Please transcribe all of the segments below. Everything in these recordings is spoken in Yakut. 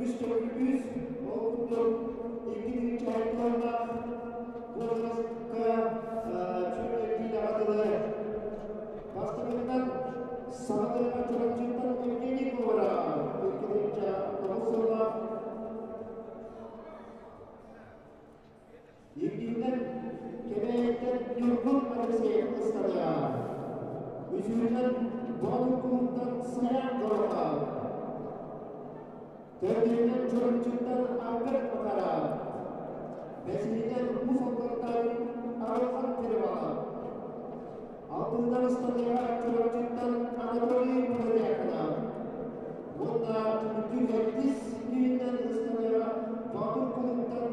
Үс төгүл үс, ол курдук 2 тыһыынча возрастка чүрү киилэҕэ дылы бастакытынан Саҥа Чурапчыттан Евгений Говоров 2 тыһыынча 9 сыллаах, иккиһинэн Кэбээйиттэн Ньургун Алексеев ыстаныа. Үсүһүнэн Боотур кулууптан Саян Горохов. Төрдүһүнэн Чурапчыттан Альберт Макаров. Бэсиһинэн Уус Алдантан Арылхан Перевалов. Алтыһынан ыстаныаҕа Чурапчыттан Анатолий Протодьяконов. Уонна түмүктүүр сэттис киһинэн ыстаныаҕа Боотур кулууптан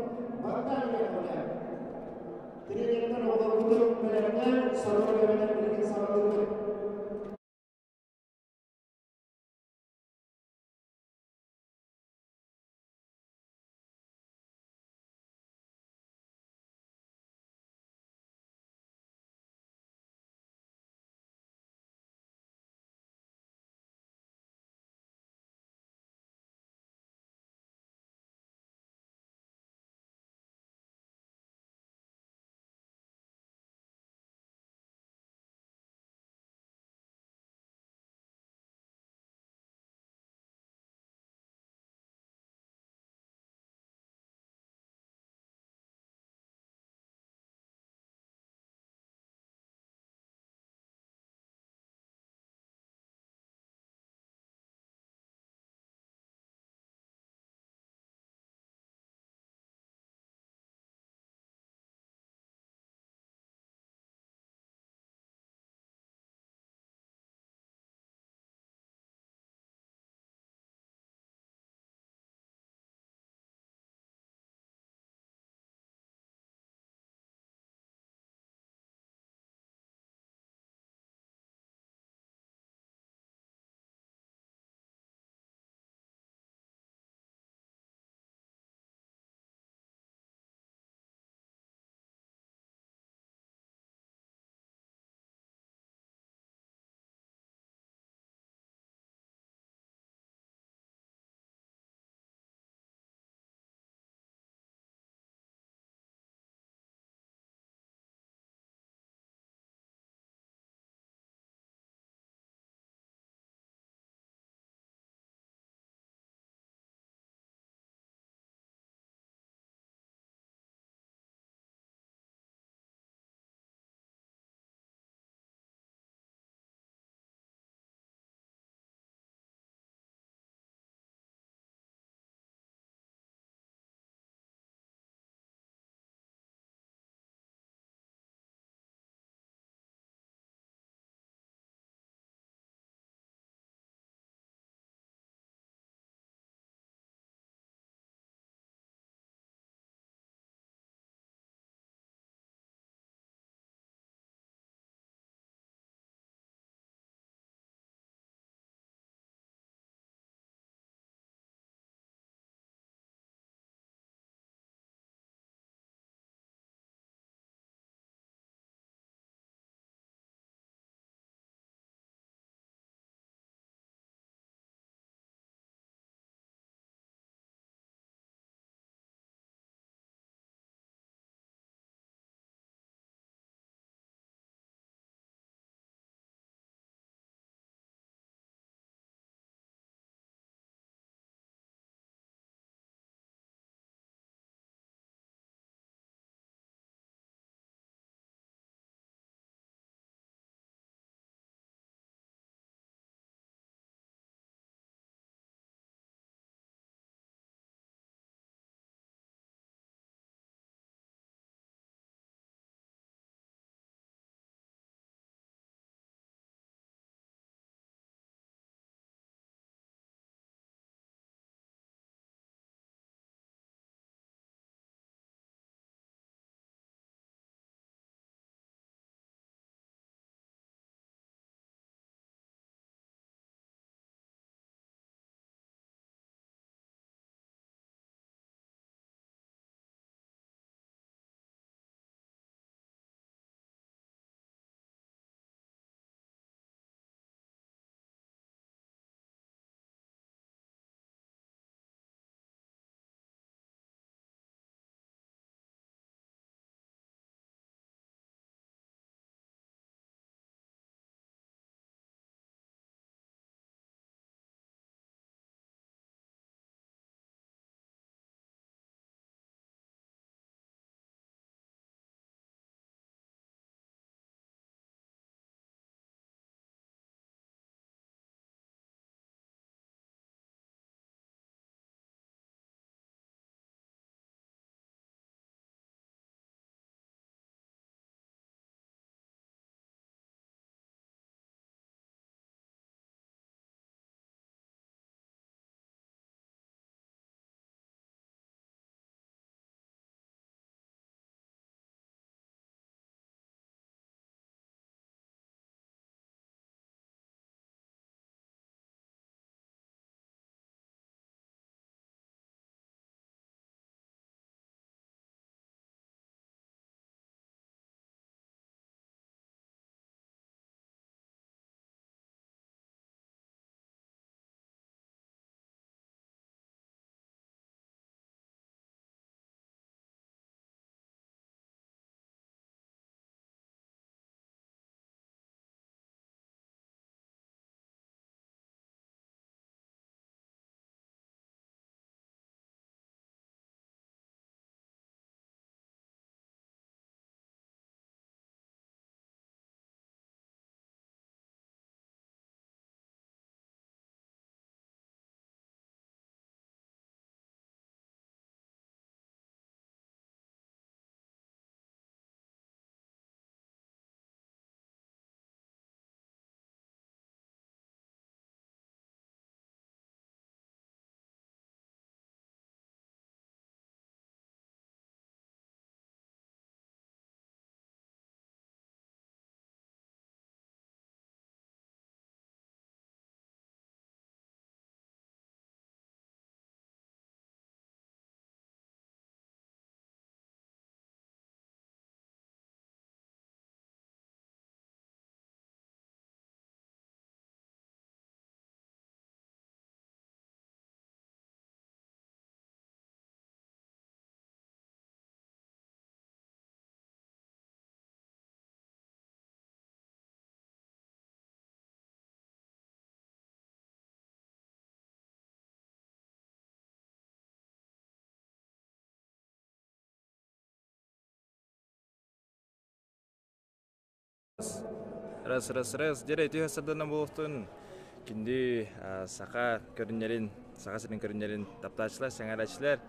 Богдан Яковлев. Тренердэр оҕолорбутун бэлэмнээн, сотору кэминэн билигин саҕалыыбыт. Раз, раз, раз. Дьэрэ үтүө сарданан буолуохтун. Күндү саха көрүннэрин, саха сирин көрүннэрин таптааччылар, сэҥээрээччилэр.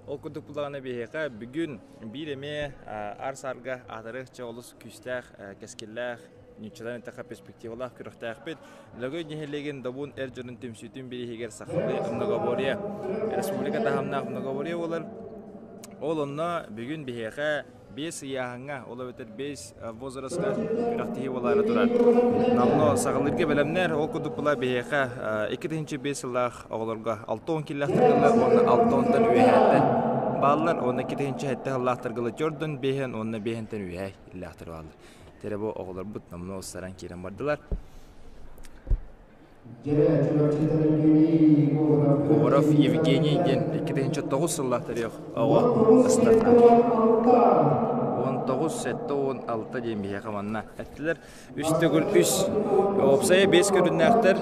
Ол курдук буллаҕына биһиэхэ бүгүн биир эмиэ аар-саарга аатырых чэ олус күүстээх, кэскиллээх, ньуччалан эттэххэ перспективалаах күрэхтээхпит. Лөгөй нэһилиэгин Добун эр дьонун түмсүүтүн бирииһигэр сахалыы многоборье, республика таһымнаах многоборье буолар. Ол онно бүгүн биһиэхэ биэс ыйааһыҥҥа, ол эбэтэр биэс возрастка күрэхтэһии буолаары турар. Намно саҕалыырга бэлэмнэр, ол курдук була биһиэхэ 2005 сыллаах оҕолорго 60 киллэхтэргылы уонна 60-тан үөһээттэн бааллар, уонна 2007 сыллаахтаргылы төрдөн биэһэн уонна биэһэнтэн үөһээ иллээхтэр бааллар. Тере бу оҕолорбут номнуо устаран киирэн бардылар. Говоров Евгений диэн 2009 сыллаах төрүөх оҕо ыстата. 19 76 диэн биһиэхэ манна эттилэр. Үс төгүл үс. Уопсайа биэс көрүннээхтэр.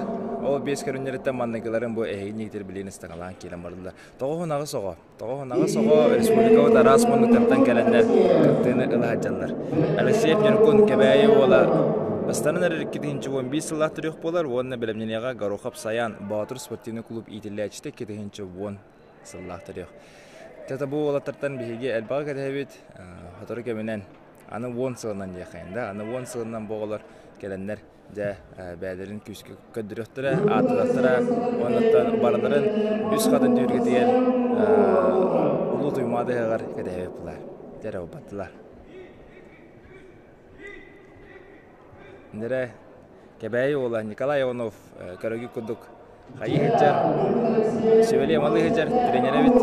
Ол биэс көрүннэриттэн манныгыларын бу эһигини билиэн ыстаҥалаан киирэн бардылар. 98 оҕо. 98 оҕо республикабыт араас муннуктартан кэлэннэр кыттыыны ыла сылдьаллар. Алексеев Ньургун Кэбээйи уола бастанан эрэр 2011 сыллаах төрүөх буолар уонна бэлэмнэниэҕэ Горохов Саян Боотур спортивный клуб иитиллээччитэ 2010 сыллаах төрүөх. Тата бу уолаттартан биһиги элбэҕи кэтэһэбит, сотору кэминэн аны уон сылынан диэххэйин да, аны уон сылынан бу оҕолор кэлэннэр дьэ бэйэлэрин күүскэ көрдөрүөхтэрэ, ааттатыахтара уонна барыларын үс хатын түһүлгэтигэр Улуу Туймаада ыһыаҕар кэтэһэбит булар. Дьэ баттылар. Дэрэ Кэбээйи уола Николай Иванов көрөгү курдук хайыы сылдьар, сүбэлиэ малыы сылдьар тренерэбит.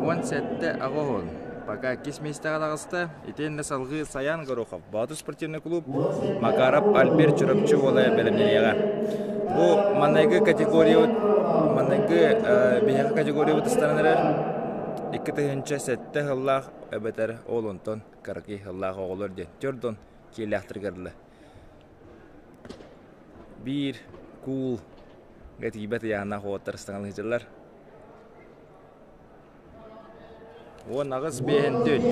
17 аҕыс Пока иккис миэстэҕэ таҕыста. Итиэннэ салҕыы Саян Горохов, Боотур спортивный клуб, Макаров Альберт Чурапчы уола бэлэмнэниэҕэ. Бу манныгы категориябыт манныгы биһиэхэ категориябыт ыстанан эрэр 2007 сыллаах эбэтэр ол онтон кыракый сыллаах оҕолор диэн төрдөн киэлээхтэригэр дылы Биир куул тиийбэт ыйааһыннаах уолаттар ыстаҥалыы сылдьаллар. 18 биэһин түт.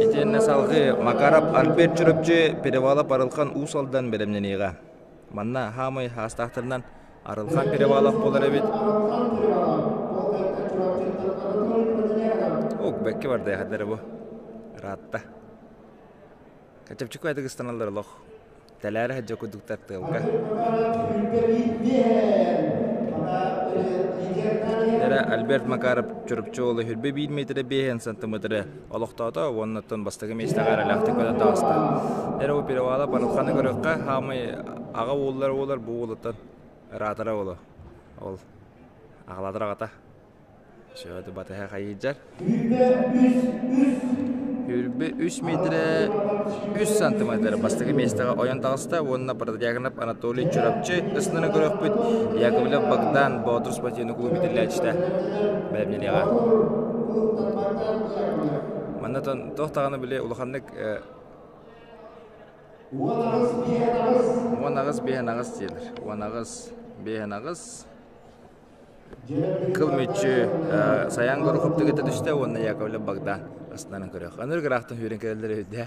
Итиэннэ салгыы Макаров Альберт Чурапчы Перевалов Арылхан Уус Алдан бэлэмнэниэҕэ. Манна хаамай хаастаахтарынан Арылхан Перевалов буолар эбит. Ок, бэккэ барда яхадара бу. Ыраатта. Чэпчэки ыстаналлар олох. Тэлээрэ сылдьа курдуктар тыалга. Эрэ Альберт Макаров Чурапчы уола хүрбэ биир метрэ биэһэн сантиметры олохтоото уонна оттон бастакы миэстэҕэ эрэлээхтик көтөн таҕыста. Эрэ бу перевала Барылханы көрүөххэ хаамай аҕа уоллар уолар бу уолуттан ыраатара уолу. Ол аҕалаатар аҕата. Сөт батыһа хайыдьар. Хүрбэ үс метрэ үс сантиметр бастакы миэстэҕэ ойон таҕыста уонна Протодьяконов Анатолий Чурапчы ыстана көрөхпүт Яковлев Богдан Боотур спортивный клуб итиллээччитэ бэлэмнэниэҕэ. Манна туох даҕаны били улаханнык 18 биэһэн аҕыс диэлэр. 18 биэһэн аҕыс Кыл мүччү Саян Горохов тыгыта түстэ уонна Яковлев Богдан астынан көрүөх. Аныр графтан хүрэн кэлэллэр өйдө.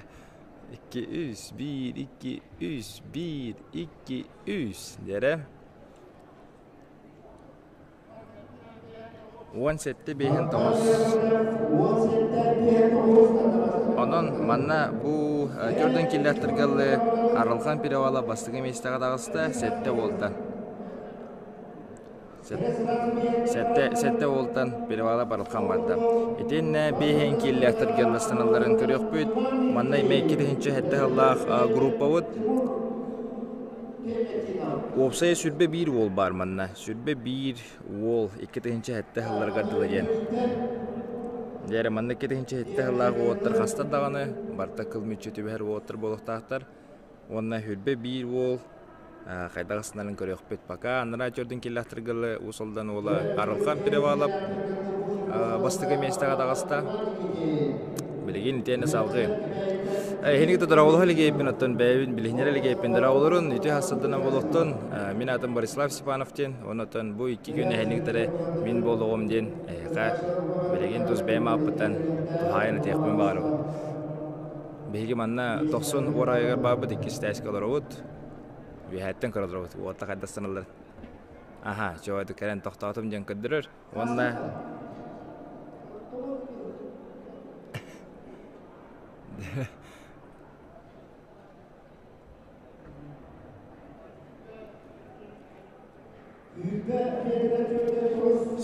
2 3 1 2 3 1 2 3 дэрэ. 17 биэһин тоҕус. Онон манна бу төрдөн киллэртэргэллы Арылхан перевала бастакы миэстэҕэ таҕыста, сэттэ буолта. Сэттэ уолтан перевала барылхан барда. Итиннэ биэһин кииллээхтэргэ ластаналларын көрүөхпүт. Манна эмиэ 2007 сыллаах группабыт. Уопсайа сүрбэ биир уол баар манна. Сүрбэ биир уол 2007 сылларыгар дылы диэн. Дьэ манна 2007 сыллаах уолаттар хастар даҕаны барыта кыл мүччү түбэһэр уолаттар буолуохтаахтар. Уонна хүрбэ биир уол хайдах ысынарын көрүөхпүт. Пока анараа төрдүн киллэхтэргылы Уус Алдан уола Арылхан Перевалов бастакы миэстэҕэ таҕыста. Билигин итиэннэ салгыы. Эһини кытта дороголоһо илигейпин, оттон бэйэбин билиһиннэрэ илигейпин дороголорун үтүө хассадана болуохтун. Мин аатым Борислав Степанов диэн, онон бу икки күн эһини кытары мин буолуоҕум диэн эһиэхэ билигин тус бэйэм ааппыттан туһаайан этиэхпин баҕарабын. Биһиги манна тохсун уорайыгар баарбыт иккис этээскэ олоробут. Үөһээттэн көрө олоробут. Уота хайдах саналлар. Аха, чуо кэлэн тохтоотум диэн көрдөрөр. Уонна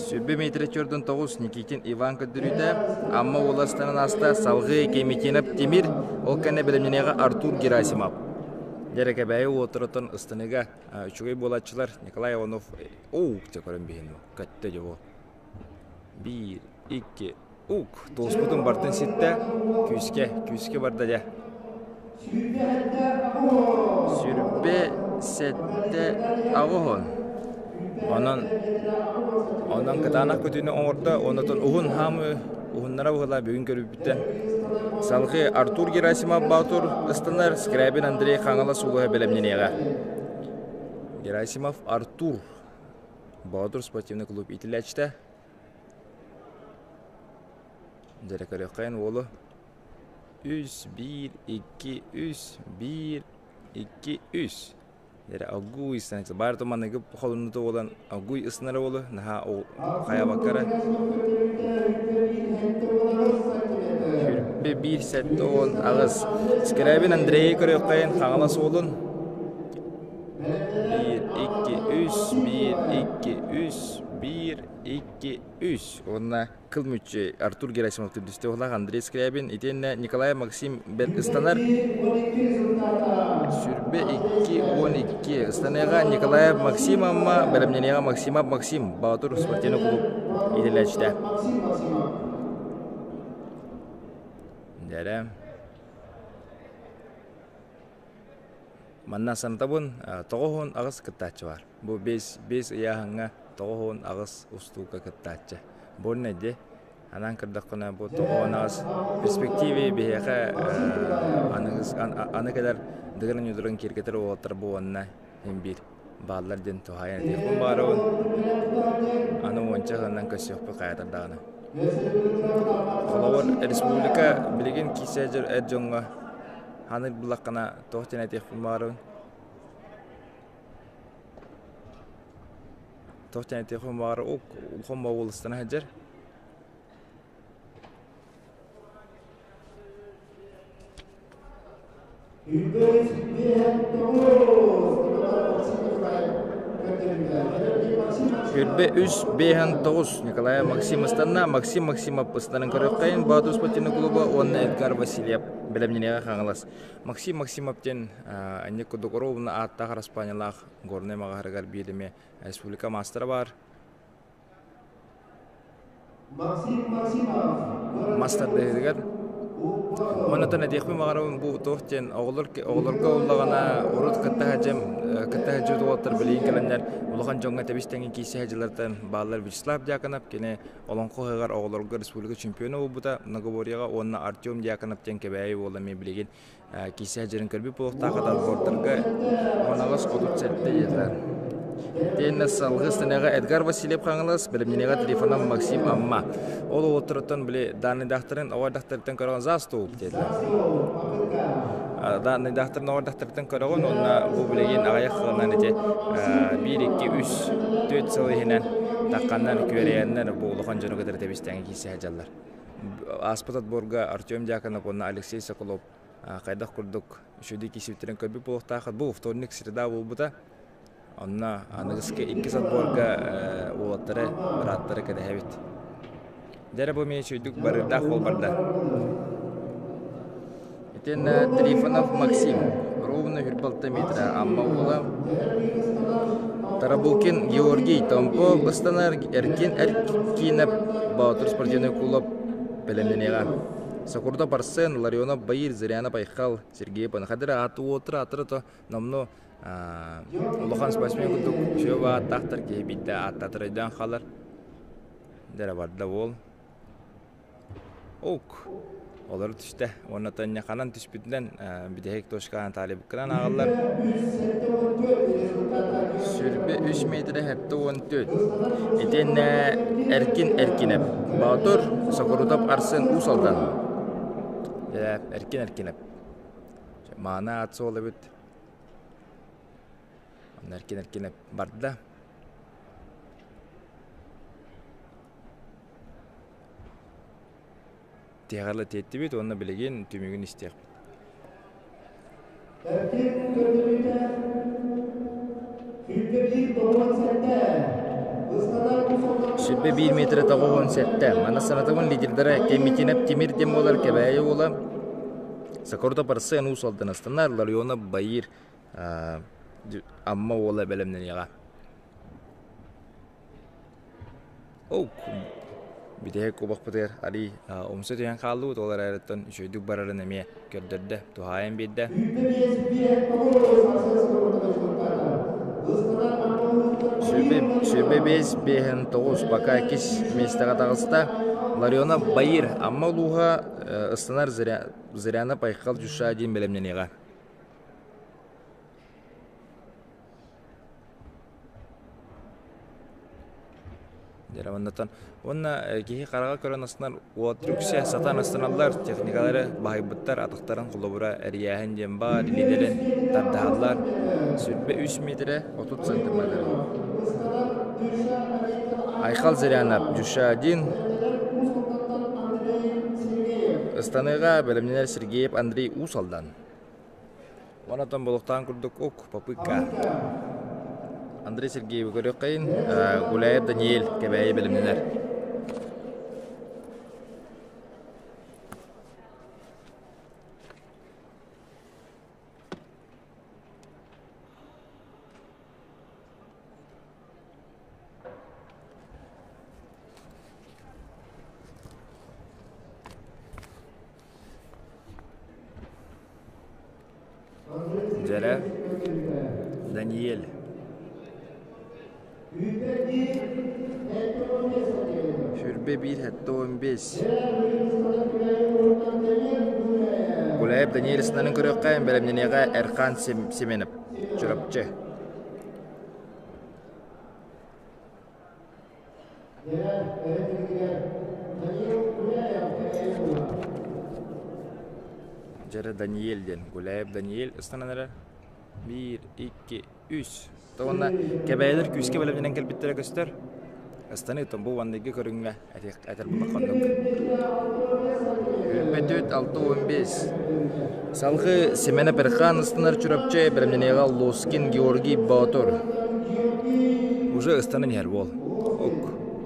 Сүрбэ метрэ чордун тоҕус Никитин Иван көрдөрүүтэ Амма уоластанан ааста салгыы Кемитинов Тимир, ол кэннэ бэлэмнэниэҕэ Артур Герасимов. Дьэрэ Кэбээйи уотураттан ыстаныыга үчүгэй буолааччылар Николай Иванов оу дьэ көрөн биһин көттө дьэ бу. Биир, икки, ук туоспутун бартын ситтэ күүскэ, күүскэ барда дьэ. Сүрбэ сэттэ аҕыһын. Онон онон кытаанах көтүүнү оҥордо, онотон уһун хаамыы уһуннара быһыылаах бүгүн көрүүбүттэн. Салгыы Артур Герасимов Баатур ыстанар, Скрябин Андрей Хаҥалас улууһа бэлэмнэниэҕэ. Герасимов Артур Боотур спортивный клуб иитиллээччитэ. Дьэрэ көрүөххэйин уолу. Үс, биир, икки, үс, биир, икки, үс. Дьэрэ огуй станица. Баар туманыгы холуннута буолан огуй ыснара уолу наһаа хайабаккара. Хүрбе биир сэттэ уон аҕыс. Скрябин Андрейы көрүөххэйин Хаҥалас уолун. Биир, икки, үс, биир, икки, үс, биир, икки, үс. Уонна кыл мүччү Артур Герасимов түрдүстэ уһулаах Андрей Скрябин итиэннэ Николай Максим бэл ыстанар. Сүрбэ икки уон икки ыстаныаҕа Николай Максим Амма, бэлэмнэниэҕэ Максимов Максим, Баатур спортивный клуб иитиллээччитэ. Дьэрэ. Манна санатабын, 98 кыттааччы баар. Бу биэс, биэс ыйааһыҥҥа 98 устуука кыттааччы. Бу дии. Анаан көрдөххүнэ, бу 98 перспективе биһиэхэ аныгыс аны кэлэр дыгын ньудурун киэргэтэр уолаттар бу уонна иһин биир бааллар диэн туһаайан этиэхпин баарабын. Аны уонча сылынан көрсүөхпүт хайатар даҕаны. Холобур, республика билигин киирсэ эр дьоҥҥо Аны буллаххына туох диэн этиэхпин баҕарабын? Туох диэн этиэхпин баҕар улахан боҕулустана сылдьар. Үрбэ үс биэһэн тоҕус Николай Максим ыстанна Максим Максимов ыстанан көрүөххэйин Боотур спортивный клуба уонна Эдгар Васильев бэлэмнэниэҕэ Хаҥалас. Максим Максимов диэн анньык курдук оруобуна ааттаах араспаанньалаах Горнай маҕаһарыгар биир эмиэ республика маастара баар. Мас тардыһыытыгар Оннотон этиэхпин баҕарабын бу туох диэн оҕолор оҕолорго ыллаҕына урут кытта сылдьым кытта сылдьыбыт уолаттар билигин кэлэннэр улахан дьоҥҥо тэбис тэҥин киирсэ сылдьаллартан бааллар Вячеслав Дьяконов кини Олоҥхо ыһыаҕар оҕолорго республика чемпиона буолбута многоборьеҕа уонна Артем Дьяконов диэн Кэбээйи уола эмиэ билигин киирсэ сылдьарын көрбүт буолуохтаах отбордарга 18-37 диэтилэр. Итиэннэ салгыы станыаҕа Эдгар Васильев Хаҥалас, бэлэмнэниэҕэ Трифонов Максим Амма. Ол уолаттарыттан били даанныйдаахтарын оҕо эрдэхтэриттэн көрөҕүн за стол диэтилэр. Даанныйдаахтарын оҕо эрдэхтэриттэн көрөҕүн уонна бу билигин аҕыйах сылынан ити биир, икки, үс, түөрт сыл иһинэн тахханнар, күөрэйэннэр бу улахан дьону кытары тэбистэҥи киирсэ сылдьаллар. Ааспыт отборга Артем Дьяконов уонна Алексей Соколов хайдах курдук үчүгэйдик киирсибиттэрин көрбүт буолуохтааххыт. Бу вторник, среда буолбута. Онно аныгыскы иккис отборга уолаттары, бырааттары кэтэһэбит. Дьэ бу эмиэ үчүгэйдик барыырдаах буол барда. Итиэннэ Трифонов Максим, ровно 26 метра, Амма уола. Тарабукин Георгий Томпо быстанар Эркин Эркинэп Боотур спортивный клуб бэлэмнэниэҕэ. Сокурда Барсен, Ларионов Баир, Зырянов Айхал, Сергей Панхадыр ааты уотур аатыры то номну улахан спортсмен курдук үчүгэй бааттаахтар киһи биирдэ ааттаатар өйдөөн хаалар. Дэрэ барда уол. Ок. Олору түстэ. Уонна ханан түспүтүнэн бүтэһик точкаҕа Наталья ааҕаллар. Сүрбэ үс метрэ сэттэ уон төрт. Итиэннэ Эркин Эркинэп. Боотур Сокурутов Арсен Уус Алдан. Эркин Эркинэп. Мааны аат суол эбит. Онно эркин-эркин барда. Тиһэҕэр тиэттибит уонна билигин түмүгүн истиэхпит. Эркин көрдөрүүтэ сүүрбэ биир тоҕуон сэттэ. Ыстанар Сүрбэ биир метрэ тоҕуон сэттэ. Манна санатабын лидердара Кемитинэп Тимир диэн буолар Кэбээйи уола Сокордо Парсен Уус Алдан Астана Ларионов Баир Амма уола бэлэмнэниэҕэ. Ол бүтэһик кубокпытыгар арый умса түһэн хааллыбыт, ол эрээриттэн үчүгэйдик барарын эмиэ көрдөрдө, туһаайан биэрдэ. Сүбэ биэс биэһин тоҕус пока иккис миэстэҕэ таҕыста. Ларионов Баир Амма улууһа ыстанар Зыряна Пайхал Дюша диэн бэлэмнэниэҕэ. Дьэ, уонна киһи хараҕа көрөн астынар уот үксэ сатаан астаналлар, техникалары баһыйбыттар, атахтарын холобура эрийээһин диэн баар, илиилэрин тардыһаллар. 23 миэтэрэ 30 сантиметр. Айхал Зырянов, Дюша 1. Ыстаныыга бэлэмнэнэр Сергеев Андрей Уус Алдан. Онтон болуктаан курдук ук, попытка. Андрей Сергеевы көрүөххэйин, Гуляев Даниэль Кэбээйи бэлэмнэнэр. Дьэрэ Даниэль Сүүрбэ биир сэттэ уон биэс Гуляев Даниэль сынарын көрүөххэ бэлэмнэниэҕэ Эрхан Семенов Чурапчы Дьэрэ Даниэль диэн Гуляев Даниэль ыстанан эрэр. Биир, икки, үс. Уонна кэбээйилэр күүскэ бэлэмнэнэн кэлбиттэрэ көстөр. Ыстаныы бу манныгы көрүҥҥэ этэр булахханнык. Үрбэтүт 6-15. Салгыы Семена Перхан ыстанар Чурапчы бэлэмнэниэҕэ Лоскин Георгий Боотур. Уже ыстанан иһэр уол. Ок,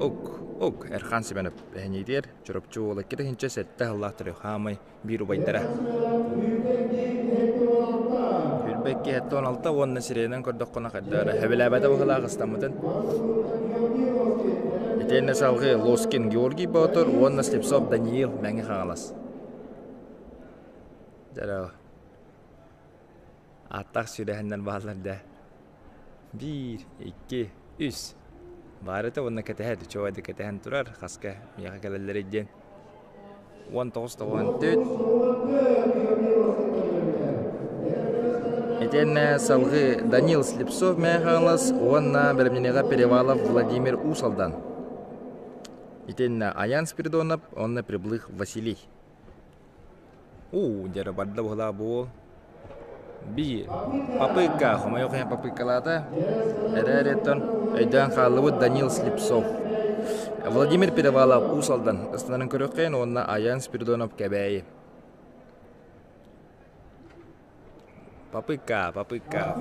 ок, ок, Эрхан Семенов эһэниитигэр Чурапчы уола кириһинчэ сэттэ сыллаах төрүөх хаамай биир убайдара. Үрбэкки 76 уонна сирэйинэн көрдөххүнэ хайдах эрэ хэбилээбэтэ быһыылаах ыстаммытын. Итиэннэ салгыы Лоскин Георгий Боотур уонна Слепцов Даниил Мэҥэ Хаҥалас. Дьэ, ааттаах сүрэһиннэр бааллар да. Биир, икки, үс. Баарыта уонна кэтэһэр, чуо да кэтэһэн турар, хаска миэхэ кэлэллэрий диэн. 19 94. Итиэннэ салгыы Данил Слепцов Мэҥэ Хаҥалас уонна бэлэмнэниэҕэ Перевалов Владимир Уус Алдан. Итиэннэ Аян Спиридонов уонна Приблых Василий. Уу, дьэ барда быһылаа буол. Биир. Попытка, хомойуох иһин попыткалаата. Эрээриттэн өйдөөн хааллыбыт Данил Слепцов. Владимир Перевалов Уус Алдан ыстанарын көрүөххэйин уонна Аян Спиридонов Кэбээйи. Попытка, попытка.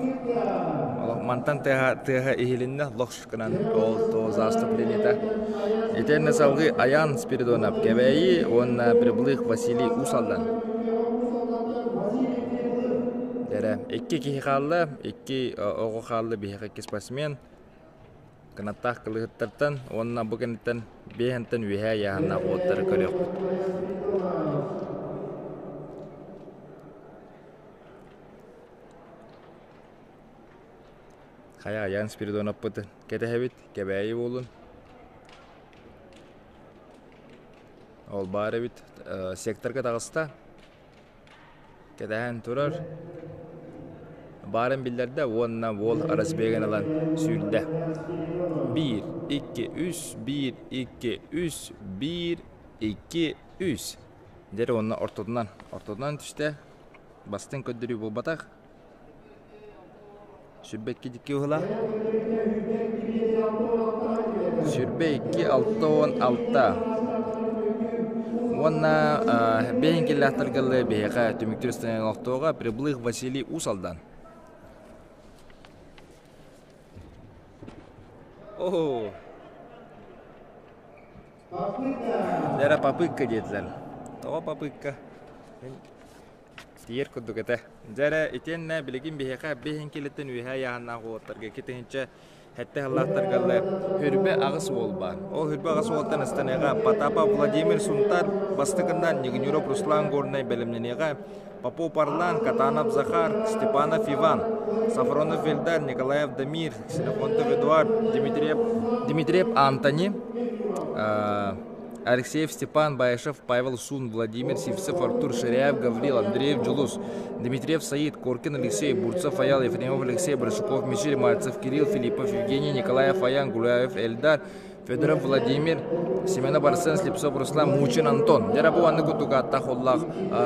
Мантан тыаһа, тыаһа иһилиннэ, лохшкынан ол то заступлениета. Итиэннэ салгыы Аян Спиридонов Кэбээйи уонна Приблых Василий Уус Алдан. Дэрэ, икки киһи хаалла, икки оҕо хаалла биһиэхэ икки спортсмен. Кынаттаах кылыһыттартан уонна бу кэнниттэн биэһэнтэн үөһээ ыйааһыннаах уоттары көрүөхпүт. Хайа Аян Спиридоновпытын кэтэһэбит, Кэбээйи буолун. Ол баар эбит, секторга таҕыста. Кэтэһэн турар. Баарын биллэрдэ уонна уол разбегын ылан сүүрдэ. Биир, икки, үс, биир, икки, үс, биир, икки, үс. Дьэ уонна ортотунан, ортотунан түстэ. Бастыҥ көрдөрүү буолбатах. Сүрбэ икки уһула. 22 66. Уонна бэйэн киллэхтэргэллэ биһиэхэ түмүктүүр станция олохтооҕо Приблых Василий Уус Алдан. О, Лера попытка диэтилэр. Тоҕо попытка? Тиийэр курдук этэ. Дьэ эрэ, итиэннэ билигин биһиэхэ биһин килиттэн үөһээ ыйааһыннаах уолаттарга 2007 сыллаахтарга 28 уол баар. Ол 28 уолтан ыстаныаҕа Потапов Владимир Сунтар бастакынан Нигнюров Руслан Горнай бэлэмнэниэҕэ, Попов Арлан, Катанов Захар, Степанов Иван, Сафронов Эльдар, Николаев Дамир, Ксенофонтов Эдуард, Дмитриев, Дмитриев Антони, Алексеев Степан, Баишев Павел Сун, Владимир Сивцев, Артур Ширяев, Гаврил Андреев, Джулус, Дмитриев Саид, Коркин Алексей, Бурцев Аял, Ефремов Алексей, Барашуков Мишель, Мальцев Кирилл, Филиппов Евгений, Николаев Аян, Гуляев Эльдар, Федоров Владимир, Семенов Арсен, Слепцов Руслан, Мучин Антон. Дьэ бу анны кутугааттаах оллаах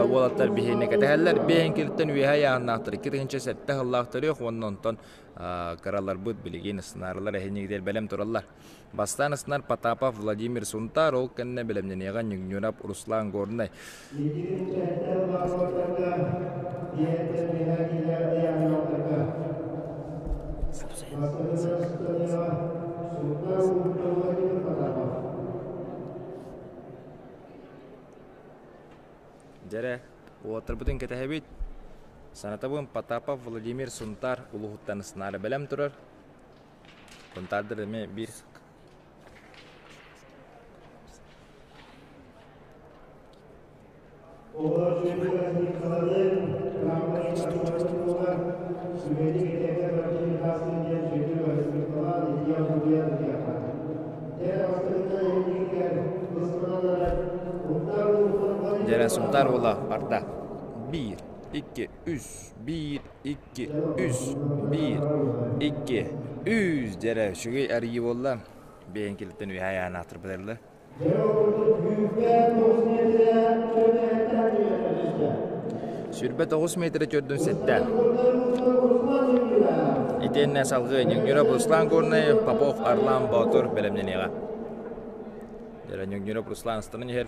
уолаттар биһиэнэ кэтэһэллэр. Бэйэҥкилиттэн үөһэ айааннаахтар 2007 сыллаах төрүөх уонна онтон кыраларбыт билигин сынаарылар эһинигидэр бэлэм тураллар. Бастаан ысынар Потапов Владимир Сунтаар, ол кэннэ бэлэмнэниэҕэ Ньүгньурап Руслан Горнай. Дьэрэ, уолаттарбытын кэтэһэбит. Санатабын Потапов Владимир Сунтаар улууһуттан ысынаары бэлэм турар. Сунтаардар эмиэ биир Дьэрэ Сунтаар уола барда. Биир, икки, үс, биир, икки, үс, биир, икки, үс. Дьэрэ үчүгэй арыйыы буолла. Бэйэҥкилиттэн үөһэ айаан аатырбыталлар. 29 метрэ төрдүн сэттэ. Итиэннэ салгыы Ньүҥньүрэ Руслан Горнай, Попов Арлан Боотур бэлэмнэниэҕэ. Дьэрэ Ньүҥньүрэ Руслан ыстанан иһэр.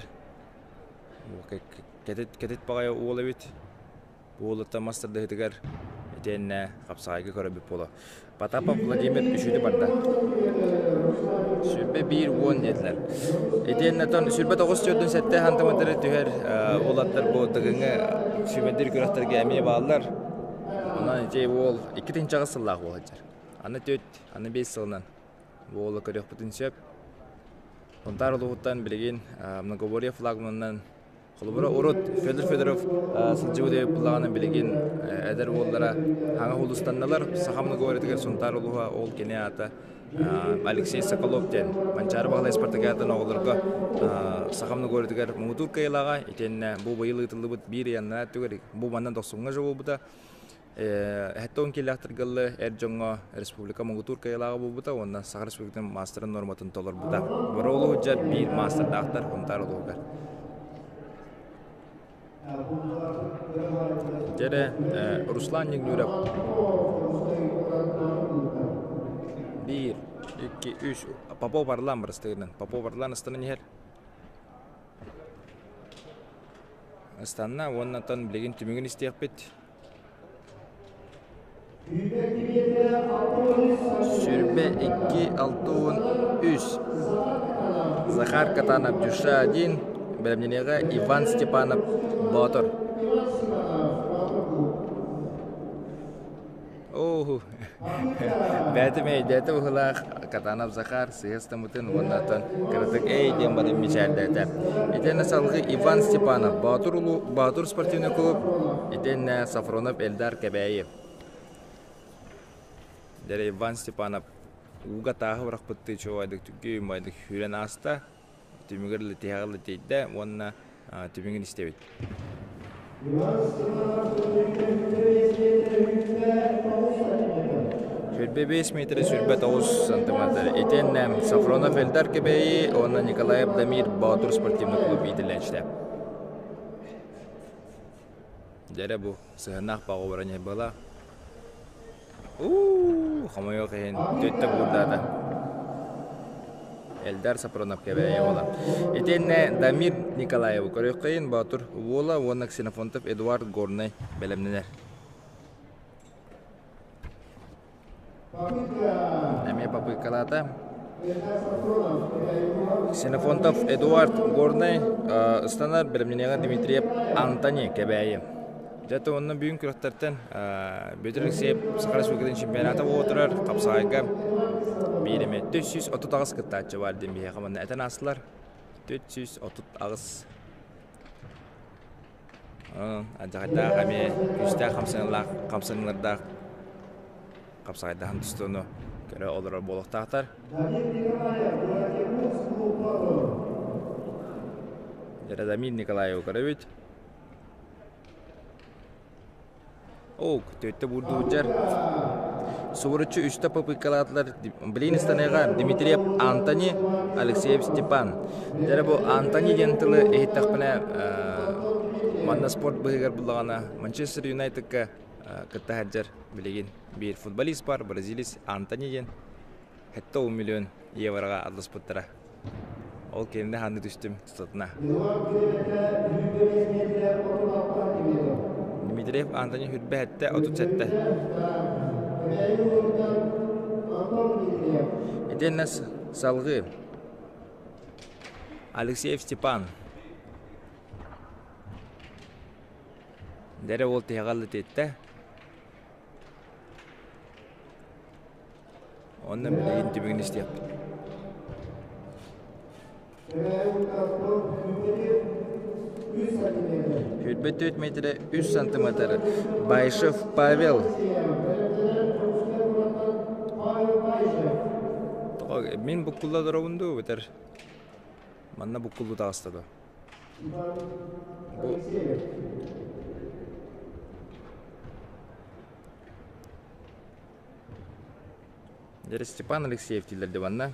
Кэтит, кэтит баҕайы уол эбит. Уолуттан мас тардыһытыгар итиэннэ хапсаҕайга көрөбүт буолуо. Потапов Владимир үсүнү барда. 21:10 диэтилэр. Итиэннэ тон 29 47 сантиметры түһэр уолаттар бу тыгыҥҥы сүүмэрдиир күрэхтэргэ эмиэ бааллар. Онон ити уол 2008 сыллаах уол сылдьар. Аны 4, аны 5 сылынан бу уолу көрүөхпүтүн сөп. Сунтаар улууһуттан билигин многоборье флагманынан Холобура, урут Федор Федоров сылдьыбыт эбит буоллаҕына, билигин эдэр уоллара хаҥа улуустанналар. Саха многоворитыгар Сунтаар улууһа ол кини аата Алексей Соколов диэн Манчаары Баһылай спартакиадатын оҕолорго саха многоворитыгар муҥутуур кыайыылааҕа итиэннэ бу быйыл ыытыллыбыт биир ыйаннара түгэр бу манна дохсуҥҥа же буолбута 70 киилээхтэргэ эр дьоҥҥо республика муҥутуур кыайыылааҕа буолбута уонна Саха Республикатын маастарын нуорматын толорбута. Бары улууһу биир маастардаахтар Сунтаар улууһугар. Дьэрэ Руслан Нигнюров биир, икки, үс Попов Арлан бырастыгынан Попов Арлан ыстанан иһэр. Ыстанна уонна оттон билигин түмүгүн истиэхпит. 22 63. Захар Катанов Дюша один, бэлэмнэниэҕэ Иван Степанов Боотур. Оо, бэйэтэ мэйдээтэ быһыылаах Катанов Захар сыһыас тамытын уонна оттон кыратык эй диэн баран мичээрдээтэ. Итиэннэ салгыы Иван Степанов Боотур, улуу, Боотур спортивный клуб, итиэннэ Сафронов Эльдар Кэбээйи. Дьэ Иван Степанов ууга тааһы бырахпыттыы чуолайдык түггү сүүрэн ааста, түмүгэр летиһэҕэ летийдэ уонна түмүгүн истэбит. 25 метр 29 сантиметр. Итиэннэ Сафронов Эльдар Кэбээйи уонна Николаев Дамир Боотур спортивный клуб иитиллээччитэ. Дьэрэ бу сыһыаннаах баҕа баран была. Уу, хомойуох иһин төттө буурдаата. Элдар Сапронов кэбээйэ буола. Итиэннэ Дамир Николаевы көрүөххэйин Боотур уола уонна Ксенофонтов Эдуард Горнай бэлэмнэнэр. Эмиэ попыткалаата. Ксенофонтов Эдуард Горнай ыстанар бэлэмнэниэҕэ Дмитриев Антони Кэбээйи. Дьэ, онно бүгүн күрэхтэртэн Бүөтүр Алексеев Саха Республикатын чемпионата буола турар хапсаҕайга биир эмэ 438 кыттааччы баар диэн биһиэхэ манна этэн аастылар. 438 Алдьархайдаах эмиэ күүстээх хамсаныылаах хамсаныылардаах хапсаҕайдаһан тустууну көрө олорор буолуохтаахтар. Радомир Николаевы көрөбүт. Оо, төттө буурдубут Субуруччу үстэ попыткалаатылар Блин станыга Дмитриев Антони, Алексеев Степан. Дьэ бу Антони диэн тылы иһиттэхпинэ манна спорт быһыгар буллаҕына Манчестер Юнайтедка кытта сылдьар билигин биир футболист бар, бразилец Антони диэн 70 миллион евроҕа атласпыттара. Ол кэннэ ханна түстүм тутатына. Дмитриев Антони хүрбэ сэттэ 37. Итиэннэ салгыы Алексеев Степан Дэрэ уол тиһэҕэ ыллытыттэ. Онно билигин түмүгүн истиэхпит. Хүрбэ 4 метрэ 3 сантиметр. Байшев Павел. Мин буккулла доробун дуу битер. Манна буккуллу таҕыста дуо? Бу Дьэ, Степан Алексеев дииллэр дии манна.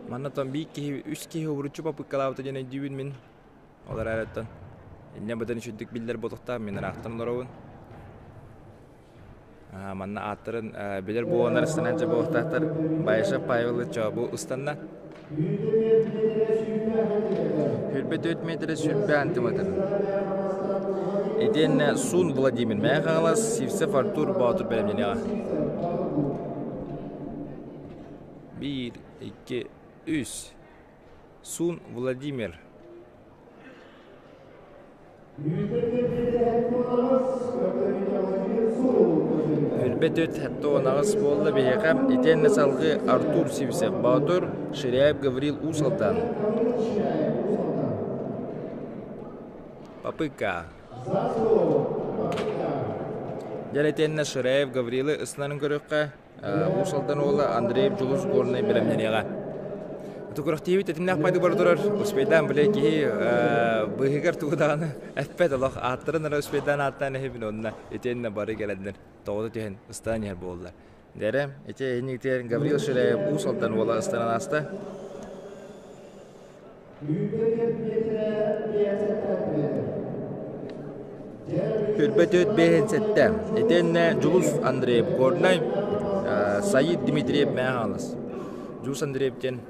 Манна там биир киһи, үс киһи уһуруччу попыккалаабыта диэн өйдүүбүн мин. Ол эрээриттэн инньэ быдан үчүгдүк биллэр буолуохтаах мин ыраахтан олоробун. Манна ааттарын билэр буоланнар ыстанан дьэ буолуохтаахтар. Баишев Павел Чообу ыстанна. Хүрбэ 4 метрэ сүрбэ сантиметр. Итиэннэ Сун Владимир Мэйэ Хаҥалас, Сивцев Артур Боотур бэлэмнэниэҕэ. Биир, икки, үс. Сун Владимир. Өлбөт өт 78 буолла биһиэхэ итиэннэ салгыы Артур Сивцев Боотур, Ширяев Гаврил Уус Алдан. Попытка. Дьэ итиэннэ Ширяев Гаврилы ысынарын көрүөххэ Уус Алдан уола Андреев Дьулус Горнай бэлэмнэниэҕэ. Күрэхтиибит тэтимнээх пайды бара турар. Успейдаан бile киһи быыһыгар тугу даҕаны эппэт олох ааттарын эрэ успейдаан ааттаан иһибин онно итиэннэ бары кэлэннэр тоҕута түһэн ыстаан иһэр буолла. Дэрэ, ити иһинигитигэр Гаврил Ширяев Уус Алдан уола ыстанан ааста. Хүрбэ төрт бэһин сэттэ. Итиэннэ Дьулус Андреев Горнай, Саид Дмитриев Мэхалас. Дьулус Андреев диэн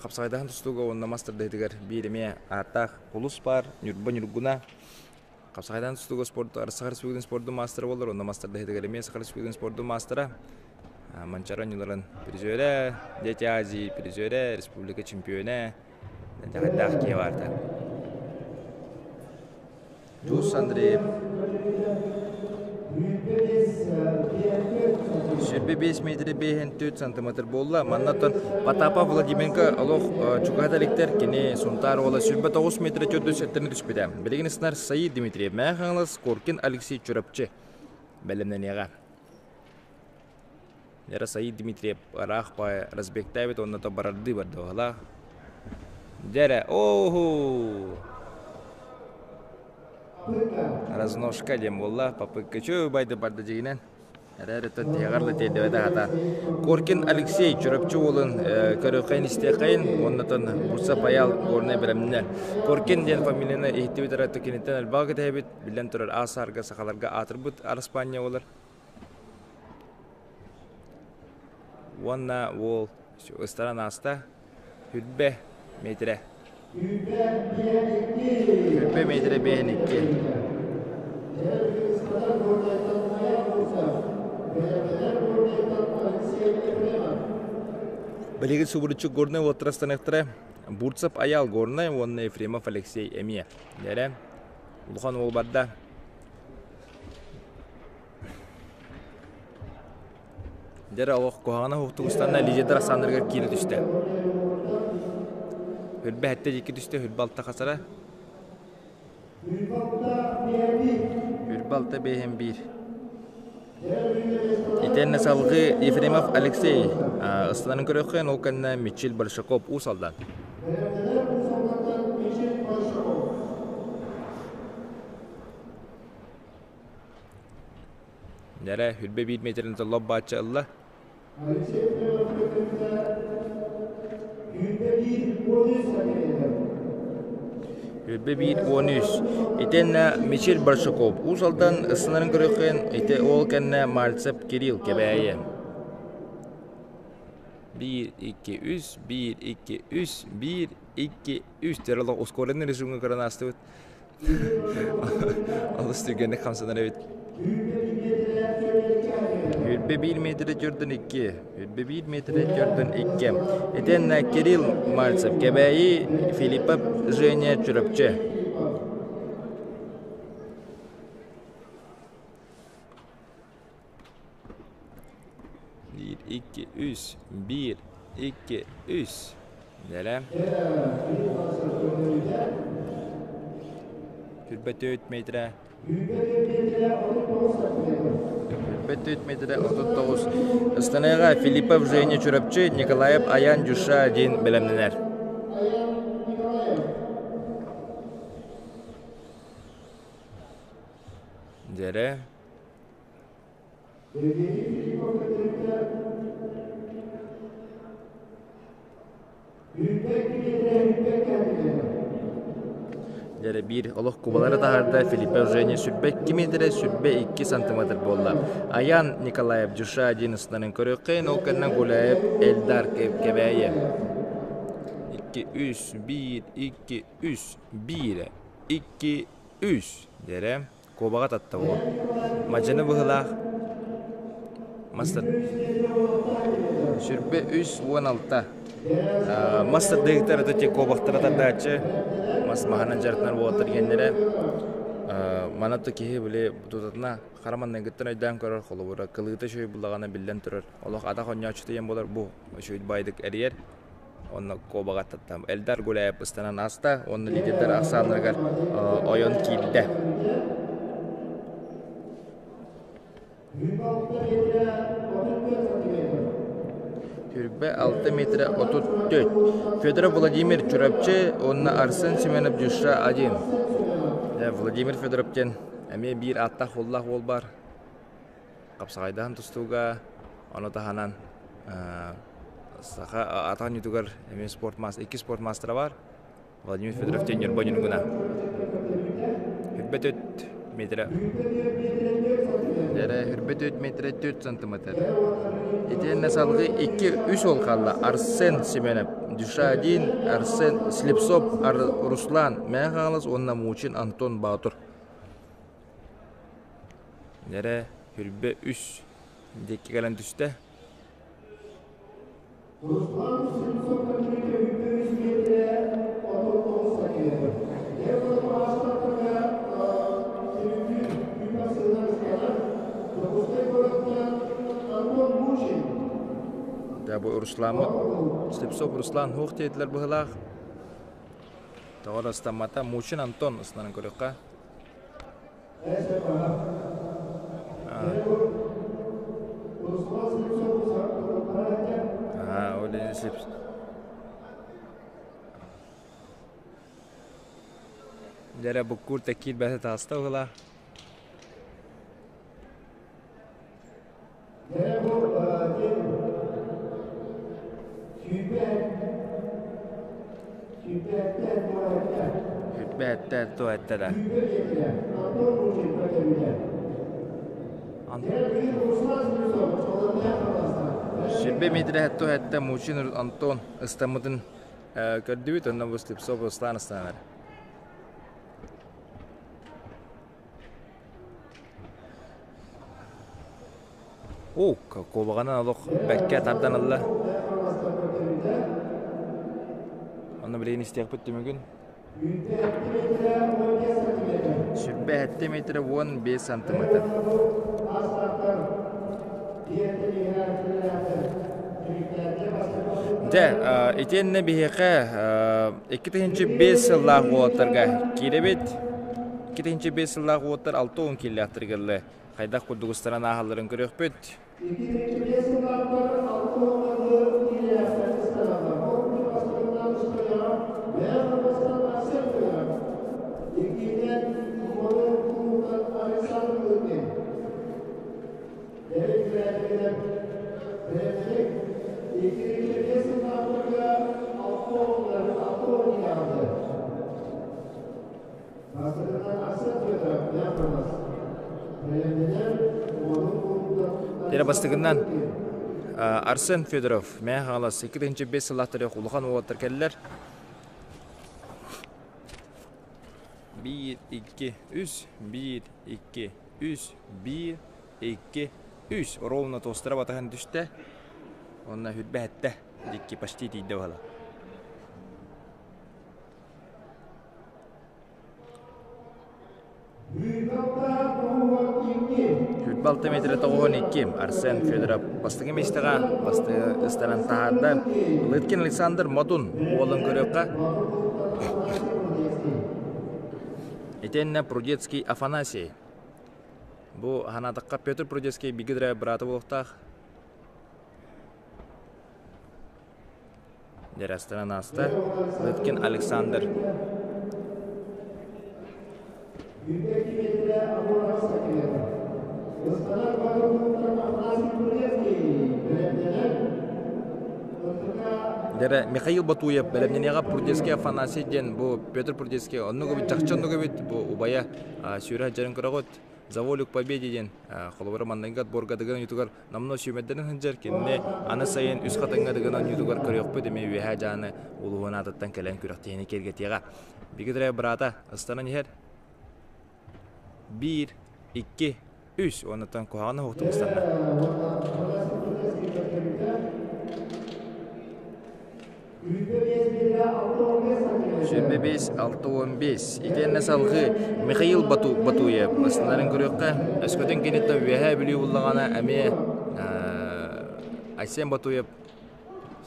хапсаҕайдаһан тустууга уонна мас тардыһыытыгар биир эмиэ ааттаах Кулус баар, Ньурба Ньургуна. Хапсаҕайдаһан тустууга спорт Саха Республикатын спордун маастара буолар, уонна мас тардыһыытыгар эмиэ Саха Республикатын спордун маастара. Манчаары оонньууларын призерэ, Дети Азии призерэ, республика чемпиона, дьаһайдаах киһи баарда. Дьулус Андреев Сүрбэ 5 метр 5 сантиметр буолла. Маннаттан Потапов Владименко олох чугаһата иликтэр. Кини Сунтаар уола сүрбэ 9 метр 470 түспүтэ. Билигин ыстанар Саид Дмитриев Мэйэ Хаҥалас, Коркин Алексей Чурапчы бэлэмнэниэҕэ. Лера Саид Дмитриев ыраах баай разбегтаабит уонна то барардыы барда баһылаах. Дьэ эрэ, оһуу! Разножка диэн буолла. Попытка үчүгэй байды барда дьигинэн. Эрээр өттөн тиһэҕэр да тиэрдибэтэ хата. Коркин Алексей Чурапчы уолун көрүөххэйин истиэххэйин уоннатан Бурса Паял Горнай бэлэмнэнэр. Коркин диэн фамилияны иһиттибит эрэ киниттэн элбэҕи кэтэһэбит. Биллэн турар аас-аарга сахаларга аатырбыт араспаанньа буолар. Уонна уол ыстаран ааста. Хүрбэ метрэ. Хүрбэ метрэ бэйэн икки. Билигин субуруччу Горнай уоттарастаныахтара Бурцев Аял Горнай уонна Ефремов Алексей эмиэ. Дэрэ, улахан уол барда. Дьэ олох куһаҕана уһуктугустанна лидердэр ахсааннарыгар киирэ түстэ. Хүрбэ сэттэ диэки түстэ, хүрбэ алта хасара. Хүрбэ алта биэһин биир. Итиэннэ салгыы Ефремов Алексей ыстанарын көрүөххэ, ол кэннэ Мичил Большаков Уус Алдан. Нэрэ, хүрбэ биир метрин лоп бааччы ылла. Хүрбэ биир уон үс. Итиэннэ Мичил Большаков Уус Алдан ысынарын көрүөххүн, ити ол кэннэ Мальцев Кирилл Кэбээйи. Биир, икки, үс, биир, икки, үс, биир, икки, үс. Тэр олох ускоренный режимҥэ көрөн аастыбыт. Олус түргэнник хамсанар эбит. Үрбэ биир метрэ төрдөн икки. Үрбэ биир метрэ төрдөн икки. Итиэннэ Кирилл Мальцев, Кэбээйи, Филиппов Женя Чурапчы. Биир, икки, үс. Биир, икки, үс. Нэрэ. Түрбэ төрт метрэ. Түрбэ төрт метрэ 39. Ыстаныыга Филиппов Женя Чурапчы, Николаев Аян Дюша диэн бэлэмнэнэр. Дьэрэ. Дьэрэ биир олох кубалары таһаарда Филиппов Женя сүрбэ икки метрэ сүрбэ икки сантиметр буолла. Аян Николаев Дюша одиннадцатынан көрүөххэйин, ол кэннэ Гуляев Эльдар Кэбээйи. Икки, үс, биир, икки, үс, биир, икки, үс. Дьэрэ Куобаҕа татта уол. Мадьыны быһыылаах мас сүрбэ үс уон алта мас тардыһыктар ити куобахтара тардааччы мас маһынан дьарыктанар уолаттар геннэрэ мана то киһи били тутатына хара манныгыттан өйдөөн көрөр холобура кылыыта үчүгэй буллаҕына биллэн турар олох атах оонньооччута диэн буолар бу үчүгэй байдык эрийэр Онно куобаҕа таттам. Эльдар Гуляев ыстанан ааста уонна лидердэр ахсааннарыгар ойон киирдэ. Түрбэ 6 метрэ 34. Федоров Владимир Чурапчы уонна Арсен Семенов Дюша 1. Владимир Федоров диэн эмиэ биир ааттаах уоллаах уол бар. Хапсаҕайдаһан тустууга, ону таһынан саха атах оонньуутугар эмиэ спорт икки спорт маастара баар. Владимир Федоров диэн Ньурба Ньургуна. Хүрбэ төрт метрэ. Эрэ хүрбэ төрт метрэ төрт сантиметр. Итиэннэ салгыы икки үс уол хаалла. Арсен Семенов, Дюша один, Арсен Слепцов, Руслан Мэҥэ Хаҥалас уонна Мучин Антон Баатур. Нэрэ хүрбэ үс диэки кэлэн түстэ. Да бу Руслан Слепцов Руслан хуох диэтилэр быһылаах. Тоҕо да ыстаммата Мучин Антон ыстанан көрүөххэ. Аа, ол Дьэрэ буккуур тэккиир бэһэ тааста уһула. Дьэрэ бу ким сүүрбэ сүүрбэттэн туоһэттэ. Сүүрбэттэн туоһэттэ да. Сүүрбэ биэтилэ. Антон Лучин көрдөрүүтэ. Дьэрэ бүгүн Руслан Слепцов Чолоннаах хаҥаласта. Сүүрбэ метрэ туоһэттэ Мучин Антон ыстаммытын көрдүбүт, онно бу Слепцов Руслан ыстанар. Оо, куобаҕынан олох бэккэ тардан ылла. Онно билигин истиэхпит түмүгүн. Сүрбэ 7 метрэ 15 сантиметр. Дьэ, итиэннэ биһиэхэ 2005 сыллаах уолаттарга киирэбит. 2005 сыллаах уолаттар 60 киилээхтэргэ хайдах курдук ыстаран ааһалларын көрүөхпүт. 2005 сыллаахтар 60 киилээхтэр ыстаналлар. Ол курдук бастакынан устайаҕа бэйэ хамнастан Арсен Федоров, иккиһинэн Модун кулууптан Александр Лукин. Бэйэ күрээтигинэн бэлэмнэник 2005 сыллаахтарга 60 киилээхтэр. Тирэ бастыгынан Арсен Федоров Мэҥэ Хаҥалас 2005 сыллаахтары улахан уолаттар кэллэр. 1, 2, 3, 1, 2, 3, 1, 2, 3. Ровно туостара батаһан түстэ. Онно хүрбэһэттэ. Дикки почти тиийдэ баһыла. Сүүрбэ алта метрэ тоҕуһун икки Арсен Федоров бастакы миэстэҕэ бастакы ыстанан таһаарда. Лыткин Александр Модун уолун көрүөххэ. Итиэннэ Прудецкий Афанасий. Бу санаатахха Петр Прудецкий бигэ быраата буолуохтаах. Дьарастан ааста Лыткин Александр. Дэрэ Михаил Батуев бэлэмнэниэҕэ Прудецкий Афанасий диэн бу Петр Прудецкий оннук эбит чахчы оннук эбит бу убайа сүүрэ сылдьарын көрөҕүт За волю к победе диэн холобура манныгы отборга дыгын уютугар Номнуо сүүмэрдэнэн сылдьар кинини аны сайын Үс Хатыҥҥа Дыгын оонньуутугар көрүөхпүт эмиэ Үөһээ Дьааны улууһун аатыттан кэлэн күрэхтэһиини киэргэтиэҕэ. Бигэ быраата ыстанан иһэр. Биир, икки, үс уоннаттан куһаҕан оһохтук ыстанна. 25 65 Итиэннэ салҕыы Михаил Бату Батуев астынарын көрүөххэ. Өскөтүн киниттэн Үөһээ Бүлүү буллаҕына эмиэ Айсен Батуев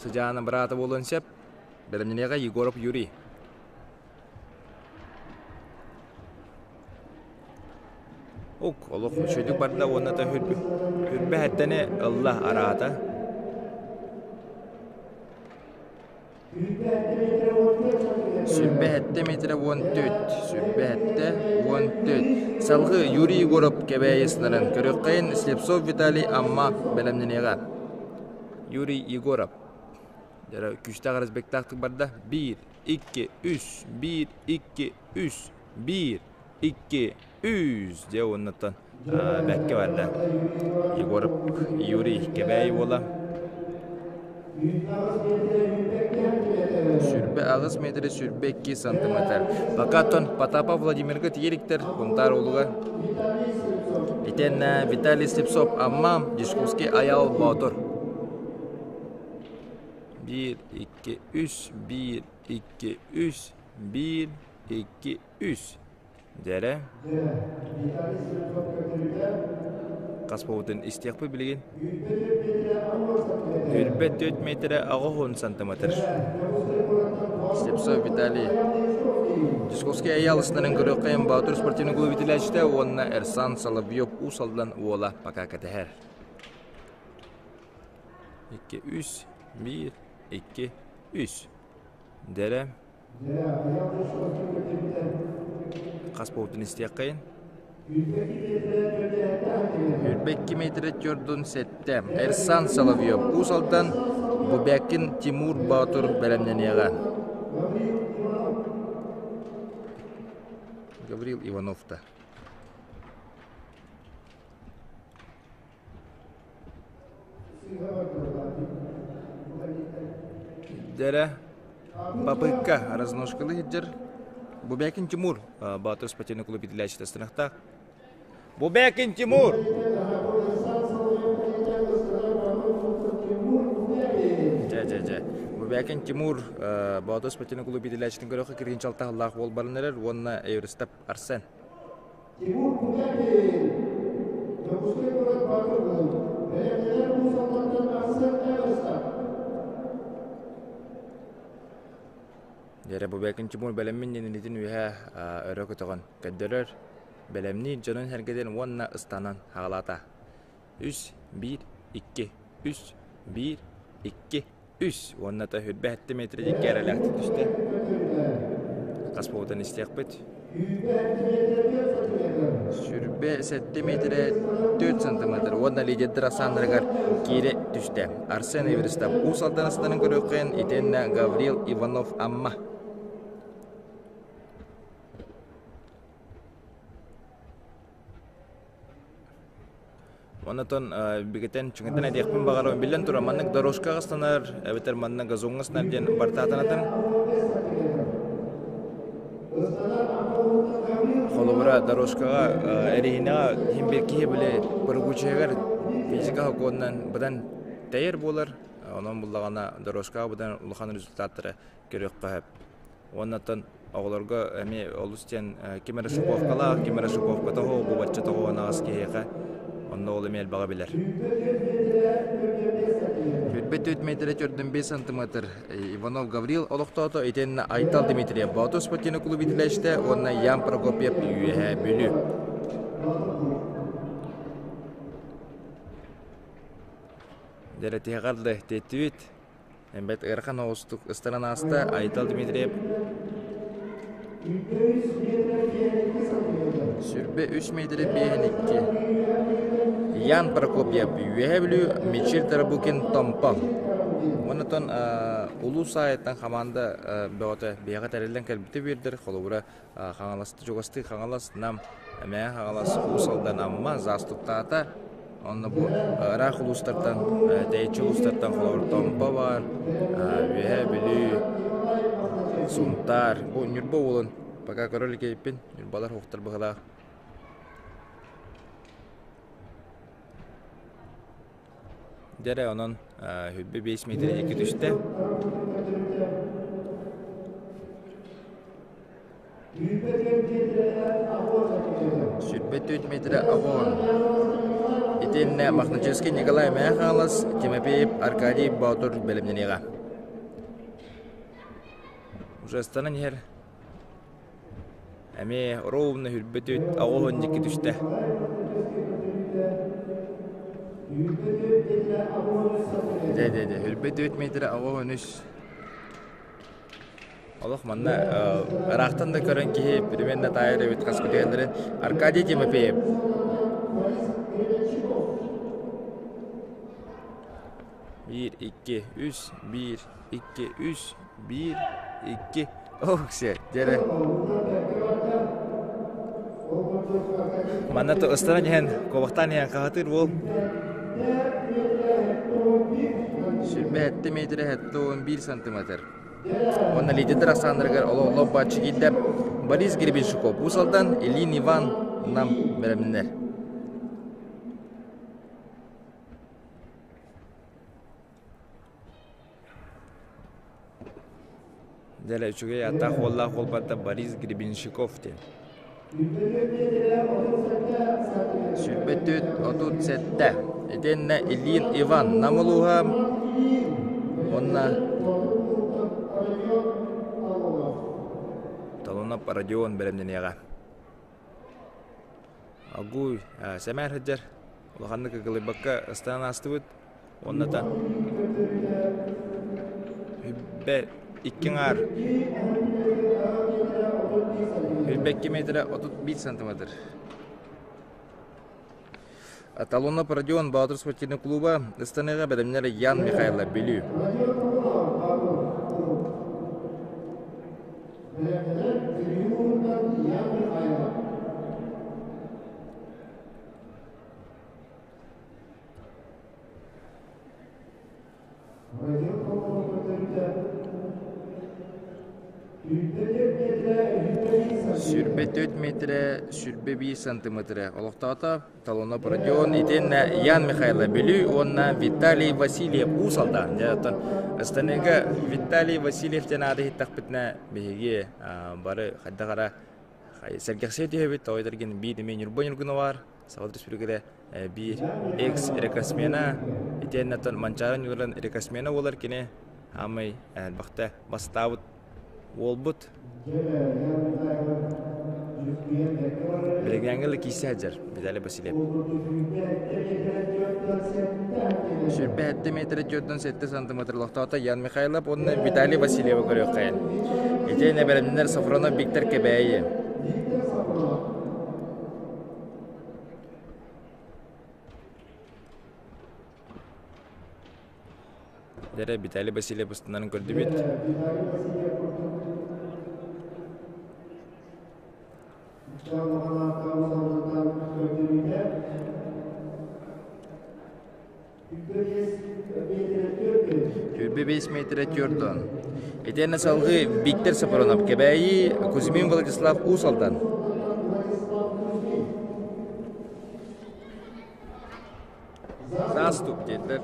сыдьаана быраата буолуон сөп. Бэлэмнэниэҕэ Егоров Юрий. Ук, олох үчүгэйдик барда уонна да хүрбэһэттэни ылла араата. Сүүрбэ метрэ уон төрт, сүүрбэ уон төрт. Салгыы Юрий Егоров Кэбээйи сынарын көрүөххэйин Слепцов Виталий Амма бэлэмнэниэҕэ. Юрий Егоров. Дьэ, күүстээх разбегтаахтык барда. Биир, икки, үс, биир, икки, үс, биир, икки, үс. Дьэ, уоннаттан бэккэ барда. Егоров Юрий Кэбээйи уола. Сүүрбэ аҕыс метрэ сүүрбэ икки сантиметр. Пока Потапов Владимирга тиийэ Кунтаар уолугар. Итиэннэ Виталий Слепцов Амма, Дьячковский Айаал Боотур. Биир, икки, үс, биир, икки, үс, биир, икки, үс. Дьэрэ. Хас буолбутун истиэхпит билигин. Үрбэ 4 метрэ 80 сантиметр. Слепцов Виталий. Дьячковский Айаал ыстарын көрүөххэйин Баатыр спортивный клуб итилээччитэ уонна Эрсан Соловьев Уус Алдан уола пока кэтэһэр. 2, 3, 1, 2, 3. Дэрэ. Хас буолбутун истиэххэйин. 22 метрэ төрдүн сэттэ. Эрсан Соловьев Уус Алдан Бубякин Тимур Боотур бэлэмнэниэҕэ. Гаврил Иванов да. Дэрэ Попытка разножкалы сылдьар Бубякин Тимур Баатыр спортивный клуб иитиллээччитэ станахтаах. Бубякин Тимур! Дьэ, дьэ, дьэ. Бубякин Тимур Боотур спортивный клуб иитиллээччитин көрөхө киргин чалтаһыллаах уол баран эрэр уонна Эверстап Арсен. Тимур Бубякин Дьокуускай куорат Баатыр клуб бэлэмнэнэр Уус Алдантан Арсен Эверстап. Дьэрэ Бубякин Тимур бэлэммин диэн илиитин үөһэ өрө көтөҕөн көрдөрөр, бэлэмниир дьонун сэргэтин уонна ыстанан хаалаата. Үс, биир, икки, үс, биир, икки, үс уонна та хүрбэ сэттэ метр дикки эрэлээхтик түстэ. Хас буолтан истиэхпит. Сүрбэ сэттэ метрэ 4 сантиметр уонна лидердэр ахсааннарыгар киирэ түстэ. Арсен Эверстов Уус Алдан астарын көрүөххүн итиэннэ Гаврил Иванов Амма. Онотон бигэтэн чуҥатан этиэхпин баҕарабын. Биллэн турар, маннык дорожкаҕа ыстанар, эбэтэр манна газоҥҥа ыстанар диэн бартаатанатын. Холобура, дорожкаҕа эриһинэҕэ иһин биир киһи били прыгучайыгар физика сокуонунан быдан тэйэр буолар. Онон буллаҕына дорожкаҕа быдан улахан результаттары көрүөххэ сөп. Уонна оттон оҕолорго эмиэ олус диэн ким эрэ шиповкалаах, ким эрэ шиповката оһох, бу бачча тоҕуонаҕас киһиэхэ онно ол эмиэ элбэҕи билэр. Түрбэ 4 метрэ 4,5 сантиметр Иванов Гаврил олохтоото итиэннэ Айтал Дмитриев Боотур спортивный клуб иитиллээччитэ уонна Ян Прокопьев Үөһээ Бүлүү. Дэрэтиһэҕэр да тиэттибит. Эмбэт ыарахан оҕустук ыстанан ааста Айтал Дмитриев Сүрбэ үс метрэ биэһин икки. Ян Прокопьев Үөһээ Бүлүү Мичил Тарабукин Томпо. Онтон улуус аайыттан хамаанда бөҕөтө биһиэхэ тэриллэн кэлбитэ биэрдэр. Холобура Хаҥалас чугастыы Хаҥалас, Нам, Мэҥэ Хаҥалас, Уус Алдан, Амма, Заастуктаата. Онно бу ыраах улуустартан, тэйиччи улуустартан холобур Томпо баар, Үөһээ Бүлүү, Сунтаар. Бу Ньурба уолун пока көрө иликпин. Ньурбалар суохтар быһыылаах. Дьэ онон хүрбэ 5 метр диэки түстэ. Сүүрбэ төрт метрэ аҕон. Итиэннэ Мохначевский Николай Мэхалас, Тимофеев Аркадий Боотур бэлэмнэниэҕэ. Уже ыстанан иһэр. Эмиэ ровно хүрбэ төрт аҕыс диэки түстэ. Дьэ, дьэ, дьэ, хүрбэ төрт метрэ аҕыс үс. Олох манна ыраахтан да көрөн киһи примерно таайар эбит хас күтүһэллэрин. Аркадий Тимофеев. Биир, икки, үс, биир, икки, үс, биир, икки. Ох, все, дьэрэ. Манна ыстаран иһэн, куобахтаан иһэн хаһытыыр уол. Сүүрбэ сэттэ метрэ 71 сантиметр. Уонна лидердэр ахсааннарыгар олох бааччы киирдэ Борис Гребенщиков Уус Алдан, Ильин Иван Нам бэлэмнэнэр. Дэлэ үчүгэй ааттаах уоллаах уолбарда Борис Гребенщиков диэн. Сүүрбэ төрт 37. Итиэннэ Ильин Иван Нам улууһа уонна Толонов Родион бэлэмнэниэҕэ. Агуй сэмээр сылдьар улаханнык ыгылыйбакка ыстаан аастыбыт уонна та Үббэ икки аҥаар. 22 метрэ 31 сантиметр. Талонов Родион Баатыр спортивный клуба ыстаныыга бэлэмнэр Ян Михайлов Бүлүү. 24 метрэ 101 сантиметрэ олохтоото Талонов Родион итиэннэ Ян Михайлов Бүлүү уонна Виталий Васильев Уус Алдан. Дьэ оттон ыстаныыга Виталий Васильев диэн ааты иһиттэхпитинэ биһиги бары хайдах эрэ сэргэхсийэ түһэбит, тоҕо этэргин биир эмиэ Ньурба Ньургуна баар, Саха Республиката биир экс-рекордсмена, итиэннэ оттон Манчаары Ньургунан рекордсмена буолар кини аамай элбэхтэ бастаабыт уолбут. Билигиҥҥэ да киирсэ сылдьар Виталий Васильев. 27 метр 47 сантиметр олохтоото Ян Михайлов уонна Виталий Васильевы көрүөххэйин. Итиэннэ бэлэмнэнэр Софронов Виктор Кэбээйи. Дэрэ Виталий Васильев устунан көрдүбүт. Түрбэ 5 метрэ 4 Итиэннэ салгыы Виктор Сапронов Кэбээйи, Кузьмин Владислав Уус Алдан. Заступ диэтилэр.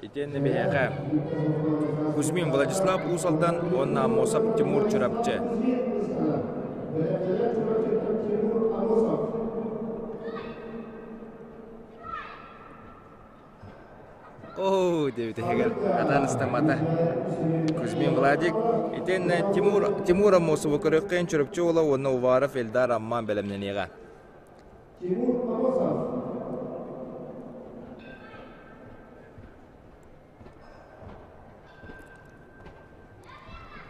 Итиэннэ биһиэхэ Кузьмин Владислав Уус Алдан уонна Аммосов Тимур Чурапчы. Оо, диэбит иһигэр атаан ыстаммата. Кузьмин Владик итиэннэ Тимур, Тимур Аммосову көрүөххэ Чурапчы уола уонна Уваров Эльдар Амман бэлэмнэниэҕэ. Тимур Аммосов.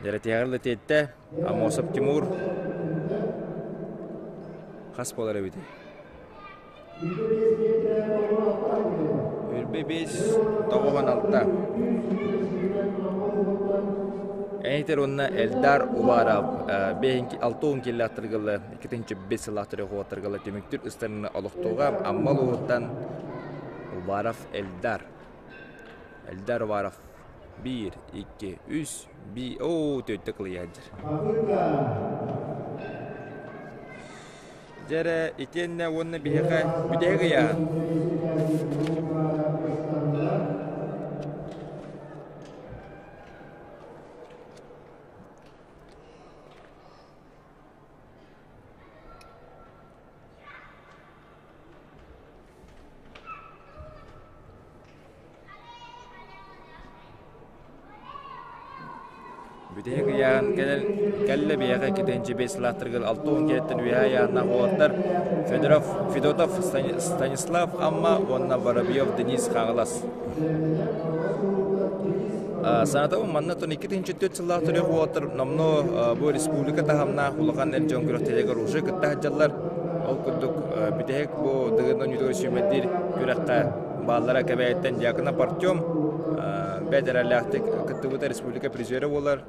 Дьэрэтиэҕэр да тиэттэ Аммосов Тимур хас буолар эбитий? Үрбэ 5 96. Эйтер уонна Эльдар Уваров 60 киллааттаргылы 2-5 сылааттары хуаттаргылы түмүктүр ыстарыны олохтууга Амма улууһуттан Уваров Эльдар. Эльдар Уваров 1, 2, 3, 1, оо, төттө кылыйаджыр. Дьэ эрэ, итиэннэ уонна биһиэхэ бүтэһик ыйааһын. Бүтэһик ыйааһын кэлэн кэллэ биһиэхэ иккитинчи сылаахтарыгар 60 киһиттэн үөһээ ыйааһыннаах уолаттар Федоров Федотов Станислав Амма уонна Воробьев Денис Хаҥалас. Санатабын манна тон 2004 сыллаах төрүөх уолаттар номнуо бу республика таһымнаах улахан эр дьон күрэхтэһиитигэр уже кытта сылдьаллар. Ол курдук бүтэһик бу Дыгын оонньуутугар сүүмэрдиир күрэххэ бааллара Кэбээйиттэн Дьяконов Артем бэрт эрэллээхтик кыттыбыта республика призера буолар.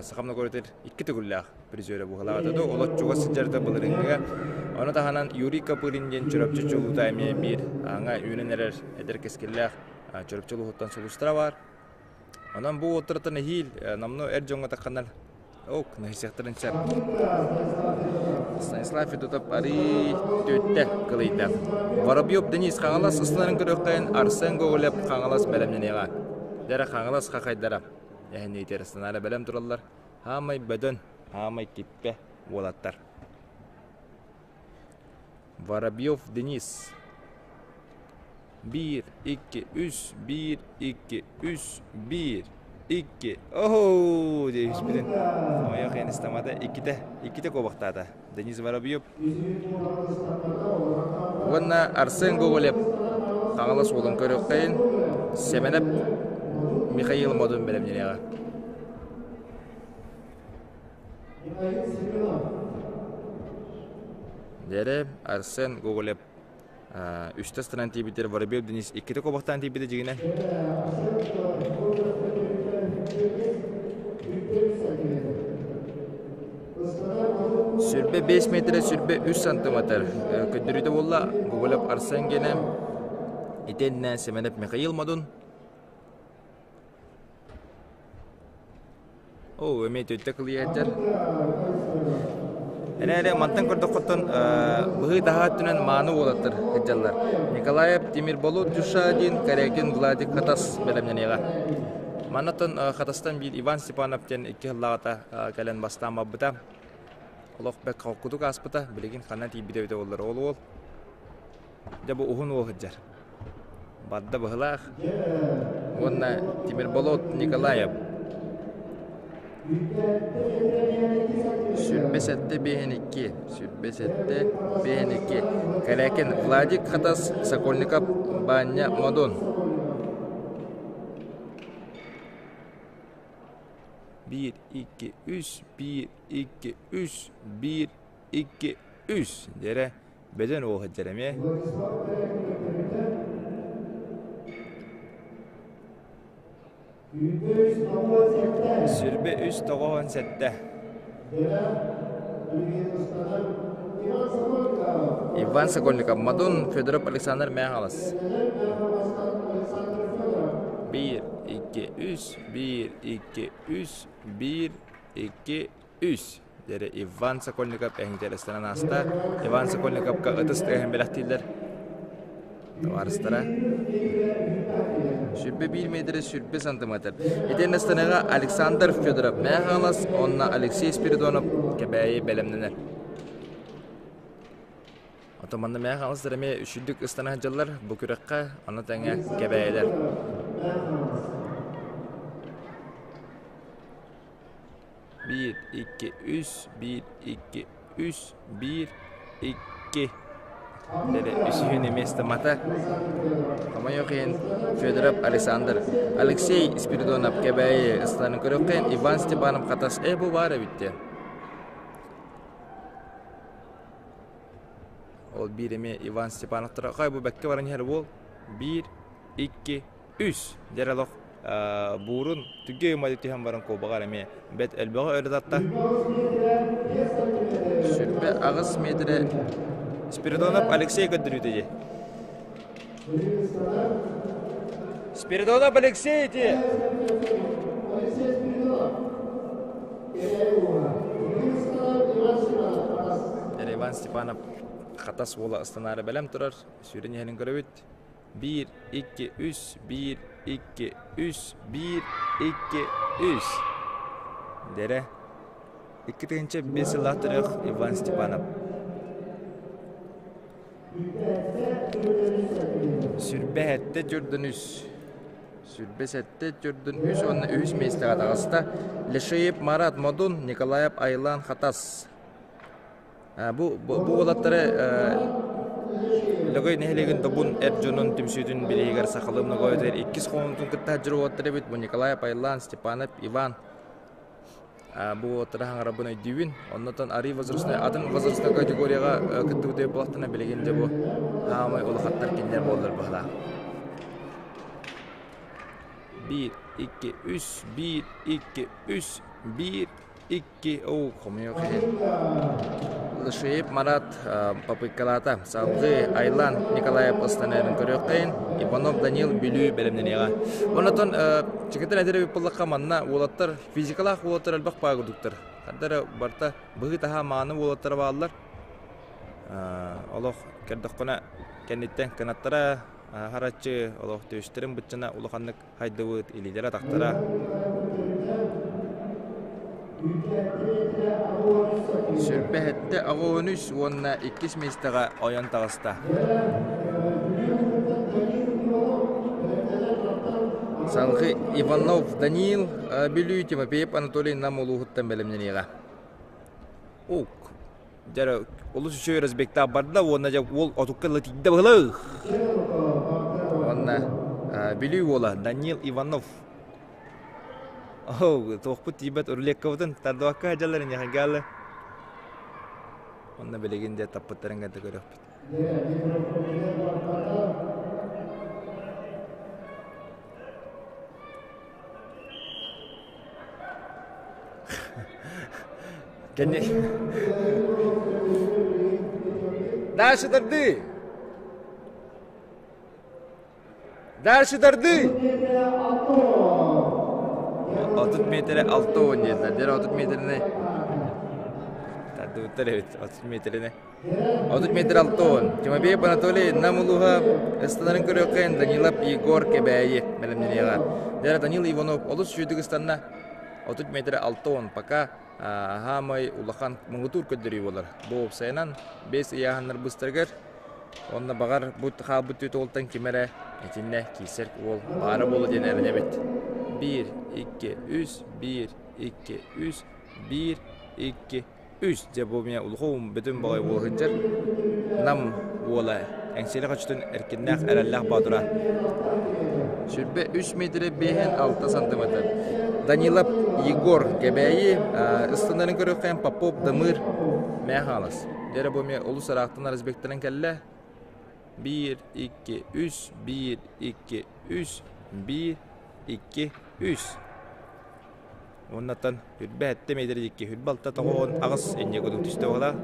Сахам норуотугар икки төгүллээх призера буолаата да олоччуга чугас сылдьарда былырыыҥҥыга. Ону таһынан Юрий Копырин диэн Чурапчы чулуута эмиэ биир ааҥа үүнэн эрэр эдэр кэскиллээх Чурапчы улууһуттан сулустара баар. Онон бу уоттартан эһиил номнуо эр дьоҥҥо тахханар ок наһисиэхтэрин сөп. Станислав Федотов арый түөттэ кылыйда. Воробьев Денис Хаҥалас ыстанарын көрүөххэйин Арсен Гоголев Хаҥалас бэлэмнэниэҕэ. Дэрэ Хаҥалас хахайдара эһэниитэр станара бэлэм тураллар. Хаамай бөдөн, хаамай киппэ уолаттар. Воробьев Денис Биир, икки, үс, биир, икки, үс, биир, икки. Оһоо диэбиспитин хомойуох иһин ыстамата иккитэ, иккитэ куобахтаата. Денис Воробьев уонна Арсен Гоголев Хаҥалас уолун көрүөххэйин Сэмэнэп Михаил Модун бэлэмнэниэҕэ. Дэрэ Арсен Гоголев үстэ ыстанан тиийбитигэр Воробьев Денис иккитэ куобахтаан тиийбитэ дьигинэ. Сүрбэ 5 метрэ сүрбэ 3 сантиметр көрдөрүүтэ буолла Гоголев Арсен генэ итиэннэ Семенов Михаил Модун Оо, эмиэ төттө кылыйааччар. Эрээри мантан көрдөххөттөн быһыы таһаа өттүнэн мааны уолаттар сылдьаллар. Николаев Тимирболот Дюшадин, Корякин Владик Хатас бэлэмнэниэҕэ. Маннаттан Хатастан биир Иван Степанов диэн икки сыллааҕыта кэлэн бастаан барбыта. Олох бэрт холкутук ааспыта, билигин ханна тиийбитэ эбитэ буоллар ол уол. Дьэ бу уһун уол сылдьар. Барда быһылаах уонна Тимирболот Николаев Сүрбэ сэттэ биэһин икки, сүрбэ сэттэ биэһин икки. Кэрээкин Владик Хатас, Сокольников Баанньа Модун. Биир, икки, үс, биир, икки, үс, биир, икки, үс диэрэ Бөдөн уол сылдьар эмиэ. Сүрбэ үс тоҕоһун сэттэ. Иван Сокольников, Мадун Федоров Александр Мэхалас. Биир, икки, үс, биир, икки, үс, биир, икки, үс. Диэри Иван Сокольников эһиҥтэлэстэнэн ааста. Иван Сокольниковка ытыс тыаһын бэлэхтииллэр. Табаарыстара. Сүрбэ биир метрэ сүрбэ сантиметр. Итиэннэ станыга Александр Федоров Мэхалас уонна Алексей Спиридонов Кэбээйи бэлэмнэнэр. Оттон манна Мэхаластар эмиэ үчүгдүк ыстана сылдьаллар бу күрэххэ, ону тэҥэ Кэбээйилэр. Биир, икки, үс, биир, икки, үс, биир, икки. Дэрэ үсүһүн эмиэ ыстаммата. Хомойуох иһин Федоров Александр, Алексей Спиридонов Кэбээйи ыстаанын көрүөххэ Иван Степанов Хатас э бу баар эбит диэн. Ол биир эмиэ Иван Степановтара хай бу бэккэ баран иһэр уол. Биир, икки, үс дьэр олох буурун түгэ умайда түһэн баран куобаҕар эмиэ бэт элбэҕи өрө татта. Сүрбэ аҕыс метрэ Спиридонов Алексей көрдөрүүтэ дии. Спиридонов Алексей ити. Иван Степанов Хатас уола ыстанаары бэлэм турар. Сүүрэн иһэрин көрөбүт. Биир, икки, үс, биир, икки, үс, биир, икки, үс. Дэрэ. 2005 сыллаах төрөх Иван Степанов. Сүрбэ сэттэ төрдүн үс. Сүрбэ сэттэ төрдүн үс уонна үһүс миэстэҕэ таҕыста. Лешеев Марат Модун, Николаев Айлан Хатас. Бу бу уолаттары Лөгөй нэһилиэгин Добун эр дьонун түмсүүтүн бирииһигэр сахалыы многоэтэр иккис хонуутун кытта сылдьар уолаттар эбит. Бу Николай Айлан, Степанов Иван бу уолаттары хаҥарабын өйдүүбүн. Оннотон арыы возрастной атын возрастной категорияҕа кыттыбыт буоллахтарына билигин дьэ бу хаамай улахаттар кинилэр буоллар быһалаах. Биир, икки, үс, биир, икки, үс, биир, икки оу хомойуох иһин Лышеев Марат попыткалаата. Салгыы Айлан Николаев ыстанарын көрүөххэйин, Иванов Данил Бүлүү бэлэмнэниэҕэ. Онотон чекетен этэр эбит буоллахха манна уолаттар физикалаах уолаттар элбэх баа курдуктар. Хардара барта быһыы-таһаа мааны уолаттара бааллар. Олох көрдөххүнэ кэнниттэн кынаттара хараччы олох түөстэрин быччына улаханнык хайдыбыт илиилэрэ-атахтара Сүрбэһэттэ аҕыон үс уонна иккис миэстэҕэ ойон таҕыста. Салгыы Иванов Даниил Бүлүү Тимофеев Анатолий Нам улууһуттан бэлэмнэниэҕэ. Ук. Дьэ олус үчүгэй разбегтаах барда уонна дьэ уол отукка ыла тиийдэ быһылаах. Уонна Бүлүү уола Даниил Иванов. Оу, туохпут тиийбэт рулеткабытын тардыбакка сылдьаллар инньэхэ Онно билигин дьэ таппыттарын кытта көрүөхпүт. Кэнни Дальше тарды! Дальше тарды! 30 метрэ 6 диэтилэр. Дьэ 30 метрини тардыбыттар эбит 30 метрини. 30 метр 60. Тимофеев Анатолий Нам улууһа ыстанарын көрүөххэ Данилов Егор Кэбээйи бэлэмнэниэҕэ. Дьэ Данил Иванов олус үчүгүйдүк ыстанна. 30 метр 60 пока хаамай улахан муҥутуур көрдөрүү буолар. Бу уопсайынан 5 ыйааһыннар быстарыгар Уонна баҕар бу хаалбыт түөрт уолтан ким эрэ итиннэ киирсэр уол баара буолуо диэн эрэнэбит. Биир, икки, үс, биир, икки, үс, биир, икки, үс. Дьэ бу меня улахан бүтүн баҕай уол сылдьар. Нам уола Эҥсиэли хочотун эркиннээх эрэллээх боотура. Сүрбэ үс метрэ биэһин алта сантиметр. Данилов Егор Кэбээйи ыстанарын көрүөххэ Попов Дамыр мээ хаалас. Дьэ бу эмиэ олус ыраахтан разбектарын кэллэ. Биир, икки, үс, биир, икки, үс, биир, икки, үс. Уоннаттан үрбэ сэттэ метр икки, үрбэ алта тоҕуон аҕыс инньэ кудук түстэ буола.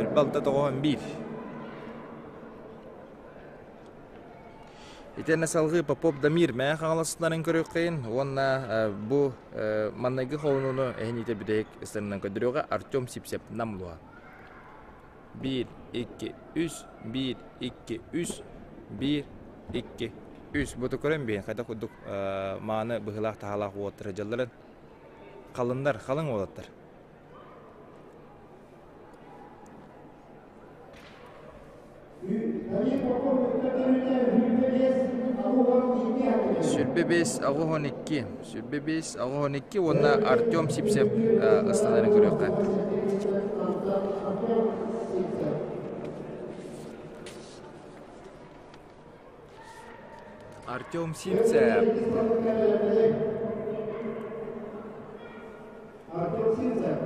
Үрбэ алта тоҕуон биир. Итиэннэ салгыы Попов Дамир Мэҥэ Хаҥаластарын көрүөххэйин уонна бу маннайгы холонууну эһиниитэ бүтэһик ыстарынан көрдөрүөҕэ Артем Сипсеп Намлуа. Биир, икки, үс, биир, икки, үс, биир, икки, үс. Бу көрөн биһин хайдах курдук мааны быһыылаах таһаалаах уолаттар дьалларын халыннар, халыҥ уолаттар. Сүрбэ бэс аҕыс икки, сүрбэ бэс аҕыс икки уонна Артем Сипсев ыстанарын көрүөххэ. Артем Сивцев. Артем Сивцев.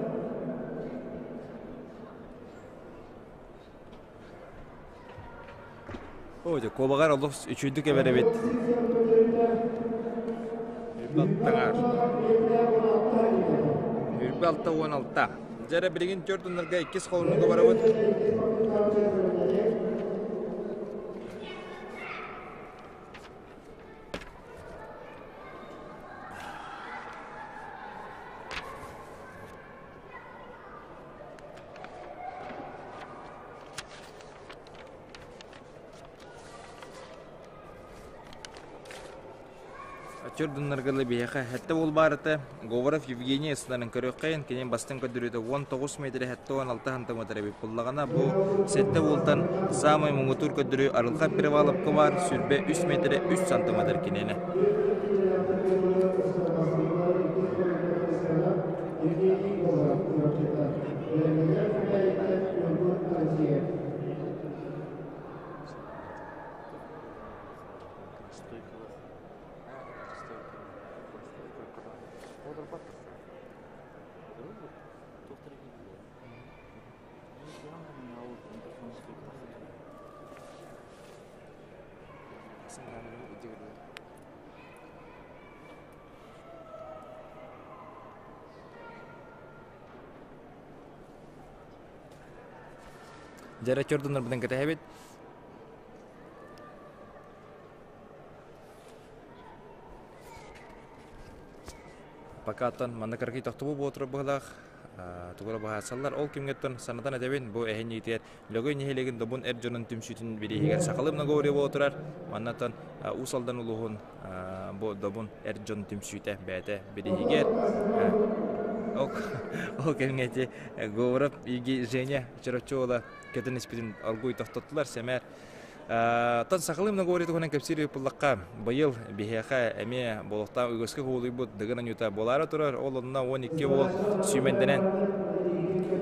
Оо, дьэ, куобаҕар олус үчүгүйдүк эбэр эбит. Үрбэ алтаҕар. Үрбэ 66. Дьэ эрэ билигин түөрт уоннарга иккис холонууга барабыт. Чөрдуннарга биһиэхэ сэттэ уол баар этэ. Говоров Евгений ыстанарын көрүөххэйин, кини бастыҥ көрдөрүүтэ 19 метрэ 76 сантиметр эбит буоллаҕына, бу сэттэ уолтан саамай муҥутуур көрдөрүү Арылхан Переваловка баар, сүрбэ 3 метрэ 3 сантиметр киниэнэ. Евгений Говоров Бэлэмнэнэр Кэбээйиттэн Ньургун Алексеев. Дьэ эрэ чордуннарбытын кэтэһэбит. Пока-тан манна кыракый тохтобул буолар быһылаах тугура быһаарсаллар. Ол кэмҥэттэн санатан этэбин, бу эһинниитигэр Лөгөй нэһилиэгин Добун эр дьонун түмсүүтүн бирииһигэр сахалыы многоборье буола турар. Маннатан Уус Алдан улууһун бу Добун эр дьон түмсүүтэ бэйэтэ бирииһигэр ол кэмҥэ ити Говоров Евгений Женя Чорочола көтөн испитин оргууй тохтоттулар сэмээр Тон сахалыы многоборье туһунан кэпсиир ыыппыллахха быйыл биһиэхэ эмиэ буолуохтаах үгэскэ кубулуйбут Дыгын Анюта буолаары турар. Ол онно 12 уол сүүмэрдэнэн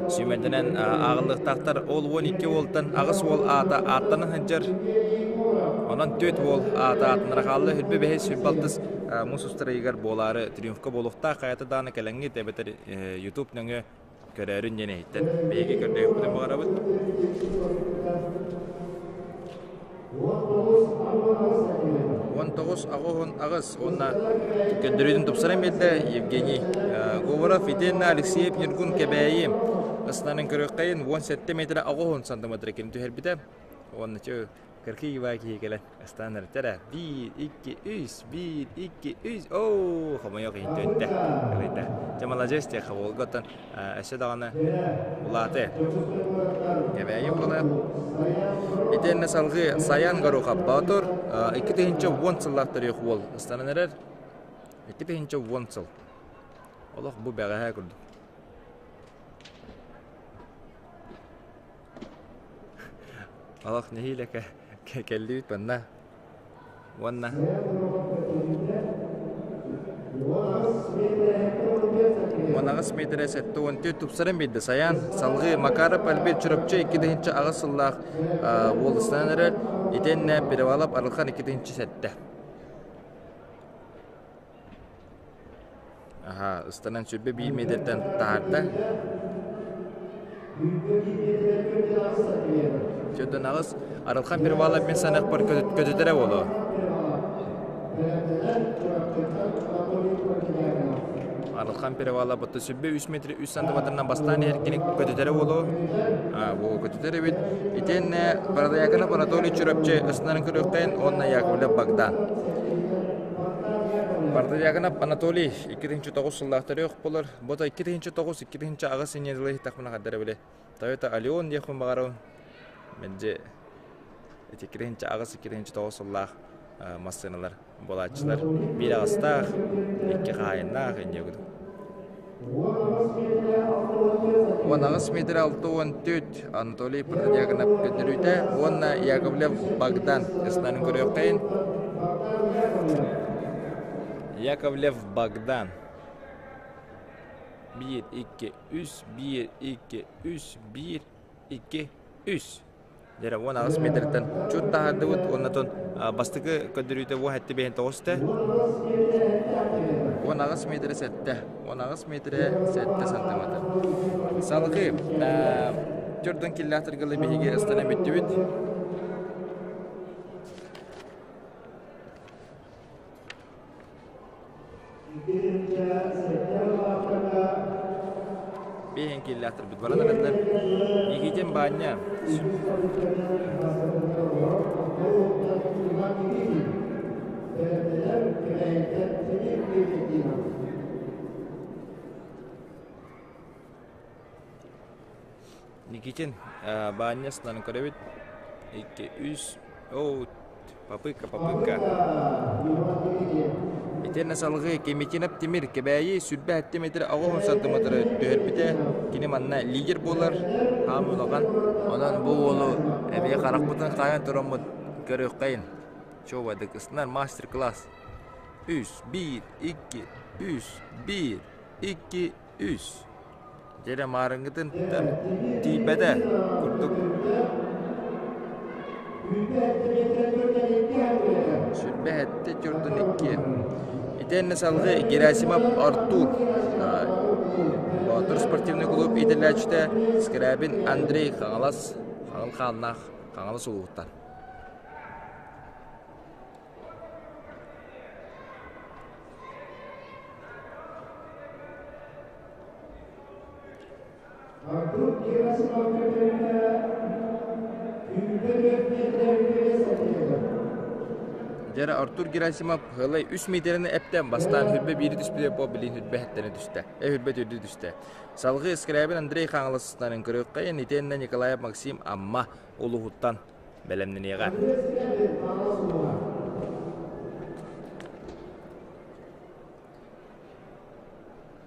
сүүмэрдэнэн ааҕыллыахтаахтар. Ол 12 уолтан аҕыс уол аата ааттанан сылдьар. Онон түөрт уол аата аатынара хаалла. Хүрбэ бэһис, сүрбэ алтыс муус устар ыйыгар буолаары триумфка буолуохтаах. Хайата даҕаны кэлэҥҥит эбэтэр YouTube нөҥүө көрөөрүн диэн иһиттэн биһиги көрдөһүөхпүтүн баҕарабыт. 19 аҕыс уонна көрдөрүүтүн тупсаран биэрдэ Евгений Говоров итиэннэ Алексеев Ньургун Кэбээйи ыстанан көрүөххэйин 17 метр 80 сантиметр ким түһэрбитэ уонна кыркый ибаа киһи кэлэн ыстаан эртэрэ биир икки үс биир икки үс оо хомойуох иһин түөттэ кылыйда дьэ маладьыас диэххэ буолга оттон өссө даҕаны улааты Кэбээйи буола итиэннэ салгыы Саян Горохов Боотур 2010 сыллаах төрүөх уол ыстанан эрэр 2010 сыл олох бу бэҕэһээ курдук Олох нэһиилэ кэллибит манна уонна 18 миэтэрэ 74 тупсаран биэрдэ Саян. Салгыы Макаров Альберт Чурапчы 2008 сыллаах уол ыстанан эрэр. Итиэннэ Перевалов Арылхан 2007. Аха, ыстанан 21 миэтэртэн таһаарда. Чөтөн аҕыс Арылхан Перевалов мин саныахпар көтүтэрэ буолуо. Арылхан Перевалов батта 23 метр 3 сантиметрынан бастаан иһэр кини көтүтэрэ буолуо. Бу көтүтэр эбит. Итиэннэ Протодьяконов Анатолий Чурапчы ыстанарын көрүөххэйин уонна Яковлев Богдан. Протодьяконов Анатолий 2009 сыллаах төрүөх буолар. Бу 2009 2008 инньэ дылы иһиттэхпинэ хайдара били Toyota Allion диэхпин баҕарабын. Мэлдьи ити 2008 2009 сыллаах массыыналар буолааччылар. Биир аҕыстаах, икки хаһаайыннаах инньэ курдук. 18 метр 64 Анатолий Протодьяконов көрдөрүүтэ уонна Яковлев Богдан ыстанын көрүөххэйин. Яковлев Богдан. 1, 2, 3, 1, 2, 3, 1, 2, 3. Дьэрэ 18 метртэн чут таһаардыбыт уонна тон бастакы көрдөрүүтэ 17 59 тэ 18 метрэ 7 18 метрэ 7 сантиметр. Салгыы төрдөн киллаатыргылы биһиги ыстана бүттүбүт. Биһин киллаатырбыт баран эрэллэр. Никитин Баанньа. Никитин Баанньа астынан көрөбүт. Икки, үс, оо, попытка, попытка. Итиэннэ салгыы Кемитинов Тимир Кэбээйи 27 метр 80 сантиметры түһэрбитэ. Кини манна лидер буолар, хаам улахан. Онон бу уолу эбии харахпытын хаайан тураммыт көрүөххэйин. Чуобадык ыстынар мастер-класс. Үс, биир, икки, үс, биир, икки, үс. Дьэрэ маарыҥҥытын тиийбэтэ курдук. 27 чурдун икки. Итиэннэ салгыы Герасимов Артур Боотур спортивный клуб иитиллээччитэ Скрябин Андрей Хаҥалас Хаҥыл хааннаах Хаҥалас улууһуттан. Артур Герасимов көрдөрүүтэ 24 метр сантиметр. Дьэрэ Артур Герасимов һылай үс миэтэрэни эптэн бастаан хүрбэ биири түспүтэ бо билин хүрбэ хэттэрин түстэ. Э хүрбэ түрдү түстэ. Салгыы Скрябин Андрей Хаҥаласыттан көрүөххэйин итиэннэ Николаев Максим Амма улууһуттан бэлэмнэниэҕэ. Андрей Скрябин Хаҥалас улууһа.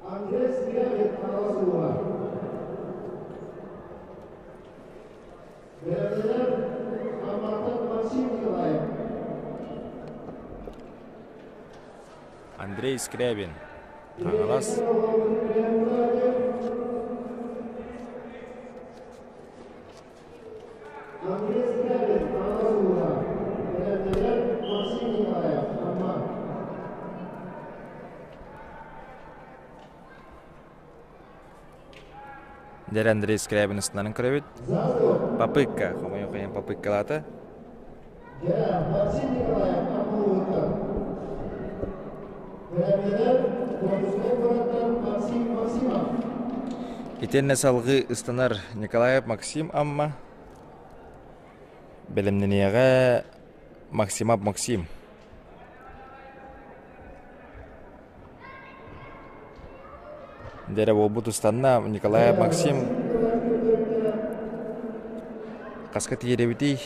Андрей Скрябин Хаҥалас улууһа. Бэлэмнэнэр Амматтан Максим Николаев. Андрей Скрябин Хаҥалас. Андрей Скрябин Хаҥалас улууһа. Бэлэмнэнэр Дэр Андрей Скрябин ыстанарын көрөбүт. Попытка, хомойуох иһин попыткалаата. Итиэннэ салгыы ыстанар Николаев Максим Амма бэлэмнэниэҕэ Максимов Максим. Дэрэ буолбут ыстанна Николаев Максим хаска тиийэбитий?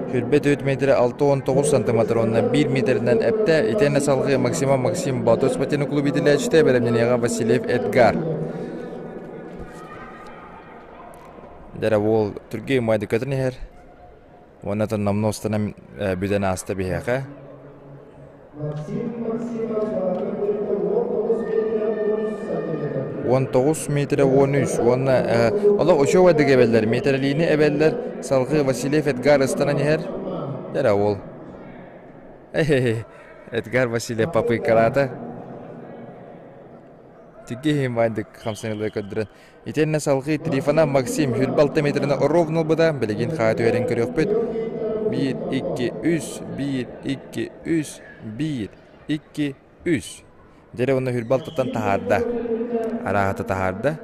Хүрбэ 4 метрэ 69 сантиметр уонна 1 метринэн эптэ. Итиэннэ салгыы Максима Максим Боотур спортивный клуб иитиллээччитэ бэлэмнэниэҕэ Васильев Эдгар. Дэрэ уол түргэй майды көтөн иһэр. Уонна номнуо устанан бүтэн ааста биһиэхэ. 19 метрэ 13 уонна олох учуобайдык эбэллэр метрэлиини эбэллэр салгыы Васильев Эдгар ыстанан иһэр эрэ уол Эдгар Васильев попыйкалаата Тигги иһин баайдык хамсанылыы көрдөрөн Итиэннэ салҕыы Трифонов Максим 26 метрини ровно ылбыта, билигин хаа түһэрин көрүөхпүт. 1, 2, 3, 1, 2, 3, 1, 2, 3. Дьэрэ уонна 26-тан таһаарда. Арааһата таһаарда.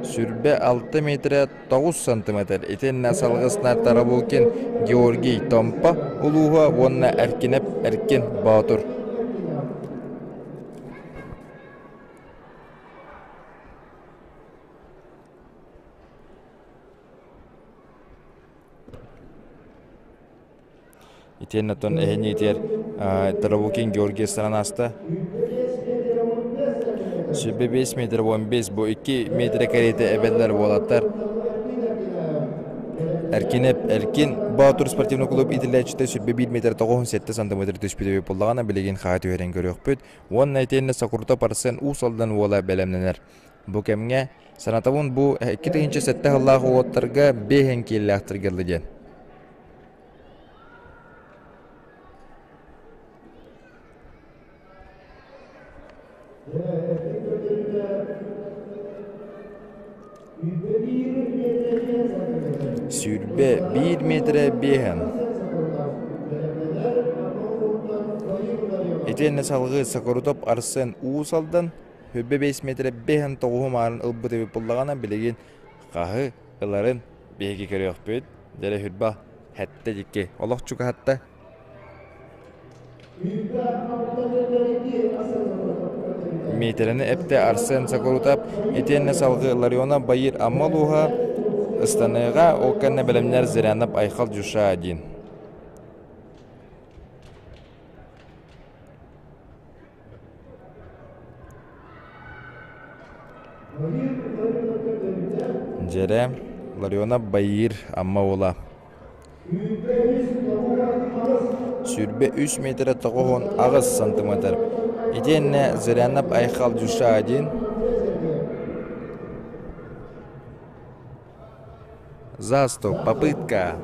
Сүрбэ 6 метрэ 9 сантиметр. Итиннэ салгыснар Тарабукин Георгий Томпо улууһа уонна Эркинэп Эркин Боотур. Итиэннэ оттон эһиниитигэр Тарабукин Георгий ыстаран ааста. Сүрбэ 5 метр 15 бу 2 метрэ кэриэтэ эбэллэр уолаттар. Эркинэп Эркин Боотур спортивный клуб иитиллээччитэ сүрбэ 1 метр 97 сантиметр түспүт эбит буоллаҕына билигин хаһа түһэрин көрүөхпүт. Уонна итиэннэ Сокурутов Арсен Уус Алдан уола бэлэмнэнэр. Бу кэмҥэ санатабын бу 2007 сыллаах уолаттарга биэһин киэллээхтэргэ дылы диэн. Сүүрбэ биир миэтэрэ биэһэн. Итиэннэ салгыы Сокурутов Арсен Уус Алдан сүүрбэ биэс миэтэрэ биэһэн тоҕуһу маарын ылбыт эбит буоллаҕына билигин хаһы ыларын биһиги көрүөхпүт. Дьэрэ хүрбэ хэттэ дикки олох чугаһатта. Миитэрэни эптэ Арсен Сокурутов итиэннэ салгыы Ларионов Баир Амма улууһа ыстаныыга ол кэннэ бэлэмнэр Зырянов Айхал Дюша диэн. Дьэрэ Ларионов Баир Амма уола 23 метрэ 98 сантиметр. Итиэннэ Зырянов Айхал Дюша-1 Заступ, попытка.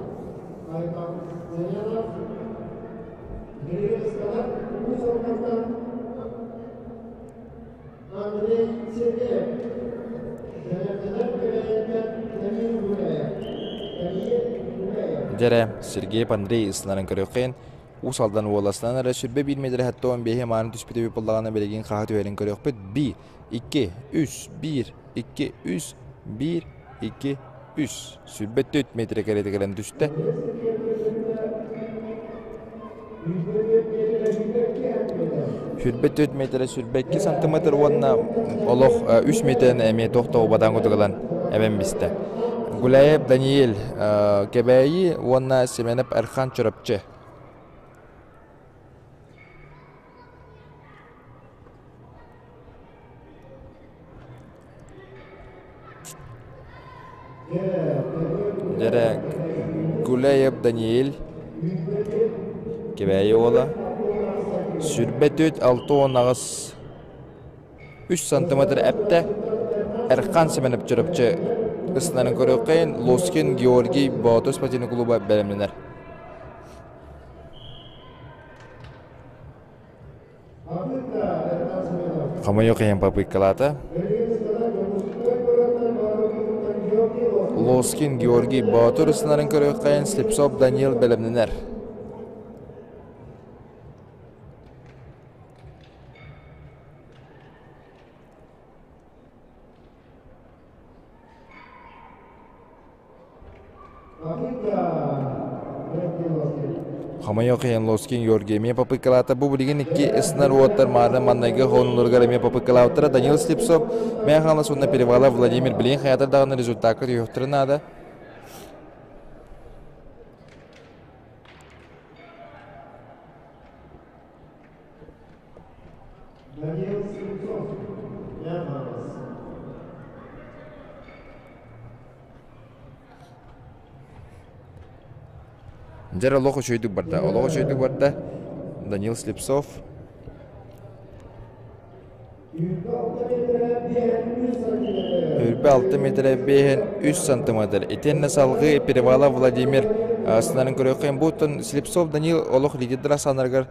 Дьэрэ, Сергей Андрей ыстанарын көрүөххин, Уус Алдан уолластан эрэ сүрбэ биир метрэ хэттэ он биэһи мааны түспүт эбит буоллаҕына билигин хаһа түһэрин көрүөхпүт. Би, икки, үс, биир, икки, үс, биир, икки, үс. Сүрбэ төрт метрэ кэриэтэ кэлэн түстэ. Сүрбэ төрт метрэ сүрбэ икки сантиметр уонна олох үс метрэн эмиэ туох да убатан кутугалан эбэн бистэ. Гуляев Даниэль Кэбээйи уонна Семенов Эрхан Чурапчы. Дьэрэ Гуляев Даниил Кэбээйи уола сүрбэ түөрт 68 үс сантиметр эптэ Эрхан Семенов Чурапчы ыстанарын көрүөххэйин Лоскин Георгий Боотур спортивный клуба бэлэмнэнэр. Хомойуох иһин попыткалаата. Лоскин Георгий Боотур ысынарын көрүөххэйин Слепцов Даниил бэлэмнэнэр. Хомойуох иһин Лоскин Георгий эмиэ попыткалаата. Бу билигин икки ыснар уоттар мааны маннайгы хоонууларыгар эмиэ попыткалаабыттара. Данил Слепцов, Мэҥэ Хаҥалас уонна Перевалов Владимир билигин хайаатар даҕаны результакка түһүөхтэрин наада. Даниил Слепцов, Мэҥэ Хаҥалас. Дьэр олох үчүгэйдик барда. Олох үчүгэйдик барда. Данил Слепцов. Үрбэ 6 метрэ 5 сантиметр. Итиэннэ салгыы Перевалов Владимир сынарын көрүөххэ буттан Слепцов Данил олох лидердара санарыгар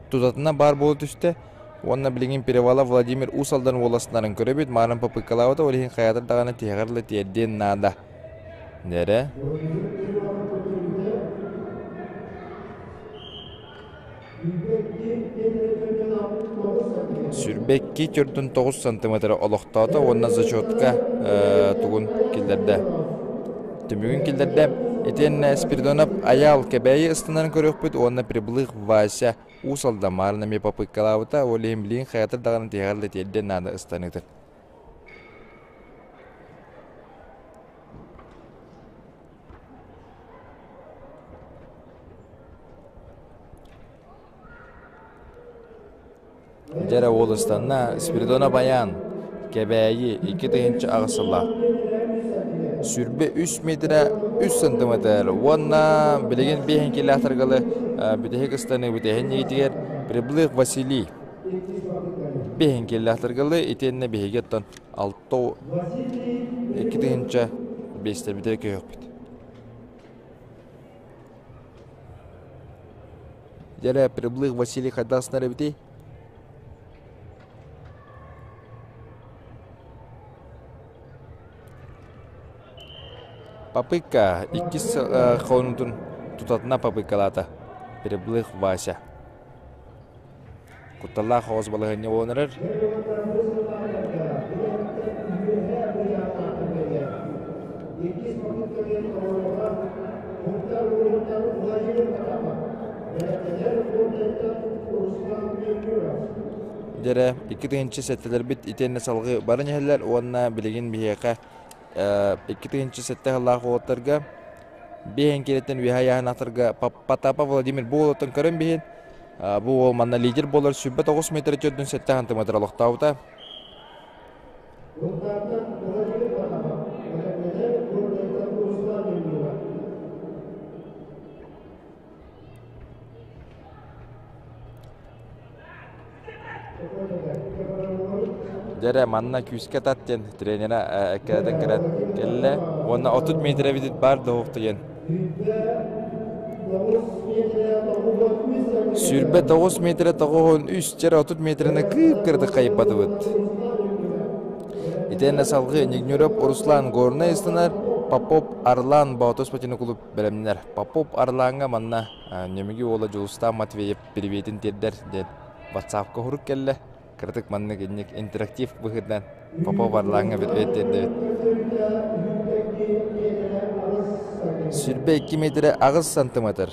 тутатына баар буола түстэ. Уонна билигин Перевалов Владимир Уус Алдан уоласнарын көрөбүт. Маарын попыткалаабыта, ол иһин хайатар даҕаны тиһэҕэр да тиэрдиэн наада. Нэрэ. Сүрбэкки төрдүн 9 сантиметр олохтоото уонна зачетка тугун киллэрдэ. Түмүгүн киллэрдэ. Итиэннэ Спиридонов Айаал Кэбээйи ыстанарын көрүөхпүт уонна Приблых Вася Уус Алдан Маарын эмиэ попыткалаабыта, ол иһин билигин хайатар даҕаны тиһэҕэр да тиэрдиэн наада ыстаныытын. Дьэрэ уол ыстанна Спиридона Баян, Кэбээйи, 2008 сыллаах. Сүрбэ 3 метрэ 3 сантиметр уонна билигин биэһин килээх бүтэһик ыстаныы бүтэһин ньигитигэр Приблых Василий биэһин килээх итиэннэ биһиги оттон алта 2 тыһыынча биэстэрбитигэр көһүөхпүт. Дьэрэ Приблых Василий хайдах эбитий? Попытка иккис хонуутун тутатына попыткалаата. Приблых Вася. Кутталлаах оҕус балаһыанньа буолан эрэр. Дьэрэ, 2007-лэрбит итиэннэ салгыы баран иһэллэр уонна билигин биһиэхэ 2007 сыллаах уолаттарга биэһин кириттэн үөһэ айааһынаахтарга Потапов Владимир бу уолуттан көрөн биһин бу уол манна лидер буолар 29 метр 47 сантиметр олохтообута. Дьэрэ манна күүскэ тат диэн тренерэ эккирэтэн кэлэн кэллэ уонна 30 метр эбит баар да диэн. Сүүрбэ тоҕус метрэ тоҕуһун үс дьэрэ 30 метрини кыып-кыратык хайыппатыбыт. Итиэннэ салгыы Нигнюров Руслан Горнай ыстанар, Попов Арлан Боотус спортивный клуб бэлэмнэнэр. Попов Арлаҥҥа манна Нөмүгү уола Дьулустаан Матвеев приветин тиэрдэр диэн ватсапка сурук кэллэ. Кыратык маннык инник интерактив быһыытынан Попов Арлаҥҥа привет тиэрдэбит. 22 метрэ 8 сантиметр.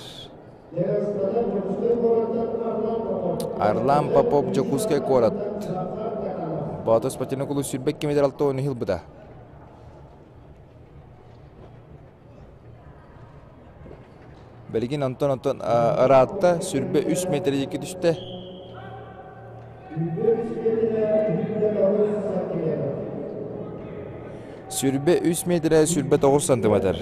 Арлан Попов Дьокуускай куорат. Боотур спортивный клуб 22 метр 6 ылбыта. Билигин онтон онтон ыраатта, сүрбэ 3 метр диэки түстэ. Сүрбэ 3 метрэ сүрбэ 9 сантиметр.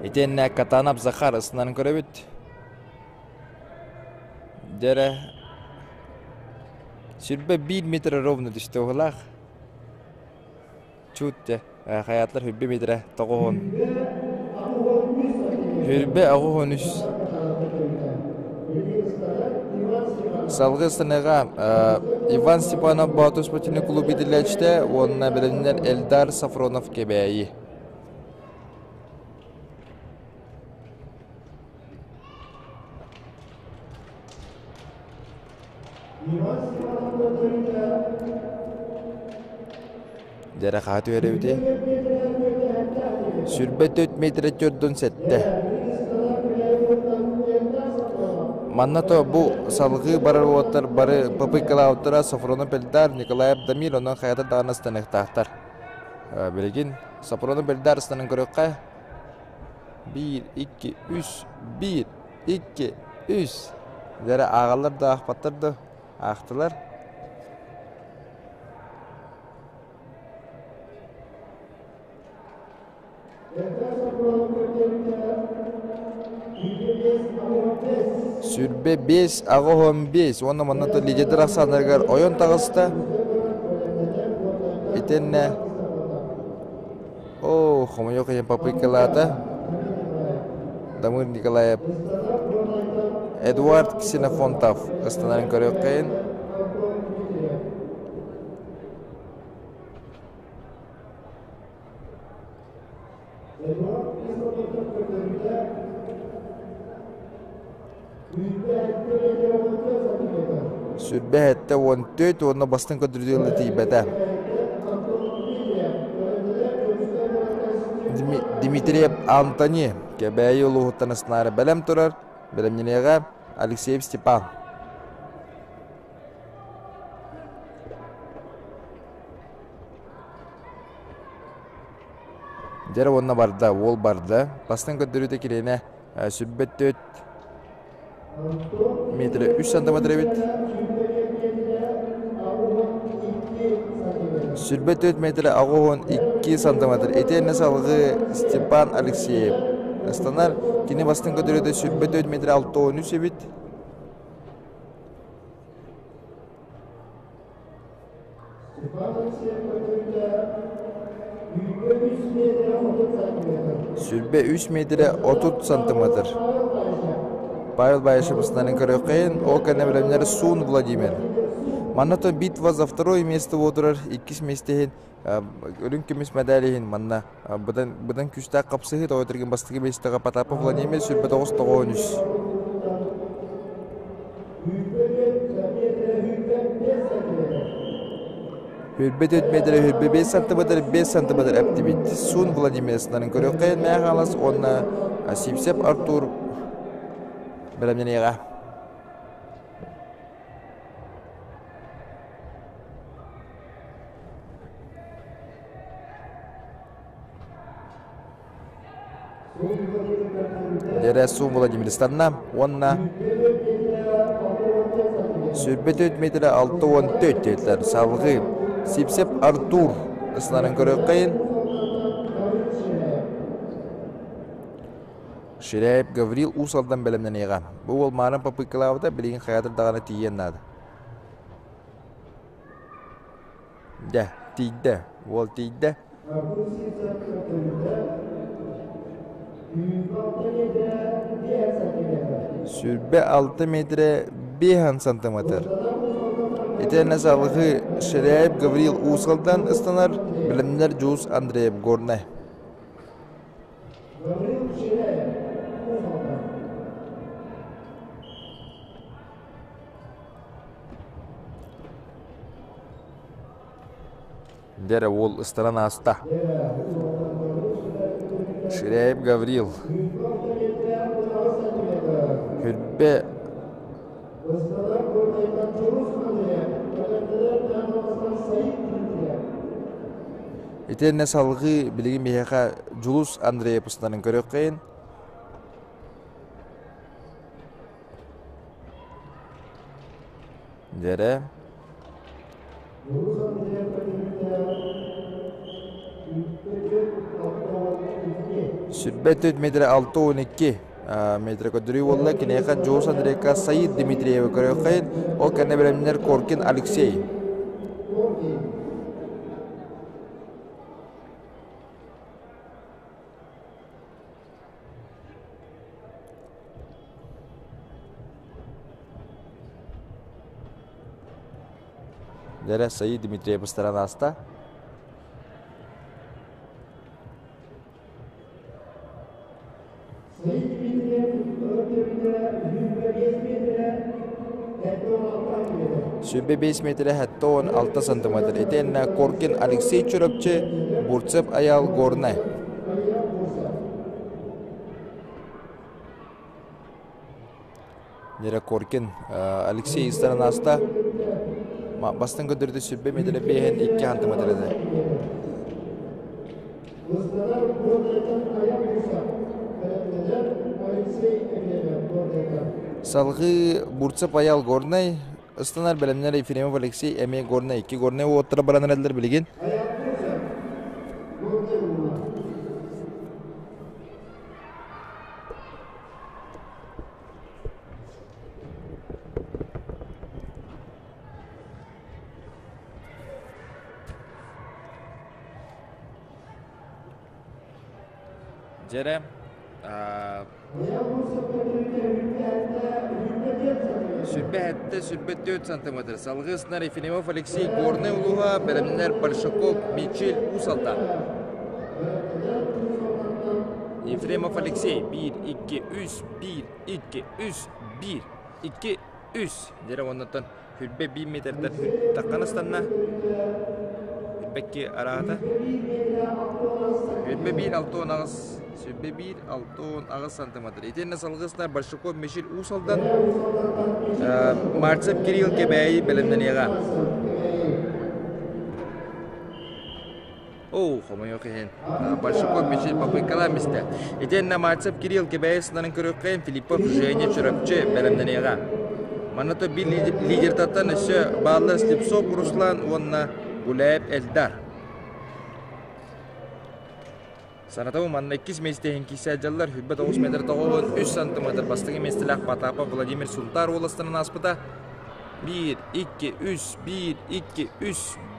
Итиэннэ Катанов Захар ысынан көрөбүт. Дьэрэ сүрбэ биир метр ровно түстэ уһулаах. Чуут дьэ, хайаатылар сүрбэ метрэ тоҕуһун. Хүрбэ 83. Салгыы ыстаныыга Иван Степанов Боотур спортивнай клуб иитиллээччитэ уонна бэлэмнэр Эльдар Сафронов Кэбээйи. Дьэрэ хаһа түһэрэбитий? Сүрбэ төрт метрэ төрдүн сэттэ. Манна то бу салгыы барар уолаттар бары попыткалаабыттара Софронов Эльдар, Николаев Дамир, онон хайата даҕаны ыстаныахтаахтар. Билигин Софронов Эльдар ыстанан көрүөххэ. Биир, икки, үс, биир, икки, үс. Дьэрэ ааҕаллар да аахпаттар да аахтылар. Сүрбэ биэс, 85 уонна манна лидердэр ахсааннарыгар ойон таҕыста. Итиннэ Оо, хомойуох иһин попыткалаата. Дамыр Николаев Эдуард Ксенофонтов ыстанарын көрүөххэйин. Сүрбэ 74 уонна бастыҥ көрдөрүүгэ тиийбэтэ. Дмитриев Антони Кэбээйи улууһуттан ыстанаары бэлэм турар. Бэлэмнэниэҕэ Алексеев Степан. Дьэ уонна барда, уол барда. Бастыҥ көрдөрүүтэ кириэнэ сүрбэт 4 метрэ 3 сантиметр эбит. Сүрбэ 4 метрэ 82 сантиметр. Итиэннэ салгыы Степан Алексеев ыстанар. Кини бастыҥ көрдөрүүтэ сүрбэ 4 метрэ 63 эбит. Сүрбэ үс миэтэрэ 30 сантиметр. Павел Баишев ыстанын көрүөххэйин, ол кэннэ бэлэмнэр Сун Владимир. Манна то битва за второе место буолар иккис миэстэ иһин үрүҥ көмүс медаль иһин манна быдан быдан күүстээх хапсыһыы тоҕо этэргин бастакы миэстэҕэ Потапов Владимир сүрбэ тоҕус тоҕуон үс. Үрбэ 4 метр, үрбэ 5 сантиметр, 5 сантиметр эптибит. Сун Владимир сынарын көрүөххэ Мээх Алас уонна Сипсеп Артур бэлэмнэниэҕэ. Дересу Владимирстанна уонна 24 метрэ 64 диэтилэр. Салгыы Сипсеп Артур ысынарын көрүөххэйин. Ширяев Гаврил Уус Алдан бэлэмнэниэҕэ. Бу уол маарын попыткалаабыта билигин хайатыр даҕаны тиийиэн наада. Дьэ, тиийдэ, уол тиийдэ. 26 метрэ 5 сантиметр. Итиэннэ салгыы Ширяев Гаврил Уус Алдан ыстанар, бэлэмнэр Дьулус Андреев Горнай. Дьэ уол ыстаран ааста. Ширяев Гаврил. Хүрбэ Итиэннэ салгыы билигин биһиэхэ Дьулус Андреев устарын көрүөххэйин. Дьэрэ. Сүрбэ төрт метрэ 6-12 метрэ көрдөрүү буолла. Киниэхэ Дьулус Андрейка Саид Дмитриевы көрүөххэйин. Ол кэннэ бэлэмнэр Коркин Алексей. Дэрэ Саид Дмитриев ыстаран ааста. Сүүрбэ биэс миэтэрэ 76 сантиметр. Итиэннэ Коркин Алексей Чурапчы, Бурцев Айаал Горнай. Нера Коркин Алексей истаран ааста. Бастыҥ көрдөрдө сүрбэ миэтэрэ биэһин икки сантиметр этэ. Салгыы Бурцев Аял Горнай ыстанар бэлэмнэр Ефремов Алексей эмиэ Горнай икки Горнай уоттара баран эрэллэр билигин. Дьэрэ Сүрбэ сэттэ, сүрбэ түөрт сантиметр. Салгыы снар Ефремов Алексей Горнай улууһа, бэлэмнэнэр Большаков Мичил Уус Алдан. Ефремов Алексей 1, 2, 3, 1, 2, 3, 1, 2, 3. Дьэрэ оннуттан Хүрбэ биир метртэн таххан ыстанна. Хүрбэкки араата. Хүрбэ биир алта уон аҕыс сүрбэ биир алта уон аҕыс сантиметр. Итиэннэ салгыы Большаков Мишель Уус Алдан Марцев Кирилл Кэбээйи бэлэмнэниэҕэ. Оо, хомойуох иһин. Большаков Мишель попыткалаан мистэ. Итиэннэ Мальцев Кирилл Кэбээйи сынарын көрүөххэйин Филиппов Женя Чурапчы бэлэмнэниэҕэ. Манна то биир лидертаттан өссө бааллар Слепцов Руслан уонна Гуляев Эльдар. Санатабын манна иккис миэстэ иһин киирсээдьаллар 29 метр 93 сантиметр бастакы миэстэлээх Потапов Владимир Сунтаар уоластарын ааспыта. 1, 2, 3, 1, 2, 3,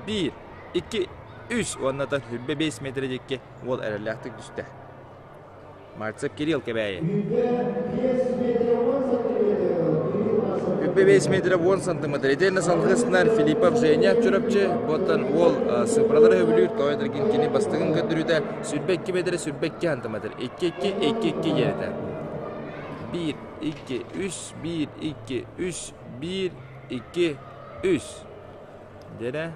1, 2, үс уонна да сүүрбэ биэс метр диэки уол эрэллээхтик түстэ. Мальцев Кирилл Кэбээйи. Сүүрбэ биэс метр уон сантиметр. Итиэннэ салгыы сынар Филиппов Женя Чурапчы. Буоттан уол сыпыралары өбүлүүр тоойо дэргин кини бастыгын көрдөрүүтэ сүүрбэ икки метр сүүрбэ икки сантиметр. Икки икки икки икки диэтэ. Биир, икки, үс, биир, икки, үс, биир, икки, үс. Дэрэ.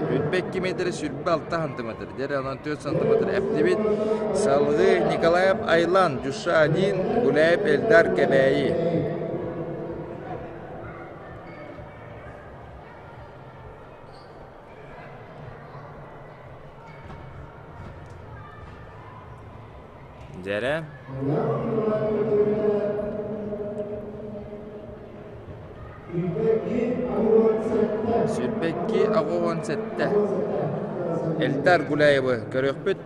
Сүүрбэ икки метр сүүрбэ алта сантиметр, дьэ онон түөрт сантиметр эптибит. Салгыы Николаев Айлан, Дюша один, Гуляев Эльдар Кэбээйи. Дьэрэ. Сүүрбэкки аҕыс сэттэ. Эльдар Гуляевы көрүөхпүт.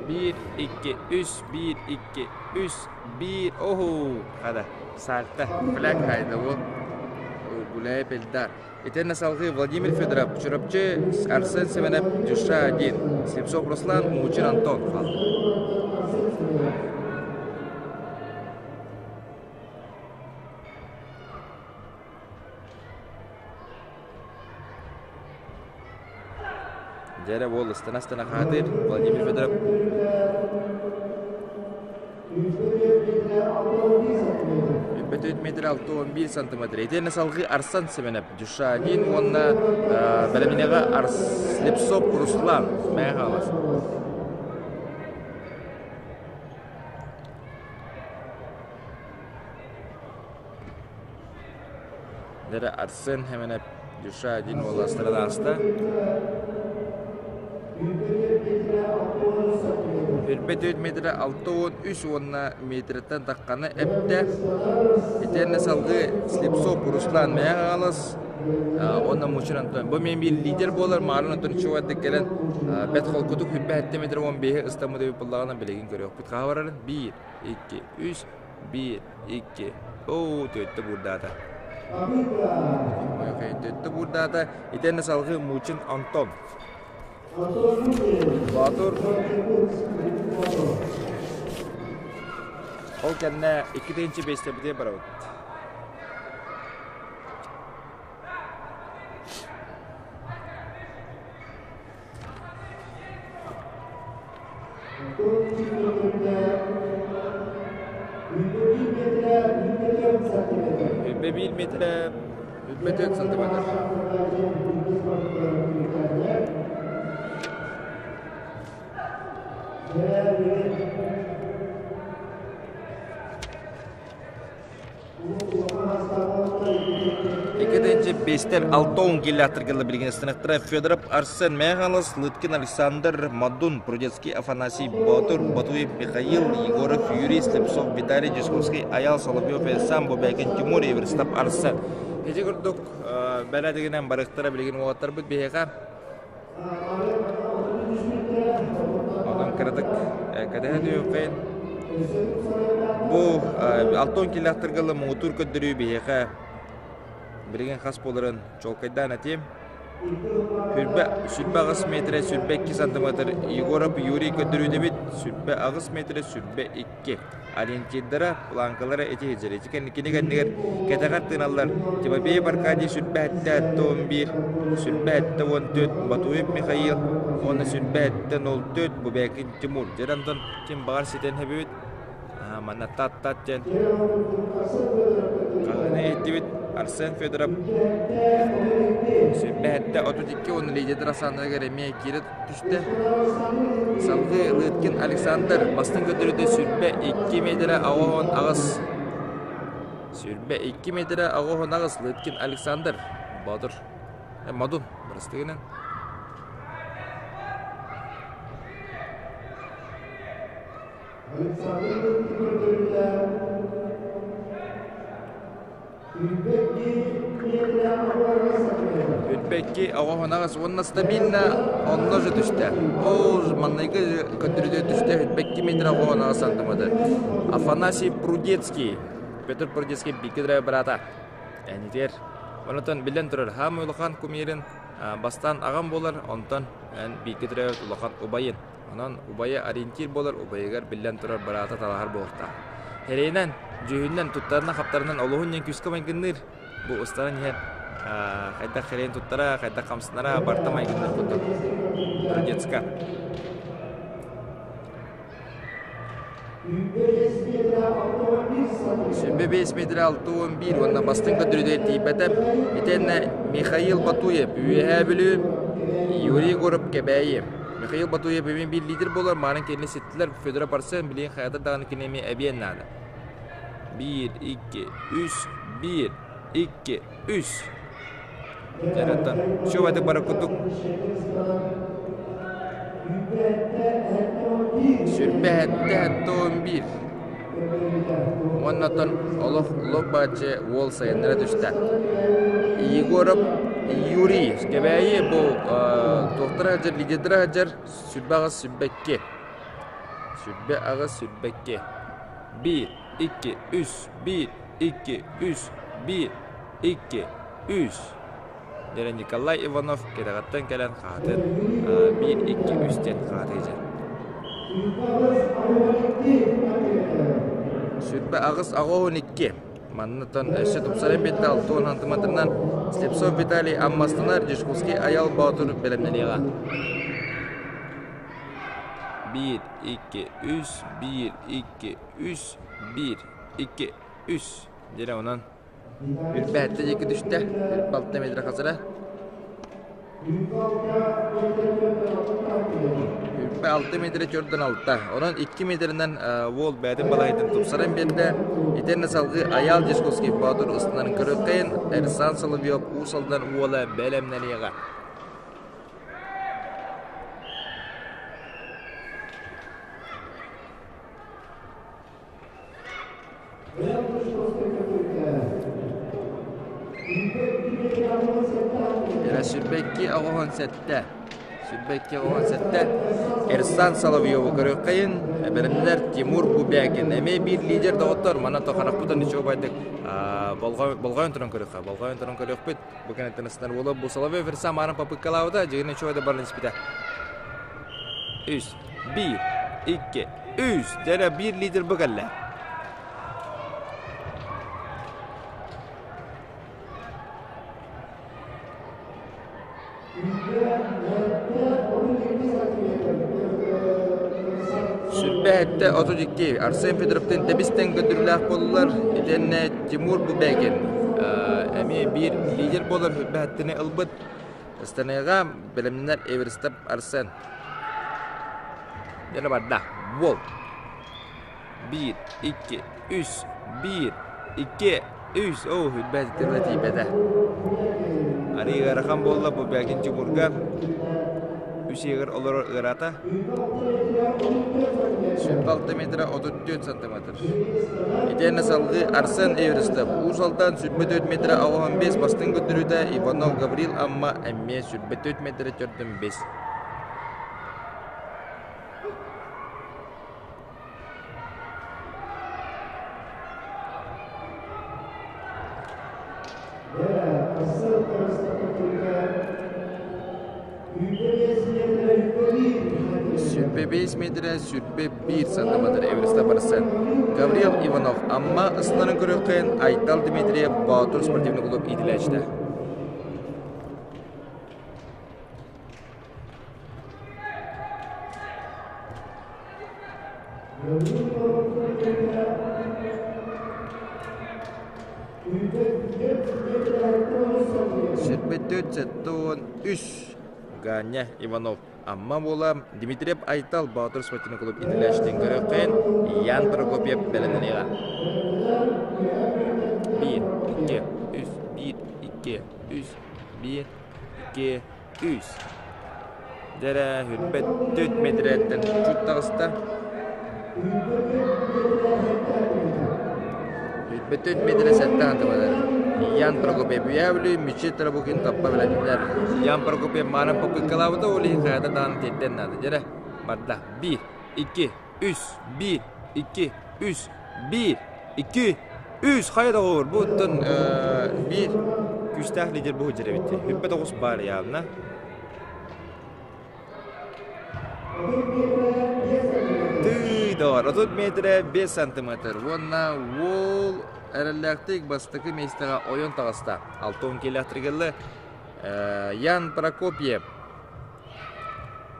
Биир, икки, үс, биир, икки, үс, биир, оһуу, хада, саарта, фляг хайда уол, Гуляев Эльдар. Итиэннэ салгыы Владимир Федоров, Чурапчы, Арсен Семенов, Дюша один, Слепцов Руслан, Мучин Антон. Дьэ буол ыстана-ыстана хаатыр Владимир Федоров Үппөтүт метр алты он биир сантиметр. Итиэннэ салгыы Арсан Семенов, Дюшанин уонна бэлэминэҕэ Арслепсов Руслан Мэҥэ Хаҥалас. Дэрэ Арсен Хэмэнэп Дюша диэн уоллаастарын ааста. Үрбэ төрт метрэ алта уон үс уонна метреттэн тахханы эптэ. Итиэннэ салгыы Слепцов Руслан Мэҥэ Хаҥалас уонна Мучин Антон. Бу мен биир лидер буолар Маарын Антон Чувардык кэлэн бэт холкутук хүрбэ сэттэ метр уон биэһи ыстаммыт эбит буоллаҕына билигин көрүөхпүт. Хаһа барарын? Биир, икки, үс, биир, икки. Оо, түөттэ буурдаата. Түөттэ буурдаата. Итиэннэ салгыы Мучин Антон. Боотур Ол кэннэ 2 бэстэбитигэр барабыт. Үбэ биир метрэ, үбэ 4 сантиметр. Икки бестер 6 гелляторгала билигин станыктара Федоров Арсен Михайлов, Лыткин Александр, Мадун, Прудецкий Афанасий, Ботур, Батуев Михаил, Егоров Юрий, Слепцов Виталий, Дюсковский Аял, Соловьев Эльсам, Бубякин Тимур, Эверстап Арсен. Ити курдук бэлэдигинэн барыктара билигин уолаттарбыт биһиэхэ. Онон кыратык кэтэһэ түһүөххэйин. Бу 60 километрга муҥутуур көрдөрүү биһиэхэ билигин хас буоларын чуолкайдаан этиэм. Сүрбэ, сүрбэ аҕыс метрэ, сүрбэ икки сантиметр Егоров Юрий көрдөрүүдэбит, сүрбэ аҕыс метрэ, сүрбэ икки. Ориентирдара, планкалара ити сылдьар. Ити кини кэннигэр кэтэҕэр тыыналлар Тимофеев Аркадий сүрбэ сэттэ он биир, сүрбэ сэттэ уон төрт Батуев Михаил уонна сүрбэ сэттэ нол төрт Бубякин Тимур. Дьэ онтон ким баҕар ситэн хэбибит манна тат-тат диэн хаһыыны иһиттибит Арсен Федоров сүрбэ сэттэ отут икки уонна лидер Асановыгар эмиэ киирэ түстэ. Салгыы Лыткин Александр бастыҥ көрдөрүүтэ сүрбэ икки метрэ аҕыс аҕыс. Сүрбэ икки метрэ аҕыс аҕыс Лыткин Александр Боотур Модун бырастыгынан. Александр Лыткин көрдөрүүтэ Үрбэкки оҕоһунаҕас уонна стабильно онно же түстэ. Ол манныгы көрдөрүүтэ түстэ үрбэкки метр оҕоһунаҕас андымады. Афанасий Прудецкий, Петр Прудецкий бииргэ төрөөбүт быраата. Энитер. Онотон биллэн турар, хаамай улахан кумирин бастаан аҕам буолар, онтон эн бииргэ төрөөбүт улахан убайын. Онон убайа ориентир буолар, убайыгар биллэн турар быраата талаһар буолуохтаах. Эрэйинэн, дьүһүнүнэн, туттарынан-хаптарынан олуһун диэн күүскэ майгынныыр. Бу устаран иһэр хайдах хэрэйин туттара, хайдах хамсанара барыта майгынныыр курдук. Детска. Сүбэ 5 метр 61 уонна бастыҥ көрдөрүүтэ тиийбэтэ. Итиэннэ Михаил Батуев Үөһээ Бүлүү, Юрий Егоров Кэбээйи. Михаил Батуев эмиэ биир лидер буолар, маарын кинини ситтилэр. Федоров Арсен билигин хайата даҕаны кини эмиэ эбиэн наада. 1, 2, 3, 1, 2, 3. Дьарыттан. Все бары курдук. Сүрбэһэттэ он биир. Уоннатан олох лоп-бааччы уол сайыннара түстэ. Егоров Юрий Кэбээйи бу туохтара сылдьар, лидердара сылдьар сүрбэ аҕыс сүрбэкки. Сүрбэ аҕыс сүрбэкки. Биир, икки, үс, биир, икки, үс, биир, икки, үс. Диэн Николай Иванов кэтэҕиттэн кэлэн хаһатын биир, икки, үс диэн хаһатыйдьар. Сүрбэ аҕыс аҕыс икки. Маннатан өссө тупсаран биэрдэ 60 сантиметрынан Слепцов Виталий Аммастанар Дьячковский Айал Боотур бэлэмнэниэҕэ. Биир, икки, үс, биир, икки, үс, биир, икки, үс. Диэн онон үрбэһэттэ диэки түстэ. Балта метр хасыра. Үрбэ алта метрэ төрдөн алта. Онон икки метринэн уол бэйэтин балаһыйтын тупсаран биэрдэ. Итиэннэ салгыы Айаал Дьячковский Боотур устунан көрүөххэйин Эрсан Соловьев Уус Алдан уола бэлэмнэниэҕэ. Сүүрбэ икки оҕоһун сэттэ. 22-17 Эрсан Соловьеву көрүөххэйин. Бэлэмнэр Тимур Бубякин. Эмиэ биир лидер доҕоттор. Манна тохарахпытын үчүгэй болҕойон туран көрүөххэ. Болҕойон туран көрүөхпүт. Бу кэнниттэн ыстар буолуо. Бу Соловьев Эрсан маарын попыткалаабыта. Дьигин үчүгэй да баран испитэ. Үс, биир, икки, үс. Дьэ биир лидер бу кэллэ. Сүрбэһэттэ 32 Арсен Федоровтыын тэбис-тэҥ көрдөрүүлээх буоллулар. Итиэннэ Тимур Бубекин эмиэ биир лидер буолар сүрбэһэттини ылбыт. Станыга бэлэмнэнэр Эверстов Арсен. Дьэ барда. Бол. Биир, икки, үс, биир, икки, үс. Оо, үрбэт тыла тиийбэтэ. Арыы ыарахан буолла бу Бэкин Тимурга. Үс иһигэр олорор ыараата. 106 метра 34 сантиметр. Итиэннэ салгыы Арсен Эверстов Уус Алдан 24 метра 85 бастыҥ көрдөрүүтэ Иванов Гаврил Амма эмиэ 24 метра 45. Сүүрбэ биэс миэтэрэ сүүрбэ биир сантиметр Эвереста барсан. Гаврил Иванов Амма ыстарын көрүөххүн Айтал Дмитриев Боотур спортивный клуб иитиллээччитэ. Сирбит 473 Ганя Иванов Амма буола Дмитриев Айтал Боотур спортивный клуб иитиллээччитин көрүөххүн Ян Прокопьев бэлэмнэниэҕэ. Биир, икки, үс, биир, икки, үс, биир, икки, үс. Дьэрэ үрбэт түт миэтирэттэн чут таҕыста. Үрбэт түт миэтирэ сэттэ сантиметр. Ян Прокопьев Үйэбүлүү Мичи Тарабукин таппа билэтиннэр. Ян Прокопьев маарын попыткалаабыта ол иһин хайата даҕаны тиэрдэн наада. Дьэрэ барда. Биир, икки, үс, биир, икки, үс, биир, икки, үс хайа доҕоор бу оттон биир күүстээх лидер бу сылдьар эбит дии. Үрбэт оҕус баар явно. Тыы доҕор, 30 метрэ 5 сантиметр уонна уол эрэллээхтик бастакы миэстэҕэ ойон таҕыста. 60 килэ тригеллы Ян Прокопьев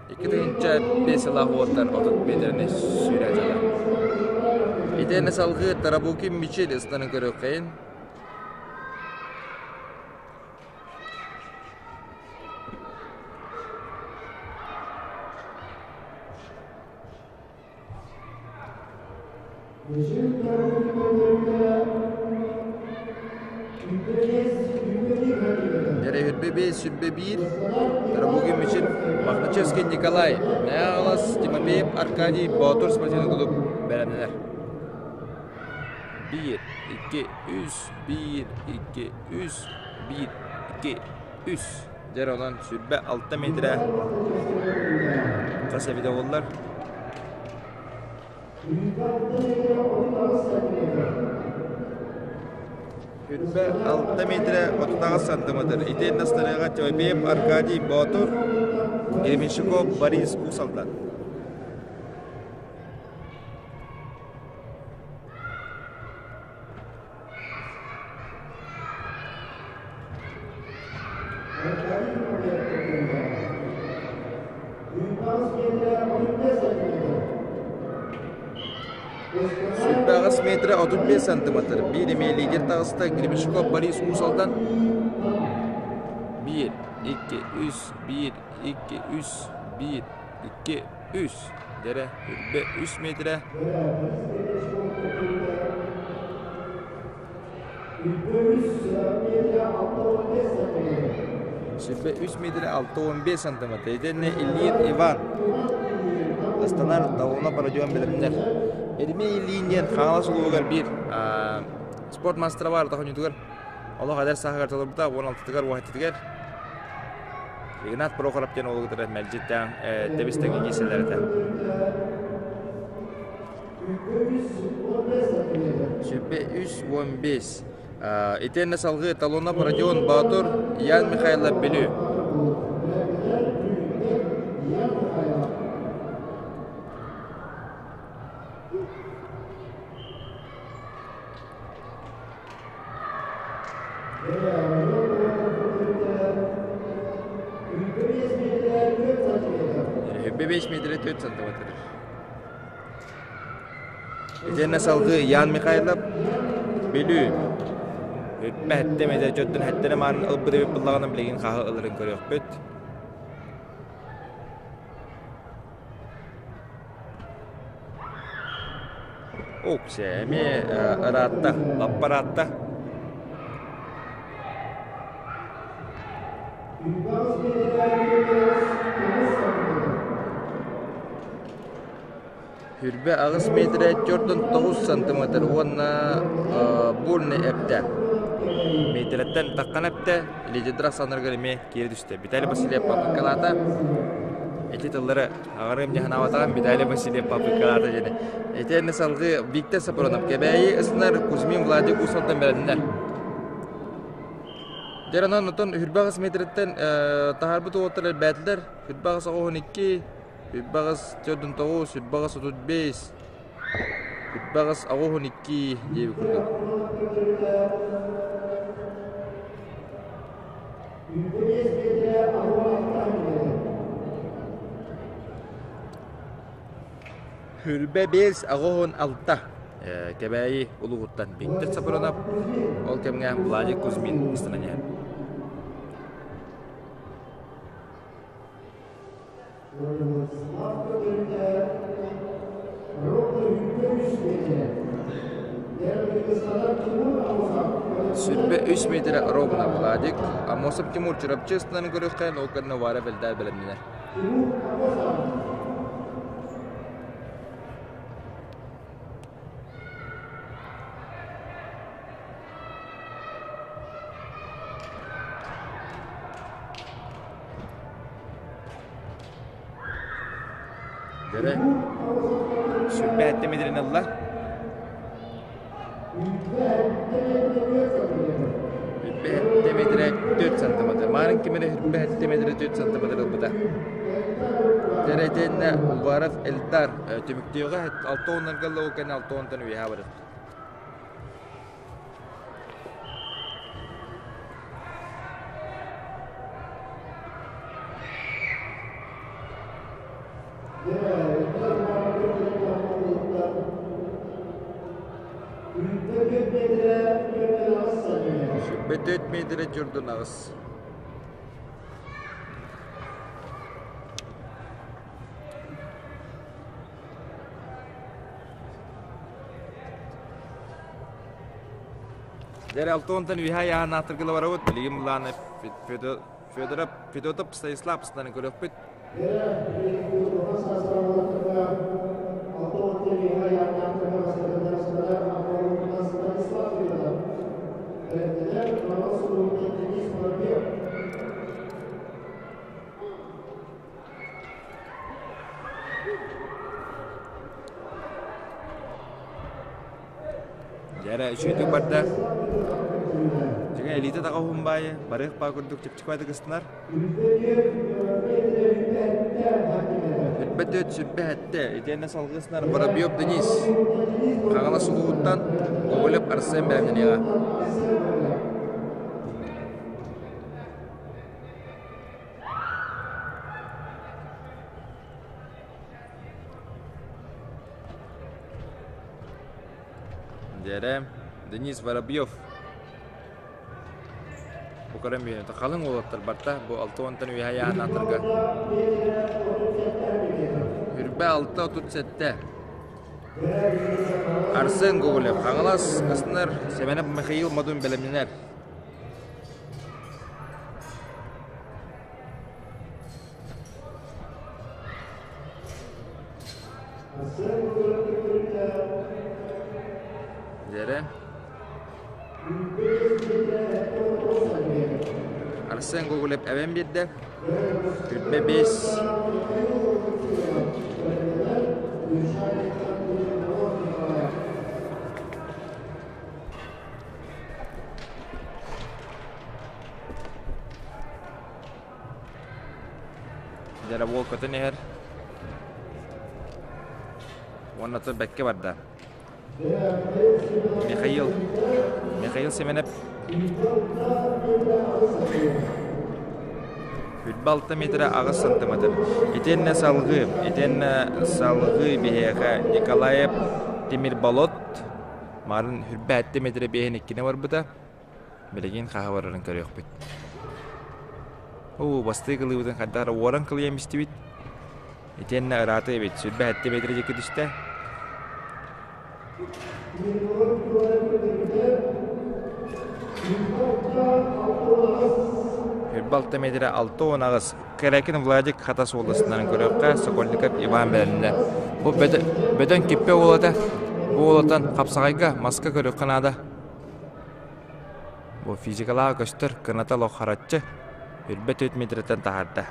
2005 сыллаах уоттар 30 метрини сүүрэ дьала. Итиэннэ салгыы Тарабукин Мичил ыстанан көрүөххэйин. Дьэрэһирбэ сүрбэ биир Тарабугин Мичил Махначевский Николай Мэҕалас Тимофеев Аркадий Боотур спортивный клуб бэлэмнэнэр. Биир, икки, үс, биир, икки, үс, биир, икки, үс. Дьэр онон сүрбэ алта метрэ хас эбитэ буоллар. Сүрбэ алта метрэ 38 сантиметр. Итиэннэ станыга Тимофеев Аркадий Боотур, Гребенщиков Борис Уус Алдан. Сүүрбэҕис метрэ 35 сантиметр. Биир эмиэ лидер таҕыста Гребешков Борис Уус Алдан. Биир, икки, үс, биир, икки, үс, биир, икки, үс. Дэрэ, үрбэ үс метрэ. Сүрбэ үс метрэ 65 сантиметр. Итиннэ Ильин Иван Астанар Давлна Бородион билимнэр. Эрмей Ильин диэн Хаҥалас улууһугар биир спорт мастера баар тохонньутугар олох эдэр сааһыгар толорбута 16-тыгар 17-тигэр. Игнат Прохоров диэн уолу кытары мэлдьиттээн тэбис тэҥҥэ киирсэллэр этэ. Сүрбэ 315. Итиэннэ салгыы Талонов Родион Боотур, Ян Михайлов Бүлүү. Үбэ 5 метрэ 4 сантиметр. Итиэннэ салгыы Ян Михайлов Бүлүү Үппэ хэттэ метр дьоттон хэттэрэ маарын ылбыт эбит буллаҕына билигин хаһы ыларын көрүөхпүт. Уксе эмиэ ыраатта, лаппа ыраатта. Хүрбэ аҕыс миэтэрэ 49 сантиметр уонна бурный эптэ. Миэтэрэттэн таххан эптэ, лидердэр ахсааннарыгар эмиэ киирэ түстэ. Виталий Васильев попыткалаата. Ити тыллары аҕарыам дьэ санаабатаҕым Виталий Васильев попыткалаата диэни. Итиэннэ салгыы Виктор Сапронов Кэбээйи ысынар Кузьмин Владик Усалтан бэриннэр. Дьэр онон отон хүрбэ аҕыс метриттэн таһаарбыт уолаттар элбээтилэр. Хүрбэ аҕыс оҕуһун икки, Сүрбэ аҕыс 49, сүрбэ аҕыс 35, сүрбэ аҕыс 82 диэбит курдук. Хүрбэ биэс аҕыс алта Кэбээйи улууһуттан Виктор Сапронов, ол кэмҥэ Владик Кузьмин ыстанан иһэр. Сүрбэ үс миэтэрэ ровно Владик, Аммосов Тимур Чурапчы ыстанан көрүөххэ, ол кэннэ Варя Бэлдээр бэлэмнэнэр. Дэрэ сүрбэһэттэ метрин ылла. Үрбэһэттэ метрэ 4 сантиметр. Маарын кимэрэ үрбэһэттэ метрэ 4 сантиметр ылбыта. Дэрэ итиэннэ Уваров Эльдар түмүктүөҕэ алта уоннарга ылла ол кэннэ алта уонтан үөһэ барар. Сүүрбэ метрэ дьурдун аҕыс. Дьэ, алтонтан үһэ айаан аатыргыла барабыт. Билигин былааны Федоров Федотов Станислав ыстаны көрөхпүт. Дьэрэ үчүгэйдик барда. Дьиҥэ илиитэ таҕа уһун баайы, барыах баа курдук чэпчэки кыстынар. Сүрбэ төрт, сүрбэ сэттэ. Итиэннэ салгыы сынар Воробьев Денис. Хаҥалас улууһуттан Гоголев Арсен бэлэмнэниэҕэ. Дьэрэ, Денис Воробьев. Бу көрөн биһиэнэ халыҥ уолаттар барта бу алта уонтан үөһэ айааннаатарга. Үрбэ алта отут сэттэ. Арсен Гоголев, Хаҥалас, Кыснар, Семенов Михаил Модун бэлэмнэнэр. Дьэрэ. Арсен Гоголев эбэн биэрдэ. Түрбэ 5. Дьэ уол көтөн иһэр. Уонна бэккэ барда. Михаил Михаил Семенов Үрбэ алта метрэ аҕыс сантиметр. Итиэннэ салгыы, итиэннэ салгыы биһиэхэ Николаев Тимирболот марын үрбэ сэттэ метрэ биэһин иккини барбыта. Билигин хаһа барарын көрүөхпүт. Оо, бастыы кылыыбытын хайдах эрэ уоран кылыйан истибит. Итиэннэ ыраатыы эбит, 27 метр диэки түстэ. Үрбэ алта метрэ 68. Кэрээкин Владик Хатас уолласынан көрүөххэ, Сокольников Иван бэлэмнэ. Бу бөдөҥ киппэ уолата, бу уолатан хапсаҕайга маска көрүөххэ наада. Бу физикалаах көстөр кыната олох хараччы, үрбэ 4 метртэн таһаарда.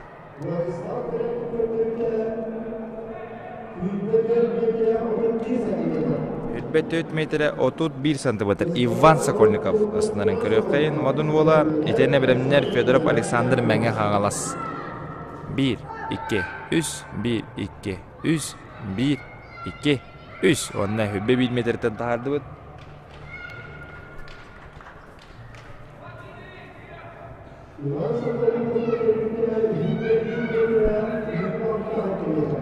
Үрбэ 4 метрэ 31 сантиметр Иван Сокольников астынарын көрүөххэйин модун уола итиэннэ бэлэмнэр Федоров Александр Мэҥэ Хаҥалас 1 2 3 1 2 3 1 2 3 уонна үрбэ 1 метртэн таһаардыбыт.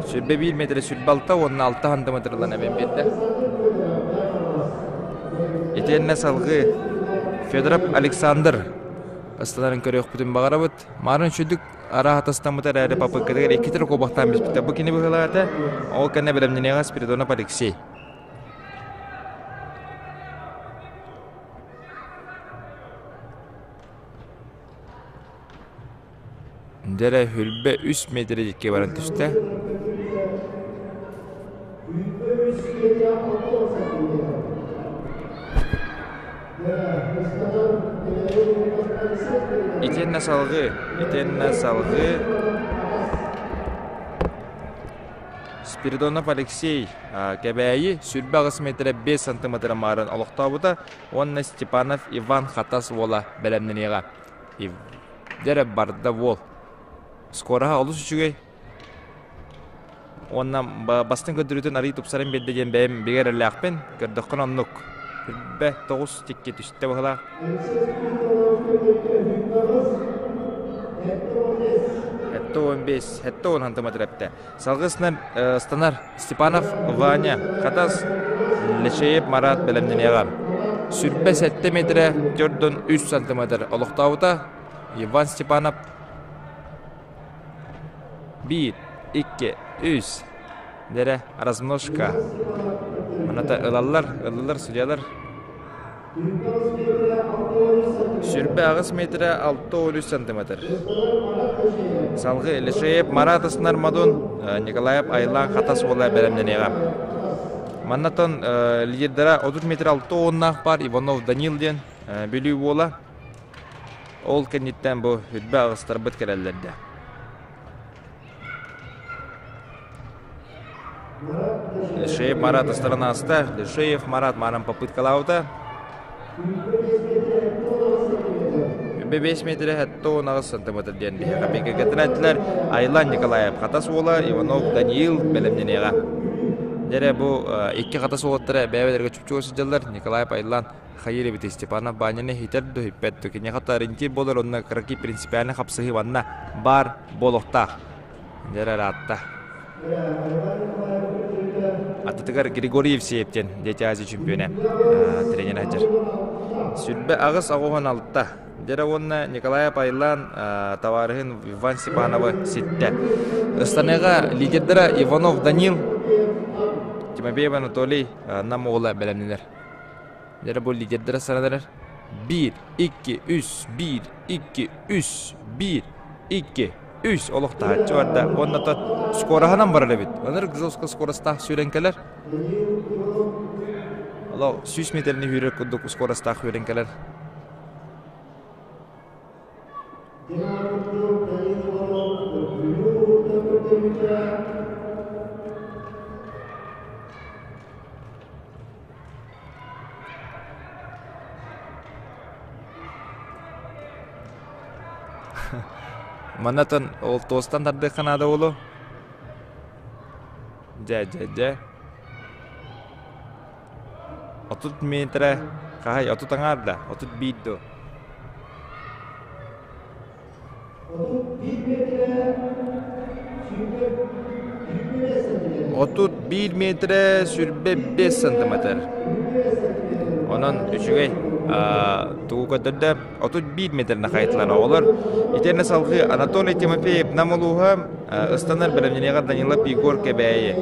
Сүрбэ биир метрэ сүрбэ алта уонна алта сантиметрлан эбэн биэрдэ. Итиэннэ салгыы Федоров Александр ысталарын көрүөхпүтүн баҕарабыт. Маарын үчүгдүк арааһатастаммыта эрээри попыткатыгар икки төр куобахтаан биспитэ. Бу кини быһыылаата. Ол кэннэ бэлэмнэниэҕэ Спиридонов Алексей. Дьэрэ хүрбэ үс метрэ диэки баран түстэ. Итиэннэ салгыы, итиэннэ салгыы Спиридонов Алексей Кэбээйи сүүрбэ аҕыс метрэ биэс сантиметр маарын олохтообута уонна Степанов Иван Хатас уола бэлэмнэниэҕэ. Дьэ барда уол. Скороһа олус үчүгэй. Уонна бастыҥ көрдөрүүтүн арыый тупсаран биэрдэ диэн бэйэм бигэ эрэллээхпин. Көрдөххүнэ оннук. Үрбэ тоҕус тикки түстэ быһылаах. Этте он бес, этте он сантиметр эптэ. Салгыы ыстанар Степанов Ваня, Хатас Лечеев Марат бэлэмнэниэҕэ. Сүрбэ сэттэ метрэ төрдөн үс сантиметр олохтообута Иван Степанов биир, икки, үс дэрэ размножка. Маната ылаллар, ыллылар судьялар. Сүрбэ аҕыс метрэ 63 сантиметр. Салгыы Лешеев Марат Снармадун, Николаев Айлаан Хатас уола бэлэмнэниэҕэ. Маннатан лидердара 30 метр алта уоннаах бар Иванов Данил диэн Бүлүү уола. Ол кэнниттэн бу үрбэ аҕыстарбыт кэлэллэрдэ. Лешеев Марат ыстаран ааста. Лешеев Марат Маран попыткалаабыта. 5 метрэ 78 сантиметр диэн биһиэхэ бигэ этилэр. Айлан Николаев Хатас уола, Иванов Даниил бэлэмнэниэҕэ. Дьэрэ бу икки Хатас уолаттара бэйэ-бэйэлэргэ чупчуга сылдьаллар. Николаев Айлан хайыр эбит Степанов Баняны хитэр да хиппэт да киниэхэ ориентир буолар онно кыракый принципиальный хапсыһыы манна баар буолуохтаах. Дьэрэ ыраатта. Аттытыгар Григорий Евсеев диэн Дети Азии чемпиона тренер сылдьар. Сүрбэ аҕыс аҕуһун алта. Дьэрэ уонна Николай Пайлан табаарыһын Иван Степановы ситтэ. Ыстаныыга лидердара Иванов Данил, Тимофеев Анатолий Нам уола бэлэмнэнэр. Дьэрэ бу лидердара сананар. Биир, икки, үс, биир, икки, үс, биир, икки, үс олох таһааччы барда. Уонна то скороһынан барар эбит. Ынырык жестко скоростаах сүүрэн кэлэр. Олох 100 метрни сүүрэр курдук скоростаах сүүрэн кэлэр. Манатан ол туостан тардыахха наада буолуо. Дьэ, дьэ, дьэ. 30 метрэ хаһай 30 аҥаар да 31 дуо 31 метрэ 25 сантиметр. Онон үчүгэй тугу көрдөрдө 31 метринэ хайытылар оҕолор. Итиэннэ салгыы Анатолий Тимофеев Нам улууһа ыстанар бэлэмнэниэҕэ Данилов Егор Кэбээйи.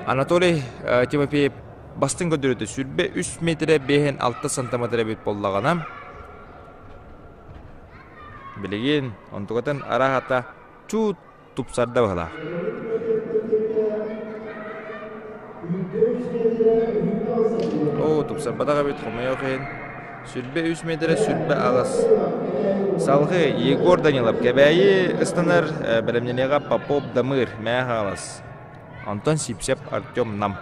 Анатолий Тимофеев бастыҥ көрдөрүүтэ 23 метрэ 5 сантиметр эбит буоллаҕына Билигин онтукатын арааһата чуут тупсарда быһылаах. Оо, тупсарбатах эбит, хомойуох иһин. 23 метрэ 28. Салгыы Егор Данилов Кэбээйи ыстанар бэлэмнэниэҕэ Попов Дамыр Мээ Хаҥалас. Онтон Сипсеп Артем Нам.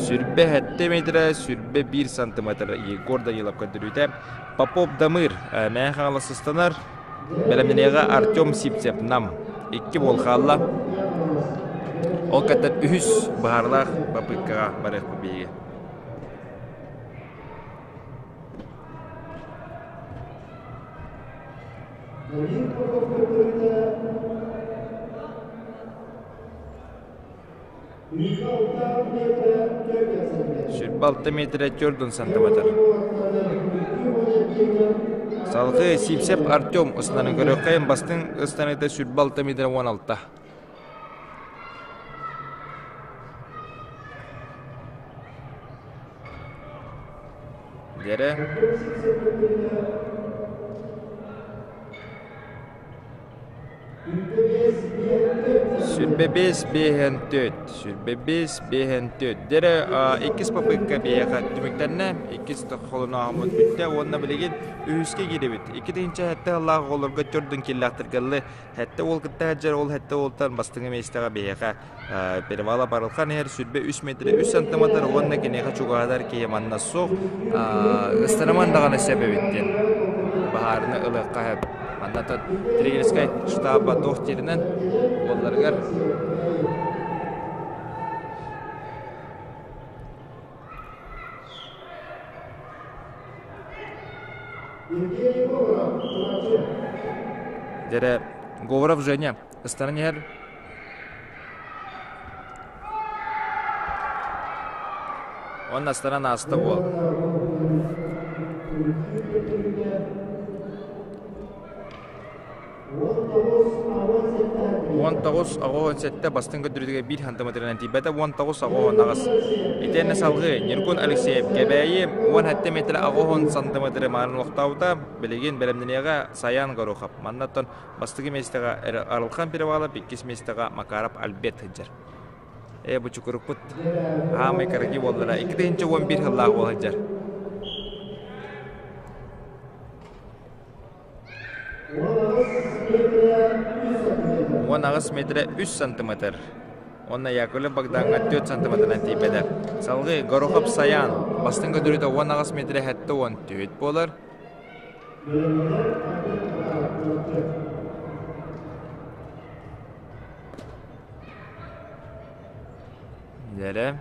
Сүрбэ сэттэ метрэ, сүрбэ биир сантиметр Егор Данилов көрдөрүүтэ. Попов Дамыр Мэҥэ Хаҥалас ыстанар. Бэлэмнэниэҕэ Артем Сивцев Нам. Икки буол хаалла. Ол кэнниттэн үһүс быһаарылаах попыткаҕа барыахпыт биһиги. 26 метрэ 4 сантиметр. Салгыы Сивцев Артем ыстанарын көрүөххэйин бастыҥ ыстаныыта 26 метрэ 16. Дьэрэ. 25 54, 25 54. Дьэрэ иккис попытка биһиэхэ түмүктэннэ. Иккис холонооһуммут бүттэ уонна билигин үһүскэ киирэбит. 2007 сыллаах оҕолорго төрдүн киллэхтэргэллы Сэттэ уол кытта сылдьар, ол сэттэ уолтан бастыҥы миэстэҕэ биһиэхэ перевала барылхан иһэр 23 метрэ 3 сантиметр уонна киниэхэ чугаһатар киһи манна суох. Ыстанаман даҕаны сөп эбит диэн баһаарыны ылыахха сөп. Манна тренерскай штаба туох дииринэн уолларыгар Дьэрэ Говоров Женя ыстанан иһэр. Уонна ыстанан ааста уол. 19 87 бастыҥ көрдөрүүтүгэр биир сантиметрынан тиийбэтэ 19 88. Итиэннэ салгыы Ньургун Алексеев Кэбээйи 17 метр 80 сантиметры маанылахтаабыта билигин бэлэмнэниэҕэ Саян Горохов. Маннаттан бастакы миэстэҕэ Арылхан Перевалов, иккис миэстэҕэ Макаров Альберт сылдьар. Ээ бу чукурукпут аамай караги буоллара 2011 сыллаах буола сылдьар. 18 метрэ 3 сантиметр. Уонна Яковлев Богдаҥҥа 4 сантиметрынан тиийбэтэ. Салгыы Горохов Саян бастыҥ көтүрүтэ 18 метрэ 74 буолар. Дьэрэ.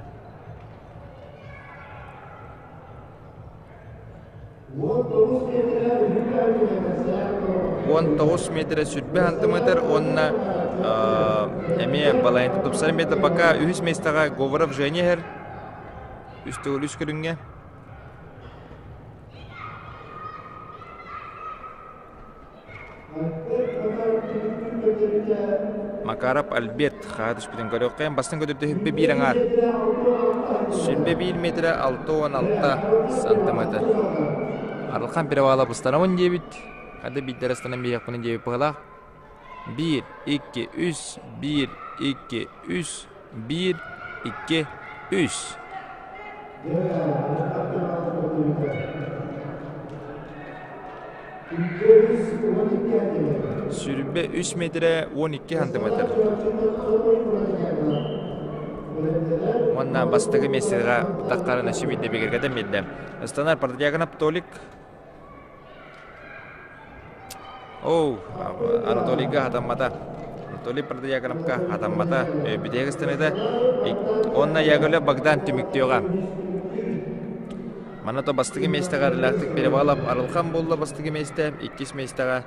19 метрэ сүрбэ сантиметр уонна эмиэ балайын тупсаран биэрдэ пока үһүс миэстэҕэ Говоров Женя иһэр үс төгүл үс көрүҥҥэ Макаров Альберт хаа түспүтүн көрүөххэйин бастыҥ көтүрдэ сүрбэ биир аҥаар. Сүрбэ биир метрэ 66 сантиметр. Арылхан перевала быстанабын диэбит. Хада биирдэр ыстанан биһиэхпинэ диэбит быһалаах. 1, 2, 3, 1, 2, 3, 1, 2, 3. Сүрбэ 3 метрэ 12 сантиметр. Уонна бастакы миэстэҕэ таххарына сүбүйдэ бигэргэтэн биэрдэ. Ыстанар Протодьяконов Толик Оу, Анатолийга хатаммата. Анатолий Протодьяконовка хатаммата. Бүтэһик ыстаныыта. Уонна Яковлев Богдан түмүктүөҕэ. Манна то бастакы миэстэҕэ эрэлээхтик Перевалов Арылхан буолла бастакы миэстэ, иккис миэстэҕэ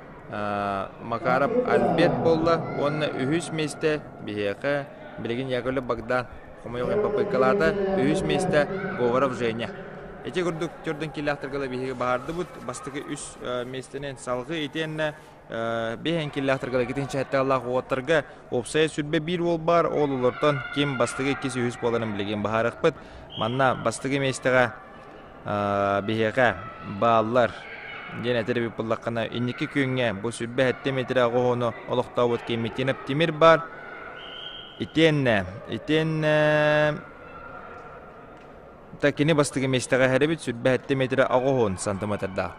Макаров Альберт буолла уонна үһүс миэстэ биһиэхэ билигин Яковлев Богдан хомойуох иһин попыткалаата, үһүс миэстэ Говоров Женя. Ити курдук төрдүн киллээхтэргэ биһиги баһаардыбыт бастакы үс миэстэнэн салгыы итиэннэ биһэн киллээхтэргэ итинчэһэттээх уоттарга уопсайа сүрбэ биир уол баар ол олортон ким бастакы иккис үһүс буоларын билигин баһаарыахпыт манна бастакы миэстэҕэ биһиэхэ бааллар диэн этэр эбит буоллаххына инники күҥҥэ бу сүрбэ сэттэ метрэ оҕоһуну олохтообут Кемитинов Тимир баар итиэннэ итиэннэ та кини бастакы миэстэҕэ иһэрэбит сүрбэ сэттэ метрэ оҕоһун сантиметрдаах.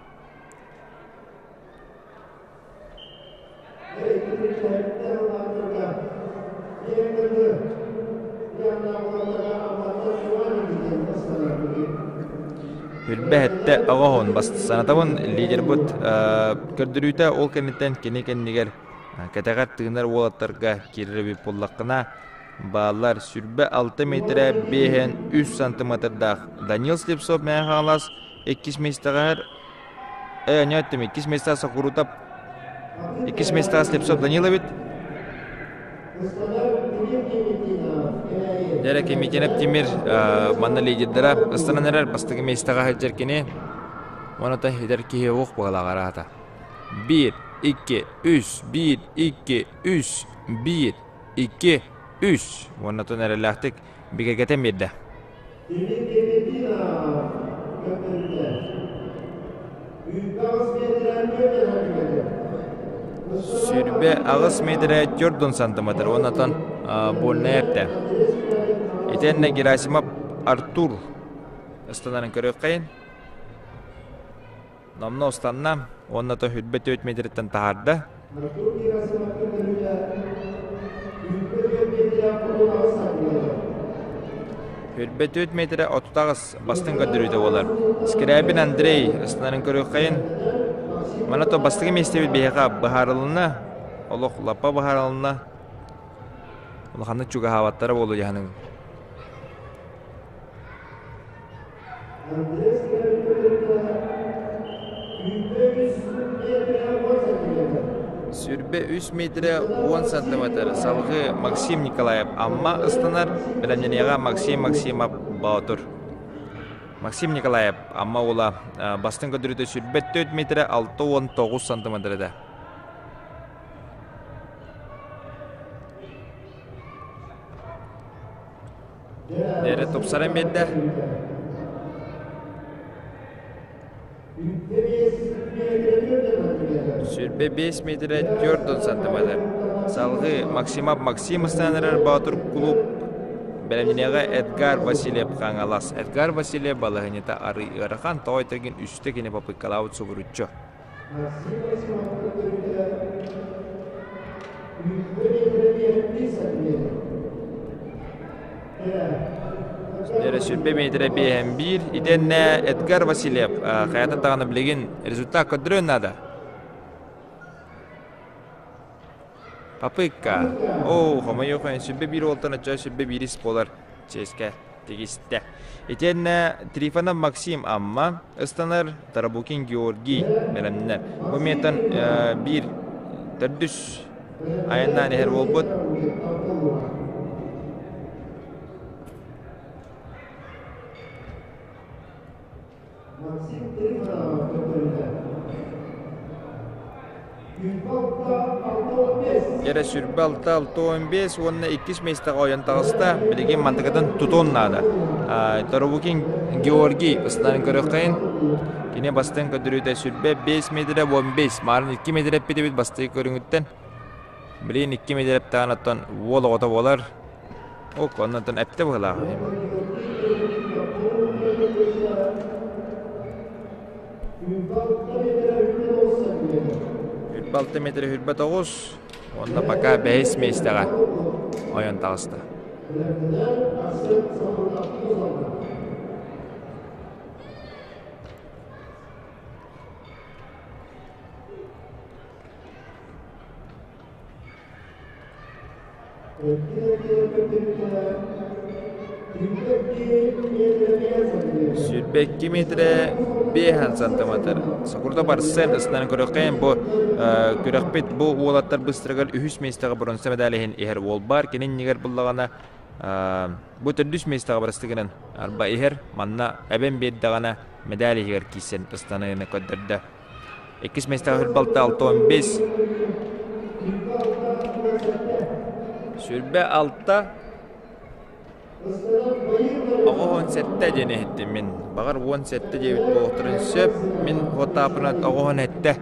Үрбэһэттэ оҕоһун санатабын лидербут көрдөрүүтэ ол кэнниттэн кини кэннигэр кэтэҕэр тыынар уолаттарга киирэр эбит буоллаххына бааллар сүрбэ алта метрэ биэһэн үс сантиметрдаах Данил Слепцов Мэҥэ Хаҥалас иккис миэстэҕэ Э, иккис места Сокурутов, иккис места Слепцов Даниловит. Дэрэ Кемитинов Тимир манна лидердара ыстанан эрэр бастакы миэстэҕэ сылдьар кини. Онота хитер киһи уох буолаҕараата. 1, 2, 3, 1, 2, 3, 1, 2, 3. Уонна эрэллээхтик бигэргэтэн биэрдэ. Тимир Кемединов көрдөрдө. 28 метрэ 4 сантиметр. Сүүрбэ аҕыс метрэ 4 сантиметр уоннатан больная эптэ. Итиэннэ Герасимов Артур ыстанарын көрүөххэйин. Номно устанна уонна то хүрбэ 4 метртэн таһаарда. Артур Герасимов көрдөрүүтэ 24 метрэ 38 сантиметр. Хүрбэ 4 метрэ 38 бастыҥ көрдөрүүтэ буолар. Скрябин Андрей ыстанарын көрүөххэйин. Мана то бастакы миэстэбит биһиэхэ быһаарылынна. Олох лаппа быһаарылынна. Улаханнык чугаһаабаттара буолуо дьаһаныҥ. Андрей Скрябин көрдөрүүтэ 23 метрэ 10 сантиметр. Сүрбэ үс метрэ 10 сантиметр салгыы Максим Николаев Амма ыстанар, бэлэмнэниэҕэ Максим Максимов Боотур. Максим Николаев Амма уола бастыҥ көрдөрүүтэ сүрбэ 4 метрэ 69 сантиметр этэ. Эрэ тупсаран биэрдэ. Сүүрбэ биэс метрэ 4 сантиметр. Салгыы Максимов Максим ыстанар Боотур клуб бэлэмнэниэҕэ Эдгар Васильев Хаҥалас. Эдгар Васильев балаһынньыта арый ыарахан, тоҕо этэргин үстэ кини попыткалаабыт субуруччу. Максим Максимов көрдөрүүтэ 1 метрэ 1 сантиметр. Эрэ сүрбэ метрэ биэһэн биир. Итиэннэ Эдгар Васильев хайата даҕаны билигин результат көрдөрүөн наада. Попытка. Оо, хомойуох сүрбэ биир уолтан оччо сүрбэ биирис буолар чиэскэ тигистэ. Итиэннэ Трифонов Максим Амма ыстанар, Тарабукин Георгий бэлэмнэнэр. Бу миэтэн биир төрдүс айаннаан иһэр буолбут. Максим Трифонов көрдөрүүтэ. 106-65. Эрэ сүрбэ алта алта он биэс уонна иккис миэстэҕэ ойон таҕыста. Билигин мантыкатын тутуон наада. Торобукин Георгий ыстарын көрүөххэйин. Кини бастыҥ көрдөрүүтэ 25 метрэ 15, маарын 2 метр эппитибит бастакы көрүҥүттэн. Билигин 2 метр эптэҕин оттон уол оҕото буолар. Ок, оннуттан эптэ быһыылаах. Үрбэ алта метр үрбэ тоҕус уонна пока бэһис миэстэҕэ ойон таҕыста. 22 метрэ 5 сантиметр. Сокурда барсан ыстан көрөххөйн бу күрэхпит бу уолаттар быстырыгар үһүс миэстэҕэ бронза медаль иһин иһэр уол бар. Кини иннигэр буллаҕына бу төрдүс миэстэҕэ барыстыгынан арба иһэр. Манна эбэн биэрдэҕинэ медаль иһигэр киирсэн ыстаныыны көрдөрдө. Иккис миэстэҕэ Хүрбалта 65. Сүрбэ алта оҕо 17 диэн иһиттим мин. Баҕар 17 диэбит буолуохтарын сөп. Мин хуоттааппына оҕо 17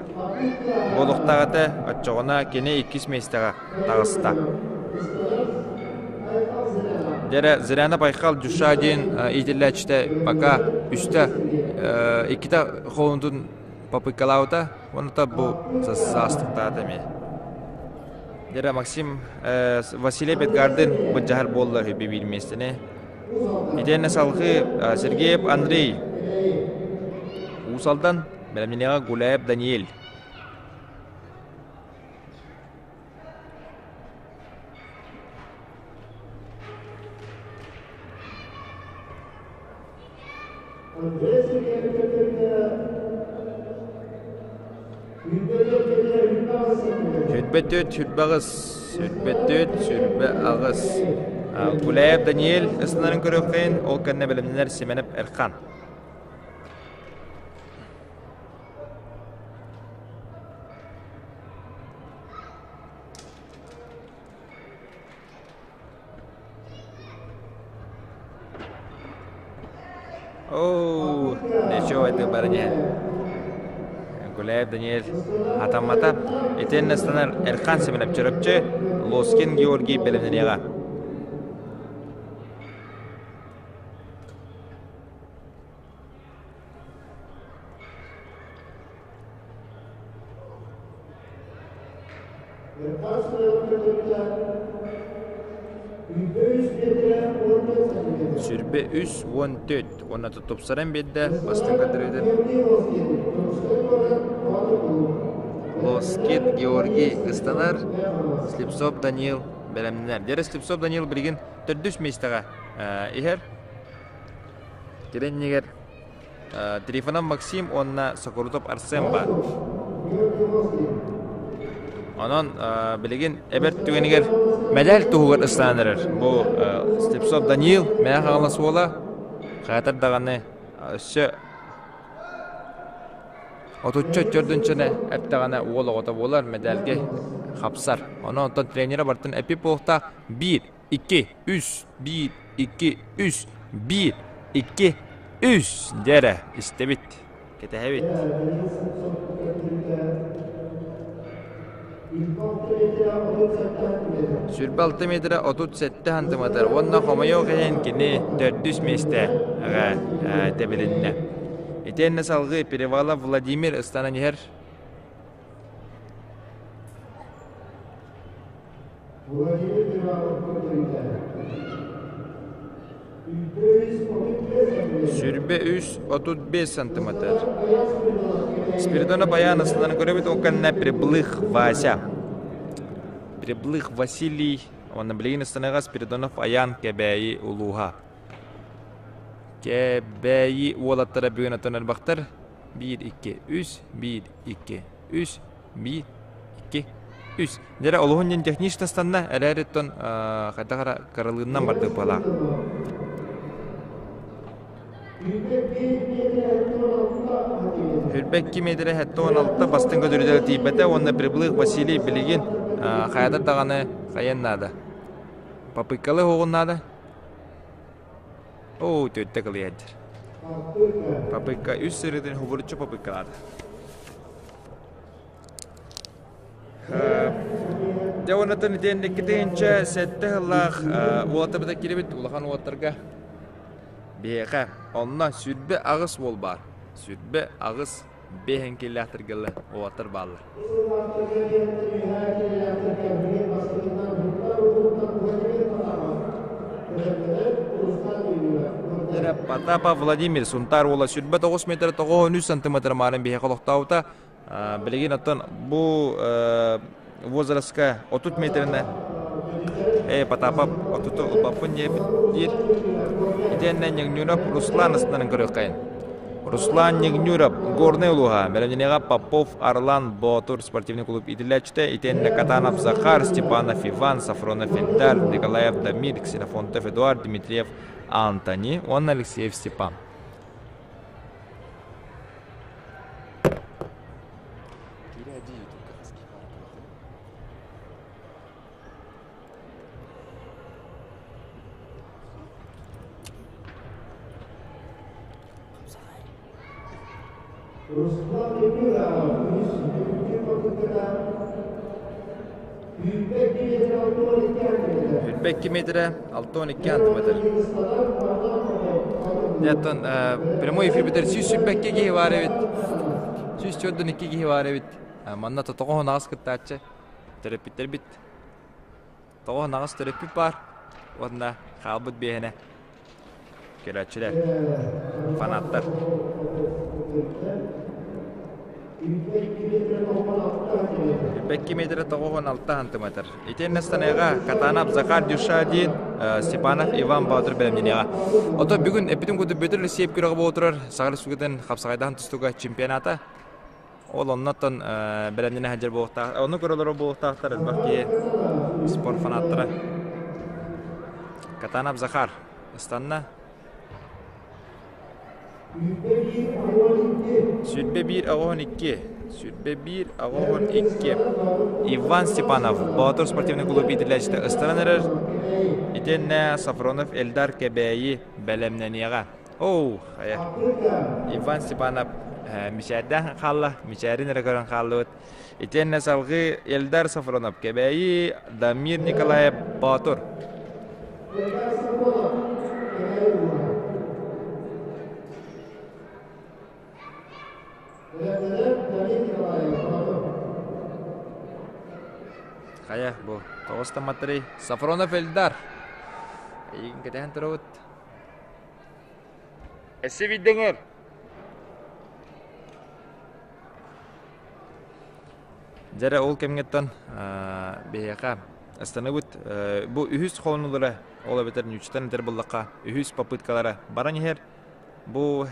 буолуохтаах этэ. Оччоҕуна кини иккис миэстэҕэ таҕыста. Дьэрэ Зыряна Байхал Дюша диэн иитиллээччитэ пока үстэ иккитэ холунтун попыккалаабыта уонна бу саастыктаата эмиэ. Дьэрэ Максим Василий Бетгардын былдьаһар буолла үһү биир миэстэни. Итиэннэ салгыы Сергеев Андрей Уус Алдан, бэлэмнэниэҕэ Гуляев Даниэль. Сүрбэ түөрт, сүрбэ аҕыс, сүрбэ түөрт, сүрбэ аҕыс. Гуляев Даниэль ысынарын көрүөххэйин, ол кэннэ бэлэмнэнэр Семенов Эрхан. Оо, ничего это барыня. Гуляев Даниэль атаммата. Итиэннэ станар Эрхан Семенов Чөрөпчө, Лоскин Георгий бэлэмнэниэҕэ. Сүрбэ үс уон төрт уонна тупсаран биэрдэ бастыҥ көрдөрүүтүн Лоскит Георгий ыстанар, Слепцов Даниил бэлэмнэнэр. Дьэрэ Слепцов Даниил билигин төрдүс миэстэҕэ иһэр. Кэлин Трифонов Максим уонна Сокурутов Арсен баар. Онон билигин эбэрт түгэнигэр мэдэл туһугар ыстаан эрэр. Бу Слепцов Даниил Мэҥэ Хаҥалас уола хаатар даҕаны өссө отучча төрдүнчэни эптэҕинэ уол оҕото буолар мэдээлгэ хапсар. Онон оттон тренерэ бартын эпи буолуохтаах биир икки, үс, биир, икки, үс, биир, икки, үс дьэ истэбит, кэтэһэбит. Сүрбэ алта метрэ 37 сантиметр уонна хомойуох иһин кини төрдүс миэстэ тэбилиннэ. Итиэннэ салгыы Перевалов Владимир ыстанан иһэр. Сүрбэ үс 35 сантиметр. Спиридона Баян астынан көрөбүт ол кэннэ Приблых Вася. Приблых Василий уонна билигин ыстаныга Спиридонов Аян Кэбээйи улууһа. Кэбээйи уолаттара бүгүн оттон элбэхтэр. Биир, икки, үс, биир, икки, үс, биир, икки, үс. Дьэрэ олуһун диэн технично станна, эрээриттэн хайдах эрэ кыралыыннан бардык буолаах. Хүрбэ икки метрэ 76 бастыҥ көтөрүтэ тиийбэтэ уонна Приблых Василий билигин хайата даҕаны хайан наада. Попыккалы оҕун наада. Оо, төттө кылыйадыр. Попытка үс сырыытын хубуруччу попыткалаата. Дьэ уоннаттан итиэн иккитинчэ сэттэ сыллаах уолаттарбыта киирбит улахан уолаттарга биһиэхэ онно 28 уол баар. 28 биэһин киллээхтэргэ уолаттар бааллар. Потапов Владимир Сунтаар уола 29 метр 93 сантиметр маарын биһиэхэ олохтообута. Билигин оттон бу возрастка 30 метринэ э Потапов отуту ылбаппын диэбит диир. Итиэннэ Ньыгнюров Руслан астынан көрүөххэйин. Руслан Ньыгнюров Горнай улууһа бэлэмнэниэҕэ Попов Арлан Боотур спортивный клуб иитиллээччитэ итиэннэ Катанов Захар, Степанов Иван, Сафронов Эльдар, Николаев Дамир, Ксенофонтов Эдуард, Дмитриев Антони уонна Алексеев Степан. Руслан Егоров үс түмүктүүр попытката 22 метрэ 62 сантиметр. Оттон прямой эфир бүтэр 122 киһи баар эбит. 142 киһи баар эбит. Манна тоҕоһун аҕыс кыттааччы төрөппүттэрбит. Тоҕоһун аҕыс төрөппүт баар. Уонна хаалбыт биэһинэ Көрөөччүлэр, фанаттар. Бэкки метрэ 96 сантиметр. Итиэннэ станыга Катанов Захар Дюшадин, Степанов Иван Баатыр бэлэмнэниэҕэ. Ото бүгүн эппитин курдук Бүөтүр Алексеев күрэҕэ буола турар Саха Республикатын хапсаҕайдаһан тустууга чемпионата. Ол оннуттан бэлэмнэнэ сылдьар буолуохтаах. Ону көрөлөрө буолуохтаахтар элбэх киһи спорт фанаттара. Катанов Захар ыстанна. 101 12. 101 12. Иван Степанов, Боотур спортивный клуб иитиллээччитэ ыстанан эрэр. Итиэннэ Сафронов Эльдар Кэбээйи бэлэмнэниэҕэ. Оу, хайа. Иван Степанов мичээрдээн хаалла, мичээрин эрэ көрөн хааллыбыт. Итиэннэ салгыы Эльдар Сафронов, Кэбээйи, Дамир Николаев, Боотур. Хайа, бу тоҕус тамматтарый? Сафронов Эльдар. Эйигин кэтэһэн турабыт. Эссе виддеңер. Дьэрэ ол кэмҥэттэн биһиэхэ ыстаныбыт бу үһүс холонулара ол эбэтэр ньучтан этэр буллахха үһүс попыткалара баран иһэр. Бу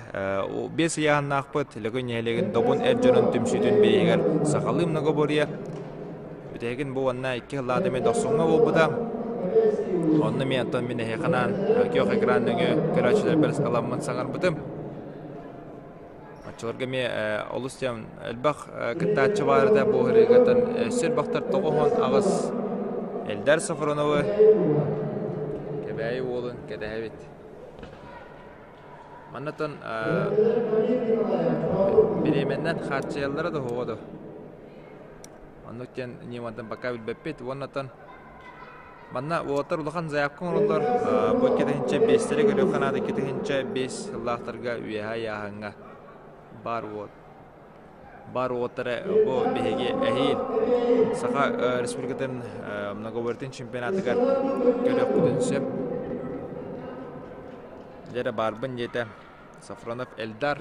биэс ыйааһыннаахпыт Лөгөй нэһилиэгин Добун эр дьонун түмсүүтүн бирииһигэр сахалыы многоборье Бүтэһигин бу уонна икки сыллаах эмиэ дохсуҥҥа буолбута. Онно мин оттон мин эһиэхэ анаан күөх экран нөҥүө көрөөччүлэрбэр ыламмын саҥарбытым. Оччолорго эмиэ олус диэн элбэх кыттааччы баар этэ бу ыһырыыгаттан өссө элбэхтэр 98 Эльдар Сафроновы Кэбээйи уолун кэтэһэбит. Маннатан бириэмэннэн хааччыйаллара да оһоҕо да. Оннук диэн ньыматтан пока билбэппит. Уоннатан манна уолаттар улахан заявка оҥороллор. Бу 2005-тэри көрүөххэ наада 2005 сыллаахтарга үөһэ ыйааһыҥҥа баар уот. Баар уолаттара бу биһиги эһиил Саха Республикатын многоборьетын чемпионатыгар көрүөхпүтүн сөп. Дьэ баарбын диэтэ Сафронов Эльдар,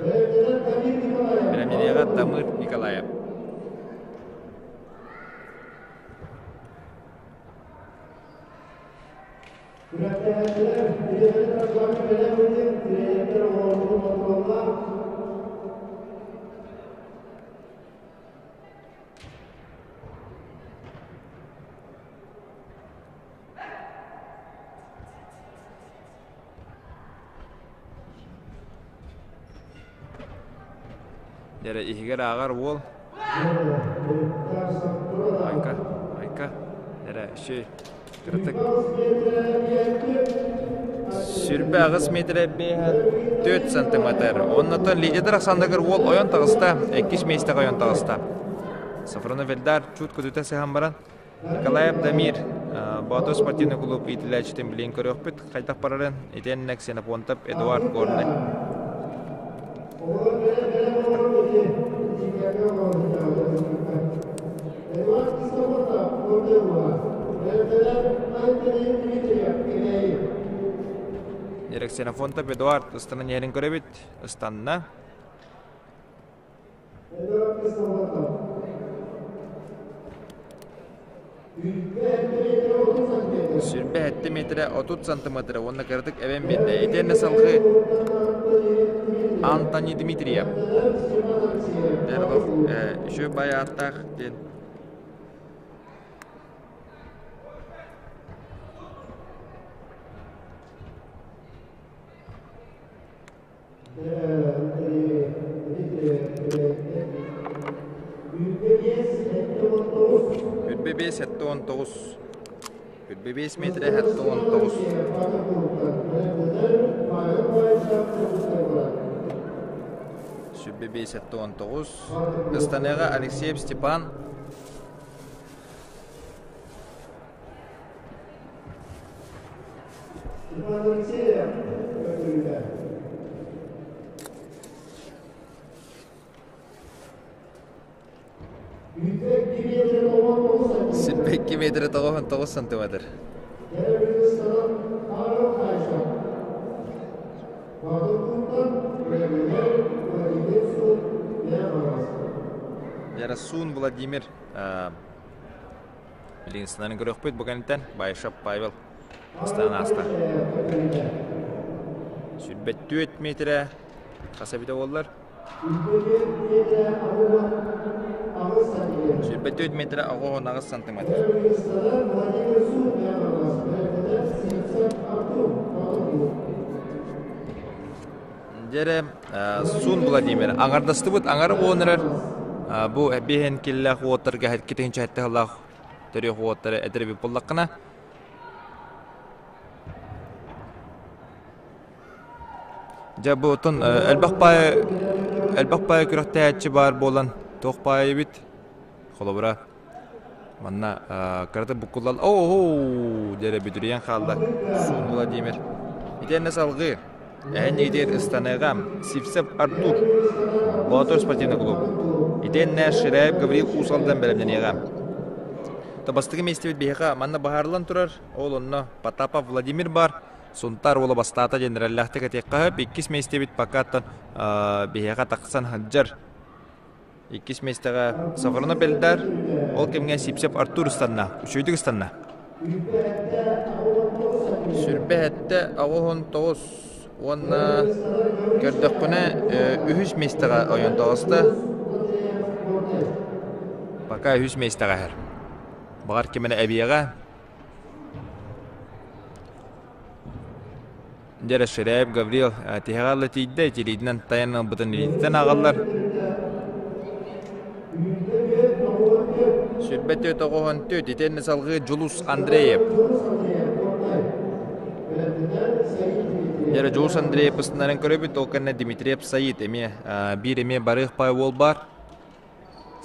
бэлэмнэниэҕэ Дамыр Николаев. Күрэхтэһээччилэр үлэлэрин тарҕаан бэлэм ыытын, тренердэр оҕолорбутун хонтуруоллаан Дьэрэ иһигэр ааҕар уол Айка, айка, эрэ үчүгэй кыратык. 28 метр 4 сантиметр. Оннотон лидер Александр уол ойон таҕыста, иккис миэстэҕэ ойон таҕыста. Сафронов Эльдар чут көтүтэ сыһан баран Николаев Дамир Боотур спортивный клуб иитиллээччитин билин көрүөхпүт хайдах барарын итиэннэ Ксенофонтов Эдуард Горный. Ксенофонтов Эдуард ыстанан иһэрин көрөбүт. Ыстанна. 27 метрэ 30 сантиметры уонна кыратык эбэн биэрдэ. Итиэннэ салгыы Антони Дмитриев. Үчүгэй бай ааттаах диэн Үрбэ 5 79. Үрбэ 5 метрэ 79. Сүрбэ 5 79. Ыстаныаҕа Алексеев Степан. Степан Алексеев көрдөрүүтэ. Сүүрбэ метрэ 99 сантиметр. Ярасун Владимир Билигин сынарын көрүөхпүт бу кэнниттэн Байшап Павел ыстаан ааста. 24 метрэ хас эбитэ буоллар? 24 метрэ 98 сантиметр. Дьэрэ Сун Владимир аҥардастыбыт аҥар уонурар бу биһэн киллээх уоттарга хэткитин чэттэ төрүөх уоттары этэрбит буллаххына дьэ бу оттон элбэх паай элбэх паай күрэхтэһээччи баар буолан туох паай эбит холобура манна кырата буккуллал оо дьэрэ бүдүрүйэн хаалла Суун Владимир итиэннэ салгыы Эһэн ыстаныыга Сивцев Артур Боотур спортивный клуб итиэннэ Ширяев Гаврил Уус Алдан бэлэмнэниэҕэ. Бастакы миэстэбит биһиэхэ манна быһаарыллан турар. Ол онно Потапов Владимир бар. Сунтаар уола бастаата диэн эрэллээхтик этиэххэ сөп. Иккис миэстэбит покаттан биһиэхэ тахсан сылдьар. Иккис миэстэҕэ Сафронов Эльдар, ол кэмҥэ Сипсев Артур ыстанна, үчүгэйдик ыстанна. Сүрбэ 7 89 уонна көрдөххүнэ үһүс миэстэҕэ ойон таҕыста. Пока үһүс миэстэҕэ иһэр. Баҕар ким эрэ эбиэҕэ. Дьэ Ширяев Гаврил тиһэҕэ ыла тиийдэ, илиитинэн тайан ылбытын илиититтэн ааҕаллар. 24 94 итиэннэ салҕыы Дьулус Андреев. Дьэ Дьулус Андреев ыстынарын көрөбүт, ол кэннэ Дмитриев Саид эмиэ биир эмиэ барыах пай уол баар.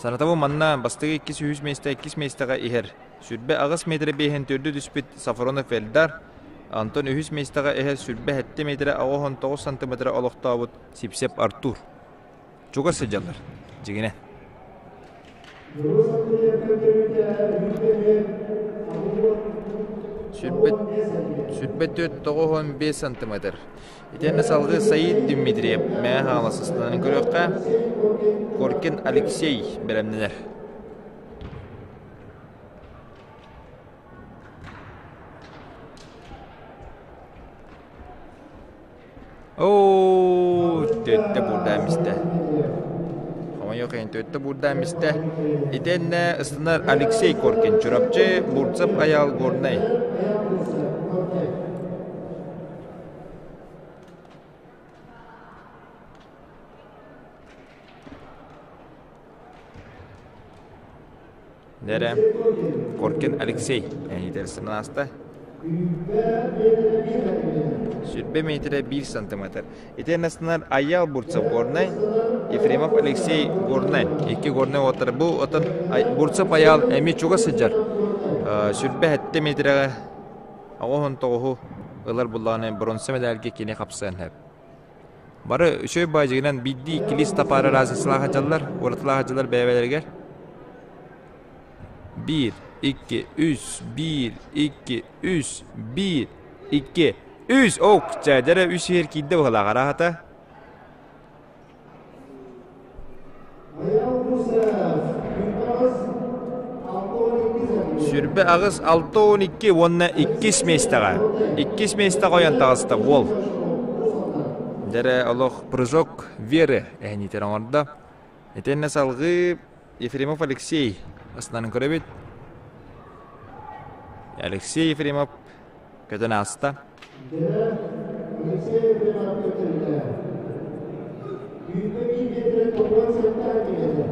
Санатабын манна бастакы иккис үһүс миэстэ иккис миэстэҕэ иһэр. 28 метрэ биэһин төрдү түспүт Сафронов Эльдар, онтон үһүс миэстэҕэ иһэр 27 метрэ 89 сантиметра олохтообут Сипсеп Артур. Чугас сылдьаллар, дьиҥинэн. 24 95 сантиметр. Итиэннэ салгыы Саид Дмитриев Мэҥэ Хаҥалас ыстанарын көрүөххэ, Коркин Алексей бэлэмнэнэр. Оо, төттө буурдаан мистэ. Хомойуох иһин төттө буурдаан мистэ. Итиэннэ ыстанар Алексей Коркин Чурапчы, Бурцев Айаал Горнай. Дэрэ Коркин Алексей эниитэр ааста. Сүрбэ метрэ 1 сантиметр. Итиэннэ астынар Айял Бурцев Горнай, Ефремов Алексей Горнай. Икки Горнай уоттара. Бу отон Бурцев Айял эмиэ чугас сылдьар. Сүрбэ сэттэ метрэҕэ оҕоһун тоҕуһу ылар буллаҕына бронза медальга кини хапсыан сөп. Бары үчүгэй баадьыгынан биирдии иккилии стопары разницалаах сылдьаллар, уратылаах сылдьаллар бэйэ-бэйэлэригэр. Биир, икки, үс, биир, икки, үс, биир, икки, үс! Ок, чэ, дьэрэ үс иһэр киирдэ быһылаах араһата. Сүрбэ аҕыс 6-12 уонна иккис миэстэҕэ. Иккис миэстэҕэ ойон таҕыста уол. Дьэрэ олох прыжок веры эһинитэр оҥордо. Итиэннэ салҕыы Ефремов Алексей астынан көрөбүт. Алексей Ефремов көтөн ааста.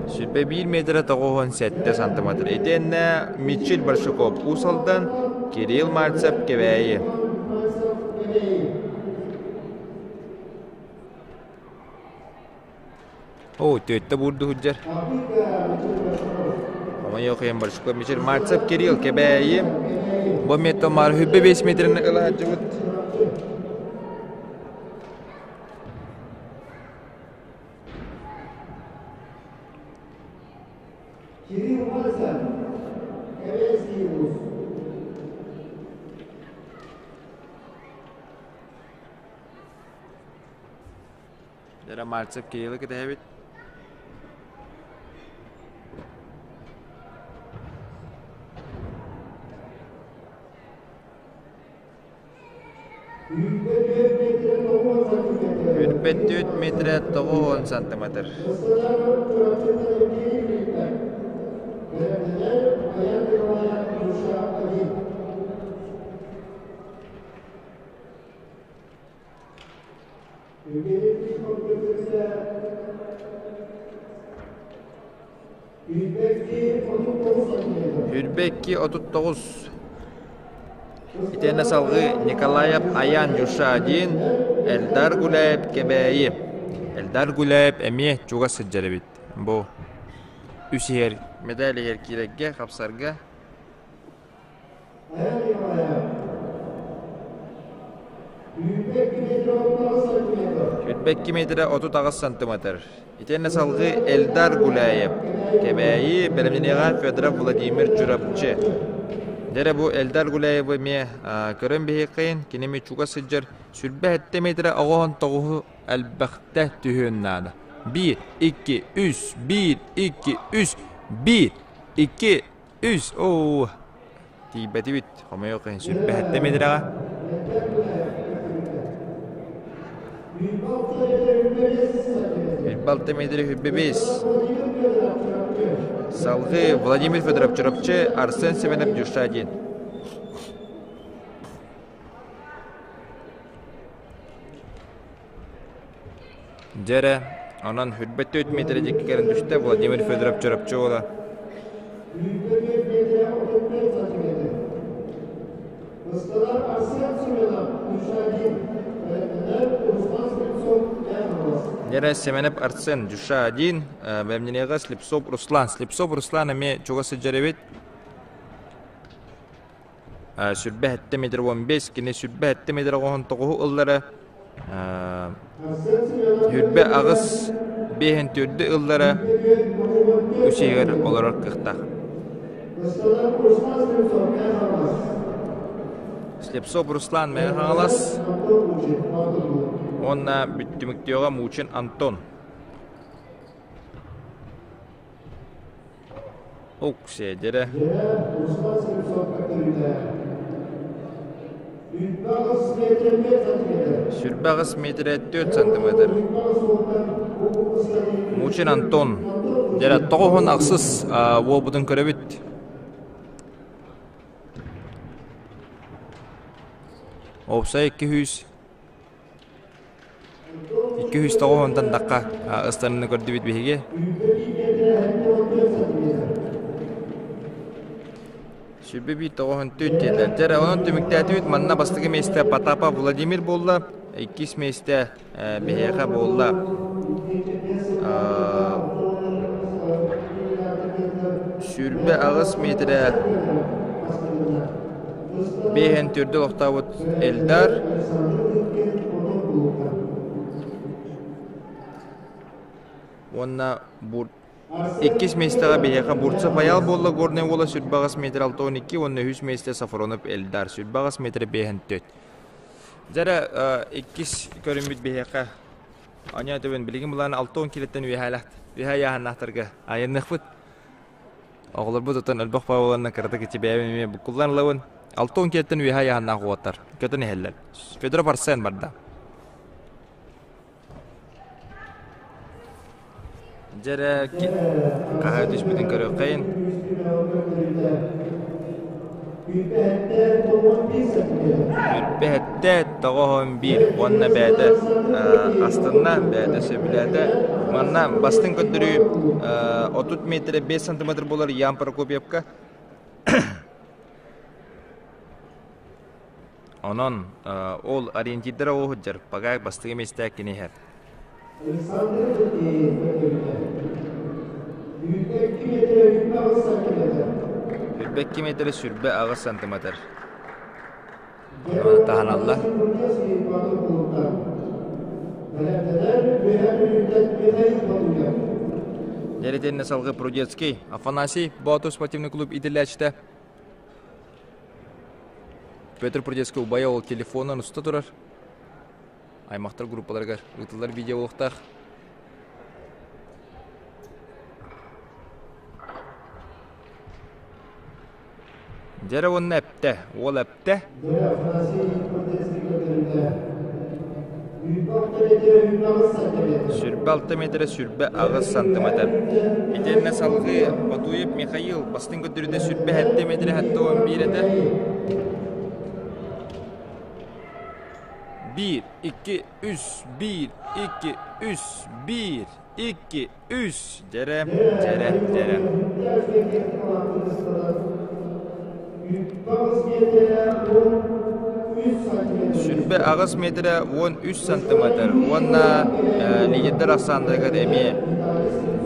Сүрбэ биир метрэ 97 сантиметр. Итиэннэ Мичил Большаков Уус Алдан, Кирилл Мальцев Кэбээйи. Оо, түөттэ буурду сылдьар. Хомойуох иһин Большаков Мичил Мальцев Кирилл Кэбээйи. Бу метр маар хүббэ 5 метрин ыла сылдьыбыт. Кирилл Мальцев, Кэбээйский улус. Дьэ Мальцев Кириллы кэтэһэбит. Үрбэт түөрт метрэ 90 сантиметр. Үрбэкки 39 Итиэннэ салҕыы Николаев Аян Юшадин, Эльдар Гуляев Кэбээйи. Эльдар Гуляев эмиэ чугас сылдьар эбит. Бу үс иһэр медаль иһэр киирэргэ, хапсарга. Сүүрбэ икки метрэ 38 сантиметр. Итиэннэ салҕыы Эльдар Гуляев, Кэбээйи, бэлэмнэниэҕэ Федоров Владимир Чурапчы. Дьэ бу Эльдар Гуляевы эмиэ көрөн биһиэххэйин, кини эмиэ чугас сылдьар 27 метрэ оҕоһон тоҕуһу элбэхтэ түһүөн наада. Биир, икки, үс, биир, икки, үс, биир, икки, Үс, оо, тиийбэтибит, хомойуох иһин сүрбэһэттэ метрэҕэ. Балта метрэ хүрбэ бес. Салгыы Владимир Федоров Чурапчы, Арсен Семенов Дюшадин. Дьэ эрэ, онон хүрбэт 4 метрэ диэки кэлэн түстэ Владимир Федоров Чурапчы уола. Дьэ Семенов Арсен, Дюша 1, бэлэмнэниэҕэ Слепцов Руслан. Слепцов Руслан эмиэ чугас сылдьар эбит. Сүрбэ сэттэ метр 15, кини сүрбэ сэттэ метр оҕоһун тоҕуһу ыллара Сүрбэ аҕыс биэһин төрдү ыллара үс иһигэр олорор кыахтаах. Слепцов Руслан Мэҥэ Хаҥалас уонна бүттүмүктүөҕэ Мучин Антон. Уксиэ дьэрэ. Сүрбэ аҕыс метрэ 4 сантиметр. Мучин Антон. Дьэрэ тоҕуһун ахсыс уолбутун көрөбүт. Опсай 200 290 тахха ыстаныны көрдүбүт биһиги. Сүрбэ биир тоҕуһун түт диэтилэр. Дьэ эрэ, онон түмүктээтибит. Манна бастакы миэстэ Потапов Владимир буолла, иккис миэстэ биһиэхэ буолла 28 миэтэрэ биэһин төрдө олохтообут Эльдар уонна Иккис миэстэҕэ биһиэхэ Бурцев Айаал буолла Горнай уола 28 метр 62 уонна үһүс миэстэ Сафронов Эльдар 28 метр 54. Дьэ эрэ иккис көрүммүт биһиэхэ Аня төбөн билигин былаан 60 килоттан үөһээлэхт үөһэ ыйааһыннаахтарга айанныахпыт. Оҕолорбут отон элбэх буоланна кыратык ичи бэйэбин эмиэ буккуллан ылабын. 60 килоттан үөһэ ыйааһыннаах уолаттар көтөн иһэллэр. Федоров Арсен барда. Дьэ эрэ хаһа түспүтүн көрүөххэйин. Үрбэһэттэ тоҕоһон биир уонна бэйэтэ астынна, бэйэтэ сөбүлээтэ. Манна бастыҥ көрдөрүү 30 метрэ 5 сантиметр буолар Ян Прокопьевка. Онон ол ориентирдара ол сылдьар, пока бастакы миэстэ кини иһэр. Үрбэкки метрэ сүрбэ аҕыс сантиметр. Таһаналла. Дэритинне салгы Прудецкий, Афанасий Боотур спортивный клуб иитиллээччитэ Петр Прудецкий убайа ол телефонунан уста турар. Аймахтар группаларыгар ыытыллар видео буолуохтаах. Дьэрэ уонна эптэ, уол эптэ. Сүрбэ алта метрэ сүрбэ аҕыс сантиметр. Итиэннэ салгыы Батуев Михаил бастыҥ көрдөрүүтэ сүрбэ сэттэ метрэ сэттэ уон биир этэ. Биир, икки, үс, биир, икки, үс, биир, икки, үс. Дьэрэ, дьэрэ, дьэрэ. Сүрбэ аҕыс метрэ уон үс сантиметр уонна лидердэр ахсааннарыгар эмиэ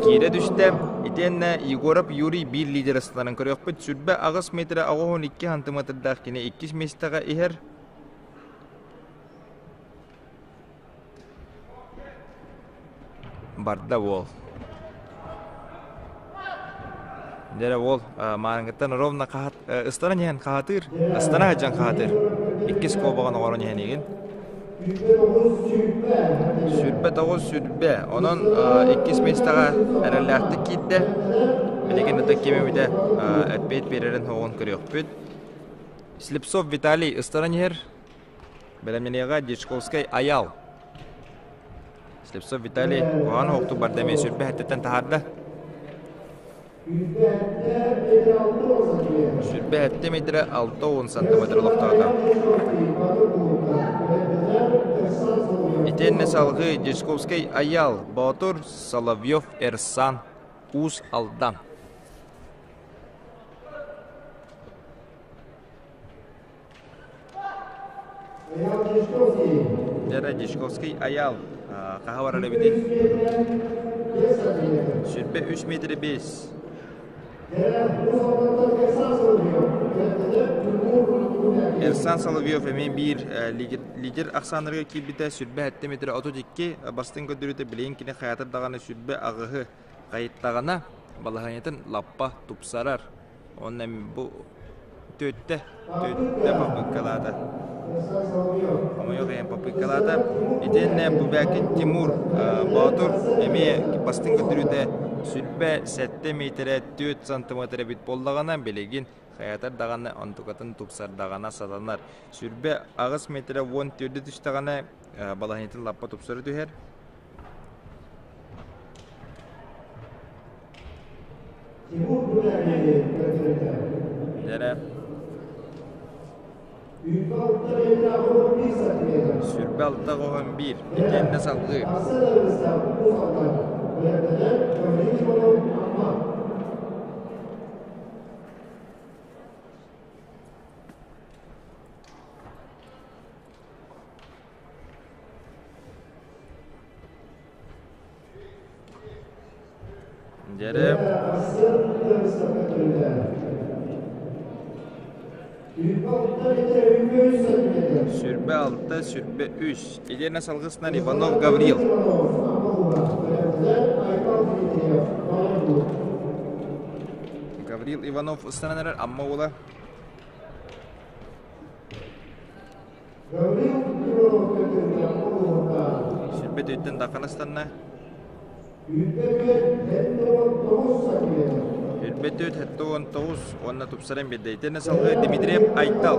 киирэ түстэ. Итиэннэ Егоров Юрий биир лидер ысталарын көрүөхпүт. Сүрбэ аҕыс метрэ аҕыс икки сантиметрдаах кини иккис миэстэҕэ иһэр. Барда уол. Дьэ уол мааныгыттан ровно хаһат ыстаран иһэн хаһатыыр, ыстана сылдьан хаһатыыр. Иккис куобаҕын оҥорон иһэн игин. Сүрбэ тоҕус сүрбэ. Онон иккис миэстэҕэ эрэллээхтик киирдэ. Билигин ытык ким эбитэ эппиэт биэрэрин хоҕун көрүөхпүт. Слепцов Виталий ыстаран иһэр. Бэлэмнэниэҕэ Дьячковскай Айаал. Слепцов Виталий куһаҕан оһохтук барда эмиэ сүрбэ сэттиттэн таһаарда. Сүрбэ сэттэ метрэ алта уон сантиметр олохтоото. Итиэннэ салҕыы Дьячковскай Айаал, Боотур, Соловьев Эрсан, Уус Алдан. Дьэ, Дьячковский Айаал хаһа барар эбитий? Сүрбэ үс метрэ биэс. Эрсан Соловьев эмиэ биир лидер ахсааннарыгар киирбитэ сүрбэ сэттэ метрэ отут икки бастыҥ көрдөрүүтэ билигин кини хайатар даҕаны сүрбэ аҕыһы хайыттаҕына балаһыанньатын лаппа тупсарар. Уонна бу түөттэ, түөттэ попыткалаата. Хомойуох иһин попыткалаата. Итиэннэ Бубякин Тимур Боотур эмиэ бастыҥ көрдөрүүтэ сүрбэ сэттэ миэтэрэ түөрт сантиметр эбит буоллаҕына, билигин хайатар даҕаны онтукатын тупсардаҕына сатанар. Сүрбэ аҕыс миэтэрэ уон төрдө түстэҕинэ балаһыанньатын лаппа тупсара түһэр. Дьэрэ. Сүрбэ алта оһон биир. Итиэннэ салгыы. Дьэрэ Сүрбэ алта, сүрбэ үс. Елена Салгысынан Иванов Гаврил. Гаврил Иванов ыстанан эрэр Амма уола. Сүрбэ төттөн дахан ыстанна. Үрбэ 4 79 уонна тупсаран биэрдэ. Итиэннэ салгыы Дмитриев Айтал.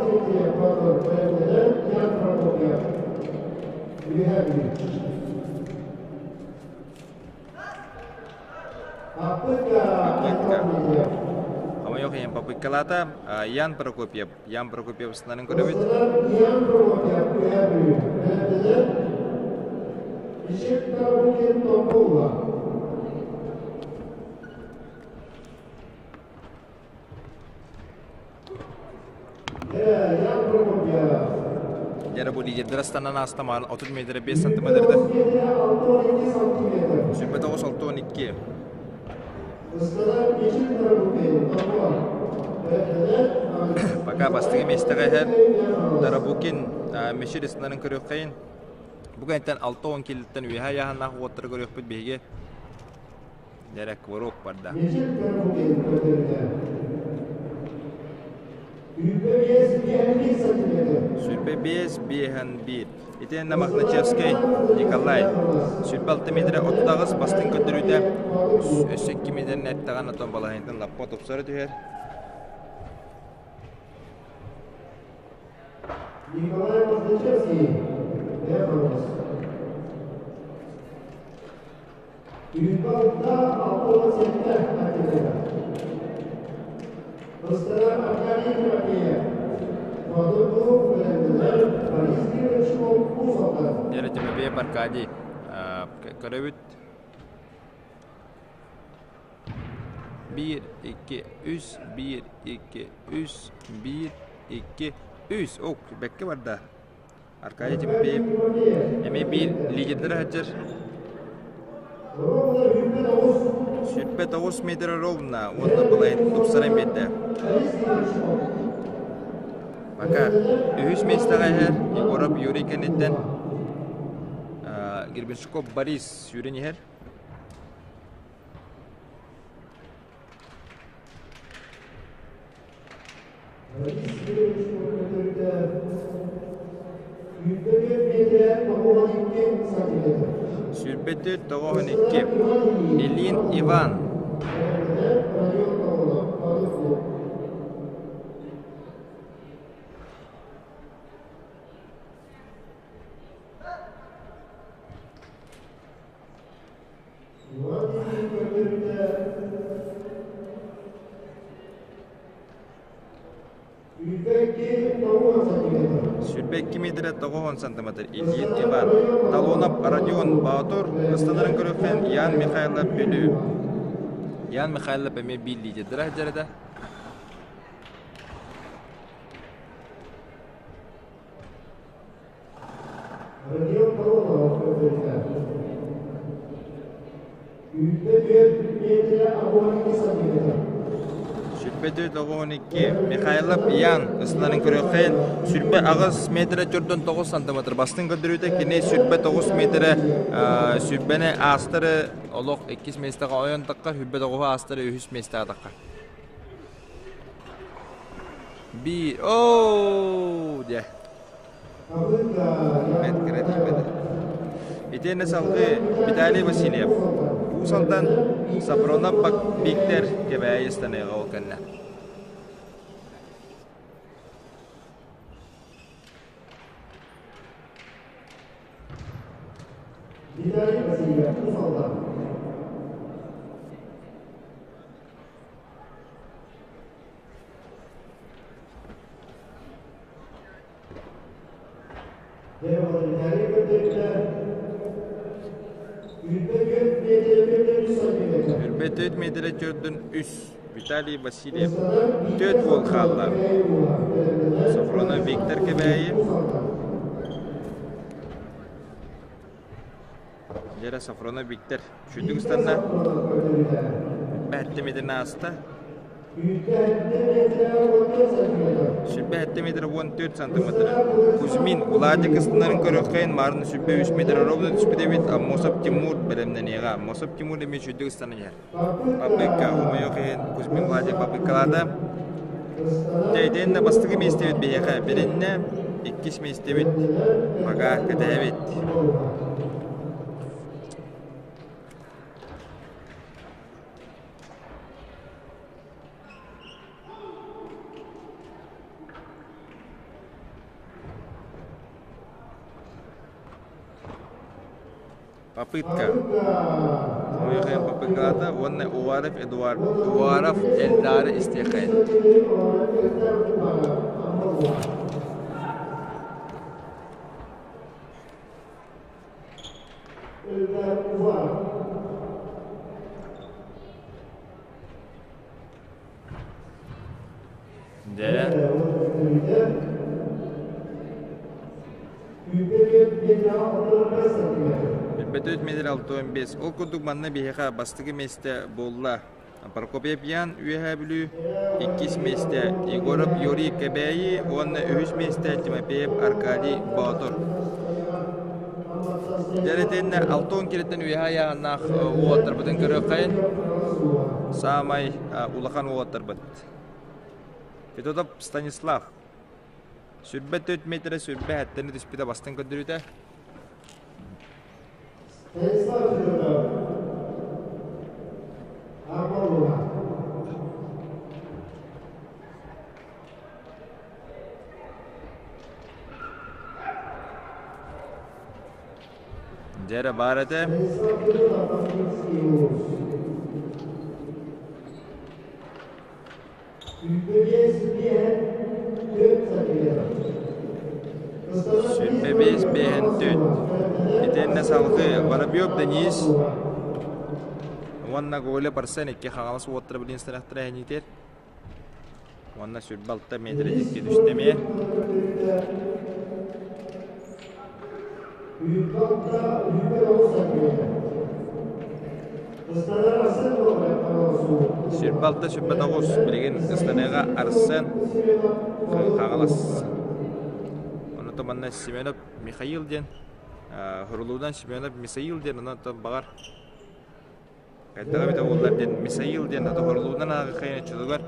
Попытка. Хомойуох иһин попыткалаата Ян Прокопьев. Ян Прокопьев ыстанарын көрөбүт. Дьэ бу лидердэр астанан ааста маан 30 метр 5 сантиметрда. 29 62. Пока бастыҥы миэстэҕэ иһэр Тарабукин Мишель ыстанарын көрүөххэйин. Бу кэнниттэн 6-10 килиттэн үөһэ айааһыннаах уоттары көрүөхпүт биһиги. Дьэрэ кварок барда. Сүүрбэ биэс биэһэн биир. Итиэннэ Мохначевскай Николай 26 метрэ 38 бастыҥ көрдөрүүтэ өссө 2 метрин эттэҕин отон балаһыанньатын лаппа тупсара түһэр. Николай Мохначевский, Эфрос. Үүппэ 67 сантиметр. Ыстара Аркадий Тимофеев. Бодургу бэлэмнэнэр Борис Кирилловичков Уус Алдан. Дьэрэ Тимофеев Аркадий көрөбүт. Биир, икки, үс, биир, икки, үс, биир, икки, үс. Ок, бэккэ барда. Аркадий Тимофеев эмиэ биир лидердэрэ сылдьар. 29 метр ровно уонна былайын тупсаран биэрдэ. Пока үһүс миэстэҕэ иһэр Егоров Юрий кэнниттэн Гребенщиков Борис сүүрэн иһэр. Сүүрбэ 4 92 Ильин Иван. 22 метрэ 90 сантиметр Ильин Иван. Талонов Родион Баатур ыстанарын көрүөххэ Ян Михайлов Бүлүү. Ян Михайлов эмиэ биир лидердэрэ сылдьар. Родион Талонов көрдөрдө. 24 метрэ 12 сантиметр. 24 92 Михайлов Ян ыстанарын көрүөххэ 28 метрэ 49 сантиметр бастыҥ көрдөрүүтэ кини 29 метрэ сүүрбэни аастары олох иккис миэстэҕэ ойон таххар 29 аастары үһүс миэстэҕэ таххар. Биир оо дьэ Бэрт кыра тиийбэтэ. Итиэннэ салгыы Виталий Васильев Уус Алдан Сапронов Виктор Кэбээйи ыстаныаҕа ол кэннэ. Виталий Васильев, Уус Алдан. Виталий көрдөрдө. 24 метрэ 4 сантиметр. 24 метрэ 4 3 Виталий Васильев. Төрт уол хаалла. Софронов Виктор Кэбээйи. Дьэрэ Софронов Виктор. Сүүрдүк ыстанна. Сүрбэ сэттэ метрин ааста. Сүрбэ сэттэ метр 14 сантиметр. Кузьмин Владик ыстынарын көрүөххэйин маарын сүрбэ үс метр ровно түспүт эбит Аммосов Тимур бэлэмнэниэҕэ. Аммосов Тимур эмиэ үчүгдүк ыстанан иһэр. Попытка хомойуох иһин Кузьмин Владик попыткалаата. Дьэ итиэннэ бастакы миэстэбит биһиэхэ билиннэ, иккис миэстэбит пока кэтэһэбит. Попытка. Хомойуох попыткалаата уонна Уваров Эдуард Уваров Эльдары истиэххэйин. Дьэ. Билбэтэ метр 65. Ол курдук манна биһиэхэ бастакы миэстэ буолла. Прокопьев Ян Үөһээ Бүлүү, иккис миэстэ Егоров Юрий Кэбээйи уонна үһүс миэстэ Тимофеев Аркадий Боотур. Дьэрэтиннэ 60 килоттан үөһээ айааһыннаах уолаттарбытын көрүөххэйин. Саамай улахан уолаттарбыт. Федотов Станислав. Сүрбэ 4 метрэ сүрбэ хэттэни түспүтэ бастыҥ көрдөрүүтэ. Станислав Федотов. Армалуга. Дьэ эрэ баар этэ. Сүүрбэ биэс биэһин түөрт. Итиэннэ салгыы Воробьев Денис уонна Голя Барсен икки Хаҥалас уоттара билин сырахтара эһэниитэр. Уонна сүүрбэ алта метр икки түстэ эмиэ. Сүүрбэ алта 29 билигин ыстаныыга Арсен Хаҥалас. Онно манна Семенов Михаил диэн Хорулуудан Семенов Мисаил диэн онон баҕар Хайдаҕа эбитэ буоллар диэн Мисаил диэн аты Хорлуунан ааҕыаххайын оччотугар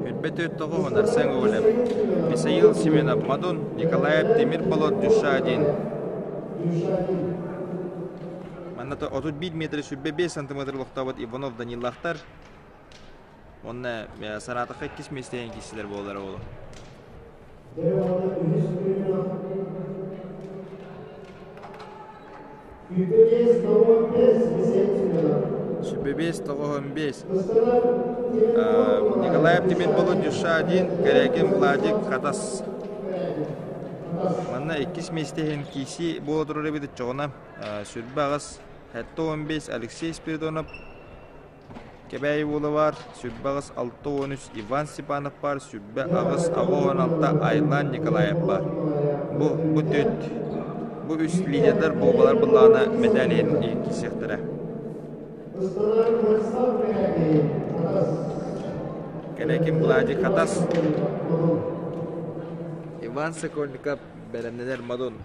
Үрбэ төрт тоҕуһун Арсен Гоголев, Мисаил Семенов Мадун, Николаев Тимир Болот Душа диэн. Манна 31 метр 105 сантиметр олохтообут Иванов Даниловтар Уонна санаатахха иккис миэстэһин киирсилэр буоллар оҕолор. Сүбэ биэс тоҕуһун биэс. Николаев Тимир Дюша один, Корякин Владик Хатас. Манна иккис миэстэһин киирсии буола турар эбит оччоҕуна сүрбэ аҕыс 75 Алексей Спиридонов Кэбээйи уола баар, 28 63 Иван Степанов баар, 28 86 Айлан Николаев баар. Бу, бу түт, бу үс лидердэр буолбалар былаана мэтээл иһин киирсиэхтэрэ. Кэлэкин Владик Хатас, Иван Сокольников бэлэмнэнэр Модун.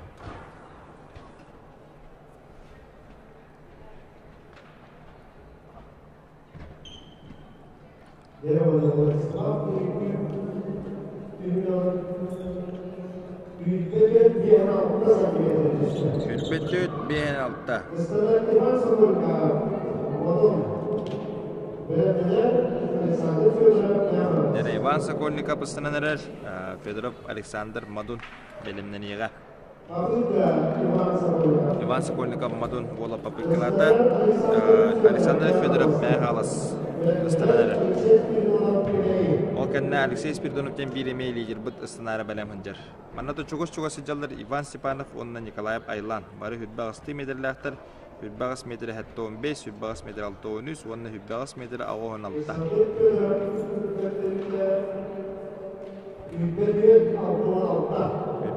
Сүүрбэ биэһин алта. Иван Сокольников ыстанан эрэр, Федоров Александр Мадун бэлэмнэниэҕэ. Иван Сокольников Мадун уола попыткалаата. Александр Федоров мээ хаалас ыстанан эрэр. Ол кэннэ Алексей Спиридонов диэн биир эмиэ лидербыт ыстанаары бэлэм сылдьар. Манна да чугас-чугас сылдьаллар Иван Степанов уонна Николаев Айлан. Бары хүрбэ аҕыстыы метрлээхтэр, хүрбэ аҕыс метр 75, хүрбэ аҕыс метр 63 уонна хүрбэ аҕыс метр 86.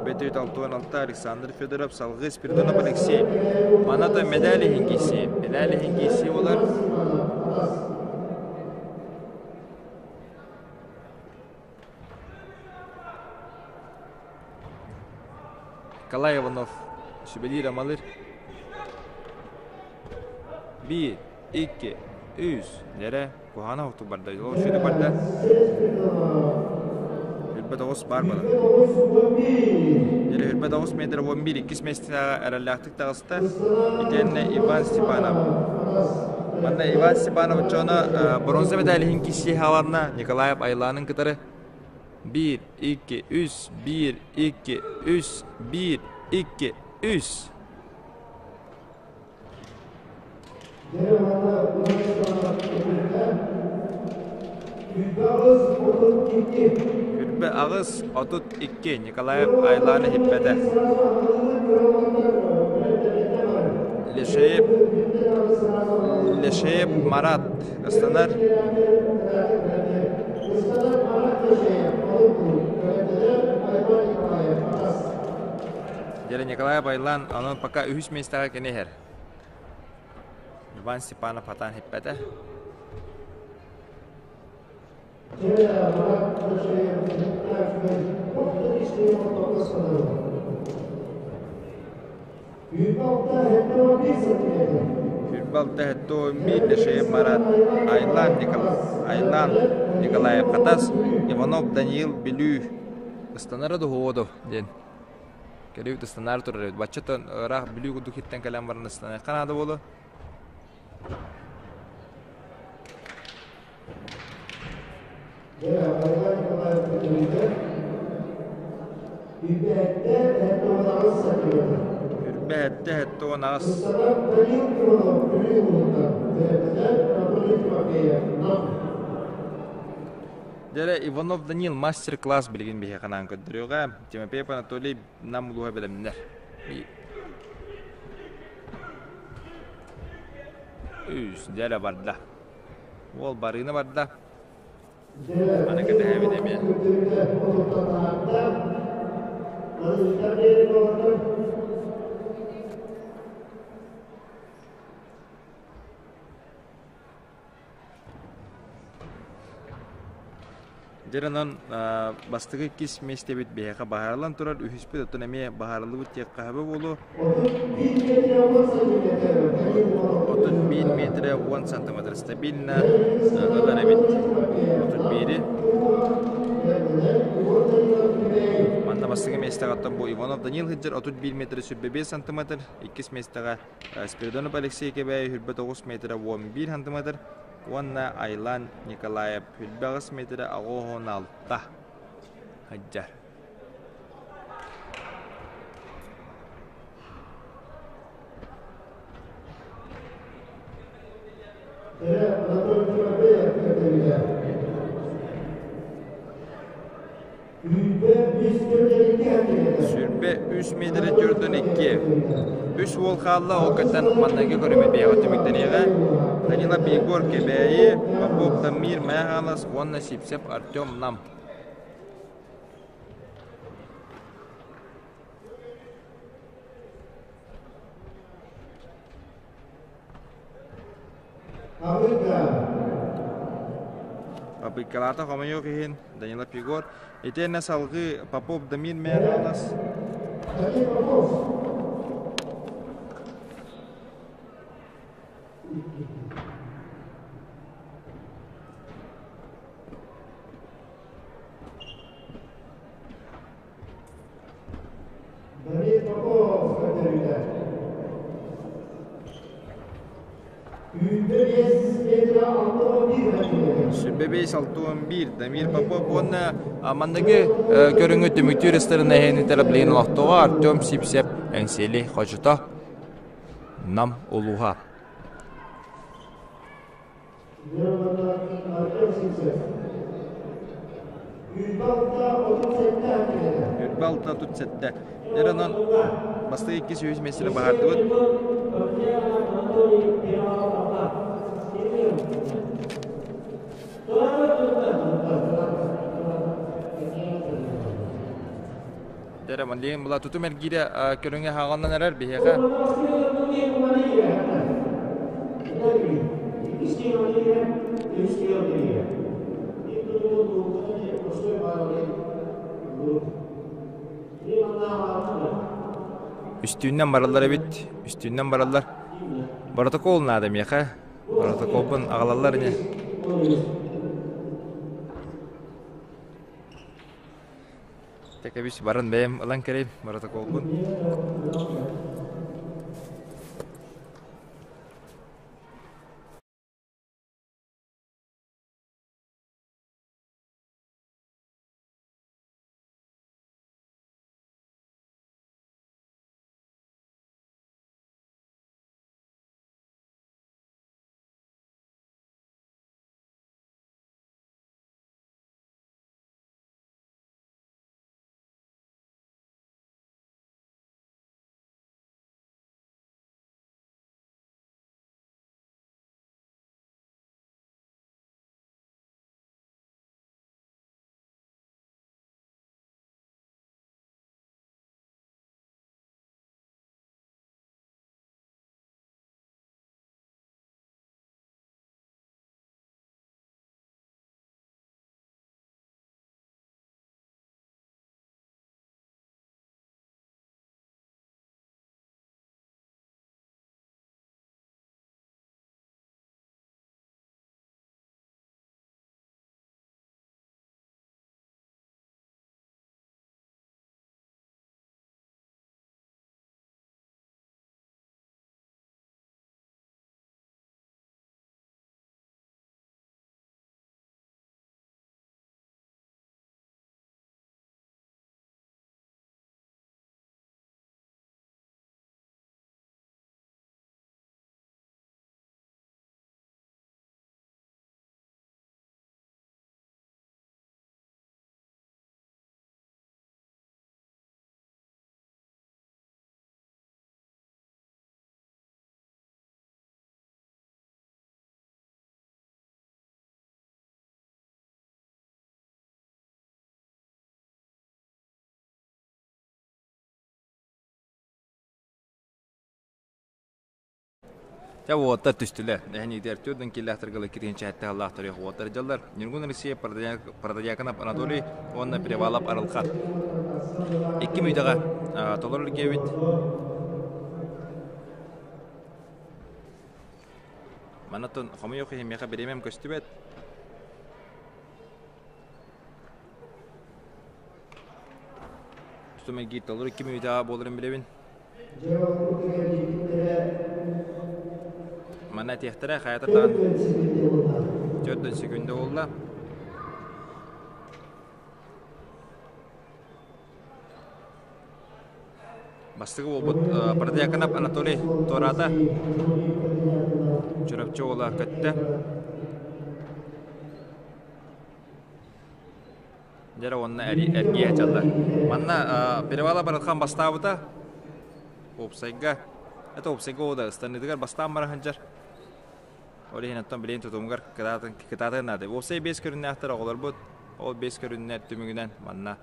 Сүүрбэ 46 Александр Федоров, салгыы Спиридонов Алексей. Маната медаль иһин киирсии. Медаль иһин киирсии буолар. Николай Иванов сүбэлиир амалыр. 1, 2, 3. Нэрэ куһаана охтук барда. Ол сүрү барда. Үрбэ тоҕус баар буолар. Нэрэ үрбэ тоҕус метр 11 иккис миэстэҕэ эрэллээхтик таҕыста. Итиэннэ Иван Степанов. Манна Иван Степанов дьоно бронза медаль иһин киирсии хааланна Николаев Айлаанын кытары 1, 2, 3, 1, 2, 3, 1, 2, 3. Үрбэ аҕыс 32 Николаев Айлаан иһиппэтэ. Лешеев Лешеев Марат ыстанар. Дьэ Николаев Айлан онон пока үһүс миэстэҕэ кини иһэр. Иван Степанов хатаан хиппэтэ. Сүүрбэ алта сэттэ Лешеев Марат, Айлан, Айлан Николаев Хатас, Иванов Даниил Бүлүү ыстанара дуһуоду диэн кэлибит ыстанаары турар эбит. Бачча ыраах Бүлүү курдук иттэн кэлэн баран ыстаныахха наада буолуо. Үрбэһэттэ сэттэ уон аҕыс. Дьэрэ Иванов Данил мастер-класс билигин биһиэхэ анаан көрдөрүөҕэ. Тимофеев Анатолий Нам улууһа бэлэмнэр. Үс дьэрэ барда. Уол барыыны барда. Аны кэтэһэбит эмиэ. Дьэ онон бастакы иккис миэстэбит биһиэхэ баһаарыллан турар, үһүспүт оттон эмиэ баһаарыллыбыт диэххэ сөбө буолуо. 31 метрэ 10 сантиметр стабильно ылар эбит. 31-и. Манна бастакы миэстэҕэ оттон бу Иванов Данил сылдьар 31 метрэ 105 сантиметр, иккис миэстэҕэ Спиридонов Алексей Кэбээйи 29 метрэ 11 сантиметр уонна Айлан Николаев 28 метрэ 86 сылдьар. Сүүрбэ үс миэтэрэ төрдөн икки. Үс уол хаалла, ол кыттан манныгы көрүмэ бэйэҕэ түмүктэниэҕэ. Данилов Егор Кэбээйи, Попов Дамир Мэйэ Хаҥалас уонна Сипсев Артем Нам. Попыккалаата хомойуох иһин Данилов Егор. Итиэннэ салгыы Попов Дамир Мэйэ Давид Попов көрдөрүүтэ. Сүүрбэ биэс метра алта уон биир Сүүрбэ биэс алта уон биир Дамир Попов уонна манныгы көрүҥү түмүктүүр ыстарына билигин олохтооҕо Артем Сипсев Эҥсиэли хочото Нам улууһа. Үрбэ алта тут сэттэ. Дьэ онон бастакы иккис үһүс миэстэни баһаардыбыт. Дьэ Дэрэ манлиин була тутум эргиирэ көрүҥэ хаҕаннан эрэр биһиэхэ. Үстүүннэн бараллар эбит, үстүүннэн бараллар. Боротокуол наада миэхэ. Боротокуолбун аҕалаллар ини. Тэкэбис баран бэйэм ылан кэлейм боротокуолбун. Дьэ уоттар түстүлэр. Эһэниитигэр түөрт киллээхтэргэ ыла кириһинчээтте аллаахтар уоттар дьаллар. Ньургун Алексеев Протодьяконов Анатолий уонна Перевалов Арылхан. Икки мүнүүтэҕэ толору илгиэбит. Манна хомойуох иһин миэхэ бириэмэм көстүбэт. Тутум эргиир толору 2 мүнүүтэҕэ буоларын билэбин. Манна этиэхтэрэ хайата даҕаны 4 секунда буолла. Бастакы буолбут Протодьяконов Анатолий туораата. Чурапчы уола көттө. Дьэ уонна эргийэ дьаллар. Манна Перевала Барылхан бастаабыта. Уопсайга, это уопсайга ода ыстаныытыгар бастаан бара сылдьар. Ол иһин оттон билигин тутумугар кытаатын наада. Уопсай биэс көрүннээхтэр оҕолорбут. Ол биэс көрүннэр түмүгүнэн манна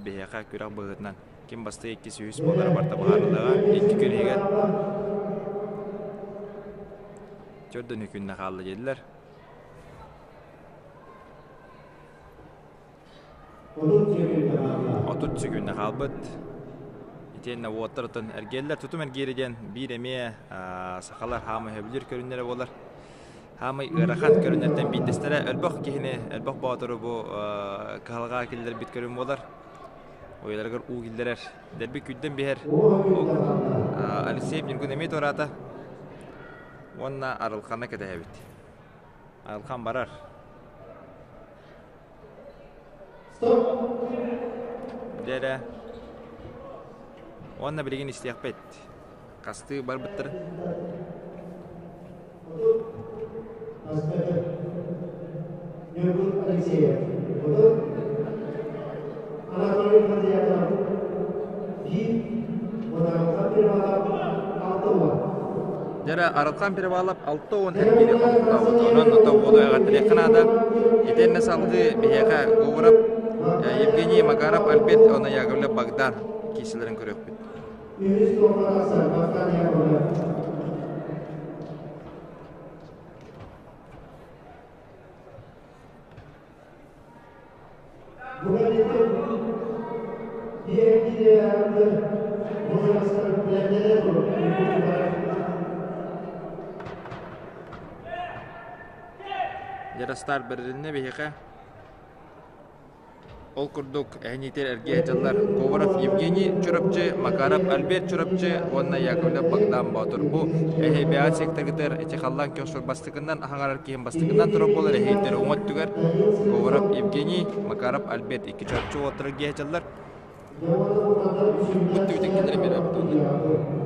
биһиэхэ күрэх быһыытынан ким бастыы иккис үһүс буолара барыта быһаарыллыаҕа. Икки күн иһигэр төрдүн күннэ хаалла дииллэр. 30 секүндэ хаалбыт. Итиэннэ уоттар оттон эргиэллэр. Тутум эргиирэ диэн биир эмиэ сахалар хаамай сөбүлүүр көрүҥнэрэ буолар. Хаамай ыарахан көрүҥнэртэн биирдэстэрэ элбэх киһини, элбэх боотуру бу кыһалҕаҕа киллэрбит көрүҥ буолар. Уйаларыгар уу киллэрэр. Дэлби күүрдэн биһэр. Алексей Ньургун эмиэ туораата. Уонна Арылханы кэтэһэбит. Арылхан барар. Дьэ Уонна билигин истиэхпит. Хастыы барбыттарын. Ньургун Алексеев. Анатолий Фадеев. Биир Дьэ Арылхан Перевалов 60 эргиири олохтообут. Онон ото уолу эҕэрдэлиэххэ наада. Итиэннэ салгыы биһиэхэ Говоров Евгений Макаров Альберт уонна Яковлев Богдан киирсэлэрин көрүөхпүт. Дьарастар бэрилиннэ биһиэхэ. Ол курдук, эһэниитэр эргийэ дьаллар Говоров Евгений Чурапчы, Макаров Альберт Чурапчы уонна Яковлев Богдан Боотур. Бу эһэбэҕэ секторгытыгар ити халлаан көхсүр бастакынан аһаҥарар киһин бастакынан турар буолар эһэйдэр уҥа өттүгэр Говоров Евгений, Макаров Альберт икки Чурапчы уолаттара эргийэ дьаллар. Бу түбүтүн кинилэри биэрээбит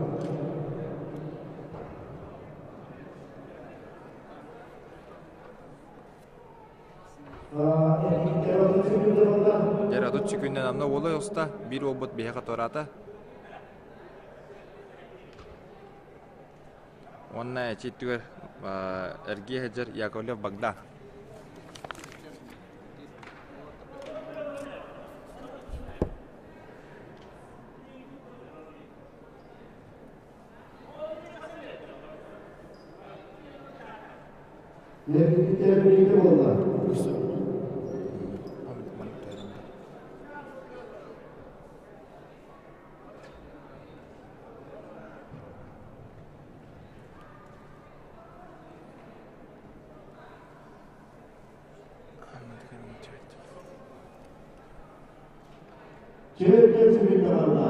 Дьэ, отут күннэн анна уола оста, биир уолбут биһиэхэ туораата. Уонна эчи түгэр эргиэ сылдьар Яковлев Богдан. Нервиттэр билиитэ буолла. Чүөттэн сүбүттэ барда.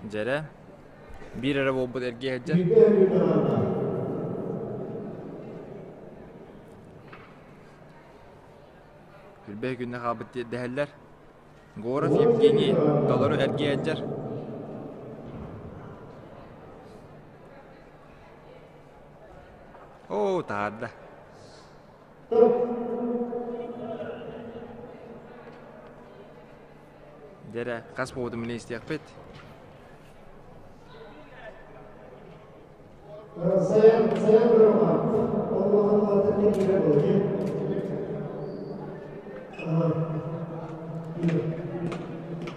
Дьэрэ, биир эрэ буолбут эргиэ сылдьар. Үрбэһи күннэ хаалбыт дэһэллэр. Горов Евгений толору эргиэ сылдьар. Оо, таһаарда. Дьэрэ, хас буолбутун билэ истиэхпит. Сайын, сайын бырама. Ол улахан улаатар кэмигэр буолар.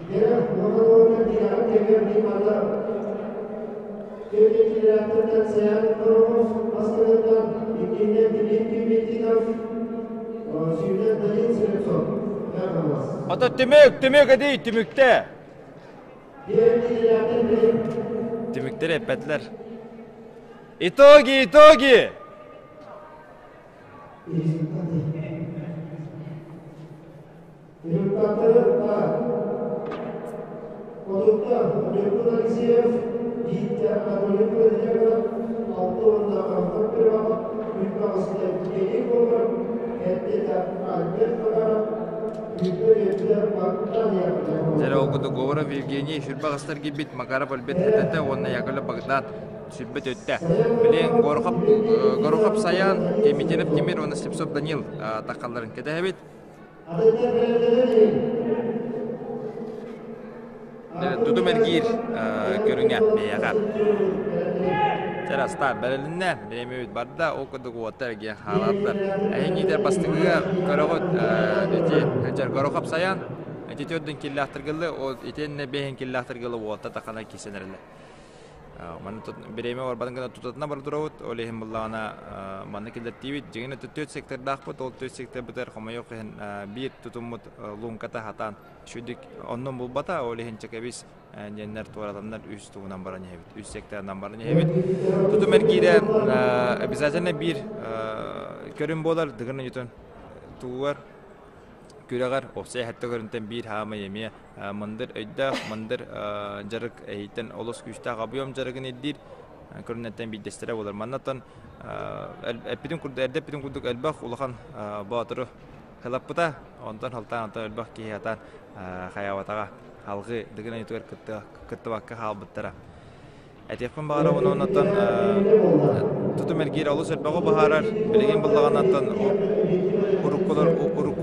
Дьэрэ, улахан улаатар диэҕин кэмигэр мин манна Третья Саян Коромов Астанаттан, Евгения Дмитриев, Сүүнэн Данил Слепцов. Ото түмүк, түмүк эдий, түмүктэ. Түмүктэри эппэтилэр. Итоги, итоги! Результаттары Отутта Ньургун Алексеев, Бииттэ Анатолий Владимиров, алта уонна Антон Перманов, Үүт Евгений Говоров, Эрдэтэ Альберт Макаров, Үүтэ Үөттэ Богдан Яковлев. Дьэрэ ол курдук Говоров Евгений сүрбэ аҕыстар киирбит Макаров Альберт Хатата уонна Яковлев Богдан сүрбэ төттө. Билигин Горохоп, Горохоп Саян, Кемитерев Тимир уонна Слепцов Данил таххалларын кэтэһэбит. Тутум эргиир көрүҥэ бэйэҕэ. Чарастаах бэрилиннэ, бириэмэбит барда, ол курдук уоттар эргийэн хаалаатылар. Эһиҥиитэр бастыҥыга көрөҕүт ити сылдьар Горохоп Саян, ити төрдүн киллаахтыргылы, ол итиэннэ бэһин киллаахтыргылы уотта тахана киирсэн эрэллэр. Манна бириэмэ барбатын гына тутатына бара турабыт. Ол иһин буллаҕына манна киллэртиибит. Дьиҥинэ түөрт сектордаахпыт. Ол түөрт секторбытыгар хомойуох иһин биир тутуммут лууҥката хатаан үчүгдүк оннун булбата. Ол иһин чэкэбис диэннэр туоратаннар үс тугунан баран иһэбит. Үс секторынан баран иһэбит. Тутум эргиирэ обязательно биир көрүн буолар. Дыгын ойутун тугугар күрэҕэр уопсай сэттэ көрүнтэн биир хаамай эмиэ мындыр өйдөөх, мындыр дьарык эһийтэн олус күүстээх объем дьарыгын ирдиир көрүнэттэн биирдэстэрэ буолар. Маннаттан эппитин курдук, эрдэ эппитин курдук элбэх улахан боотуру хылаппыта, онтон халтаан онтон элбэх киһи атаан хайаабатаҕа халҕыы Дыгын ойутугар кыттыбакка хаалбыттара. Этиэхпин баҕарабын оннуттан тутум эргиир олус элбэҕи быһаарар. Билигин буллаҕынаттан уруккулар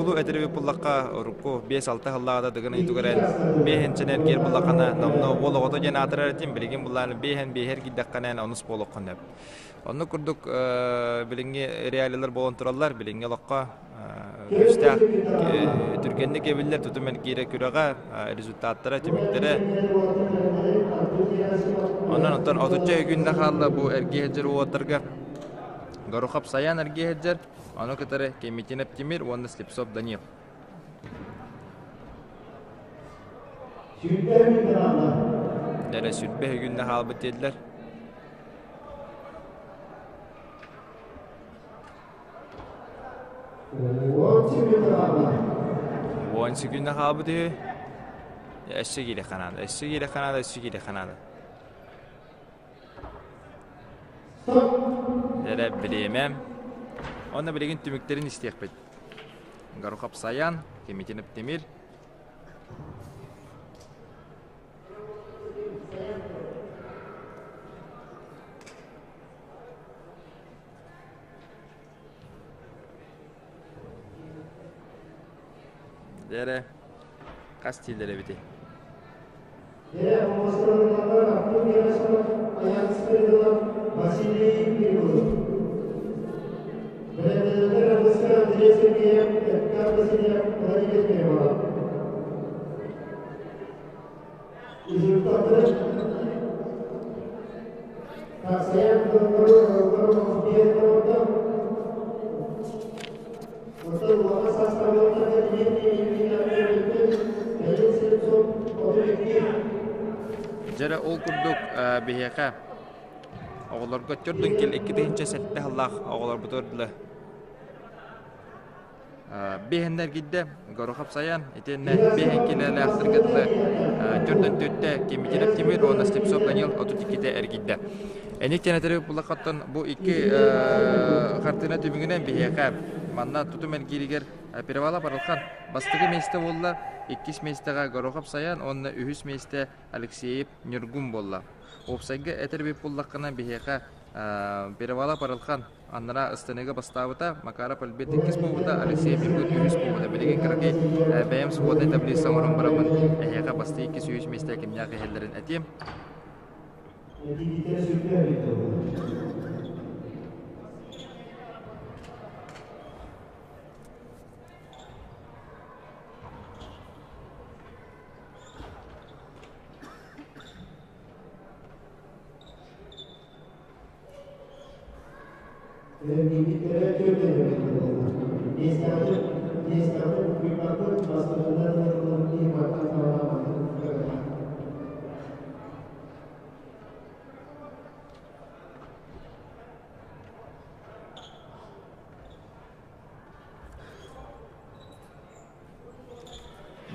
Уруккулуу этэрбит буллахха, урукку 5-6 сыллааҕыта Дыгын ыйытыгар биэһинчэн эргиэр буллаххына, номнуо уол оҕото диэн аатырар этим, билигин буллаан биэһэн биэһэр киирдэххинэ онус буолуоххун сөп. Оннук курдук билиҥҥи реалиялар буолан тураллар, билиҥҥи олоххо күүстээх түргэнник эбиллэр тутум эргиирэ күрэҕэ, результаттара, түмүктэрэ. Онон оттон отучча күннэ хаалла бу эргиэ сылдьар уолаттарга Горохов Саян эргиэ сылдьар, ону кытары Кемитинов Тимир уонна Слепцов Данил. Дэрэ сүрбэ күннэ хаалбыт диэтилэр. Уон секунда хаалбыт үһү. Өссө киириэххэ наада, өссө киириэххэ наада, өссө киириэххэ наада. Эрэ бириэмэ. Онно билигин түмүктэрин истиэхпит. Горохов Саян, Кемитинов Тимир. Дьэ хас дииллэр эбитий? Дьэ, оҥостор Артур Герасимов, Аян Спиридонов, Василий Кириллов. Бэлэмнэнэллэр Аргыска Андрей Сергеев, Эдгар Васильев, Владимир Перевалов. Результаттары Саян Дьэрэ ол курдук биһиэхэ оҕолорго төрдүн кил 2007 сыллаах оҕолорбутугар дылы Биэһэннэ эргийдэ Горохов Саян, итиэннэ биэһэн килэлээхтэргэ дылы төрдөн түөттэ Кемитинов Тимир уонна Слепцов Данил 32-те эргийдэ. Эник тэнэтэри буллаххаттан бу икки хартыына түмүгүнэн биһиэхэ манна тутум эргииригэр Перевала Барылхан бастакы миэстэ буолла, иккис миэстэҕэ Горохов Саян уонна үһүс миэстэ Алексеев Ньургун буолла. Уопсайга этэр эбит буллаххына биһиэхэ Перевала Барылхан Аннараа ыстаныыга бастаабыта, Макаров Альберт иккис буолбута, Алексей Миргут үһүс буолбута. Билигин кыракый бэйэм своднай таблица оҥорон бараммын, эһиэхэ бастыы иккис үһүс миэстэ кимнээх иһэллэрин этиэм.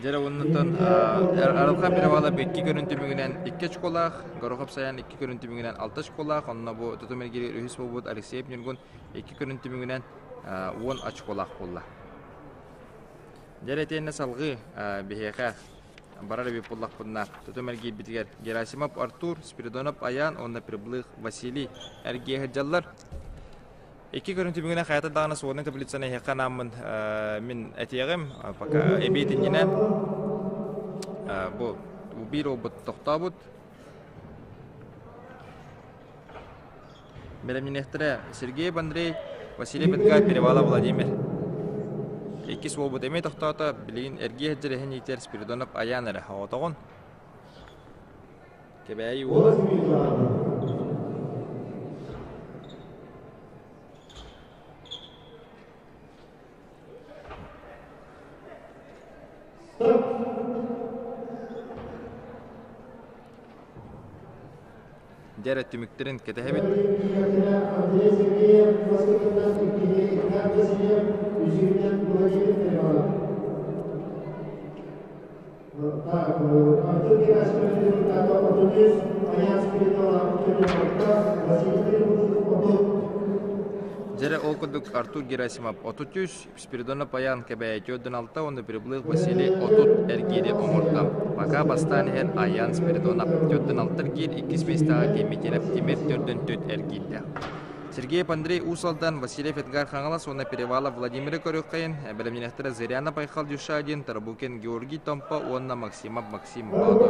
Дьэ уоннаттан Арылхан Перевала икки көрүн түмүгүнэн икки очколаах, Горохов Саян икки көрүн түмүгүнэн алта очколаах, онно бу тутум эргииригэр үһүс буолбут Алексеев Ньургун икки көрүн түмүгүнэн 10 очколаах буолла. Дьэ итиэннэ салҕыы биһиэхэ барар эбит буоллахпытына тутум эргиирбитигэр Герасимов Артур, Спиридонов Аян уонна Приблых Василий эргиэ сылдьаллар. Икки көрүҥ түмүгүнэн хайата даҕаны своднай таблицаны эһиэхэ анааммын мин этиэҕим. Пока эбиэт иннинэ бу биир уолбут тохтообут. Бэлэмнэниэхтэрэ Сергей Андрей, Василий Петкай, Перевалов Владимир. Иккис уолбут эмиэ тохтоото, билигин эргиэ сылдьар иһин иитэр Спиридонов Аян эрэ оҕотоҕун. Кэбээйи уола. Дьэ эрэ түмүктэрин кэтэһэбит. Андрей Сергеев бастакынан иккиһи Игнат Васильев, үсүһүнэн Владимир Перевалов. Так, Артур Герасимов результата 33, Аян Спиридонов 46, Василий Перевалов 30. Дьэрэ ол курдук Артур Герасимов 33, Спиридонов Аян Кэбээйи 46 уонна Приблых Василий 30 эргиири оҥордо. Пока бастаан иһэн Аян Спиридонов 46 эргиир, иккис миэстэҕэ Кемитинов Тимир 44 эргиирдээх. Сергеев Андрей Уус Алдан, Васильев Эдгар Хаҥалас уонна Перевалов Владимиры көрүөххэйин, бэлэмнэнэхтэрэ Зыряна Байхал Дюшадин, Тарабукин Георгий Томпо уонна Максимов Максим Боотур.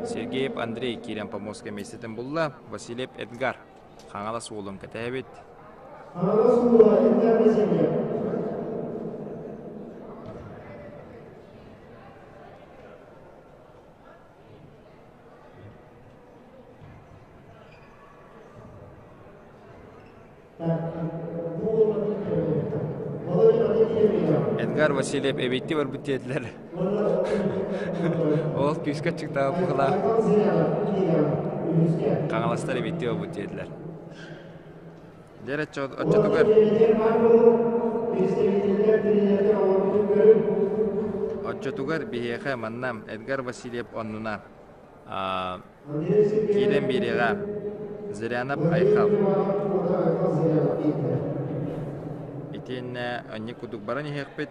Сергеев Андрей киирэн помостка миэстэтин булла, Васильев Эдгар Хаҥалас уолун кэтэһэбит. Хаҥалас уола Эдгар Васильев. Эдгар Васильев эбиитти барбыт диэтилэр. Ол күүскэ аччыктаабыт быһыылаах. Хаҥаластар эбиитти барбыт диэтилэр. Дьэ оччотугар оччотугар биһиэхэ манна Эдгар Васильев оннуна киирэн биэриэҕэ Зырянов Айхал итиэннэ анньык курдук баран иһиэхпит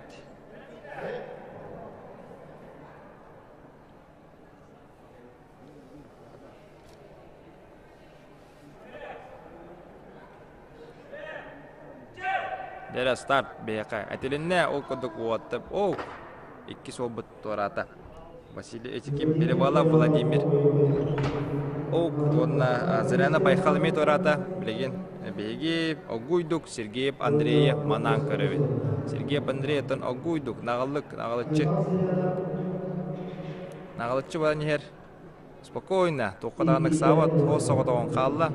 Дэрэ старт биһиэхэ этилиннэ ол курдук уоттап оо иккис уолбут туораата Василий Этиким Перевалов Владимир Оук уонна Зыряна Байхал эмиэ туораата билигин биһиги Огуйдук Сергеев Андреев манаан көрөбүт Сергеев Андреевтан Огуйдук наҕыллык наҕылыччы наҕылыччы баран иһэр Спокойно, туохха даҕаны ыксаабат, ол соҕотоҕун хаалла.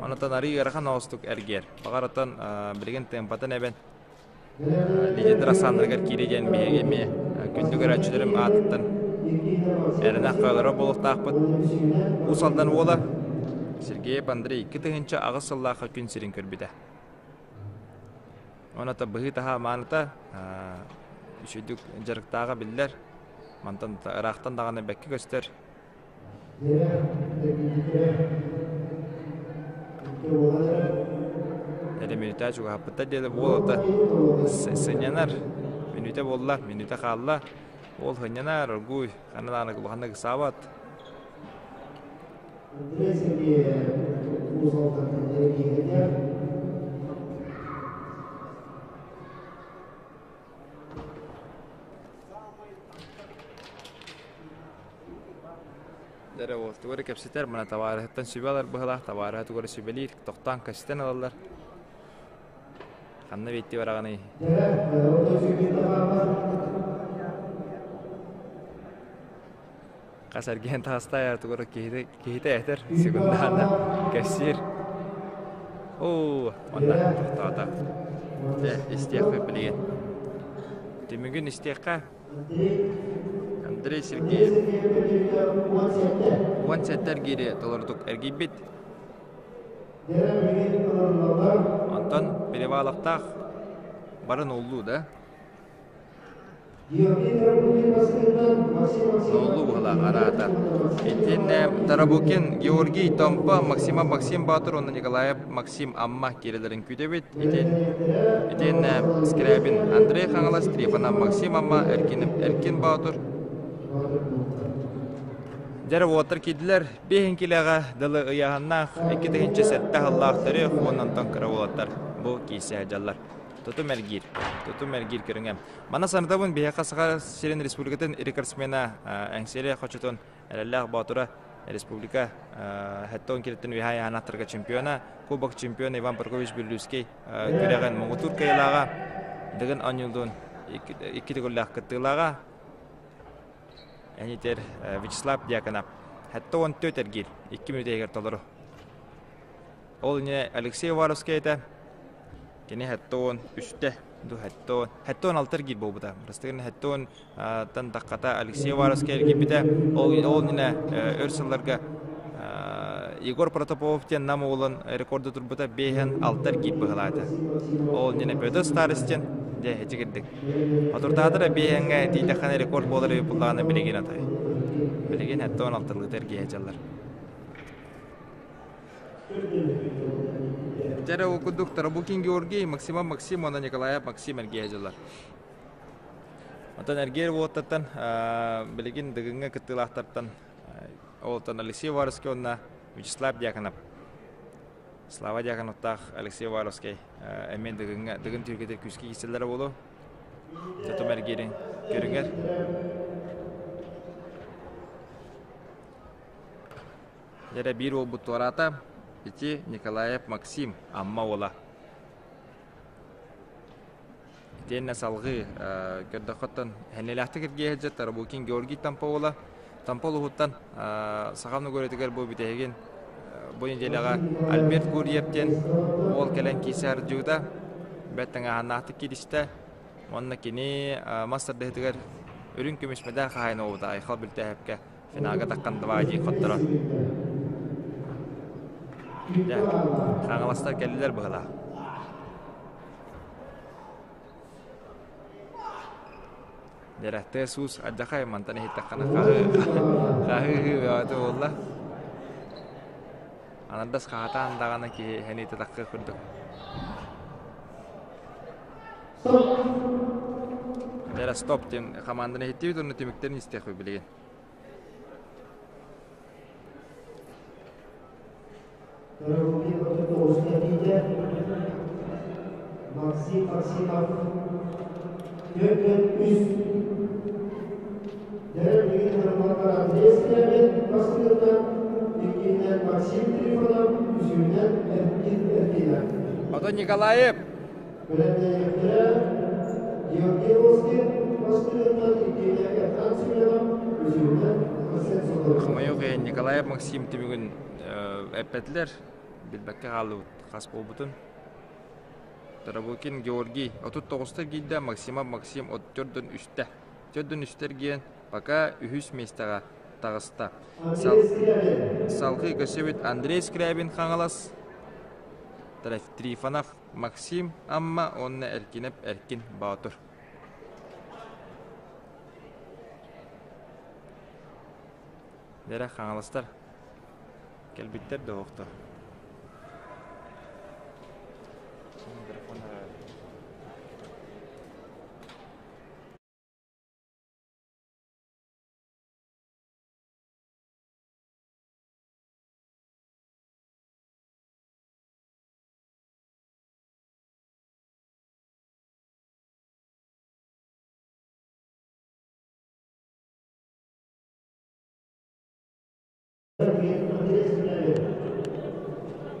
Онтон арыый ыарахан оҕустук эргийэр. Баҕар оттон билигин темпатын эбэн лидердэр ахсааннарыгар киирии диэн биһиги эмиэ күндү көрөөччүлэрим аатыттан эрэнэ кыалара буолуохтаахпыт. Уус Алдан уола Сергеев Андрей 2008 сыллаахха күн сирин көрбүтэ. Оната быһыы-таһаа мааныта үчүгдүк дьарыктааҕа биллэр. Мантан ыраахтан даҕаны бэккэ көстөр. Эрэ мүнүүтэ чугаһаппыттар диэли буолата сынньанар. Мүнүүтэ буолла, мүнүүтэ хаалла. Ол сынньанар, оргууй, ханна даҕаны улаханнык ыксаабат. Андрей Сергеев Уус Алдантан эргииригэр Эрэ уол тугу эрэ кэпсэтэр, мына табаарыһыттан сүбэ ылар быһыылаах, табаарыһа тугу эрэ сүбэлиир, тохтоон кэпсэтэн ылаллар. Ханна биитти бараҕыный? Хас эргиэн таҕыста тугу эрэ киһитэ, киһитэ этэр, секундаана кэпсиир. Оо, онно тохтоото. Дьэ, истиэхпит билигин. Түмүгүн истиэххэ. Андрей Сергеев 17 эргиири толорутук эргийбит. Онтон Переваловтаах барын уллуу да? Ноллу быһылаах араата. Итиннэ Тарабукин Георгий Томпо, Максима Максим Баатыр уонна Николаев Максим Амма киирэлэрин күүтэбит. Итин, итиннэ Скрябин Андрей Хаҥалас, Трифонов Максим Амма, Эркин, Эркин Баатыр. Дьэрэ уоттар киирдилэр. Биэһин килэҕэ дылы ыйааһыннаах 2007 сыллаах төрүөх уонна онтон кыра уолаттар бу киирсэ сылдьаллар. Тутум эргиир. Тутум эргиир көрүҥэ. Манна санатабын биһиэхэ Саха сирин республикатын рекордсмена Эҥсиэли хочотун эрэллээх боотура республика хэттон кириттин үһэ айаанаттарга чемпиона, кубок чемпиона Иван Прокопьевич Бүллүүскэй күрэҕин муҥутуур кыайыылааҕа Дыгын оонньуулуун икки төгүллээх кыттыылааҕа Энитер Вячеслав Дьяконов 74 эргиир 2 мүнүүтэ иһигэр толору. Ол иннинэ Алексей Уваровскай этэ. Кини 73-тэ ду 70 76 эргиир буолбута. Бастакы 70-тан таххата Алексей Уваровскай эргийбитэ. Ол ол иннинэ өр сылларга Егор Протопопов диэн Нам уолун рекорду турбута 5-6 эргиир быһылаата. Ол иннинэ Петр Старостин дьэ ити кирдик. Отурдаатар биэһэҥҥэ тиийдэххинэ рекорд буолар эбит буллаҕына билигин атай. Билигин 76-лыыта эргийэ сылдьаллар. Дьэ ол курдук Тарабукин Георгий, Максимов Максим уонна Николаев Максим эргийэ дьыллар. Онтон эргиэр уоттаттан билигин Дыгыҥҥа кыттыылаахтартан олтон Алексей Уваровский уонна Вячеслав Дьяконов. Слава Дьяконовтаах Алексей Уваровский эмиэ Дыгыҥҥа Дыгын түһүлгэтигэр күүскэ киирсэллэрэ буолуо. Тутум эргиирин көрүҥэр. Дьэрэ биир уолбут туораата. Ити Николаев Максим, Амма уола. Итиэннэ салҕыы көрдөххөттөн хэннэлээхтик эргийэ сылдьар Тарабукин Георгий Тампа уола. Тампа улууһуттан Саха Новгородыгар бу бүтэһигин бу неделяҕа Альберт Гурьев диэн уол кэлэн киирсэ сылдьыбыта. Бэрт тыҥааһыннаахтык кииристэ. Уонна кини мас тардыһыытыгар үрүҥ көмүс мэдээл хаһаайына буолбута Айхал Бүлтээһэпкэ финалга таххан два дии хотторон. Дьэ, хаҥаластар кэллилэр быһылаах. Дьэрэ, тыас-уус алдьархай мантан иһиттэххинэ хаһыы-хаһыы бөҕөтө буолла. Анардас хаһатаан даҕаны киһи сэниэтэ таххыах курдук. Дьэрэ, стоп диэн хамаанданы иһиттибит уонна түмүктэрин истиэхпит билигин. Максим Максимов 4-3 Дәрі Харматар Андрей Скрябин бастыгынан, иккиһинэн Максим Трифонов, үсүһүнэн Эркин Эркинов. Ото Николаев. Бэлэмнэниэхтэрэ Георгий Лоскин бастыгынан, иккиһинэн Эрхан Семенов, үсүһүнэн Арсен Соколов. Хомойуох иһин Николаев Максим түмүгүн эппэтилэр, билбэккэ хааллыбыт хас буолбутун. Тарабукин Георгий 39 эргийдэ, Максимов Максим 34-үстэ. 4-үстэ эргийэн, пока үһүс миэстэҕэ таҕыста. Салгыы көрсөбүт Андрей Скрябин Хаҥалас, Трифонов Максим Амма уонна Эркинэп Эркин Боотур. Дэрэ хаҥаластар кэлбиттэр да оһохтор.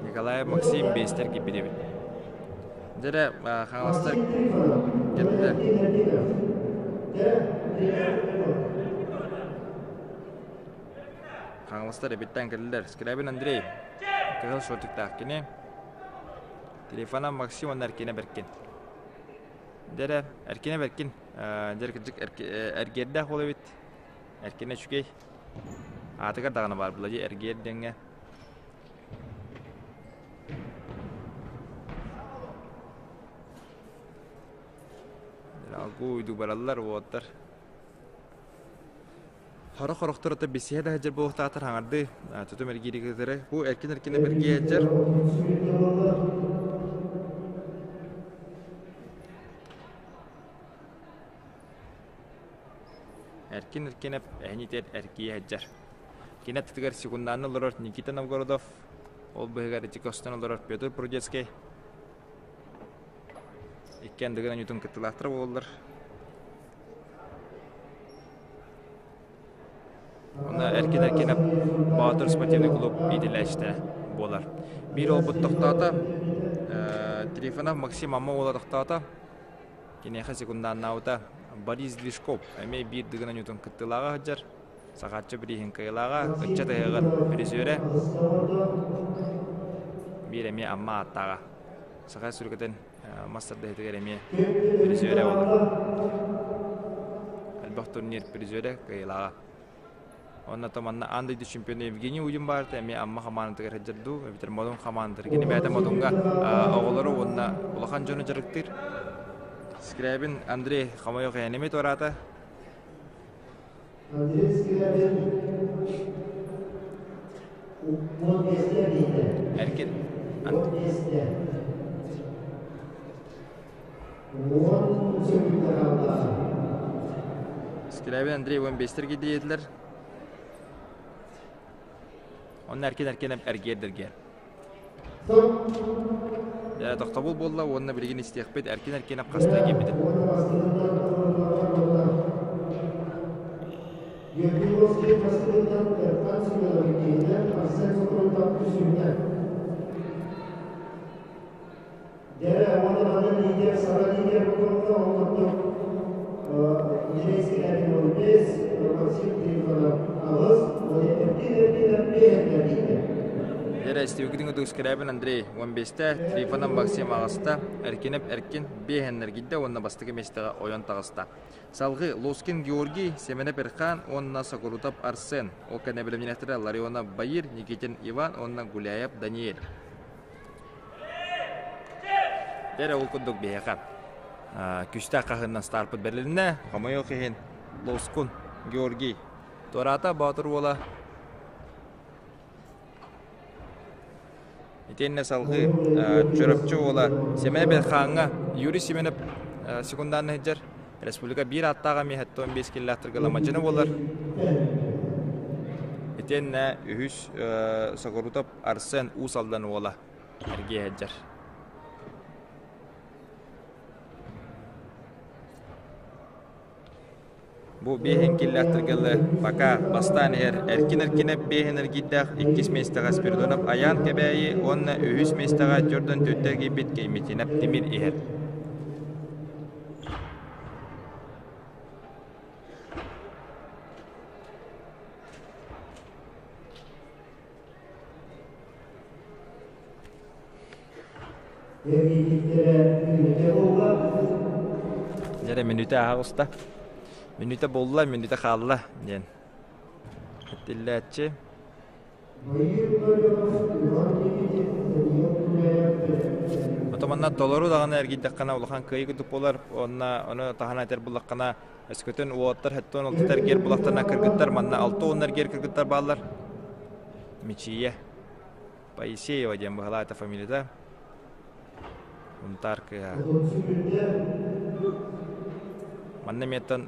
Николаев Максим биэстэр киирбит эбит. Дьэрэ Хаҥаластар кэллилэр. Хаҥаластар эбиттэн кэллилэр. Скрябин Андрей кыһыл шортиктаах кини. Телефона Максим уонна Эркинэ Бэркин. Дьэрэ Эркинэ Бэркин дьэр кырдьык эргиэрдээх уол эбит. Эркинэ үчүгэй. Аатыгар даҕаны баар була дии эргиэр диэҥҥэ. Алгуу бараллар уоттар. Хорох хорохторото бисиһэ да сылдьар буолуохтаахтар хаҥардыы тутум эргиири кытары. Бу эркин эркинэ бэргиэ сылдьар. Эркин Эркинэп эһинитэр эркийэ сылдьар. Кини аттытыгар секундаанна олорор Никита Новгородов, ол быһыгар ити көстөн олорор Петр Прудецкий. Икки андыгын аньуутун кыттыылаахтара буолаллар. Онно Эркин Эркинэп Боотур спортивный клуб иитиллээччитэ буолар. Биир уолбут тохтоото, Трифонов Максим Амма уола тохтоото. Киниэхэ секундааннаабыта Борис Движков эмиэ биир Дыгын оонньуутун кыттыылааҕа сылдьар. Сахааччы бирииһин кыайыылааҕа, ыччат ыһыаҕын призерэ. Биир эмиэ Амма ааттааҕа. Саха сүргэтин мас тардыһыытыгар эмиэ призерэ буолар. Элбэх турнир призерэ кыайыылааҕа. Уонна то манна аан дойду чемпиона Евгений Удин баарта эмиэ Амма хамаандатыгар сылдьар дуу, эбэтэр Модун хамаандатыгар. Кини бэйэтэ Модуҥҥа оҕолору уонна улахан дьону дьарыктыыр. Скрябин Андрей хомойуох иһин туораата. Андрей Скрябин 15 Эркин. 15 10 сөкүндэ хаалла. Скрябин Андрей 15 эргийдиэтилэр. Онно эркин-эркин эргиэр-дэргиэр. Дьэ, тохтобул буолла уонна билигин истиэхпит эркин-эркин хаста киирбитин. Георгиевский бастыҥтан Эрхан Семенов иккиһинэн, Арсен Сокурутов үсүһүнэн. Дьэ, уонна манна лидер, саҥа лидер буолла, ол курдук Андрей Скрябин 15, Максим Трифонов 8, уонна Эркин Эркинов 5 лидер. Дьэ, истибиккитин курдук Скрябин Андрей 15-тэ, Трифонов Максим аҕыста, Эркинов Эркин биэһэн эргийдэ уонна бастакы миэстэҕэ ойон таҕыста. Салгыы Лоскин Георгий, Семенов Эрхан уонна Сокурутов Арсен. Ол кэннэ бэлэмнэнээхтэрэ Ларионов Баир, Никитин Иван уонна Гуляев Даниэль. Дьэ ол курдук биһиэхэ күстээх хаһыынан старпыт бэрилиннэ. Хомойуох иһин Лоскун Георгий туораата Боотур уола Итиэннэ салгыы Чурапчы уола Семен Белхааҥҥа Юрий Семенов секундаан сылдьар. Республика биир ааттаах эмиэ 75 киллаахтарга ламадьына буолар. Итиэннэ үһүс Сокурутов Арсен Уус Алдан уола эргийэ сылдьар. Бу биэһин киллэттэргэллэ пока бастаан иһэр эркин-эркинэ биэһин эргийдээх иккис миэстэҕэ Спиридонов Айаан Кэбээйи уонна үһүс миэстэҕэ Дьордон Түттэ эргийбит Кеймитинэп Тимир иһэр. Дьэ мүнүүтэ ааһа оҕуста. Мүнүүтэ буолла, мүнүүтэ хаалла диэн этиллээччи. Ото манна толору даҕаны эргийдэххинэ улахан кыайыы курдук буолар. Уонна ону таһынан этэр буллаххына, өскөтүн уолаттар хэттон алтыта эргиэр булахтарына кыргыттар манна 60 эргиэр кыргыттар бааллар. Мичийэ Поисеева диэн быһалаата фамилията. Унтаар кыыһа. Манна эмиэттэн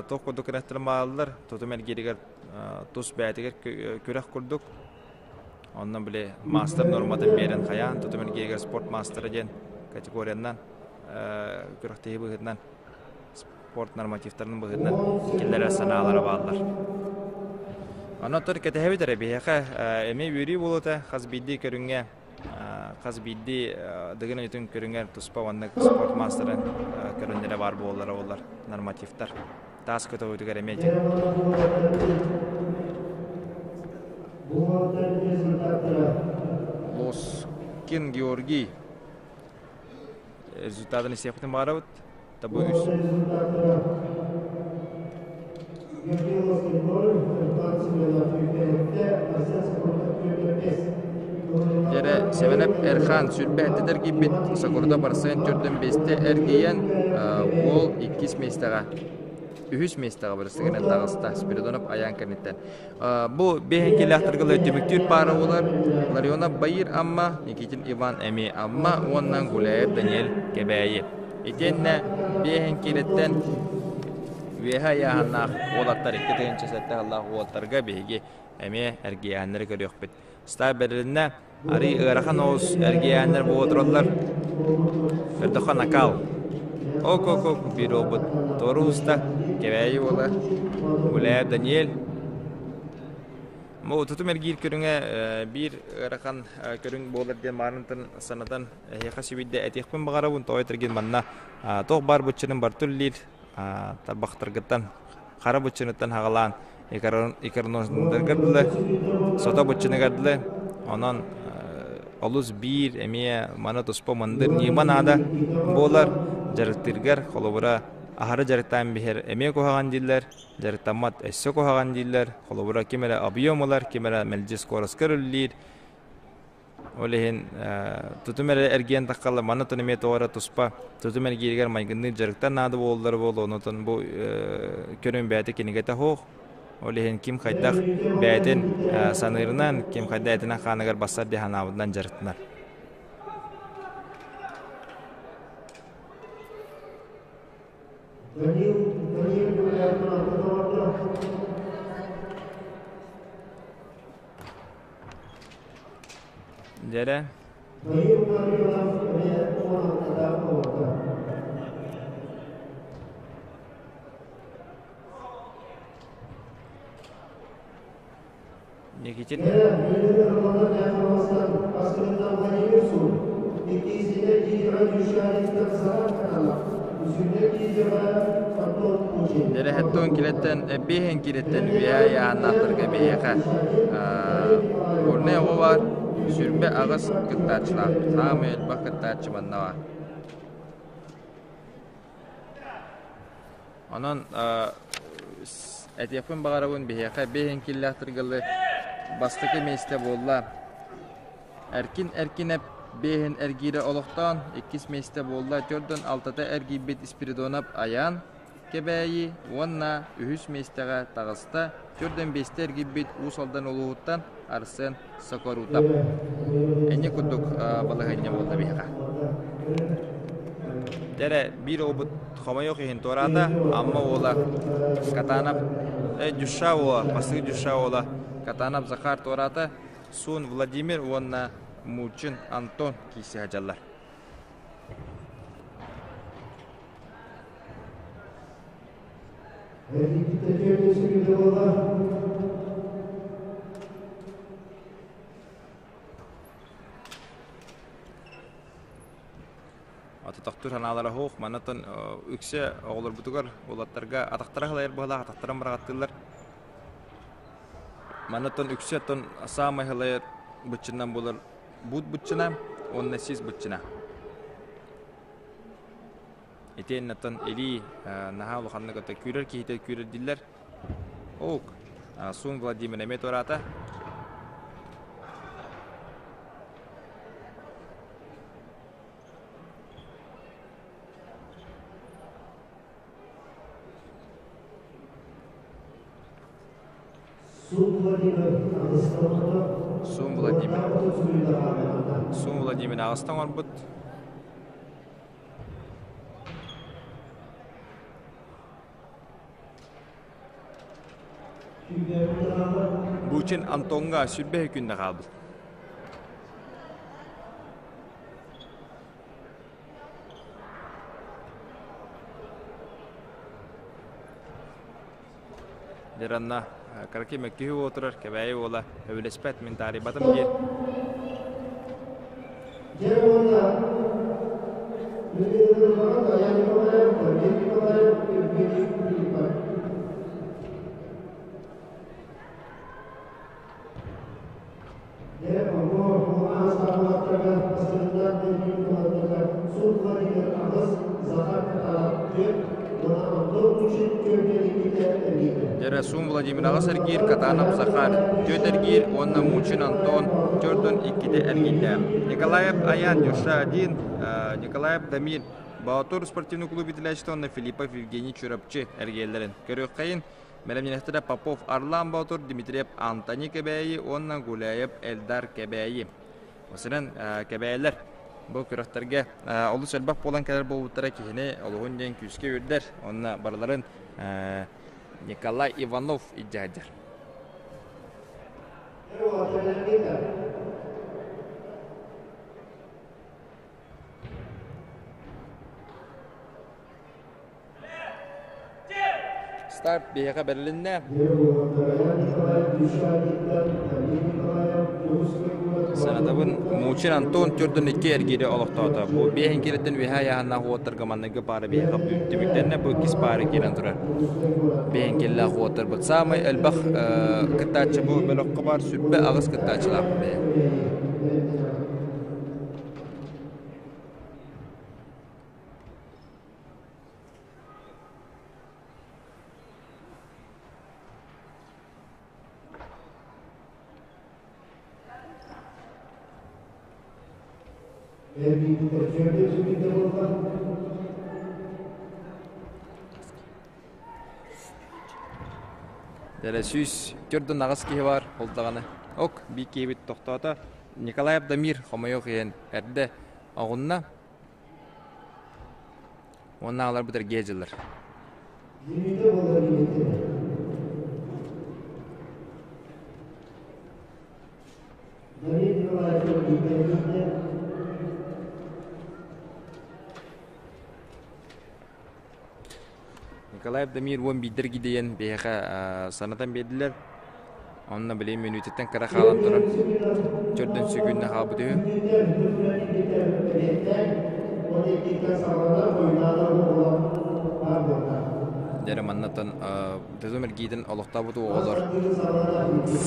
туох курдук күрэхтэр бааллар, тутум эргииригэр тус бэйэтигэр күрэх курдук. Онно били маастар норматын биэрэн хайаан тутум эргииригэр спорт маастара диэн категориянан күрэхтэһии быһыытынан спорт нормативтарын быһыытынан киллэрэр санаалара бааллар. Онон кэтэһэбит эрэ биһиэхэ эмиэ үөрүү буолуота хас биирдии көрүҥҥэ хас биирдии дыгын өйтүн көрүҥэр туспа уонна спорт маастарын көрүҥнэрэ баар буоллара буоллар нормативтар таас көтөҕүүтүгэр эмиэ Лоскин Георгий результатын истиэхпитин баҕарабыт. Табы үс. Дьэрэ Сэмэнэп Эрхан сүрбэ эттэтэр киирбит Сокурда Барсыан төрдөн бэстэ эргийэн уол иккис миэстэҕэ үһүс миэстэҕэ бырысыгынан таҕыста Спиридонов Аян кэнниттэн. Бу биэһин килээхтэргэ түмүктүүр паара буолар Ларионов Баир Амма, Никитин Иван эмиэ Амма уонна Гуляев Даниэль Кэбээйи. Итиэннэ биэһин киилэттэн үөһэ ыйааһыннаах уолаттар 2007 сыллаах уолаттарга биһиги эмиэ эргийээннэри көрүөхпүт. Стар бэрилиннэ арый ыарахан оҕус эргийээннэр буола тураллар. Көрдөххө накал. Ок-ок-ок биир уолбут туору уста Кэбээйи уола Гуляев Даниэль. Бу тутум эргиир көрүҥэ биир ыарахан көрүҥ буолар диэн маарынтан санатан эһиэхэ сүбүйдэ этиэхпин баҕарабын. Тоҕо этэргин манна туох баар быччарын барыта үлэлиир тарбахтаргыттан хара быччыныттан хаҕалаан икронождаргар дылы, сото быччыныгар дылы. Онон олус биир эмиэ маны туспа мындыр ньыма наада буолар. Дьарыктыыргар холобура аһары дьарыктаан биһэр эмиэ куһаҕан дииллэр, дьарыктаммат өссө куһаҕан дииллэр. Холобура ким эрэ объем ылар, ким эрэ мэлдьи скоростка үлэлиир. Ол иһин тутум эрэ эргийэн таххалла манна тон эмиэ тоҕо эрэ туспа тутум эргииригэр майгынныыр дьарыктан наада буоллар буолуо онтон бу көрүҥ бэйэтэ кинигэтэ суох. Ол иһин ким хайдах бэйэтин саныырынан, ким хайдах этинэн хааныгар бассар дии санаабытынан дьарыктанар. Дьэрэ. Никитин Дьэрэһэттон килэттэн эбиэһин килэттэн үөһэ айааннаахтарга биһиэхэ Горнай оҕо баар 28 кыттааччылаах саамай элбэх кыттааччы манна баар. Онон этиэхпин баҕарабын биһиэхэ биэһин киллэхтэргэлы бастакы миэстэ буолла. Эркин Эркинэп биэһин эргиирэ олохтоон иккис миэстэ буолла төрдөн алтата эргийбит Спиридонов Айаан Кэбээйи уонна үһүс миэстэҕэ таҕыста төрдөн биэстэ эргийбит Уус Алдан улууһуттан Арсен Сокорутов. Энньэ курдук балаһыанньа буолла биһиэхэ. Дэрэ биир оҕобут хомойуох иһин туораата Амма уола Катанов Дюша уола Басыы Дюша уола Катанов Захар туораата Сун Владимир уонна Мучин Антон киирсэ сылдьаллар. Ататахтыыр санаалара суох. Маннаттан үксэ оҕолорбутугар, уолаттарга атахтара халайар быһалаах атахтарын быраҕаттыыллар. Маннаттан үксэ оттон саамай халайар быччыннан буолар буут быччына уонна сис быччына. Итиэннэ оттон илии наһаа улаханнык ото күүрэр киһитэ күүрэр дииллэр. Ок, Сун Владимир эмиэ туораата. Сун Владимир. Сун Владимир аҕыста оҥорбут. Бучин Антоҥҥа 20 күннэ хаалбыт. Дьэ кыракый мөккүһүү буола турар, Кэбээйи уола сөбүлэспэт, мин таарыйбатым диир. Дьэрэ Сум Владимир аҕыс эргиир, Катанов Захар түөрт эргиир уонна Мучин Антон төрдүн иккитэ эргийдэ. Николаев Аян Юша один, Николаев Дамир Боотур спортивный клуб иитиллээччитэ уонна Филиппов Евгений Чурапчы эргиэллэрин көрүөххэйин. Бэлэмнэнэхтэрэ Попов Арлан Боотур, Дмитриев Антони Кэбээйи уонна Гуляев Эльдар Кэбээйи. Осынан Кэбээйилэр бу күрэхтэргэ олус элбэх буолан кэлэр буолбуттара киһини олуһун диэн күүскэ үрдэр. Онно барыларын Николай Иванов илдьэ сылдьар. Старт биһиэхэ бэрилиннэ. Санатабын Мучин Антон төрдүн икки эргиири олохтоото. Бу биэһин кириттэн үөһэ айаһаннаах уоттарга манныгы паара биһиэхэ түмүктэннэ. Бу иккис паара киирэн турар. Биэһин киллээх уоттарбыт. Саамай элбэх кыттааччы бу бөлөххө баар 28 кыттааччылаах бэйэ. Дэрэ 148 киһи бар ол даҕаны. Ок, биир киһибит тохтоото. Николай Абдамир хомойуох иһин эрдэ оҕунна. Уонна аҕаларбыт эргийэ дьыллар. Николаев киирдэ. Николаев Дамир уон биирдэр гидейэн биһиэхэ санатан биэрдилэр. Онно билигин мүнүүтүттэн кыра хаалан турар. Төрдүн сүгүннэ хаалбыт үһү. Дьэ маннаттан Тезум эргиитин олохтообут оҕолор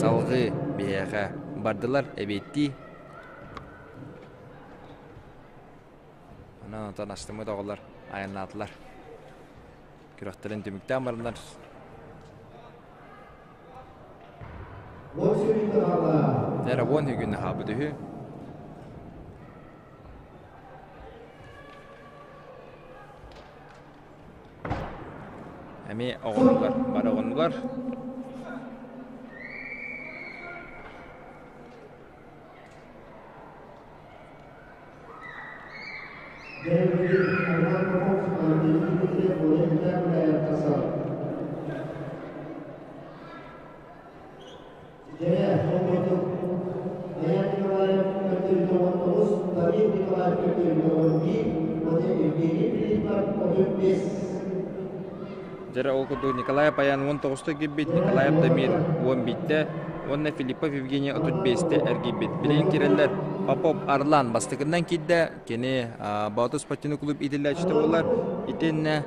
салҕыы биһиэхэ бардылар эбиэттии. Онон онтон астыммыт оҕолор айаннаатылар. Күрэхтэрин түмүктээн бараннар Дьэ уон үгүн аһаабыт үһү. Эмиэ оҕонулар, бары оҕонулар. Дьэ ол курдук Николай Паян 19-та киирбит, Николаев Дамир 11-тэ уонна Филиппов Евгений 35-тэ эргийбит. Билигин киирэллэр Попов Арлан бастакынан киирдэ, кини Боотур спортивный клуб иитиллээччитэ буолар. Итиннэ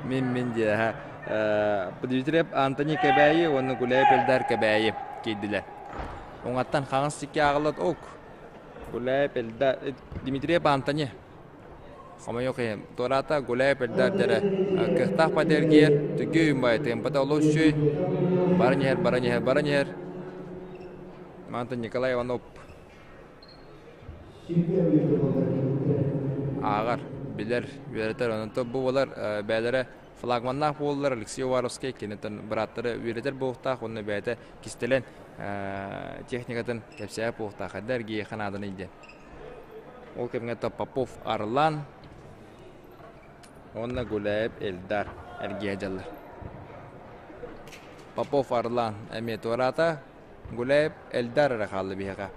Мин мин диэһэ Дмитриев Антоний Кэбээйи уонна Гуляев Эльдар Кэбээйи киирдилэр. Уҥаттан хаҥас сикки ааҕыллат ок. Гуляев Эльдар Дмитриев Антоний Хомойуох иһин, туораата Гуляев Эльдар дэрэ кыахтаах патергиер түгү бай тыымпата олус үчүгэй баран иһэр баран иһэр баран иһэр Мантан Николай Иванов ааҕар, билэр, үөрэтэр. Онон бу буолар бэйэлэрэ флагманнаах буоллар Алексей Уваровскай киниттэн бырааттары үөрэтэр буолуохтаах уонна бэйэтэ кистэлэн техникатын кэпсээп буолуохтаах. Эрдэ эргийиэххэ нааданый диэн. Ол кэмҥэ Попов Арлан уонна Гуляев Эльдар эргийэ дьаллар. Попов Арлан эмиэ туораата. Гуляев Эльдар эрэ хаалла биһиэхэ.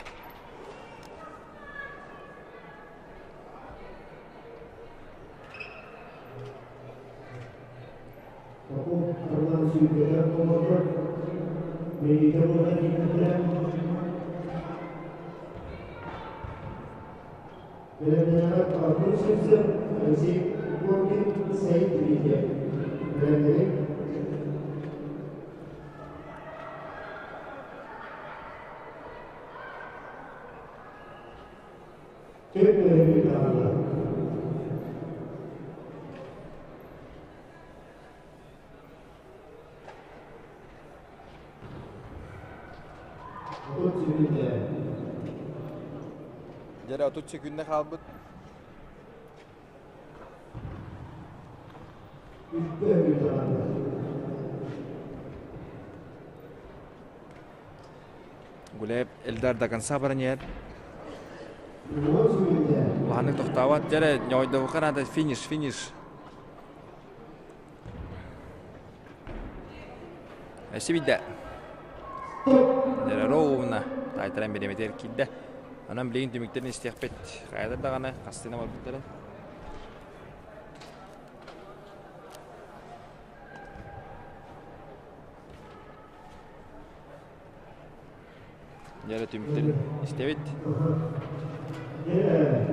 Попов Арлан сүүрбэтэ олордор. Мэлитэ буолан киирбиттэрэ. Бэлэмнэнэҕэ Артур Сивцев, Алексей Коркин, Саид Дмитриев. Бэлэмнэри Төрт өрөбүл таһаарла. 30 sekundэ. Дьэ, 30 секундэ хаалбыт. Гуляев Эльдар до конца баран иһэр. Улаханнык тохтообот. Дьэ, ньоҕойдоһуохха наада финиш, финиш. Өссө биирдэ. Дьэ, ровно таайтаран бириэмэтигэр киирдэ. Онон билигин түмүктэрин истиэхпит. Хайалар даҕаны хастыына барбыттарын. Дьэ, түмүктэрин истэбит. Дьэ,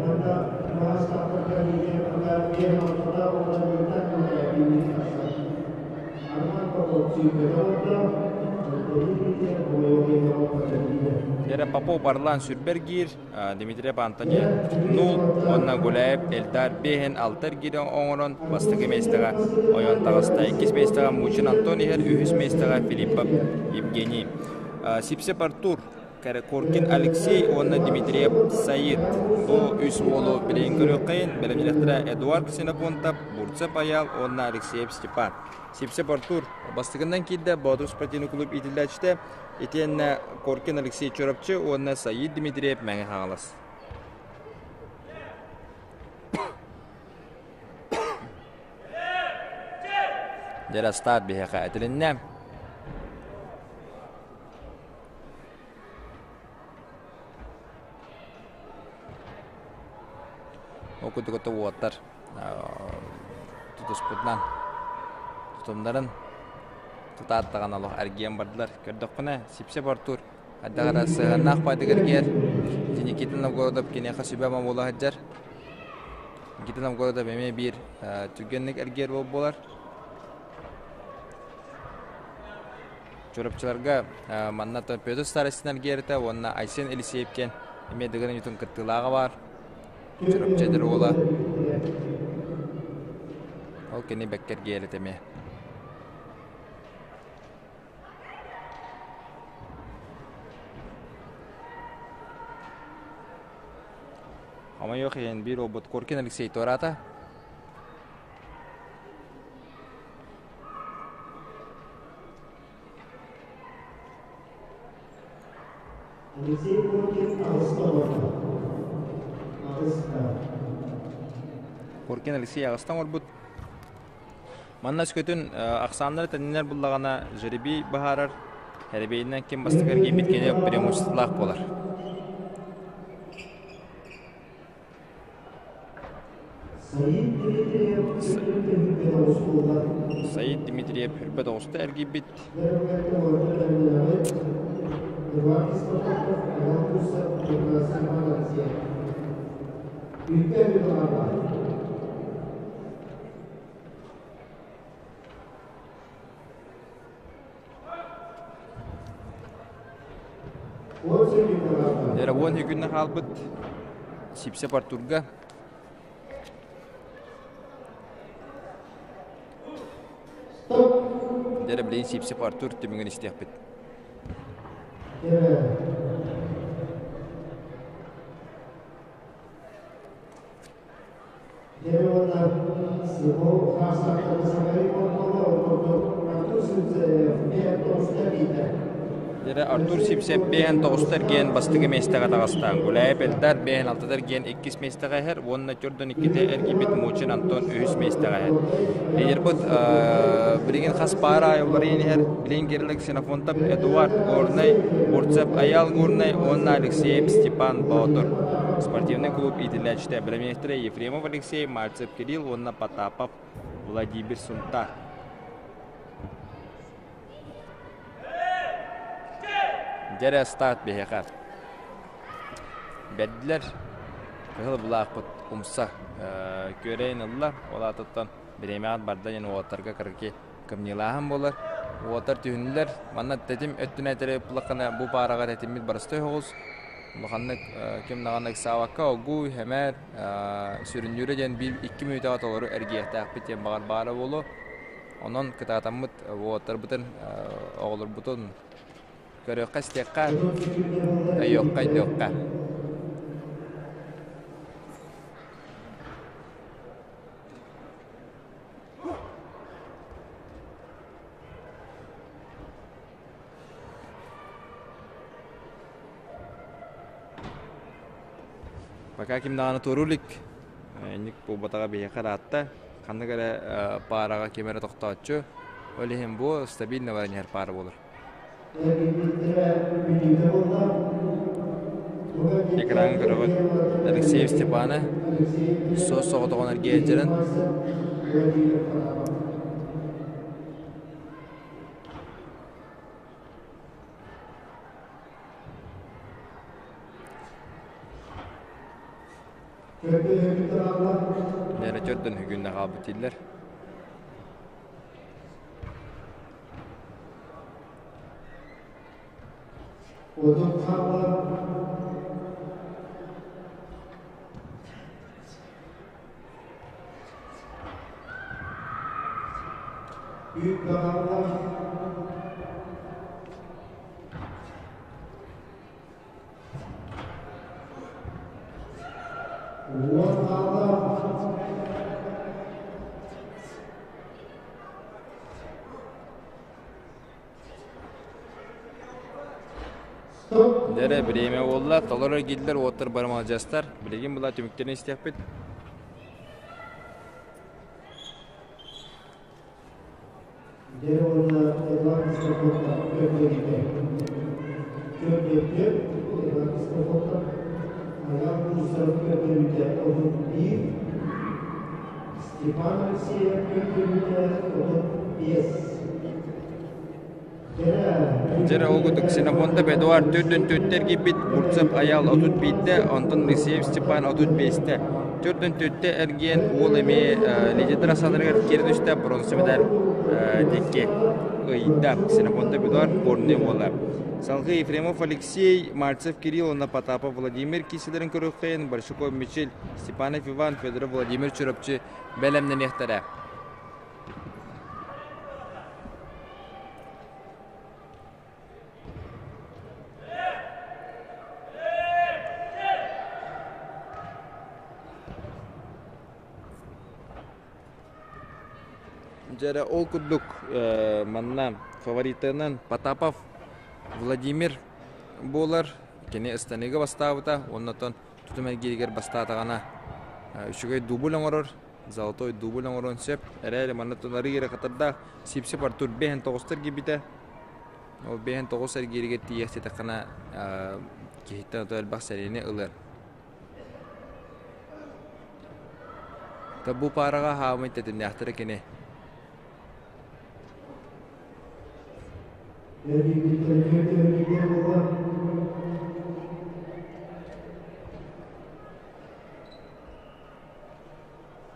Попов Арлан сүрбэргиир, Дмитриев Антони нул уонна Гуляев Эльдар биэһин алта эргиирэ оҥорон бастакы миэстэҕэ ойон таҕыста. Иккис миэстэҕэ Мучин Антон иһэр, үһүс миэстэҕэ Филиппов Евгений. Сипсеп Артур, Коркин Алексей уонна Дмитриев Саид. Бу үс уолу билигин көрүөххэйин, бэлэмнилэхтэрэ Эдуард Ксенофонтов, Бурцев Аял уонна Алексеев Степан. Сипсеп Артур бастакынан киирдэ Боотур спортивный клуб иитиллээччитэ Итиэннэ Коркин Алексей Чурапчы уонна Саид Дмитриев Мэҥэ Хаҥалас. Дьэ старт биһиэхэ этилиннэ. Ол курдук уоттар тутуспутунан тутумнарын тутааттаҕын олох эргийэн бардылар. Көрдөххүнэ, Сипсеп Артур хайдах эрэ сыһыаннаах баайдык эргийэр. Ити Никита Новгородов киниэхэ сүбэ-ама буола сылдьар. Никита Новгородов эмиэ биир түргэнник эргийэр буолар. Чурапчыларга манна Петр Старостин эргийэритэ уонна Айсен Елисеев диэн эмиэ Дыгын оонньуутун кыттыылааҕа баар. Чурапчы эдэр уола. Ол кини бэккэ эргийэр этэ эмиэ. Хомойуох иһин биир уолбут Коркин Алексей туораата. Алексей Коркин аҕыста оҥордо. Аҕыста. Коркин Алексей аҕыста оҥорбут. Манна өскөтүн ахсааннары тэннинэр буллаҕына жеребий быһаарар, эребейинэн ким бастакы эргийбит кини преимуществолаах буолар. Саид Дмитриев үрбэт оҕуста эргийбит. Дьэ, күннэ хаалбыт Сипсеп Артурга Дьэ, билигин Сипсеп Артур түмүгүн истиэхпит. Дьэ, Артур Сипсев биэһэн тоҕуста эргийэн бастакы миэстэҕэ таҕыста. Гуляев Эльдар биэһэн алтата эргийэн иккис миэстэҕэ иһэр уонна төрдөн иккитэ эргийбит Мучин Антон үһүс миэстэҕэ иһэр. Лидербыт билигин хас паара аайы уларыйан иһэр. Билигин Кирилл Ксенофонтов, Эдуард Горнай, Бурцев Айаал Горнай уонна Алексеев Степан Боотур. Спортивный клуб иитиллээччитэ бэлэмнээхтэрэ Ефремов Алексей, Мальцев Кирилл уонна Потапов Владимир Сунтар. Дьэрэ старт биһиэхэ. Бэрдилэр кыһыл былаахпыт умса күөрэйин ылла. Ол аатыттан бириэмэҕит барда диэн уолаттарга кыракый кымньыылааһын буолар. Уолаттар түһүннүлэр. Манна тэтим өттүнэн этэрэ ыппылаххына бу паараҕа тэтиммит барыста оҕус. Улаханнык ким даҕаны ыксаабакка огуй, хэмээр сүрүннүүрэ диэн биир икки мүнүүтэҕэ толору эргийиэхтээхпит диэн баҕар баара буолуо. Онон кытаатаммыт уолаттарбытын, оҕолорбутун көрүөххэ-истиэххэ, өйүөххэ-өйдүөххэ. Пока ким даҕаны туоруу илик, инник буолбатаҕа биһиэхэ ыраатта. Ханнык эрэ паараҕа ким эрэ тохтооччу. Ол иһин бу стабильно баран иһэр паара буолар. Экраҥҥа көрөҕүт Алексеев Степаны суос-соҕотоҕун эргийэ сылдьарын. Нэрэ төрдөн үгүннэ хаалбыт дииллэр. Дэрэ бириэмэ буолла, толору эргиллэр уоттар бары маладьыастар. Билигин була түмүктэрин истиэхпит. Дьэ уонна Эдуард Ксенофонтов көрдөрүүтэ. Көрдөрдө Эдуард Ксенофонтов Айаал Бурцев көрдөрүүтэ 31, Степан Алексеев көрдөрүүтэ 35. Дьэрэ ол курдук Ксенофонтов Эдуард төрдүн төрдө эргийбит, Бурцев Айаал 31-тэ, онтон Алексеев Степан 35-тэ. Төрдүн төрдө эргийэн уол эмиэ лидер асаларыгар киирэ түстэ, бронза медаль диэки ыйда. Ксенофонтов Эдуард Горнай уола. Салгыы Ефремов Алексей, Мальцев Кирилл уонна Потапов Владимир киисэлэрин көрүөххэйин Большаков Мичил, Степанов Иван, Федоров Владимир Чурапчы бэлэмнэниэхтэрэ. Дьэ ол курдук манна фаворитынан Потапов Владимир буолар. Кини ыстаныыга бастаабыта уонна оттон тутум эргииригэр бастаатаҕына үчүгэй дубль оҥорор. Золотой дубль оҥоруон сөп. Эрээри манна тунарыы эрэ катардаах Сипсип Артур бэһин тоҕуста эргийбитэ. Ол бэһин тоҕус эргииригэр тиийэ ситэххинэ киһиттэн ото элбэх сэриини ылар. Бу паараҕа хаамый тэтимнээхтэрэ кини.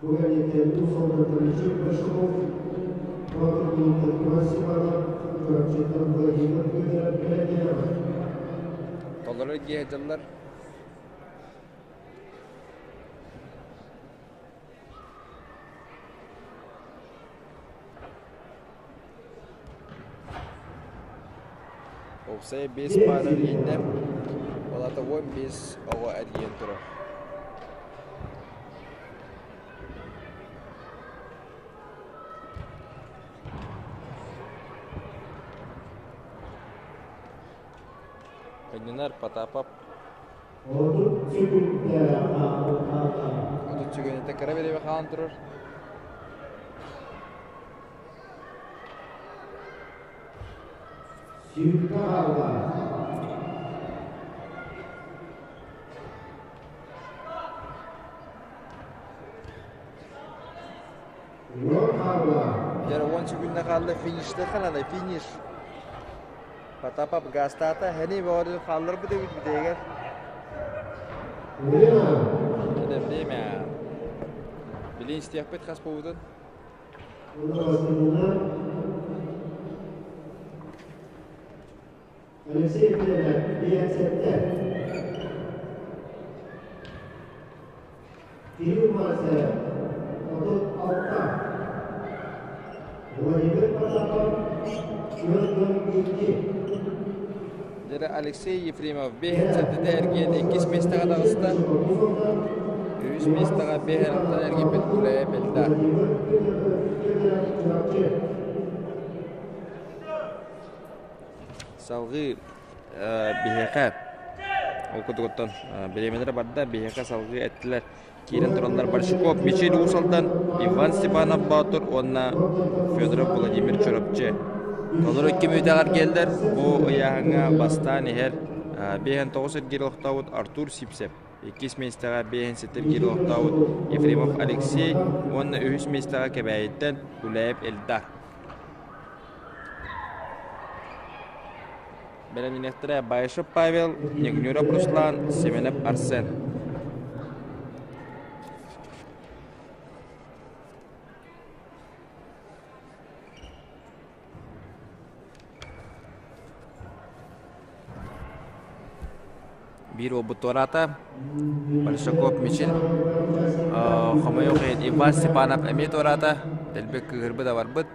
Бу кэнниттэн Уус Алдантан Мичил Большаков, Боотурдууттан Иван Степанов, Чурапчыттан Владимир Федоров бэлэмнэнэҕит. Толору дьиэ дьыллар Уопсайа биэс паара эргийдэ, ол аата 15 оҕо эргийэн турар. Кынньанар Потапов 30 сүгүнэтэ кыра бириэмэ хаалан турар. Дьэ, уон сүгүннэ хаалла финиште ханана финиш. Потапов гаастаата, хэни бөҕөрүн хаалларбыт эбит бүтэйигэр. Это время. Билин истиэхпит хас буолбутун. Алексей Петрович, биэнсэттэ. Кирилл Мальцев, 36. Владимир Потапов, 42. Дьэ, Алексей Ефремов биэһин сэттэтэ эргийэн иккис миэстэҕэ таҕыста. Үһүс миэстэҕэ биэһин алтан эргийбит Гуляя Бельда. Салгыы биһиэхэ ол курдугуттан бириэмэлэрэ барда, биһиэхэ салгыы эттилэр. Киирэн тураннар Большаков Мичил Уус Алдан, Иван Степанов Боотур уонна Федоров Владимир Чурапчы. Толору икки мүнүүтэҕэр кэллэр. Бу ыйааһыҥҥа бастаан иһэр биэһэн тоҕус эргиир олохтообут Артур Сипсев. Иккис миэстэҕэ биэһин сэттэ эргиир олохтообут Ефремов Алексей уонна үһүс миэстэҕэ Кэбээйиттэн Гуляев Эльдар. Бэлэмнэниэхтэрэ Баишев Павел, Негнюров Руслан, Семенов Арсен. Биир уолбут туораата Большаков Мичил, хомойуох иһин Иван Степанов эмиэ туораата, дэлби кыыһырбыт абарбыт.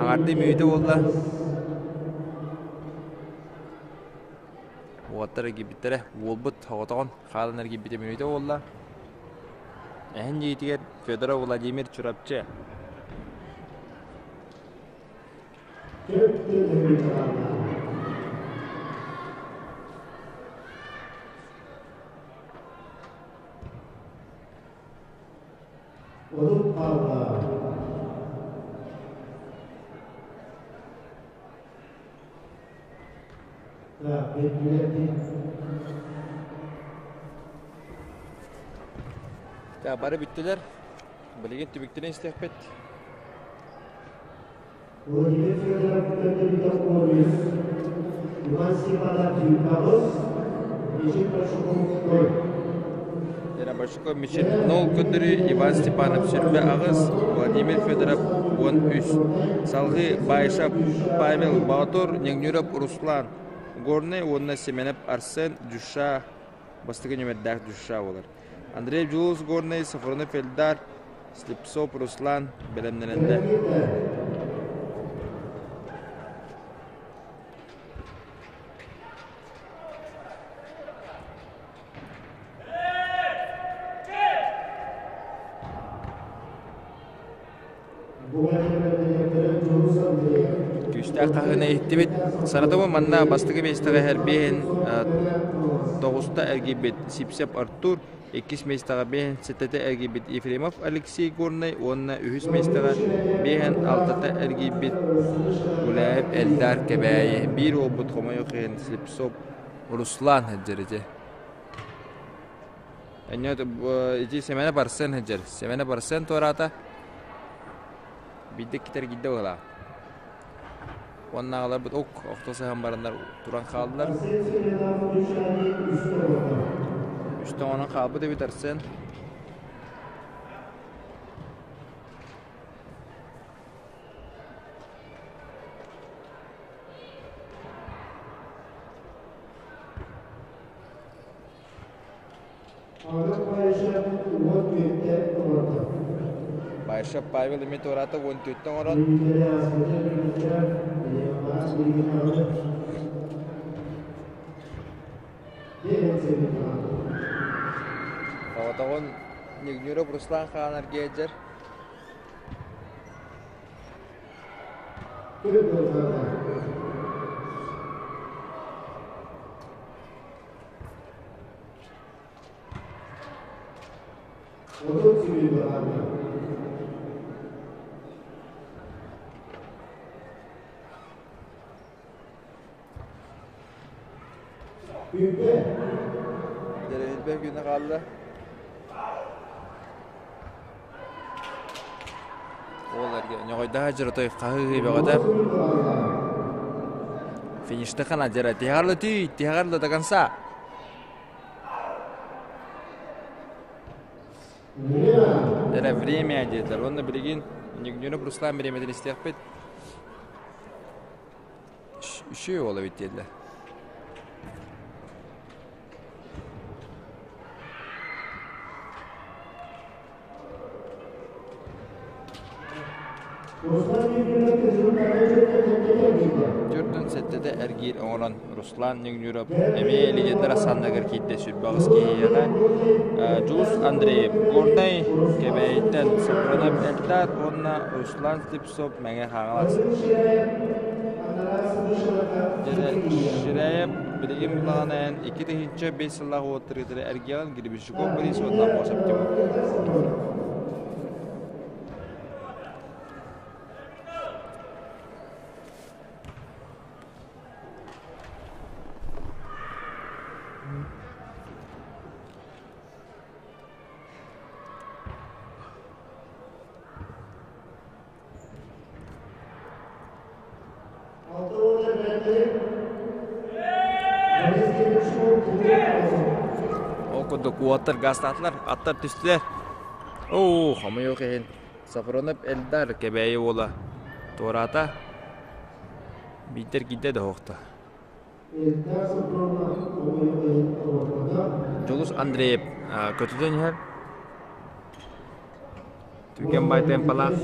Аҥардыы мүөтэ буолла. Уолаттар эргийбиттэрэ. Уолбут соҕотоҕун хаалан эргийбитэ мүнүүтэ буолла. Эһэн дьиэтигэр Федоров Владимир Чурапчы. 30 хаалла. Так, Так, бары бүттүлэр. Билигин түбүктэрин истиэхпит. Владимир Федоров көрдөрүүтэ 13, Иван Степанов 28, Мичил Большаков 0. Лена Большаков Мичил 0 көрдөрүү, Иван Степанов 28, Владимир Федоров 13. Салгыы Байшап Павел Боотур, Ньыгньуров Руслан, Горнай уонна Семенов Арсен Дюша бастакы нүмердээх Дюша буолар. Андрей Дьулус Горнай, Сафронов Эльдар, Слепцов Руслан бэлэмнэнэллэр. Күүстээх хаһыыны иһиттибит. Саратова манна бастакы миэстэҕэ иһэр 5 9-та эргийбит Сипсеп Артур, иккис миэстэҕэ 5 7-тэ эргийбит Ефремов Алексей Горнай уонна үһүс миэстэҕэ 5 6-та эргийбит Гуляев Эльдар Кэбээйи. Биир уолбут хомойуох иһин Слепцов Руслан сылдьар ити. Энньэ ити Сэмэнэ Барсен сылдьар. Сэмэнэ Барсен туораата. Биирдэ иккитэ эргийдэ быһыылаах. Уоннааҕыларбыт ок охто сыһан бараннар туран хааллылар. Үстэ оҥорон хаалбыт эбит Арсен. Байшев Павел эмиэ туораата 14-тэн оҥорон Оҕотоҕун Нигнюров Руслан Хаан эргиэдьэр Дьэрэһилбэ күнэ хаалла. Ол эргэ ньоҕойдоһо дьыротой хаһыы бөҕөтө. Финиште хана дьара тиһэҕэр түй, тиһэҕэр до конца. Дьара время диэтилэр. Уонна билигин Ньыгньуров Руслан бириэмэтин истиэхпит. Үчүгэй уол эбит диэтилэр. Төрдүн сэттэтэ эргиир оҥорон Руслан Ньыгньуров эмиэ лидердэр санныгар киирдэ 28 киһиэхэ Дьулус Андреев Горнай Кэбээйиттэн Сопронов Эльдар уонна Руслан Слепцов Мэҥэ Хаҥалас Ширяев билигин булаҕанайан 2005 сыллаах уоттарыытыгар эргиэҕин Гребенщиков Борис уонна Аммосов Тимур. Ол курдук уоттар гаастаатылар, аттар түстүлэр. Оо, хомойуох иһин Сафронов Эльдар Кэбээйи уола туораата. Биирдэр киирдэ да оһохто. Дьулус Андреев көтүтэн иһэр. Түргэн бай темпалаах.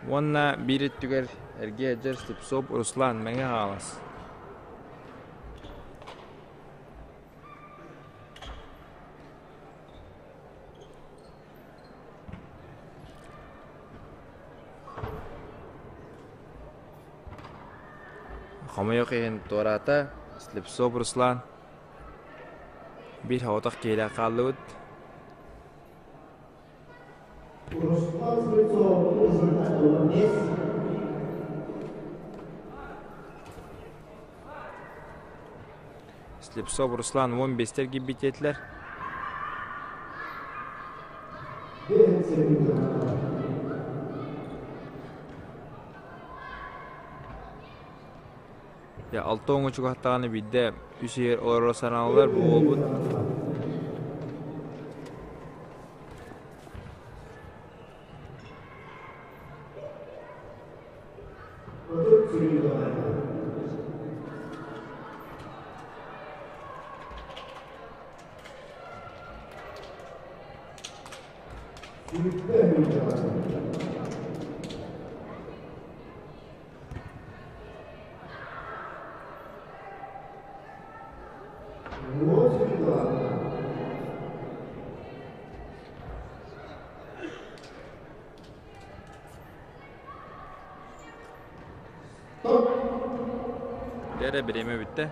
Уонна биир өттүгэр эргиэ дьэр Слепцов Руслан Мэҥэ Хаҥалас. Хомойуох иһин туораата Слепцов Руслан. Биир соҕотох киһилээх хааллыбыт. Руслан Слепцов результаты 5. Слепцов Руслан 15 эргийбит диэтилэр. Дьэ, алта уоҥҥа чугаһаттаҕына биирдэ үс иһигэр олорор санаалар бу уолбут. Дьэ эрэ бириэмэ бүттэ.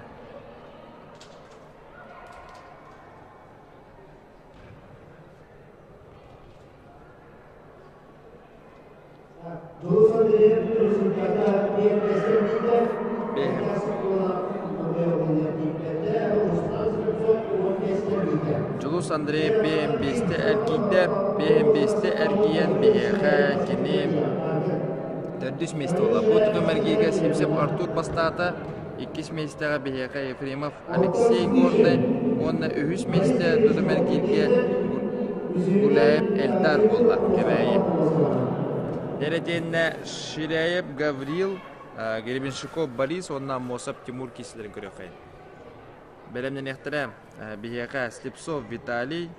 Дьулус Андреев БМБ-сте эргийдэ, БМБ-сте эргийэн биһиэхэ кини төрдүс миэстэ буолла. Бу тутум эргииргэ Симсев Артур бастаата, иккис миэстэҕэ биһиэхэ Ефремов Алексей Горнай уонна үһүс миэстэ тутум эргииргэ Гуляев Эльдар буолла Кэбээйи. Дэрэтиэннэ Ширяев Гаврил, Гребенщиков Борис уонна Аммосов Тимур киисэлэрин көрүөххэйин. Бэлэмнэниэхтэрэ биһиэхэ Слепцов Виталий,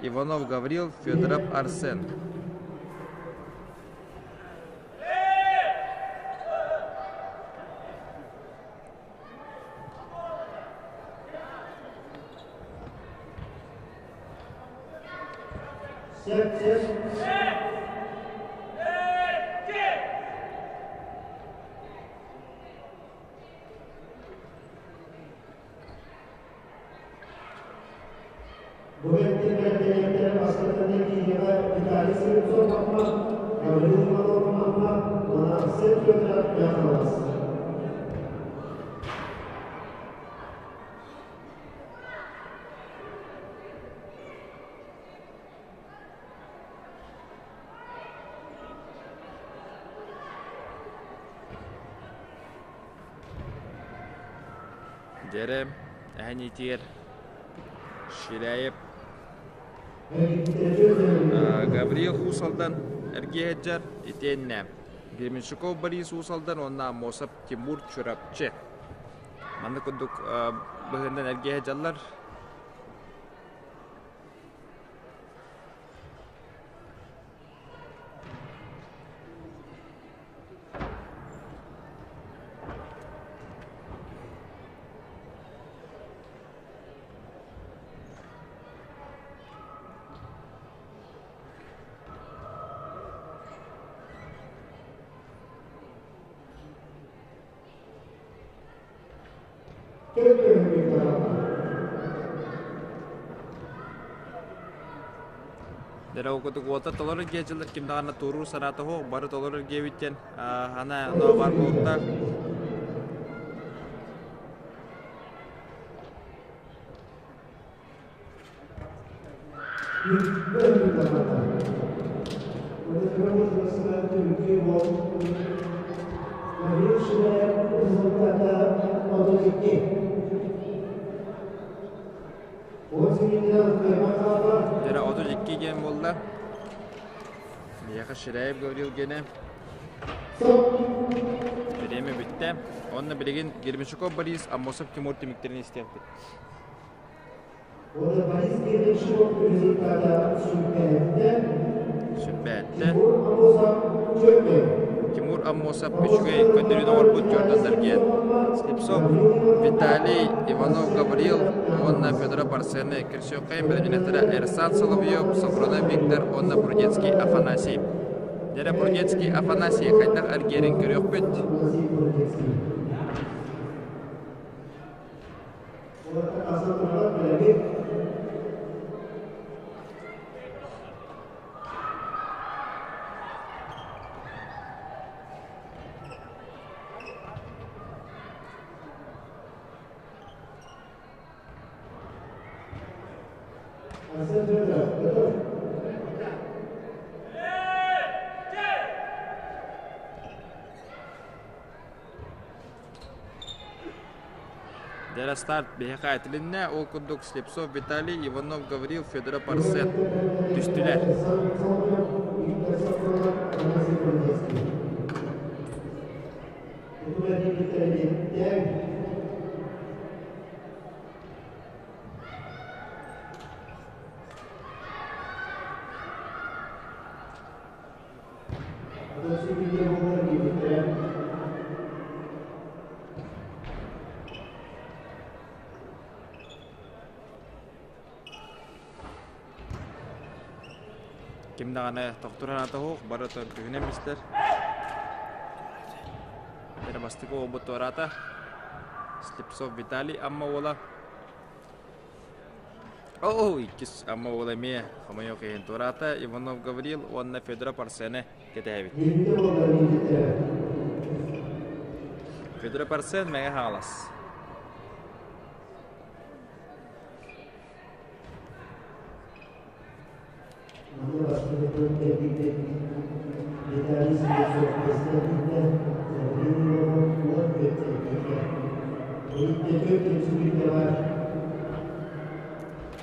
Иванов Гаврил, Федоров Арсен. Бу бэртин бастакы киинэҕэ Виталий Слепцов Амма, Гаврил Иванов Амма уонна Арсен Федоров Яхонос. Дьэрэ, эһэн иитигэр Ширяев Гаврил Уус Алдан эргиэ сылдьар итиэннэ Гременщиков Борис Уус Алдан уонна Аммосов Тимур Чурапчы. Маннык курдук быһыынан эргиэ сылдьаллар. Дэрэ курдук уота толору диэчилэр ким даҕаны туоруур санаата суох бары толору диэбиттэн ана бар буолта. Дьэрэ 32 диэн буолла. Миэхэ Ширяев Гаврил гене. Бириэмэ бүттэ. Онно билигин Гермичуков Борис, Аммосов Тимур түмүктэрин истиэхпит. Борис Гермичуков результата сүрбэттэ. Сүрбэттэ. Тимур Аммосов үчүгэй көрдөрүүнү оҥорбут Jordan Дарген. Слепцов Виталий, Иванов Гаврил уонна Федоров Арсены Кирсиохайм бэлэмнэнэттэрэ Эрсан Соловьев, Софронов Виктор уонна Прудецкий Афанасий. Дьэрэ Прудецкий Афанасий хайдах эргиэрин көрүөхпүт. Арсен Федоров, готов. Дьэ старт биһиэхэ этилиннэ, ол курдук Слепцов Виталий, Иванов Гаврил, Федоров Арсен түстүлэр. Ким даҕаны тохтуур санаата суох, бары түһүнэн бистэр. Эрэ бастакы уолбут туораата. Слепцов Виталий Амма уола. Оо, иккис Амма уола эмиэ хомойуох иһин туораата. Иванов Гаврил уонна Федоров Арсены кэтэһэбит. Федоров Арсен Мэҥэ Хаҥалас.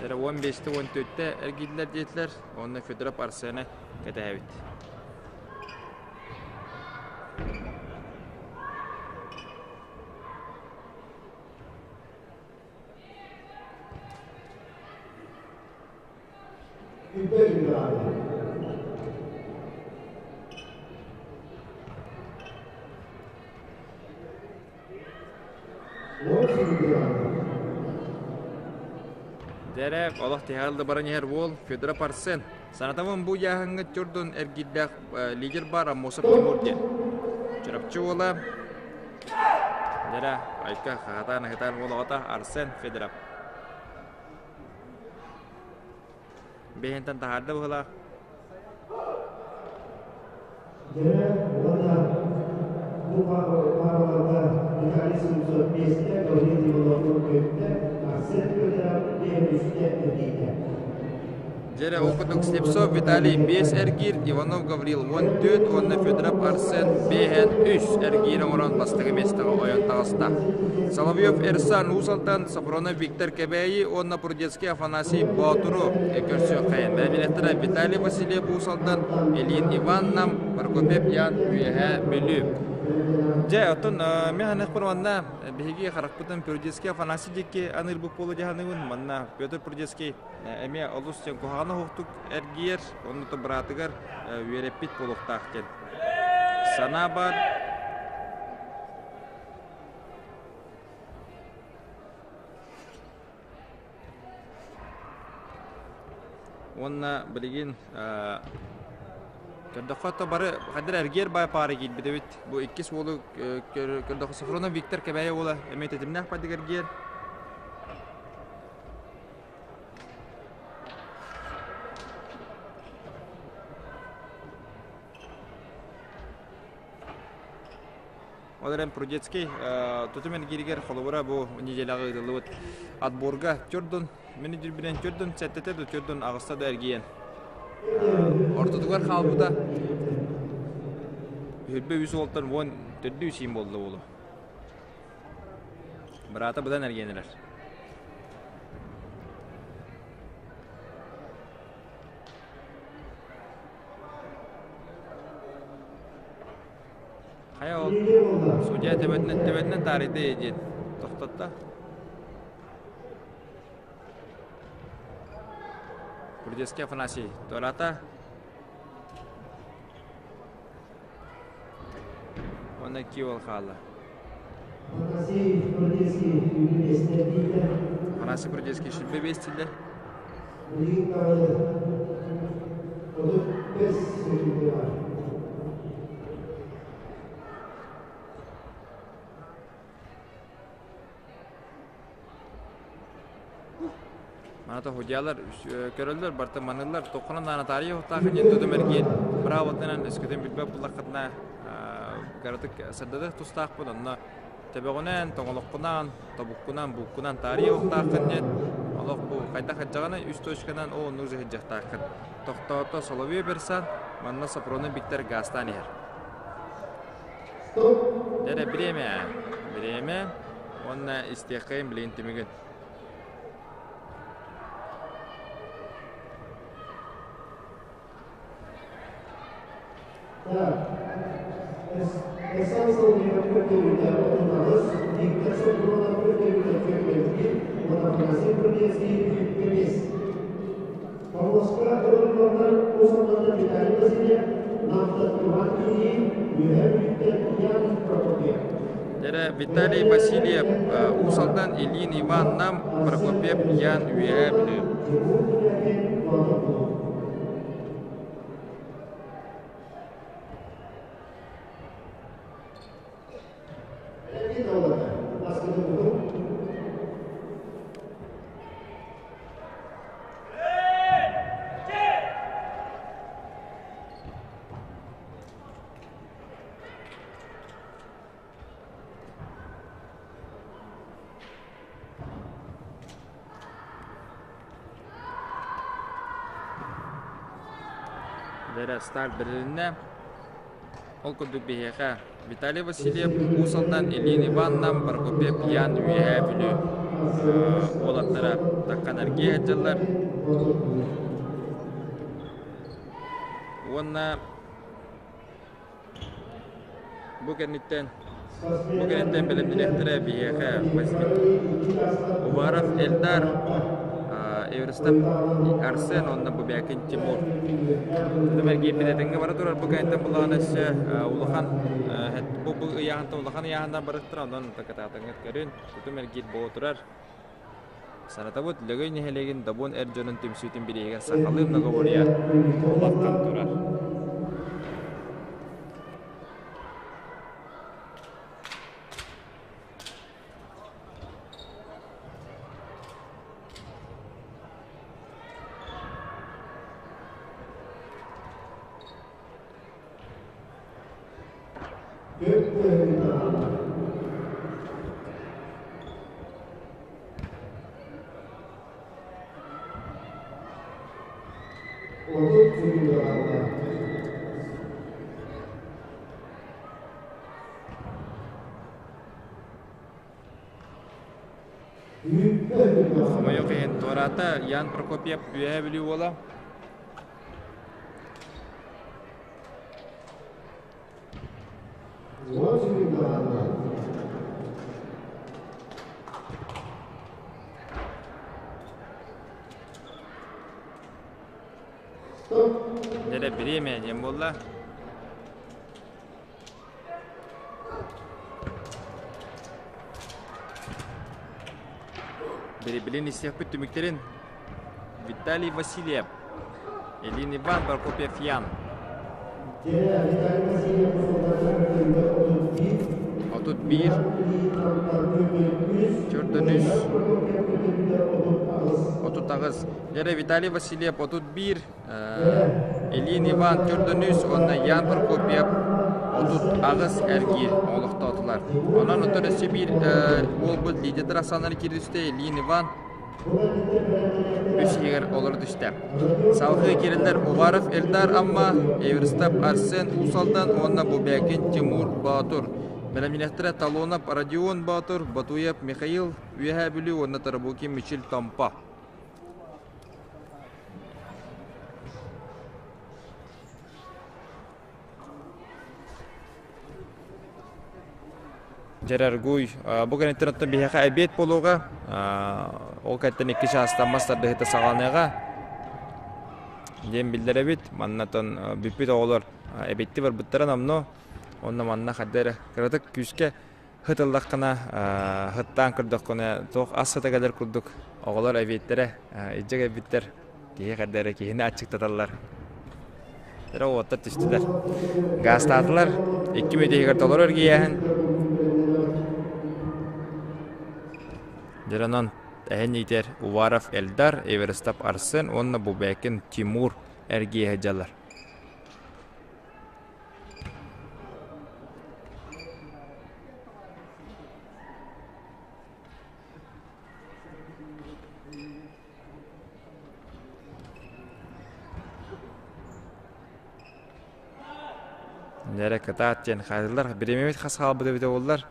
Эрэ 15-те 14-те эргиллэр диэтилэр, уонна Федоров Арсены кэтэһэбит. Дэрэ, олох тиһэҕэр да баран иһэр уол Федоров Арсен. Санатабын бу дьааһыҥҥа Тюрдун эргиирдээх лидер бар Аммосов Тимур диэн. Чурапчы уола Дэрэ, айка хаһатаан аһытаан уол оҕото Арсен Федоров. Бэһинтэн таһаарда быһылаах. Дьэ, уонна бу паараларга Виталий Слепцов биэстэ, Гаврил Иванов төрдө, Арсен Федоров биэһүстэ эргийдэ. Дьэрэ, ол курдук Слепцов Виталий 5 эргиир, Иванов Гаврил 14 уонна Федоров Арсен 5 эргиир оҥорон бастакы миэстэҕэ ойон таҕыста. Соловьев Эрсан Уус Алдан, Сафронов Виктор Кэбээйи уонна Прудецкий Афанасий Боотуру көрсүөххэйин. Бэлэмнэттэрэ Виталий Васильев Уус Алдан, Ильин Иван Нам, Прокопьев Ян Үөһээ Бүлүү. Дьэ, оттон мен ханыахпын манна биһиги харахпытын Прудецкий Афанасий диэки аныырбыт буолу дьаһаныыбын. Манна Петр Прудецкий эмиэ олус диэн куһаҕан оһохтук эргийэр, онно быраатыгар үөрэппит буолуохтаах диэн санаа баар. Уонна билигин көрдөххө то бары хадыр эргиэр бай паара киирбит эбит. Бу иккис уолу көрдөххө Софронов Виктор Кэбээйи уола эмиэ тэтимнээх бардык эргиэр. Ол эрэн Прудецкий тутум эргииригэр холобура бу неделяҕа ыытыллыбыт отборга төрдүн мин өйдүүрбүнэн төрдүн сэттэтэ да төрдүн аҕыста да эргийэн ортотугар хаалбыта үһүрбэ үс уолтан уон төрдүү сиин буолла буолу быраата быдан эргийэн эрэр Хайа ол судья төбөтүнэн төбөтүнэн таарыйда диэн тохтотто. Курдецкий Афанасий туораата. Уонна Киол хаалла. Афанасий Курдецкий үбүлэстэрдиитэ. Афанасий Курдецкий сүлбэ биэстиллэр. Билигин даҕаны 35 сөкүүндэ бар. Маната худьялар көрөллөр, барта маныллар, тоққонон Наталья Ухтаахын диэн тутум эргиэн брааватынан өскөтүн билбэт буллаххытына кыратык сырдатых тустаахпын, онно төбөҕүнэн, тоҥолоххунан, тобуккунан, бууккунан таарыйа ухтааххын диэн. Олох бу хайдах сылдьаҕыный үс точканан ол оннук сылдьыахтааххын. Тохтоото Соловьев Берсан, манна Сопронов Виктор гаастаан иһэр. Дэрэ бириэмэ, бириэмэ уонна истиэххэйин билигин түмүгүн. Так, Эсен Соловьев көрдөрүүтэ 38, Виктор Сопронов көрдөрүүтэ 41 уонна Афанасий Прудецкий 45. Помоска ылыллаллар Уус-Алдантан Виталий Васильев, Намтан Иван Ильин, Үөһээ Бүлүүттэн Ян Прокопьев. Дэрэ Виталий Васильев, Уус Алдан Ильин Иван Нам, Прокопьев Ян Үөһээ Бүлүү. Тимур Кулякин, Боотур. Дэрэ старт бэрилиннэ. Ол курдук биһиэхэ Виталий Васильев, Уус Алдан, Ильин Ивановна, Прокопьев Ян Үөһээ Бүлүү уолаттара таххан эргийэ сылдьаллар. Уонна Бу кэнниттэн бу кэнниттэн бэлэмнэниэхтэрэ биһиэхэ Уваров Эльдар, Эверстов Арсен уонна Бубякин Тимур. Түмэргииппит этэҥҥэ бара турар бу кэнниттэн булаҕына өссө улахан бу бу ыйааһынтан улахан ыйааһыннар барыахтара онон кытаатаҥҥыт көрүн тутум эргиир буола турар. Санатабыт Лөгөй нэһилиэгин Добун эр дьонун түмсүүтүн бирииһигэр сахалыы многоборье улахан турар. Хомойуох иһин туораата Ян Прокопьев Үөһээ Бүлүү уола. Дьэ бириэмэ диэн буолла. Билин истиэхпит түмүктэрин Виталий Васильев, Ильин Иван Прокопьев Ян. 31 Чөрдөнүс 38 Дьэрэ Виталий Васильев 31 Ильин Иван Чөрдөнүс уонна Ян Прокопьев 38 эргиир олохтоотулар. Онон оттон өссө биир уолбут лидер Оксана киирдүстэ Ильин Иван үс иһигэр олоро түстэ. Салгыы киирэллэр Уваров Эльдар Амма, Эверстов Арсен Уус Алдан уонна Бубякин Тимур Боотур. Бэлэмнэниэхтэрэ Талонов Родион Боотур, Ботуев Михаил Үөһээ Бүлүү уонна Тарабукин Мичил Томпо. Дьэрэргуй бу кэнниттэн оттон биһиэхэ эбиэт буолуоҕа. Ол кэнниттэн икки чаастан мас тардыһыыта саҕаланыаҕа диэн биллэрэбит. Маннатан бүппүт оҕолор эбиэтти барбыттара номнуо. Онно манна хайда эрэ кыратык күүскэ хытыллаххына, хыттаан көрдөххүнэ туох ас сыта кэлэр курдук оҕолор эбиэттэрэ илдьэ кэлбиттэр. Киһи хайда эрэ киһини аччыктаталлар. Эрэ уоттар түстүлэр. Гаастаатылар. Икки мүөтүһүгэр толору эргийээһин. Дьэ онон эһэн иитэр Уваров Эльдар, Эверстов Арсен уонна Бубекин Тимур эргийэ сылдьаллар. Дьэрэ кытаат диэн хааллар. Бириэмэбит хас хаалбыт эбитэ буоллар.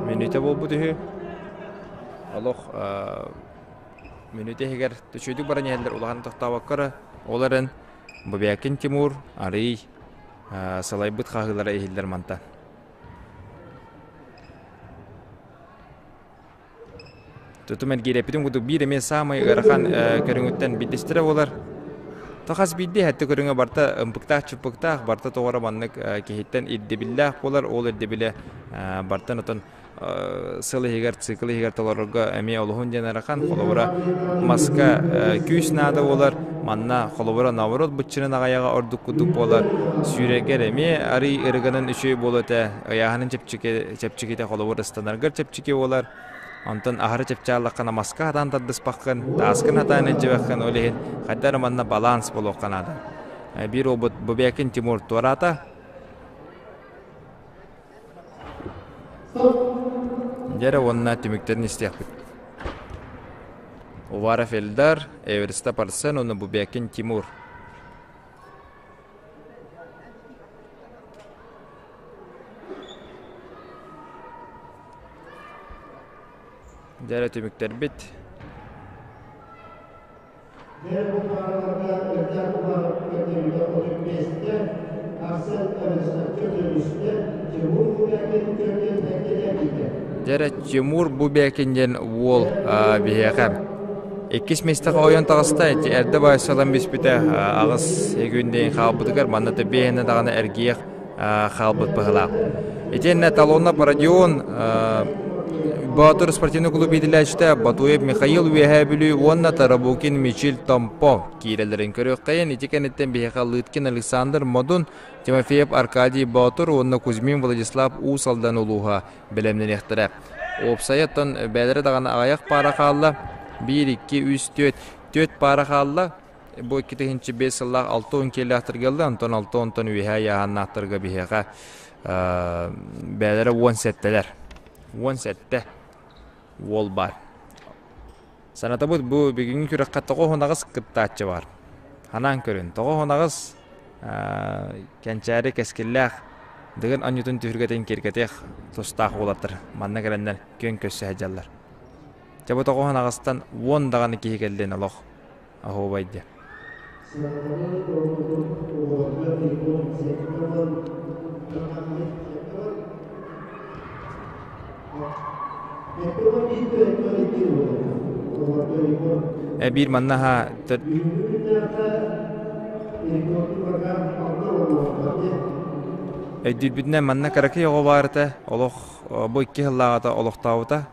Мүнүүтэ буолбут үһү. Олох мүнүүтэ иһигэр төчүөдүк баран иһэллэр улахан тохтообокко эрэ. Ол эрэн Бубякин Тимур арый салайбыт хаһыылара иһиллэр мантан. Тутум эргиирэппитин курдук биир эмиэ саамай ыарахан көрүҥүттэн биирдэстэрэ буолар. То хас биирдии сэттэ көрүҥэ барыта ымпыктаах-чымпыктаах, барыта тоҕо эрэ маннык киһиттэн ирдэбиллээх буолар. Ол ирдэбилэ бартан отон сыл иһигэр, цикл иһигэр толорорго эмиэ олуһун диэн ыарахан. Холобура, маска күүс наада буолар. Манна холобура наоборот быччырын аҕайаҕа ордук курдук буолар. Сүүрэргэр эмиэ арый ырыганын үчүгэй буолуо этэ. Ыйааһынын чэпчэки чэпчэкитэ холобур ыстанаргар чэпчэки буолар. Онтон аһары чэпчааллаххына маска хатаан тардыспаккын, тааскын хатаан илдьибэххин, ол иһин хайда эрэ манна баланс буолуохха наада. Биир уолбут Бубякин Тимур туораата. Дьэ эрэ уонна түмүктэрин истиэхпит. Уваров Эльдар, Эверстап Арсен уонна Бубякин Тимур. Дьэ эрэ түмүктэрбит. Дьэ бу паараларга Эльдар Уваров көрдөрүүтэ 35-тэ, Арсен Эверстов 43-тэ, Тимур Бубякин 47-тэ киирдэ. Дьэ эрэ Тимур Бубякин диэн уол биһиэхэ иккис миэстэҕэ ойон таҕыста. Ити эрдэ баайсалан биспитэ аҕыс күн хаалбытыгар манна биэһинэ даҕаны эргийэх хаалбыт быһыылаах. Итиэннэ Талонов Родион Боотур спортивный клуб иитиллээччитэ Батуев Михаил Үөһээ Бүлүү уонна Тарабукин Мичил Томпо киирэллэрин көрүөххэйин. Ити кэнниттэн биһиэхэ Лыткин Александр Модун, Тимофеев Аркадий Боотур уонна Кузьмин Владислав Уус Алдан улууһа бэлэмнэниэхтэрэ. Уопсайа оттон бэйэлэрэ даҕаны аҕыйах паара хаалла. Биир, икки, үс, түөрт. Түөрт паара хаалла. Бу 2005 сыллаах 60 киэлээхтэргэ ылла, онтон 60-тон үөһээ ыйааһыннаахтарга биһиэхэ бэйэлэрэ 17-лэр. 17 уол баар. Санатабыт, бу бүгүҥҥү күрэххэ 98 кыттааччы баар. Ханаан көрүн, 98 кэнчээри кэскиллээх Дыгын анньытын түһүргэтин киэргэтиэх тустаах уолаттар манна кэлэннэр күөн көрсө сылдьаллар. Дьэ бу 98-тан 10 даҕаны киһи кэллин олох оһуобай диэн. Биир манна өйдүүрбүтүнэн манна кыракый оҕо баар этэ, олох бу икки сыллааҕыта олохтообута.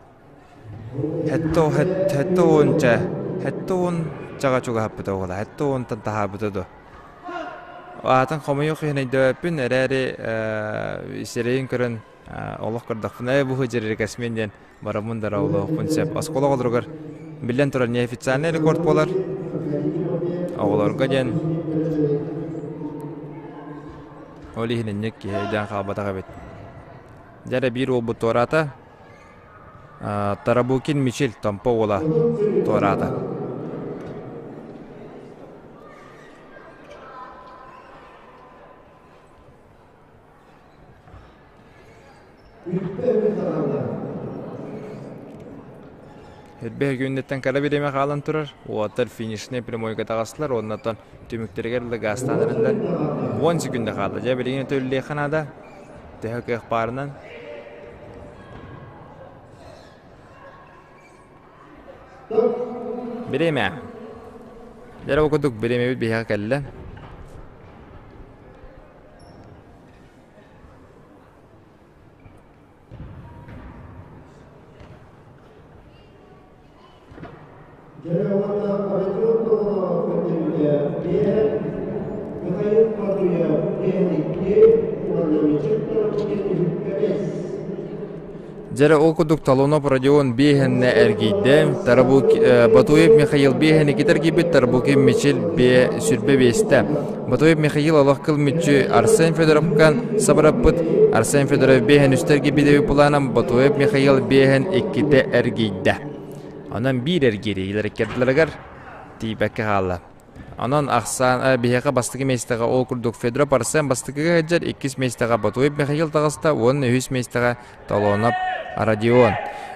Сэттэ уонча, 70-чаҕа чугаһаппыта уола, 70-тан таһаарбыта дуо. Аатын хомойуох иһин өйдөөбөппүн эрээри сирэйин көрөн олох көрдөхпүнэ ээ бу дьиэрикэсмин диэн бараммын да олоһуохпун сөп. Оскуола оҕолоругар биллэн турар неофициальный рекорд буолар. Оҕолорго диэн ол иһин инник киһи өйдөөн хаалбатах эбит. Дьэ эрэ биир уолбут туораата. Тарабукин Мичил Томпо уола туораата. Эрбэһ күннэттэн кыра бириэмэ хаалан турар. Уолаттар финишнэй прямойга таҕыстылар уонна түмүктэригэр ыла гаастаан эрэллэр. 10 секунда хаалла. Дьэ билигин өтөллүөххэ наада. Төһө кыах баарынан. Бириэмэ. Дьэ ол курдук бириэмэбит биһиэхэ кэллэ. Дьэ уонна Родион Толонов көрдөрүүтэ биэһэ, Михаил Мадуев биэһэ уонна Мичил Тарабукин үһүккэ бэс. Дьэрэ ол курдук Талонов Родион биэһэннэ эргийдэ, Батуев Михаил биэһэни китэргийбит, Тарбукин Мичил биэ сүрбэ биэстэ. Батуев Михаил олох кыл мүччү Арсен Федоровкан сабыраппыт, Арсен Федоров биэһэн үстэ эргийбит планом Батуев Михаил биэһэн иккитэ эргийдэ. Онон биир эргиири илэриккэрдилэригэр Тиийбэккэ хаалла. Онон ахсаан биһиэхэ бастакы миэстэҕэ ол курдук Федоров Арсен бастакыга сылдьар, иккис миэстэҕэ Ботуев Михаил таҕыста уонна үһүс миэстэҕэ Толонов Родион.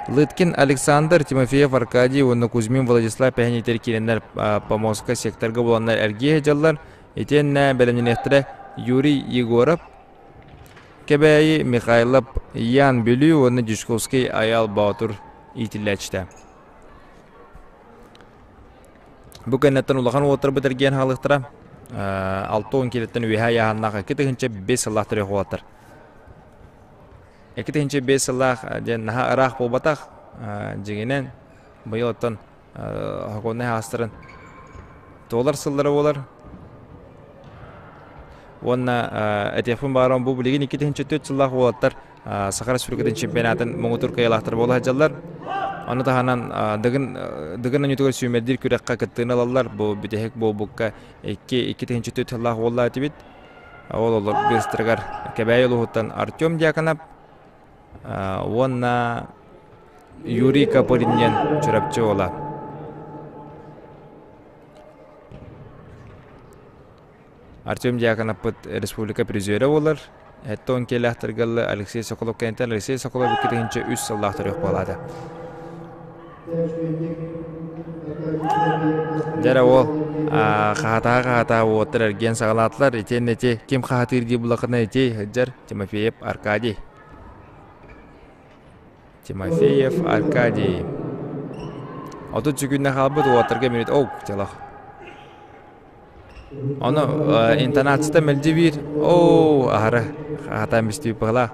Лыткин Александр, Тимофеев Аркадий уонна Кузьмин Владислав пэһэниитэр киирэннэр Поморскай секторга буланнар эргийэ сылдьаллар. Итиэннэ бэлэмнэниэхтэрэ Юрий Егоров, Кэбээйи Михайлов, Ян Бүлүү уонна Дьячковский Айаал Боотур иитиллээччитэ. Бу кэнниттэн улахан уолаттарбыт эргийэн хаалыахтара. 60 киилэттэн үөһэ ыйааһыннаах 2005 сыллаах төрүөх уолаттар. 2005 сыллаах диэн наһаа ыраах буолбатах. Дьиҥинэн, быйыл оттон хокуоннай хаастарын туолар сыллара буолар. Уонна этиэхпин баҕарабын бу билигин 2004 сыллаах уолаттар Саха Республикатын чемпионатын муҥутуур кыайыылаахтара буола сылдьаллар. Ону таһынан Дыгын Дыгын оонньуутугар сүүмэрдиир күрэххэ кыттыыны ылаллар. Бу бүтэһик буолбукка 2 2004 сыллаах уоллаах этибит. Ол олор быыстарыгар Кэбээйи улууһуттан Артем Дьяконов уонна Юрий Копырин диэн Чурапчы уола. Артем Дьяконовпыт республика призера буолар. Эттон киэлээхтэргэ Алексей Соколов кэнниттэн Алексей Соколов 2003 сыллаах төрүөх буолаата. Дьэ ол хаһатаа хаһатаа уоттар эргиэн саҕалаатылар. Итиэннэ ити ким хаһатыыр дии буллахына ити сылдьар Тимофеев Аркадий. Тимофеев Аркадий. 30 күннэ хаалбыт уоттарга минут оу дьалах. Ону интонацията мэлдьи биир оо аһара хаһатаан бистибит быһалаах.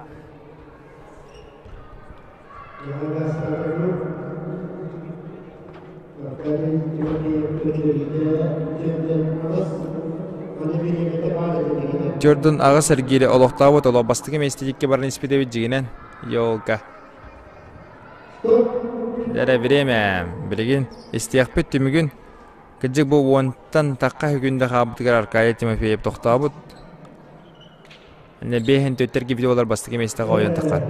Дьордун аҕыс эргиирэ олохтообут олох бастакы миэстэтиккэ баран испит эбит дьигинэн елка. Эрэ время билигин истиэхпит түмүгүн Кырдьык бу уонтан тахха күндэ хаалбытыгар Аркадий Тимофеев тохтообут. Биэһин төттөр кибити болар бастакы миэстэҕэ ойон таххар.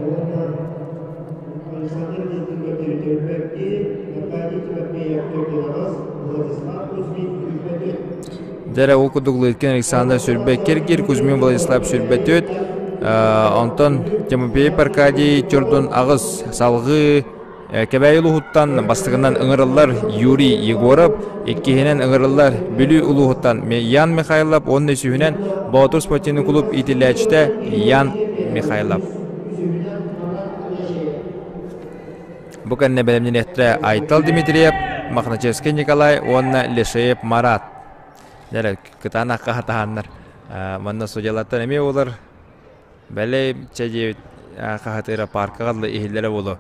Дьэрэ ол курдук Лыткин Александр сүрбэ Киргир, Кузьмин Владислав сүрбэ түөт, онтон Тимофеев Аркадий Чордун аҕыс салҕыы Кэбээйи улууһуттан бастакынан ыҥырыллар Юрий Егоров, иккиһинэн ыҥырыллар Бүлүү улууһуттан Ян Михайлов уонна үсүһүнэн Боотур спортивный клуб иитиллээччитэ Ян Михайлов. Бу кэннэ бэлэмнэниэхтэрэ Айтал Дмитриев, Мохначевский Николай уонна Лешеев Марат. Дьэ, кытаанахха хатаһаннар. Манна судьялартан эмиэ буолар Бэлэй чэ диэбит хаһытыыра паркаҕа дылы иһиллэрэ буолуо.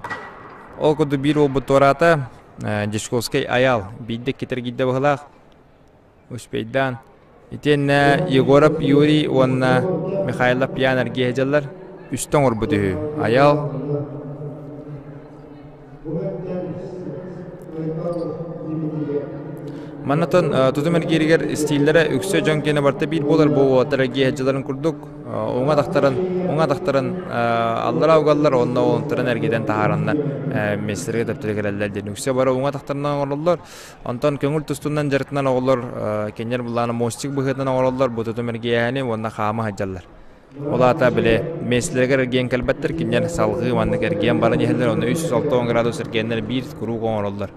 Ол курдук биир уолбут туораата Дьячковскай Айаал биирдэ китэргийдэ быһылаах успейдаан. Итиэннэ Егоров Юрий уонна Михайлов Ян эргиэ сылдьаллар. Үстэ оҥорбут үһү. Айаал Маннатан тутум эргииригэр стиллэрэ үксэ дьон киэнэ барыта биир буолар бу уолаттар эргиэһэдьилэрин курдук уҥа атахтарын уҥа атахтарын аллара угаллар уонна уонтарын эргитэн таһаараннар миэстэлэргэ төптөрү кэлэллэр диэн үксэ бары уҥа атахтарынан оҥороллор. Онтон көҥүл тустунан дьарыктанан оҕолор кинилэр былаана мостик быһыытынан оҥороллор бу тутум эргиэһэни уонна хаама сылдьаллар. Ол аата били миэстэлэригэр эргийэн кэлбэттэр, кинилэр салҕыы маннык эргийэн баран иһэллэр, онно 360 градус эргиэннэр биир куруук оҥороллор.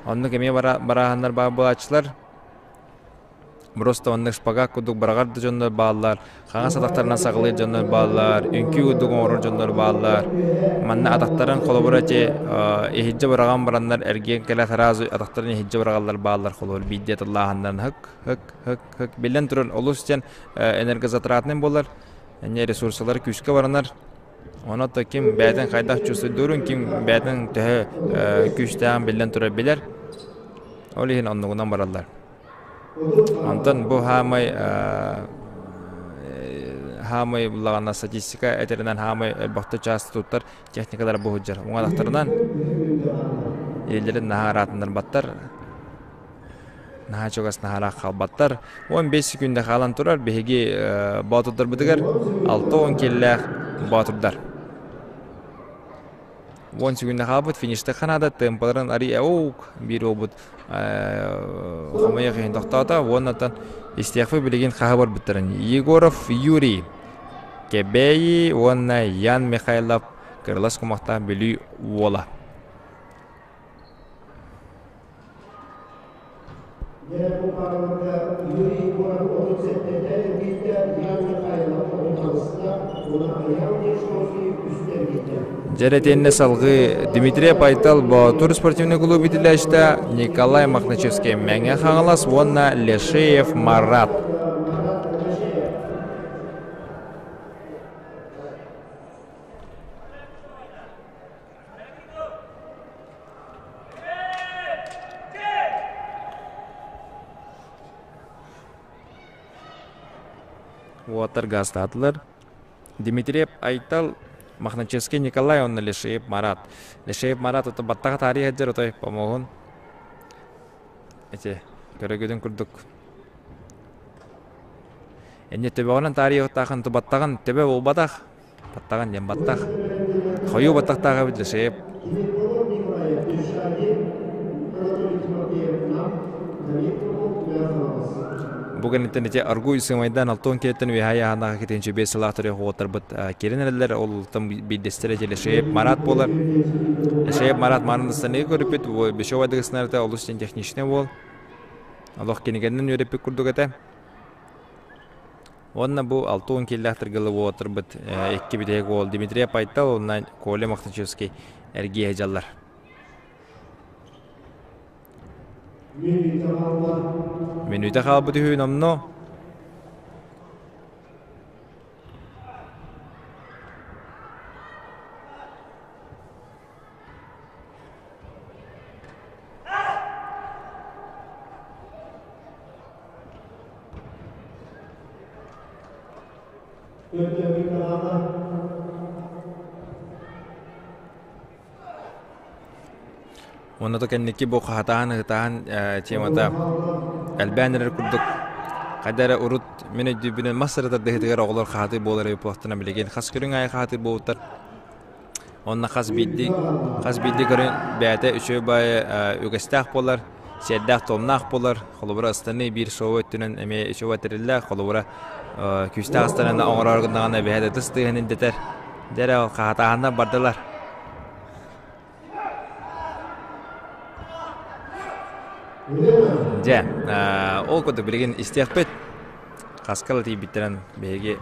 Оннук эмиэ барааһыннар баар буолааччылар. Просто оннук шпагат курдук быраҕар да дьоннор бааллар, хаҥас атахтарынан саҕалыыр дьоннор бааллар, үҥкүү курдук оҥорор дьоннор бааллар. Манна атахтарын холобура ити иһирдьэ быраҕан бараннар эргийэн кэлэ сразу атахтарын иһирдьэ быраҕаллар бааллар холобур биирдэ тыллааһыннарын һык һык һык һык биллэн турар олус диэн энергозатратный буолар, эмиэ ресурсалар күүскэ баранар. Онон то ким бэйэтин хайдах чувствуйдуурун, ким бэйэтин төһө күүстээҕин биллэн турар билэр. Ол иһин оннугунан бараллар. Онтон бу хаамай хаамай буллаҕына статистика этэринэн хаамай элбэхтэ чаас туттар техникалара бу сылдьар. Уҥалахтарынан илиилэрин наһаа ыраатыннарбаттар. Наһаа чугас наһаалаах хаалбаттар. 15 секунда хаалан турар биһиги боотурдарбытыгар 60 киллээх боотурдар. 10 секунда хаалбыт финиште Канада темпаларын ари оук биир уолбут хомойуох иһин тохтоото уоннаттан истиэхпит билигин хаһа барбыттарын Егоров Юрий Кэбээйи уонна Ян Михайлов кырылас кумахтаах Бүлүү уола. Юрий Егоров 37-те эргийдэ, Ян Михайлов 36-та, уонна Аян Дьячковский үстэ эргийдэ. Дьэр этиэннэ салгыы Дмитрий Айтал Боотур спортивный клуб итилээччитэ Николай Мохначевский Мэҥэ Хаҥалас уонна Лешеев Марат. Уоттар гаастаатылар. Дмитриев Айтал, Мохначевский Николай уонна Лешеев Марат. Лешеев Марат ото баттаха таарыйа сылдьар отой помоһун. Эти көрөгүдүн курдук. Энне төбөҕүнэн таарыйыахтаахын баттаҕын төбө буолбатах. Баттаҕын диэн баттах. Хойуу баттахтаах эбит Лешеев. Бу кэнниттэн ити аргуй сымайдаан алтон киэттэн үөһээ яһанаҕа китинчи бес сылаах төрүөх уоттарбыт кирин эрэллэр ол биирдэстэрэ ити Лешеев Марат буолар. Лешеев Марат мааныстаны көрүппүт Бешова дыгыснарыта олус техничный уол. Олох кинигэннэн үөрэппит курдук этэ. Уонна бу 60 киллээх тыргылы уолаттарбыт икки бүтэһик уол Дмитрий Пайтал уонна Коля Мохначевский эргиэ дьаллар. Мүнүүтэ хаалбыт үһү номно. Уонна то кэнники бу хаһатаан ыһытаан темата элбээн эрэр курдук хайда эрэ урут мин өйдүүбүнэн мас сырытардыһытыгар оҕолор хаһатыы буолар эбит билигин хас көрүҥ аайы хаһатыы буолбуттар Онно хас биирдии хас биирдии көрүҥ бэйэтэ үчүгэй баайы үгэстээх буолар, сиэрдээх-туомнаах буолар. Холобура, ыстаныы биир шоу өттүнэн эмиэ үчүгэй тэриллээх. Холобура, күүстээх ыстаныыны оҥорор гыннаҕына бэйэтэ ытыс тыаһын ирдэтэр. Дьэ эрэ, ол хаһатааһыннар бардылар. Дьэ, ол курдук билигин истиэхпит. Хаскала тиийбиттэрин биһиги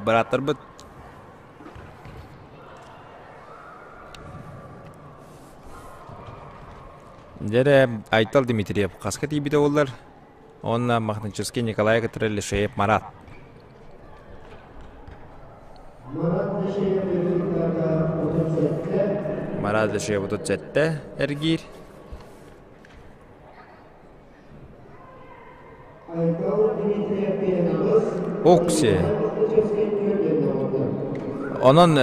бырааттарбыт Дьэ эрэ, Айтал Дмитриев хаска тиийбитэ буоллар, уонна Мохначевский Николай кытары Лешеев Марат. Марат Лешеев 37 эргиир. Окси. Онон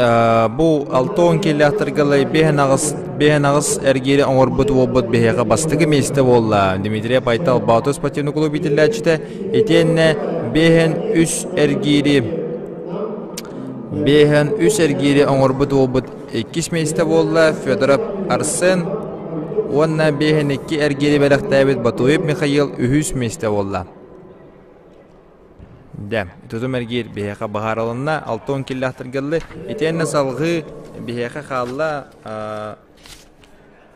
бу 60 киилээхтэргэ 58 эргиири оҥорбут уолбут биһиэхэ бастакы миэстэ буолла. Дмитрий Айтал Баатыр спортивный клуб иитиллээччитэ итиэннэ 53 эргиири 53 эргиири оҥорбут уолбут иккис миэстэ буолла Федоров Арсен уонна 52 эргиири бэлэхтээбит Батуев Михаил үһүс миэстэ буолла. Дэ, тутум эргиир биһиэхэ быһаарылынна, 60 киллэхтэргэлли. Итиэннэ салҕыы биһиэхэ хаалла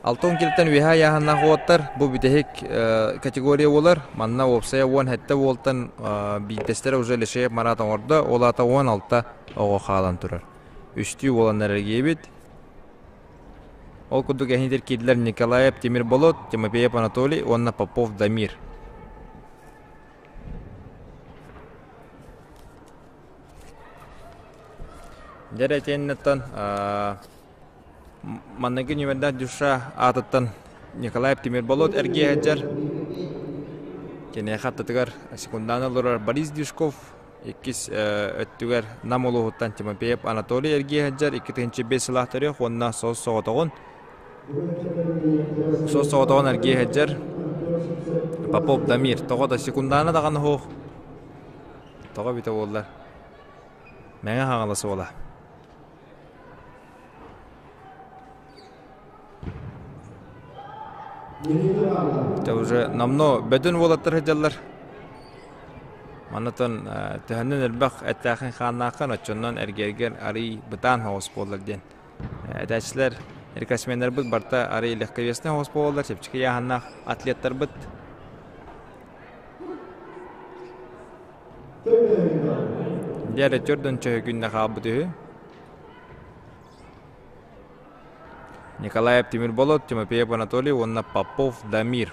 60 килтэн үөһэ айааһыннаах уоттар бу бүтэһик категория буолар. Манна уопсайа 17 уолтан биирдэстэрэ уже Лешеев Марат оҥордо, ол аата 16 оҕо хаалан турар. Үстүү буоланнар эргийэбит. Ол курдук эһиитир киирдилэр Николаев Тимир Болот, Тимофеев Анатолий уонна Попов Дамир. Дьэ итиэннэттэн манныгы нүмердээх душа аатыттан Николаев Тимир Болот эргийэ сылдьар. Киниэхэ аттытыгар секундаан олорор Борис Дюшков Иккис өттүгэр Нам улууһуттан Тимофеев Анатолий эргийэ сылдьар 2005 сылаах төрүөх уонна суос-соҕотоҕун суос-соҕотоҕун эргийэ сылдьар Попов Дамир. Тоҕо да секундаана даҕаны суох. Тоҕо эбитэ буоллар. Мэҥэ Хаҥалас уола. Дьэ уже номнуо бөдөн уолаттар сылдьаллар. Манатан төһөннөн элбэх эттээхин хааннааххын оччоннон эргиэргэр арый бытаан соҕус буолар диэн этээччилэр рекордсменнарбыт барыта арый легковесный соҕус буолаллар, чэпчэки ыйааһыннаах атлеттарбыт. Дьэ эрэ төрдөн чөһө күннэ хаалбыт үһү. Николаев Тимир Болот, Тимофеев Анатолий уонна Попов Дамир.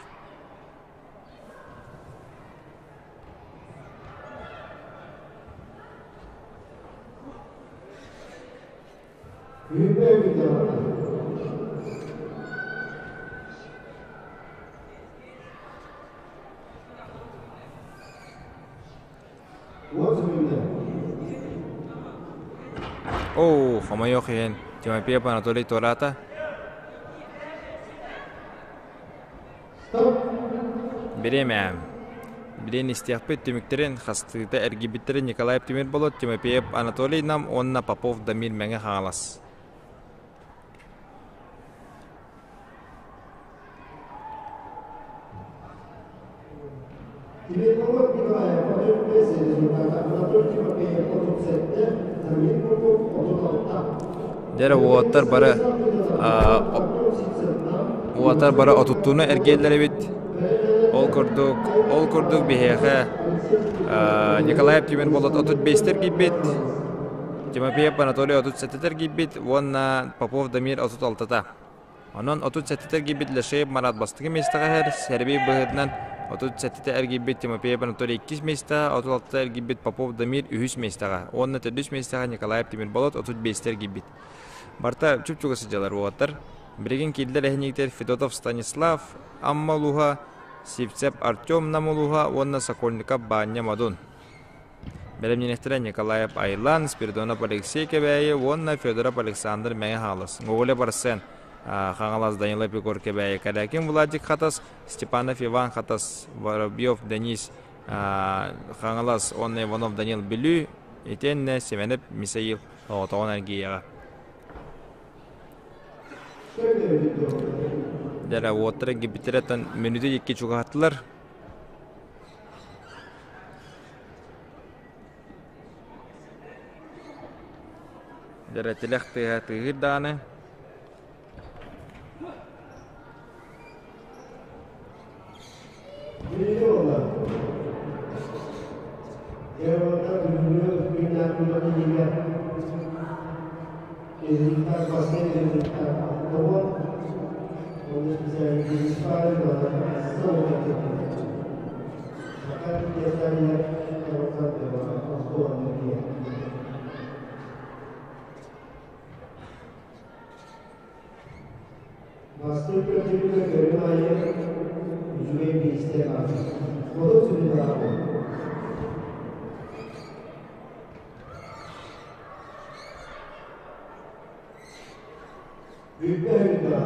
Оо, хомойуох иһин, Тимофеев Анатолий туораата. Бириэмэ. Билигин истиэхпит түмүктэрин хастыыта эргийбиттэрин Николаев Тимир Болот, Тимофеев Анатолий Нам уонна Попов Дамир Мэҥэ Хаҥалас. Тимир Николаев 35 результата, Анатолий Тимофеев 37, Дамир Попов 36. Дьэ уолаттар бары уолаттар бары отуттууну эргиэллэр эбит. Ол курдук, ол курдук биһиэхэ Николаев Тимир Болот 35 эргийбит, Тимофеев Анатолий 37 эргийбит уонна Попов Дамир 36-та. Онон 37 эргийбит Лешеев Марат бастакы миэстэҕэ иһэр, Сэрбий быһыытынан 37 эргийбит Тимофеев Анатолий иккис миэстэҕэ, 36 эргийбит Попов Дамир үһүс миэстэҕэ уонна төрдүс миэстэҕэ Николаев Тимирболот 35 эргийбит. Барыта чуп-чугас сылдьаллар уолаттар. Билигин киирдэр эһиньиктэр Федотов Станислав, Амма улууһа, Сивцев Артем Нам улууһа уонна Сокольников Баанньа Модун. Бэлэмнэниэхтэрэ Николаев Айлан, Спиридонов Алексей Кэбээйи уонна Федоров Александр Мэҥэ Хаҥалас, Гоголев Арсен Хаҥалас, Данилов Егор Кэбээйи, Корякин Владик Хатас, Степанов Иван Хатас, Воробьев Денис Хаҥалас уонна Иванов Данил Бүлүү, итиэннэ Семенов Мисаил оҕотоҕун эргийиэҕэ. Дьэ, уоттара гибитереттан мүнүүтэ икки чугаһаттылар. Дьэ, тилэх тыаһа тыаһыыр даҕаны. Бастыҥ көрдөрүүгэ көрүҥ аайы үчүгэй бириистэ баар. Олус сүрүннээҕэ. Бүппэ үрдээҕэ.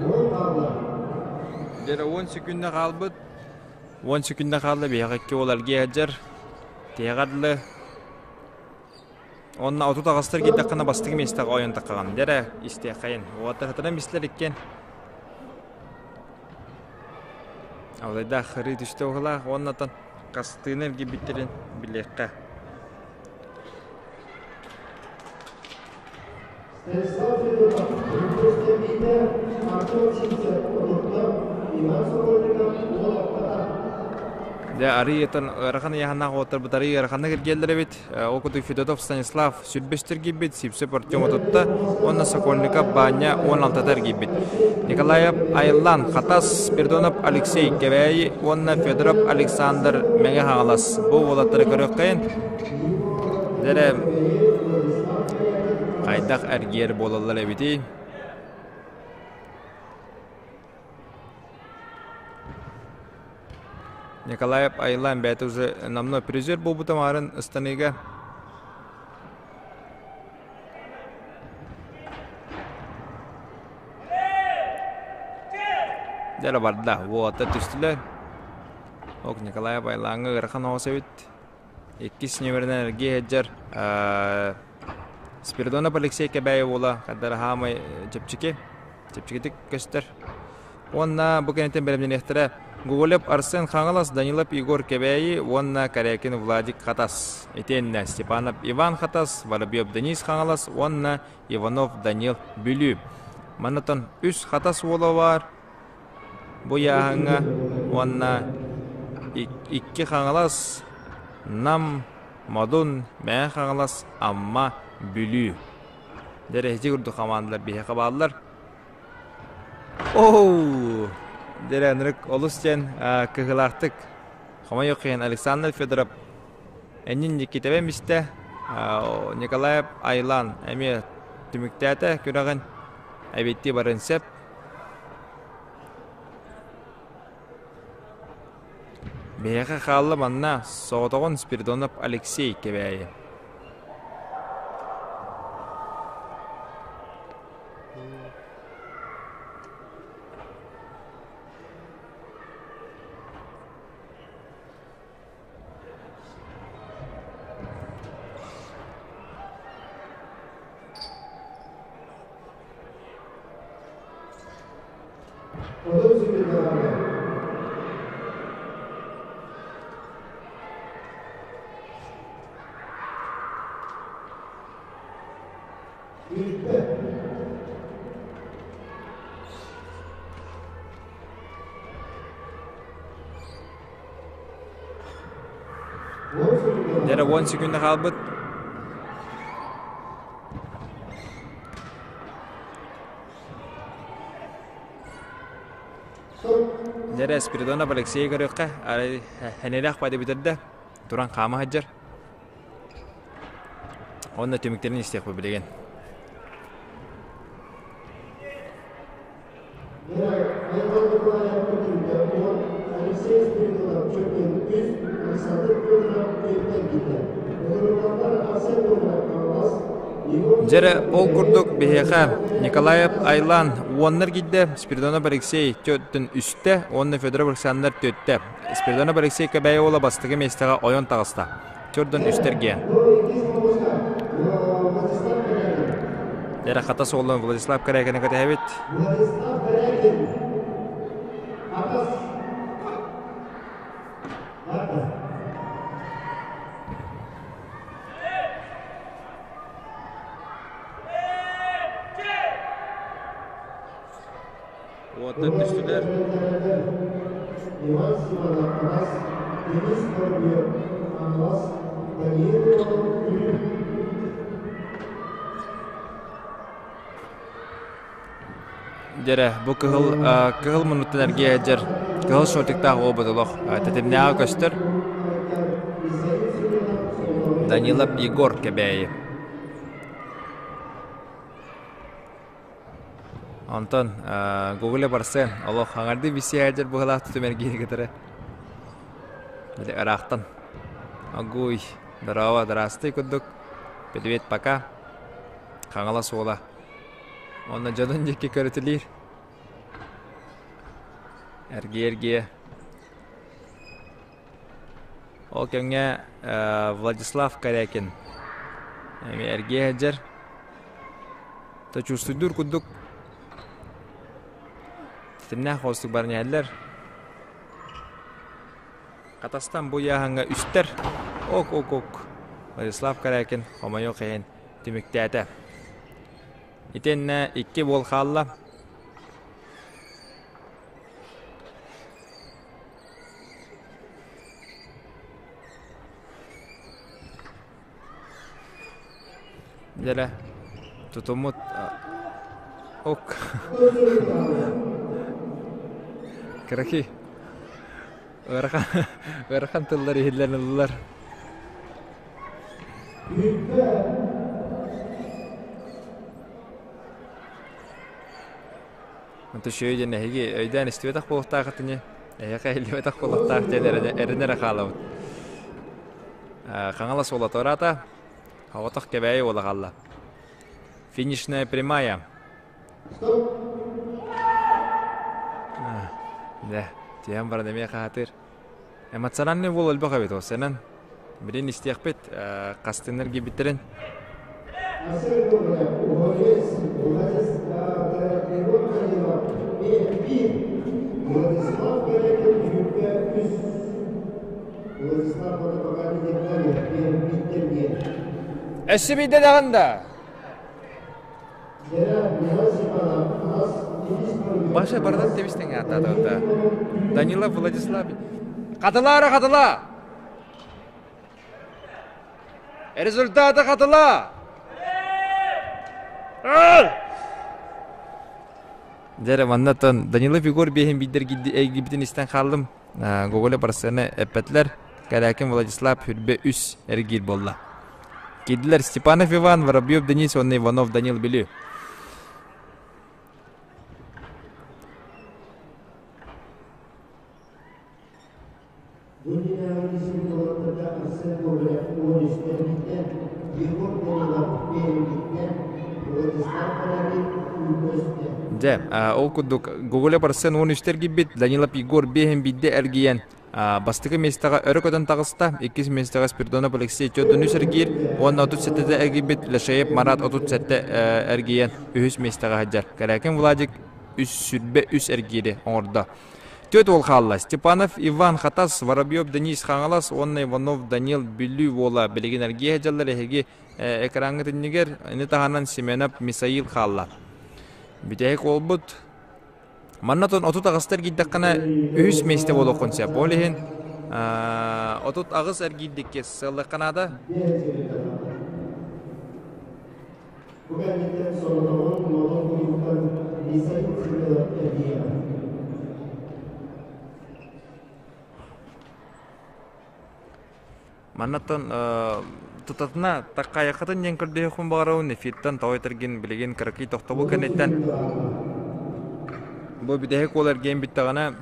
Уон хаалла. Дьэ, 10 секунда хаалбыт. 10 секунда хаалла биһиэхэ икки уол эргийэ сылдьар. Тиһэҕэр дылы Онно 38-тар киирдэххинэ бастакы миэстэҕэ ойон таххаҕын. Дьэ эрэ, истиэххэйин. Уолаттар сатанан бистилэр иккиэн. Алайдаах хырыы түстэ уһулаах уонна хастыыны эргийбиттэрин билиэххэ. Станислав Федотов, Рустем Артем Сивцев, Иван Сокольников, уол Дьэ, арыы ыйтан ыарахан ыйааһыннаах уолаттарбыт арыы ыараханнык эргиэллэр эбит. Ол курдук Федотов Станислав сүрбэстэр эргийбит, Сивцев Артем отутта уонна Сокольников Баанньа 16-та эргийбит. Николаев Айлан, Хатас, Спиридонов Алексей, Кэбээйи уонна Федоров Александр Мэҥэ Хаҥалас. Бу уолаттары көрүөххэйин. Дьэ, хайдах эргийэр буолаллар эбитий? Николаев Айлан бэйэтэ уже намно призер буолбута маарын ыстаныыга. Дьэ барда, уолаттар түстүлэр. Ок Николаев Айлааҥҥа ыарахан оҕус эбит. Иккис нүөмэринэн эргиэ сылдьар Спиридонов Алексей Кэбээйи уола хардара хаамай чэпчэки, чэпчэкитик көстөр. Уонна бу кэнниттэн бэлэмнэниэхтэрэ Гоголев Арсен Хаҥалас, Данилов Егор Кэбээйи уонна Корякин Владик Хатас. Итиэннэ Степанов Иван Хатас, Воробьев Денис Хаҥалас уонна Иванов Данил Бүлүү. Маннатан үс Хатас уола баар. Бу ыйааһыҥҥа уонна икки Хаҥалас, Нам, Модун, Мэҥэ Хаҥалас, Амма, Бүлүү. Дьэ, курдук хамаандалар биһиэхэ бааллар. Оу! Дьэ, ынырык олус диэн кыһыылаахтык хомойуох иһин Александр Федоров эннин Никитабы эмистэ, Николаев Айлан эмиэ түмүктээтэ күрэҕин эбиттии барын сөп. Биһиэхэ хаалла манна соҕотоҕун Спиридонов Алексей Кэбээйи. Дьэ уон секунда хаалбыт. Дьэ Спиридонов Алексей көрүөххэ, арай хэнилээх байды бүтэрдэ, туран хаама сылдьар. Уонна түмүктэрин истиэхпит билигин. Дьэрэ, ол курдук биһиэхэ Николаев Айлан уоннар киирдэ, Спиридонов Алексей төрдүн үстэ уонна Федоров Александр төртэ. Спиридонов Алексей Кэбээйи уола бастакы миэстэҕэ ойон таҕыста. Төрдүн үстэргэ. Дьэрэ хата суолун Владислав Корякины кэтэһэбит. Владислав Корякин. Атас. Уоттар түстүлэр. Иван Степанов Атас, Денис Воробьев Хаҥалас, Даниил Иванов Бүлүү. Дьэрэ, бу кыһыл кыһыл муннуттан эргийэ сылдьар кыһыл шортиктаах уол бодолох тэтимнээҕэ көстөр. Данилов Егор Кэбээйи. Онтон Гоголя барсыан олох хаҥардыы билсиэ сылдьар быһыылаах тутум эргиини кытары. Били ыраахтан Огуй, здорово, здравствуй курдук. Привет, пока. Хаҥалас уола. Уонна дьонун диэки көрүтэлиир. Эргийэ-эргийэ. Ол кэмҥэ Владислав Корякин эмиэ эргийэ сылдьар. Чувствуйдуур курдук ситимнээх холустук баран иһэллэр. Хатастан бу ыйааһыҥҥа үстэр ок-ок-ок Владислав Корякин хомойуох иһин түмүктээтэ. Итиэннэ икки буол хаалла. Дьэрэ, тутуммут ок Кыракый ыарахан ыарахан тыллар иһиллэн ыллылар. Онто үчүгэй диэн эһиги өйдөөн истибэтэх буолуохтааххыт ини, эһиэхэ иһиллибэтэх буолуохтаах диэн эрэнэ эрэ хаалабыт. Хаҥалас уола туораата, оҕотох Кэбээйи уола хаалла. Финишная прямая. Дьэ, тиһэн баран эмиэ хаһатыыр. Эмоциональный уол элбэх эбит ол сэнэн. Билин истиэхпит хастыннар киирбиттэрин. Өссө биирдэ даҕан да. Баша барытын тэбистеҥ ааттаата. Данилов Владислав. Хатылаара хатыла! Результаты хатыла! Дьэ манна Данилов Егор биэһин биирдэр эргийбитин истэн хааллым. Гоголя барсыаны эппэтилэр. Кэрээкин Владислав Хүрбэ үс эргиир буолла. Киирдилэр Степанов Иван, Воробьев Денис уонна Иванов Данил Бүлүү. Дунинааҕы символларга Арсен Гоголев уон үстэрбиттэн, Егор Данилов Пермиттэн, Владислав Корякин Үлбөстөн. Дьэ, ол курдук Гоголев Арсен уон үстэ эргийбит, Данилов Егор биэһин биирдэ эргийэн бастакы миэстэҕэ өрө көтөн таҕыста, иккис миэстэҕэ Спиридонов Алексей төрдүн үс эргиир уонна 37 эргийбит Лешеев Марат 37 эргийэн үһүс миэстэҕэ сылдьар. Кэрээкин Владик үс сүрбэ үс эргиири оҥордо. Түөрт уол хаалла. Степанов Иван Хатас, Воробьев Денис Хаҥалас уонна Иванов Данил Бүлүү уола билигин эргийэ сылдьаллар эһиги экраҥҥыт иннигэр. Ини таһынан Семенов Мисаил хаалла. Бүтэһик уолбут Манна 38 эргийдэххинэ үһүс миэстэ буолуоххун сөп. Ол иһин 38 эргийдикки сыаллыахха наада. Бу кэнниттэн соҕотоҕун Модун кулууптан Лиса Семенов эргийэҕэ. Маннаттан тутатына таккайаххытын диэн көрдөһүөхпүн баҕарабын эфиртэн тоҕо этэргин билигин кыракый тохтобул кэнниттэн бу бүтэһик уол эргийэн бүттэҕинэ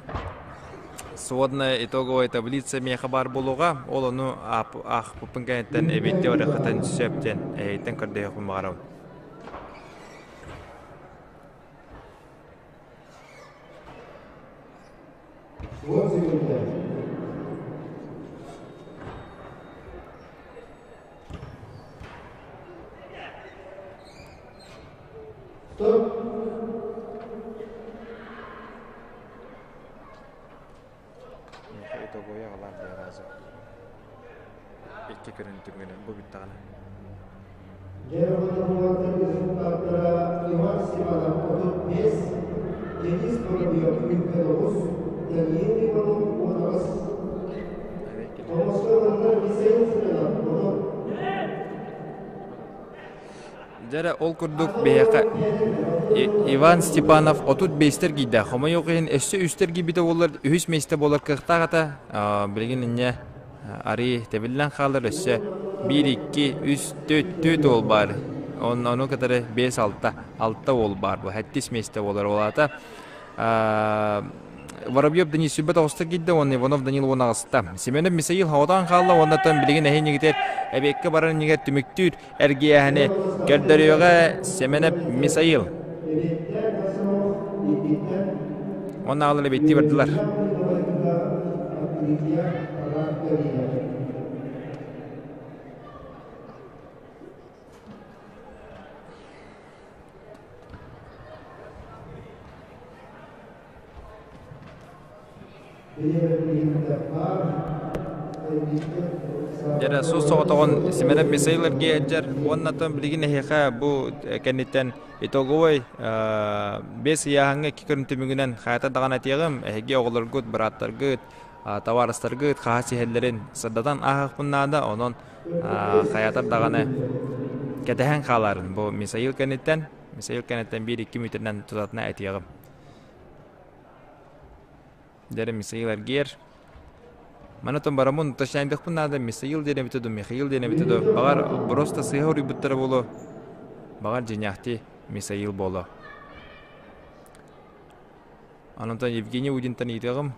сводная итоговая таблица миэхэ баар буолуоҕа ол ону аахпыппын кэнниттэн эбиэттии барыаххытын сөп диэн эһиттэн көрдөһүөхпүн баҕарабын. Уон секунда. Стоп. Итоговая аҕалар диараза. Икки көрүн түмүгүнэн бу бүттэҕинэ. Дьэ, результаттара Иван Степанов 35, Денис Воробьев 49, Даниил Иванов 18. Томоско ыланнар Михаил Семенов 10. Дьэ ол курдук биһиэхэ Иван Степанов 35 эргийдэ. Хомойуох иһин өссө үстэ эргийбитэ буоллар үһүс миэстэ буолар кыахтаах этэ. Билигин инньэ арыы тэбиллэн хаалар өссө биир, икки, үс, түөрт, түөрт уол баар. Ону кытары биэс, алта, алта уол баар бу. Сэттис миэстэ буолар ол аата. Воробьев Денис сүбэ тоҕуста киирдэ уонна Иванов Данил уон аҕыста. Семенов Мисаил хаотаан хаалла уонна оттон билигин эһиннигитэр эбиэккэ барар иннигэр түмүктүүр эргийээһини көрдөрүөҕэ Семенов Мисаил. Уонна аҕалар эбиэттии бардылар. Дьэ суус соҕотоҕун Семенов Михаил эргийэ уонна оттон билигин эһиэхэ бу кэнниттэн итоговой бэс ыйааһыҥҥа икки көрүҥ түмүгүнэн хайата даҕаны этиэҕим эһиги оҕолоргут, бырааттаргыт, табаарыстаргыт хаһа сиһэллэрин сырдатан ааһыахпын наада онон хайатар даҕаны кэтэһэн хааларын бу Мисаил кэнниттэн Мисаил кэнниттэн биир-икки мүтэнэн тутатына этиэҕим. Дьэ Михаил эргиэр. Маны оттон бараммын уточняйдахпын наада Михаил диэн эбитэ дуу, Михаил диэн эбитэ дуу. Баҕар просто сыыһа уруйбуттара буолуо. Баҕар дьиҥнээхтии Михаил буолуо. Онтон Евгений Удинтан ыйытыаҕым.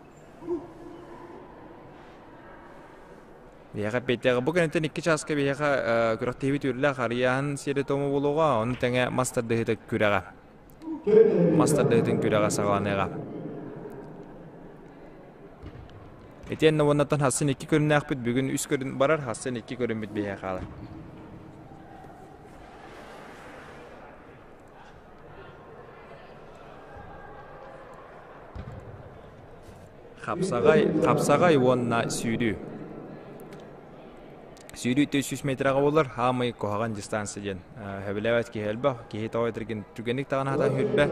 Биһиэхэ эппиэттээх. Бу кэнниттэн икки чааска биһиэхэ күрэхтэһиибит үөрүүлээх арыйааһын сиэрэ-туома буолуоҕа, ону тэҥэ мас тардыһыыта күрэҕэ. Мас тардыһыытын күрэҕэ саҕаланыаҕа. Итиэннэ уоннаттан хассын икки көрүннээхпит, бүгүн үс көрүн барар, хассын икки көрүммүт биһиэхэ хаалар. Хапсаҕай, хапсаҕай уонна сүүрүү. Сүүрүү 400 метраҕа буолар, хаамай куһаҕан дистанция диэн. Сөбүлээбэт киһи элбэх, киһи тоҕо этэргин түгэнник даҕаны хатан сүүрбэ,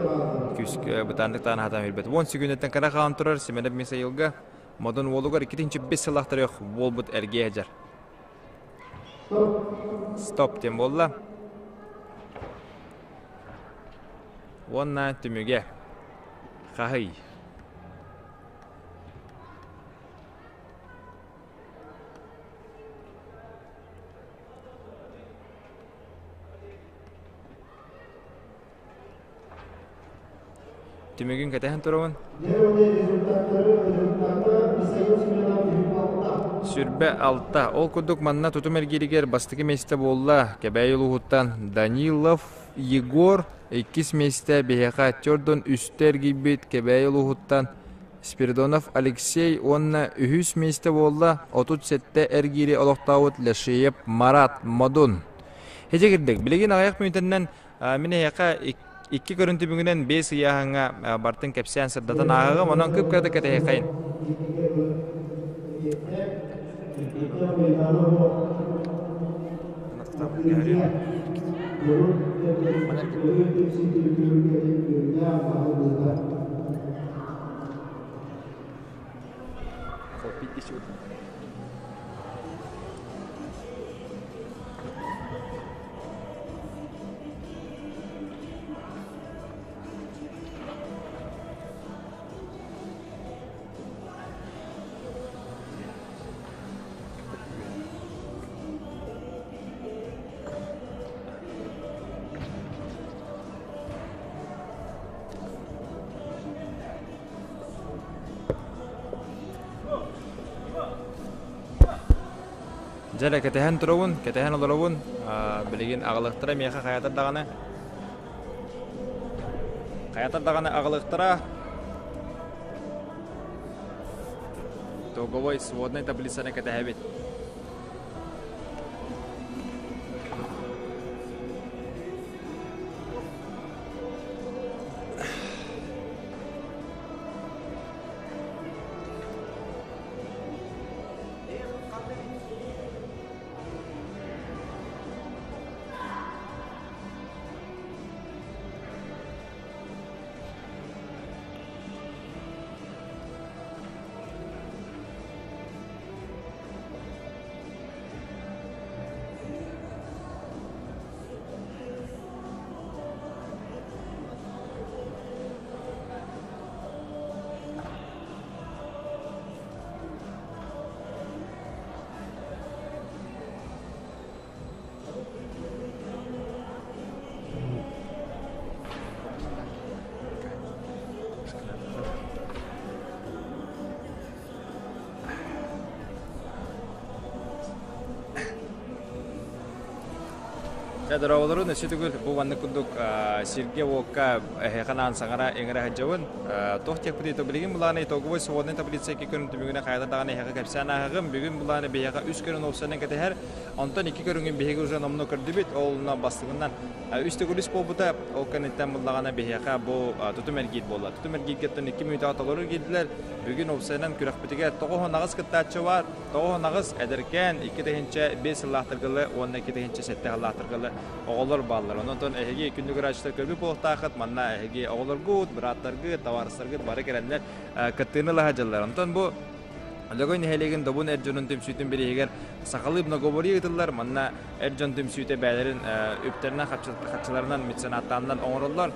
күүс бытааннык даҕаны хатан сүүрбэт. 10 секундаттан кыра хаалан турар Семенов Мисаилга Модун уолугар 2-5 сыллаах буолбут эргиэ сылдьар. Стоп диэн буолла. Уонна түмүгэ. Хаһый. Түмүгүн кэтэһэн турабын. 26. Ол курдук манна тутум эргииригэр бастакы миэстэ буолла Кэбээйи улууһуттан Данилов Егор, иккис миэстэ биһиэхэ Тердон үстэ эргийбит Кэбээйи улууһуттан Спиридонов Алексей уонна үһүс миэстэ буолла 37 эргиири олохтообут Лешиев Марат Модун. Ити билигин аҕыйах мүнүүтэннэн мин эһиэхэ икки көрүн түмүгүнэн биэс ыйааһыҥҥа бартын кэпсээн сырдатан ааҕыам, онон кып-кырата кэтэһиэххэйин. Дьэ эрэ кэтэһэн турабын, кэтэһэн олоробун. Билигин аҕалыахтара миэхэ хайатар даҕаны. Хайатар даҕаны аҕалыахтара. Итоговой своднай таблицаны кэтэһэбит. Дьэ, дорооболорун, өссө төгүл бу маннык курдук сиргэ-уокка эһиэхэ анаан саҥара иҥэрэ сылдьабын. Туох диэхпитий, то билигин былааны итоговой своднай таблица икки көрүҥ түмүгүнэ хайата даҕаны эһиэхэ кэпсээн ааһыгым. Бүгүн былааны биһиэхэ үс көрүҥ уопсайынан кэтэһэр. Онтон икки көрүҥүн биһиги уже номнуо көрдүбүт. Ол онно бастыгынан үс төгүл үс буолбута. Ол кэнниттэн буллаҕына биһиэхэ бу тутум эргиир буолла. Тутум эргииргэттэн икки мүнүүтэҕэ толору киирдилэр. Бүгүн уопсайынан күрэхпитигэр 98 кыттааччы баар. 98 эдэркээн 2005 сыллаахтаргылы уонна 2007 сыллаахтаргылы оҕолор бааллар. Онон эһиги күндү көрөөччүлэр көрбүт буолуохтааххыт. Манна эһиги оҕолоргут, бырааттаргыт, табаарыстаргыт бары кэлэннэр кыттыыны ыла сылдьаллар. Онтон бу Лөгөй нэһилиэгин Добун эр дьонун түмсүүтүн бирииһигэр сахалыы многоборье ыытыллар. Манна эр дьон түмсүүтэ бэйэлэрин үптэринэн, харчыларынан, меценаттаанынан оҥороллор.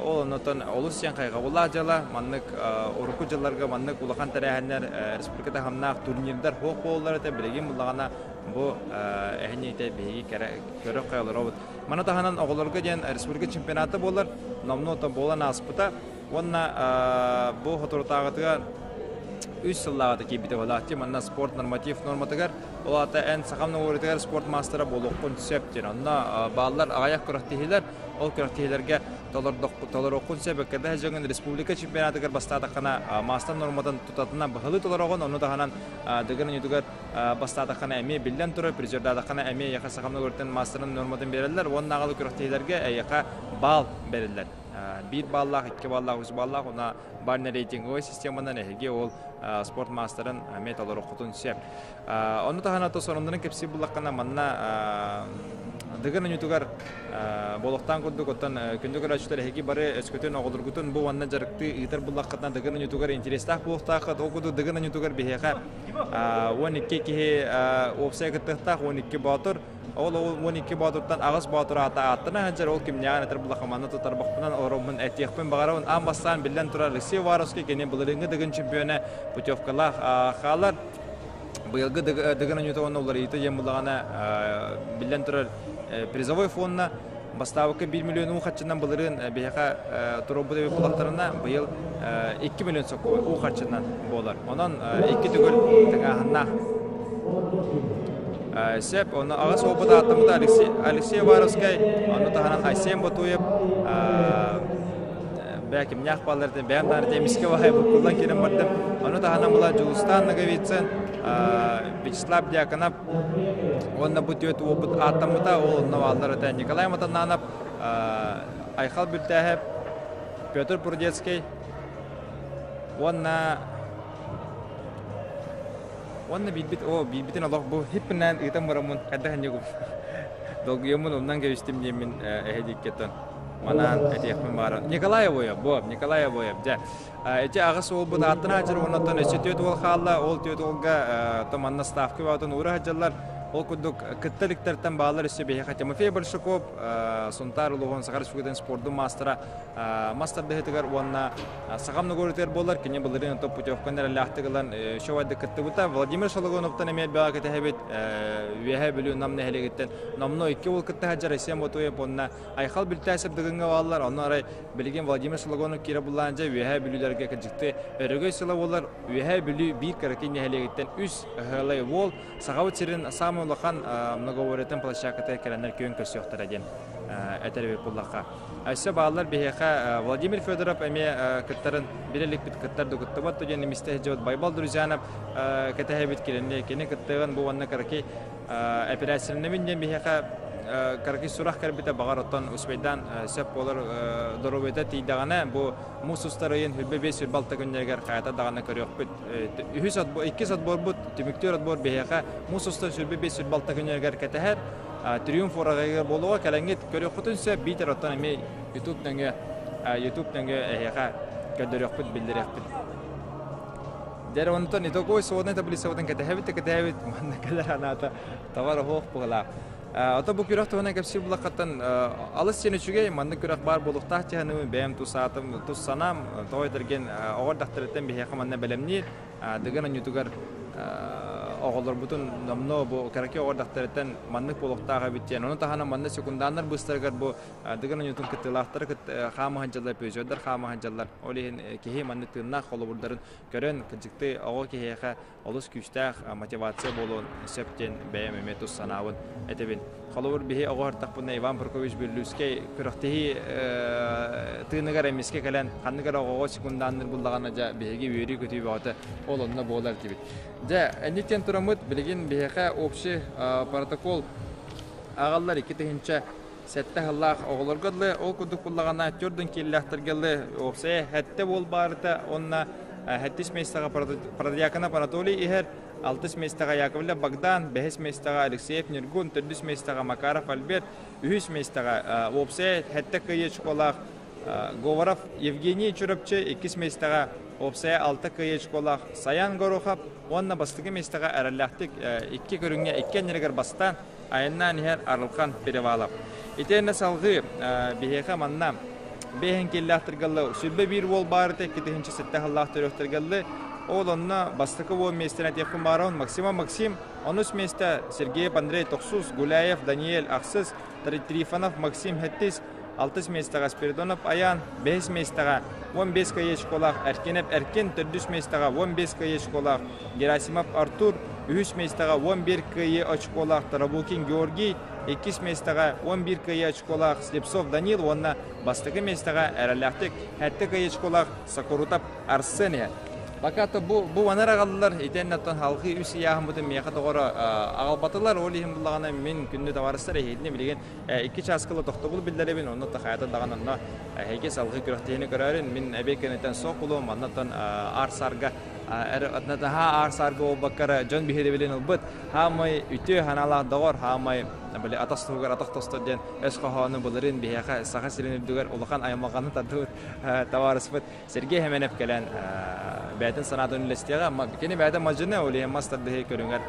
Ол оннуттан олус сиэн хайҕабыллаах дьыала. Маннык урукку дьылларга маннык улахан тэрээһиннэр республика таһымнаах турнирдар суох буолаллар этэ. Билигин буллаҕына бу эһиниитэ биһиги көрө олоробут. Маны таһынан оҕолорго диэн республика чемпионата буолар. Номнуо буолан ааспыта. Уонна бу соторутааҕытыгар Үс сыллааҕыта киирбитэ буолааччы. Манна спорт норматив норматыгар, ол аата эн сахам норуотугар спорт маастара буолуоххун сөп диэн. Онно бааллар аҕыйах күрэхтэһиилэр, ол күрэхтэһиилэргэ толоруоххун сөп. Өккэрдэ дьоҥун республика чемпионатыгар бастаатаххына маастар норматын тутатына быһалыы толороҕун, ону таһынан Дыгын оонньуутугар бастаатаххына эмиэ биллэн турар, призердаатаххына эмиэ эйиэхэ сахам норуотун маастарын норматын биэрэллэр уонна аҕалы күрэхтэһиилэргэ эйиэхэ баал бэриллэр. Биир бааллаах, икки баллаах, үс баллаах уонна бальнай рейтинговай системанан эһиги ол спорт маастарын эмиэ толоруоххутун сөп. Ону таһынан то сонуннарын кэпсии буллаххына манна Дыгын оонньуутугар буолуохтаан курдук оттон күндү көрөөччүлэр эһиги бары өскөтүн оҕолоргутун бу уонна дьарыктыы ыытар буллаххытына Дыгын оонньуутугар интерестээх буолуохтааххыт. Ол курдук Дыгын оонньуутугар биһиэхэ 12 киһи уопсай кыттыахтаах 12 боотур. Ол 12 боотуртан аҕыс боотур аата ааттана сылдьар. Ол кимнээҕин этэр буллахха манна тутарбахпынан олороммун этиэхпин баҕарабын. Аан бастаан биллэн турар Алексей Уваровский кини былырыыҥҥы Дыгын чемпиона путевкалаах хаалар. Быйылгы Дыгын оонньуута уонна уларыйыыта диэн буллаҕына, биллэн турар, призовой фонна бастаабыкка 1 миллион уу харчынан былырыын биһиэхэ туруорбут эбит буллахтарына, быйыл 2 миллион сокуон уу харчынан буолар. Онон икки төгүл тыҥааһыннаах. Сөп, онно аҕыс уолбут ааттаммыта Алексей, Алексей Уваровскай, ону таһынан Айсен Ботуев, бээ кимнээх бааллар этэ бэйэм даҕаны эмискэ баҕайы буккуллан киирэн бардым. Ону таһынан була Дьулустаан Ноговицын, Вячеслав Дьяконов уонна бу түөрт уолбут ааттаммыта, ол онно бааллар этэ Николай Матананов, Айхал Бүлтээһэп, Петр Прудецкий уонна уонна биирбит оо биирбитин олох бу хиппинээн ыытан бараммын хайдах инньэ долгуйаммын умнан кэбистим диэммин эһэдиккеттон Манаан этиэхпин баара. Николай Обоев, бу, Николай Обоев, дьэ. Ити аҕыс уолбут ааттан аадьыр уоннаттан өссө түөрт уол хаалла. Ол түөрт уолга то манна ставка баатын уура сылдьаллар. Ол курдук кытта иликтэртэн бааллар өссө биһиэхэ Тимофей Большаков, Сунтаар улууһун Саха Республикатын спордун маастара мас тардыһыытыгар уонна Сахам Ногорутыгар буолар. Кини былырыын топ путевканы эрэллээхтик ылан шоу кыттыбыта. Владимир Шологоновтан эмиэ элбэҕи кэтэһэбит. Үөһээ Бүлүү Нам нэһилиэгиттэн номнуо икки уол кытта сылдьар Айсен Ботуев уонна Айхал Бүлтээсэп Дыгыҥҥа бааллар, онно арай билигин Владимир Шологонов киирэ буллаан дьэ Үөһээ Бүлүүлэргэ кырдьыкты өрөгөй сыла буолар. Үөһээ Бүлүү биир кыракый нэһилиэгиттэн үс ыһыалай уол Сахабыт сирин саамай улахан многоворетын площадкатыгар кэлэннэр күөн көрсүөхтэрэ диэн этэр эбит буллахха. Өссө бааллар биһиэхэ Владимир Федоров эмиэ кыттарын билэ иликпит кыттар да кыттыбат диэн имистэ сылдьыбыт Байбал Друзьянов кэтэһэбит кинини кини кыттыаҕын бу уонна кыракый Эпэрээссийэлэнэбин диэн биһиэхэ кыракый сурах кэлбитэ, баҕар оттон успейдаан сөп буолар доруобуйата тиийдэҕинэ, бу муус устар ыйын 25-26 күннэригэр хайата даҕаны көрүөхпүт. Үһүс отбор, иккис отборбут, түмүктүүр отбор биһиэхэ муус устар 25-26 күннэригэр кэтэһэр. Триумф ураҕайыгар буолуоҕа, кэлэҥҥит көрүөххүтүн сөп, биитэр оттон эмиэ YouTube нөҥүө YouTube нөҥүө эһиэхэ көрдөрүөхпүт, биллэриэхпит. Дьэ онтон итогой своднай таблицабытын кэтэһэбит да кэтэһэбит манна кэлэр анаата товар оһуох быһылаах. Ото бу күрэх туһунан кэпсиир булаххаттан алыс сиэн үчүгэй маннык күрэх баар буолуохтаах дьаһаныбын бэйэм тус аатым тус санаам тоҕо этэргин оҕо эрдэхтэриттэн биһиэхэ манна бэлэмниир Дыгын оонньуутугар оҕолорбутун номнуо бу кыракый оҕо эрдэхтэриттэн маннык буолуохтаах эбит диэн ону таһынан манна секундааннар быыстарыгар бу Дыгын оонньуутун кыттыылаахтара хаама сылдьаллар, призердар хаама сылдьаллар. Ол иһин киһи маннык тыыннаах холобурдарын көрөн, кырдьыктыы оҕо киһиэхэ олус күүстээх мотивация буолуон сөп диэн бэйэм эмиэ тус санаабын этэбин. Холобур, биһи оҕо ыртахпына Иван Прокопьевич Бүллүүскэй күрэхтэһии тыыныгар эмискэ кэлэн ханнык эрэ оҕоҕо секундаанныр буллаҕына дьэ биһиги үөрүү-көтүү бөҕөтө ол онно буолар этибит. Дьэ, инниттэн тураммыт билигин биһиэхэ общий протокол аҕаллар 2007 сыллаах оҕолорго дылы ол курдук буллаҕына төрдүн киэллээхтэргэ дылы уопсайа сэттэ буол баарыта уонна сэттис миэстэҕэ Протодьяконов Анатолий иһэр, алтыс миэстэҕэ Яковлев Богдан, бэһис миэстэҕэ Алексеев Ньургун, төрдүс миэстэҕэ Макаров Альберт, үһүс миэстэҕэ уопсайа сэттэ кыайыы очколаах Говоров Евгений Чурапчы, иккис миэстэҕэ уопсайа алта кыайыы очколаах Саян Горохов уонна бастакы миэстэҕэ эрэллээхтик икки көрүҥҥэ икки анньарыгар бастаан Айаннаан иһэр Арылхан Перевалов. Итиэннэ салҕыы биһиэхэ манна бэйэһин киллээхтэргэллэ 21 уол баар этэ 2007 сыллаах төрүөхтэргэллэ ол онно бастакы уол миэстэни этиэхпин баарабын Максима Максим онус миэстэ Сергеев Андрей тохсус Гуляев Даниэль ахсыс Трифонов Максим сэттис. Алтыс миэстэҕэ Спиридонов Айаан, бэһис миэстэҕэ 15 кыайыы очколаах Эркинэп Эркин, төрдүс миэстэҕэ 15 кыайыы очколаах Герасимов Артур, үһүс миэстэҕэ 11 кыайыы очколаах Тарабукин Георгий, иккис миэстэҕэ 11 кыайыы очколаах Слепцов Данил уонна бастакы миэстэҕэ эрэллээхтик сэттэ кыайыы очколаах Сокурутов Арсен иһэр. Пока-то бу бу манар аҕаллылар итиэннэ оттон халҕыы үс ыйааһыммытын миэхэ тоҕоро аҕалбатылар ол иһин буллаҕына мин күндү табаарыстар эһиилини билигин икки чааскыла тохтобул биллэрэбин онно тахаята даҕаны онно эһиги салгыы күрэхтэһиини көрөөрүн мин эбиэ кэнниттэн суох булуом маннаттан аар саарга аар аар саарга буолбакка дьон биһирэбилин ылбыт хаамай үтүө санаалаах доҕор хаамай били атах туһугар атах тостор диэн өс хоһоону былырыын биһиэхэ Саха сирин үрдүгэр улахан аймалҕаны тардыбыт табаарыспыт Сергей Хеменев кэлэн бэйэтин санаатын үллэстиэҕэ. Кини бэйэтэ мадьыны, ол иһин мас тардыһыы көрүҥэр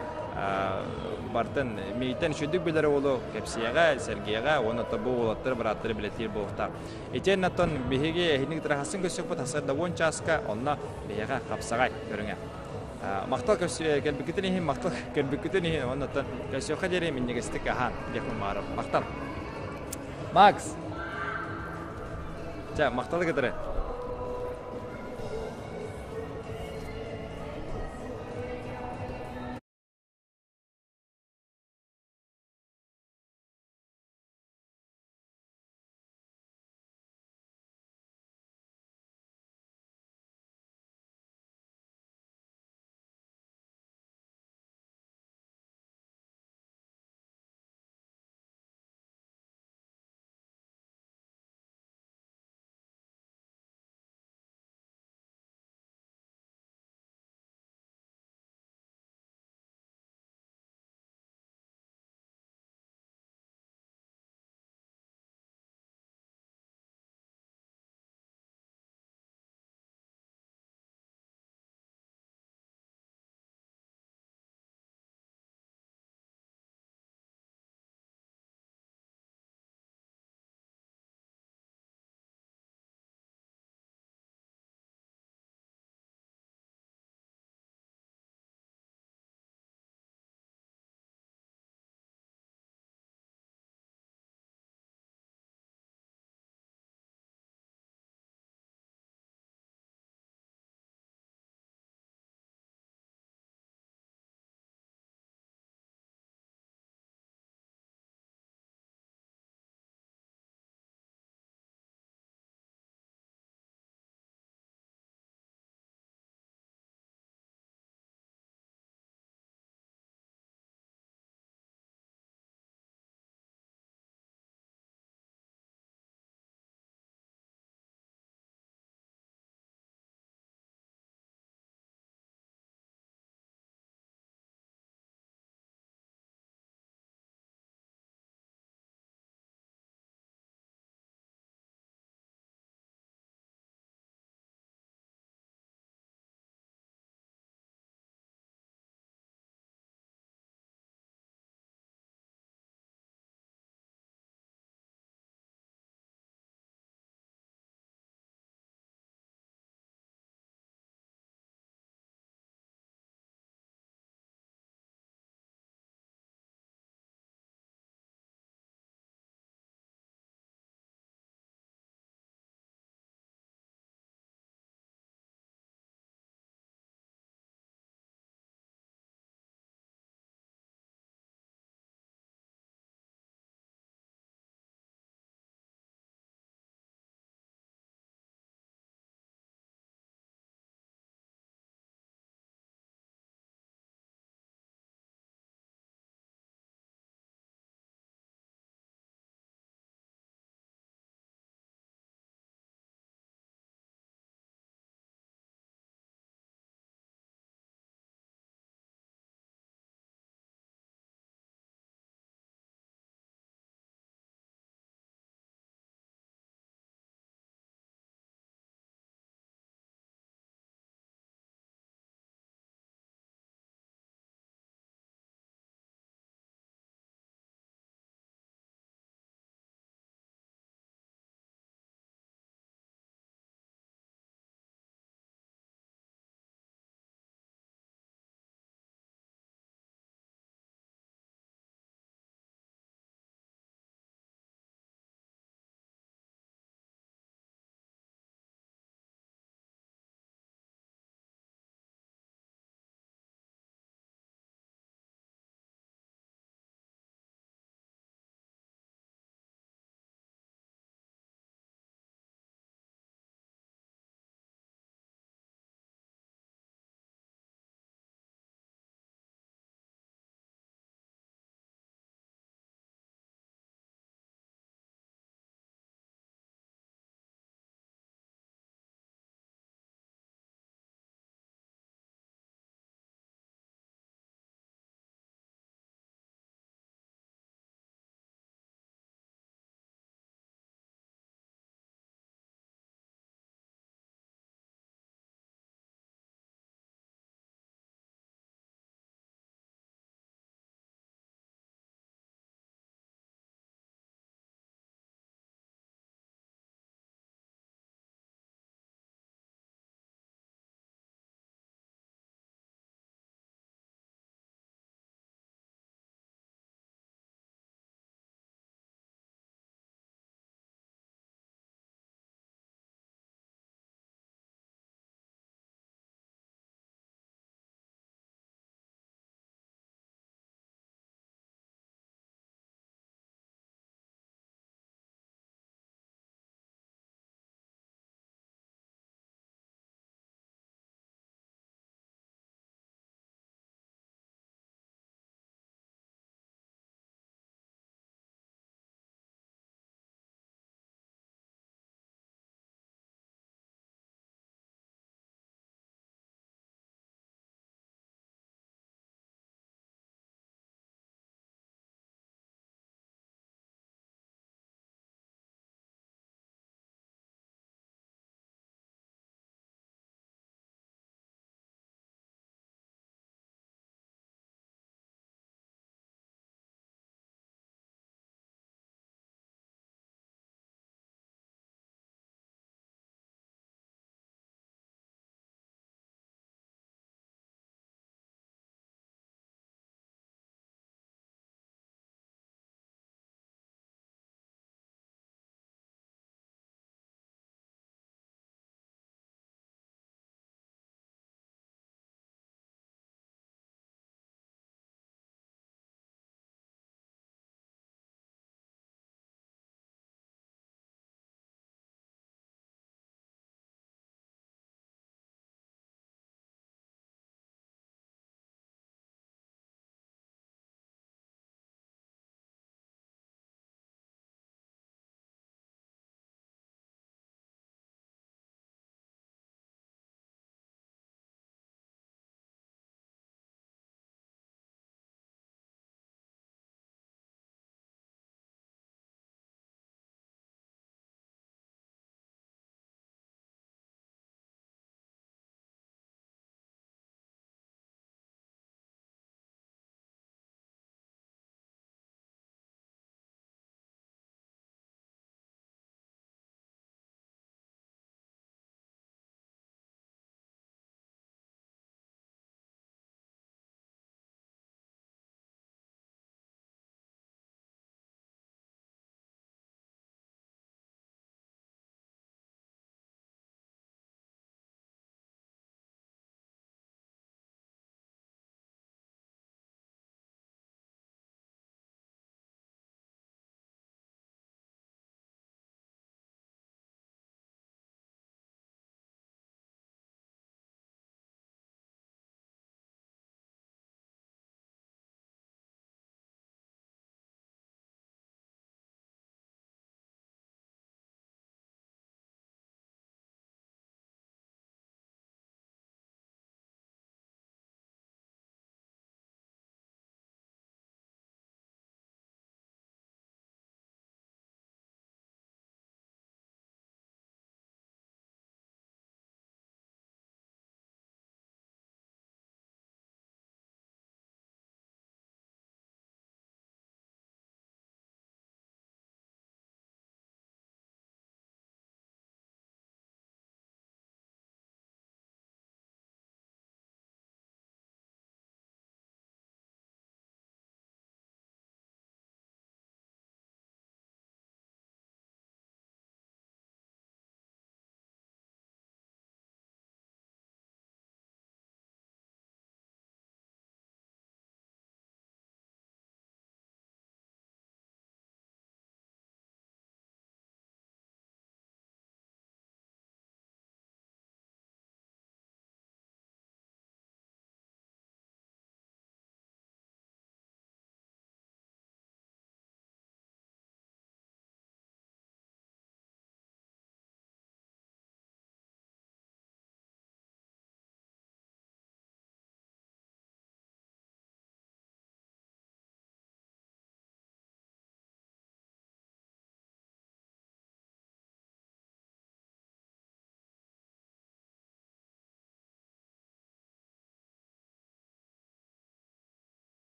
бартын миигиттэн үчүгдүк билэр уолу кэпсиэҕэ, сэргиэҕэ уонна бу уолаттары бырааттары билэтиир буолуохтаах. Итиэннэ оттон биһиги эһиник тырахасын көрсүөхпүт сарсыарда 10 чааска онно биһиэхэ хапсаҕай көрүҥэ. Махтал кэлбиккитин иһин, махтал кэлбиккитин иһин, уонна оттон көрсүөххэ диэри минньигэстик аһаан диэхпин баҕарабын. Махтал. Макс! Чэ, махталы кытары.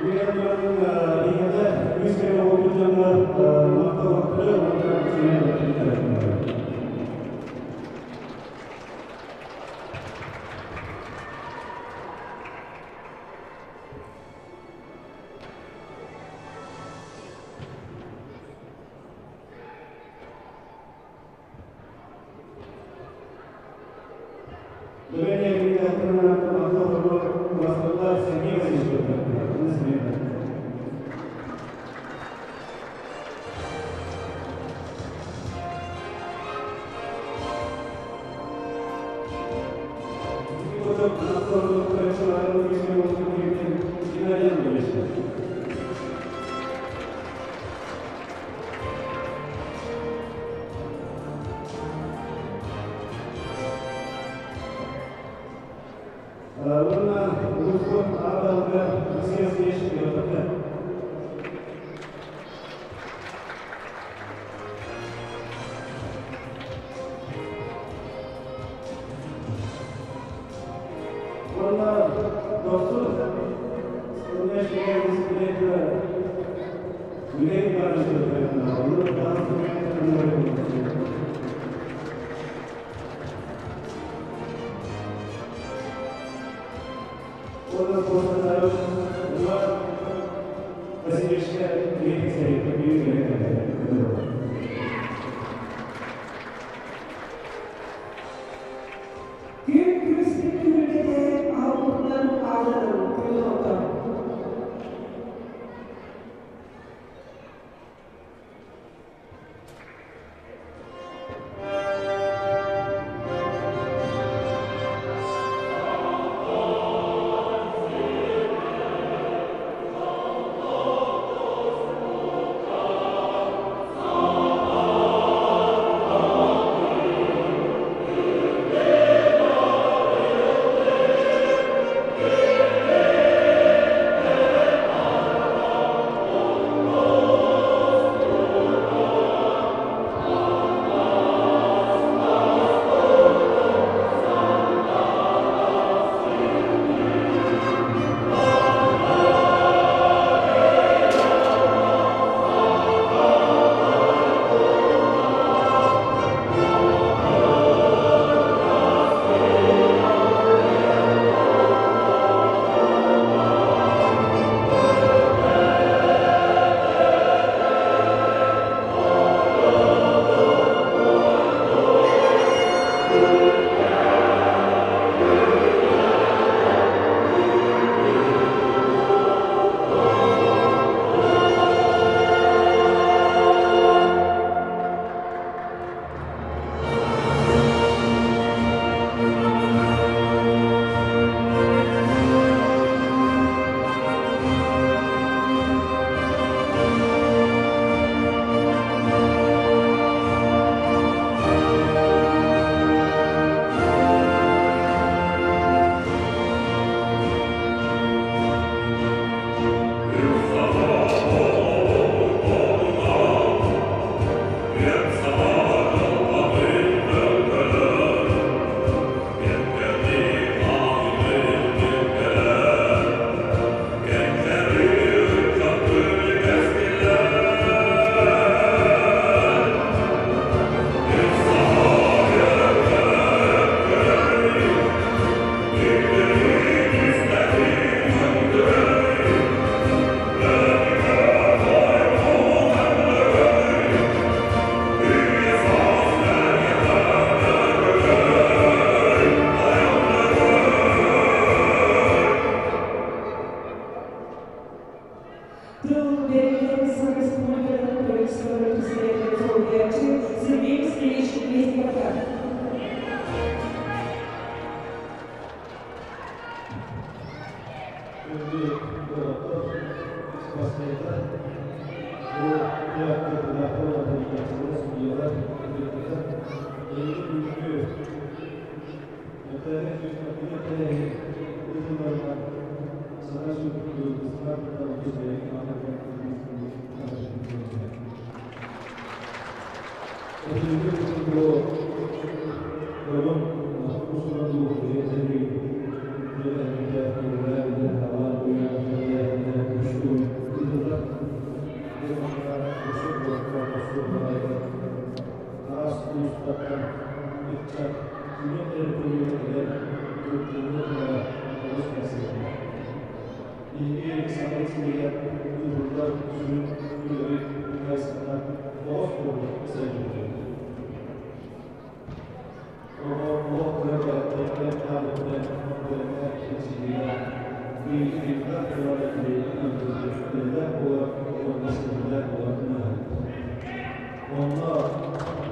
Buyurun, улуустартан ыччат үүнэн эрэр көлүөнэ кэлэн кыттыыны ылара олус кэрэхсэбиллээх. Биһиги Сахабыт сиригэр ыытыллар сүрүн үлэбит хайысхата оҕо спорду сайыннарыы. Оҕо олох кыра кэлэктиэптэн хаалбытынан үөрэнэ чинчийиигэ биирдээх буолар эрэллээх буолар уонна ситимнээх буолар наада. Онно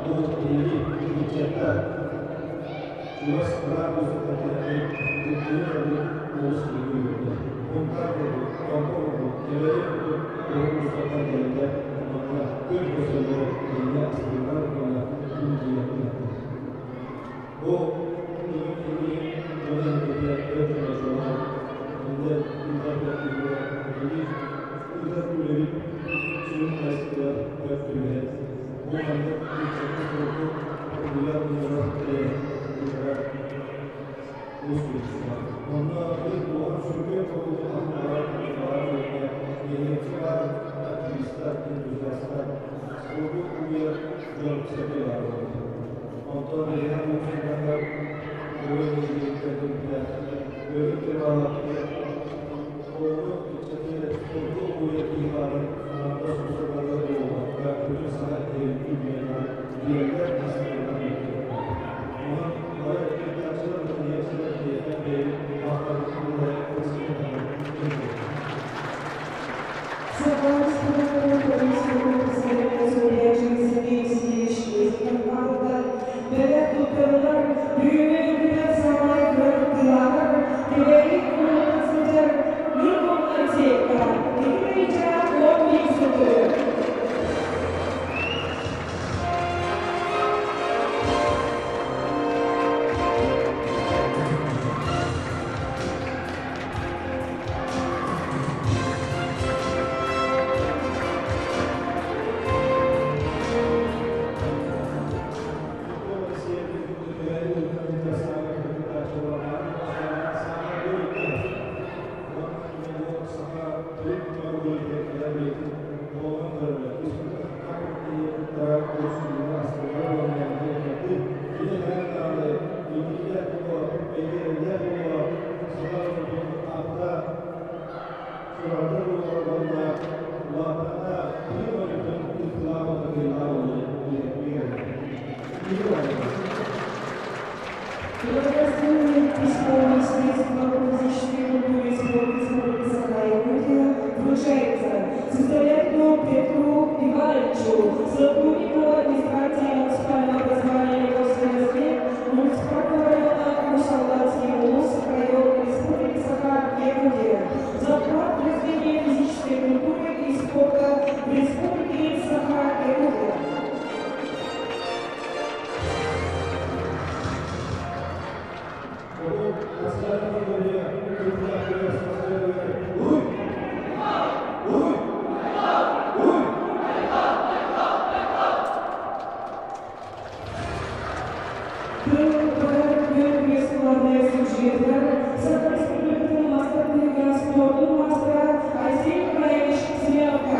бу биһиги ыччаттар чугас ыраах улуустартан кыттыыны ылбыт олус үөрдэ. Сунтаар курдук, Томпо курдук, Кэбээйи курдук улуустартан кэлэллэр манна күн көрсөллөр, биһиги астыыллар уонна инникигэ Бу түмүк билигин дьоно-сэргэтэ өр чуолаан кинилэр ыытар кэлликтиилэрэ биһиги ыытар үлэбит сүрүн хайысхатыгар өр түбэһэр. Бу маннык ыччакка спорду уһуйар уонна тэрээһин ыытара олус көдьүүстээх. Онно биир улахан сүрүн оруолу атын баҕарар ханнык баҕарар түгэҥҥэ нэһилиэккэ баар активистар, энтузиастар, спорду уһуйар дьон-сэргэ баар буолаллар. Онтон биһиэхэ уус-ураннар Өрө нэһилиэктэр өрө кыралаахтар оҕону ыччаты спорду уһуйар киһи баарын аҥардас уус-ураннар буолбакка бүтүн саха иһин үрдүнэн диэллэр астарынан Онон бары кыттааччылар тэрийээччилэр биһиэхэ бэйэбит махталбытын биллэрэ ылсыбыт Саха Республикатын правительствотын председателин солбуйааччы Сергей Васильевич Местников бэлэх туттарылар бүгүҥҥү күнүгэр саамай кыра кыттыылааҕар Кэбээйи куораттан сылдьар Ньургун Алексеевка 2 011 сыл. Благодарственное письмо Министерства по физической культуре и спорту Республики Саха-Якутия вручается Сысоеву Петру Ивановичу, сотруднику администрации муниципального образования Львовской Москве, муниципального района Усть-Алданский улус, район Республики Саха-Якутия, за вклад в развитие физической культуры и спорта в Республике Саха-Якутия. Уруй! Уруй! Уруй! Саха Республикатын мастер спортун мастера Алексей Николаевич Семеновка.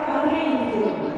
Андрей Никитин.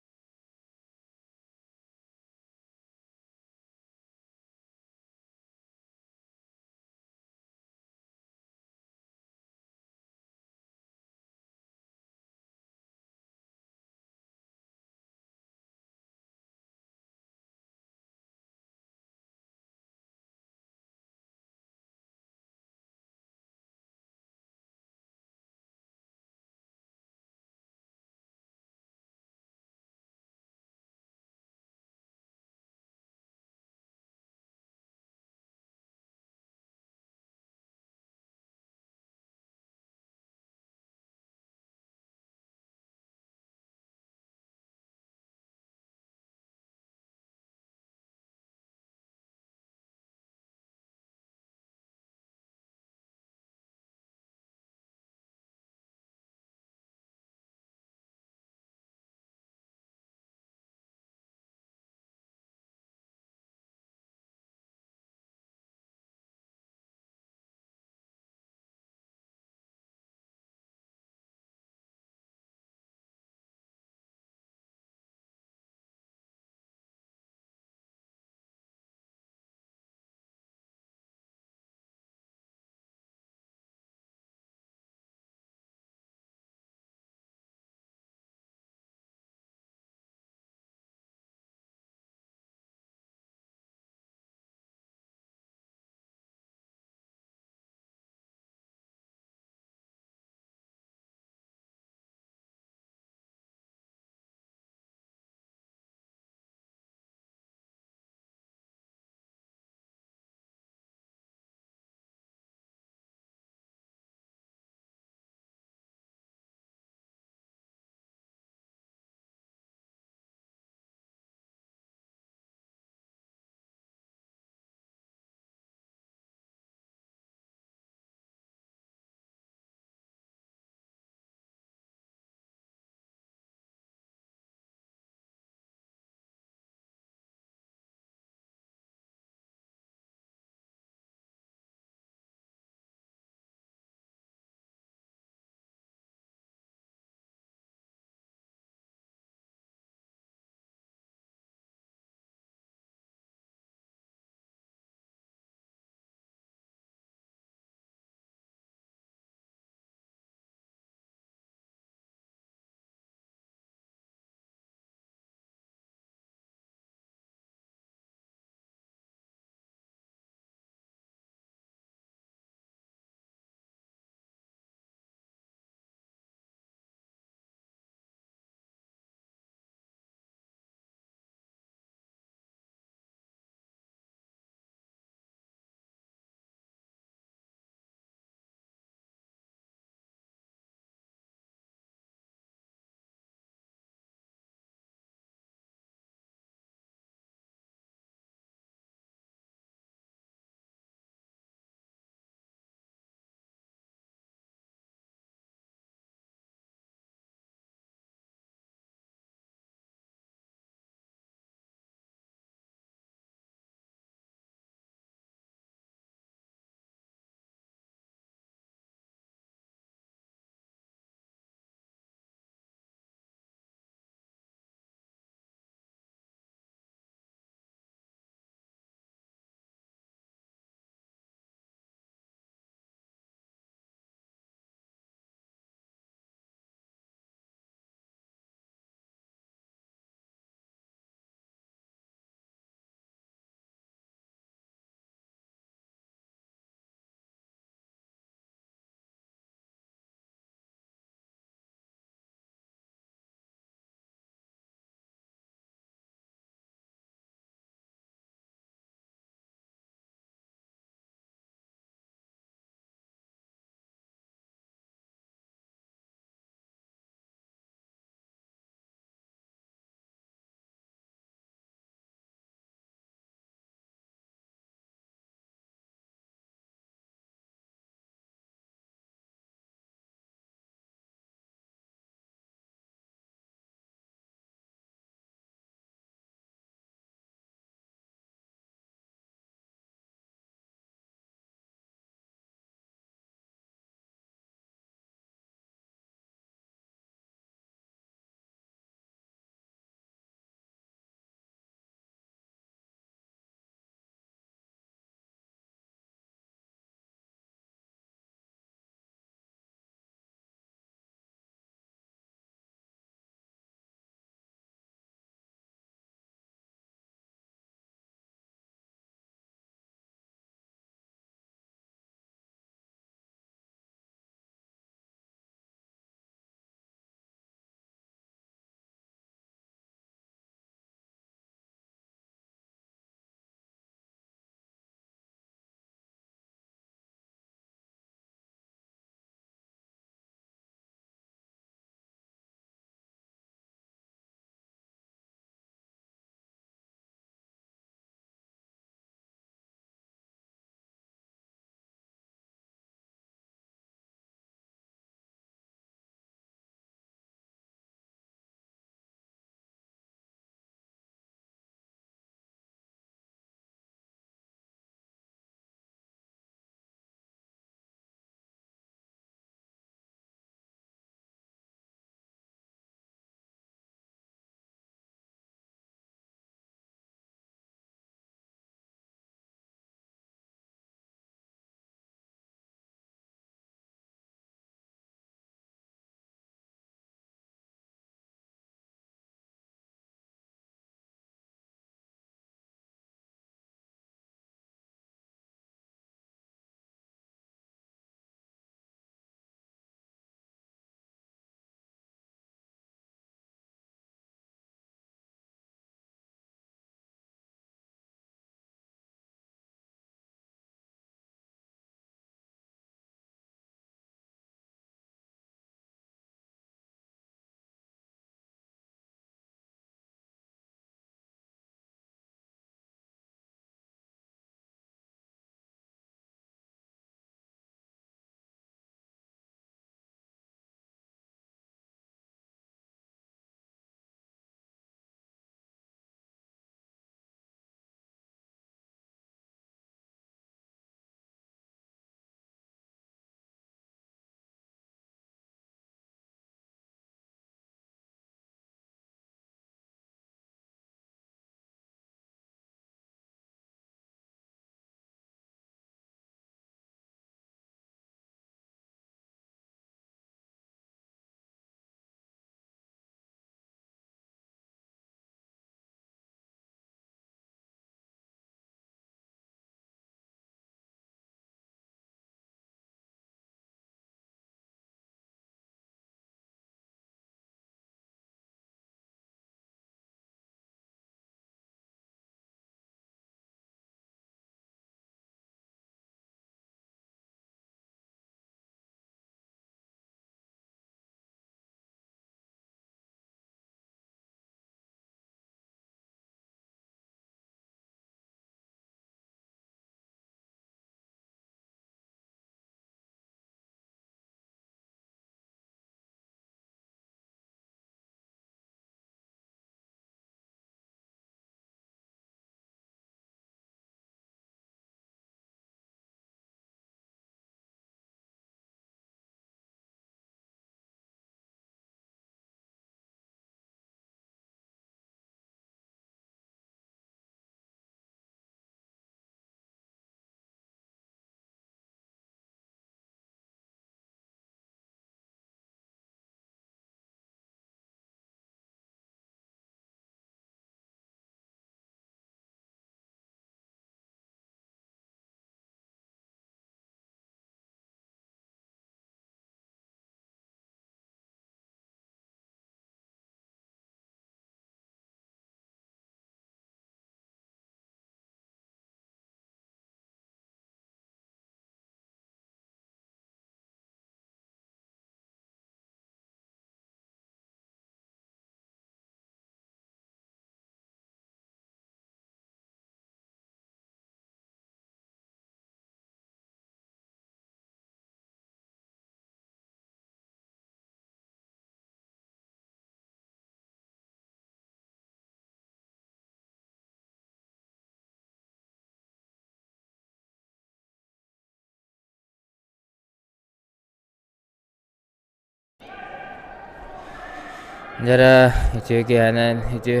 Дьара үтүө киэһэнэн, үтүө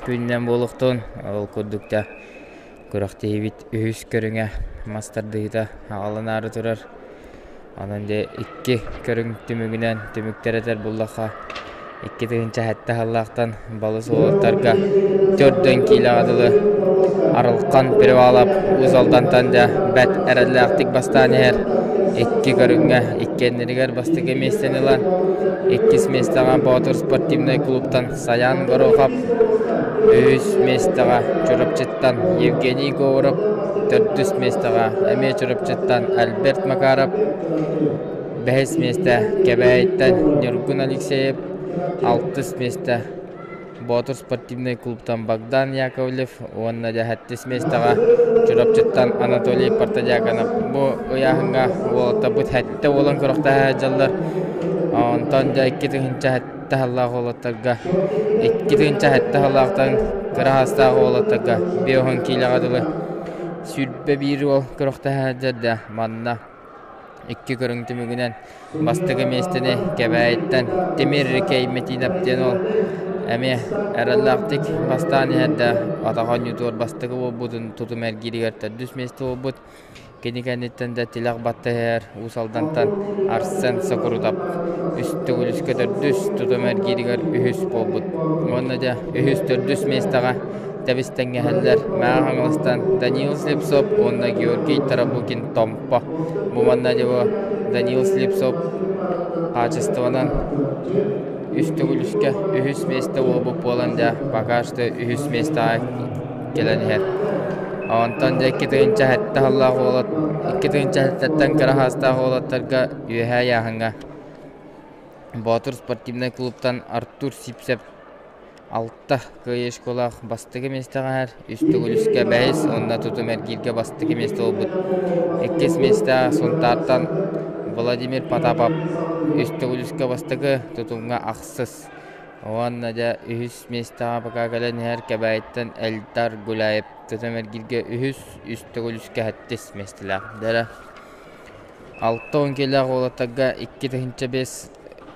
күнүнэн буолуохтун. Ол курдук да күрэхтэһиибит үһүс көрүҥэ мас тардыһыыта аҕаланаары турар. Онон дьэ икки көрүҥ түмүгүнэн түмүктэр этэр буллахха 2007 сыллаахтан балыс уолаттарга төрдөн киилэҕэ дылы Арылхан Перевалов Уус Алдантан дьэ бэрт эрэллээхтик бастаан иһэр. Икки көрүҥҥэ иккиэннэригэр бастакы миэстэни ылан, иккис миэстэҕэ Боотур спортивнай клубтан Саян Горохов, үһүс миэстэҕэ Чурапчыттан Евгений Говоров, төрдүс миэстэҕэ эмиэ Чурапчыттан Альберт Макаров, бэһис миэстэ Кэбээйиттэн Ньургун Алексеев, алтыс миэстэ Боотур спортивнай клубтан Богдан Яковлев уонна дьэһэттис миэстэҕэ Чурапчыттан Анатолий Протодьяконов. Бу ыйааһыҥҥа уолаттарбыт сэттэ уолан күрэхтэһэ сылдьаллар. Онтон дьэ 2007 сыллаах уолаттарга 2007 сыллаахтан кыра саастаах уолаттарга 50 киилэҕэ дылы 21 уол күрэхтэһэ сылдьар да манна Икки көрүҥ түмүгүнэн бастакы миэстэни Кэбээйиттэн Тимир Кейметинов диэн уол эмиэ эрэллээхтик бастаан иһэр да атах оонньуутугар бастакы буолбутун тутум эргииригэр төрдүс миэстэ буолбут. Кини кэнниттэн да тилэх батта иһэр Уус Алдантан Арсен Сокурутов үс төгүл үскэ төрдүс тутум эргииригэр үһүс буолбут. Уонна дьэ үһүс төрдүс миэстэҕэ тэбис-тэҥҥэһэллэр Мэҥэ Хаҥаластан Даниил Слепцов уонна Георгий Тарабукин Томпо. Бу манна дьэ Даниил Слепцов хаачыстыбанан үс төгүл үскэ үһүс миэстэ буолбут буолан дьэ пока что үһүс миэстэҕэ кэлэн иһэр. Онтон дьэ 2007 сыллаах уолат 2007-ттэн кыра саастаах уолаттарга үөһээ ыйааһыҥҥа Боотур спортивнай клубтан Артур Сипсев Алта кыайыы школаах бастакы миэстэҕэ иһэр, үс төгүл үскэ бэһис уонна тутум эргииргэ бастакы миэстэ буолбут. Иккис миэстэҕэ Сунтаартан Владимир Потапов үс төгүл үскэ бастакы, тутумҥа ахсыс. Уонна дьэ үһүс миэстэҕэ пока кэлэн иһэр Кэбээйиттэн Эльдар Гуляев тутум эргииргэ үһүс, үс төгүл үскэ сэттис миэстэлээх. Дьэ 60 киилээх уолаттарга 2005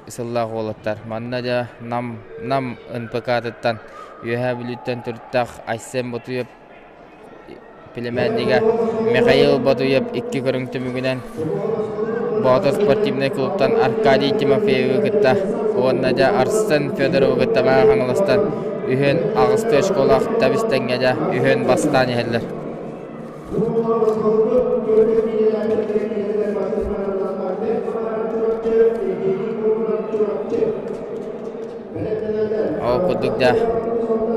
сыллаах уолаттар. Манна дьэ Нам, Нам НПК-тыттан Үөһээ Бүлүүттэн төрүттээх Айсен Ботуев племяннига Михаил Ботуев икки көрүҥ түмүгүнэн Боотур спортивнай клубтан Аркадий Тимофеевы кытта уонна дьэ Арсен Федоровы кытта Мэҥэ Хаҥаластан үһүөн аҕыстыы очколаах тэбис-тэҥҥэ дьэ үһүөн бастаан иһэллэр. Ол курдук да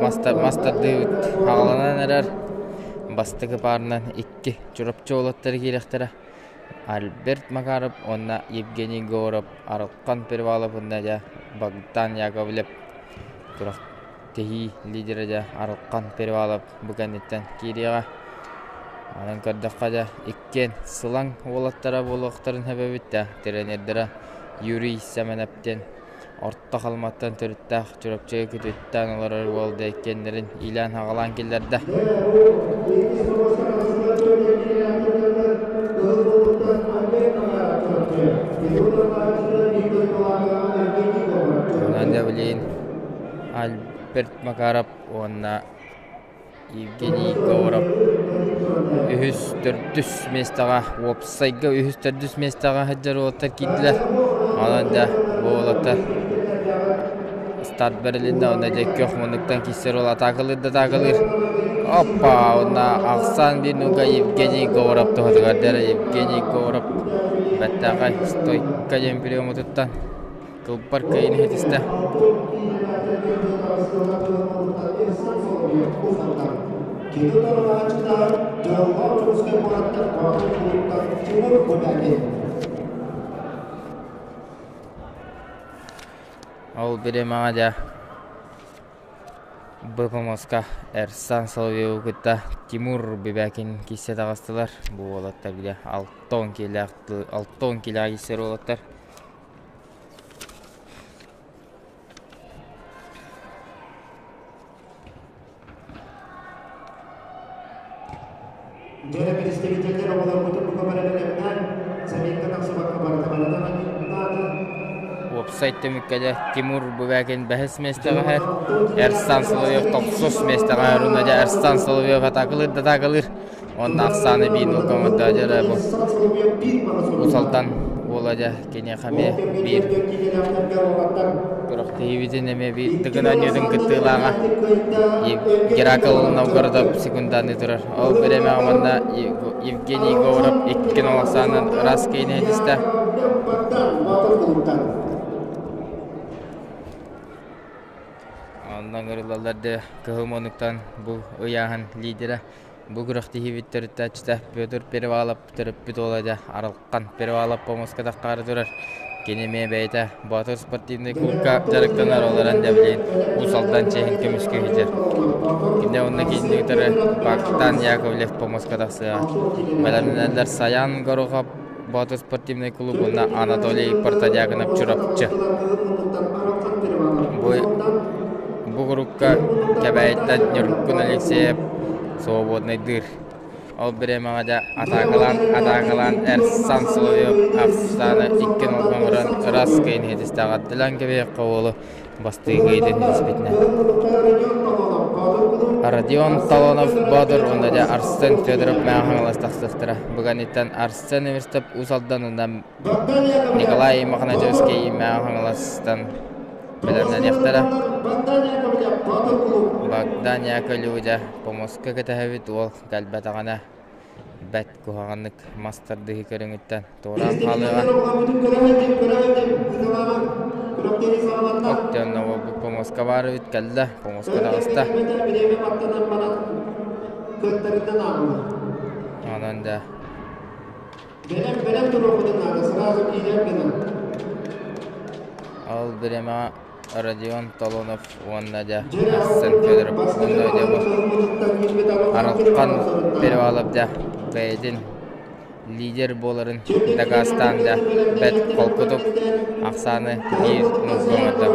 мастардыыбыт аҕаланан эрэр. Бастакы паарынан икки Чурапчы уолаттара киириэхтэрэ. Альберт Макаров уонна Евгений Говоров, Арылхан Перевалов уонна дьэ Богдан Яковлев күрэхтэһии лидерэ дьэ Арылхан Перевалов бу кэнниттэн киириэҕэ. Онон көрдөххө дьэ иккиэн сылаҥ уолаттара буолуохтарын сөп эбит да тренердэрэ Юрий Сэмэнэп диэн Орто Халыматтан төрүттээх Чурапчыга күтүттээн олорор уол да иккиэннэрин иилээн-аҕалаан киллэрдэ. Онон дьэ билигин Альберт Макаров уонна Евгений Говоров үһүс, төрдүс миэстэҕэ уопсайга үһүс, төрдүс миэстэҕэ сылдьар уолаттар киирдилэр. Онон дьэ бу уолаттар старт бэрилиннэ уонна дьэ күөх муннуктан киирсэр уол атаакалыыр да атаакалыыр. Оппа! Уонна ахсаан биир нуга Евгений Говоров туһатыгар дьэ Евгений Говоров бэртээхэй стойка диэн приему туттан Кылбар кыайыыны ситистэ. Ол бириэмэҕэ дьэ БПМС-ка Эрсан Соловьеву кытта Тимур Бибякин киирсэ таҕыстылар. Бу уолаттар бile 60 киилээх 60 киилээх киирсэр уолаттар. Дьэ, представителлэр оҕолорбутун бука бары бэлэмнээн, Самирка тахсыбакка барыта барыта наада. Уопсай түмүккэ дьэ Тимур Бубякин бэһис миэстэҕэ иһэр, Эрсан Соловьев тохсус миэстэҕэ иһэр уонна дьэ Эрсан Соловьев атаакалыыр да атаакалыыр уонна ахсааны биир нолга оҥордо дьэ эрэ бу Уус Алдан уола дьэ киниэхэ эмиэ биир күрэхтэһиибитин эмиэ биир Дыгын оонньуутун кыттыылааҕа Геракл Новгородов секундааныы турар. Ол бириэмэҕэ манна Евгений Говоров 2-0 ахсаанынан ыраас киини этистэ. Онно ыҥырыллаллар да кыһыл муннуктан бу ыйааһын лидера бу күрэхтэһиибит төрүттээччитэ Петр Перевалов төрөппүт уола дьэ Арылхан Перевалов помоска таххаары турар. Кини эмиэ бэйэтэ Боотур спортивнай клубка дьарыктанар, ол эрэн дьэ билигин Уус Алдан чиэһин көмүскүү сылдьар. Кини уонна кинини кытары Богдан Яковлев помоска тахсыаҕа. Бэлэмнэнэллэр Саян Горохов Боотур спортивнай клуб уонна Анатолий Протодьяконов Чурапчы. Бу, бу группка Кэбээйиттэн Ньургун Алексеев свободнайдыыр. Ол бириэмэҕэ дьэ атаакалаан, атаакалаан Эрсан Соловьев ахсааны 2-0 оҥорон ыраас кыайыыны ситистэҕэ. Дилан кэбиһиэххэ уолу бастыы кыайыытын ситиспитинэн. Родион Талонов Боотур уонна дьэ Арсен Федоров Мэҥэ Хаҥалас тахсыахтара. Бу кэнниттэн Арсен Эверстов Уус Алдан уонна Николай Мохначевский Мэҥэ Хаҥаластан бэлэмнэниэхтэрэ. Богдан Яковлевы дьэ помоска кэтэһэбит уол кэлбэтэҕинэ бэрт куһаҕаннык мас тардыһыы көрүҥүттэн туораан хаалыаҕа. Оттон уолбут помоска баар эбит кэллэ, помоска таҕыста. Онон да Ол бириэмэҕэ Родион Толунов уонна дьэ Арсен Федоров уонна дьэ бу Арылхан Перевалов дьэ бэйэтин лидер буоларын дакаастаан дьэ бэрт холкутук ахсааны биир нолга оҥордо.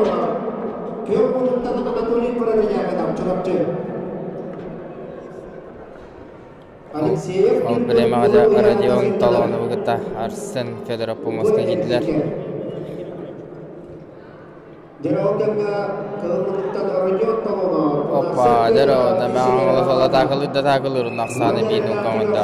Ол бириэмэҕэ дьэ Родион Толонову кытта Арсен Федоров помоска киирдилэр. Опа, дьэ Хаҥалас да атаакалыыр ахсааны биир нолга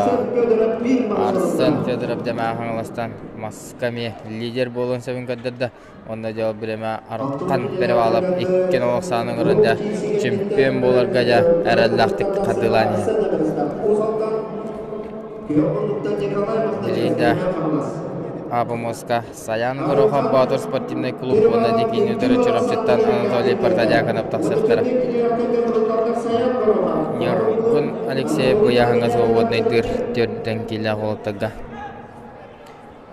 Арсен Федоров дэмэ Хаҥаластан маска эмиэ лидер буолуон сөбүн көрдөрдө. Онно дьэ ол бириэмэ Архан Перевалов 2-0 ахсааны оҥорон дьэ чемпион буоларга дьэ эрэллээхтик хардыылаан иһэр. Билигин Апомоска Саян Горохов Боотур спортивнай клуб уонна Дикини утары Чурапчыттан Анатолий Протодьяконов тахсыахтара. Ньургун Алексеев быйаһыҥҥа свободнайдыыр төрдөн киилээх уолаттарга.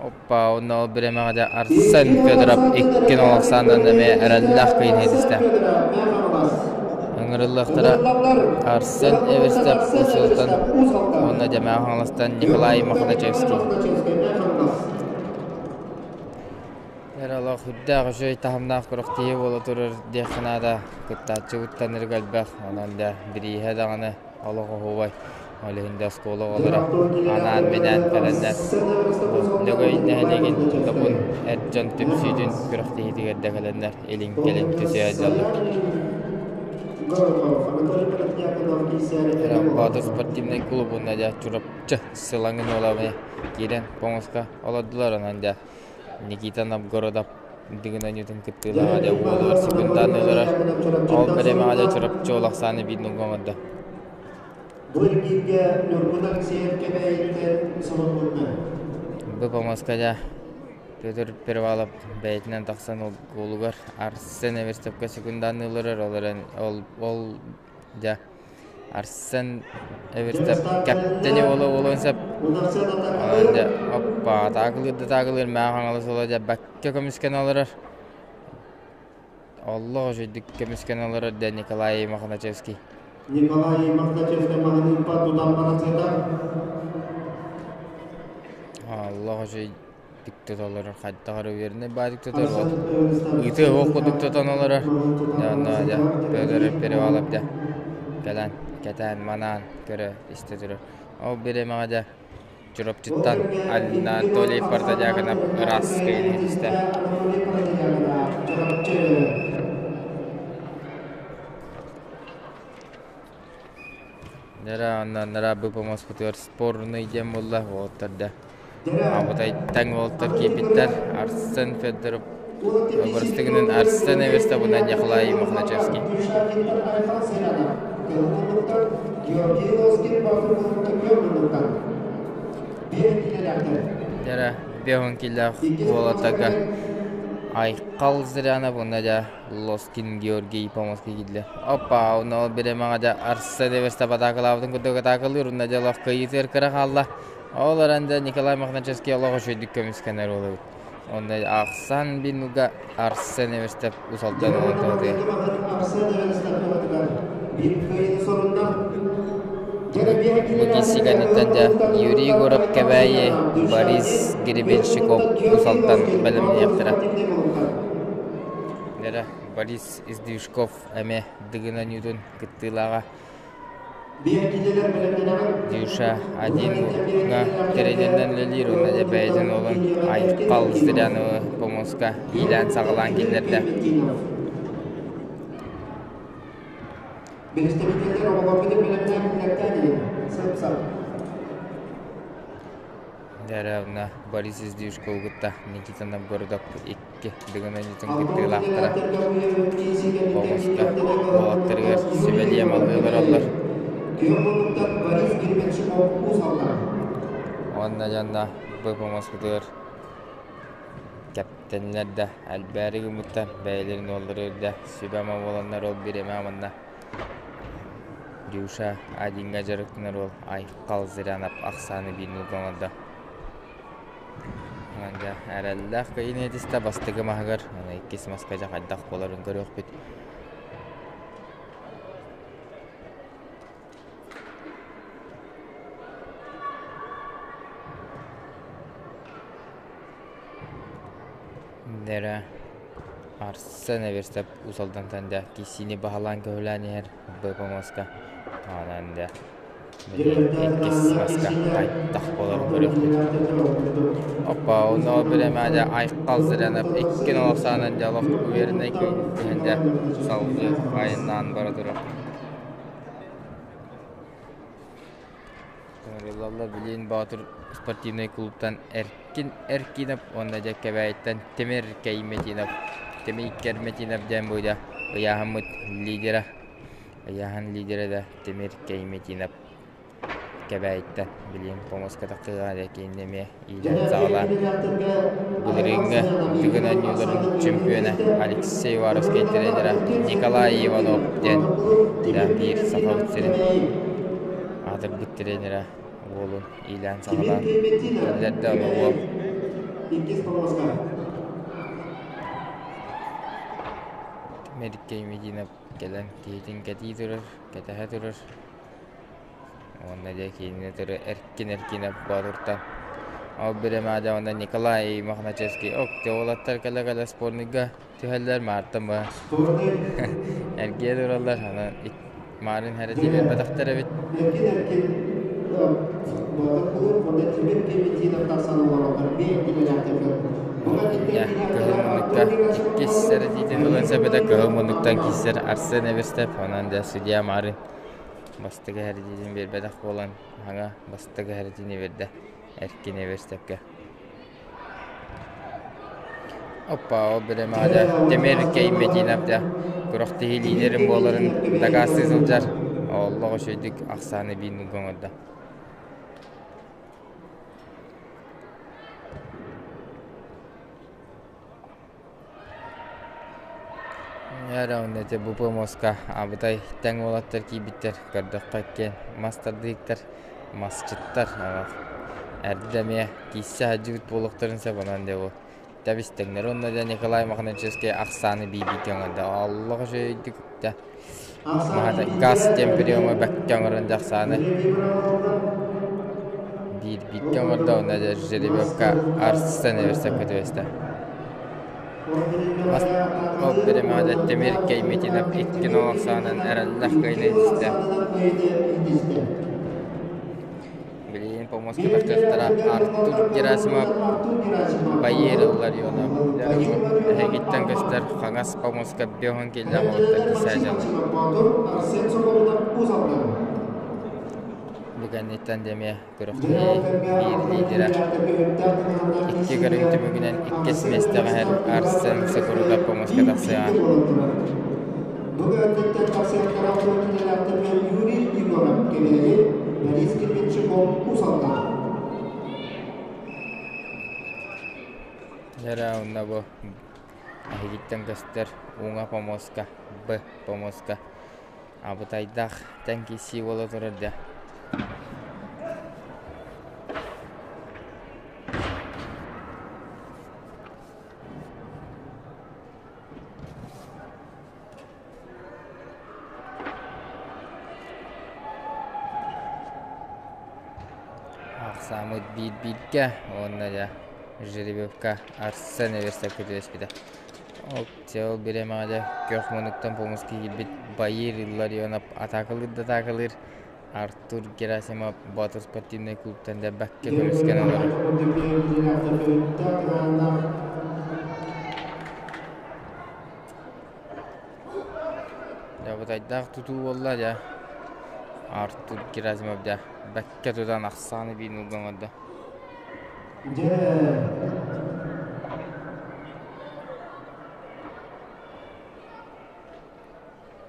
Оппа, онно ол бириэмэҕэ дьэ Арсен Федоров 2-0 ахсаанынан эмиэ эрэллээх кыайыыны ситистэ. Ыҥырыллыахтара Арсен Эверстов Усултан уонна Дьэмээх Хаҥаластан Николай Мохначевский. Эр олох үрдээх үчүгэй таһымнаах күрэхтэһии буола турар диэххэ наада. Кыттааччыбыттан элбэх, онон да бирииһэ даҕаны олох оһуобай. Ол иһин да оскуола оҕолоро анаан-минээн кэлэннэр бу Лөгөй нэһилиэгин Добун эр дьон түмсүүтүн күрэхтэһиитигэр да кэлэннэр илин-кэлин түсүһэ сылдьаллар. Боотур спортивнай клубунна дьэ Чурапчы Сылаҥын уола киирэн поҥоска олордулар онон дьэ Никита Новгородов Дыгын оонньуутун кыттыылааҕа дьэ уолугар секундаан ылара. Ол бириэмэҕэ дьэ Чурапчы ол ахсааны биир нолга оҥордо. Бу эргииргэ Ньургун Алексеев Кэбээйиттэн солонулунна. Бу помоска дьэ Петр Перевалов бэйэтинэн тахсан ол уолугар Арсен Эверстовка секундаан ыларар, ол эрэн ол ол дьэ Арсен Эверстов кэптэни уола буолуон сөп. Онон дьэ оппа атаакылыыр да атаакылыыр Мэҥэ Хаҥалас уола дьэ бэккэ көмүскэнэ олорор. Оллоох үчүгдүк көмүскэнэ олорор диэн Николай Мохначевский. Николай Мохначевский маһыныыппа тутан барацыта. Оллоох үчүгдүк туталлар хайдах эрэ уверенный баайдык тутар вот. Ыытыы оһох курдук тутан олорор. Дьэ онно дьэ Петр Перевалов дьэ кэлэн кэтээн манаан көрө истэ турар. Ол бириэмэҕэ дьэ Чурапчыттан Анатолий Протодьяконов ыраас кыайыыны ситистэ. Чурапчы. Нера онно нара бу помоспутугар спорный диэн буолла уолаттарда. Абытайтан уолаттар киирбиттэр. Арсен Федоров бырастыгынан Арсен Эверстабынан Николай Мохначевский. Дьэрэ биэһун киллээх уолаттарга Айхал Зырянов уонна дьэ Лоскин Георгий Помоский киирдилэр. Опа, онно ол бириэмэҕэ дьэ Арсен Эверстов атаакалаабытын курдук атаакалыыр уонна дьэ олох кыайыытыгар кыра хаалла. Ол эрэн дьэ Николай Мохначевский олох үчүгэйдик көмүскэнэр уол эбит. Онно ахсан бинуга Арсен Эверстов усалдан ылан тоһутуйар. Бу киирсигэниттэн дьэ Юрий Егоров Кэбээйи, Борис Гребенщиков усалтан бэлэмниэхтэрэ. Дэрэ Борис Издвижков эмиэ Дыгын Ньютон кыттыылааҕа. Дюша один-ҥа тренеринэн үлэлиир уонна дьэ бэйэтин уолун Айхал Зыряновы помоска иилээн-саҕалаан киллэрдэ. Представителлэр оҕолорбутун бэлэмнээн үлэлэртээн иһин сып-сап. Дәрәвна Борис Издвижкову кытта Никита Новгородов икки Дыгын Ньютон кыттыылаахтара помоска уолаттарыгар сүбэлиэм алыы олороллор. Борис Гребенщиков Уонна дьонно бу помоспутугар кэптэннэр да элбээри гыммыттар бэйэлэрин уолларыгар да сүбэ-ама буоланнар ол бириэмэ манна Дюша Адиҥҥа дьарыктанар уол Айхал Зырянов ахсааны биир ньуурга оҥордо. Онон дьэ эрэллээх кыайыыны этистэ бастакы маһыгар, аны иккис маска дьэ хайдах буоларын көрүөхпүт. Дэрэ Арсен Эверстов Уус Алдантан дьэ киссиини баһылаан көһүлээн иһэр БПМС-ка. Онон дьэ иккис маска хайдах буоларын көрүөхпүт. Оппа, онно бириэмэ дьэ Айхал Зырянов икки нолох саанан дьэ олох увереннай кыайыы дьэ салгыы айаннаан бара турар. Ыҥырыллаллар билигин Боотур спортивнай клубтан Эркин Эркинов уонна дьэ Кэбээйиттэн Тимир Кэйметинов Тимир Керметинов диэн буйда ыйааһыммыт лидера ыйааһын лидерэ да Тимир Кэйметинов Кэбээйиттэн билигин помоска тахсыаҕа дьэ кинини эмиэ иилэн саҕалаан былырыыҥҥы Дыгын оонньууларын чемпиона Алексей Уваровскай тренера Николай Иванов диэн биир Сахабыт сирин аатырбыт тренера уолун иилээн-саҕалаан киллэрдэ ону уол Мериккэй Мединов кэлэн киһитин кэтии турар, кэтэһэ турар уонна дьэ киинэ турар Эркин-Эркинов Боотуртан ол бириэмэҕэ дьэ уонна Николай Мохначевский ок дьэ уолаттар кэлэ-кэлэ спорныйга түһэллэр Маартан быһа эргийэ тураллар онон Маарын хэрэтии биэрбэтэхтэр эбит. Эркин-эркин Боотур уонна Тимир Кеметинов тахсан олороллор Кыһыл муннукка иккис эрэтиитин ылан сэбэтэ кыһыл муннуктан киирсэр Арсен Эверстов онон дьэ судья Марын бастакы эрэтиитин биэрбэтэх буолан хаҥа бастакы эрэтиини биэрдэ Эркин Эверстовка. Оппа, ол бириэмэҕэ дьэ Тимир Кэйметинов дьэ күрэхтэһии лидерин буоларын дакаастыы сылдьар. Олох үчүгэйдик ахсааны биир нуга оҥордо. Эрэ онно ити бу помоска абытай тэҥ уолаттар киирбиттэр көрдөххө иккиэн мас тардыһыктар масчыттар эрдэ эмиэ киирсэ сылдьыбыт буолуохтарын сөп онон дьэ бу тэбис-тэҥнэр уонна дьэ Николай Мохначевскай ахсааны биир-бииргэ оҥордо олох үчүгэйдик дьэ маһата газ диэн приема бэккэ оҥорон дьэ ахсааны биир-бииргэ оҥордо уонна дьэ жеребьевка Арсен Эверстовка түбэстэ. Ол бириэмэҕэ Тимир Кэйметинов икки нолох саанан эрэллээх кыайыыны ситистэ. Билигин помост помоска тахсыахтара Артур Герасимов Байер Илларионов эһигиттэн көстөр хаҥас помоска биоһун киллээх уолаттар кисээдьалар. Бу кэнниттэн дьэ эмиэ күрэхтэһии биир лидерэ икки көрүҥ түмүгүнэн иккис миэстэҕэ иһэр Арсен Сокурутов помоска тахсыаҕа. Бу көрүҥтэн тахсыахтара кинилэртэн Юрий Егоров Кэбээйи, Борис Кирпиччиков Усалдан. Дьэ онно бу эһигиттэн көстөр уҥа помоска, Б помоска абытайдаах тэҥ киирсии буола турар дьэ. Ахсааммыт биир-бииргэ уонна дьэ Жеребьевка Арсен Эверстов түбэспитэ. Ол ол бириэмэҕэ дьэ күөх муннуктан помуска киирбит Баир Илларионов атаакалыыр да атаакалыыр Артур Герасимов Боотур спортивнай клубтан дьэ бэккэ көмүскэн олорор. Дьэ бытайдаах тутуу буолла дьэ. Артур Герасимов дьэ бэккэ тутан ахсааны биир нуулга оҥордо. Дьэ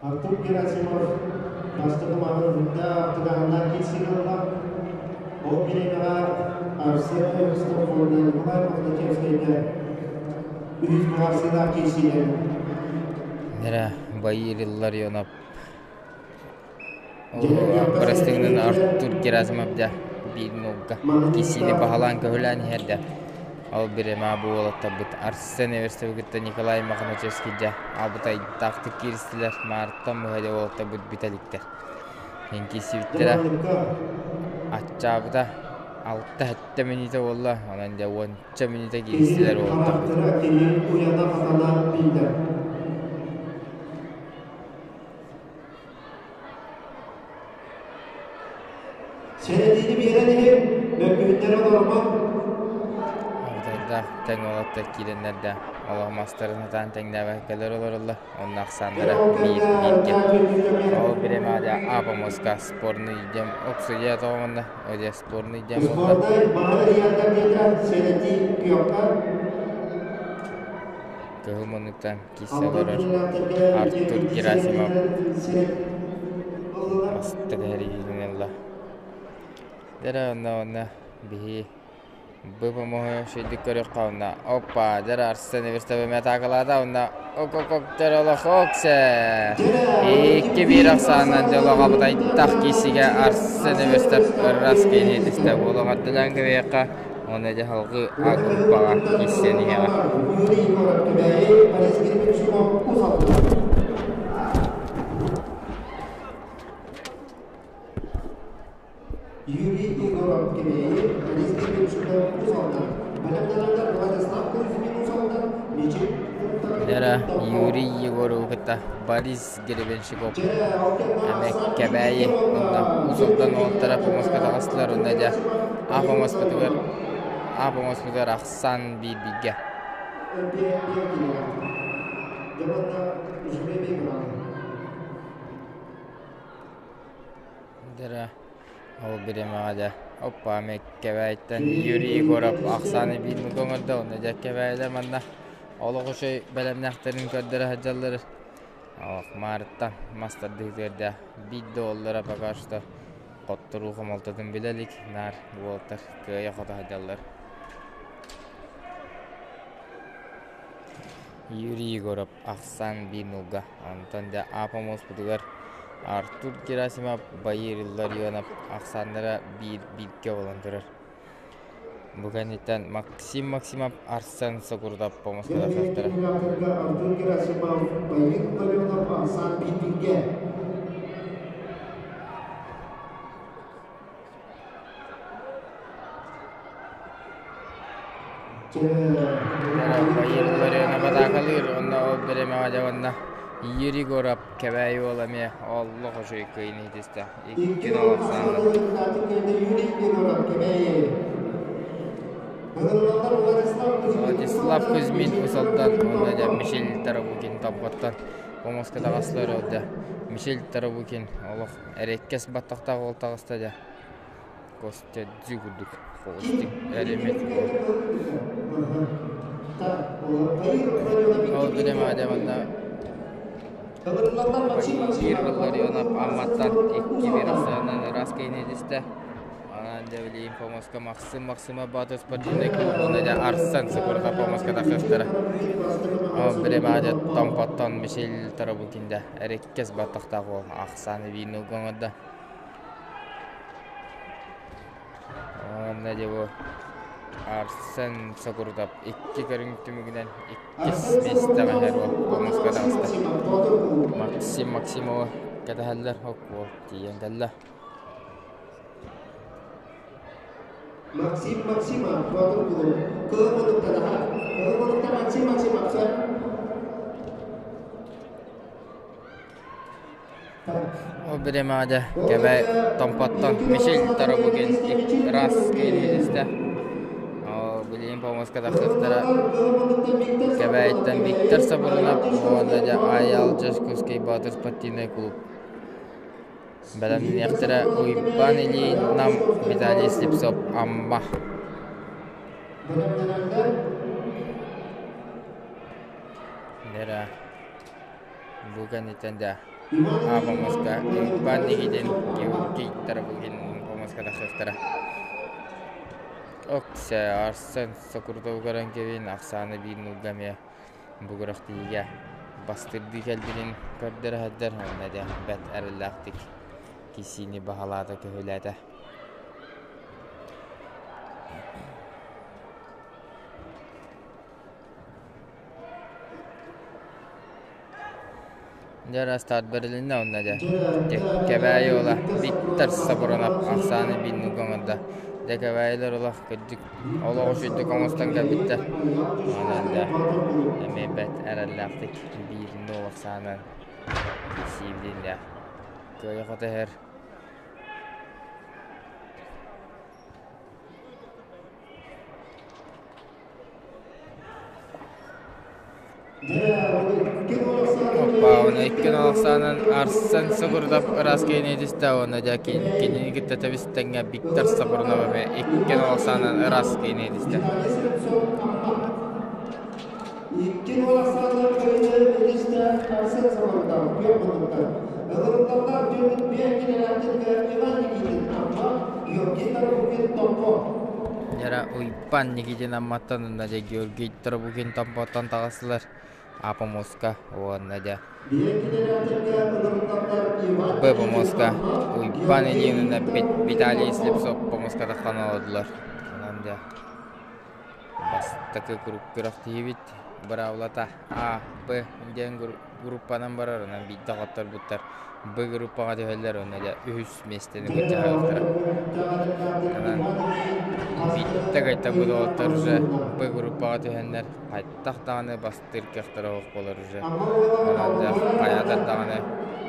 Артур Герасимов бастакы маҕаһыында тыгаһыннаах киирсиигэ ылла. Ол бириэмэҕэ Арсен Эверстов уонна Николай Мохначевскайга үһүс быһаарсыылаах киирсиилэр. Эрэ Баир Илларионов Бырастыгынан Артур Герасимов дьэ биир нолга киирсиини баһылаан-көһүлээн иһэр да ол бириэмэҕэ бу уолаттарбыт Арсен Эверстовы кытта Николай Мохначевский дьэ абытайдаахтык кииристилэр Маартан быһа дьэ уолаттарбыт бүтэ иликтэр. Иһин киирсибиттэрэ аччаабыта алта-сэттэ мүнүүтэ буолла онон дьэ уонча мүнүүтэ кииристилэр уолаттарбыт. Кини уйана-хатана биллэр. Сэрэтиини биэрэн иһин мөккүһүннэрэ олорбот. Абытайдаах тэҥ уолаттар киирэннэр да олох мастарын сатаан тэҥнээбэккэлэр олороллор. Онно ахсааннара биир бииргэ. Ол бириэмэҕэ дьэ Апомоска спорный дем оксудья тоҕомонно одья спорный дем буолла. Спорнай маһы ыйардар диэтэ сэрэтии күөххэ. Кыһыл муннуктан киирсэ олорор Артур Герасимов бастакы эрийиитин ылла. Дьэ онно онно биһи бу шүйдүк көрүөххэ онно оппа дьэ Арсен Эверстов эмиэ атаакалаата онно ок ок ок дьэ олох оксе 2-1 ахсаанынан дьэ олох абытайдах киирсиигэ Арсен Эверстов ырас киһини түстэ олох ардылаан кэбиһиэххэ уонна дьэ салгыы А группаҕа киирсэн иһиэҕэ. Юрий Егоров Кэбээйи Борис Гребенщиков Уус Алдан бэлэмнэнэллэр Владислав Кузьмин Уус Алдан Мичил Дьэ Юрий Егорову кытта Борис Гребенщиков эмэ Кэбээйи уонна Уус Алдан уолаттара помоска таҕыстылар уонна дьэ А помоспутугар А помоспутугар ахсаан биир бииргэ. Дьэ ол бириэмэҕэ дьэ оппа эмиэ Кэбээйиттэн Юрий Егоров ахсааны биир муҥ оҥордо уонна дьэ Кэбээйилэр манна олох үчүгэй бэлэмнээхтэрин көрдөрө сылдьаллар. Олох Маарыттан мас тардыһыытыгар да биир да уоллара пока что хотторуу хомолтотун билэ илик наар уолаттар кыайа-хото сылдьаллар. Юрий Егоров ахсаан биир нуулга, онтон дьэ Аапа муоспутугар Артур Герасимов, Баир Илларионов ахсааннара биир бииргэ буолан турар. Бу кэнниттэн Максим Максимов, Арсен Сокурутов помоскалаахтара. Артур Герасимов, Баир Илларионов, Арсен биир бииргэ. Баир Илларионов атаакалыыр уонна ол бириэмэҕэ дьэ уонна Егоров Кэбээйи уола эмиэ олох үчүгэй кыайыыны ситистэ. 2-0 ахсаанынан. Владислав Кузьмин Усалдан уонна дьэ Мишель Тарабукин Топпоттон помоска таҕыстылар ол дьэ Мишель Тарабукин олох эрэккэс баттахтаах уол таҕыста дьэ Костя Дзю курдук холостик эримит уол. Ол бириэмэҕэ дьэ манна Биир Илларионов Амматтан 2-1 ахсаанынан ыраас киһини илистэ. Анаан дьэ билигин Помоска Максим Максимов Баатыр спортивнай клуб уонна дьэ Арсен Сокуров Помоска тахсыахтара. Ол бириэмэҕэ дьэ Томпоттон Мишель Тарабукин дьэ эриккэс баттахтаах уол ахсааны биир нолга оҥордо. Уонна дьэ бу Арсен Сокурутов икки көрүҥ түмүгүнэн иккис миэстэҕэ иһэр уол Помоска таҕыста. Максим Максимовы кэтэһэллэр, уол тиийэн кэллэ. Максим Максимов, Боотур кулун. Кыһыл муннуктанаха. Кыһыл муннукта Максим Максимов, сөп. Ол бириэмэҕэ дьэ Кэбээ Томпоттон Мишель Тарабукин ыраас кииристэ. Ол билигин помоска тахсыахтара Кэбээйиттэн Виктор Сапрунов уонна дьэ Айал Дьоскуский Боотур спортивнай клуб бэлэмниэхтэрэ Уйбаан Ильин Нам Виталий Слепцов Амма. Лера Бу кэнниттэн да А помоска Уйбаан Никитин Георгий Тарабукин помоска тахсыахтара. Оксе Арсен Сокурутов көрөн кэбин ахсааны биир нуулга эмиэ бу күрэхтэһиигэ бастырдыы кэлбитин көрдөрө сылдьар уонна дьэ бэрт эрэллээхтик киирсиини баһылаата көһүлээтэ. Дьэ ырастаат бэрилиннэ уонна дьэ Кэбээйи уола Виктор Сапронов ахсааны биир нуга оҥордо. Дьэ Кэбээйилэр олох кырдьык олох үчүгэйдик оҥостон кэлбиттэр. Онон дьэ эмиэ бэрт эрэллээхтик биир нуол ахсаанынан сиибитин дьэ кыайа-хото иһэр. Оппаабына иккин ахсаанан Арсен Сокурутов ыраас киһини түстэ уонна дьэ кинини кытта тэбис-тэҥҥэ Виктор Сапрунов эмиэ иккин ахсаанан ыраас киһини түстэ. Иккин ахсаанан киһини Арсен Сокурутов күөх муннуктар. Ылырыкталлар түөрт биэккин Иван Никитин Амма, Георгий Тарабукин Томпо. Яра Уйбан Никитин Амматтан уонна дьэ Георгий Тарабукин Томпоттон таҕыстылар. А помоска уонна дьэ Б помоска Уйбан Ильин уонна Виталий Слепцов помоска таххан олордулар. Онон дьэ бастакы күрэхтэһиибит быраабылата А, Б диэн группанан барар, онон биирдэ хотторбуттар Б группаҕа түһэллэр уонна дьэ үһүс миэстэни былдьаһыахтара. Онон биирдэ кайтарбыт уолаттар уже Б группаҕа түһэннэр хайдах даҕаны бастыыр кыахтара суох буолар уже. Онон дьэ хайаатар даҕаны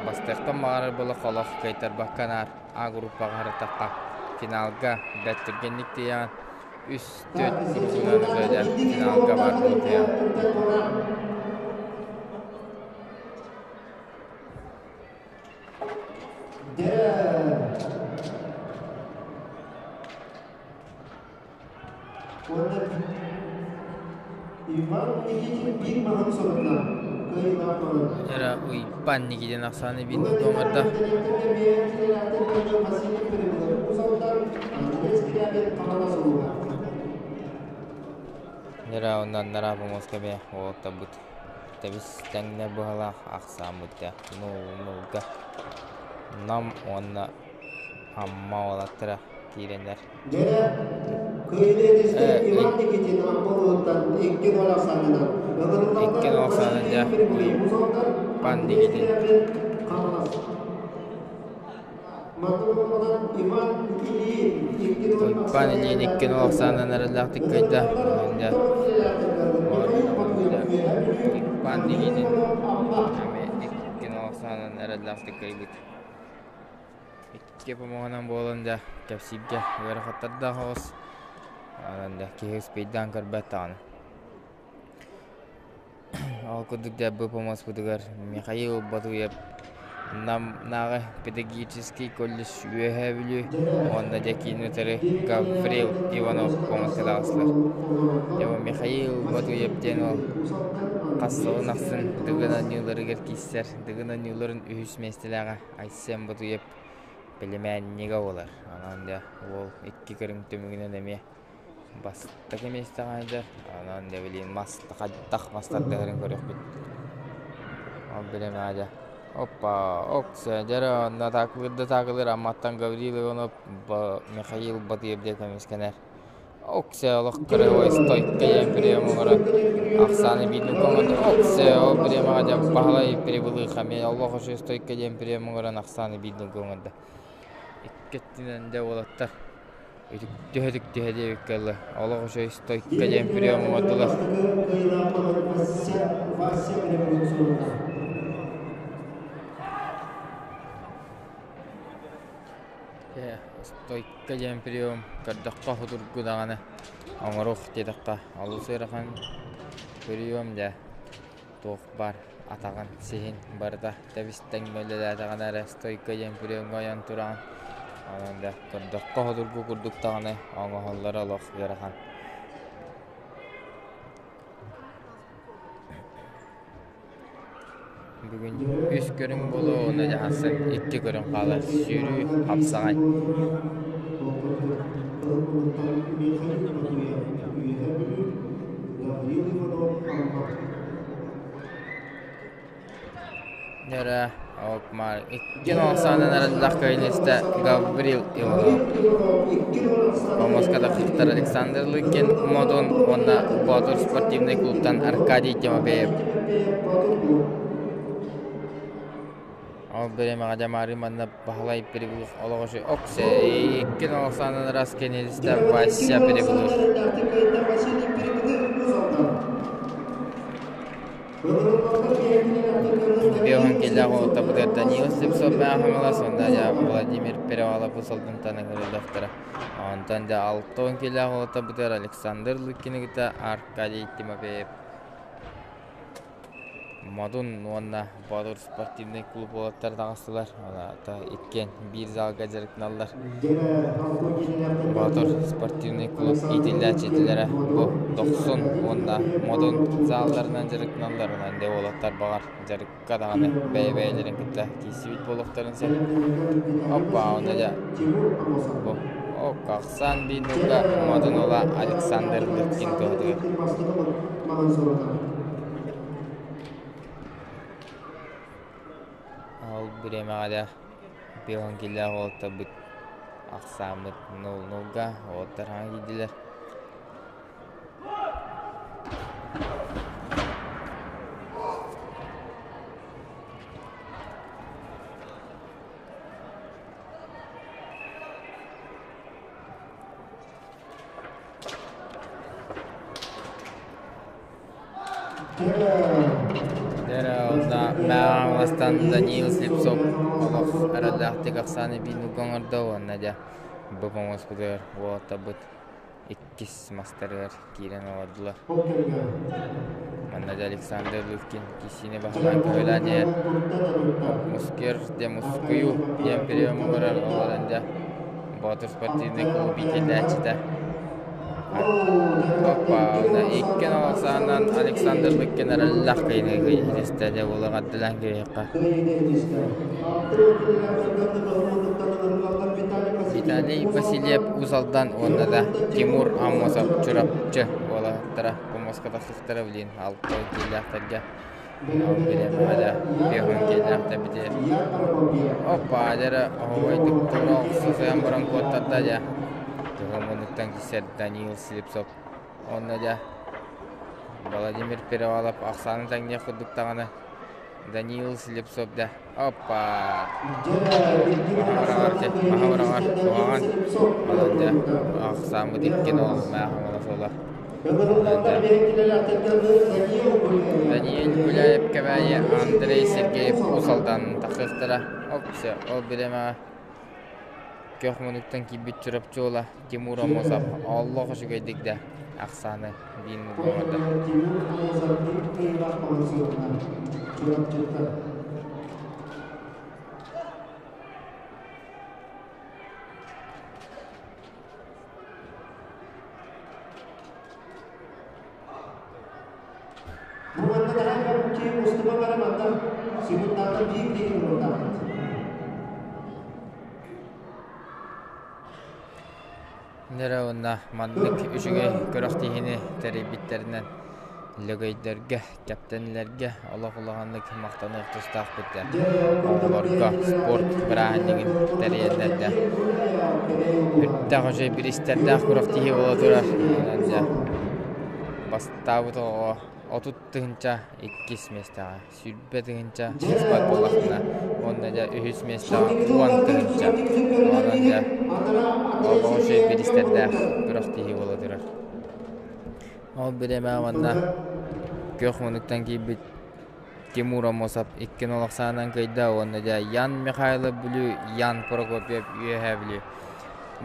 бастыахтан баҕарар буола холох кыайтарбакка наар А группаҕа сырыттахха финалга бэрт түргэнник тиийэҕин үс түөрт кругунан уже дьэ финалга баар буолуо. Эрэ Уйбан Никитин ахсааны биир оҥордо. Эрэ онон нараа помоска бэйэ уолаттарбыт тэбис тэҥнэ быһалаах ахсааммыт дьэ нуулга Нам уонна Амма уолаттара киирэннэр икки ахсаанынан дьэ Уйбан Никитин Уйбан Ильин икки ахсаанынан эрэллээхтик кыайда. Дьэ Уйбан Никитин эмиэ ахсаанынан эрэллээхтик кыайбыт. Икки помоһунан буолан да кэпсииргэ ыарахаттардаах оҕус. Онон да киһи успейдаан көрбөт даҕаны. Ол курдук дьэ бу помоспутугар Михаил Батуев Намнааҕы педагогический колледж Үөһээ Бүлүү уонна дьэ киин утары Гаврил Иванов помоска таҕыстылар. Дьэ бу Михаил Батуев диэн уол хас сылын ахсын Дыгын оонньууларыгар киирсэр. Дыгын оонньууларын үһүс миэстэлээҕэ Айсен Батуев племяннига буолар. Онон дьэ уол икки көрүҥ түмүгүнэн эмиэ бастакы миэстэҕэ сылдьар. Онон дьэ билигин мас хайдах мас тардыһарын көрүөхпүт. Ол бириэмэҕэ дьэ оппа оксэ дьэ эрэ онно атаакалыыр да атаакалыыр Амматтан Гаврил Иванов Михаил Батыев диэн көмүскэнэр. Оксэ олох кырыһыай стойка диэн прием оҥорон ахсааны биирдик оҥордо. Оксэ ол бириэмэҕэ дьэ Баһылай Прибылых эмиэ олох үчүгэй стойка диэн прием оҥорон ахсааны биирдик оҥордо. Икки өттүнэн дьэ уолаттар Үтүктүһэ-үтүктүһэ диэбиккэ дылы, олох үчүгэй стойка диэн прием оҥордулар. Стойка диэн прием көрдөххө судургу даҕаны оҥоруох диэтэххэ олус ыарахан прием дьэ туох баар атаҕын сиһин барыта тэбис-тэҥҥэ үлэлээтэҕинэ эрэ стойка диэн приемҥа ойон тураҕын. Онон да көрдөххө судургу курдук даҕаны оҥоһуллара олох ыарахан. Бүгүн үс көрүҥ буолуо уонна дьаһалсан икки көрүҥ хаалар сүүрүү, хапсаҕай. Дьэрэ, Опмар икки нолсаанан эрэллээх кыайынистэ Гаврил Иванов. Помоска тахсыбыттар Александр Лыкин, Модун уонна Боотур спортивнай клубтан Аркадий Тимофеев. Ол бириэмэҕэ Дьамаары манна Баһылай Перебылых олоҕу Оксе икки нолсаанан раз кэнилистэ Вася Перебылых. Биоһун киллээх уолаттарбытыгар Даниил Слепцов Хаҥалас уонна дьэ Владимир Перевалов Усалдынтан ыҥырыллыахтара. Онтон дьэ 60 киллээх уолаттарбытыгар Александр Лукины кытта Аркадий Тимофеев Модун уонна Боотур спортивнай клуб уолаттара таҕыстылар. Ол иккиэн биир залга дьарыктаналлар. Боотур спортивнай клуб иитиллээччилэрэ бу Дохсун уонна Модун залларынан дьарыктаналлар. Онон дьэ уолаттар баҕар дьарыкка даҕаны бэйэ-бэйэлэрин кытта киирсибит буолуохтарын сөп. Оппа, онно дьэ бу Окахсан биир Модун уола Александр Лыткин туһатыгар. Ол бириэмэҕэ да пион киллээх уолаттарбыт ахсааммыт нол-нолга уолаттар хаҥа киирдилэр. Мэҥэ Даниил Слепцов олох эрэллээхтик ахсааны биир оҥордо уонна дьэ бу помоспутугар уолаттарбыт иккис мастарыгар киирэн олордулар. Манна дьэ Александр Лыткин киссиини баһылаан көһүлээн иһэр. Мускер де Мускую диэн прием оҥорор олорон дьэ Боотур спортивнай клуб иитиллээччитэ Опа, икки наласаанан Александр Лыккин эрэллээх кыйыныгы иһитистэ дьэ буолуох эрдэлээн кириэххэ. Виталий Васильев Уус Алдан уонна да Тимур Аммосов Чурапчы уолаттара помоска тахсыахтара билин алта киилээхтэргэ бириэмэҕэ да биэһун киилээхтэр битиэр. Опа, дьэрэ оһуобайдык тура охсусуйан баран куоттарда дьэ. Туһун муннуктан киирсэр Даниил Слепцов. Онно дьэ Владимир Перевалов ахсаанын тэҥниэх курдук даҕаны Даниил Слепцов да оппа маһа быраҕар маһа быраҕар куһаҕан онон дьэ ахсааммыт икки нол мээхэ суола. Даниил Гуляев Кэбээйи Андрей Сергеев Уус Алдан тахсыахтара. Опция ол бириэмэҕэ көх муннуктан киирбит Чурапчы уола Тимур Аммосов олох үчүгэйдик да ахсааны биир муҥурда. Тимур Аммосов биир кыайыылаах оҥорсуохтаах Чурапчыттан. Бу манна наһаа киһи мустуба бара манна секундата биир киһи уруотаахпыт. Нөрө уонна маннык үчүгэй күрэхтэһиини тэрийбиттэринэн лөгөйдөргө, кэптэнилэргэ олох улаханнык махтаныах тустаахпыт да оҕолорго спорт бырааһынньыгын тэрийэллэр да үрдээх үчүгэй бириистэрдээх күрэхтэһии буола турар. Онон дьэ бастаабыт оҕоҕо 30 тыһыынча, иккис миэстэҕэ 20 тыһыынча сыспат буоллаххына уонна дьэ үһүс миэстэҕэ 10 тыһыынча. Онон дьэ олох үчүгэй бириистэрдээх күрэхтэһии буола турар. Ол бириэмэҕэ манна күөх муннуктан киирбит Тимур Аммосов икки нол ахсаанынан кыайда уонна дьэ Ян Михайлов Бүлүү, Ян Прокопьев Үөһээ Бүлүү.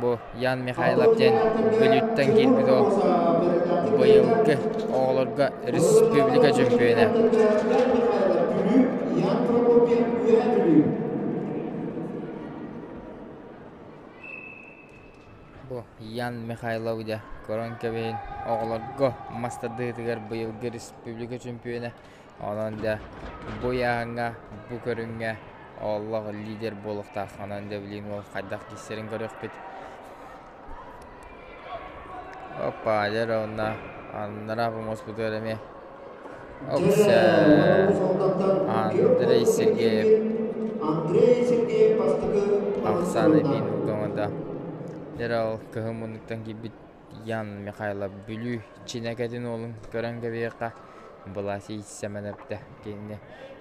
Бу Ян Михайлов диэн Бүлүүттэн киирбит уол быйылгы оҕолорго республика чөмпүйүөнэ. Ян Прокопьев Үөһээ Бүлүү. Бу Ян Михайлов дьэ көрөн кэбиһин оҕолорго мас тардыһыытыгар быйылгы республика чөмпүйүөнэ. Онон дьэ бу ыйааһыҥҥа, бу көрүҥҥэ олох лидер буолуохтаах. Онон дьэ билигин уол хайдах киирсэрин көрүөхпүт. Опа, дьэ эрэ уонна анараа помоспутугар эмиэ Оксэ Андрей Сергеев Андрей Сергеев бастакы Оксана Бин да. Дьэ эрэ ол кыһын муннуктан киирбит Ян Михайлов Бүлүү Чинэкэтин уолун көрөн кэбиһиэххэ Власий Сэмэнэптэ кинини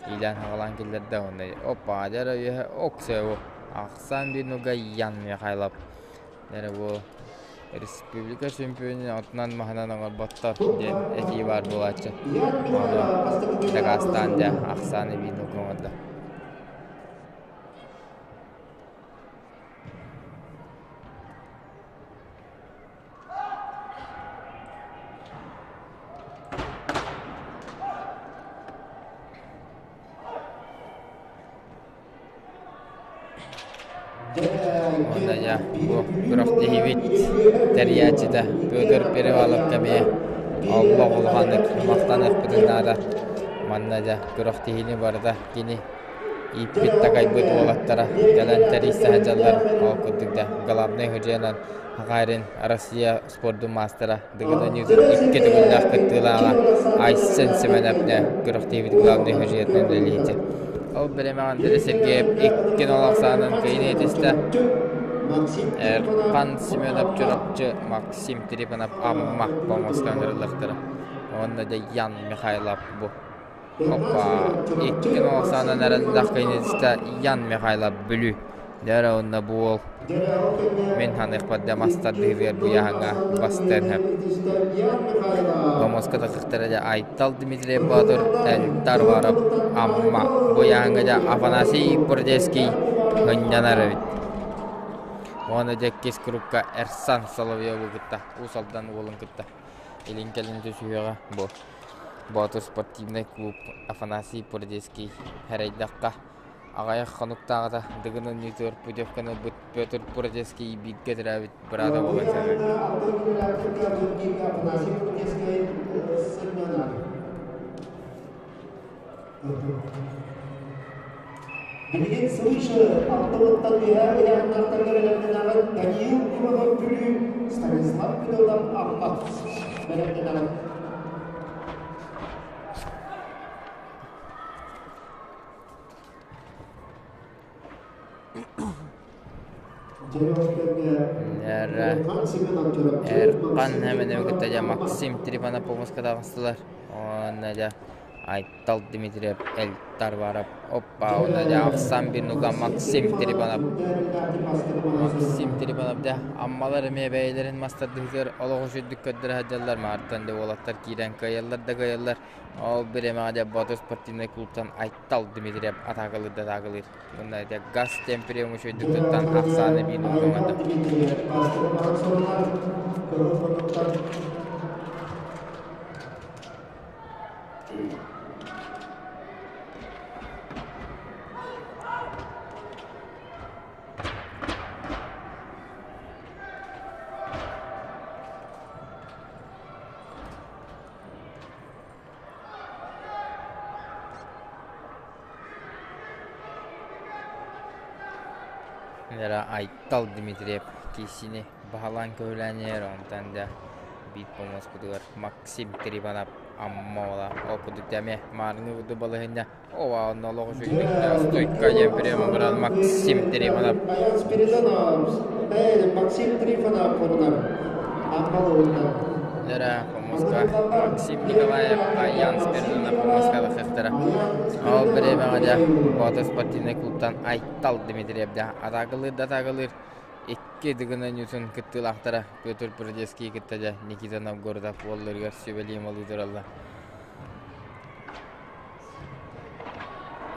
иилээн-хаҕалаан киллэрдэ уонна опа дьэ эрэ үөһэ оксэ ахсаан биир нуга Ян Михайлов эрэ бу республика чемпионун отунан маһынан оҥорботтор диэн этии баар буолааччы. Ону дакаастаан дьэ ахсаан эбии нуга оҥордо. Уонна дьэ бу күрэхтэһиибит тэрийээччитэ Петр Переваловка эмиэ олох улаханнык махтаныахпытын наада. Манна дьэ күрэхтэһиини барыта кини ииппит-такайбыт уолаттара кэлэн тэрийсэ сылдьаллар. Ол курдук да главнай судьуйанан Гагарин Россия спордун маастара Дыгын Ньютон икки төгүллээх кыттыылааҕа Айсен Семеновне күрэхтэһиибит главнай судьуйатынан үлэлиитэ. Ол бириэмэҕэ Андрей Сергеев икки нол ахсаанын кыайан этистэ. Эрхан Семенов Чурапчы, Максим Трифонов Амма помоска ыҥырыллыахтара. Уонна да Ян Михайлов бу Опа, икки нол ахсаанынан эрэллээх кыайан этистэ Ян Михайлов Бүлүү. Дьэ уонна бу уол мин ханыахпар да мас тардыһыытыгар бу ыйааһыҥҥа бастыан сөп. Помоска тахсыахтара дьэ Айтал Дмитриев Боотур, Эльдар Уаров Амма. Бу ыйааһыҥҥа дьэ Афанасий Бурдецкий ынньанар эбит. Уонна дьэ иккис курукка Эрсан Соловьеву кытта, Уус Алдан уолун кытта илин-кэлин түсүһүөҕэ бу Боотур спортивнай клуб Афанасий Бурдецкий эрэйдэххэ аҕыйах хонуктааҕыта Дыгын оонньуутугар путевканы ылбыт Петр Бурдецкий бииргэ төрөөбүт быраата буолан сылдьар. Билигин свыше алтылыттан үөһээ ыйааһыннаахтарга бэлэмнэнэҕин Даниил Иванов Бүлүү, Станислав Федотов Амма бэлэмнэнэҕин. Эрхан Хэмэнэви кытта дьэ Максим Трифонов помоска таҕыстылар. Уонна дьэ Айтал Дмитриев, Эльтар Варов, оппа, уонна дьэ ахсан бир нуга Максим Трибанов. Максим Трибанов дьэ Аммалар эмиэ бэйэлэрин мастардыытыгар олох үчүгдүк көрдөрө сылдьаллар. Маартан дьэ уолаттар киирэн кыайаллар да кыайаллар. Ол бириэмэҕэ дьэ Боту спортивнай клубтан Айтал Дмитриев атаакалыыр да атаакалыыр. Уонна дьэ газ темпериум үчүгэйдик туттан ахсааны биир нуга Айтал оҥордо. Дмитриев бастакы баран сорунар, кыһыл муннуктан Эрэ Айтал Дмитриев киисини баһылаан көһүлээн иһэр, онтон да биир помоспутугар Максим Трибанов Амма уола ол курдук эмиэ маарыҥҥы курдук балаһыанньа ова онно олох үчүгэйдик стойка диэн приема баран Максим Трифонов Аян Спиридонов, Максим Трифонов хонунар Аммалыынан. Лера помоска Максим Николаев, Аян Спиридонов помоска лахыхтара. Ол бириэмэҕэ дьэ Боотур спортивнай клубтан Айтал Дмитриев дьэ атаакалыыр да атаакалыыр икки Дыгына Ньютон кыттыылаахтара Петр Прудецкий кытта дьэ Никита Новгородов уолларыгар сүбэлии-малыы тураллар.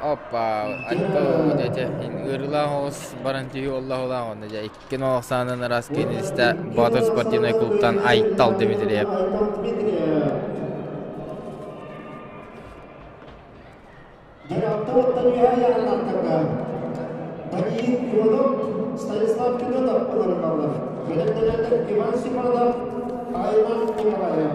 Оппа, айтта дьэ ыарыылаах оҕус баран түһүү оллоһулаах онно дьэ икки нолох саанан араас киинистэ Боотур спортивнай клубтан Айтал Дмитриев. Айтал Дмитриев. Дьэ, оттон үөһэ яранаттарга Даниил Иванов, Станислав Федотов ылырыналлар. Бэлэмнэнэллэр Иван Степанов, Айман Николаев.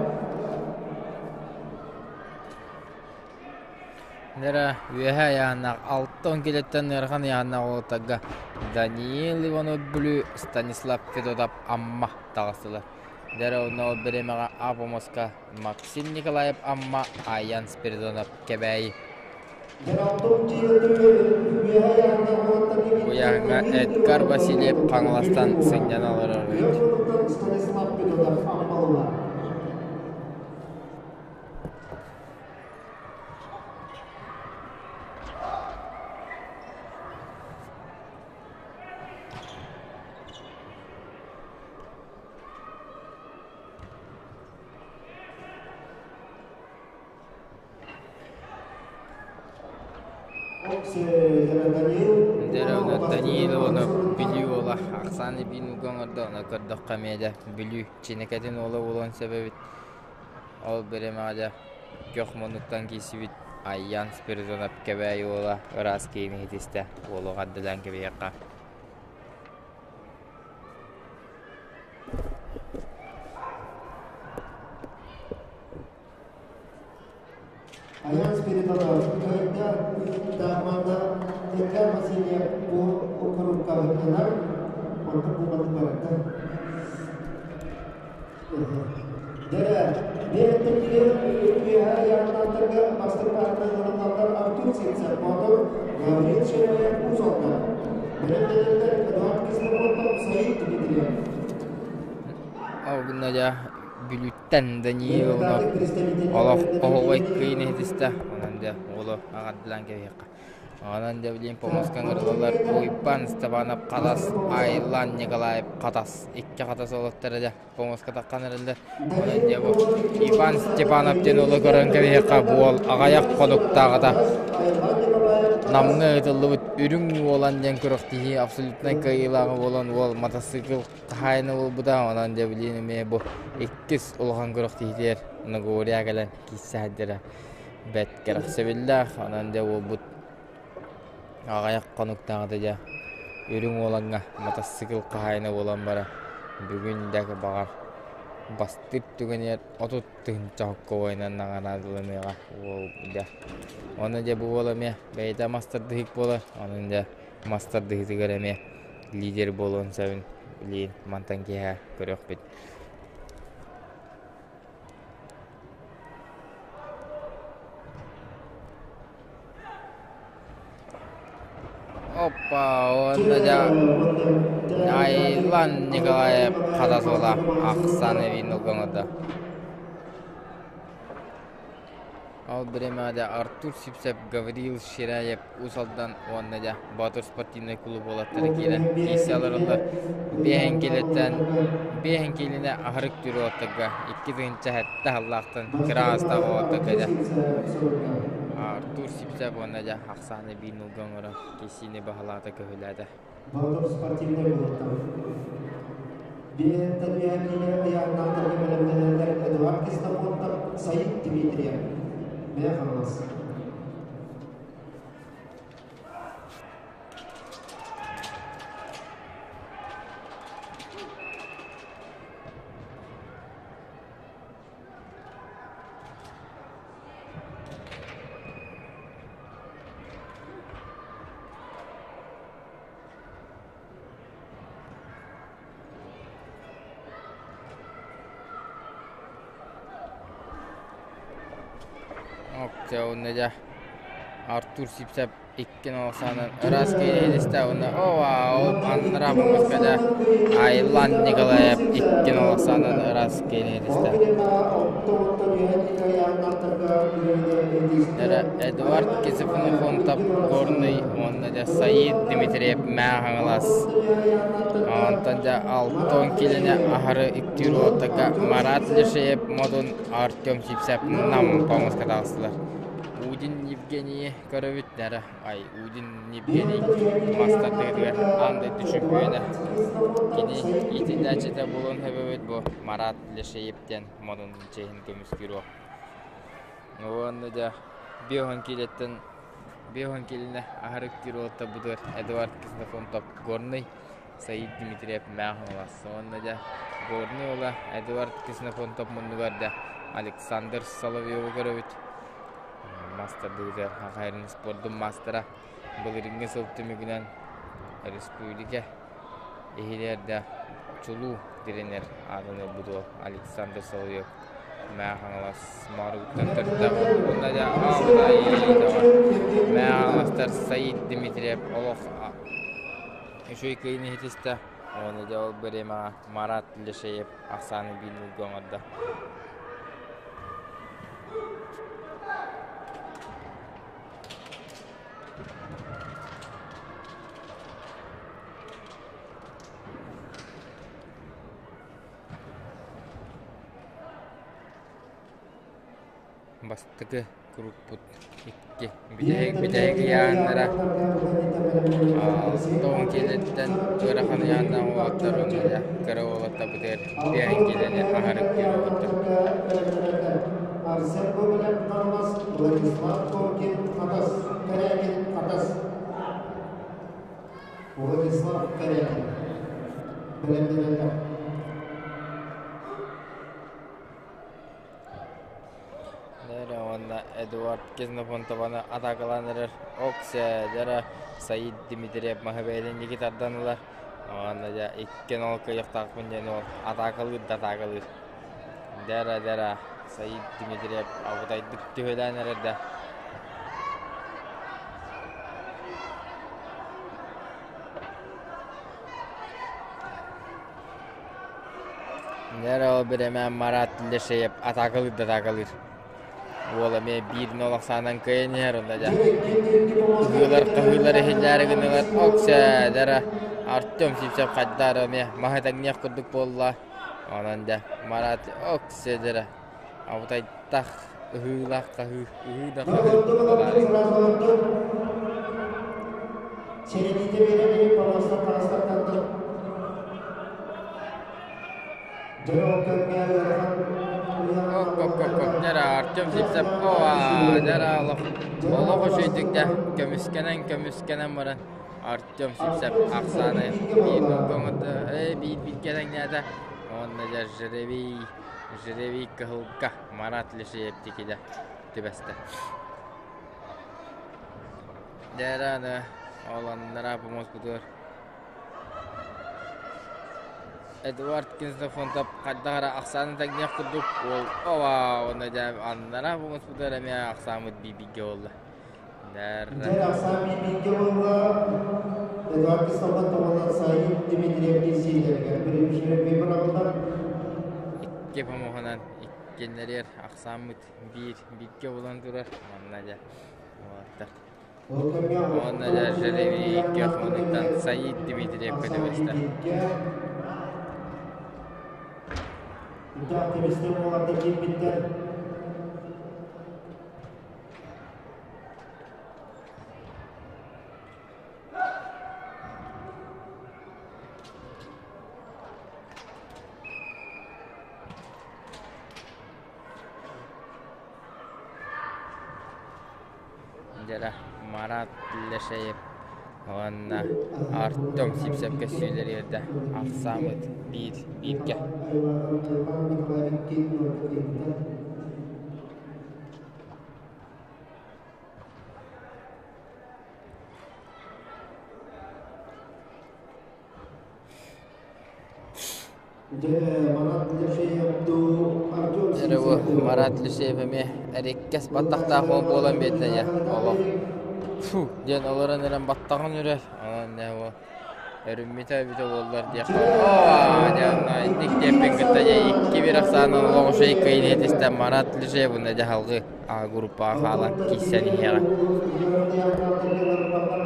Нера үөһэ айааннаах 6 килэттэн ыарахан ыйааннаах уолаттарга Даниил Иванов Бүлүү, Станислав Федотов Амма таҕыстылар. Дэрэ онно ол бириэмэҕэ Апомоска Максим Николаев Амма, Аян Спиридонов Кэбээйи. Уйааҥҥа Эдгар Васильев Хаҥаластан сынньана олорор эбит. Станислав Федотов Аммалыла. Дьэ Данилованы Бүлүү уола Оксана Бинуга оҥордо, ону көрдөххө эмиэ дьэ Бүлүү Чинэкэтин уола буолуон сөп эбит. Ол бириэмэҕэ дьэ күөх муннуктан киирсибит Айян Спиридонов Кэбээйи уола ыраас киһини иһитистэ, уолу эҕэрдэлээн кэбиһиэххэ. Аян Спиридонов кыайда Дамана Эдгар Васильев бу округка онтон бу барда. Дэрэ, бэйэтэ үөһэ яранаттарга бастакы аттанарыллаллар Артур Ситцев, Мотор, Гаврил Шереев, Уус-Алдан. Бэлэмнэнэллэр Эдуард Кисловодов, Саид Дмитриев. Ол гына дьэ Бүлүүттэн Данииловна олох оһоҕой кыйын иһитистэ. Онон дьэ уолу аҕардылаан кэбиһиэххэ. Онон дьэ билигин помоска ыҥырыллар Уйбаан Степанов Хатас, Айлан Николаев Хатас. Икки Хатас уолаттара дьэ помоска таххан эрэллэр. Онон дьэ бу Иван Степанов диэн уолу көрөн кэбиһиэххэ бу уол аҕыйах хонуктааҕыта Намҥа ыытыллыбыт Үрүҥ Уолан диэн күрэхтэһии абсолютнай кыайыылааҕа буолан уол матасыыкыл хаһаайына буолбута. Онон дьэ билигин эмиэ бу иккис улахан күрэхтэһиитигэр Нагория кэлэн киирсэ сылдьара бэрт кэрэхсэбиллээх. Онон дьэ уолбут аҕыйах хонуктааҕыта дьэ Үрүҥ Уолаҥҥа матасыыкыл хаһаайына буолан баран бүгүн дьэ баҕар бастыыр түгэнигэр 30 000 холкуобайынан наҕараадаланыаҕа уол дьэ. Уонна дьэ бу уол эмиэ бэйэтэ мас тардыһык буолар. Онон дьэ мас тардыһыытыгар эмиэ лидер буолуон сөбүн билигин мантан киэһэ көрүөхпүт. Оппа, уонна дьэ Айлан Николаев хатас уола Оксана Виннулга оҥордо. Ол бириэмэҕэ Артур Сипсев, Гаврил Ширяев, Уус Алдан уонна дьэ Боотур спортивнай клуб уолаттара киирэн киирсэ олороллор. Биэһин киилэттэн биэһин киилини аһарык түүр уолаттарга 27 сыллаахтан кыра аастаах уолаттарга дьэ Артур Сипсев уонна дьэ ахсааны биир нулга оҥорон киирсиини баһылаата көһүлээтэ. Боотур спортивнай клубтан Биэһэттэн үөһэ киилэ ыйааһыннаахтарга бэлэмнэнэллэр Эдуард Кистофонтов, Саид Дмитриев. Мэйэ Хаҥалас. Октябрьна дьэ Артур Сипсэп иккин олохсаанан ыраас кииристэ уонна оо аннараа бумуска дьэ Айлан Николаев иккин олохсаанан ыраас кииристэ. Эдуард Ксенофонтов Горный уонна дьэ Саид Дмитриев Мээ Хаҥалас. Онтон дьэ алтон киилэни аһары үктүүр уолаттарга Марат Лешеев Модун Артем Сипсев Нам тоҥуска таҕыстылар. Удин Евгений көрөбүт дара ай Удин Евгений мастардыытыгар аан дойду чөмпүйүөнэ. Кини иитиллээччитэ буолуон сөбөбүт бу Марат Лешеев диэн Модун чиэһин көмүскүүр уол. Уонна дьэ биэһон киилэттэн биэһон киилэни аһары үктүүр уолаттарбытыгар Эдуард Ксенофонтов Горнай, Саид Дмитриев Мэхалас уонна дьэ Горнай уола Эдуард Ксенофонтов муннугар дьэ Александр Соловьеву көрөбүт. Мастардыытыгар Хахайрын спордун маастара былырыыҥҥы сыл түмүгүнэн республика иһигэр да чулуу тренер аатын ылбыт уол Александр Соловьев Мэҥэ Хаҥалас Мооругуттан төрүттээх уонна дьэ Мэҥэ Хаҥаластар Саид Дмитриев олох үчүгэй кыайыыны ситистэ уонна дьэ ол бириэмэҕэ Марат Лешеев ахсааны биир ньуурга оҥордо. Бастакы куруппут икки бүтэһик бүтэһик ыйааһыннара тоҕун киилэттэн ыарахан ыйааһыннаах уолаттар уонна кыра уолаттарбытыгар биэһин киилэни аһарык диир уолаттар. Арсен Гоголев Хаҥалас, Владислав Коркин Хатас, Корякин Хатас. Владислав Корякин. Бэлэмнэнэллэр. Дэрэ уонна Эдуард Ксенофонтованы атаакалаан эрэр Оксе дэрэ Саид Дмитриев маһы бэйэтин диэки тардан ылар. Уонна дьэ иккиэн ол кыайыахтаахпын диэн уол атаакалыыр да атаакалыыр. Дэрэ дэрэ Саид Дмитриев абытайдык түһүлээн эрэр да. Дьэ ол бириэмэ Марат Лешеев атаакалыыр да атаакалыыр. Уол эмиэ биир нол ахсаанан кыайан иһэр онно дьэ. Ыһыылар хаһыылар иһиллээри гыннылар. Оксэ дьэ Артем Сивцев хайдаар эмиэ маһы тэҥниэх курдук буолла. Онон дьэ Марат оксэ дьэ абытайтах ыһыылаах хаһыы ыһыы да хаһыы буолаары. Сэрэтиитэ биэрэн помостар таҥастартан Дьэ Артем Сивцев дьэ олох олох үчүгэйдик дьэ көмүскэнэн көмүскэнэн баран Артем Сивцев ахсааны биир нолга биир бииргэ тэҥнээтэ уонна дьэ жребий жребий кыһылга Марат Лешеев тикилэ түбэстэ. Дьэ эрэ ол аннараа помоспутугар Эдуард Ксенофонтов хайдах эрэ ахсааны тэҥниэх курдук уол оваа уонна дьэ аннараа помоспутугар эмиэ ахсааммыт биир-бииргэ буолла. Дьэ ахсаан биир-бииргэ буолла. Эдуард Ксенофонтов уонна Саид Дмитриев киирсиилэригэр бырабыллар. Икки помоһунан Иккиэннэригэр ахсааммыт биир бииргэ буолан турар. Манна дьэ уолаттар. Ол кэмҥэ Уонна дьэ Жеребий Жеребий икки Саид Дмитриевка түбэстэ. Үтэх тибистин уолаттар киирбиттэр. Дьэрэ Марат Лешеев уонна Артем Сипсепкэ сүүлэрийэрдэ ахсааммыт биир бииргэ. Эрэ бу Марат Лешеев эмиэ эриккэс баттахтаах уол буолан биэрдэ дьэ олох фу диэн олорон эрэн баттаҕын үрэр онон дьэ бу өрүммүтэ эбитэ буоллар диэххэ оо дьэ онно инник диэппин кытта дьэ икки биир ахсаанын олох үчүгэй кыайыыны ситистэ Марат Лешеев уонна дьэ салгыы А группаҕа хаалан киирсэн иһиэҕэ.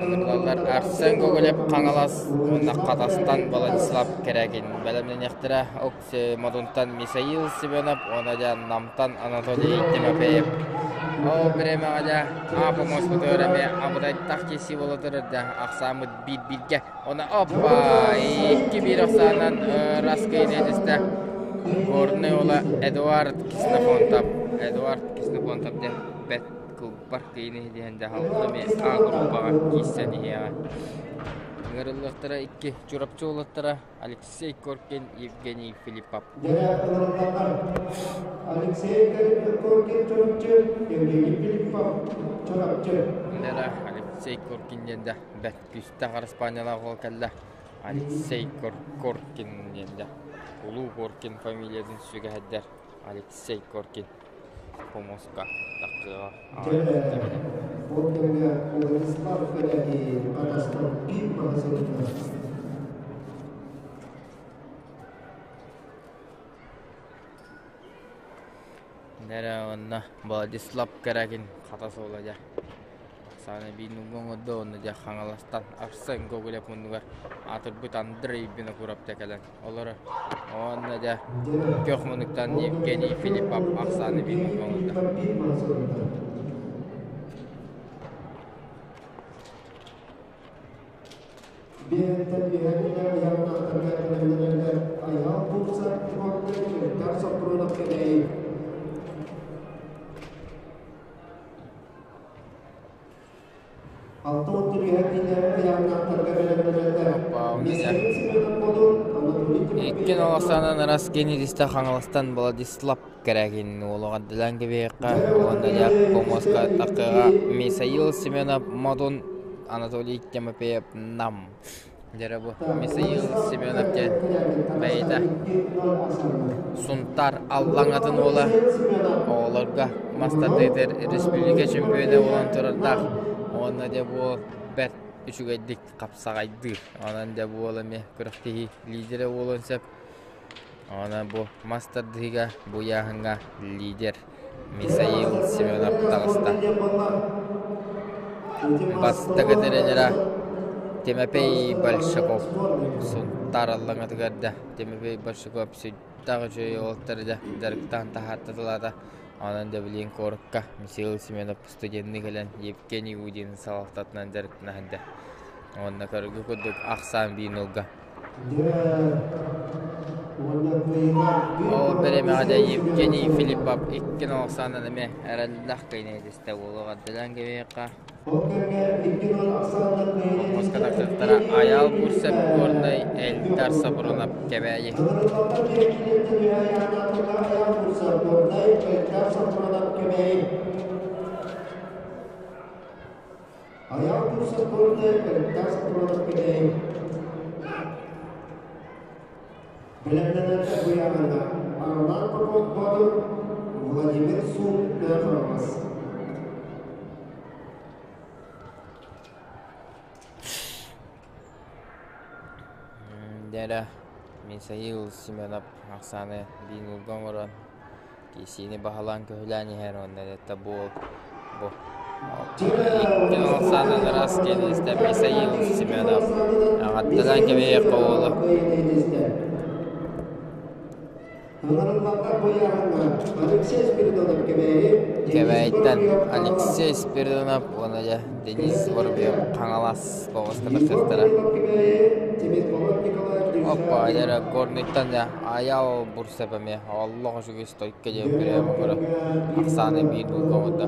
Ыҥырылаллар Арсен Гоголев Хаҥалас уонна Хатастан Владислав Кэрэгин бэлэмнэниэхтэрэ. Окси Модунтан Михаил Семенов уонна дьэ Намтан Анатолий Тимофеев. Ол бириэмэҕэ дьэ А помоспутугар эмиэ абытайтах киирсии буола турар дьэ ахсааммыт биир-бииргэ. Уонна оппа 2-1 ахсаанан Раскейн этистэ. Горнай уола Эдуард Ксенофонтов. Эдуард Ксенофонтов диэн бэт кылбар киини диэн дьаһалта эмиэ А группаҕа киирсэн иһиэҕэ. Ыҥырыллыахтара икки Чурапчы уолаттара Алексей Коркин, Евгений Филиппов. Алексей Коркин Чурапчы, Евгений Филиппов Чурапчы. Алексей Коркин диэн да бэт Күүстээх араспаанньалаах уол кэллэ. Алексей Коркин диэн дьэ. Улуу Коркин фамилиятын сүгэһэрдэр Алексей Коркин помоска тахсыаҕа. Ол кэмҥэ Владислав Корякин атастан биир маһы сылдьар. Нэрэ онно Владислав Корякин хата суола дьэ. Оксана биир оҥордо уонна дьэ Хаҥаластан Арсен Гоголев муннугар аатырбыт Андрей Винокуров дьэ кэлэн олорор. Уонна дьэ көх муннуктан Евгений Филиппов Оксана биир оҥордо. Биһиэттэн биһиэттэн ыйаахтаахтарга бэлэмнэнэллэр Айаал Бурцев уонна Эльдар Сопрунов кэлэйи. Иккин олохсаанан Раскенидистэ Хаҥаластан Владислав Кэрэгин уолуҕардылаан кэбиһиэххэ уонна дьэ помоска таххыаҕа Михаил Семенов Модун Анатолий Тимофеев Нам Дьэ бу Михаил Семенов диэн бэйэтэ Сунтаар Аллаҥатын уола оҕолорго мас тардыытыгар республика чемпиона буолан турардаах уонна дьэ бу бэрт үчүгэйдик хапсаҕайдыыр. Онон дьэ бу уол эмиэ күрэхтэһии лидерэ буолуон сөп. Онон бу мас тардыһыыга бу ыйааһыҥҥа лидер Михаил Семенов таҕыста. Бастакы тренера Тимофей Большаков Сунтаар Аллаҥатыгар да Тимофей Большаков сүрдээх үчүгэй уолаттары да дьарыктаан таһаартатылаата. Онон да билигин куоракка Михаил Семенов студенныы кэлэн Евгений Удин салалтатынан дьарыктана сылдьар. Уонна көргө курдук ахсаан биир нолга. Ол бириэмэҕэ дьэ Евгений Филиппов икки нолсаанан эмиэ эрэллээх кыайыыны уолугардылаан кэбиһиэххэ. Хомуска тахсыбыттара Айаал Бурцев Горнай Эльдар Сопрунов Кэбээйи. Айаал Бурцев Горнай Эльдар Сопрунов Кэбээйи. Бэлэмнэнэргэ быйаҥына Роман Попов Боотур, Владимир Сун Нөхөрөҕөс. Дьэ Михаил Семенов ахсааны биир ньуурга оҥорон. Киисиини баһылаан көһүлээн иһэр уонна бу бу икки саанан ыраас киэнистэ Мисаил Семенов аҕатталаан кэбиһиэххэ уолу. Кэбээйиттэн Алексей Спиридонов уонна дьэ Денис Воробьев Хаҥалас тоҕуска тахсыахтара. Оппа, дьэ Горныйтан дьэ Аял Бурсеп эмиэ олох үчүгэй стойка диэн күрээбэ көрө ахсааны биир булка оҥордо.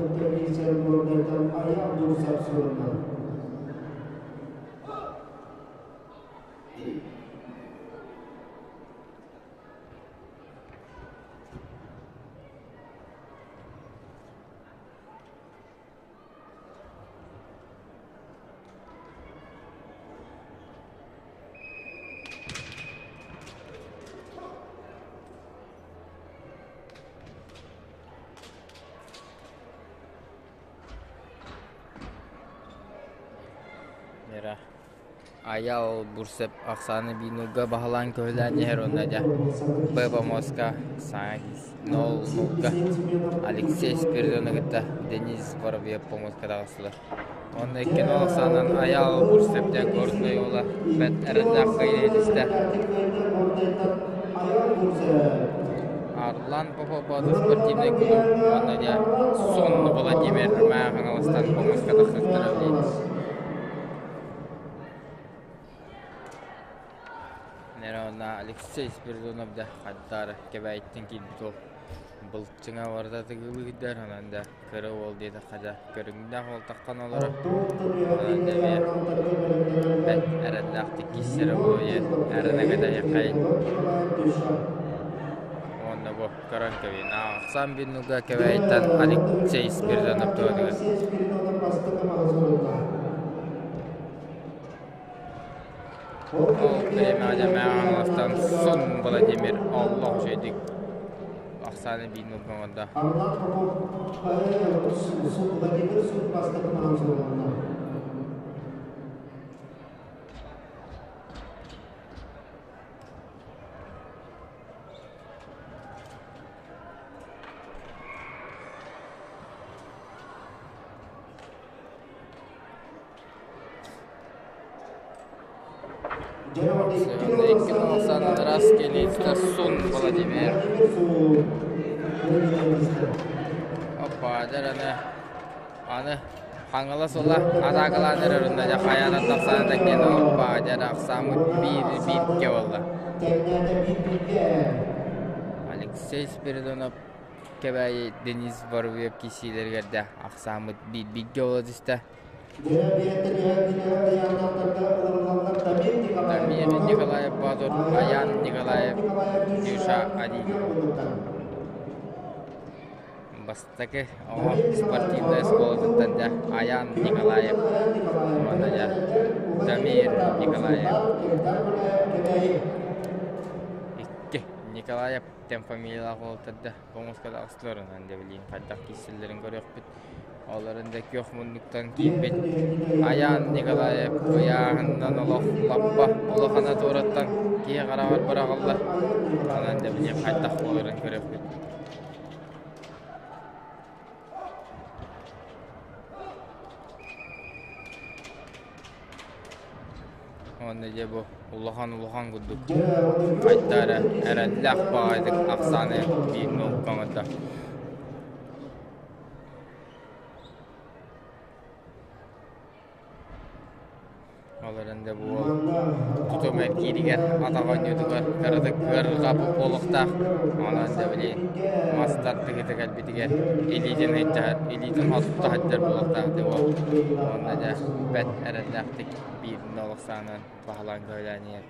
Вера Айал Бурцев ахсааны биир баһылаан көһүлээн иһэр уонна дьэ Б-помостка саҥа нол-нулга Алексей Спиридоны кытта Денис Воробьев помостка таҕыстылар. Уонна икки нол ахсаанынан Айал Бурцев диэн Горнай уола бэрт эрэллээх кыайыыны ситистэ. Арлан Попов спортивнай клуб уонна дьэ Сон Владимир Мэйэ Хаҥаластан помостка тахсыбыттара билиэн. Нерона Алексей Спиридонов да хаддаары Кэбээйиттэн киирбит уол былчыҥа барыта тыгылыырдар онон да кыра уол диэтэххэ да көрүҥнээх уол таххан олорор онон да эмиэ бэрт эрэллээхтик киирсэрэ буолуо диэн эрэнэ кэтэһиэххэйин уонна бу көрөн кэбиһин ахсаан биир Кэбээйиттэн Алексей Спиридонов туһатыгар Ол бириэмэҕэ дьэмэҕэ Сон Владимир олох үчүгэйдик ахсааны биир нуурга оҥордо. Икки Сун Владимир. Опа, дьэ аны Хаҥалас ула атаакалаан эрэр онно дьэ хайаан тахсан тэҥнээн оппа дьэ ахсааммыт биир бииргэ буолла. Алексей Спиридонов Кэбээйи Денис Воробьев киирсиилэригэр да ахсааммыт биир бииргэ буола түстэ. Дамир Николаев Боотур, Аян Николаев, Дюша Один. Бастакы оҕо спортивнай оскуолатыттан дьэ Аян Николаев уонна дьэ Дамир Николаев. Икки Николаев тэн фамилиялаах уолаттар да тоҥуска таҕыстылар онон дьэ билигин хайдах киирсэллэрин көрүөхпүт. Олорун да күөх муннуктан киирбит Айаан Николаев ыйааһынынан олох лаппа улахана туораттан киһи хараҕар быраҕыллар. Онон да билигин хайдах буоларын көрүөхпүт. Уонна дьэ бу улахан-улахан курдук хайдара эрэллээх баҕайытык ахсааны биир нолга оҥордо. Ол эрэн да бу уол тутум эргииригэр атах оонньуутугар кыратык ыарырҕаппыт буолуохтаах. Онон да били мас тардыһыыта кэлбитигэр илиитин ыйдьаһар, илиитин отто сылдьар буолуохтаах дии уол. Уонна дьэ бэрт эрэллээхтик биир нолук саанан баһылаан көһүлээн иһэр.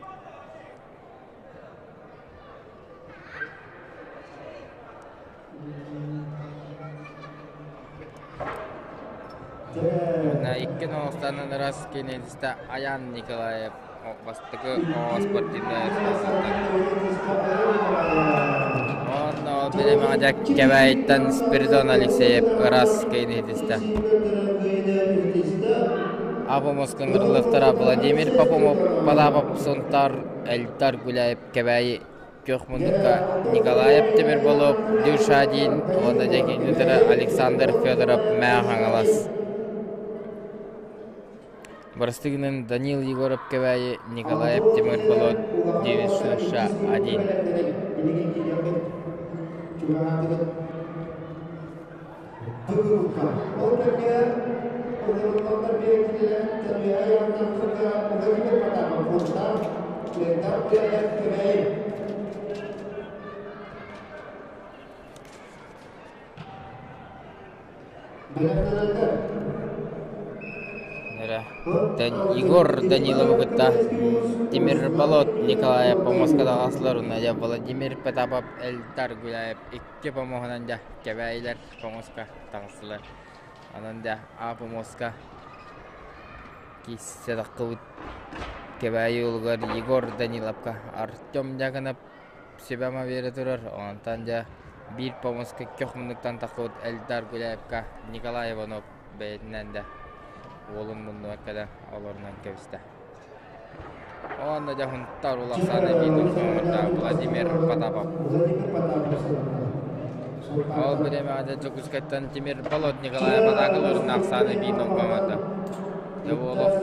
Икки ноҕостанан ырас кинетиста Аян Николаев бастакы оҕо спортивнай оскуолатыттан. Онно ол бириэмэҕэ дьэ Кэбээйиттэн Спиридон Алексеев ырас кинетиста. Апомос ыҥырыллыахтара Владимир Попомов, Потапов Сунтар, Эльдар Гуляев Кэбээйи. Күөх муннукка Николаев Тимирболов, Дюшадин уонна дьэкиҥнитэрэ Александр Федоров Мээ Хаҥалас. Бырастыгынан Данил Егоров Кэбээйи, Николаев Тимирболов, Девять Ша один. Ол кэмҥэ ыҥырылланнар биэрдилэр Тэлгэһэ Владимир Потапов Куртаах, Лентар Кэбээйи. Бэлэмнэнэллэр. Егор Даниловы кытта Тимир Болот Николаев помоска таҕаслар уонна Владимир Потапов Эльдар Гуляев икки помоһунан дьэ Кэбээйилэр помоска таҕыстылар. Онон дьэ А помоска киирсэ таххыбыт Кэбээйи уолугар Егор Даниловка Артем Дьяконов сүбэ-ама биэрэ турар. Онтон дьэ биир помоска көх муннуктан таххыбыт Эльдар Гуляевка Николай Иванов бэйэтинэн да уолун муннугар кэлэн олорунан кэбистэ. Уонна дьэ Сунтаар улахсаана эбии Владимир Потапов. Ол бириэмэҕэ дьэ Дьокуускайтан Тимир Болот Николай Потаковларын ахсаана эбии нолгомото. Дьэ буолуох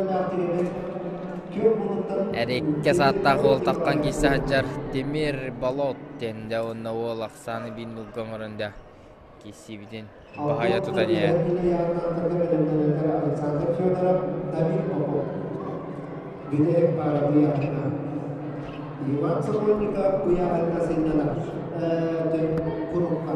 Эриккэ сааттаах уол таххан киирсэ сылдьар Тимир Болот диэн дьэ уонна уол ахсааны биир нолго оҥорон дьэ киирсиибитин баһыйа тутан иһэр. Александр Федоров, Давид Попов. Бүтэһик пара быйаҥна. Иван Сокольников быйаҥна сынньанар курукка.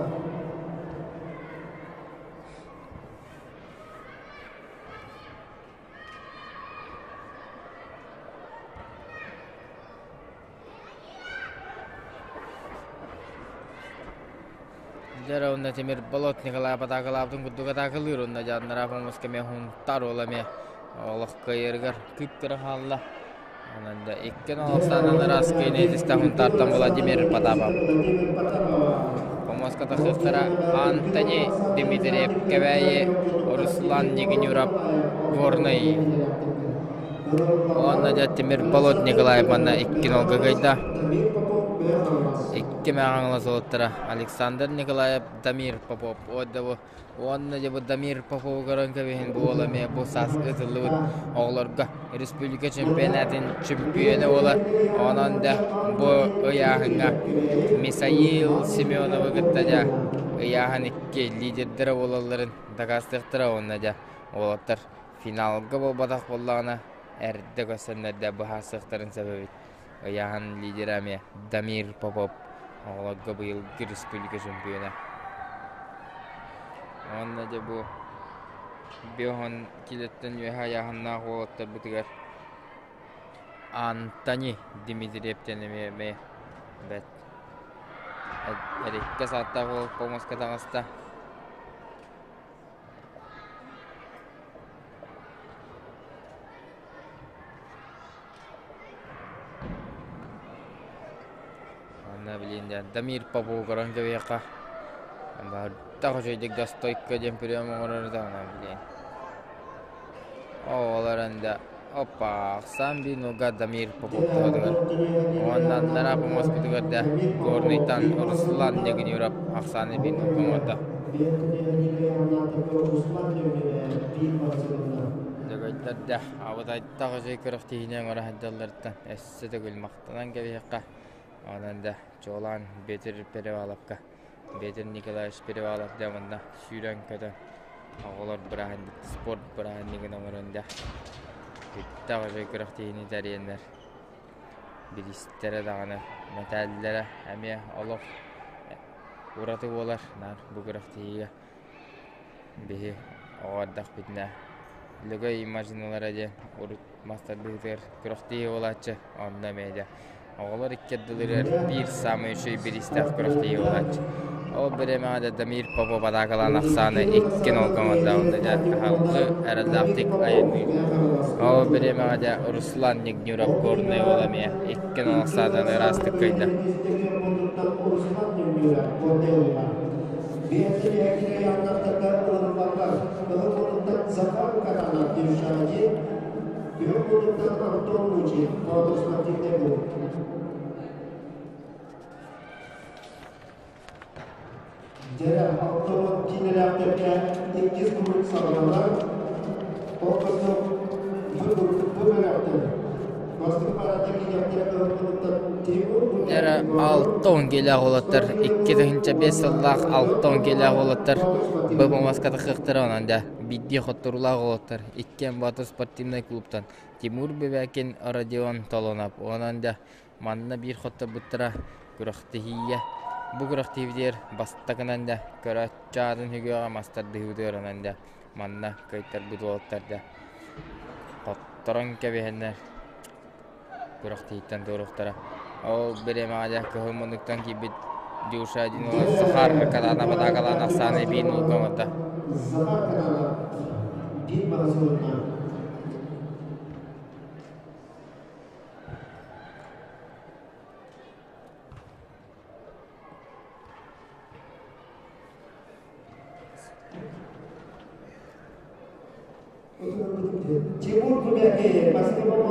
Дьэ уонна Тимир Болот Николай атаакалаабытын курдук атаакалыыр уонна дьааннара хомуска эмиэ Хунтар уола эмиэ олох кыайарыгар кыып-кыра хаалла. Онон да икки налахсаанан ыраас кыайыыны ситистэ Хунтартан Владимир Потапов. Хомуска тахсыахтара Антони Дмитриев Кэбээйи, Руслан Нигинюров Горнай. Уонна дьэ Тимир Болот Николаев манна икки нолга кыайда. Икки мэҕаҥла суолтара Александр Николаев, Дамир Попов. Уонна дьэ бу Дамир Попову көрөн кэбиһин бу уола эмиэ бу саас ыытыллыбыт оҕолорго республика чемпионатын чемпиона буолар. Онон да бу ыйааһыҥҥа Мисаил Семеновы кытта дьэ ыйааһын икки лидердэрэ буолалларын дакаастыахтара уонна дьэ уолаттар Финалга буолбатах буоллаҕына, эрдэ көрсөннөр да быһаарсыахтарын сөп эбит. Ыйааһын лидера эмиэ Дамир Попов оҕолорго быйылгы республика чемпиона. Уонна дьэ бу биоһон килэттэн үөһэ ыйааһыннаах уолаттарбытыгар Антони Дмитриевтэн эмиэ эмиэ бэрт эриккэ сааттаах уол помоска таҕыста. Онно билигин дьэ Дамир Попов көрөн кэбиһиэххэ. Бардах үчүгэйдик да стойка диэн прием оҥорор да онон билигин. Оҕолорун да оппа ахсаан биир нуга Дамир Попов туһатыгар. Уонна аннараа помоспутугар да Горныйтан Руслан Нягинюров ахсааны биир нуга оҥордо. Дьөгөйдөр да абытайдах үчүгэй күрэхтэһиини оҥоро сылдьалларыттан өссө төгүл махтанан кэбиһиэххэ. Онон да чуолаан Петр Переваловка, Петр Николаевич Перевалов да манна сүүрэн-көтөн оҕолор бырааһынньык спорт бырааһынньыгын оҥорон да бүттэх үчүгэй күрэхтэһиини тэрийэннэр бириистэрэ даҕаны мэтээллэрэ эмиэ олох ураты буолар наар бу күрэхтэһиигэ биһи оҕо эрдэхпитинэ Лөгөй мадьыналара диэн урут мастарбыытыгар күрэхтэһии буолааччы онно эмиэ дьэ оҕолор икки ардыларыгар биир саамай үчүгэй бириистээх күрэхтэһии буолааччы. Ол бириэмэҕэ да Дамир Попов атаакалаан ахсааны икки нолга оҥордоҕуна дьэ аһыллыы эрэллээхтик айанныыр. Ол бириэмэҕэ дьэ Руслан Нигнюров Горнай уола эмиэ икки нол ахсаанынан ыраастык кыайда. Дьэ, алтан киинэлээхтэргэ иккис куруук саҕаланар. Ол курдук, бу бу бөлөхтөр бастакы параадка киириэхтэрэ кыһыллыбыттар Тимур Дьэрэ 60 киилээх уолаттар, 2005 сыллаах 60 киилээх уолаттар БМС-ка тахсыахтара онон дьэ биирдии хотторуулаах уолаттар иккиэн Боотур спортивнай клубтан Тимур Бэбээкин, Родион Толонов онон дьэ Манна биир хотторбуттара күрэхтэһиигэ. Бу күрэхтэһиибитигэр бастакынан да көрөөччү аатын сүгүөҕэ мас тардыһыыбытыгар онон да манна кыайтарбыт уолаттар да хотторон кэбиһэннэр күрэхтэһииттэн туоруохтара. Ол бириэмэҕэ дьэ кыһыл муннуктан киирбит Дюша Динова Захар Катана батаакалаан ахсааны биир нулга оҥордо. Захар Катанов биир маҕаһыынна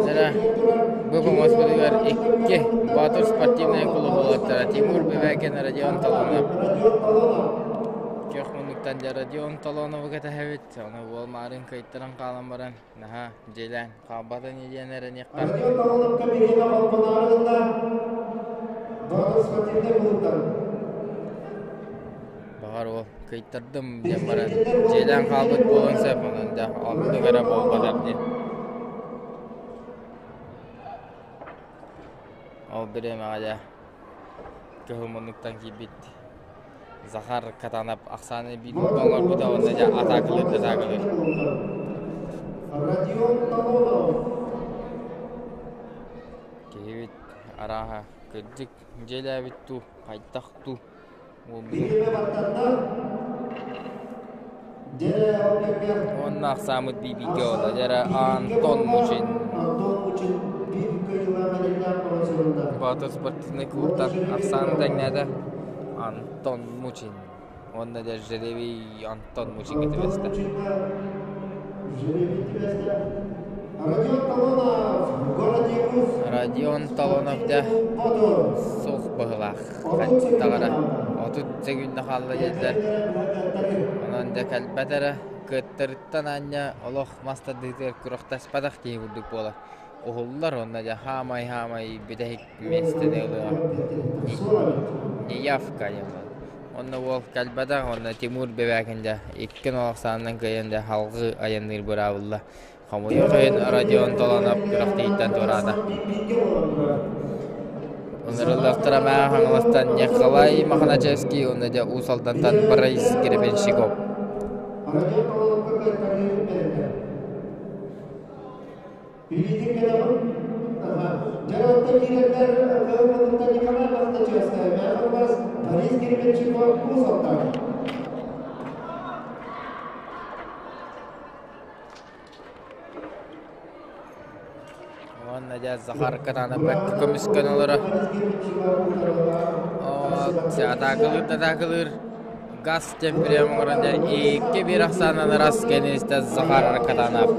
Дьэ, бу помостпутугар икки Боотур спортивнай клуб уолаттара Тимур Бэбээкин, Родион Талонов. Күөх муннуктан дьэ Родион Талоновы кэтэһэбит. Ону уол маарыын кыайтаран хаалан баран наһаа дьиэлээн хаалбатын диэн эрэниэххэ. Родион Талоновка бириэмэ холбоноору гынна. Боотур спортивнай клубтан. Баҕар ол кыйтардым диэн баран дьиэлээн хаалбыт буолуон сөп, онон да оннук эрэ буолбатар диэн. Ол бириэмэҕэ дьэ кыһыл муннуктан киирбит Захар Катанов ахсааны биир оҥорбута уонна дьэ атаакалыыр да атаакалыыр. Родион Талонов. Киһибит арааһа кырдьык дьиэлээбит дуу, хайдах дуу Бириэмэ баттанна. Дьэ, ол кэмҥэ Уонна ахсааммыт биибигэ ола дьэрэ Антон Мучин. Антон Мучин биир кыайыылаах эрэллээх буолан сурунна. Боотур спортивнай клубтан ахсааны тэҥнээтэ Антон Мучин. Уонна дьэ Жеребий Антон Мучинга Антон түбэстэ. Мучинга Жеребий түбэстэ. Родион Талонов, город Якутск. Родион Талонов дьэ Боотур. суох быһыылаах. Хаттаҕара 30 секунда хаалла диэтилэр. Онон дьэ кэлбэт эрэ кыаттарыттан аанньа олох мас тардыытыгар күрэхтэспэтэх киһи курдук буолар. Уһуллар уонна дьэ хаамай-хаамай бүтэһик миэстэни ылыаҕа. Неявка диэн Онно уол кэлбэтэх уонна Тимур Бэбээкин дьэ икки нолох саанынан кыайан дьэ салҕыы айанныыр быраабылла. Хомойуох иһин Родион Толонов күрэхтэһииттэн туораата. Ыҥырыллыахтара Мэҥэ Хаҥаластан Николай Мохначевский уонна дьэ Уус Алдантан Борис Гребенщиков. Родион Толоновка кыайтарыы бэриллэр. Билиитин кэлэҕин Дьаратта киирэрдэр кыһыл муннукта Николай Мохначевскай, Мэҥэ Хаҥалас Борис Гребенщиков Уус Алдан. Уонна дьэ Захар Катанов бэркэ көмүскэн олоро. Атаакалыыр да атаакалыыр. Газ диэн прием оҥорон дьэ икки биир ахсаанынан ырас кэннистэ Захар Катанов.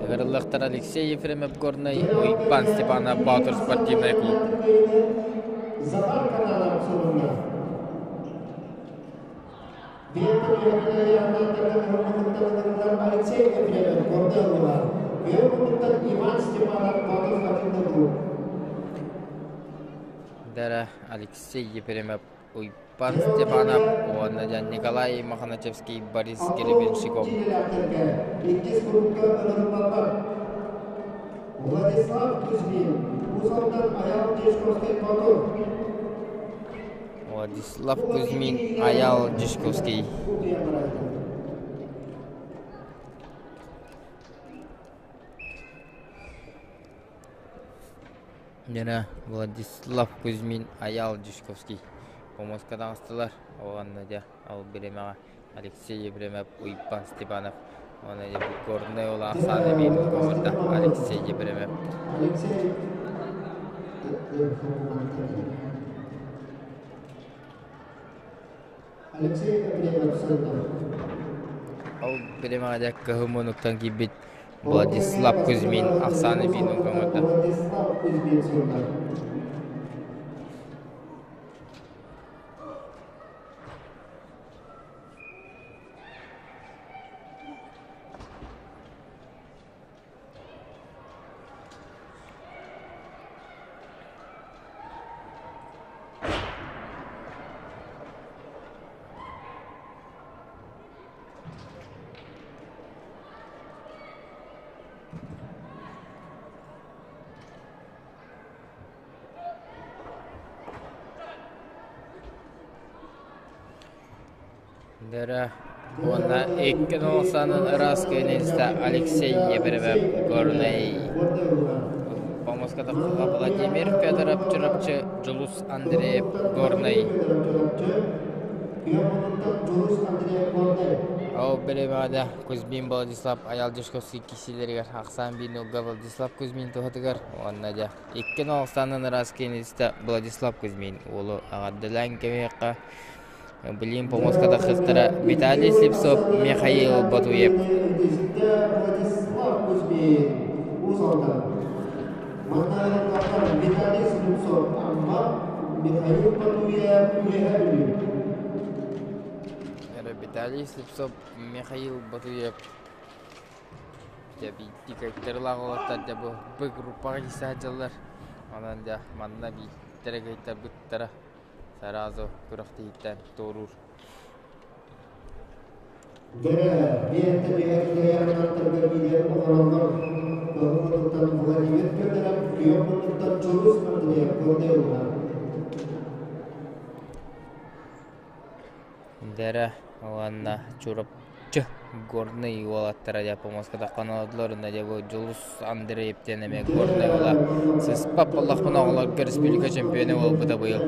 Ыҥырыллыахтар Алексей Ефремов Горнай, Уйбан Степанов Боотур спортивнай клуб. Захар Катанов сурунна. Алексей Ефремов Горнай ыллылар. Күөх муннуктан Иван Степанов Боотур спортивный клуб. Дара Алексей Ефремов, Уйбан Степанов уонна дьэ Николай Мохначевский, Борис Гребенщиков. Иккис группа ылыныллаллар. Владислав Кузьмин, Уус Алдан Аял Дьячковский Боотур. Владислав Кузьмин, Аял Дьячковский. Дьэ, Владислав Кузьмин, Аял Дьячковский помостка таҕыстылар. Уонна дьэ ол бириэмэҕэ Алексей Ефремов, Уйбан Степанов уонна дьэ Горнай уола ахсааны биир оҥордо Алексей Ефремов. Алексей Алексей Ефремов сырытта. Ол бириэмэҕэ дьэ кыһыл муннуктан киирбит Владислав Кузьмин ахсааны биир оҥордо. Владислав Кузьмин сырытта. Дөрө уонна икки ноосанын ыраас кыайыыста Алексей Ебревев Горнай Помоска Владимир Федоров Чурапчы Дьулус Андреев Горнай Ол бириэмэҕэ Кузьмин Владислав Айалдьышковский кисиилэригэр ахсаан биир нолга Владислав Кузьмин туһатыгар уонна дьэ икки ноосанын ыраас кыайыыста Владислав Кузьмин уолу эҕэрдэлээн кэбиһиэххэ Блин помоска тахсыстара Виталий Слепцов, Михаил Ботуев. Владислав Кузьмин, Виталий Слепцов, Амма, Михаил Ботуев, Виталий Слепцов, Михаил Ботуев. Дьэ биирдии уолаттар дьэ бу Б группаҕа киирсэ сылдьаллар. Онон дьэ манна биирдэрэ кыайтарбыттара Сразу күрэхтэһииттэн туоруур. Дьэ, биэртэ биэрдэ олороллор. Кыһыл Владимир Федоров, күөх муннуктан Чулус Андреев көрдөйүллэр. Дэрэ уонна Чурапчы Горнай уолаттара дьэ помоскатахха олордулар уонна дьэ бу Дьулус Андреев диэн эмиэ Горнай уола сыспат буоллахпына оҕолорго республика чемпиона буолбута быйыл.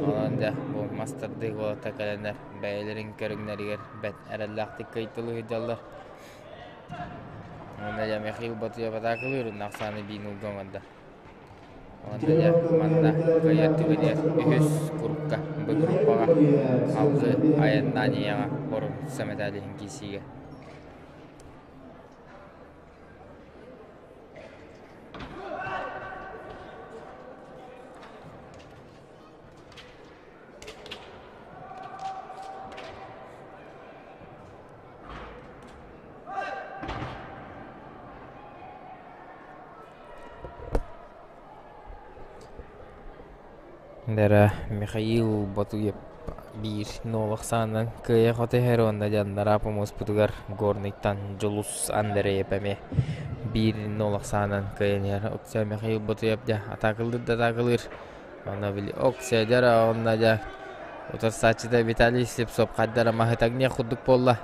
Онон дьэ бу мастардыы уолаттар кэлэннэр бэйэлэрин көрүҥнэригэр бэрт эрэллээхтик кыайтылыы сылдьаллар. Уонна дьэ Михаил Ботуев атаакалыыр уонна ахсааны биин ылга оҥордо. Онно дьэ манна кыайар түгэнигэр үһүс курукка бу группаҕа алгы айаннаан ийэҕэ боруонса мэтээлиһин киирсиигэ. Дара Михаил Ботуев биир нуолах саанан кыайа-хото иһэр уонна дьаннара помуоспутугар Горныйтан Дьулус Андреев эмиэ биир нуолах саанан кыайан иһэр. Окся Михаил Ботуев дьэ атаакалыыр да атаакалыыр. Онно били Окся дьара онно дьэ утарсааччыта Виталий Слепцов хайдара маһытагниах курдук буолла.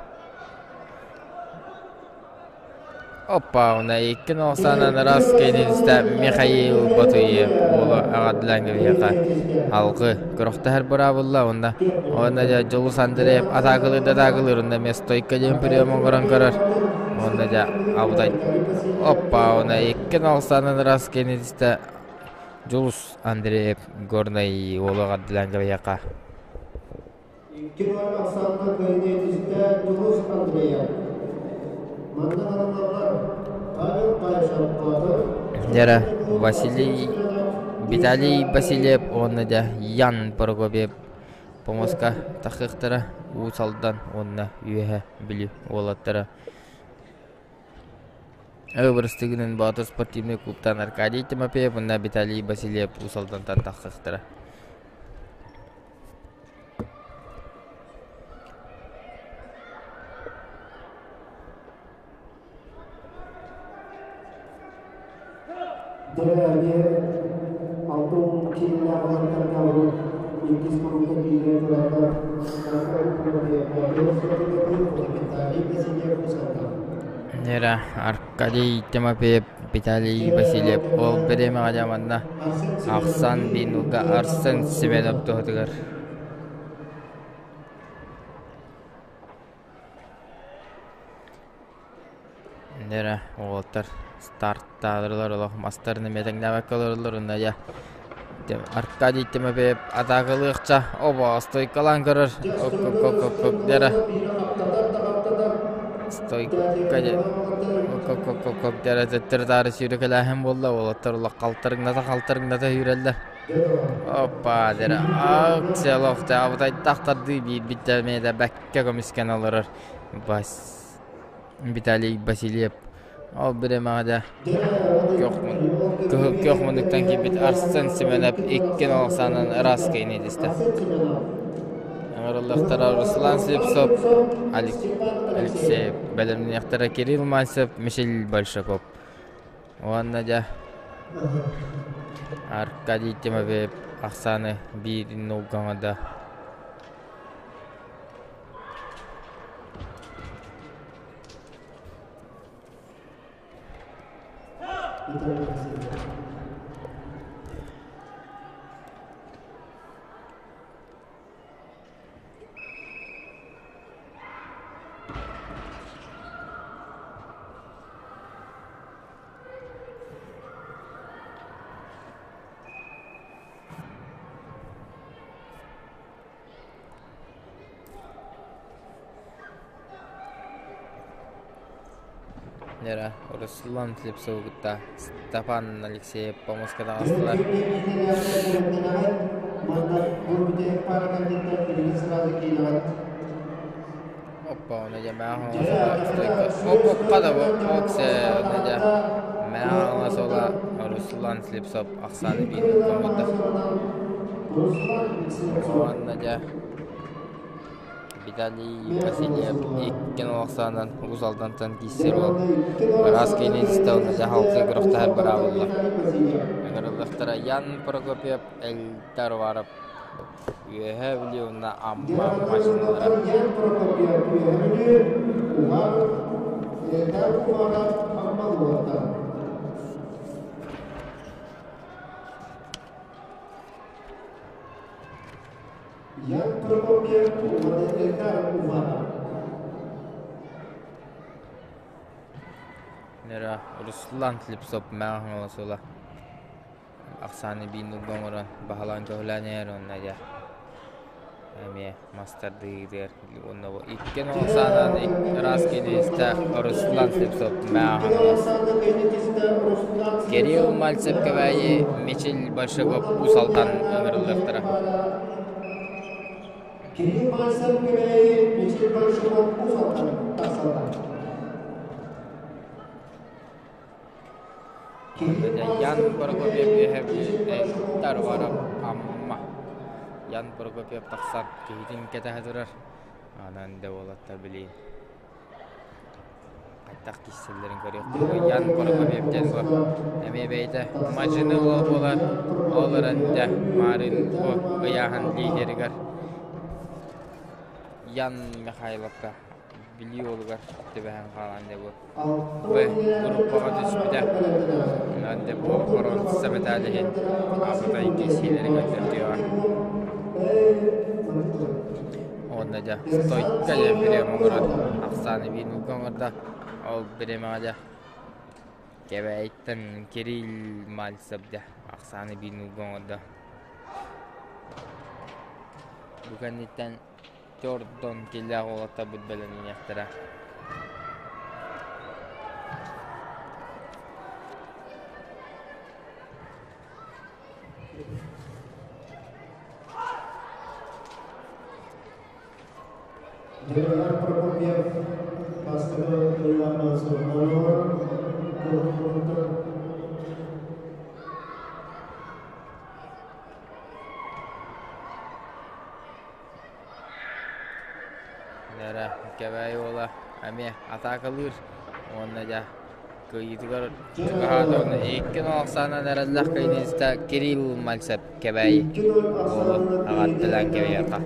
Опа, уна икки нохсанан раз кэнинстэ Михаил Ботуев уола аҕадлаан кэбиһиэхэ алгы көрөхтөһөр быраабылла уонна уонна дьэ Дьулус Андреев атаакылыыр да атаакылыыр уонна эмиэ стойка диэн прием оҥорон көрөр уонна дьэ абытай опа уна икки нохсанан раз кэнинстэ Дьулус Андреев Горнай уола аҕадлаан кэбиһиэхэ Икки ахсаанна кыайыы Дьулус Андреев. Манна барыллаллар Павел Баишев Дьэрэ Василий Виталий Васильев уонна дьэ Ян Прокопьев помоска тахыахтара Уус Алдан уонна Үөһэ Бүлүү уолаттара Ыбырыстыгынан Боотур спортивнай клубтан Аркадий Тимофеев уонна Виталий Васильев Уус Алдантан тахсыахтара. Дьэ, алтын кииннээх уолаттарга иккис куруука киирэн тураллар. Нера Аркадий Тимофеев, Виталий Васильев ол бириэмэҕэ дьэ манна Ахсан Бинуга Арсен Семенов туһатыгар Нера уолаттар стартаадырылар олох мастарын эмиэ тэҥнээбэккэ олороллор уонна дьэ Аркадий Тимофеев атаакалыахча оба стойкалаан көрөр оп дера стойка дьэ оп дера төттөрү-таары сүүрэкэлээһин буолла уолаттар олох халтарыҥната-халтарыҥната сүүрэллэр оппа дера акция олохтообутайдахтардыы биирбит эмиэ да бэккэ көмүскэн олорор бас Виталий Васильев ол бириэмэҕэ да кыһыл күөх муннуктан киирбит Арсен Семенов икки налахсаанан ыраас киһини түстэ. Ыҥырыллыахтара Руслан Слепцов, Алексеев, бэлэмниэхтэрэ Кирилл Мальцев, Мишель Большаков. Уонна дьэ Аркадий Тимофеев ахсааны биир нулгаҥа да. Лера Руслан Слепцову кытта Степан Алексеев помоска таҕыстылар. Оппа, оны дьэ Оппа да оксе, оны дьэ мэҕэ сола Руслан Слепцов ахсааны биир коммутта. Уонна дьэ Виталий Васильев иккин олохсаанан Уус Алдантан киирсэр уол ыраас киинистэ уонна дьаһалта күрэхтэһэр быраабылла. Ыҥырыллыахтара Ян Прокопьев, Эльдар Уваров, Үөһээ Бүлүү уонна Амма мадьынылара. Ян Прокопьев, Үөһээ Бүлүү, Уваров, Эльдар Уваров, Амма уота. Ян Прокопьев уонна Эльдар Уваров. Нера Руслан Слепцов мэҕэ хаҥалас ахсааны биир нуурга оҥорон баһылаан көһүлээн иһэр уонна дьэ эмиэ мастардыытыгар уонна бу иккин ахсаанан ыраас киинистэ Руслан Слепцов мэҕэ хаҥалас Кирилл Мальцев Кэбээйи Мичил Большаков Уус Алдан ыҥырыллыахтара. Кирилл Мальцев Кэбээйи Мичил Большаков Уус Алдан тахсаллар. Ян Прокопьев үөһэ Тарваров Амма Ян Прокопьев тахсан киһитин кэтэһэ турар. Анан да уолаттар билигин хайдах киирсэллэрин көрүөхпүт. Ян Прокопьев диэн бу эмиэ бэйэтэ мадьыны уол буолар. Ол эрэн дьэ маарыын бу ыйааһын лидеригэр Ян Михайловка Бүлүү уолугар түбэһэн хаалан дьэ бу Б группаҕа түспүтэ. Онон дьэ бу боруонса мэтээли иһин Абытай киирсиилэри көрдөрдүөҕэ. Уонна дьэ стойка диэн бириэмэ оҥорон ахсааны биир нуурга оҥордо. Ол бириэмэҕэ дьэ Кэбээйиттэн Кирилл Мальцев дьэ ахсааны биир нуурга оҥордо. Бу кэнниттэн Төрдөн киллээх уолаттарбыт бэлэмнэниэхтэрэ. Генерал Прокопьев бастакы ыйаахынан сурунан Эрэ Кэбээйи уола эмиэ атаакалыыр уонна дьэ кыайыытыгар чугаһаата уонна 2-0 ахсаанынан эрэллээх кыайыыта Кирилл Мальцев Кэбээйи уолу аҕатталаан кэбиһиэххэ.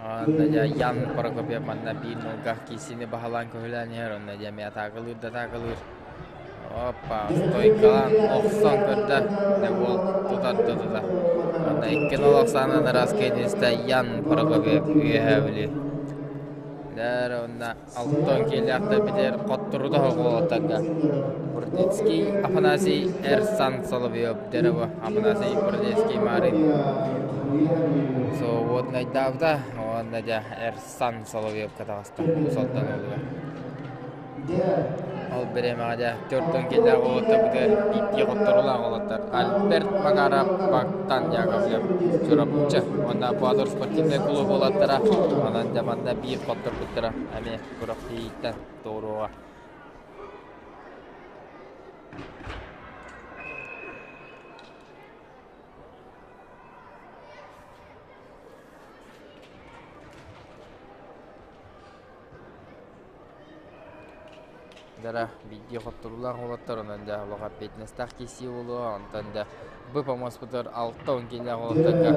Онно дьэ Ян Прокопьев манна биир нолга киирсиини баһылаан көһүлээн иһэр онно дьэ эмиэ атаакалыыр да атаакалыыр. Опа, стойкалаан охсон көрдө. Дьэ уол тутар да тута. Онно 2-0 ахсаанынан ыраас киинистэ Ян Прокопьев үөһээ Бүлүү. Дэр онно алтан киилээхтэр битэр хотторута оҕолоттарга. Бурдицкий Афанасий Эрсан Соловьев дерево Афанасий Бурдицкий Марын Свободнайдаабыта уонна дьэ Эрсан Соловьевка таҕыста Усалтан уолугар. Ол бириэмэҕэ дьэ төрдөн киилээх уолаттарбытыгар биирдии хотторуулаах уолаттар Альберт Макаров, Богдан Яковлев, Чурапчы уонна Боотур спортивнай клуб уолаттара онон дьэ манна биир хотторбуттара эмиэ күрэхтэһииттэн туоруоҕа. Дара биирдии хотторуулаах уолаттар онон дьэ олох эппиэтинэстээх киирсии буолуо онтон дьэ бу помоспутугар 60 киилээх уолаттарга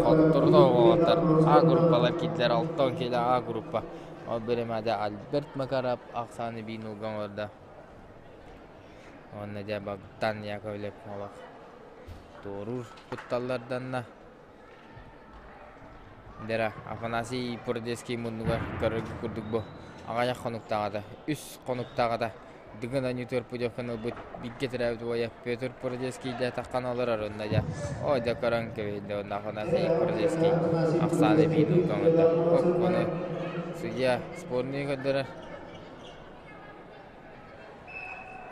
хотторуу уолаттар А группалар киирдилэр 60 киилэ А группа. Ол бириэмэҕэ Альберт Макаров ахсааны биир ууга оҥордо. Уонна дьэ Богдан Яковлев олох туоруур кутталларданна. Дера Афанасий Породецкий муннугар көрөргө курдук бу аҕыйах хонуктааҕыта, үс хонуктааҕыта Дыгын Анютер путевканы ылбыт бииргэ төрөөбүт убайа Петр Породецкий дьэ таххан олорор онно дьэ оо дьэ көрөн кэбиһиллэ уонна Афанасий Породецкий ахсааны биир ылга оҥордо. Ону судья спорный көрдөрөр.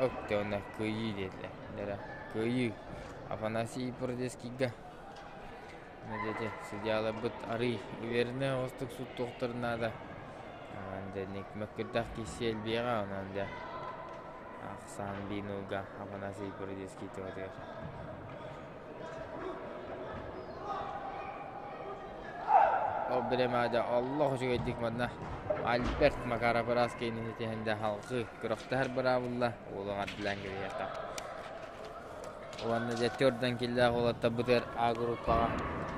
Өктө уонна кыайыы диэтилэр. Дьэ кыайыы Афанасий Породецкийга. Дьэ судьяларбыт арый увереннай оҕустук суттуохтарын наада. Дьэ мөккүрдээх киирсии элбиэҕэ онон дьэ ахсаан биир нулга Афанасий Породецкий туһатыгар. Ол бириэмэҕэ дьэ олох үчүгэйдик манна Альберт Макаров ыраас киһини ситиһэн дьэ салҕыы күрэхтэһэр быраабылла уолуҥ ардылаан кэбиһиэххэ. Уонна дьэ төрдөн киллээх уолаттарбытыгар А группаҕа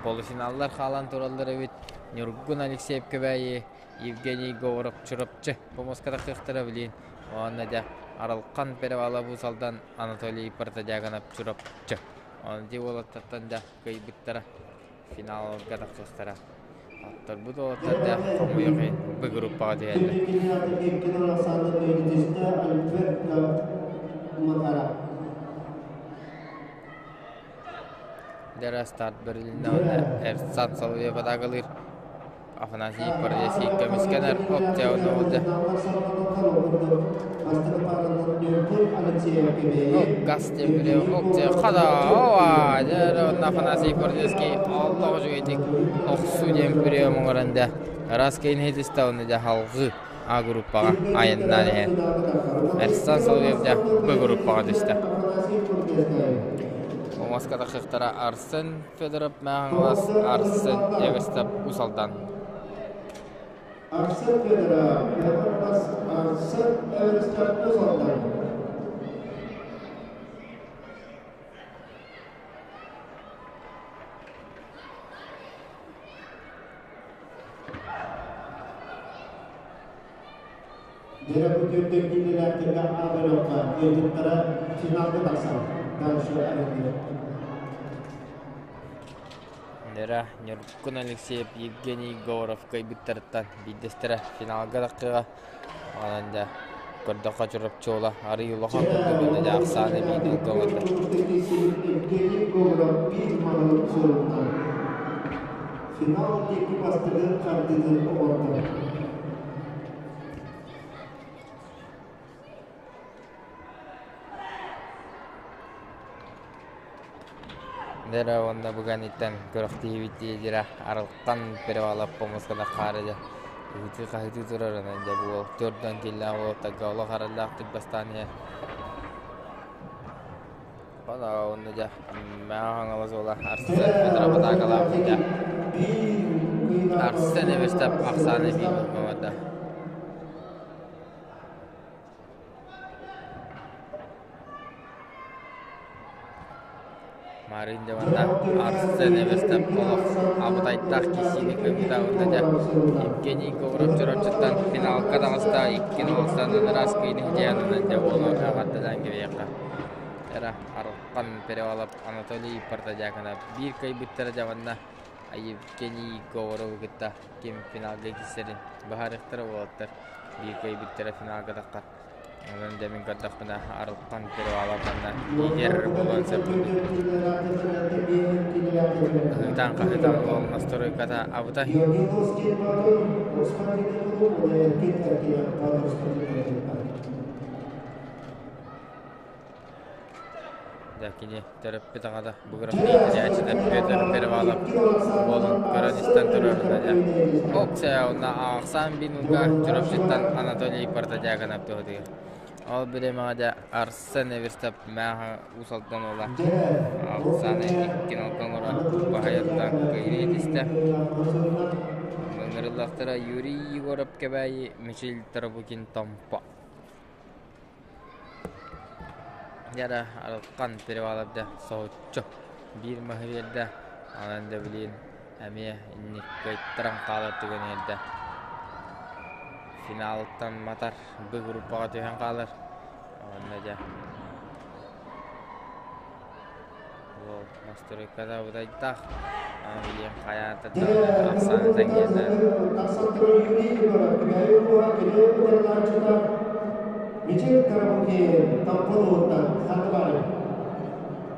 полуфиналлар хаалан тураллар эбит. Ньургун Алексеев Кэбээйи, Евгений Говоров Чурапчы помоска тахсыахтара билин. Уонна дьэ Аралхан Перевалов Уус Алдан, Анатолий Протодьяконов Чурапчы. Оны ди уолаттартан дьэ кыайбыттара финалга тахсыахтара. Аттарбыт уолаттар дьэ хомойуох иһин Б группаҕа түһэллэр. Дьэ старт бэрилиннэ уонна Эрсан Соловьев атаакалыыр. Афанасий Породецкий көмүскэнэр Октябрь Газ Хада ова Афанасий Породецкий олох үчүгэйдик охсуу диэн прием оҥорон дэ раз кэйин уонна дьэ халҕыы А группаҕа айаннаан иһэн Эрсан Соловьев дьэ Б группаҕа түстэ. Оҥоска тахсыахтара Арсен Федоров Мэхаҥалас, Арсен Эверстов Уус Алдан. Арсен Федоров, Мэхаҥалас, Арсен Эверстов Уус Алдан. Дьэрэ бу түөртэн киинэлээхтэргэ аабырыахха ыалдьыттара финалга тахсан дальше айанныыр. Нера Ньургун Алексеев Евгений Говоров кыайбыттарыттан биирдэстэрэ финалга тахсыаҕа. Онон дьэ көрдөххө Чурапчы уола арыый улахан курдук уонна дьэ ахсаана биир ылга оҥордо. Евгений Говоров биир маһын суорунна. Финал диэки бастакы хардыытын оҥордо. Дэрэ уонна бүгүн күрэхтэһиибит лидера Арылхан Перевалов помускалар хаары дьэ ыһытыы-хаһытыы турар онон дьэ бу уол төрдөн киллээх уолаттарга олох араллаахтык бастаан иһэр. Уонна дьэ Мэҥэ Хаҥалас уола Арсен Петров атаакалаабыт дьэ Арсен Эверстов ахсааны биир оҥордо. Марын дьэ Арсен Эверстов олох абытайдаах киирсиини кыайбыта уонна дьэ Евгений Говоров Чурапчыттан финалга таҕыста иккин уолтан ыраас кыайыыны ситиһэн дьэ уолу эҕэрдэлээн кэбиһиэххэ. Эра Арылхан Перевалов Анатолий Протодьяконов биир кыайбыттара дьэ уонна Евгений Говорову кытта ким финалга киирсэрин быһаарыахтара уолаттар биир кыайбыттара финалга таххар. Онон дьэ мин көрдөхпүнэ Арылхан Перевалов уонна лидер буолуон сөп курдук. Ыһыытаан-хаһыытаан уол настройката абытай. Дьэ кини төрөппүт аҕата Бугуровский тэрийээччитэ Петр Перевалов уолун көрөн-истэн турарына дьэ Оксая уонна аахсаан биир Чурапчыттан Анатолий Протодьяконов туһатыгар. Ол бириэмэҕэ дьэ Арсен Эверстов Мээхэ Уус Алдан уола Оксана иккин алта оҥорон баһыйаттан кыайыы түстэ. Ыҥырыллахтара Юрий Егоров Кэбээйи, Мичил Тарабукин Томпо. Дьэ Арылхан Перевалов да соһуччу биир маһы биэрдэ. Онон да билигин эмиэ инник кыайтаран хаалар түгэн иһэрдэ. Финалыттан матар Б группаҕа түһэн хаалар. Онно дьэ Ол настройката бутайдаах. Билиэн хайаата ахсааны тэҥҥиэтэ. Тахсан турар Юрий Егоров, Күбээйи улууһа кини утарылааччыта Мичил Тарабукин Томпо улууһуттан Хандыбаай.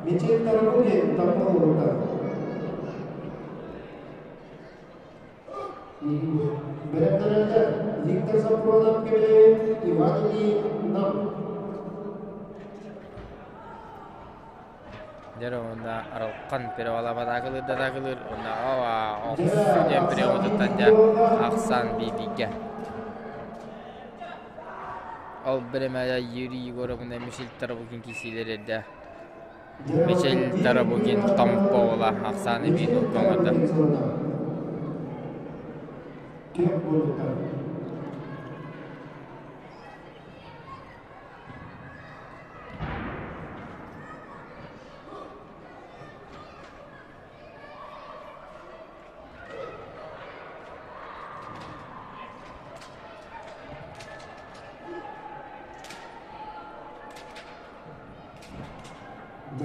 Мичил Тарабукин Томпо улууһуттан. Бэлэмнэнэллэр Виктор Сапронов Күбээйи, Иван Ильин Нам. Дьэ уонна арылхан перевалабатаакылыыр да атаакылыыр уонна ова охсуу диэн приемутуттан дьэ ахсаан бииргэ. Ол бириэмэ Юрий Егоровна Мишель Тарабукин киирсиилэр эрдэ. Мишель Тарабукин Томпо уола ахсааны биир оҥордо.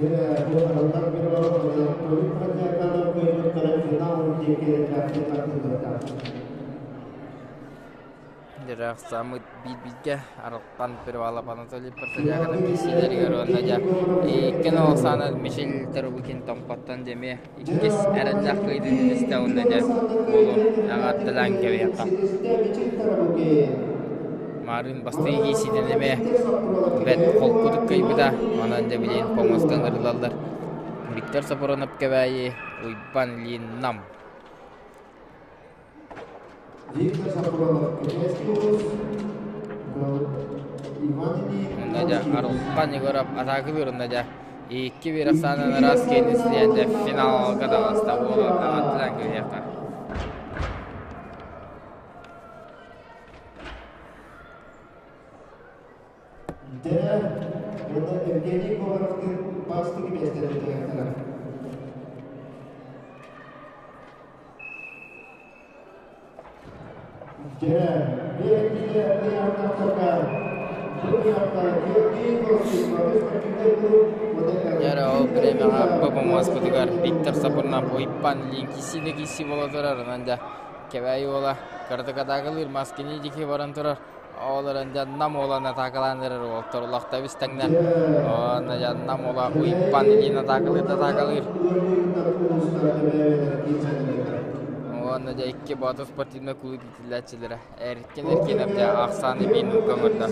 Дьэ, бу арыллар бюро Анатолий Протяканов кыайбыттара финал диэки тардыллыбыта. Дьэ, самыт биир-бииргэ арылхан Перевалов Анатолий Протодьяконов киирсиилэригэр уонна дьэ иккин Оксана Мишель Тарабукин Томпоттон дьэ эмиэ иккис эрэллээх кыайыытын истэ уонна дьэ буолу эҕэрдэлээн кэбиһиэххэ. Марын бастакы киирсиитин эмиэ бэрт холкутук кыайбыта, онон дьэ билигин помостан ырылаллар. Виктор Сапронов Кэбээйи, Уйбан Ильин Нам. Виктор Сапронов Кэбээйи улуус, Иван Ильин Онно дьэ Арылхан Егоров атаакылыыр онно дьэ 2-1 ахсаанынан ыраас киэннистээн дьэ финалга таҕыста буолан аҕаттылаан кэбиһиэххэ. Дьэ, уонна Евгений Говоровтыын бастакы миэстэни ылыахтара. Дьэ, биэрдигэ ыйаахтахтарга Дьэ, ол бириэмэҕэ ППМС-пытыгар Виктор Сапырнап Уйбан Лиҥкисиинэ киирсии буола турар, онон дьэ Кэбээйи уола кыратык атаакалыыр, Маскини диэки баран турар. Ол эрэн дьэ Нам уолан атаакалаан эрэр уолтар улахта эбис тэҥнэр. Уонна дьэ Нам уола Уйбан Ильин атаакалыыр да атаакалыыр. Уонна дьэ икки Боотур спортивнай клуб иитиллээччилэрэ Эркин Эркинов дьэ ахсааны биир нуукка оҥордо.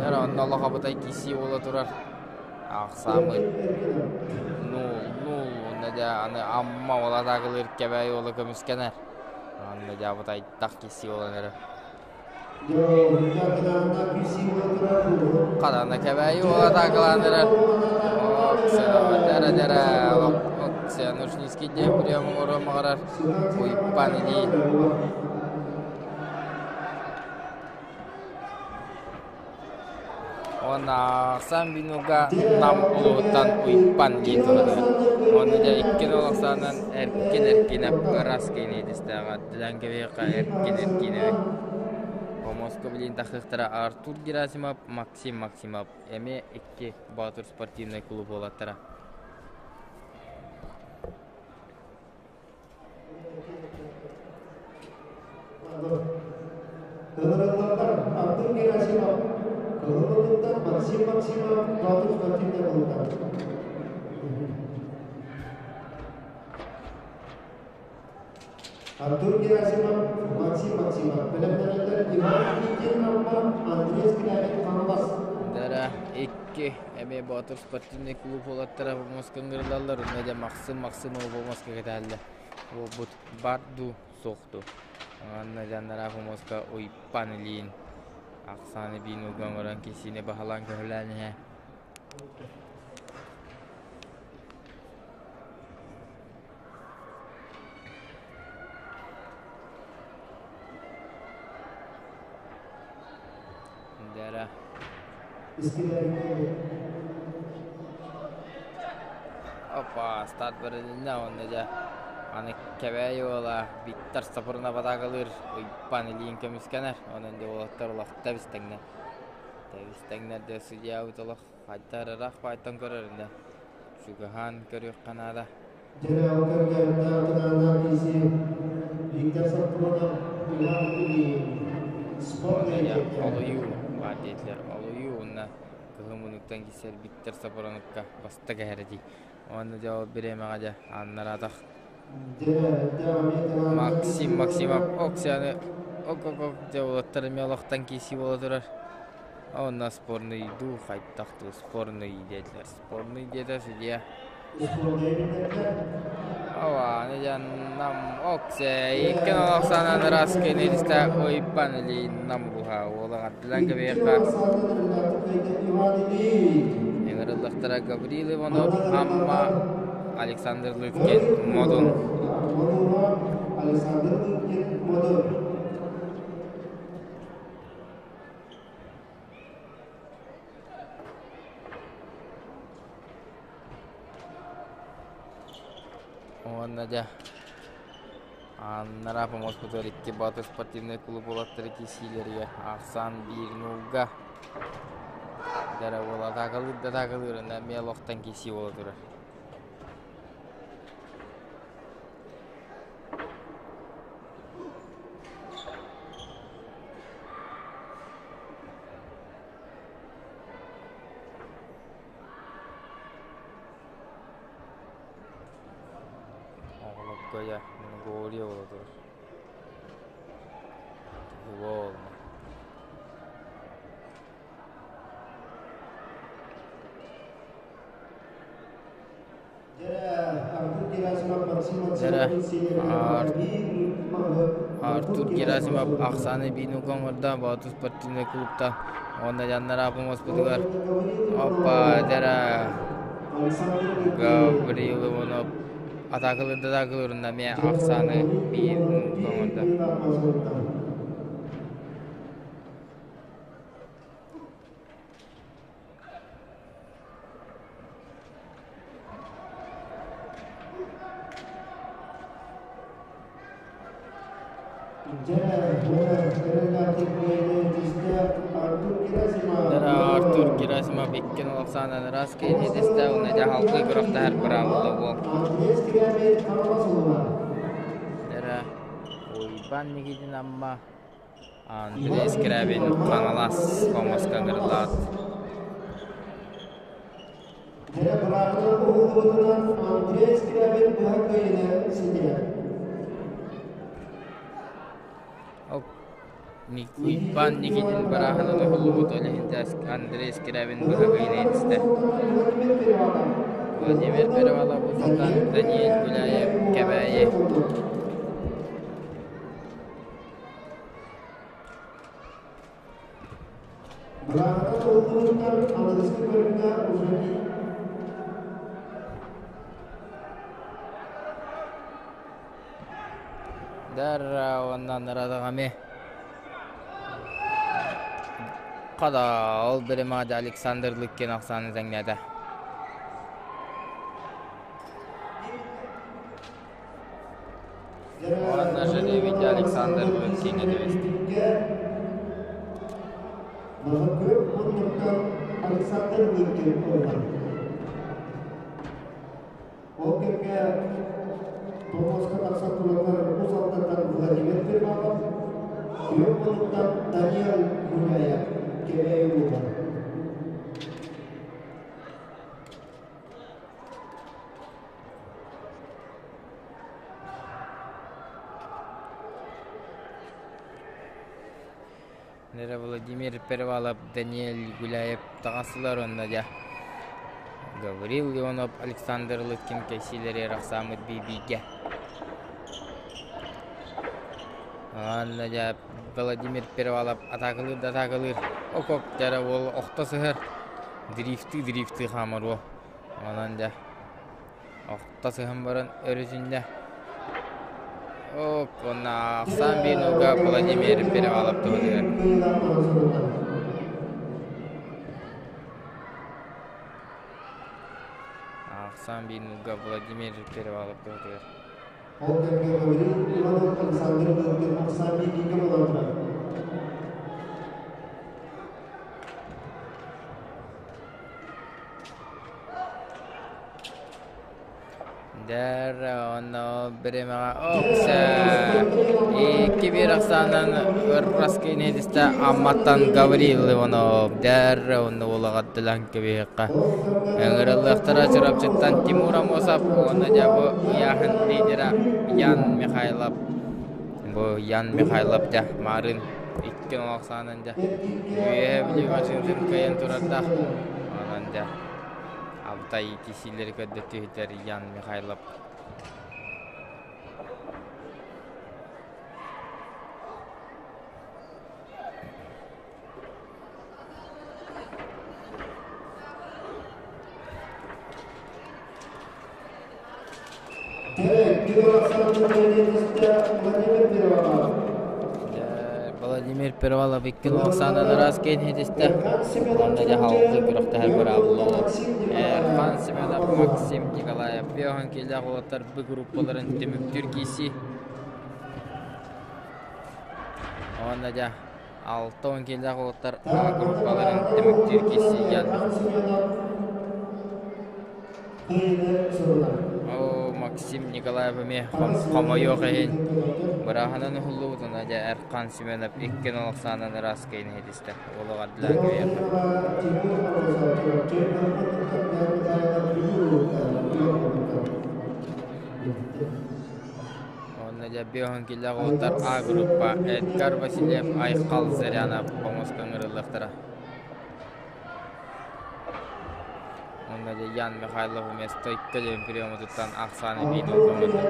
Дьэ онно олох абытай киирсии буола турар. Ахсааммыт нуул-нуул уонна дьэ аны Амма уола атаакалыыр Кэбээйи уола көмүскэнэр. Уонна дьэ абытайдах киирсии буолан эрэр. Хатана Кэбээйи уола атаакалаан эрэр. Дьэрэ-дьэрэ Оксанушницкий диэн прием оҥоруон баҕарар. Уйбан илии. Уонна ахсаан бинуга Нам улууһуттан Уйбан диэн турар. Уонна дьэ иккин ол ахсаанынан Эркин Эркинэп ырас киинэйдистээҕэ Дилэн кэбиһиэххэ Эркин Эркинэби. Омоско билин тахыахтара Артур Герасимов, Максим Максимов эмиэ икки Боотур спортивнай клуб уолаттара. Ыҥырыллаллар Артур Герасимов, Кыһыл Максим Максимов, Боотур спортивнай клубтар. Артур Герасимов, Максим Максимов, бэлэмнэнэллэр Иван Никитин Амма, Андрей Скрябин Хаҥалас. Дара икки эмиэ Боотур спортивнай клуб уолаттара Москва ыҥырыллаллар, онно дьэ Максим Максимов Москва кэтээллэ. Буолбут бар дуу, суох дуу. Уонна дьаннараах Москва Уйбан Ильин ахсааны биин уган оҥорон киссиини баһылаан көһүлээн иһэ. Дара. Опа, старт барылынна уонна дьэ. Аны Кэбээйи уола Виктор Сапрунов атаакалыыр, Уйбаан илиин көмүскэнэр. Онон дьэ уолаттар олох тэбис-тэҥнэр. Тэбис-тэҥнэр дьэ судьуйабыт олох хайдах ыраах баайтан көрөр иннэ. Чугаһаан көрүөххэ наада. Дьэ, ол кэмҥэ кытаанах киси Виктор Сапрунов, Иван Ильин спорт Олуйуу баар диэтилэр. Олуйуу уонна кыһыл муннуктан киирсэр Виктор Сапроновка бастакы эһэрэ дии. Уонна дьэ ол бириэмэҕэ дьэ аннараатах Максим Максимов Оксяны ок-ок-ок дьэ уолаттар эмиэ олохтон киирсии буола турар. Онно спорный дуу хайдах дуу спорный диэтилэр. Спорный диэтэ судья. Ова, дьэ нам Оксе иккен олохсаанан ыраас кэнэристэ Уйбан Ильин нам улуһа уола ардылан кэбиэххэ. Ыҥырыллахтара Гаврил Иванов, Амма, Александр Лыткин, Модун. Александр Лыткин, Модун. Уонна дьэ Аннараа помоспутугар икки Баатыр спортивнай клуб уолаттара киирсиилэригэр ахсаан биир нуулга дара уола атаакалыыр да атаакалыыр уонна эмиэ олохтон киирсии буола турар. Оҕолорго дьэ Монголия буола турар. Буолма. Дьэ, Артур Герасимов ахсааны биин оҥордо Боотур спортивнай клубта уонна дьаннара помоспутугар опа дьэ Гаврил Иванов атаакалыыр да атаакалыыр уонна эмиэ ахсааны биир оҥордо. Артур Герасимов иккин Оксана Раскин итистэ уонна дьаһалга күрэхтэһэр быраабыла буол. Уйбан Никитин Амма Андрей Скрябин Хаҥалас хомуска ыҥырылаат. Дьэ, быраабыла уһуллубутунан Андрей Скрябин быһа кыайыыны ситиһэр. Уйбаан Никитин барааһынан уһуллубут ол иһин Андрей Скрябин быһа кыайыыны ситистэ. Владимир Перевалов Усултан Даниил Гуляев Кэбээйи Быраабыла уһуллубуттар аныгыскы көрүҥҥэ уже Дар уонна нарадаҕами Хада ол биримаада Александр Лыккин ахсааны тэҥнээтэ. Уонна Жеребить Александр Лыккиҥҥэ түбэстэ. Махакүөк муннуктан Александр Лыккин ылар. Ол кэмҥэ Томоска тахсан тураллар Уус Алдантан Владимир Перманов, Күөх муннуктан Даниил Гуляев, Кэбээйи улууһа. Нера Владимир Перевалов, Даниэль Гуляев таҕыстылар уонна дьэ Гаврил Леонов, Александр Лыткин кэсиилэри арахсааммыт биир-бииргэ. Уонна дьэ Владимир Перевалов атаакалыыр да атаакалыыр. Ок-ок дьэ уол охто сыһар. Дрифтыы-дрифтыы хаамар уол. Онон дьэ охто сыһан баран өрүтүннэ. Ок, уонна ахсаан биир Владимир Перевалов туһатыгар. Ахсаан биир Владимир Перевалов туһатыгар. Ол кэмҥэ Гаврил Иванов Александр Лыткин ахсаан бииргэ буолан турар. Дэр онно бириэмэҕэ оксэ 2-1 ахсаанынан ырраска инэдистэ Амматтан Гаврил Иванов дэр онно улаҕаттылан кэбиһиэххэ ыҥырыллыахтара Чурапчыттан Тимур Амосов уонна дьэ бу ыйааһын лидера Ян Михайлов бу Ян Михайлов дьэ маарыын 2-0 ахсаанынан дьэ үөһэ Бүлүү массыынатын кыайан турардаах онон дьэ Алтай кисиилэри көрдөттүһүтэр Ян Михайлов. Владимир Перевалов икки Оксана Нараскин иһитистэ. Онно дьэ халты күрэхтэһэр быраабыллаах. Эрхан Семенов, Максим Николаев Бөһөн киилээх уолаттар бу группаларын түмүктүүр кииси. Онно дьэ 60 киилээх уолаттар А группаларын түмүктүүр кииси Ян. Оо, Максим Николаев эмиэ хомойуох иһин бырааһынан уһуллубутуна дьэ Эрхан Семенов 2-0 ахсаанынан ыраас кыайыыны ситистэ. Уолугар Длагоев. Онно дьэ биэһон киилээх уолаттар А группа Эдгар Васильев, Айхал Зырянов хомуска ыҥырыллыахтара. Онно дьэ Ян Михайлов эмиэ стойка диэн приемутуттан ахсааны биир ылбаммыта.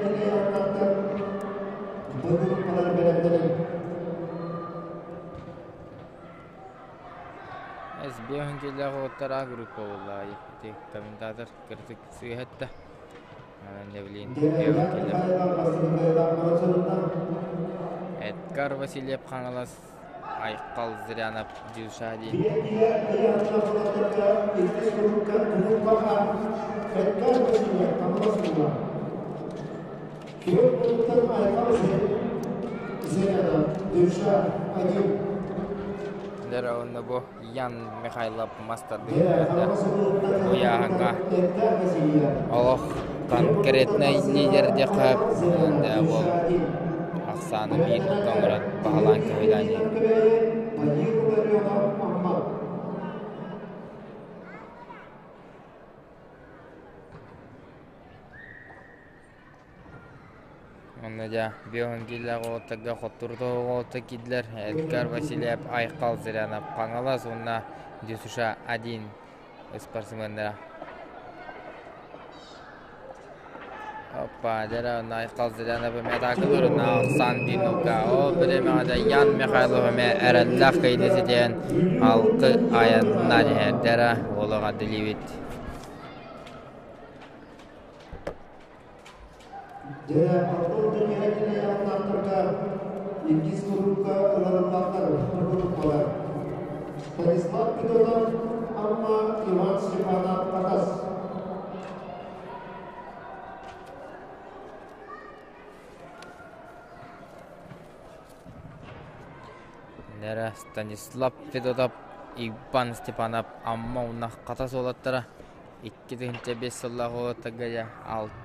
СБ киилээх уолаттар А группа буолла ити комментатор кырдьык сыыһа эттэ. Эдгар Васильев Хаҥалас Айхал Зырянов Дюша диэн. Онно бу Ян Михайлов мастардыгар уйааһыҥҥа олох конкретнай лидер диэххэ буол ахсааны биир оҥорон баһылаан көһүлээн Онно дьэ биэһун киилээх уолаттарга хотторутоҕу уолаттар киирдилэр Эдгар Васильев, Айхал Зырянов, Хаҥалас уонна Дюсуша один спортсменнара. Оппа, дьэ онно Айхал Зырянов эмиэ атаакалыыр уонна Алсан Динука. Ол бириэмэҕэ дьэ Ян Михайлов эмиэ эрэллээх кыайыыны ситиһэн алты айаннаан иһэрдэрэ уолуга дэлиибит. Дьэ, алтын түннүгэр айааннаахтарга иккис курукка ыларыллаахтар группалар. Станислав Петрович, Амма, Иван Степанов, Хатас. Нера Станислав Федотов, Иван Степанов, Амма уонна Хатас уолаттара 2005 сыллаах уолаттарга дьэ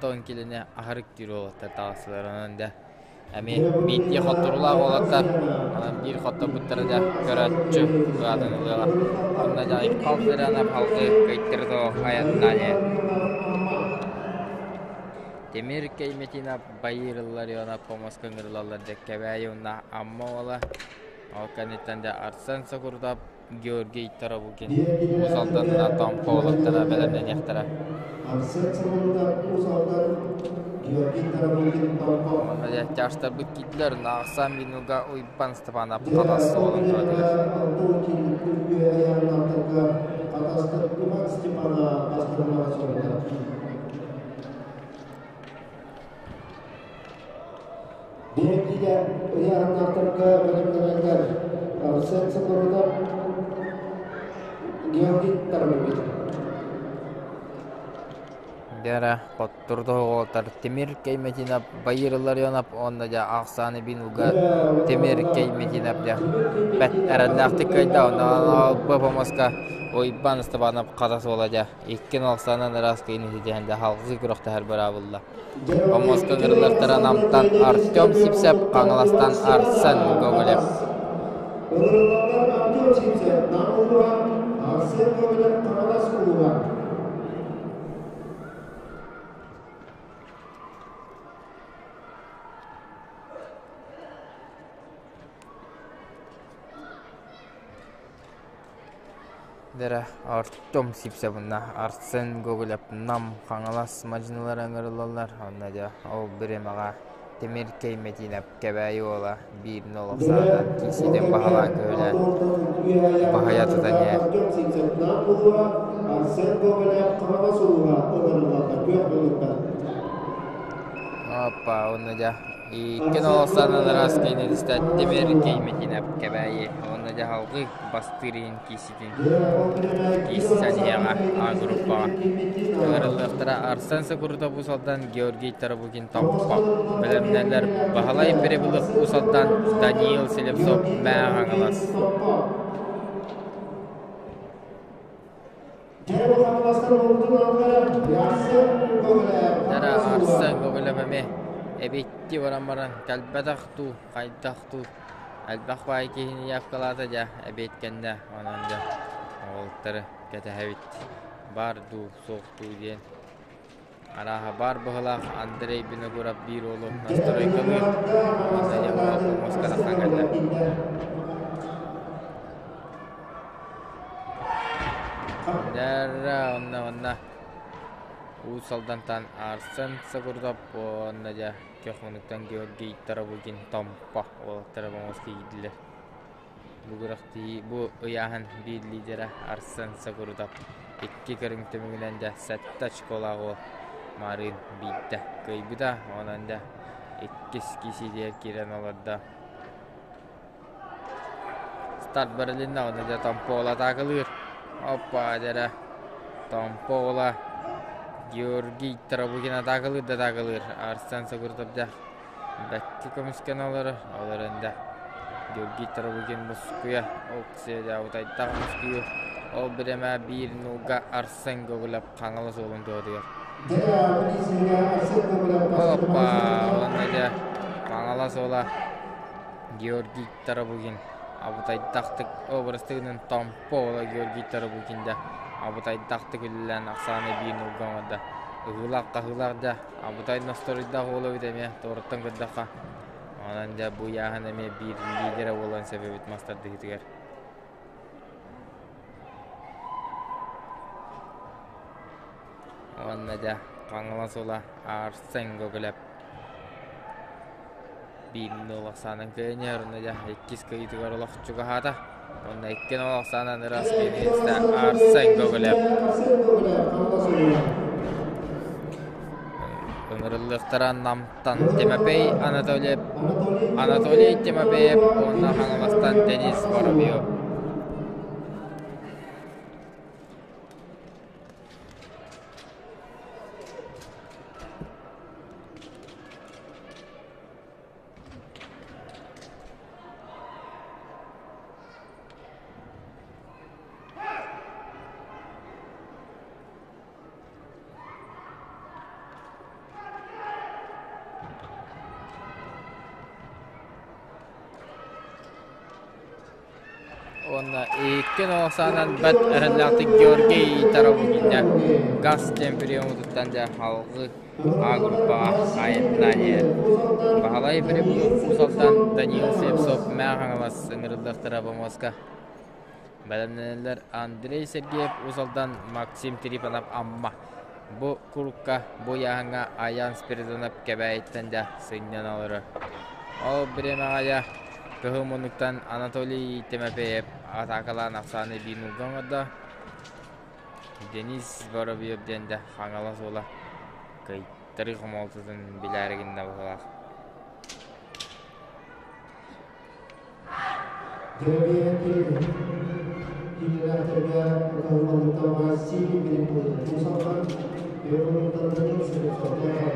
60 киилэни аһарык түүр уолаттар таҕыстылар. Онон дьэ эмиэ биирдии хотторуулаах уолаттар онон биир хотторбуттара дьэ көрөөччү кыаҕын ылыаҕа. Онно дьэ Айхал Зырянов алгыы кыайтарытоо айаннаан иһэр. Тимир Кейметинов Байыр Илларионов хомуска ыҥырылаллар дьэ Кэбээйи уонна Амма уола. Ол кэнниттэн дьэ Арсен Сокурутов Георгий Тарабукин Уус Алданынан Томпо уолаттара бэлэмнэниэхтэрэ. Арсен Сокурутов Уус Алдан Георгий Тарабукин Томпо. Онно дьэ тяжтарбыт киирдилэр Наахсан Винуга Уйбан Степанов Хатас суолун туратыгар. Алты киирбит айааннаахтарга Хатастар Иван Степанов бастырмаҕа сорунар. Биһиктигэ ыйааһыннаахтарга бэлэмнэнэллэр Арсен Сокурутов, Георгий Тарабукин. Дьэ хоттору тоһоҕолотор Тимир Кейметинов Баир Илларионов уонна дьэ ахсааны биир Тимир Кейметинов дьэ бэрт эрэллээхтик кыайда онно Бопомоска Уйбаан Ыстапаанап хата суола дьэ иккин ахсаанан ыраас кыйын ситиһэн дьэ халҕыы күрэхтэһэр быраабылла. Помоска ыҥырыллартара Намтан Артем Сипсев, Хаҥаластан Арсен Гоголев. Ыҥырыллаллар Артем Сипсев, Нам улууһа, Арсен Гоголев, Хаҥалас улууһа. Дэрэ Артем Сипсевна, Арсен Гоголев, Нам, Хаҥалас мадьынылара ыҥырыллаллар. Онно дьэ ол бириэмэҕэ Тимир Кейметинов Кэбээйи уола биир нол ахсаанынан киисиитин баһылаан көһүлээн баһыйа тутан иһэр. Артем Сипсев, Нам улууһа, Арсен Гоголев, Хаҥалас улууһа ыҥырыллаллар. Күөх муннуктан. Опа, онно дьэ икки нол ахсаанынан ыраас киинэтистэ Тимир Кейметинов Кэбээйи уонна дьэ салгыы бастыыр иһин кииситин кииссэн иһиэҕэ А группаҕа. Ыҥырыллыахтара Арсен Сокурутов Уус Алдан, Георгий Тарабукин Томпо. Бэлэмнэнэр Баһылай Перебылов Уус Алдан, Даниил Селевцов Мэҥэ Хаҥалас. Дара Арсен Гоголев эмиэ эбитти баран баран кэлбэтэх дуу, хайдах дуу элбэх баай киһини явкалаата дьэ эбиэт кэннэ онон дьэ уолаттары кэтэһэбит баар дуу суох дуу диэн арааһа баар быһылаах Андрей Винокуров биир уолу настройкалыыр уонна дьэ уол муоска тахсан кэллэ. Дьэ онно онно Уус Алдантан Арсен Сокурдов уонна дьэ Көхмунуктан Георгий Тарабукин Томпо уолаттара боҥус киирдилэр. Бу күрэхтии бу ыйааһын биир лидерэ Арсен Сокурутов икки көрүҥ түмүгүнэн дьэ сэттэ очколаах уол Маарыын биирдэ кыайбыта. Онон дьэ иккис киисиитигэр киирэн олордо. Старт барылынна онно дьэ Томпо уола атаакалыыр. Оппа дьэрэ Томпо уола Георгий Тарабукин атаакалыыр да атаакалыыр. Арсен Сокурутов дьэ бэккэ көмүскэн олорор. Ол эрэн дьэ Георгий Тарабукин мускуйа оксия дьэ утайдах мускуйу. Ол бириэмэ биир нуулга Арсен Гоголев Хаҥалас уолун туһатыгар. Оппа уонна дьэ Хаҥалас уола Георгий Тарабукин абытайдахтык образтыгынан Томпо уола Георгий Тарабукин да абытайдахтык үлэлээн ахсааны биир нолга оҥордо. Ыһыылаах-хаһыылаах да абытай носторойдаах уола эбит эмиэ туораттан көрдөххө. Онон дьэ бу ыйааһын эмиэ биир лидерэ буолан сөп эбит мас тардыһыытыгар. Уонна дьэ Хаҥалас уола Арсен Гоголев биир нол ахсаанан кыайан уонна дьэ иккис кыайыытыгар олох чугаһаата. Уонна икки нол ахсаанан ыраас кыайыыта Арсен Гоголев. Ыҥырыллыахтара Намтан Тимофей Анатольев, Анатолий Тимофеев уонна Хаҥаластан Денис Воробьев. Уонна икки нолсаанан бэрт эрэллээхтик Георгий Тарабукин газ диэн приемутуттан дьэ алгыы А группаҕа айаннаан Баһылай Уус Даниил Слепцов Мэҥэ Хаҥалас ыҥырыллыахтара бомуоска бэлэмнэнэллэр Андрей Сергеев Уус Алдан Максим Трифонов Амма бу курукка бу ыйааһыҥҥа Аян Спиридонов Кэбээйиттэн дьэ сынньана олорор. Ол бириэмэҕэ дьэ кыһыл муннуктан Анатолий Тимофеев атаакалаан ахсааны биир нуулга оҥордо. Денис Воробьев диэн дьэ Хаҥалас уола кыайтарыы хомолтотун билээри гынна быһыылаах. Кинилэргэ Василий Перепутин. Күөх муннуктан Данил Слепцов, Мэҥэ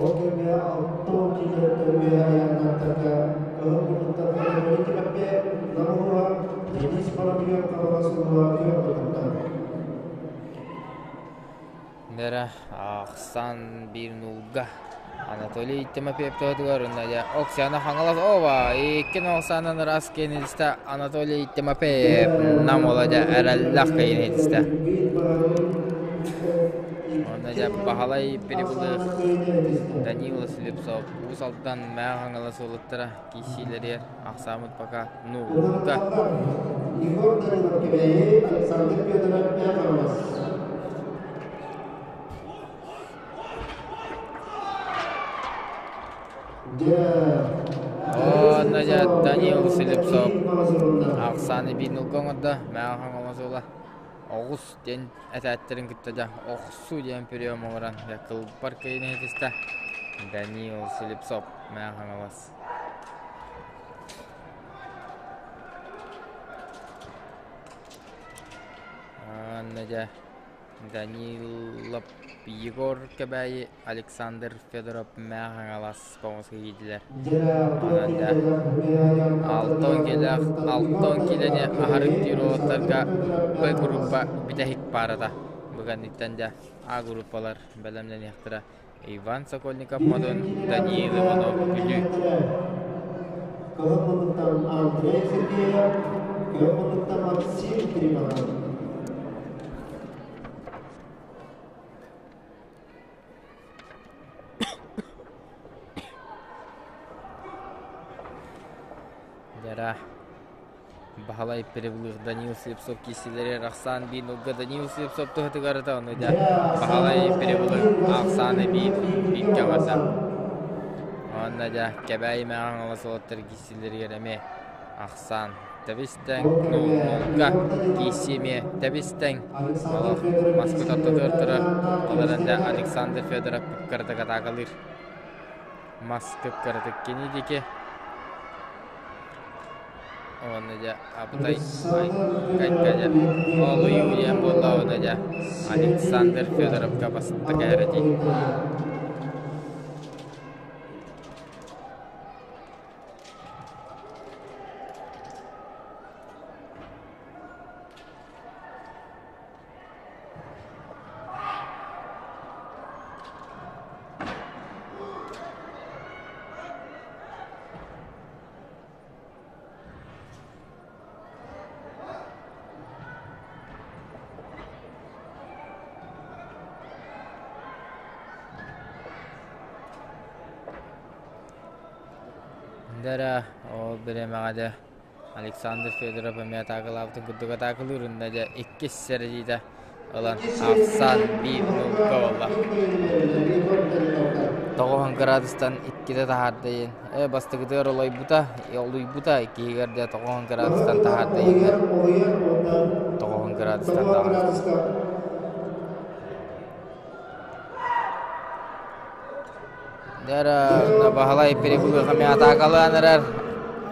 Ол кэмҥэ 60 киилэттэн үөһэ айаннаахтарга кыһыл муннуктан Анатолий Тимофеев Нам улууһа, Денис Воробьев Хаҥалас улууһа күөх муннуктан. Нера ахсан биир нулга Анатолий Тимофеев туһатыгар уонна Оксана Хаҥалас ова икки Оксана ыраас киэнилистэ Анатолий Тимофеев Нам уола дьэ эрэллээх киэнилистэ. Онно дьэ Баһылай Перебылых, Данила Слепцов, Уус Алдан Мэҥэ Хаҥалас уолаттара киирсиилэригэр ахсааммыт пока нулга. Егор Данилов Кэбээйи, Александр Федоров Мэҥэ Хаҥалас. Онно дьэ Данил Слепцов ахсааны биир нулга оҥордо. Мэҥэ Хаҥалас уола оҕус диэн этээттэрин кытта дьэ охсуу диэн прием оҥорон дьэ кылбар кыайыыны иһитистэ. Данил Слепцов Мэҥэ Хаҥалас. Анна дьэ Данилов Егор Кэбээйи Александр Федоров Мэҥэ Хаҥалас тоҕуска киирдилэр. Онон дьэ 6 киилэни аһарык уолаттарга Б группа бүтэһик паарата. Бу кэнниттэн дьэ А группалар бэлэмнэниэхтэрэ. Иван Сокольников Модун, Даниил Иванов Бүлүү. Кыһыл муннуктан Андрей Сергеев, күөх муннуктан Максим Трифонов. Дьара Баһылай Перевлых Данил Слепцов киирсиилэригэр ахсаан биир нолга Данил Слепцов туһатыгар аны да Баһылай Перевлых ахсааны биир бииргэ барда. Уонна дьэ Кэбээйи Мэҥэ Хаҥалас уолаттар киирсиилэригэр эмиэ ахсаан тэбис-тэҥ нолга киирсии эмиэ тэбис-тэҥ олох Москва аттытыгар турар ол эрэн дьэ Александр Федоров кып-кыратык атаакалыыр. Мас кып-кыратык кини диэки уонна дьэ абытай кайка дьэ олуйуу диэн буолла уонна дьэ Александр Федоровка бастакы эрэтии. Дара ол бириэмэҕэ дьэ Александр Федоров эмиэ атаакалаабытын курдук атаакалыыр уонна дьэ иккис сэрэдиитэ ылан ахсаан биир нулга буолла. 90 градустан иккитэ таһаарда диэн. Э бастакытыгар олойбута, олуйбута, иккиһигэр дьэ 90 градустан таһаарда диэннэр. 90 градустан таһаарда. Дьэ Баһылай Перебылых эмиэ атаакалаан эрэр.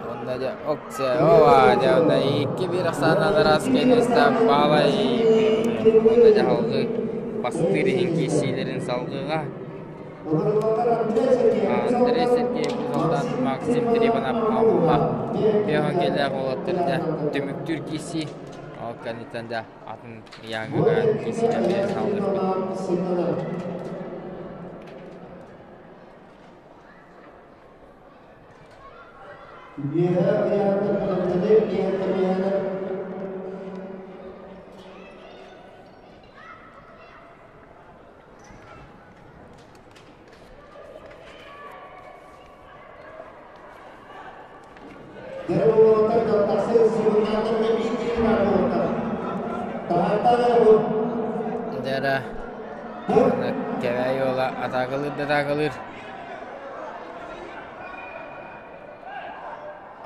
Онно дьэ оксе ова дьэ онно 2-1 ахсаанынан араас кэннистэ Баһылай Перебылых уонна дьэ салгыы бастыыр иһин киирсиилэрин салгыыга Андрей Сергеев Бузалдан Максим Трифонов Амма Пехон кэлээх уолаттар дьэ түмүктүүр киирсии ол кэнниттэн дьэ атын ыйааҥҥыга киирсиилэр биэрэн салгыахпыт. Үөһээ ыйаахтар бэлэмнэнэр киһи Дьэ Кэбээйи уола атаакалыыр да атаакалыыр.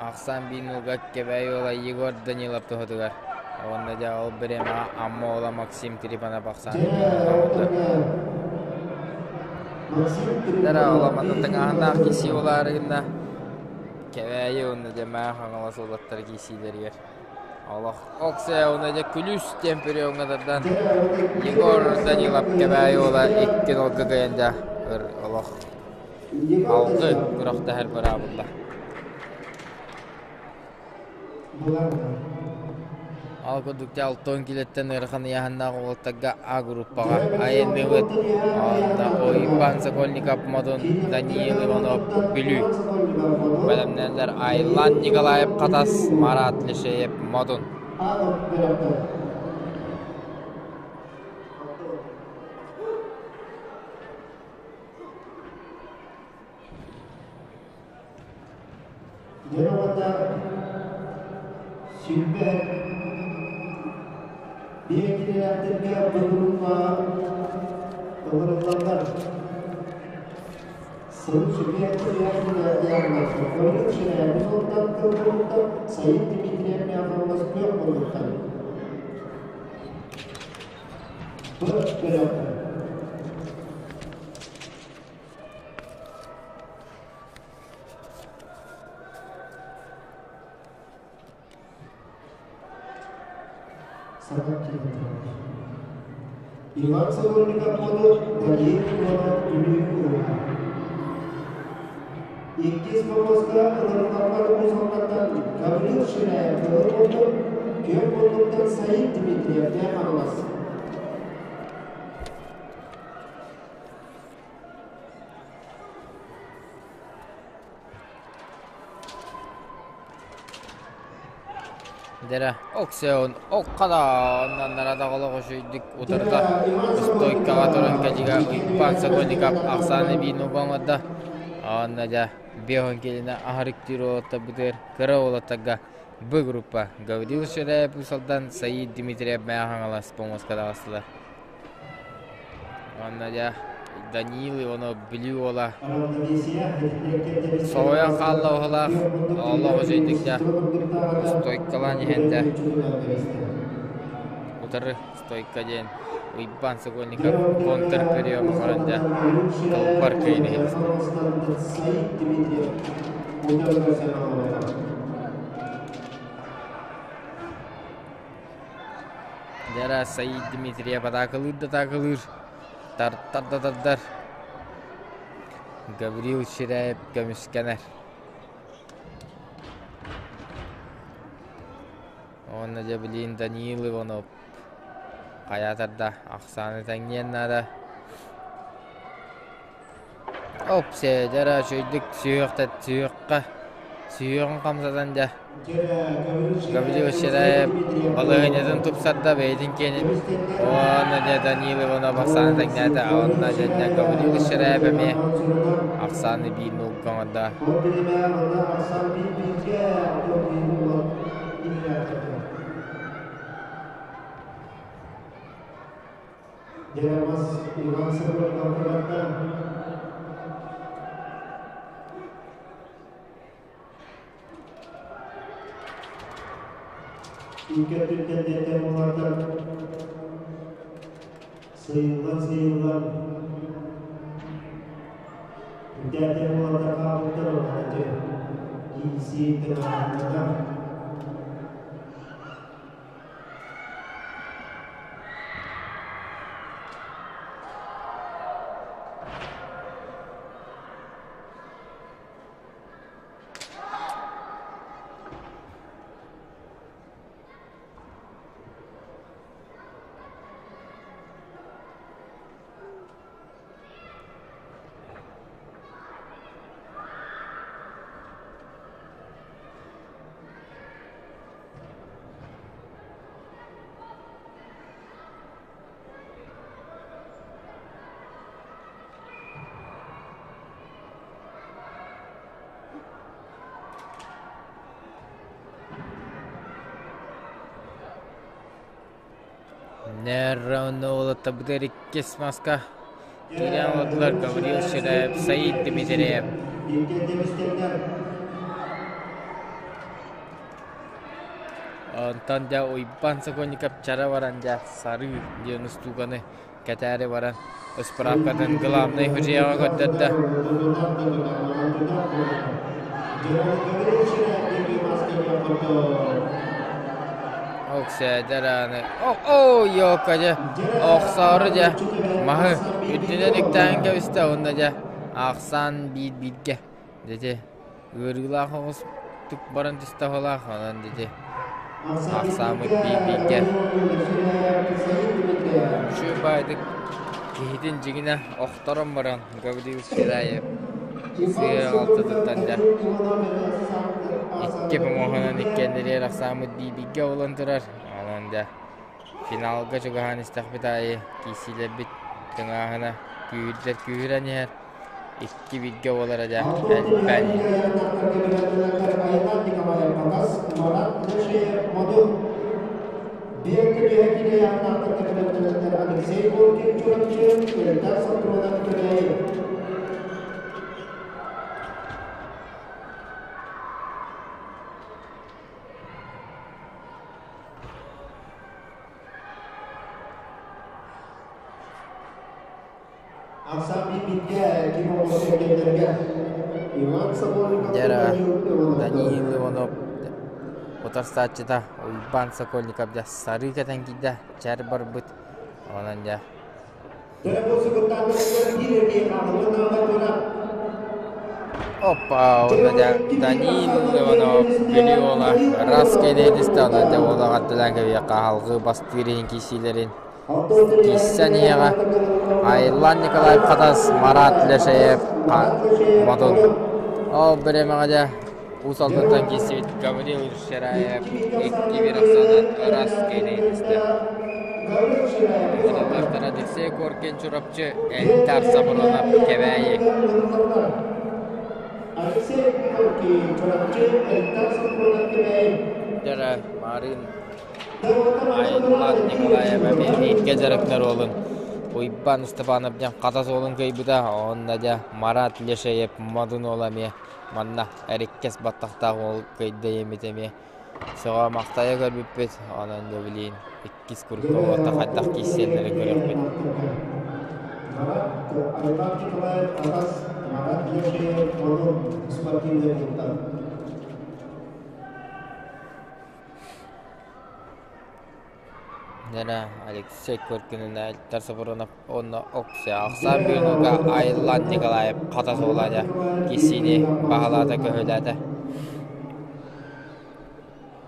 Ахсаан биир нолга Кэбээйи уола Егор Данилов туһатыгар. Уонна дьэ ол бириэмэҕэ Амма уола Максим Трифонов ахсаан биир нолга оҥордо. Дара ола манна тыҥааһыннаах киирсии буолаары гынна. Кэбээйи уонна дьэ Мэҥэ Хаҥалас уолаттара киирсиилэригэр. Олох Оксеуна дьэ күлүүс диэн приемҥа тардан Егор Данилов Кэбээйи уола икки нолга кыайан дьэ ыр олох алгы күрэхтэһэр быраабылла. Ол курдук дьэ алтан килэттэн ыарахан ыйааһыннаах уолаттарга А группаҕа айанныыбыт. Онно Уйбаан Сокольников Модун, Даниил Иванов Бүлүү. Бэлэмнэнэллэр Айлан Николаев Хатас, Марат Лешеев Модун. Дьон оҕото сүүрбэ биир килэлээхтэргэ бу ыҥырыллаллар. Сыл Сайын Дмитриевна Миахаллас күөх муннуктан. Бу бөлөхтөр. Саҥа киһи Иван Сокольников Модут Даниил Иванов Бүлүү улууһа. Иккис боппуруоска ылыныллар уус Алдантан Гаврил Ширяев Кыһыл Мундук, Күөх Мундуктан Саид Дмитриев Хаҥалас. Дэрэ Оксеон оккада оннаннара даҕалах үчүгүйдүк утарыта стойкаҕа туран кэлигэ Уйбаан Сокольников ахсааны биир нугуоҥордо. Онно дьэ биэһон килинэ аһарыктыыр уолаттарбытыгар кыра уолаттарга Б группа Гаврил Ширяев Уус-Алдан, Саид Дмитриев Мэҥэ Хаҥалас помоска таҕыстылар. Уонна дьэ Даниил Иванов Бүлүү уола соһуйан хаалла уһулаах олох үчүгэйдик дьэ стойкалаан иһэн дьэ утары стойка диэн Уйбаан Сокольников контр прием оҥорон дьэ толпар кыайан иһиттэ. Дьэ Саид Дмитриев атаакалыыр да атаакалыыр, тартар да тардар. Гаврил Ширяев көмүскэнэр. Уонна дьэ билигин Даниил Иванов хайаатар да ахсааны тэҥниэн наада. Опсе, дьэ үчүгэйдик сүһүөхтэ сүһүөххэ сүһүөҕүн хамсатан дьэ Гаврил Ширяев балаһыанньатын тупсарда бэйэтин киэнин уонна дьэ Даниил Иванов ахсааны тэҥнээтэ уонна дьэ Гаврил Ширяев эмиэ ахсааны биир нолга оҥордо. Дьэ, Иван Сокольников Икки өттүттэн дэттэн булардар сыйыллан-сыйыллан үктээттэн булардар хаалбыттар онно киирсии тыҥааһыннанар. Нервно иккис маска киирэн олордулар Гаврил Ширяев, Саид Дмитриев. Онтон дьэ Уйбаан Сокольников чара баран дьэ сарыы диэн устууканы кэтээри баран ыспыраапкатын главнай худьуйаҕа көрдөрдө. Оксээдэр О, йока дьэ, охсоору дьэ, маһы үрдүнэн үктээн кэбистэ уонна дьэ, ахсаан биир бииргэ дьэ ыарыылаах оҕус тук баран түстэ оһолоох онон дьэ ахсааммыт биир бииргэ үчүгэй баайдык киһитин дьиҥинэ охторон баран Гаврил Шираев сыа алтатыттан да икки помоһунан иккиэннэригэр ахсааммыт биир-бииргэ буолан турар. Онон да финалга чугаһаан истэхпит аайы киирсиилэрбит тыҥааһына күүһүрдэр күүһүрэн иһэр. Икки бииргэ буолара дьэ элбээн иһэр. Алексей Коркин Чурапчы, Эльдар Сапронов Кэбээйи. Дьэ Даниил Иванов утарсааччыта Уйбаан Сокольников дьэ сарыы кэтэн киирдэ, чэр барбыт. Онон дьэ Опа, уонна дьэ Даниил Иванов Бүлүү уола раз кэлиэдистэ, онон дьэ уола аттылаан кэбиһиэххэ салгыы бастыыр иһин киирсиилэрин Киирсэн ийэҕэ Айлан Николаев Хатас, Марат Лешаев Модун. Ол бириэмэҕэ дьэ Уус Алдантан киирсибит Гаврил Шираев 2-1 ахсаанынан ыраас кэйдэйин истэ. Ыҥырыллыахтара Алексей Коркин Чурапчы, Эльдар Сапронов Кэбээйи. Алексей Коркин Чурапчы, Эльдар Сапронов Кэбээйи. Дьэ, Марын Айлан Николаев эмиэ бииргэ дьарыктар уолун Уйбаан Степанов диэн хатас уолун кыайбыта. Онно дьэ Марат Лешеев Модун уола эмиэ манна эриккэс баттахтаах уол кыайда эмит эмиэ сөҕө махтайа көрбүппүт. Онон дьэ билигин иккис курга уота хайдах киирсэллэрин көрүөхпүт. Марат Айлан Николаев хатас Марат Лешеев Модун спортивный клубтар. Нера Алексей Коркинына Эльдар Сапронов уонна Окся Ахсаан Бүөнуга Айлан Николаев хата суолаата киссиини баһылаата көһүлээтэ.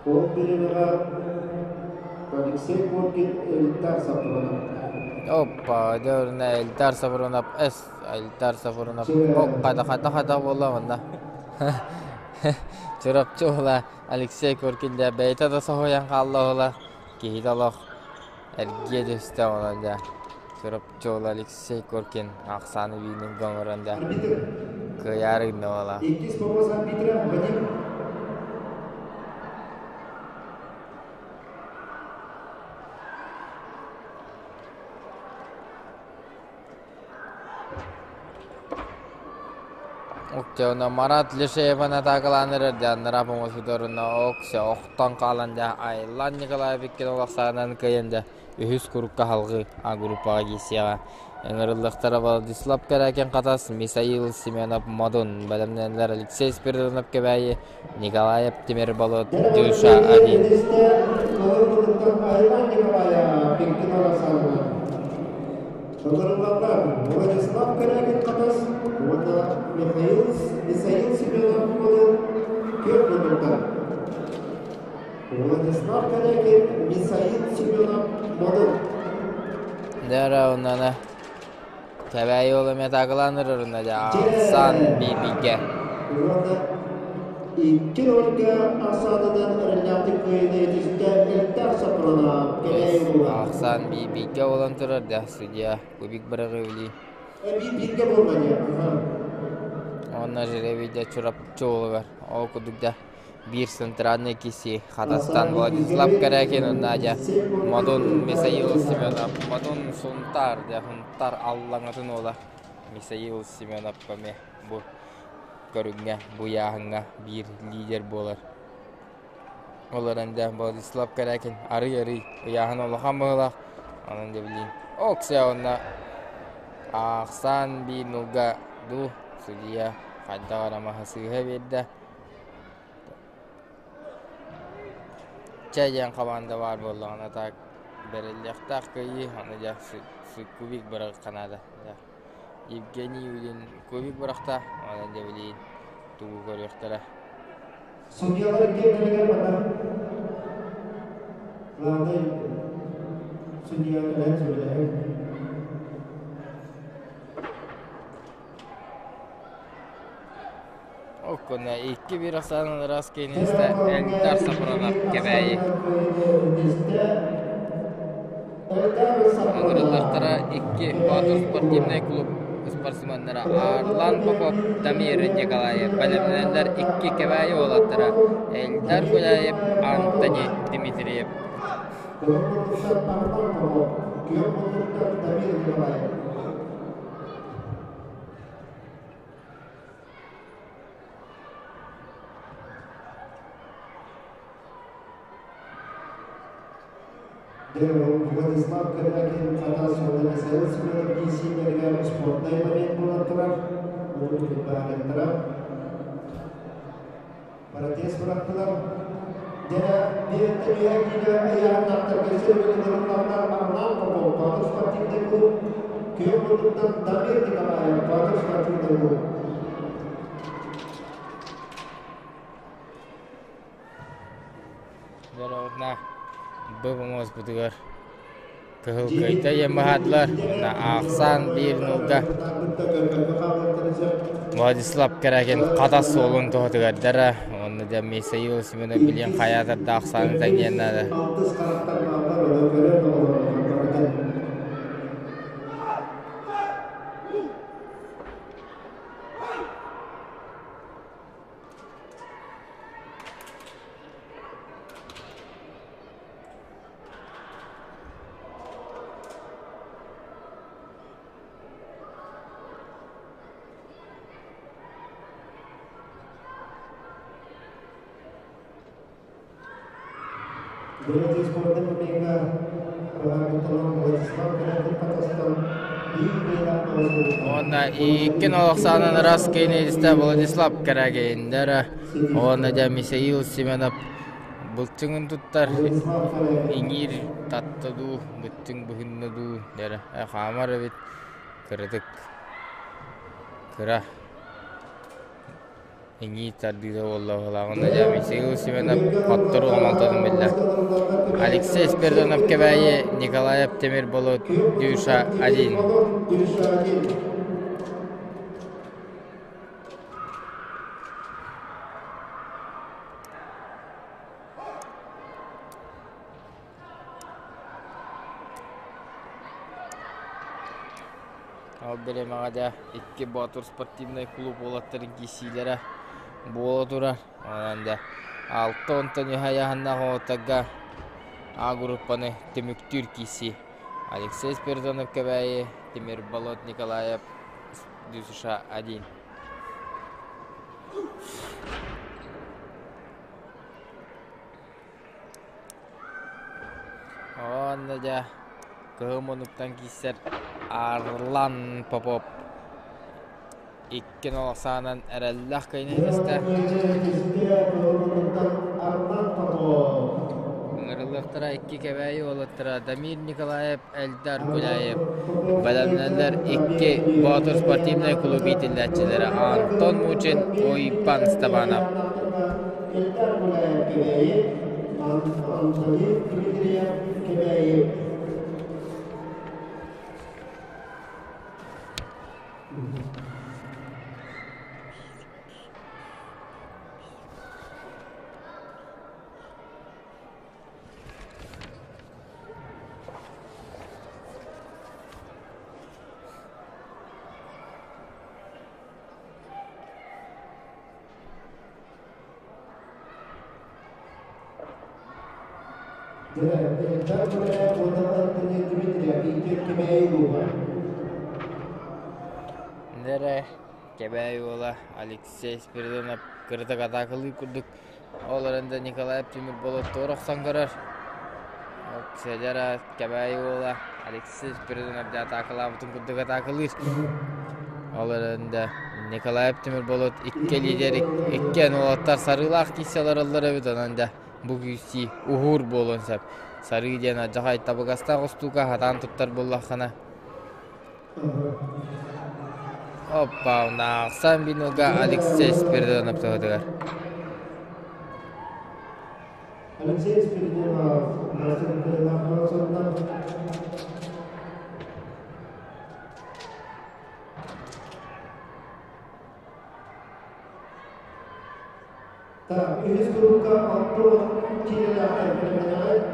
Ол бириэмэҕэ Алексей Коркин Эльдар Сапронов. Оппа, дьэ Эльдар Сапронов эс Эльдар Сапронов хата хата хата буолла манна. Чурапчы уола Алексей Коркин дьэ бэйэтэ да соһуйан хаалла уола киһитэ олох эргийэ түстэ онон дьэ Чурапчы уола Алексей Коркин ахсааны биинин оҥорон дьэ кыайаары гынна уола. Иккис помост арбитра Вадим Октябрьна Марат Лешееваны атаакалаан эрэр дьааннара помосуторуна Окся охтон хаалан дьэ Айлан Николаев иккин олохсаанан кыайан дьэ үһүс курукка халҕыы А группаҕа киирсиэҕэ. Ыҥырыллыахтара Владислав Корякин Хатас, Мисаил Семенов Модун, бэлэмнэнэллэр Алексей Спиридонов Кэбээйи, Николаев Тимир Болот, Дюша Один. Айлан Николаев иккин олохсаанынан Ыҥырыллаллар Владислав Корякин-Хатас уонна Михаил Мисаил Семенов Модун күөх муннуктар. Владислав Корякин, Мисаил Семенов Модун. Дьэ оннана Кэбээйи ол эмиэ атаакалаан ырарына дьэ ахсаан биир-бииргэ. Уонна икки рольга ахсаанынан эрэллээхтик кыайыыны ситистэ Эльдар Сапронов Кэбээйи улууһа. Ахсаан биир-бииргэ буолан турар да судья кубик быраҕыы Биир-бииргэ буолла дии. Онно жребийде Чурапчы уолугар ол курдук да биир центральный киси Хатастан Владислав Корякин уонна дьэ Модун Мисаил Семенов Модун Сунтаар дьэ Сунтаар Аллаҥатын уола Мисаил Семенов эмиэ бу көрүҥҥэ бу ыйааһыҥҥа биир лидер буолар. Ол эрэн дьэ Владислав Корякин арый-арый ыйааһын улахан быһыылаах. Онон дьэ билигин Окся уонна ахсаан биир нулга дуу судьуйа хайдах эрэ маһы сыыһа биэрдэ. Эрчэ диэн хамаанда баар буоллаҕына так бэриллиэхтээх кыайыы, аны дьэ кубик бырахха наада. Евгений Юлин кубик бырахта, онон дьэ билигин тугу көрүөхтэрэ. Судьялар иккиэннэригэр бата главный судья кэлэн сөбүлэһэр. Оккуна 2-1 ахсаанын ыраас киинистэ Эльдар Сафронов Кэбээйи. Ыҥырыллартара икки Боотур спортивнай клуб спортсменнара Арлан Попов, Дамир Николаев бэлэмнэнэллэр икки Кэбээйи уолаттара Эльдар Гуляев, Антони Дмитриев. Владислав Корякин Хатас уонна Михаил Семенов киирсиилэригэр спортнай момент буолан турар. Урут баарыттара. Протест бырахтылар. Дьэ, бииртэн үөһэ киинэ ыйааһыннаахтарга сөргүтүллэр Арнан Попов, Боотур спортивный клуб, Күөх муннуктан Дамир Николаев, Боотур спортивный клуб. Дорообуна бу помуоспутугар Кыһыл Кыйта диэн баһаатылар уонна аахсаан биир нуулга Владислав Корякин хатас суолун туһатыгар дара уонна дьэ Михаил Семенов билиэн хайаатар да ахсааны тэҥниэн наада. Алтыс харахтар бааллар, онон көрөр оҕолорун Третий спортын момеҥҥа Владислав Корякин Хатастан Уонна икки нолохсаанан ыраас киинэдистэ Владислав Корякин уонна дьэ Михаил Семенов Былчыҥын туттар иҥиир татта дуу, быччыҥ быһынна дуу дэрэ хаамар эбит кыратык кыра иҥиир тардыыта буолла быһыылааҕын дьэ Михаил Семенов хотторуу хомолтотун биллэ. Алексей Спиридонов Кэбээйи, Николаев Тимир Болот, Дюша один. Ол бириэмэҕэ дьэ икки Боотур спортивнай клуб уолаттарын киирсиилэрэ буола турар. Онон дьэ алта онтон үһэ айаһыннаах уолаттарга А группаны түмүктүүр киирсии. Алексей Спиридонов Кэбээйи, Тимир Болот Николаев ДЮСШ один. Онно дьэ кыһыл муннуктан киирсэр Арлан Попов икки нолосаанан эрэллээх кыайыыны истэ. Ыҥырыллыахтара икки Кэбээйи уолаттара Дамир Николаев, Эльдар Гуляев. Бэлэмнэнэллэр икки Боотур спортивнай клуб иитиллээччилэрэ Антон Мучин, Уйбан Степанов. Эльдар Гуляев Кэбээйи, Антони Дмитриев Кэбээйи. Нэрэ Кэбээйи уола Алексей Спиридонов кырдык атаакалыы курдук ол эрэн да Николаев Тимир Болот туора охсон көрөр. Сэлера Кэбээйи уола Алексей Спиридонов дьэ атаакалаабытын курдук атаакалыыр. Ол эрэн да Николаев Тимир Болот икки лидер икки уолаттар сарыылаах киирсэ олороллор эбит онон дьэ. Бу күүстии уһуур буолуон сөп. Сарыы диэн алдьархай табыгастаах устуука хатаан туттар буоллаххына. Опа, наахсан бинуга Алексей Спиридонов туһутугар. Алексей Спиридонов Так, үһүс курукка 60 киилэлээхтэр бэлэмнэнэҕит.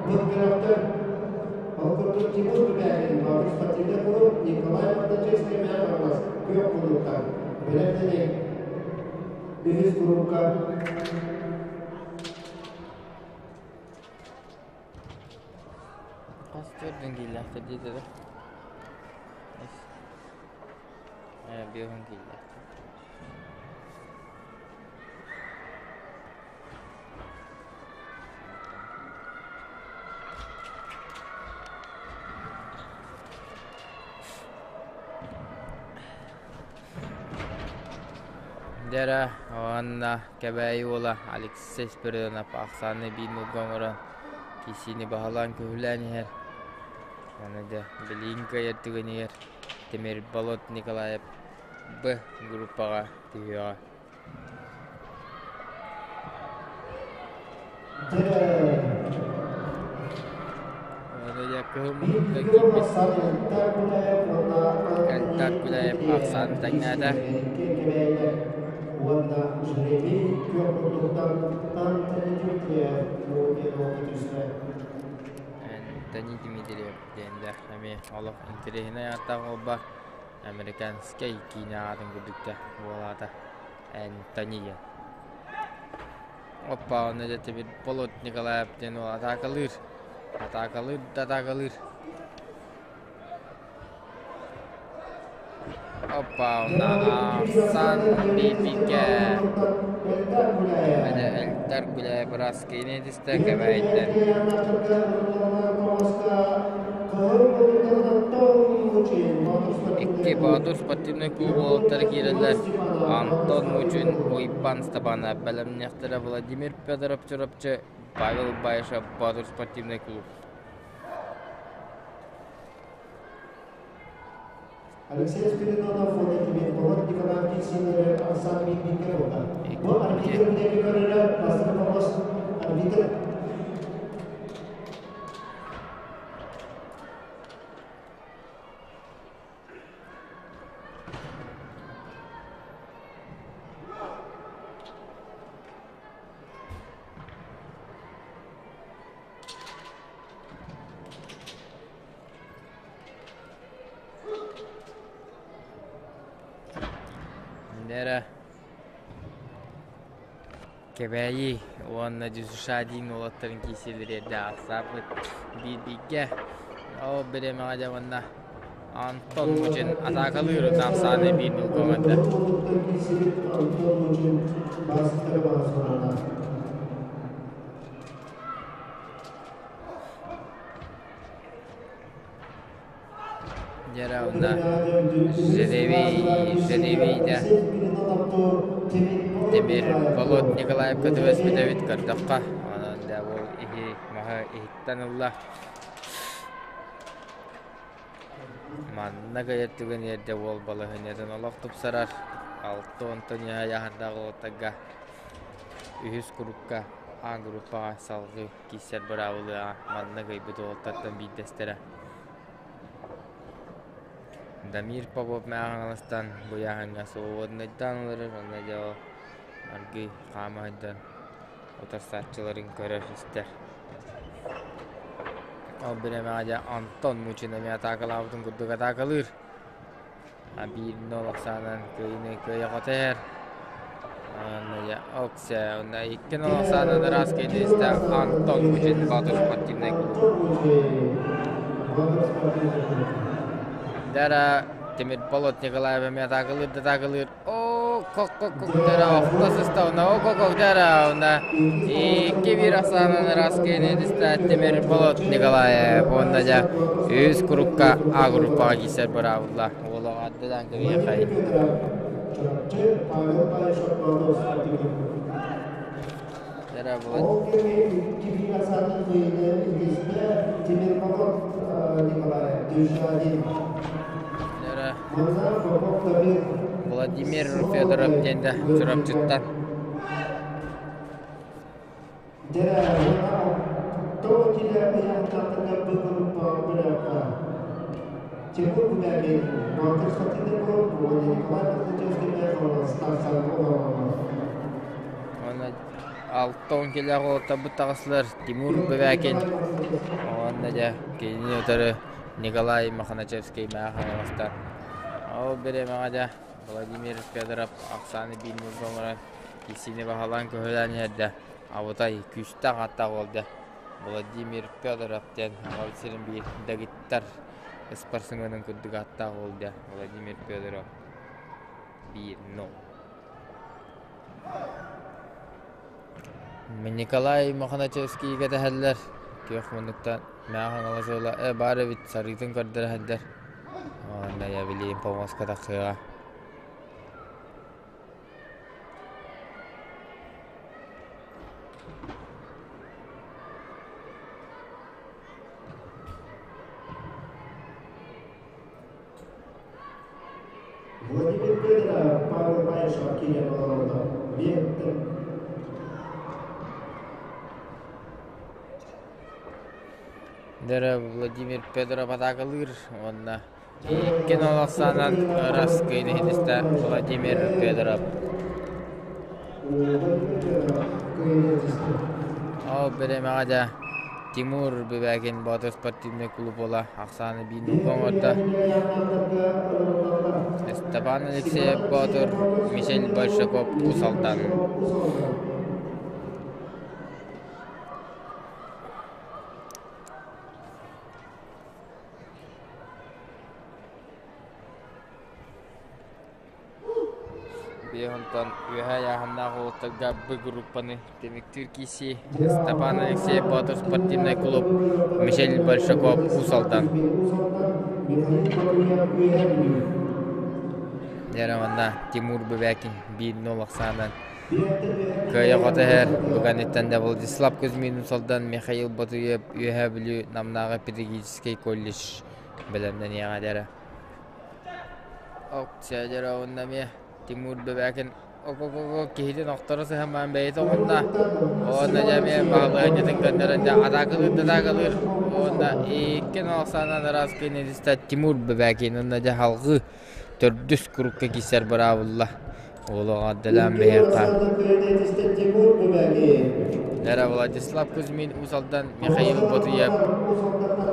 Быһгыраптар ол курдук Тимур Бубякин, Боотур спортивнай клуб, Николай Мордачевскай Мэҥэ Хаҥалас күөх кулууптан бэлэмнэниҥ. Үһүс курукка Хас төрдүн киилээхтэр диэтэ да? Биэһин киилээхтэр. Дьэ уонна Кэбээйи уола Алексей Спиридонов ахсааны биир нолга оҥорон киисиини баһылаан-көһүлээн иһэр. Аны дьэ билигин кыайар түгэнигэр Тимир Болот Николаев Б группаҕа түһүөҕэ. Аны дьэ кыһыл муннукка киирбит Эльдар Гуляев ахсаан тэҥнээтэ. Антоний Дмитриев диэн да эмиэ олох интэриэһинэй ааттаах уолба американскай киинэ аатын курдук уол аата Антония. Оппа, онно дьэ теперь Болот Николаев диэн уол атаакалыыр. Атаакалыыр да атаакалыыр. Оппа, онно Сан Бипике. Эльдар Гуляев быраас киинэ түстэ кэбээйдэр. Икки Боотур спортивнай клуб уолаттара киирэллэр. Антон Мучин, Уйбан Степанов бэлэмниэхтэрэ Владимир Федоров Чурапчы, Павел Баишев Боотур спортивнай клуб. Алексей Спиридонов уонна Тимир Болот Николаев киирсиилэрэ Александр Митникке буолла. Бу арбитр үлэни көрөрө бастакы помощь арбитр Нера Кэбээйи уонна Дюсуша диин уолаттарын киирсиилэрэ эрдэ ахсаабыт биир-бииргэ. Ол бириэмэҕэ дьэ уонна Антон Мучин атаакалыыр ахсааны биир нолга оҥордо. Антон Мучин бастакы Дьэ онно Жеребий, Жеребийдэ Тимир Болот Николаевка түбэспит эбит көрдөххө. Онон дьэ ол иһи маһы иһиттэн ылла. Манна кыайар түгэн эрдэ уол балаһыанньатын олох тупсарар. 6 онтон үөһэ уолаттарга үһүс курукка А группаҕа салгыы киирсэр быраабылыаҕа манна кыайбыт уолаттартан биирдэстэрэ. Дамир Попов Мэҥэ Хаҥаластан бу ыйааһыҥҥа свободнайдаан олорор уонна дьэ ол аргыый хаама сылдьан утарсааччыларын көрөр-истэр. Ол бириэмэҕэ дьэ Антон Мучин эмиэ атаакалаабытын курдук атаакалыыр. Биир-нол ахсаанынан кыайыыны кыайа-хото иһэр. Оксе уонна 2-0 ахсаанынан ыраас киинистэ Антон Мучин Боотур спортивнай клуб. Дара Тимир Болот Николаев эмиэ атаакалыыр да атаакалыыр. О, кок-кок-кок дара охто сыста уна о-кок-кок дара уна 2-1 ахсаанынан ыраас киинистэ Тимир Болот Николаев уонна дьэ үс курукка А группаҕа киирсэр быраабылла. Уолаҕа ардыдан кэбиһиэхэй. Дара Ол кэми кибиир ахсаанын кыайыыны илдьистэ Тимир Попов Николаев Дюжадин. Дара Манна Попов Дамир Владимир Федоров диэн да Чурапчыттан. Дьэ, тоҕо килэ ыйаахтаахтарга быһылыппаҕа бырыакка Тимур Губякин, Боотур Хатыдыков уонна Николай Мохначевскайдаах Хаҥаластан олороллор. Уонна 60 килээх уолаттарбыт таҕыстылар Тимур Бэбээкин уонна дьэ кинини утары Николай Мохначевский мэҕэ Хаҥаластан. Ол бириэмэҕэ дьэ Владимир Федоров ахсааны биир ньуурга оҥорон киирсиини баһылаан көһүлээн иһэрдэ. Абытай күүстээх ааттаах уолда Владимир Федоров диэн Аҕабыт сирин биир дэгиттэр ыспарсымыанын курдук ааттаах уолда Владимир Федоров 1-0. Николай Мохначевскийга дэһэллэр күөх муннуктан Мэҕэ Хаҥалас уола э баар эбит сарыытын көрдөрө сылдьар уонна я билиим помоска тахсыаҕа. Владимир Федоров, Павел Баишев киирэн олороллор. Биэттэн Дэрэ Владимир Федоров атаакалыыр уонна икки нол ахсаанан ырас кыйын Владимир Федоров. Ол бириэмэҕэ дьэ Тимур Бэбээкин Боотур спортивнай клуб уола ахсааны биир нуукка оҥордо. Степан Алексеев Боотур, Мишель Большаков Уус Алдан. Онтон үөһээ ыйааһыннаах уолаттарга Б группаны түмүктүүр киирсии Степан Алексеев Боотур спортивнай клуб Мишель Большаков Уус Алдан. Дьэ манна Тимур Бэбээкин 1-0 ахсаанан кыайа-хото иһэр. Бу кэнниттэн да Владислав Кузьмин Уус Алдан, Михаил Ботуев Үөһээ Бүлүү Намнааҕы педагогическай колледж бэлэмнэниэҕэ дэрэ. Оксия дьэ уонна эмиэ Тимур Бэбээкин ок-ок-ок киһитин охторо сыһамаан бэйэтэ оҕунна. Уонна дьэ эмиэ баһылыанньатын көннөрөн дьэ атаакалыыр да атаакалыыр. Уонна икки ахсаанан араас киинэлиста Тимур Бэбээкин уонна дьэ салҕыы төрдүс курукка киирсэр быраабылла. Уолу эҕэрдэлээн биһиэхэ. Лера Владислав Кузьмин Уус Алдан Михаил Ботуев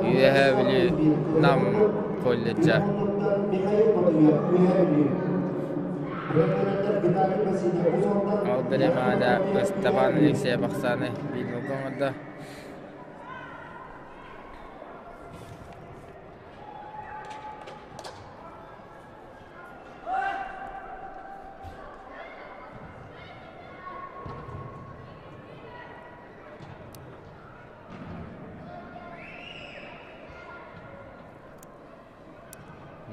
Үөһээ Бүлүү Нам колледжа. Ол бириэмэҕэ Ыстапаан Алексеев ахсааны биир нолга оҥордо.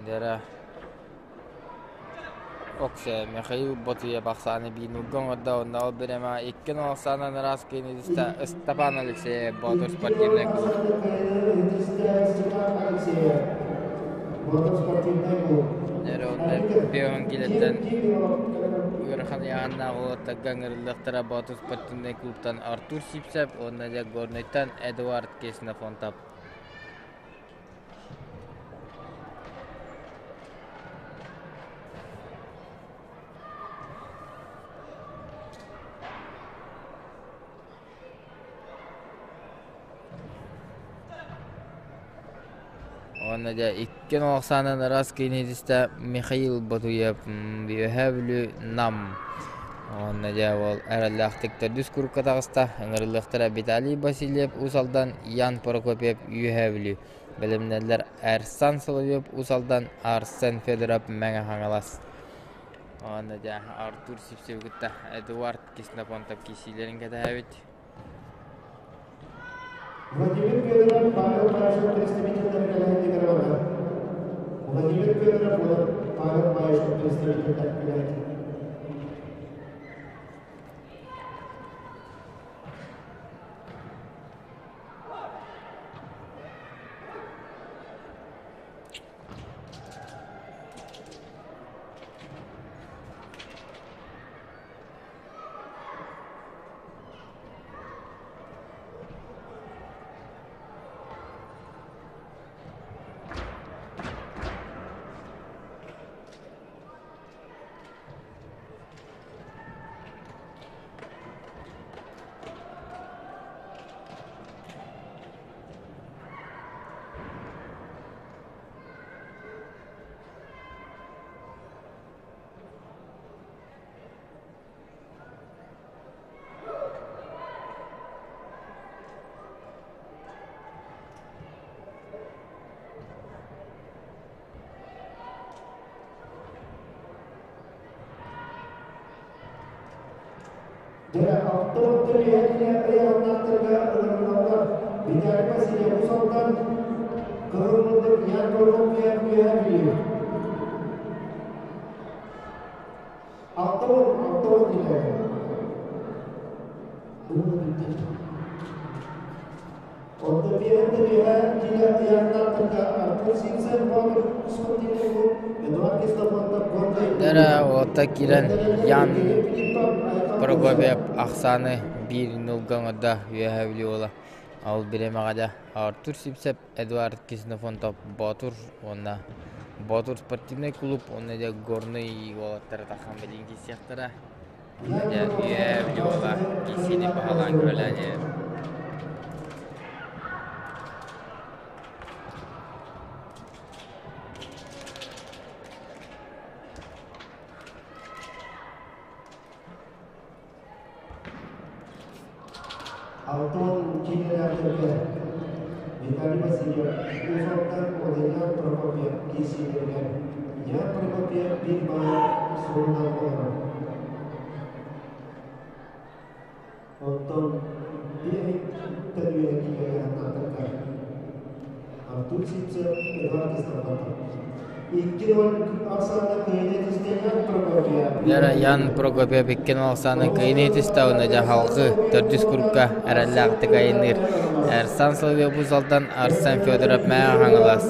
Дьэрэ Оксэ Михаил Ботуев ахсааны биир нугга оҥордо уонна ол бириэмэҕэ икки нол ахсаанынан ыраас киинэлиста Ыстапаан Алексеев Боотур спортивнай клуб. Дьэрэ уонна Пион килэттэн ыарахан ыйааһыннаах уолаттарга ыҥырыллыахтара Боотур спортивнай клубтан Артур Сивцев уонна дьэ Горнайтан Эдуард Ксенофонтов. Уонна дьэ икки ахсаанынан араас киинэһитистэ Михаил Ботуев Үөһээ Бүлүү Нам уонна дьэ ол эрэллээхтик төрдүс курукка таҕыста. Ыҥырыллыахтара Виталий Васильев Уус Алдан, Ян Прокопьев Үөһээ Бүлүү. Бэлэмнэллэр Эрсан Соловьев Уус Алдан, Арсен Федоров Мэҥэ Хаҥалас. Уонна дьэ Артур Сивцевы кытта Эдуард Ксенофонтов киирсиилэрин кэтэһэбит. Владимир Федоров Павел Баишев представителлэр кэлэһиннигэр барар. Владимир Федоров уонна Павел Баишев представителлэр кэлэһиннигэр. Дьэ, 60 үһэ ыйааннаахтарга ыҥырыллаллар. Виталий Васильев Усалтан Кыһыл Мындыр Ян Прокопьев Үөһээ Бүлүү. 60 килэ. Онто биэрэн үһэ килэ ыйааннаахтарга Артур Симсен Боотур спортивный клуб Эдуард Кислопонтов Горнай Дара ота киирэн Ян Прокопьев ахсааны биир нулга оҥордо Үөһээ Бүлүү уола. Ол бириэмэҕэ дьэ Артур Сивцев, Эдуард Ксенофонтов Боотур уонна Боотур спортивнай клуб уонна дьэ Горнай уолаттара тахсан билигин киирсиэхтэрэ. Дьэ Үөһээ Бүлүү уола киирсиини баһылаан көрөлөөн иһэр. Алтон киинэлээхтэргэ Виталий Васильев, Уус-Алтан Одеян Прокопьев киирсиилэригэр Ян Прокопьев биир баҕа суолунан олорор. Оттон биэһиттэн үөһэ киинэгэ ааттарга Артур Сивцев, Эдуард Кислопатов. 2-0 ахсаанна кыайыы түстэ Ян Прокопьев. Яра Ян Прокопьев 2-0 ахсаанын кыайыы түстэ уонна дьэ халҕыы төрдүс курукка эрэллээхтик айанныыр. Эрсан Соловьев Узалдан Арсен Федоров Мэҥэ Хаҥалас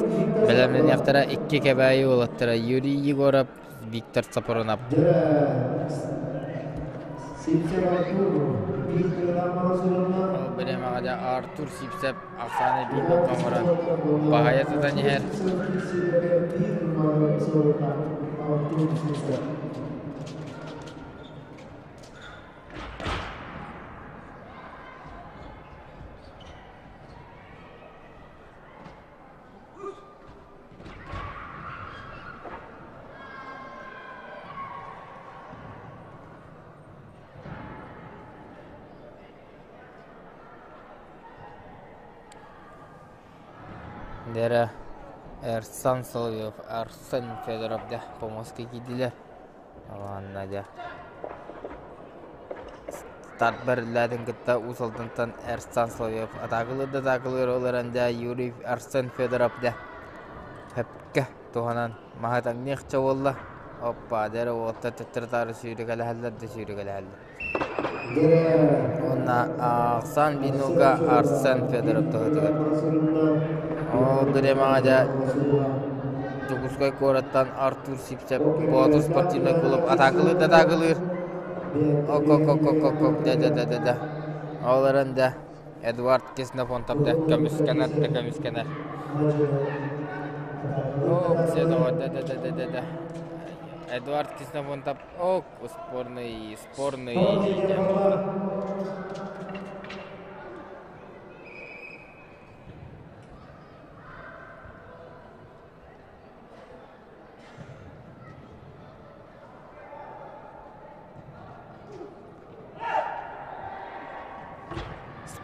бэлэмнэниэхтэрэ икки Кэбээйи уолаттара Юрий Егоров, Виктор Сапронов. Сивцев Артур биир кылаамаҕа сурунна. Ол бириэмэҕэ дьэ Артур Сивцев ахсааны биир нолга оҥорон баһыйа тутан иһэр. Артур Сивцев. Дэрэ Эрсан Соловьев, Арсен Федоров дьэ помоска киирдилэр. Уонна дьэ старт бэриллээтин кытта Уус Алдантан Эрсан Соловьев атаакалыыр да атаакалыыр, ол эрэн дьэ Юрий Арсен Федоров дьэ сөпкө туһанан маһы таҥныахча буолла. Оппа, дьэ эрэ уолаттар төттөрү-таары сүүрэкэлэһэллэр да сүүрэкэлэһэллэр. Уонна Ахсан Бинуга Арсен Федоров туһатыгар. Ол бириэмэҕэ дьэ Дьокуускай куораттан Артур Сивцев Боотур спортивнай клуб атаакалыыр да атаакалыыр. Ок-ок-ок-ок-ок да-да-да-да-да. Ол эрэн да Эдуард Ксенофонтов да көмүскэнэр да көмүскэнэр. Ок, да-да-да-да-да. Эдуард Ксенофонтов ок, спорный, спорный диэн буолла.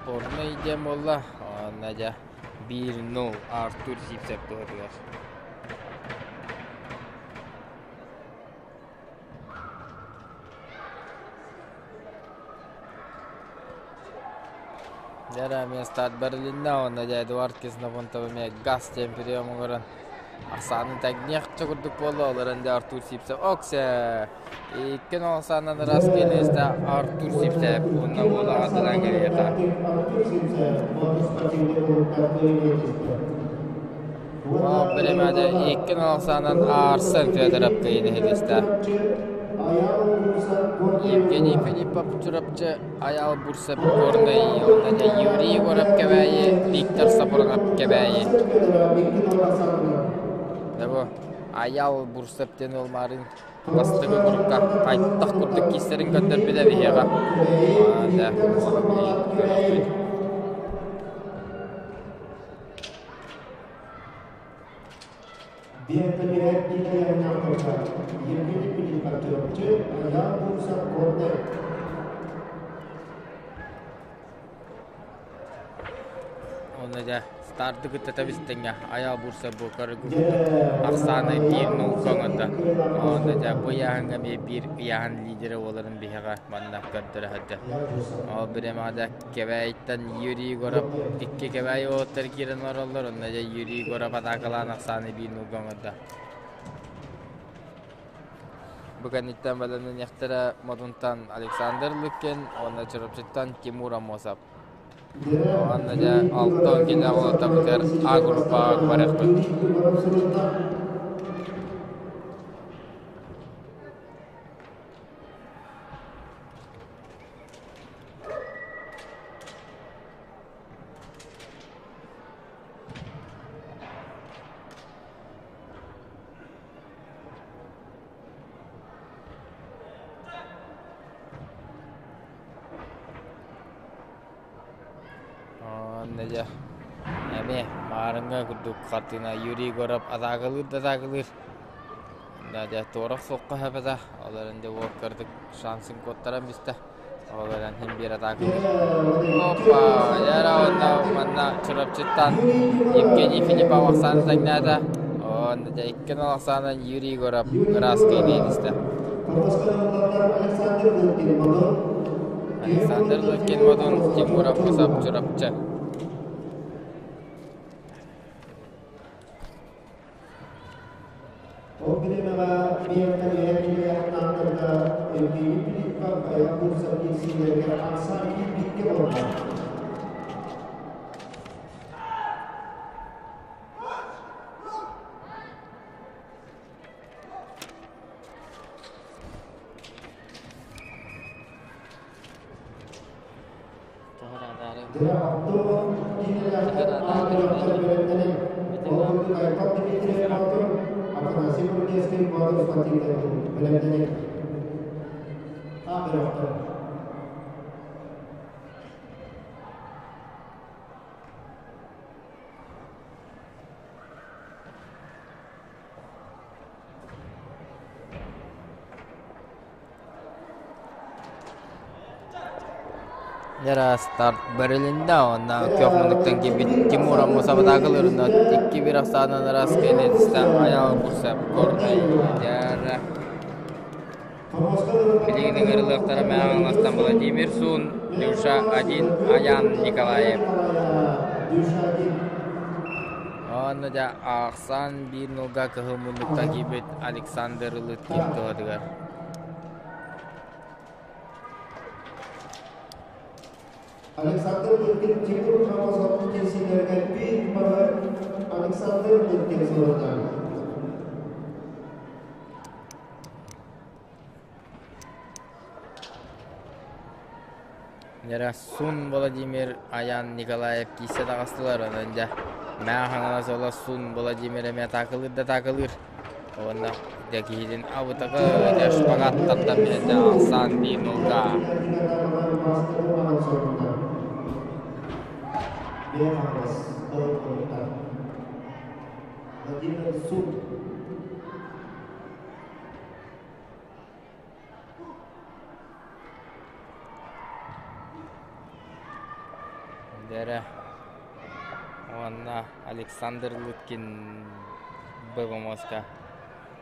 Спорнай диэн буолла, уонна дьэ 1-0 Артур Сивцев туһатыгар. Дьэ эрэ эмиэ старт бэрилиннэ уонна дьэ Эдуард Ксенофонтов эмиэ газ диэн прием оҥорон ахсаанын тэҥниэхчэ курдук буолла, ол эрэн дьэ Артур Сивцев оксе икки ахсаанынан ыраас киэниэстэ Артур Сивцев уонна уола аҕатынан кэлиэхэ. Ол бириэмэдэ икки ахсаанынан Арсен Федоров кыайыыны ситистэ. Евгений Филиппов Чурапчы Айаал Бурцев Горнай уонна дьэ Юрий Егоров Кэбээйи Виктор Сапронов Кэбээйи. Дьэ бу Айаал Бурцев диэн уол маарыын бастакы курукка хайдах курдук киирсэрин көрдөрбүтэ биһиэхэ. Дьэ, ону билигин көрүөхпүт. Биэртэлиһэр киинэлэринээхтэргэ Евгений Филиппов-Чурапчы, Айаал Бурцев Горнай. Онно дьэ старды кытта тэбис-тэҥҥэ айаал бурса бу көрүгү ахсааны биир нолга оҥордо. Онно дьэ бу ыйааһыҥҥа эмиэ биир ыйааһын лидерэ буоларын биһиэхэ манна көрдөрө сылдьар. Ол бириэмэҕэ дьэ Кэбээйиттэн Юрий Егоров икки Кэбээйи уолаттар киирэн олороллор. Онно дьэ Юрий Егоров атаакалаан ахсааны биир нолга оҥордо. Бу кэнниттэн бэлэмнэниэхтэрэ Модунтан Александр Лыкин уонна Чурапчыттан Тимур Аммосов. Уонна дьэ 60 киилэ уолаттарбытыгар А группаҕа барыахпыт. Онно дьэ эмиэ маарыҥҥа курдук хартыына Юрий Егоров атаакалыыр да атаакалыыр. Онно дьэ туора охсуохха сөп этэ. Ол эрэн дьэ уол кыратык шансын куоттаран бистэ. Ол эрэн син биир атаакалыыр. Опа! Дьэ эрэ уонна манна Чурапчыттан Евгений Филиппов ахсааны тэҥнээтэ. Онно дьэ 2-0 ахсаанынан Юрий Егоров ыраас кыайыыны истэ. Александр Лукин Модун, Тимур Аммосов, Чурапчы. Ол бириэмэҕэ биэртэн Евгений Филиппов айан курса киирсиилэригэр ахсаан киирбиккэ буолла. Дьэ старт бэрилиннэ уонна күөх муннуктан киирбит Тимур Аммосов атаакалыырынан 2-1 ахсаанынан ыраас кэнниттэн Айаал Бурцев Горнай дьэ Билигин ыҥырылыахтара Мэҥэ Владимир Сун, Дюша 1, Аян Николаев. Уонна дьэ ахсаан биир нолга кыһыл муннукта киирбит Александр Лыткин туһатыгар. Александр Лыткин Тимур Аммосовтун киирсиилэригэр биир бары Александр Лыткин сурунна. Сун Владимир Аян Николаев киирсэ таҕыстылар, онон дьэ Мэҥэ Хаҥалас уола Сун Владимир эмиэ атаакалыыр да атаакалыыр. Уонна дьэ киһитин абытакы дьэ шпагат тардан биэрдэ ахсаан биир нулга. Владимир Сун. Дэрэ уонна Александр Лыткин БВМОСка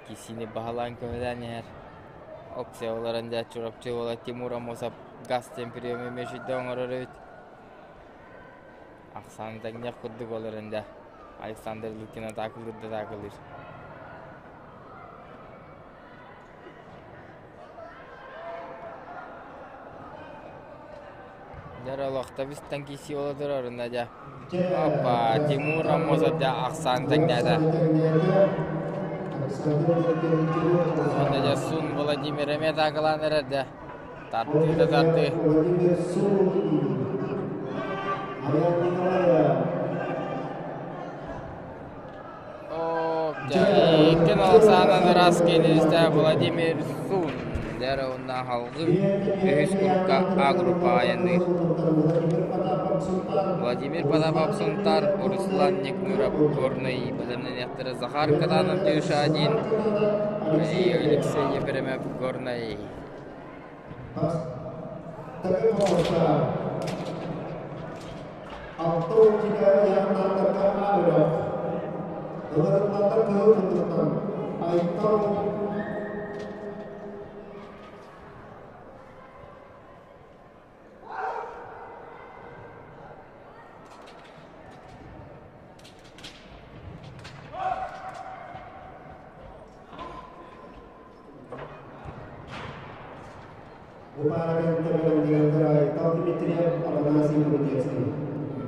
кисиини баһылаан көһүлээн иһэр. Опция олорон дьэ Чурапчы уола Тимур Аммосов газ диэн приемы мүчүйдэ оҥорор эбит. Ахсааны тэҥниэх курдук олорон дьэ Александр Лыткин атаакалыыр да атаакалыыр. Дьэ олохто бистэн киирсии буола турар уонна дьэ опа Тимур Аммосов дьэ ахсаан тэҥнээтэ. Уонна дьэ Сун Владимир эмиэ атаакалаан эрэр дьэ. Тардыы да тардыы. Владимир Сун. Аян Николаев. Икки Александр Раскин Владимир Сун дьэ уонна салгыы үһүс группа А группаҕа айанныыр. Владимир Потапов Сунтар, Руслан Никнуров Горнай бэлэмнэниэхтэрэ Захар Катанов Дюша 1 и Алексей Ефремов Горнай. Алта ыйааһыннаахтарга А бөлөх. Ыҥырыллаллар кыһыл кынныттан Айтал Бу паараны бэлэмнэнэллэр Айтал Дмитриев, Афанасий Крутецкий.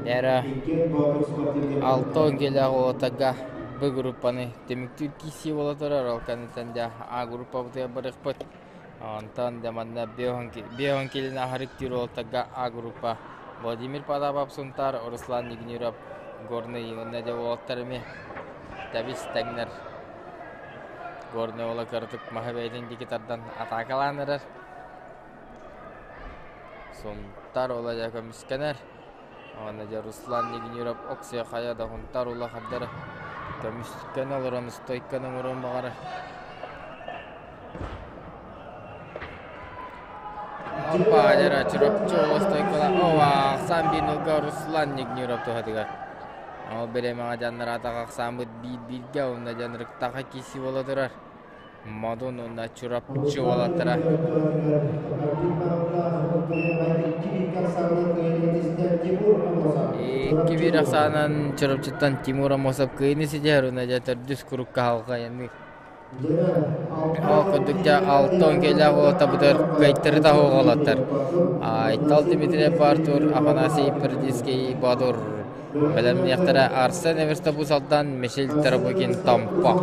Эра Иккиэн Боотур спортивнай 6 клубтар. келэх уолаттарга Б группаны түмүктүүр киирсии буола турар. Ол кэнниттэн дьэ А группабытыгар барыахпыт. Онтон дьэ манна 50 килини аһарык түүр уолаттарга А группа Владимир Потапов Сунтаар, Руслан Нигниров Горный уонна дьэ уолаттар эмиэ тэбис тэҥнэр. Горный уола кыратык маһы бэйэтин диэки тардан атаакалаан эрэр. Сунтаар уола дьэ көмүскэнэр. Уонна дьэ Руслан Нигниров Оксия хайа да Сунтаар уола хардары көмүскэнэ олорон стойканы оҥоруон баҕарар. Опа, дьэ Чурапчы уола стойкала. Ова, ахсаан биир нолга Руслан Нигниров туһатыгар. Ол бириэмэҕэ дьаннараатах ахсааммыт биир-бииргэ уонна дьанырыктаха киирсии буола турар. Модун уонна Чурапчы Руслан уолаттара. Дмитриев туһатыгар Арбит Маҕаннаах 2-1 ахсаанынан кыайыыны ситистэ Тимур Амосов. Икки Чурапчы биир улууһа. ахсаанынан Чурапчыттан Тимур Амосов кыайыыны ситиһэр уонна дьэ төрдүс курукка халҕайанныыр. Дьэ, Ол курдук дьэ 60 киилээх уолаттарбытыгар кыайтары таһуоҕалаттар. Айтал Дмитриев Артур, Афанасий Пердицкий Боотур бэлэмниэхтэрэ Арсен Эверстов Алдан, Мишель Тарабукин Томпо.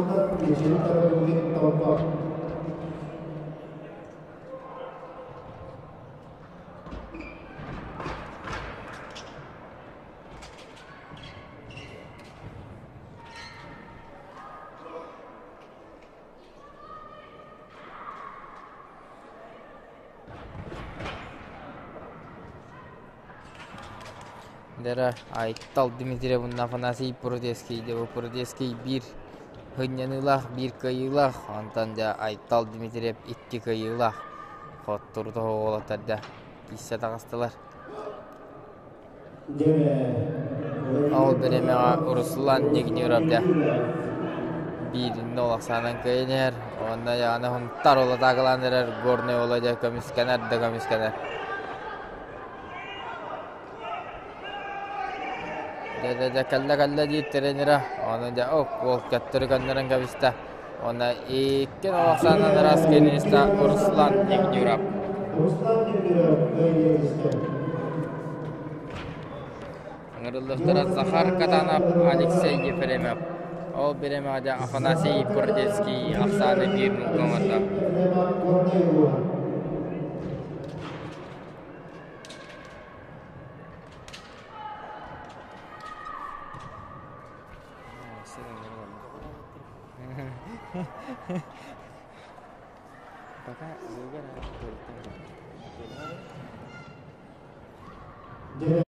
Дера Айтал Дмитриев уонна Афанасий Прудецкий дьэ бу Прудецкий биир сынньаныылаах, биир кыайыылаах, онтон дьэ Айтал Дмитриев икки кыайыылаах. Хоттору тоһоҕолоттор дьэ киирсэ таҕыстылар. Ол бириэмэҕэ Руслан Нигниров дьэ биириннэ улахсаанан кыайан иһэр уонна Яна Хунтар улатаакалаан эрэр Горнай уола дьэ көмүскэнэр да көмүскэнэр. Дьэ дьэ дьэ кэллэ кэллэ диир тренерэ ону дьэ ок уол төттөрү көннөрөн кэбистэ уонна икки улахсаанан ыраас кииниста Руслан Нигниров. Руслан Нигниров кыайыы ситистэ. Ыҥырыллыахтара Захар Катанов, Алексей Ефремов. Ол бириэмэҕэ дьэ Афанасий Пордецкий ахсааны биир муҥка оҥордо. Ефремов Горнай улууһа. Пока Дьэ,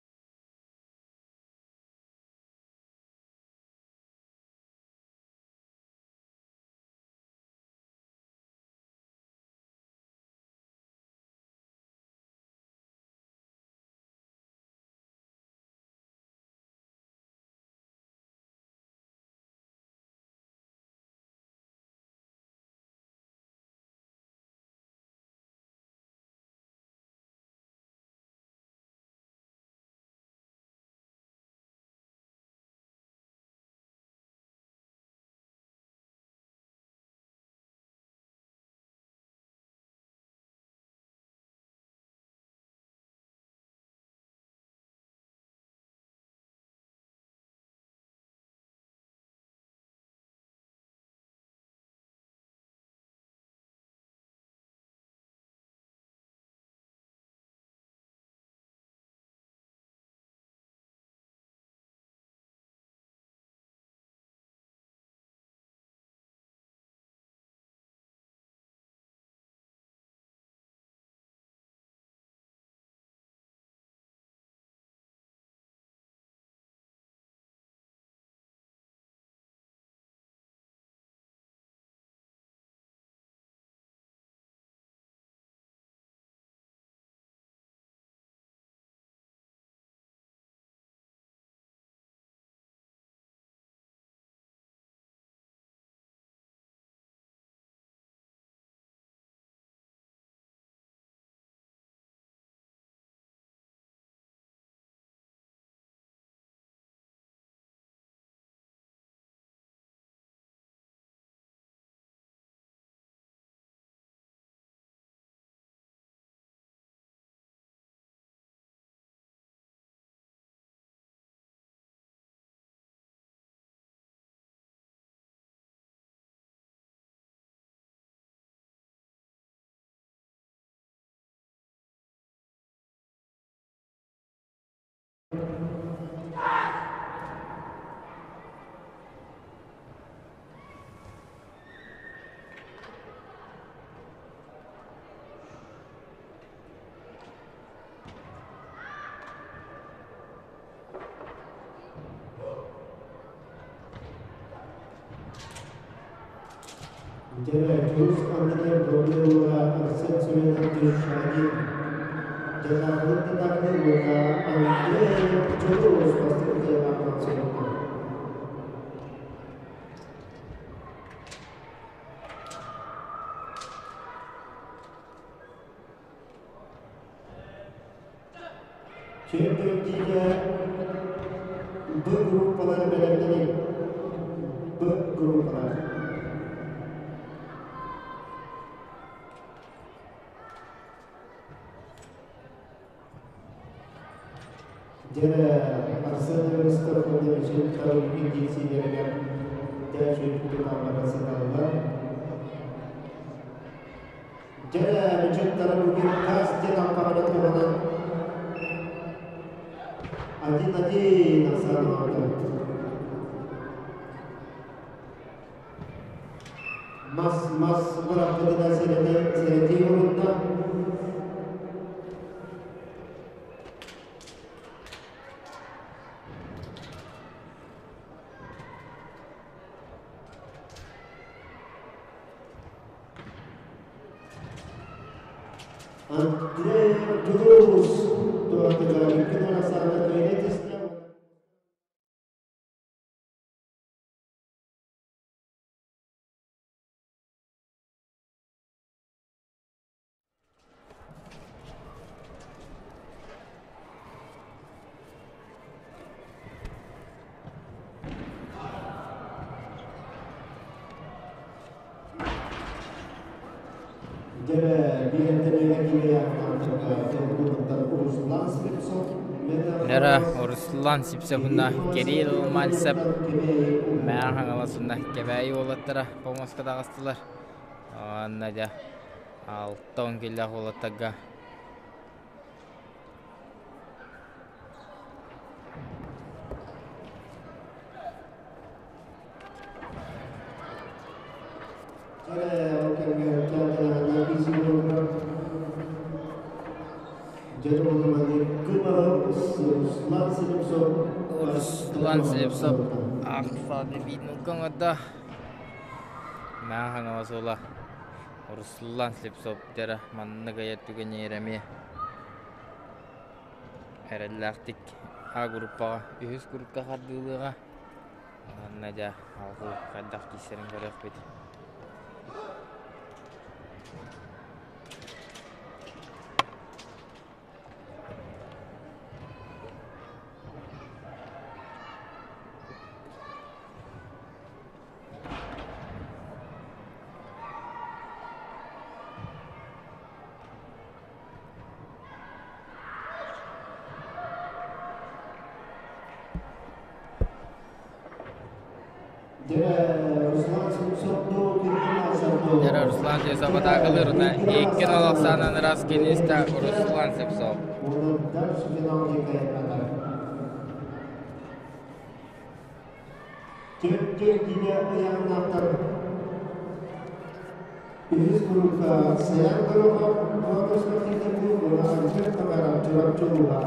Дьэ, Андрей Добрилова, Арсен Семенович Шагин, Дьадаахлык Татарны уонна Андрей Чолуус бастакы аҕалан. Чемпионтигэ Б группалар бэлэмнэниҥ. Б группалар. Дьэ, Арсен Эверстов уонна Мичил Тарукин киирсиилэригэр дьэ үчүгэй бара сыталлар. Дьэ, Мичил Тарукин хас диэн алпаҕаны туһанан 1-1 ахсаан оҥордо. Мас бырахпытына сэрэтии уһунна. Андрей Дулус туоратыгар икки ахсаанна кыайыы түстэ. Лера Руслан Сипсевна, Кирилл Мальцев, Мээн Хаҥаласына Кэбээйи уолаттара помоска таҕыстылар. Уонна дьэ 60 киллээх уолаттарга Руслан Слепцов Ахсады видно Мээн Хаҥалас уола Руслан Слепцов дьара маннык айар түгэнигэр эмиэ эрэллээхтик А группаҕа үһүс группа хардыылыаҕа. Уонна дьэ алгыы хайдах киирсэрин көрүөхпүт. Дьэ, Руслан Слепцов атаакалыыр уна икки нол ахсаанан ыраас киниста Руслан Слепцов. Төрт киилэ ыйааһыннаахтар үһүс группа Саян Горохов Боотур спортивный клуб уонна Альберт Макаров Чурапчы улууһа.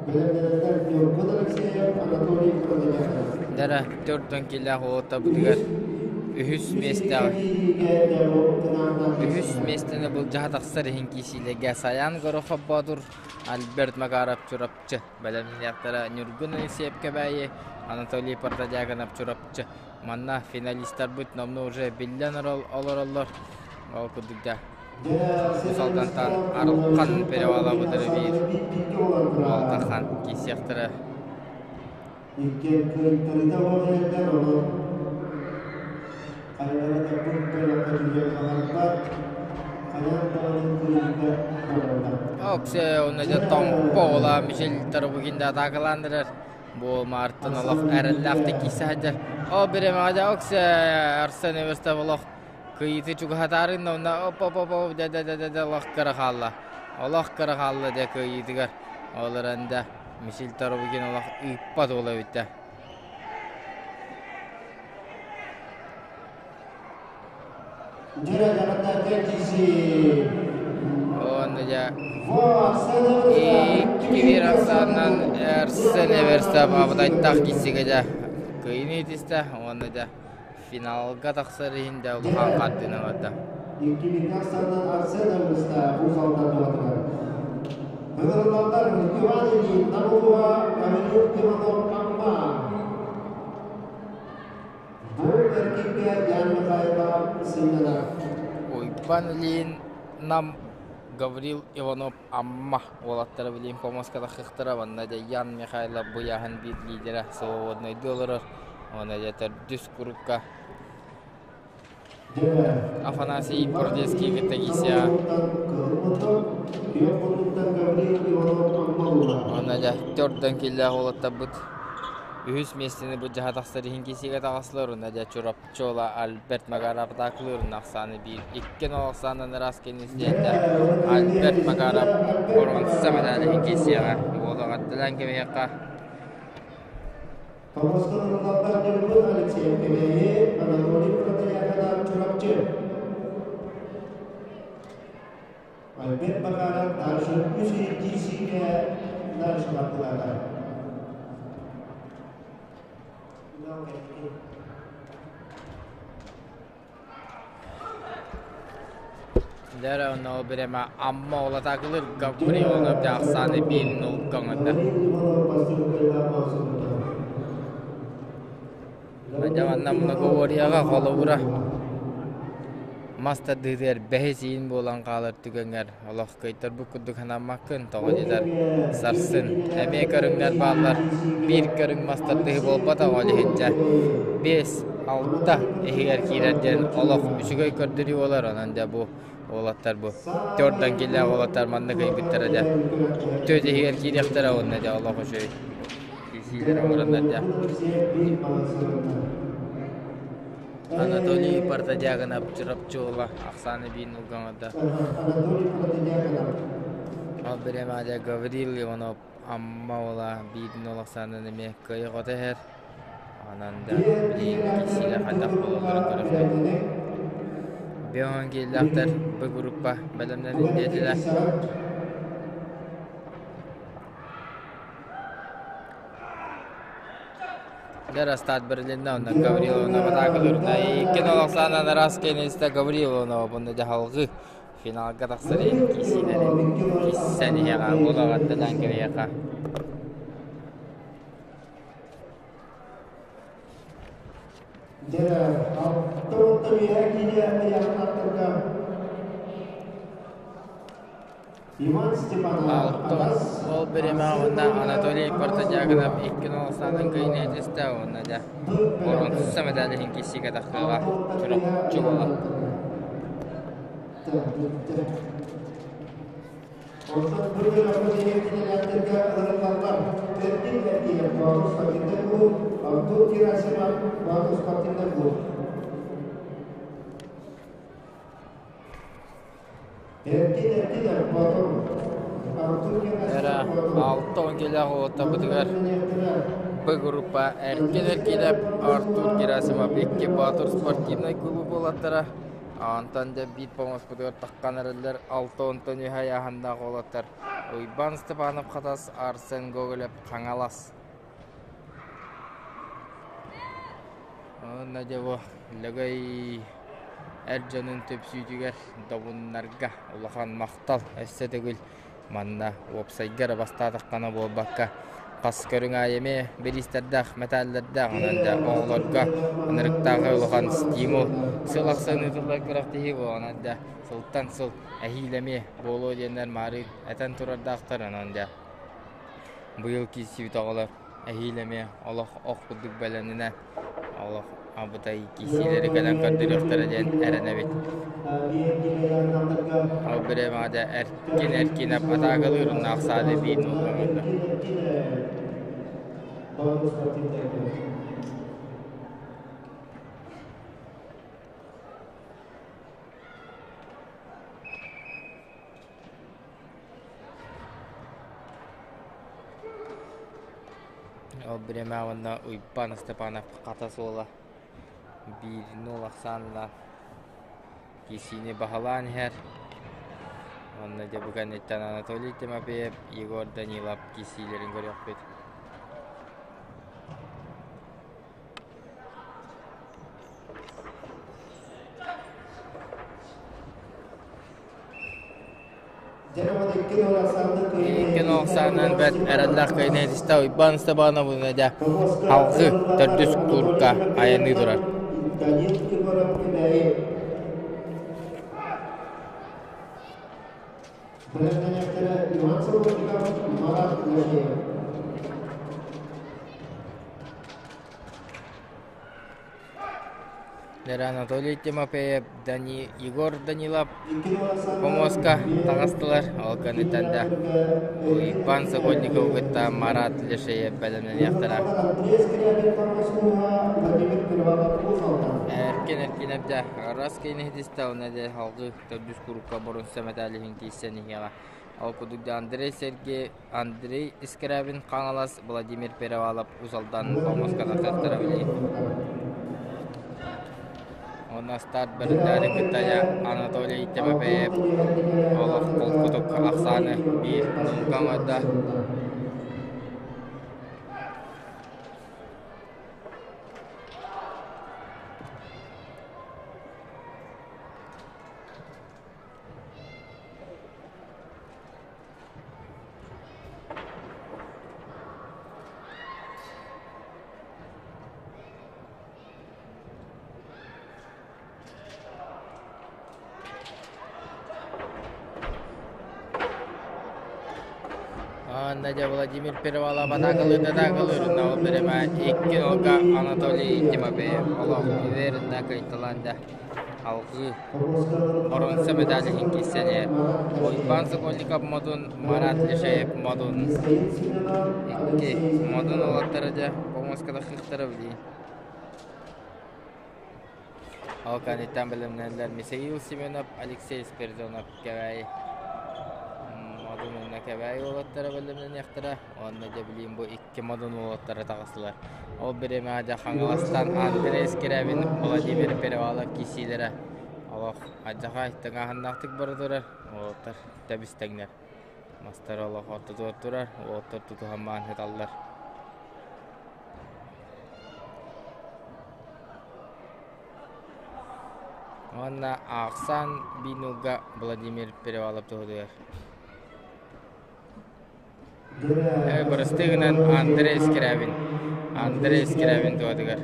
Бэлэмнэнэллэр Ньургун Алексеев, Анатолий Протодьяконов. Дара 40 киилээх уолаттарбытыгар үһүс миэстэҕэ үһүс миэстэни былдьаһа тахсар иһин киирсиилэргэ Саян Горохов Боотур, Альберт Макаров Чурапчы бэлэмнэниэхтэрэ Ньургун Алексеев Кэбээйи, Анатолий Протодьяконов Чурапчы. Манна финалистарбыт номнуо уже биллэн олороллор. Ол курдук да Ус Алдантан Арылхан перевалабытары биир Алтахан киирсиэхтэрэ. Икки кыайтарыта буолар онон хайалара да бу бөлөххө түһүөн баҕарбат, хайаан даҕаны кыайыыга буолаллар. Оксе онно дьэ Томпо ола Мишель Тарабукин да атаакалаан эрэр. Бу Мартын олох эрэллээхтик киирсэ сылдьар. Ол бириэмэҕэ дьэ Оксе Арсен Эверстов олох кыйыты чугаһатаарын онно оп оп оп оп дэ дэ дэ дэ олох кыра хаалла. Олох кыра хаалла дьэ кыайыытыгар. Ол эрэн дэ. Мисил Тарубигин олох ыыппат уола эбит да. Уонна дьэ икки ахсаанынан Эрсен Эверстов абытайтах киссигэ дьэ кыайыыны итистэ уонна дьэ финалга тахсар иһин дьэ улахан хардыыны барда. Икки ахсаанынан Арсен Эверстов Уус Алдан туһатыгар. Ыҥырыллаллар Иван Ильин Намулуга Гаврил Иванов Амма. Бу эркиҥҥэ Ян Михайлов сынньанар. Уйбан Ильин Нам Гаврил Иванов Амма уолаттара билигин помоска таххыхтара уонна дьэ Ян Михайлов быйаһын биир лидерэ свободнайдыы олорор уонна дьэ төрдүс курукка Афанасий Бородецкий кытта киирсиэҕэ. Уонна дьэ төрдөн киллээх уолаттарбыт үһүс миэстэни былдьаһа тахсар иһин киирсиигэ таҕыстылар уонна дьэ Чурапчы уола Альберт Макаров атаакалыыр ахсааны биир икки нол ахсаанынан ыраас кэннистиэтэ Альберт Макаров боруонса мэдээлэ иһин киирсиэҕэ. Уолу эҕэрдэлээн кэбиһиэххэ. Тоҕуска ырыллаллар Ньургун Алексеев Кэбээйи, Анатолий Протояканов Чурапчы. Альберт Макаров дальше үс DC-гэ дальше бардылар. Дьэ онно бирэма Амма улатаакылыр Гавриловна ахсааны биир нулга оҥордо. Дьэ манна многоворияҕа холобура мас тардыытыгар бэһис иин буолан хаалар түгэҥҥэр олох кыайтарбыт курдук санаммаккын, тоҕо диэтэр сарсын эмиэ көрүҥнэр бааллар, биир көрүҥ мас тардыһыы буолбатах, ол иһин дьэ 5-6 иһигэр киирэр диэн олох үчүгэй көрдөрүү буолар, онон дьэ бу уолаттар бу төрдөн киллээх уолаттар маннык ыйбыттара дьэ төрт иһигэр киириэхтэрэ уонна дьэ олох үчүгэй киирсиилэр оҥороннор дьэ Анатолий Протодьяконов Чурапчыола ахсааны биир нулга оҥордо. Ол бириэмэҕэ Гаврил Иванов Амма уола биир нол ахсаанынан эмиэ кыайа-хото иһэр. Онон да билигин киирсиилэр хайдах буолалларын көрүөхпүт. Биоһон кииллээхтэр бу группа бэлэмнэнин диэтилэр. Дьэ Растат Берлинна онно Гавриловна Батакалырна икки нолохсаанан араас кэнистэ Гавриловна обунна дьаһалгы финалга тахсар иһин киисиилэри киссэн иһэҕэ булаҕатталаан кэбиһиэхэ. Дьэ, алта уонна үөһэ киирэ ыйаахтаахтарга Иван Степанов Алтан ол бириэмэҕэ уонна Анатолий Протодьяконов икки нолохсаанын кыайыыны этистэ уонна дьэ боруонса мэдээлэ иһин киирсиигэ тахсыаҕа Чурапчы буола. Онтон бу үөрэххэ дириэктэрдэргэ ылыныллар Эркин Эркиев Боотур спортивнай клуб, Артур Герасимов Боотур спортивнай клуб. Эркин Эркинов Боотур Артур Эра Герасимов Боотур. 6 килэх уоттабытыгар Б группа Эркин Эркинов, Артур Герасимов икки Боотур спортивнай клуб уолаттара Онтон дьэ биир помоспутугар таххан эрэллэр алта уонтан үһэ айааһыннаах уолаттар Уйбаан Степанов Хатас, Арсен Гоголев Хаҥалас. Уонна дьэ бу Лөгөй эр дьонун түмсүүтүгэр добуннарга улахан махтал өссө төгүл Манна уопсайга эрэ бастаатаххына буолбакка, хас көрүҥ аайы эмиэ бириистэрдээх, мэтээллэрдээх, онон дьэ оҕолорго ынырыктааҕы улахан стимул сыл ахсын ыытыллар күрэхтэһии буолан дьэ сылтан сыл эһиил эмиэ буолуо диэннэр маарыын этэн турардаахтар, онон дьэ быйыл киирсибит оҕолор эһиил эмиэ олох ох курдук бэлэмнэнэ олох абытай киирсиилэри кэлэн көрдөрүөхтэрэ диэн эрэнэбит. Ол бириэмэҕэ дьэ эркин эркинэп атаакалыыр уонна ахсааны биир нуулга оҥордо. бириэмэ уонна Уйбаан Степанов хата суола 1-0 ахсаанынан киирсиини баһылаан иһэр. Уонна дьэ бу кэнниттэн Анатолий Тимофеев, Егор Данилов киирсиилэрин көрүөхпүт. Иккин охсаанан бэрт эрэллээх кыайынайдыста Уйбаан Степанов дьэ алгы төрдүс турка айаныы турар. Иван Соловьев, Марат Лешеев. Анатолий Тимофеев, Егор Данилов помоска таҕыстылар. Ол кэнниттэн да Уйбаан Сокольниковы кытта Марат Лешеев бэлэмнэниэхтэрэ. Эркин Эркинэп дьэ раз киинэһитистэ, онно дьэ салгыы төрдүс курукка боруонса мэтээлиһин киирсэн иһиэҕэ. Ол курдук да Андрей Сергей Андрей Искрябин Хаҥалас, Владимир Перевалов Усалдан помоска тахсыахтара билигин. Уонна старт бэриллээри кытта Анатолий Тимофеев олох холкутук ахсааны биир нуҥка оҥордо. Надя Владимир Перевалов атаакалыыр атаакалыыр ол биримэ икки нолга Анатолий Тимофеев олох уверенно кыайталаан да Алгыы боруонса медалиһын киирсэни Уйбаан Сокольников Модун, Марат Лешеев Модун икки Модун уолаттара дьэ помоската хыхтара билии. Ол кэнниттэн бэлэмнэнэллэр Михаил Семенов, Алексей Спиридонов Кэбээйи Модун уонна Кэбээйи уолаттара бэлэмнэниэхтэрэ уонна дьэ билигин бу икки Модун уолаттара таҕыстылар. Ол бириэмэҕэ дьэ Хаҥаластан Андрей Скрябин, Владимир Перевалов киирсиилэрэ олох алдьархай тыҥааһыннаахтык бара турар. Уолаттар тэбис-тэҥнэр. Мастар олох ортотугар турар, уолаттар тутуһан баан сыталлар. Уонна аахсаан биир Владимир Перевалов туһутугар. Бырастыы гынан Андрей Скрябин. Андрей Скрябин туһатыгар.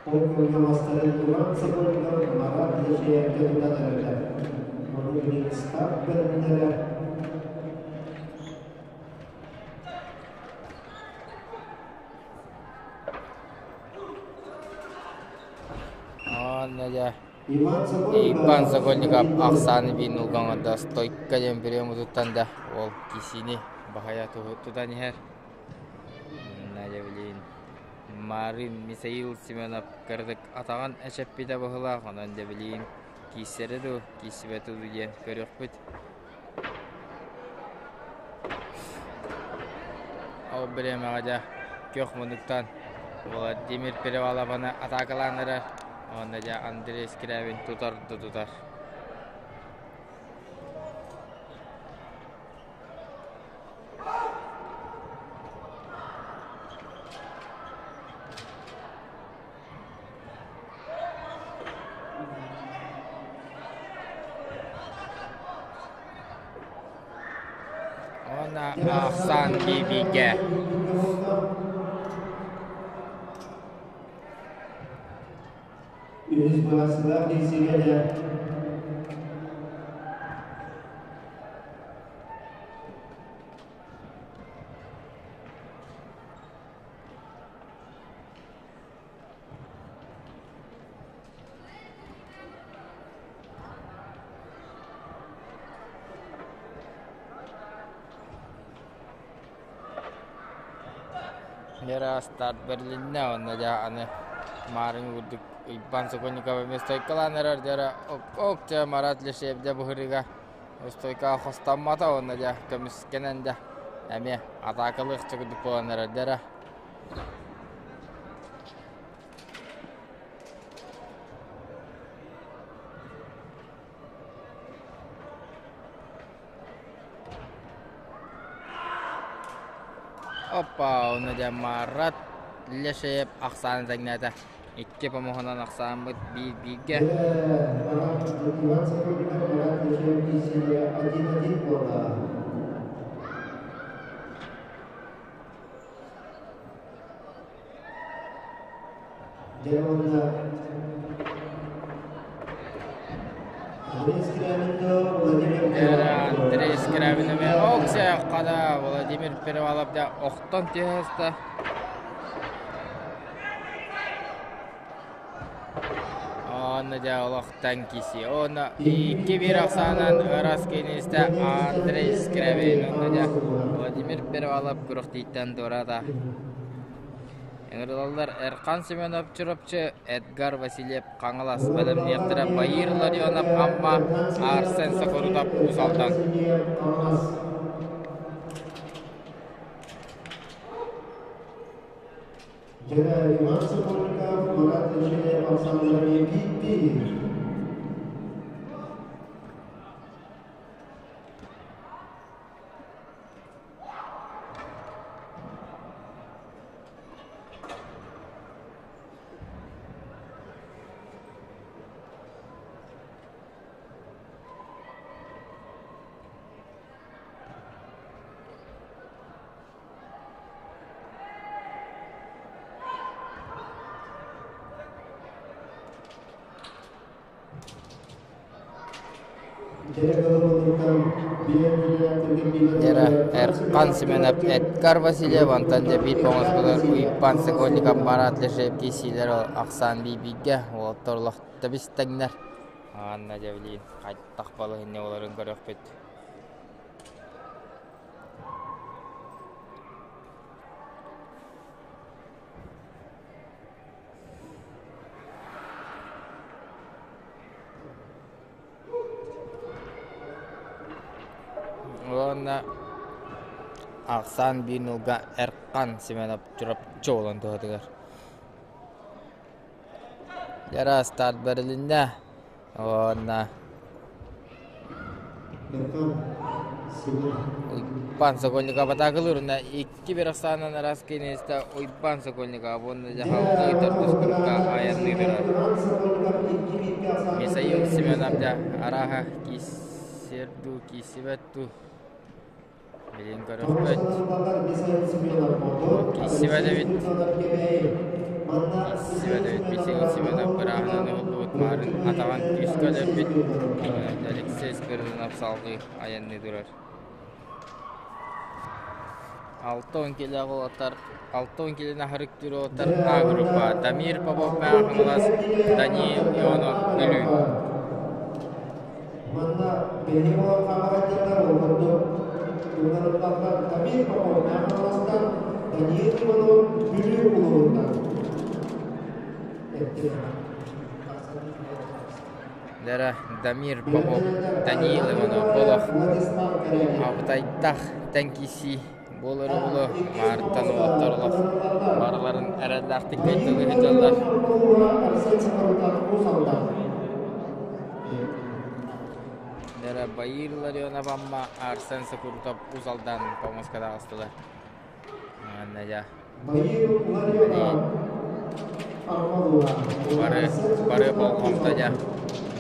Ол мастарын Иван Сокольников Марат Лешеевке тутан эрэллэр. Ону билигин старт бэлэмнэрэ Иван Сокольников ахсааны биир нулгаҥарда стойка диэн приему туттан да ол кисини баһайа тутан иһэр. Надя билигин Марын Михаил Семенов кырдык атаҕын эчэппитэ быһыылаах, онон дьэ билигин киирсэрэ дуу, киирсибэтэ дуу диэн көрүөхпүт. Ол бириэмэҕэ дьэ күөх муннуктан Владимир Перевалованы атаакалаан эрэр уонна дьэ Андрей Скрябин тутар да тутар. Уонна ахсаан биибигэ Үһүс быһаарсыылаах киирсиигэ Лера старт бэрилиннэ уонна дьэ аны маарыҥ курдук Уйбаан Сокольников эмиэ стойкалаан эрэр дьэ ок дьэ Марат Лешеев дьэ быһырыга стойкаҕа хостоммото уонна дьэ көмүскэнэн дьэ эмиэ атаакалыахча курдук буолан эрэр дьэ Опа, онно дьэ Марат Лешеев ахсааны тэҥнээтэ. Икки помоһунан ахсааммыт биир бииргэ. Иван Сокольников, Марат Лешеев киирсиилэрэ 1-1 буолла. Дьэ уонна Андрей Скрябин Владимир Андрей Скрябин Оксяххада Владимир Перевалов да охтон түһэстэ. Онно дьэ олохтон киси. Онно икки биир ахсаанан ырас кинистэ Андрей Скрябин. Онно дьэ Владимир Перевалов күрэхтииттэн туората. Ыҥырылаллар Эрхан Семенов Чурапчы, Эдгар Васильев Хаҥалас бэлэмниэхтэрэ Баир Ларионов Амма, Арсен Сокурутов Уус Алдан. Иван Сокольников, Марат Лешеев, Александр Епипиев. Дьэрэ Эрхан Семенов, Эдгар Васильев, онтон дьэ биир оҥоспутугар Уйбаан Сокольников, Марат Лешеев киирсиилэр ахсаан биир-бииргэ уолаттар олох тэбис-тэҥнэр. Анна дьэ билигин хайдах балаһыанньа буоларын көрүөхпүт. Уонна ахсаан биир нолга Эрхан Семенов Чурапчы буолан туһатыгар. Дьара старт бэрилиннэ. Уонна Уйбаан Сокольников атаакалыыр уонна икки бир ахсаанынан араас киниэстэ Уйбаан Сокольников уонна дьаһалта төрдүс курукка айанныы турар. Мисаил Семенов дьэ арааһа киирсэр дуу, киирсибэт дуу билин көрүөхпүт. Киирсибэт эбит. Киирсибэт эбит. Мисаил Семенов бырааһынан уһуллубут маарын атаҕын күүскэ өлөрбүт. Алексей Спиридонов салгыы айанныы турар. 60 килэ уолаттар 60 килэни аһарык уолаттар А группа Дамир Попов Мэҥэ Хаҥалас Даниил Ионов Бүлүү Манна бэйи буолан хаамаҕайдьаттар ол курдук Туҥарытталлар Дамир Попов Мэҥэ Хаҥаластан Даниил Иванов Бүлүү улууһуттан Лера Дамир Попов Даниил Иванов Болох абытайдах тэҥкиисии буолары булу маартан уолаттар олох барыларын эрэллээхтик кыайталыы сылдьаллар. Лера Баир Ларионов Амма Арсен Сокурутов Уус Алдан помоска таҕыстылар. Манна дьэ Бары, бары болҕомто дьэ.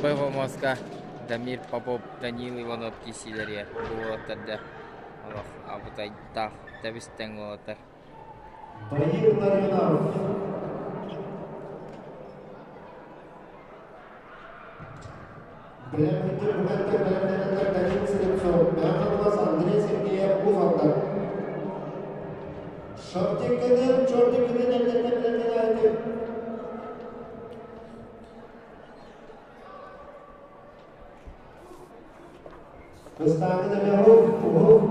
Б Дамир Попов, Данил Иванов киирсиилэригэр бу уолаттар дьэ олох абытайдаах тэбис-тэҥ уолаттар. Бэлэммитин букаттар бэлэмнэнэллэр Данил Слепцов, Мэҥэ Андрей Сергеев Уус Алдан. Шортиккытын, чортиккытын эрдэттэн бэлэмнэнээччи. Кыстааҥҥы эмэ уһук, уһук.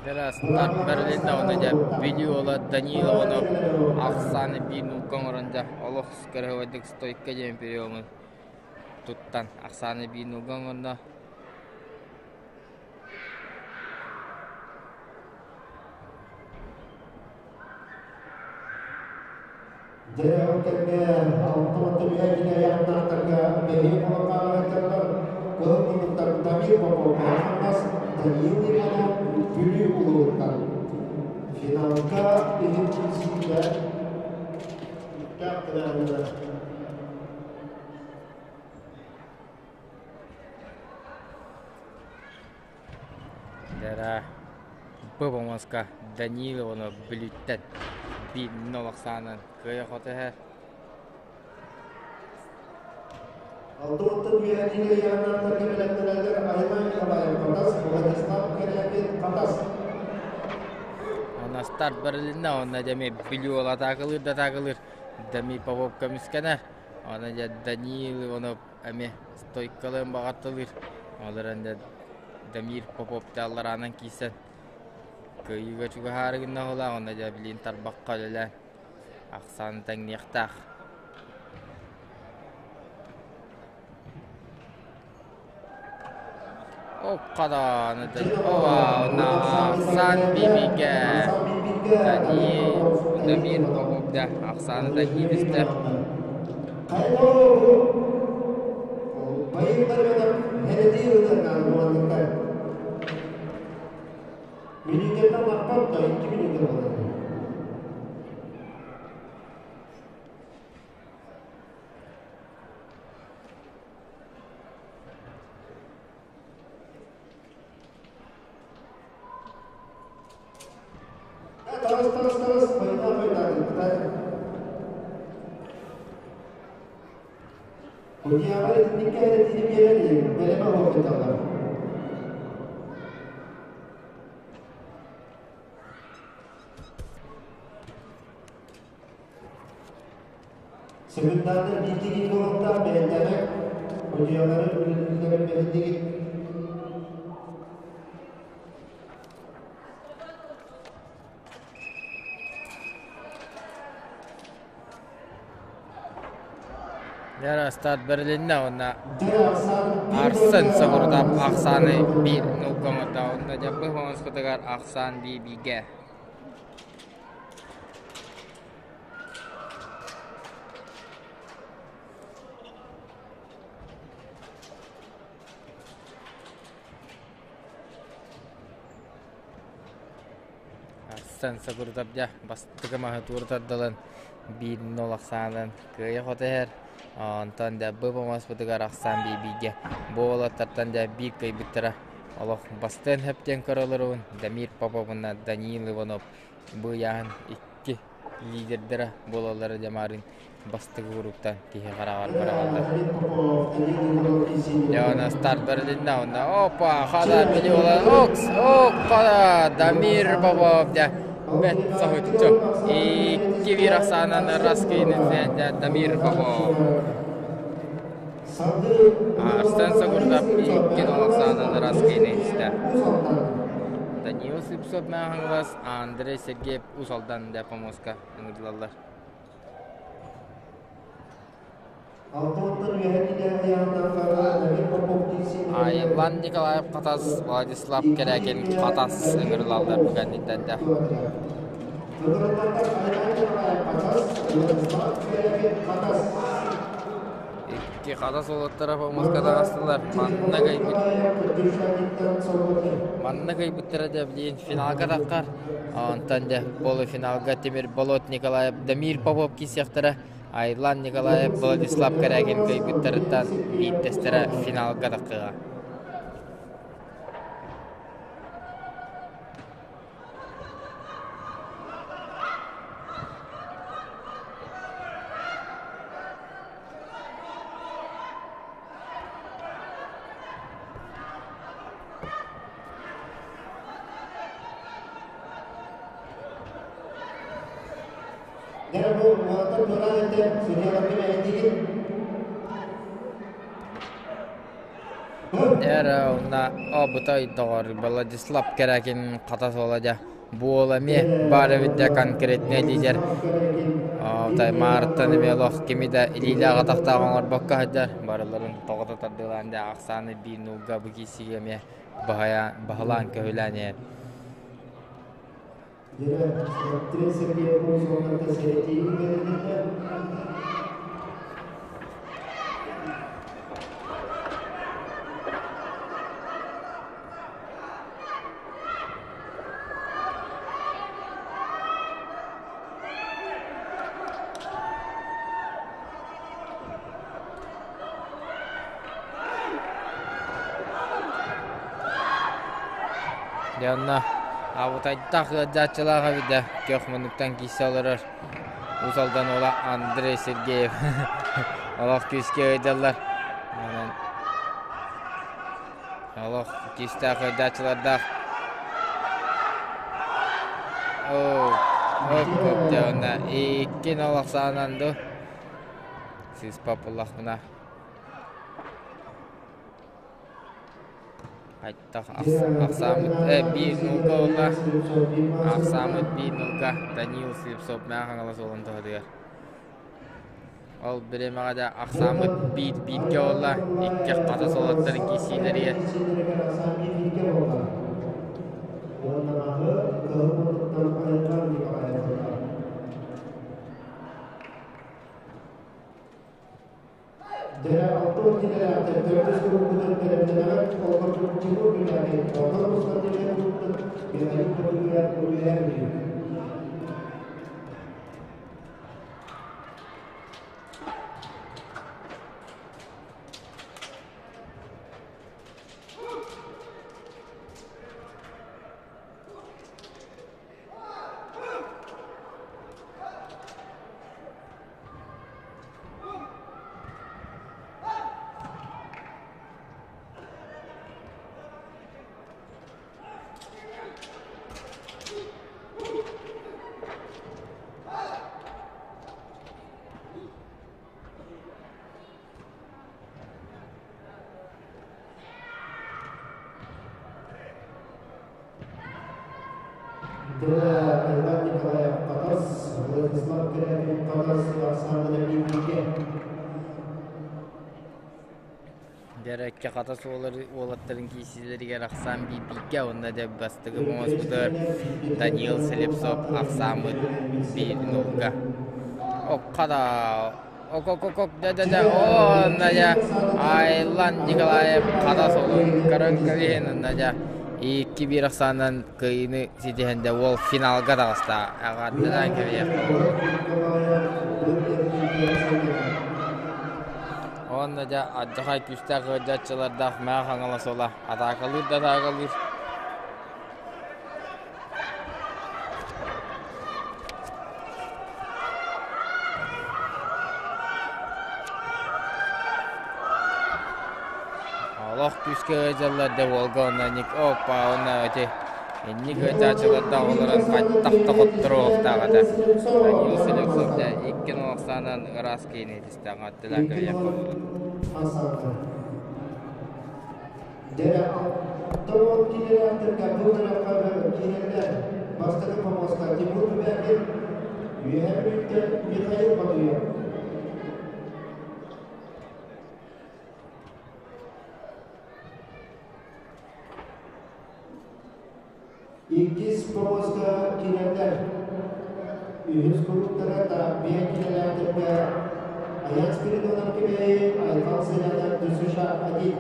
Дьэ Старт бэрилиннэ уонна дьэ Бүлүү уола Данилованы ахсааны биир нуукка оҥорон дьэ олох кыраһыабайдык стойка диэн приемун туттан ахсааны биир нуукка оҥордо. Дьэ, ол кэмҥэ 63 айааннаахтарга бэлиэ буолан кыһыл муннуктар Дамир Попов Хамнас, Даниил Иванов Бүлүү улууһуттан. Финалга иһин киирсиитэ үптээх тыраһыылар. Дара Бобомоска Данилованы Бүлүүттэн 1-0 ахсаанын кыайа-хото иһэр. Алтыттан үөһэтиигэ ыйааннаахтарга бэлэмнэнэллэр Айлан Николаев Хатас, Владислав Корякин Хатас. Онно старт барылынна, онно дьэ эмиэ Бүлүү уола атаакалыыр да атаакалыыр. Дамир Попов көмүскэнэр. Онно дьэ Даниил Иванов эмиэ стойкалыан баҕарталыыр. Ол эрэн дьэ Дамир Попов аллараанан киирсэн кыайыыга чугаһаары гынна оһолоох, онно дьэ билигин тарбахха үлэлээн ахсааны тэҥниэхтээх. Оппадааны Ахсаан Бибигэ Дамир Попов да ахсааны тэҥнии түстэ. Мүнүүтэтэ лаппат да 2 мүнүүтэ буолар. Тарас, тарас, тарас, пайда, пайда, Кудьяҕа итинниккэ эрэтиини биэрэн бэлэмэ оһохтуталлар. Секундааннар биирдии буолуохтаах бэйэлэрэ кудьуйалары үлэлииллэрин бэһиннигит. Дьэ старт бэрилиннэ уонна Арсен Сабурдап ахсааны биир нолга оҥордо уонна дьаббы хоҥоспутугар ахсаан биир-бииргэ. Арсен Сабурдап дьэ бастакы маһы туора тардалан 1-0 ахсаанын кыайа-хото иһэр. Онтон дьэ бу помоспутугар ахсаан биир-бииргэ. Бу уолаттартан дьэ биир кыайбыттара олох бастыан сөп диэн көрөлөрүн Дамир Попов уонна Даниил Иванов бу ыйааһын икки лидердэрэ буолаллара дьэ маарыын бастакы куруктан киһи хараҕар быраҕаллар. Дьэ уонна старт бэрилиннэ уонна опа хада миллиона окс опа Дамир Попов дьэ бэт соһуччу 2-1 ахсаанан Раскинин дьэ Дамир Попов Арсен Сагурдап 2-0 ахсаанан Раскинин истэ. Даниил Слепцов Мэханглас Андрей Сергеев Усалдан дьэ помоска ыҥырылаллар. Айлан Николаев Хатас, Владислав Кэрээкин Хатас ыҥырылаллар бу кэнниттэн да. Икки Хатас уолаттара помоска таҕыстылар. Манна кыайбыт Манна кыайбыттара дьэ билигин финалга таххар. Онтон дьэ полуфиналга Тимир Болот Николаев Дамир Попов киирсиэхтэрэ. Айлан Николаев Владислав Корягин кыайбыттарыттан биирдэстэрэ финалга таххыаҕа. Дьэ бу уолаттар туораан этэ судьуйаларга бэйэтигит. Эрэ онно обутой доҕор Владислав Корякин хата суола дьэ буола эмиэ баар эбит да конкретнай лидер Маарыттан эмиэ олох кими да илиилээх атахтаах оҥорбокко сылдьар барыларын тоҕото тардыылаан дьэ ахсааны биир нуулга бу киирсиигэ эмиэ баһылаан көһүлээн иһэр. Дьэ онно абытайдах ыалдьааччылаах эбит да көх муннуктан киирсэ олорор Уус Алдан уола Андрей Сергеев олох күүскэ ыалдьаллар. Онон олох күүстээх ыалдьааччылардаах. Оо, оп дьэ уонна икки нол ахсаанан ду сыыспап буллахпына Айтах ахсаамыт биир нулга уолла ахсаамыт биир нулга Даниил Слепцов Мэҥэ Хаҥалас уолун туһатыгар. Ол бириэмэҕэ да ахсаамыт биир бииргэ уолла икки хата солоттарын киирсиилэригэр. Дьэ, алтан кинилээхтэр төрдүс группутун бэлэмнэнэҕит, ол курдук Тимур Бюлякин, Алтан Мустатыгар группутун Михаил Ботугуев Үөһээ Бүлүү. Иван Николаев Хатас, Владислав Корякин Хатас, Оксана Библике. Дьэрэккэ Хатас уолаттарын киирсиилэригэр ахсаан бииргэ уонна дьэ бастакы оҥоспутугар Даниил Слепцов ахсааммыт биир нулга. Окхада ок-ок-ок да-да-да онна дьэ Айлан Николаев Хатас уолун көрөн кэбиһин онно дьэ икки биир ахсаанынан кыайыыны ситиһэн дьэ уол финалга таҕыста эҕэрдэлээн кэбиһиэх Уонна дьэ алдьархай күүстээх ыалдьааччылардаах Мэҥэ Хаҥалас уола атаакалыыр да атаакалыыр. Олох күүскэ ыалдьаллар да уолга уонна ник опа уонна ити инник ыалдьааччылардаах олорон хайдах да хотторуохтаах этэ. Данил Селецов дьэ икки нолохсаанан ыраас киини итистэҕин кэбиһиэххэ буолар. Тоҕо киирэртэргэ бу киирэллэр бастакы помоска Тимур Бубякин, Үөһээ Бүлүүттэн Михаил Батуев. Иккис помоска киирэллэр үһүс куруктара Тарбия киирэлээхтэргэ Аян Спиридонов Кэбээйи, Айхал Сырята Дүсүша один.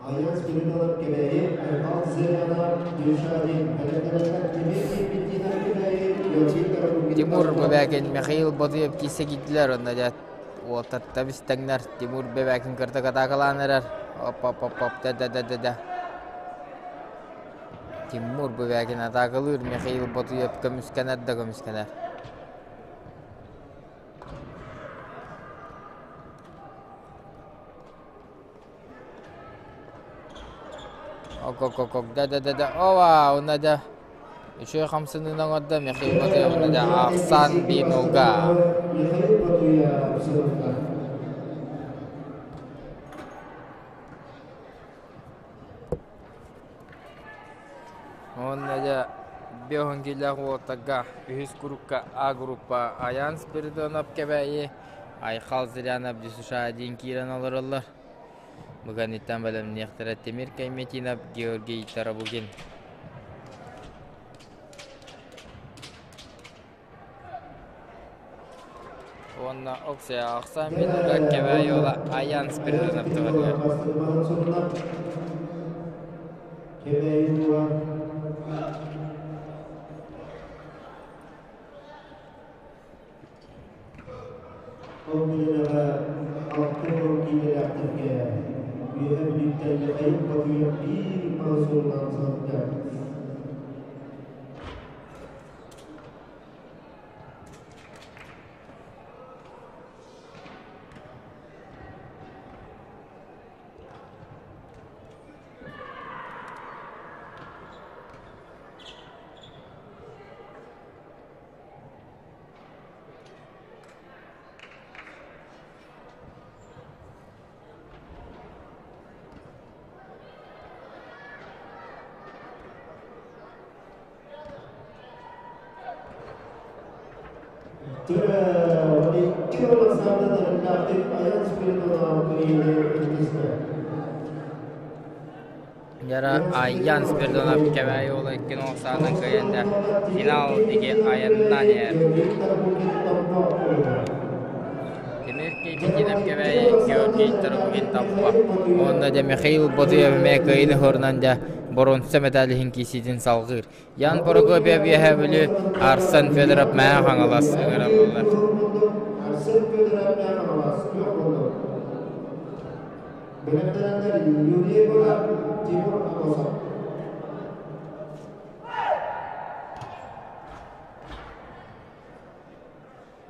Аян Спиридонов Кэбээйи, Айхал Зыряна Дүсүша один. Тимур Бэбээкин, Михаил Ботуев киирсэ киирдилэр уонна дьэ уолаттар тэҥнэр Тимур Бэбээкин кырдык атаакалаан эрэр оп-оп-оп да-да-да-да-да Тимур Бэбээкин атаакалыыр Михаил Ботуев көмүскэнэр да көмүскэнэр Ок-ок-ок-ок да-да-да-да ова уонна дьэ. Үчүгэй хамсаныыны оҥордо Михаил Батуев уонна ахсаан биир нулга. Михаил Батуев сырытта. Уонна дьэ биэс киилээх уолаттарга үһүс группа А группа Аян Спиридонов Кэбээйи, Айхал Зырянов ДЮСШ диэн киирэн олороллор. Бу кэнниттэн бэлэмниэхтэрэ Тимир Кайметинов, Георгий Тарабукин. Уонна Оксия ахсаан минута Кэбээйи уола Аян Спиридонов туһатыгар. Кэбээйи уола Ол бириэмэҕэ 60 киилэлээхтэргэ Үөһээ Бүлүүттэн Михаил Батыев биир малы суолунан сылдьар. Икки Александр эрэллээхтик айан Спиридонов кыайыыны ситистэ. Яра Айян Спиридонов Кэбээйи уола икки охсаанан кыайан да финал диэки айаннаан иһэр. Тимир Кийбитинов Кэбээйи Георгий Тарабукин таппа. Уонна дьэ Михаил Ботуев эмиэ кыайыыны уһурунан дьэ боруонса медаль иһин киирсиитин салҕыыр. Ян Прокопьев Үөһээ Бүлүү, Арсен Федоров Мэҥэ Хаҥалас ыҥыраллар. Арсен Федоров Мэҥэ Хаҥалас күөх боллур. Бэлэмнэнэннэр Юрий Егоров, Тимур Амосов.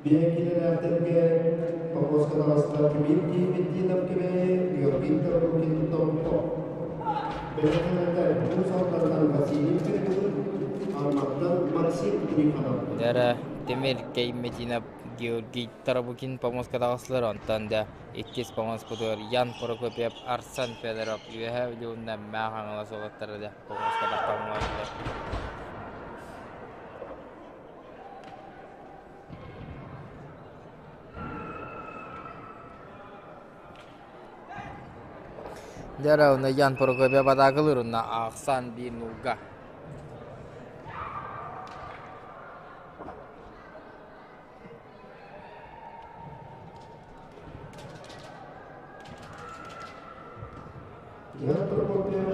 Биэкилэлээхтэргэ Покровскай таҕыста Тимир Кийбиттинов Кэбээйи, Георгий Тарабукин Томпо. Бэлэмнэнэннэр Уус Алдантан Василий Перегудов, Алматтан Максим Трифонов. Дара Тимир Кейметинов Георгий Тарабукин помоска таҕыстылар, онтон да иккис помоспутугар Ян Прокопьев, Арсен Федоров Үөһээ Бүлүү Мэҥэ Хаҥалас уолаттара да помоска тахтаҥҥаллар. Дьэ уонна Ян Прокопьев атаакалыыр уонна ахсаан биир нулга. Ян Прокопьев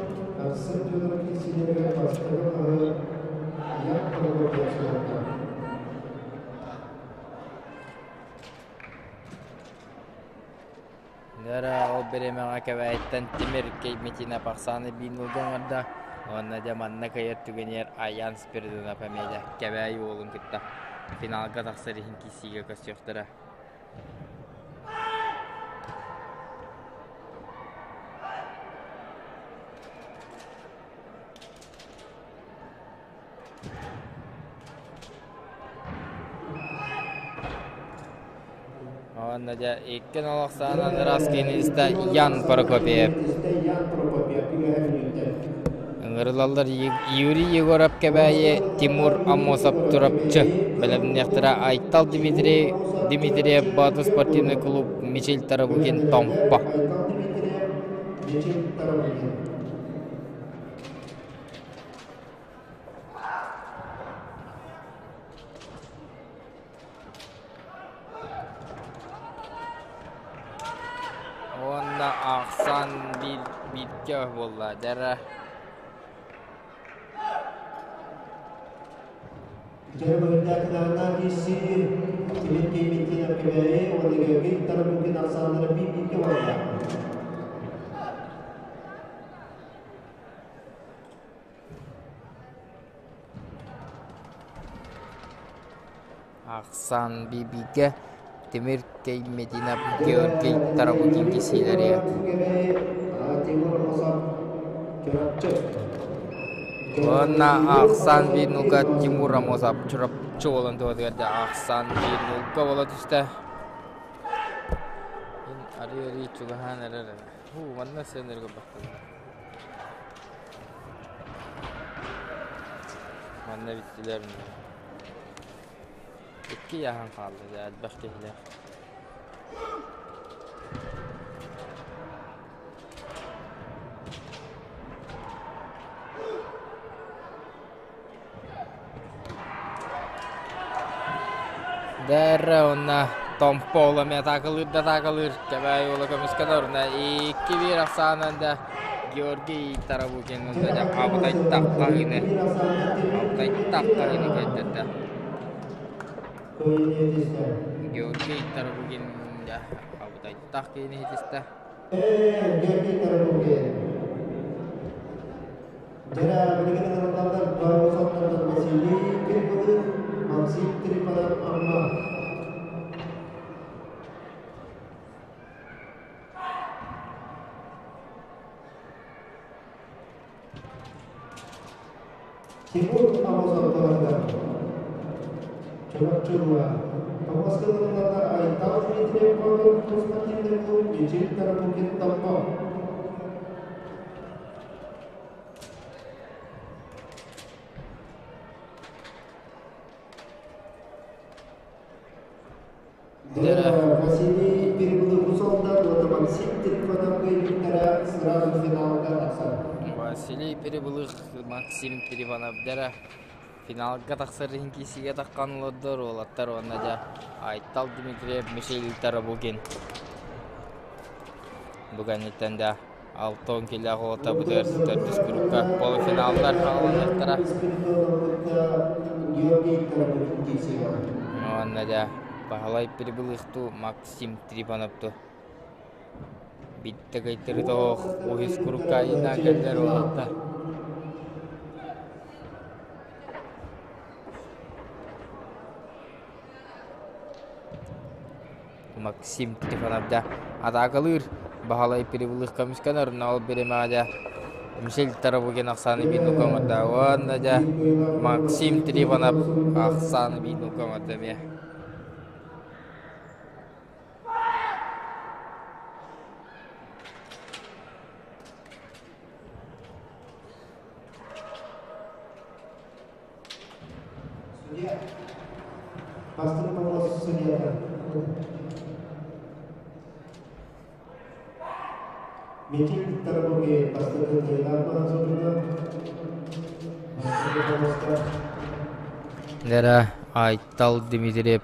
Арсен Федоров киирсиилэригэр бастакы маһы Ян Прокопьев суруйда. Дьэ ол бириэмэҕэ Кэбээйиттэн Тимир Кейметинов ахсааны биир нулга оҥордо уонна дьэ манна кыайар түгэнигэр Аян Спиридонов эмиэ дьэ Кэбээйи уолун кытта финалга тахсар иһин киирсиигэ көрсүөхтэрэ. Уонна дьэ икки нол ахсаанынан ыраас киинистэ Ян Прокопьев. Ян Прокопьев үөһэ Бүлүүттэн. Ыҥырылаллар Юрий Егоров Кэбээйи, Тимур Аммосов Чурапчы. Бэлэмниэхтэрэ Айтал Дмитрий Дмитриев Боотур спортивный клуб Мичил Тарабукин Томпо. Айтал Дмитриев, Мичил Тарабукин. Уонна ахсаан биир бииргэ буолла дьара Дьэ быһыттаахтааҕына киирсии Тимир Киймиттинов Кэбээйи уонна Георгий Тарабукин ахсааннара биир-бииргэ буолла. Ахсаан биир-бииргэ Тимир Кейметинов Георгий Тарабукин киирсиилэригэр Тимур Аммосов Чурапчы. Уонна ахсаан биир нулга Тимур Амосов Чурапчы буолан туһатыгар дьэ ахсаан биир нулга буола түстэ. Арыы-арыы чугаһаан эрэр. Һуу, манна сэнэр көрбөхтөр. Манна бүттүлэр. Икки ыйааһын хаалла дьэ элбэх киһилээх. Дэрэ уонна Томпо уола эмиэ атаакалыыр да атаакалыыр Кэбээйи уола көмүскэнэр уонна 2-1 ахсаанан да Георгий Тарабукин ылла дьэ абытайтах хаһыыны абытайтах хаһыыны көрдөрдө. Георгий Тарабукин дьэ абытайтах киһини иһитистэ. Георгий Тарабукин Дьэ, билигин ыҥырыллаллар Боруосаттан Василий Трифонов, Максим Трифонов Амма. Тимур Амосов туһатыгар Чурапчыга Томоска ыҥырыллаллар Айтал Дмитриев Боотур тус спортивный клуб Мичил Тарабукин Томпо. Василий Перебылых солдат уонна Максим Трифонов кыайбыттара сразу финалга тахсар. Василий Перебылых, Максим Трифонов дэрэ финалга тахсар иһин киисигэ таххан олордор уолаттар уонна дьэ Айтал Дмитриев, Михаил Тарабукин. Бу кэнниттэн да 60 килэ уолаттарбытыгар төрдүс курукка полуфиналлар аҕаланыахтара. Уонна дьэ Баһылай Прибылыхтуу Максим Трифоновту биттэ кыйтыры тоһох үһүс курукка айаннаан кэллэр уолаттар. Максим Трифонов дьэ атаакалыыр Баһылай Прибылых көмүскэнэр ол биримэҕэ дьэ Мишель Тарабукин ахсааны биир нука оҥордо уонна дьэ Максим Трифонов ахсааны биир нука оҥордо эмиэ. Судья. Бастыҥ помост судьята. Митил Тарабуги бастакы кыайыылаах маһын сотуна. Бастакы помостка. Лера Айтал Дмитриев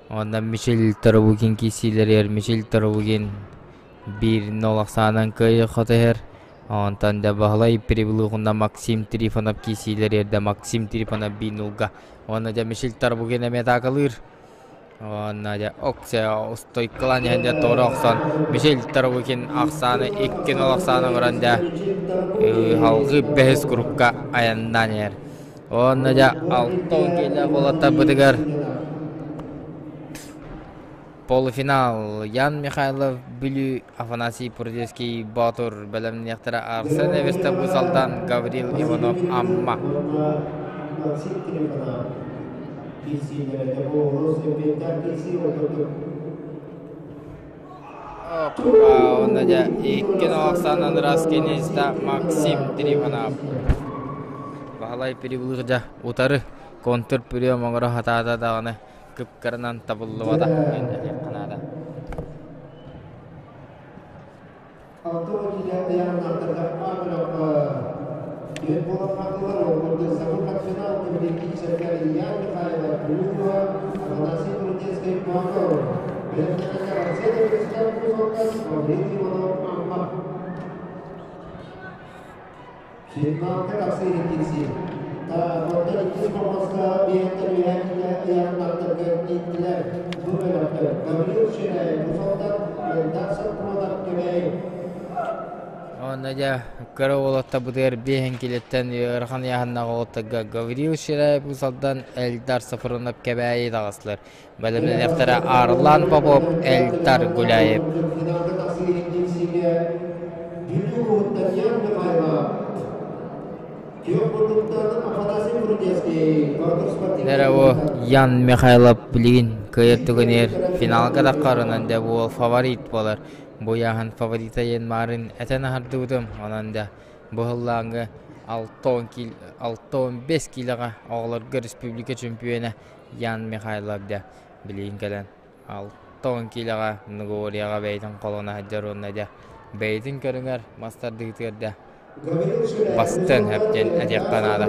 уонна Мичил Тарабукин киирсиилэригэр Мичил Тарабукин 1-0 ахсаанан кыайыы хото иһэр. Онтон да Баһылай Прибылыхунна Максим Трифонов киирсиилэр эрдэ Максим Трифонов биир-нулга. Уонна дьэ Мишель Тарбукин эмиэ атаакалыыр. Уонна дьэ Оксе устойкалаан иһэн дьэ туора охсон Мишель Тарбукин ахсааны 2-0 ахсааны оҥорон дьэ салгыы бэһис курукка айаннаан иһэр. Уонна дьэ 6 киилэ уолаттарбытыгар Полуфинал Ян Михайлов Бүлүү Афанасий Прудецкий Боотур бэлэмниэхтэрэ Арсен Эверстов Уус Алдан Гаврил Иванов Амма. Опа, уонна дьэ икки Оксана Раскиниста Максим Трифонов. Баһылай Перебылых дьэ утары контур прием оҥоро сатаата даҕаны кып-кыранан табыллыбата диэн этиэххэ наада. Алта киилэ ыйааһыннаахтарга бөлөххө түөрт буолан хааллылар. Ол курдук Сабыр финал түмүлүккэ Илья Михайлов Плюва, Афанасий Крутецкий Боотур, бэлэмнэнэллэр Арсен Эверстов Кузовкас, Гаврил Иванов Амма. Финалга тахсыы иһин киирсии. Оттон иккис боппуруоска биэһэттэн үөһээ киилэ ыйааһыннаахтарга ииттилэр. Бу бөлөхтөр Гаврил Ширяев Усолтан, Эльдар Сапронов Кэбээйи. Уонна дьэ кыра уолаттарбытыгар биэһин килэттэн ыарахан ыйааһыннаах уолаттарга Гаврил Ширяев Усалдан, Эльдар Сафронов Кэбээйи таҕыстылар. Бэлэмнэниэхтэрэ Арлан Попов, Эльдар Гуляев. Финалга тахсыы иһин киирсиигэ Бүлүү улууһуттан Ян Михайлов. Нэрэ Ян Михайлов билигин кыайар түгэнигэр финалга таххарынан дэ буол фаворит буолар. Бу яһан фаворита диэн маарын этэн аһардыбытым. Онон да бу сыллааҥҥы 65 киилэҕэ оҕолорго республика чөмпүйүөнэ Ян Михайлов дэ билигин кэлэн 60 киилэҕэ Многоборьеҕа бэйэтин холоно сылдьар уонна дэ бэйэтин көрүҥэр мас тардыытыгар да бастыан сөп диэн этиэххэ наада.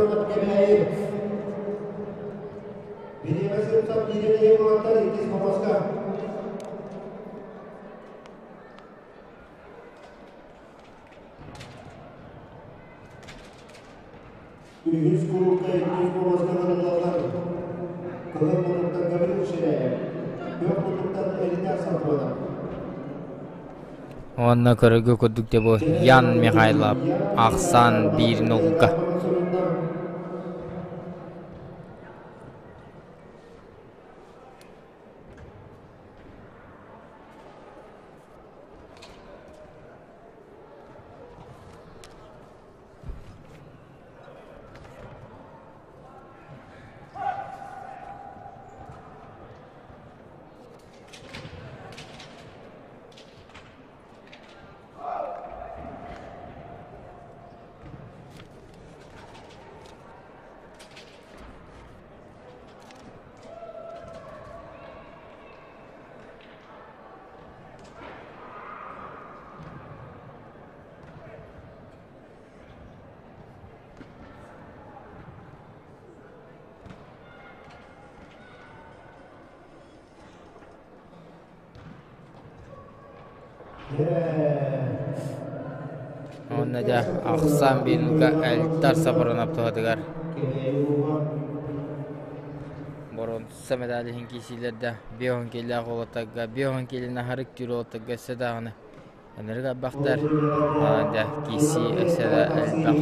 Үһүс куруука иккис буоласка кытыллаллар. Кыһыл муннуктан Гаврил Ширяев, күөх муннуктан Элитар Сапронов. Уонна көрөргө курдук дьэ бу Ян Михайлов ахсаан 1-0-га. Уонна дьэ ахсаан бииргэ Эльдар Сапронов туһатыгар боруонса медаль иһин киирсиилэрдэ 50 киилээх уолаттарга 50 киилэни аһарык түүр уолаттарга өссө даҕаны Өнөрүк арбахтар, дьэ, киирсии өссө да элбэх.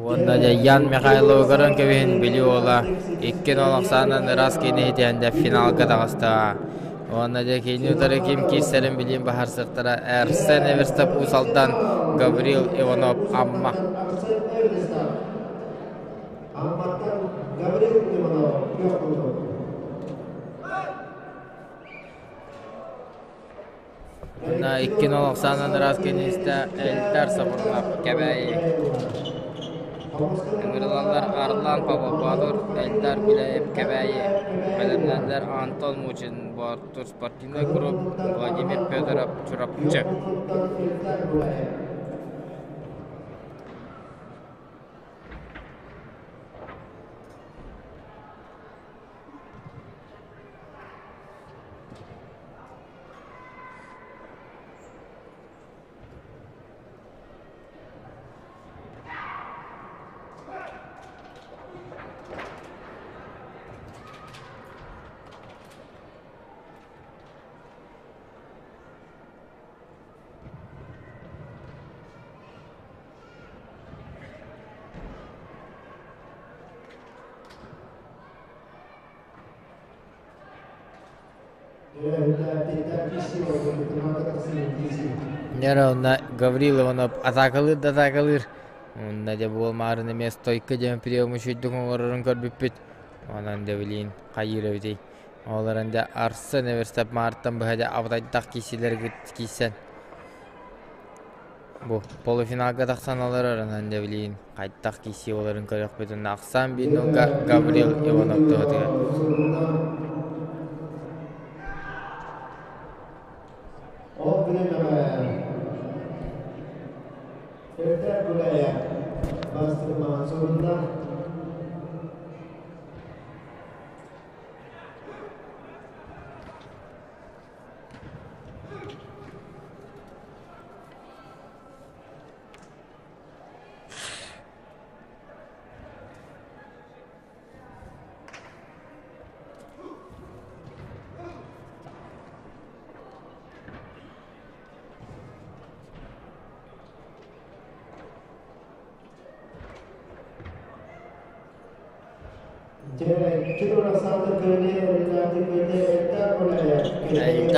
Уонна дьэ Ян Михайловы көрөн кэбиһин били уола 2-0 ахсаанынан ыраас киини итиэн дьэ финалга таҕыста. Уонна дьэ кини утары ким киирсэрин билиин баһарсыктара Эрсен Эверстов Уус Алдан, Гаврил Иванов Амма. Амматтан Гаврил Иванов күөх куту. Уонна 2-0 ахсаанынан ыраас киинистэ Эльдар Сапронов Кэбээйи. Ыҥырылаллар Арлан Павлов Эльдар Гуляев Кэбээйи. Бэлэмнэннэр Антон Мучин Боотур спортивный клуб Владимир Федоров Чурапчы. Нера онно Гаврил Иванов атаакалыыр да атаакалыыр. Онно дьэ буолмаарын эмиэ стойка диэн прием үчүгдүк оҥорорун көрбүппүт. Онон дьэ билиин хайыыр эбитий. Ол эрэн дьэ Арсен Эверстов маартан быһа дьэ абытайдах киирсиилэргит киирсэн Бу полуфиналга тахсан олорор, онон дьэ билигин хайдах киирсии буоларын көрүөхпүтүн ахсаан биир нолга Гаврил Иванов туһатыгар. Ол бириэмэҕэ Эльдар Гуляев бастырмаҕа сурунна.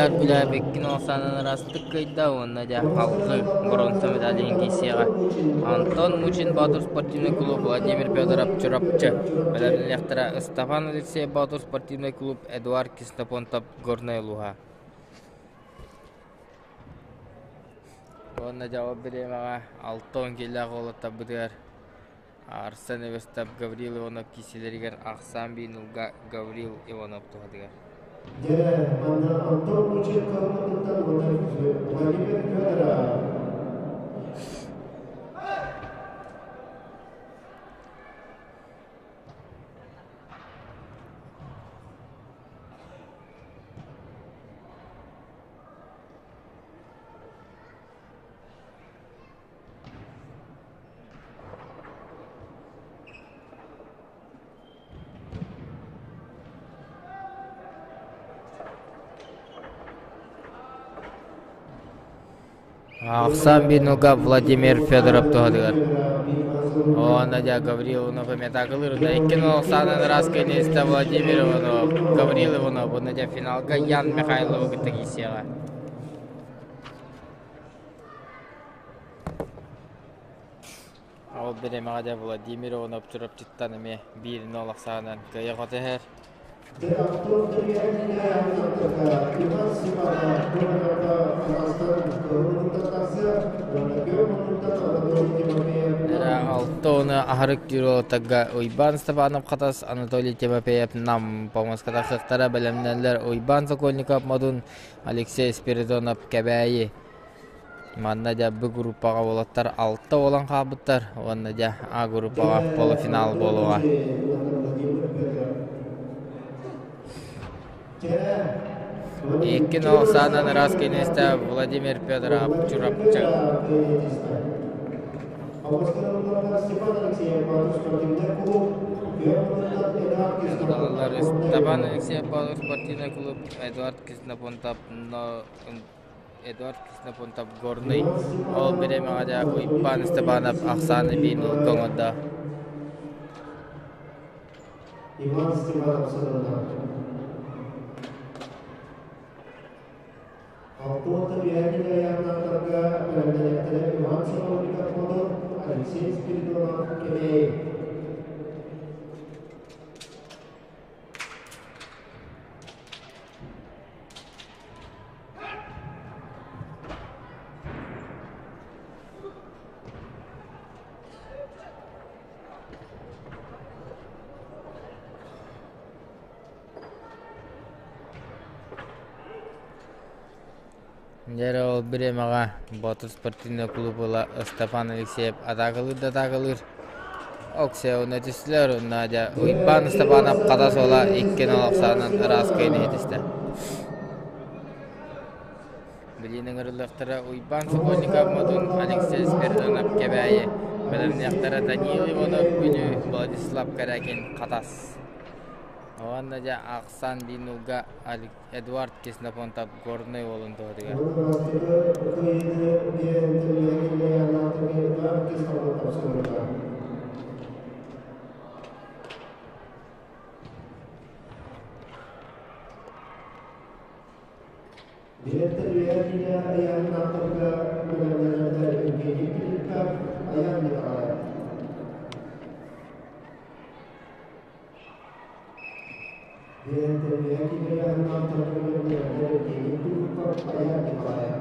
Айдар Гуляев 2-0 саанан ыраастык кыайда уонна дьэ алгы боруонса медалиһын киирсиэҕэ. Антон Мучин Боотур спортивнай клуб Владимир Федоров Чурапчы бэлэмнэниэхтэрэ Степан Алексеев Боотур спортивнай клуб Эдуард Ксенофонтов Горнай улууһа. Уонна дьэ ол бириэмэҕэ 60 киилээх уолаттарбытыгар Арсен Эверстов Гаврил Иванов киисэлэригэр ахсаан биир Гаврил Иванов туһатыгар. Дьэ, манна Антон Мучин кылмытыттан уонна Владимир Федоров. Ахсаан биир Владимир Федоров туһатыгар. Уонна дьэ Гаврил Иванов эмиэ таакылыыр. Иккин Оксана Ыраас кэнниттэн Владимир Иванов, Гаврил Иванов уонна дьэ финалга Ян Михайловы кытта киирсиэҕэ. Ол бириэмэҕэ дьэ Владимир Иванов Чурапчыттан эмиэ 1-0 ахсаанынан кыайа-хото иһэр. Алта уону аһарык түүр Уйбаан Степанов Хатас, Анатолий Тимофеев Нам помоската хыктара бэлэмнэллэр Уйбаан Сокольников Модун, Алексей Спиридонов Кэбээйи. Манна дьэ Б группаҕа уолаттар алта буолан хаалбыттар уонна дьэ А группаҕа полуфинал буолуоҕа. Икки саанан ыраас кэнниттэн Владимир Федоров Чурапчы. Степан Алексеев спортивный клуб Эдуард Ксенофонтов Эдуард Ксенофонтов Горный ол бириэмэҕэ дьэ Уйбаан Степанов ахсааны биир оҥордо. Иван Степанов сырында. Алтуонта Биягин аяғынаттарға бэлэмнэниэхтэрэ Иван Сокольников Модун, Алексей Спиридонов Кэбээйи. Дьэ ол бириэмэҕэ Боотур спортивнай клуб ыла Степан Алексеев атаакалыыр да атаакалыыр. Оксеуна түстүлэр уонна дьэ Уйбаан Степанов хата суола 2-0 ахсаанынан ыраас кыайыыны ситистэ. Билиин ыҥырыллыахтара Уйбаан Сокольников Модун, Алексей Спиридонов Кэбээйи, бэлэмниэхтэрэ Даниил Иванов Бүлүү, Владислав Корякин Хатас. Уонна дьэ ахсаан биир Эдуард Ксенофонтов Горнай уолун туһатыгар. Директор үөһэ айааннаахтарга бэлэмнэнэрдэр Евгений Филиппов Аян Николаев. Директор үөһэ айааннаахтарга бэлэмнэнэрдэр Евгений Филиппов Аян Николаев.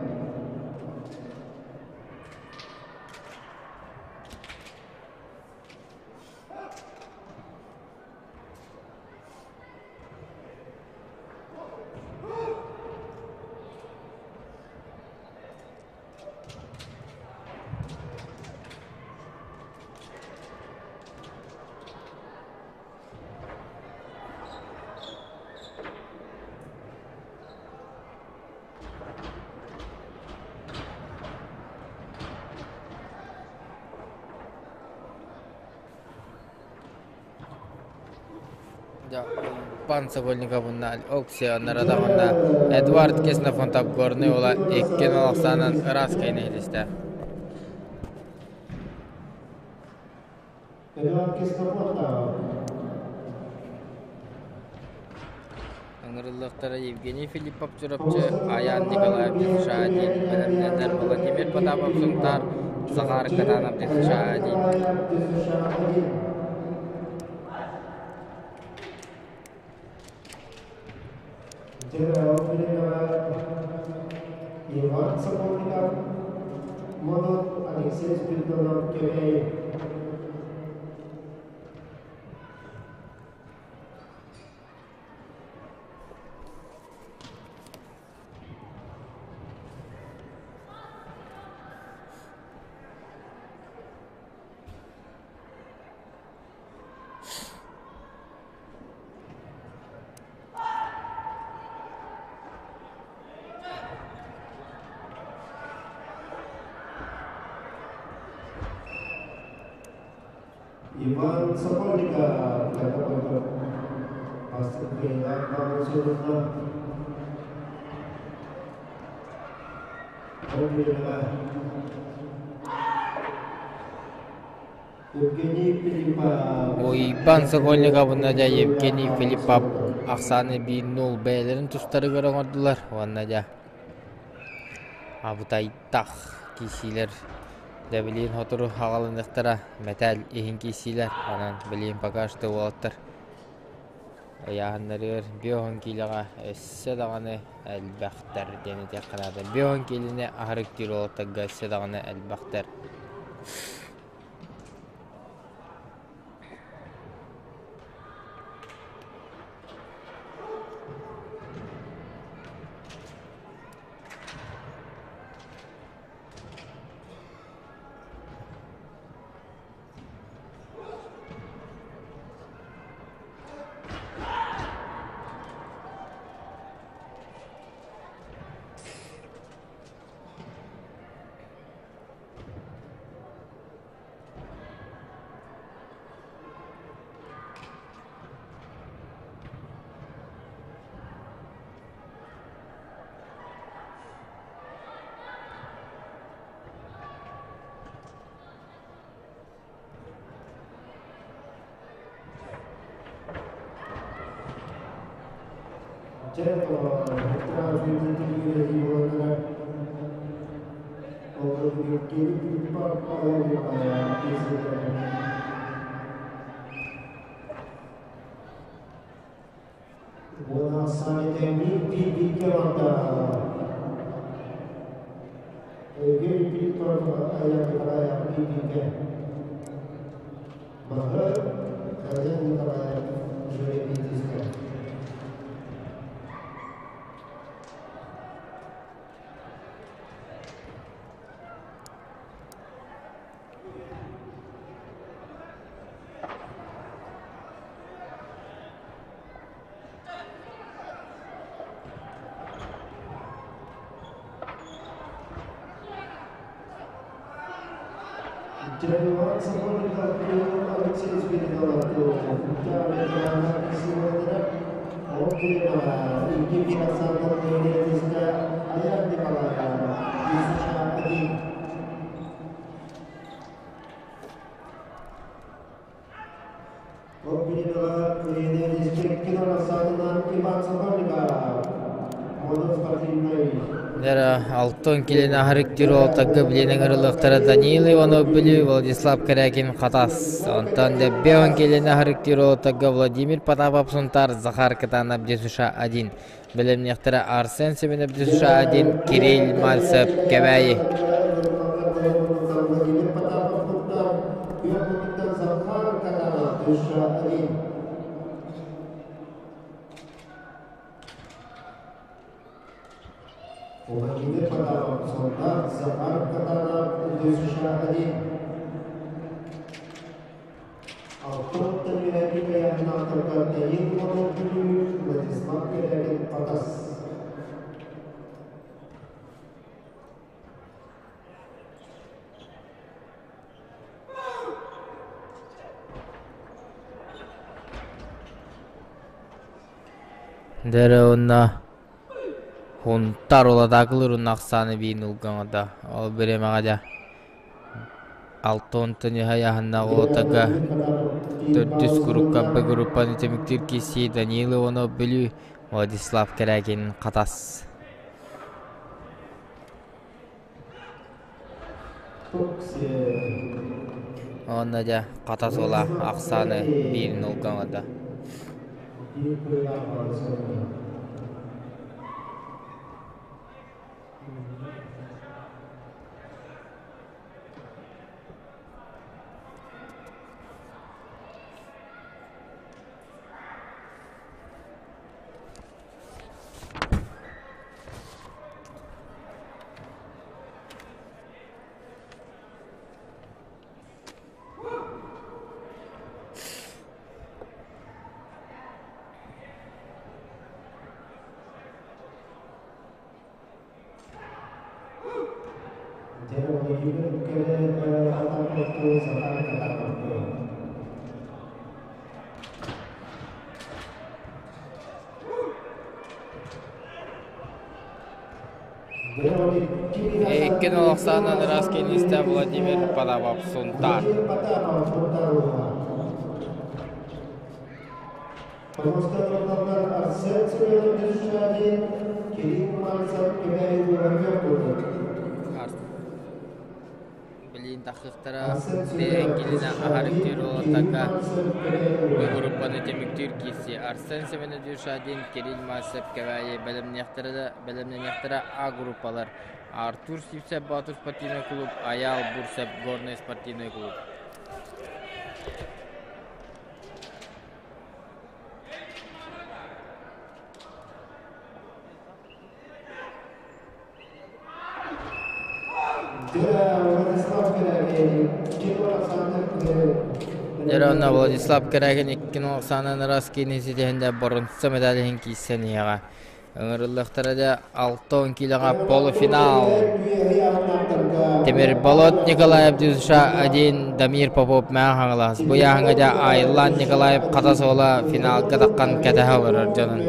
Пан Сокольников уонна Оксия нарадаҕына Эдуард Ксенофонтов Горнай уола 2-0 ахсаанынан ыраас кыайыыны ситистэ. Эдуард Ксенофонтов. Ыҥырыллыахтара Евгений Филиппов Чурапчы, Айаан Николаев США диэн бэлэмнэнэр Владимир Потапов Сунтаар, Захар Катанов США диэн. Иван Сокольников, Монот Алексей Спиридонов Кэбээйи. Иван Сокольников Уйбаан Сокольниковна дьэ Евгений Филиппов ахсааны 1-0 бэйэлэрин тустарыгар оҥордулар уонна дьэ абытайдах киирсиилэр дьэ билигин сотору аҕалыныахтара мэтээл иһин киирсиилэр онон билигин пока что уолаттар ыйааһыннарыгар 50 киилэҕэ өссө даҕаны элбэхтэр диэн этиэххэ наада 50 киилэни аһарыктыыр уолаттарга өссө даҕаны элбэхтэр. Алтан килин аһарык тиролтарга билин ыҥырылыахтара Даниил Иванов Бүлүү, Владислав Корякин Хатас. Онтон Дэббион килин аһарык тиролтарга Владимир Потапов Сунтар, Захар Катанов ДЮСШ-1. Бэлэмниэхтэрэ Арсен Семенов ДЮСШ-1, Кирилл Мальцев Кэбээйи. Владимир Потапов, Солдат Захар Катанов, ДЮСШ-1. Алтан Тәлиһәбиһәһнатырга Данил Иванов Бүлүү, Владислав Корякин Хатас. Дэрэ уонна Хунтар уладаакылыр уонна ахсааны биин улгаҥата. Ол бириэмэҕэ дьэ Алтон Төнүһайаһыннаах уолаттарга төрдүс курукка Б группаны түмүктүүр киирсии Даниил Иванов Бүлүү. Владислав Корякин Хатас. Онно дьэ Хатас уола ахсааны биир нолга оҥордо. Иккин олохсаанан ыраас киинистэ Владимир Потапов Сунтаар. Билин тахсыахтара Бэйэҥкилинэ аһарыктыыр уолаттарга бу группаны түмүктүүр киирсии Арсен Семенович Шадин, Кирилл Мальцев Кэбээйи бэлэмнэниэхтэрэ А группалар Артур Сивцев Боотур спортивнай клуб, Айаал Бурцев Горнай спортивнай клуб. Дьэ, Владислав Корякин иккин Оксана Раскини ситиһинде боронса медалиһин киирсэн иһэҕэ. Ыҥырыллыахтара дьэ 60 киилэҕэ полуфинал. Тимир Болот Николаев Дюша 1, Дамир Попов Мэҥэ Хаҥалас. Бу ыйааһыҥҥа дьэ Айлан Николаев хата суола финалга таххан кэтэһэ олорор дьонун.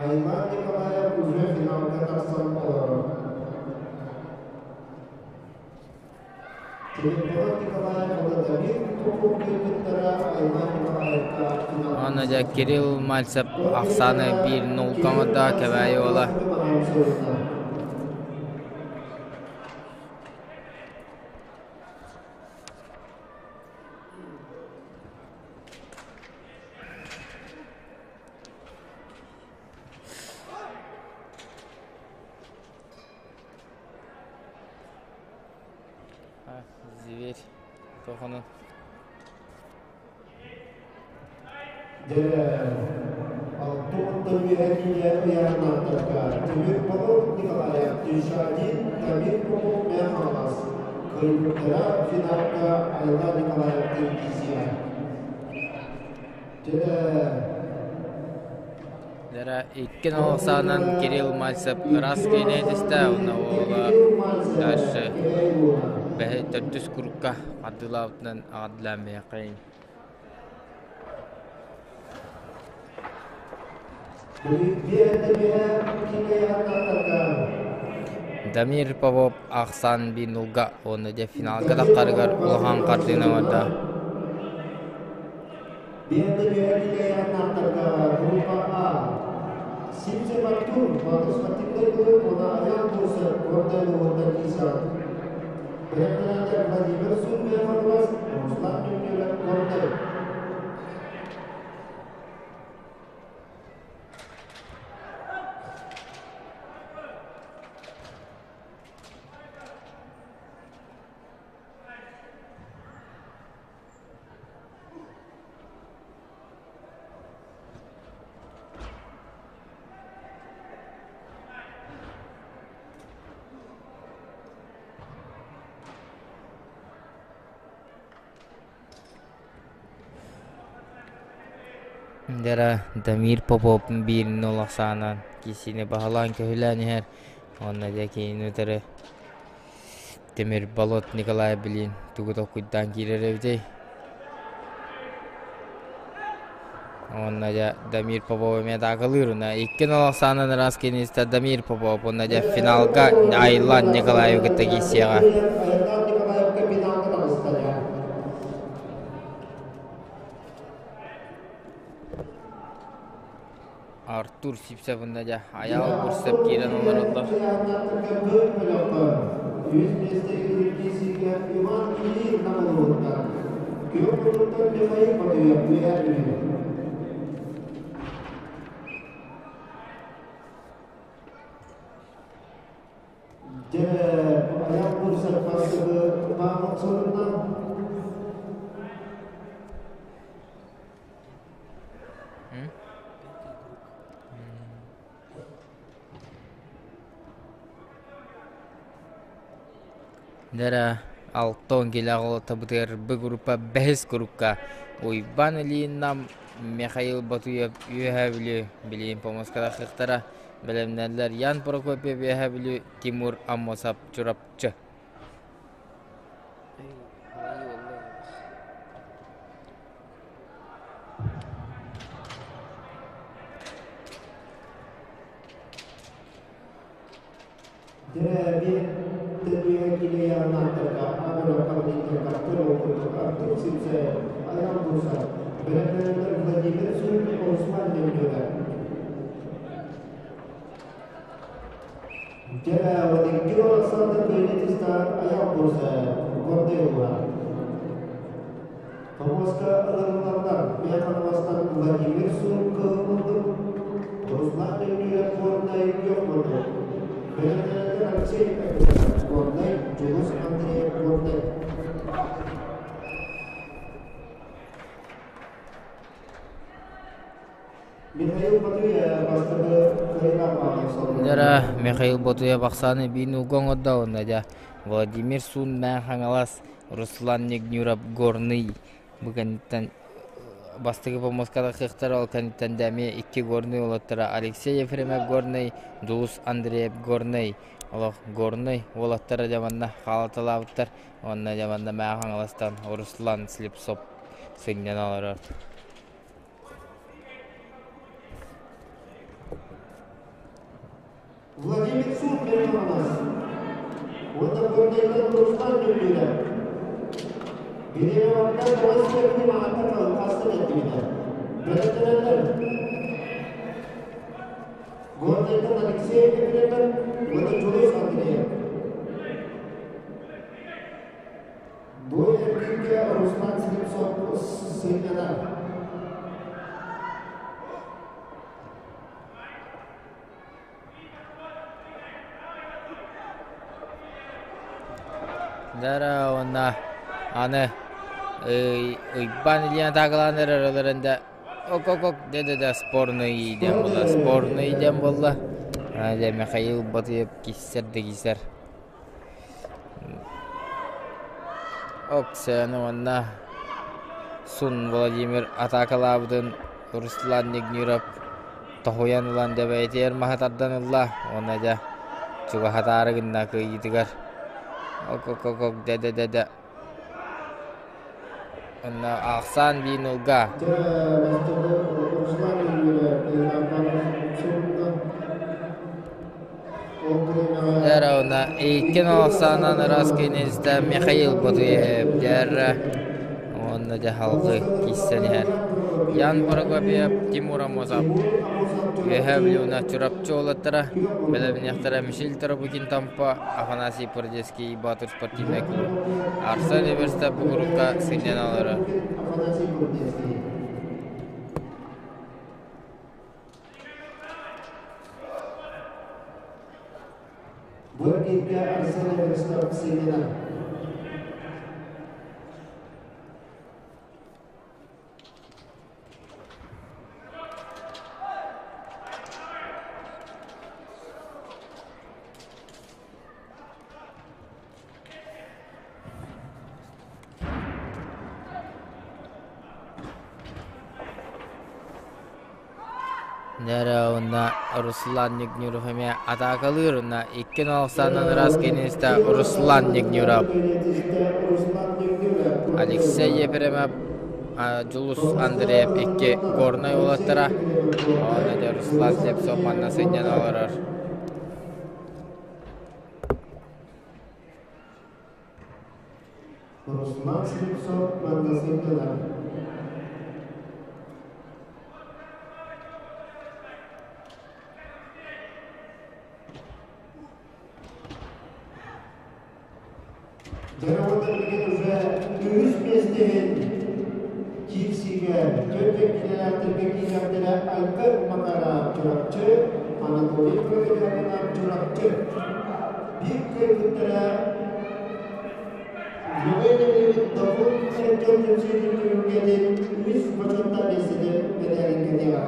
Айман Николаев уже финалга тахсан олорор. Уонна дьэ Кирилл Мальцев ахсааны биир нулга оҥордо Кэбээйи уола. Зверь тохону. Дара иккин олохсаанан Кирилл Мальцев ыраас киинэ түстэ, уонна уола дальше бэһи төрдүс курукка хардыылаабытынан аҕардылаан миэххин. Дамир Попов ахсаан биир нулга уонна дьэ финалга таххарыгар улахан хартыына оҥордо. Дара Дамир Попов биир нол ахсаанан киисини баһылаан көһүлээн иһэр уонна дьэ кинини утары Тимир Болот Николай билин тугу толкуйдаан киирэр эбитэй? Уонна дьэ Дамир Попов эмиэ атаакалыыр. Уонна 2-0 ахсаанынан ыраас киинистэ Дамир Попов уонна дьэ финалга Айлан Николаевы кытта киирсиэҕэ. Айлан Николаевка финалга таҕыста дьэ. Артур Сипсев уонна дьэ Айаал Бурцев киирэн олороллор. Үс миэстэ киирсиигэ Иван Ильин намылыһыттар. Күөх муннуктан Михаил Батыев үөһээ Бүлүү. Дьэ, Айаал Бурцев бастакы баамын сурунна. Дара алтон килэ табытыгар Б группа бэһис курукка Уйбаан Ильин Нам Михаил Ботуев Үөһээ Бүлүү билигин помоскалахыахтара бэлэмнэллэр Ян Прокопьев Үөһээ Бүлүү Тимур Аммосов Чурапчы. Дьэ, төнүө килийааннаахтарга Амыров Павлинтарга курдук Артур Сипсаев, Аян Бурсов, бэлэмнэнэллэр Владимир Сюн, Руслан Немлюда. Дьэ, Владимир Александр Кузнецов, Аян Бурсаев, Гордеева. Хомуоска ылыныллар Механвастан Владимир Сун кыһыл Руслан Нөмүрэ Горнай күөх муннук. Бэлэмнэнэллэр Алексей Эписов Горнай, Дьулус Андреев Горнай. Михаил Батуев бастакы кыайыылаах Дара Михаил Ботуев ахсааны биин ууга оҥордо уонна дьэ Владимир Сун Мээн Хаҥалас Руслан Негнюров Горный бу кэнниттэн бастакы помоската кыахтар ол кэнниттэн да эмиэ икки Горный уолаттара Алексей Ефремов Горный Дулус Андреев Горный олох Горный уолаттара дьэ манна хаалаталаабыттар уонна дьэ манна Мээн Хаҥаластан Руслан Слепцов сынньана олорор. Владимир Суд у нас. Уонна Горнайтан Руслан Нөмүрэ. Бириэмэҕэ тоҕус кэмҥэ маҕаттан хаста тэттибитэ. Бэлэмнэнэллэр. Горнайтан Алексей Ефремов уонна Дьулус Андреев. Бу эргииргэ Руслан Слепцов сынньанар. Дара уонна аны Уйбаан Ильин атаакалаан эрэр ол эрэн ок-ок-ок дэ-дэ-дэ спорный диэн буолла спорный диэн буолла дьэ Михаил Ботуев киссэр да киссэр Оксен уонна Сун Владимир атаакалаабытын Руслан Нигнюров тоһуйан ылан дьэ маһы тардан ылла уонна дьэ чугаһатаары гынна кыайыытыгар ок-ок-ок дэ-дэ-дэ-дэ Онно ахсаан биин ылга. Дьэ, бастакы Руслан Дьэ уонна иккин ахсаанан ыраас киниистэ Михаил Ботуев дьэр уонна дьэ халҕы киирсэн иһэр. Ян Прокопьев, Тимур Амосов Үөһээ Бүлүүнэ Чурапчы уолаттара бэлэмниэхтэрэ Мишель Тарабукин Томпо, Афанасий Пордецкий Боотур спортивнай клуб Арсен Эверстов бугурукка сынньана олорор. Афанасий Пордецкий. Бу эргииргэ Арсен Эверстов сынньанар. Дьэ уонна Руслан Нигнюров эмиэ атаакалыыр уонна 2-0 ахсаанынан ыраас киинистэ Руслан Нигнюров. Алексей Ефремов. Дьулус Андреев икки Горнай уолаттара. Ону дьэ Руслан Слепцов манна сынньана олорор. Руслан Слепцов манна сынньанар. Дьоруойдар билигин уже үһүс миэстэһин киирсиигэ түөрт киилэлээхтэргэ киириэхтэрэ Альберт Макаров Чурапчы, Анатолий Прокопьевна Чурапчы. Биир кыайбыттара Юрий Леонидович Добун Сэргэн түмсүүтүн түмүлгэтин үһүс бочуоттаах миэстэтин мэтээлин кэтиэҕэ.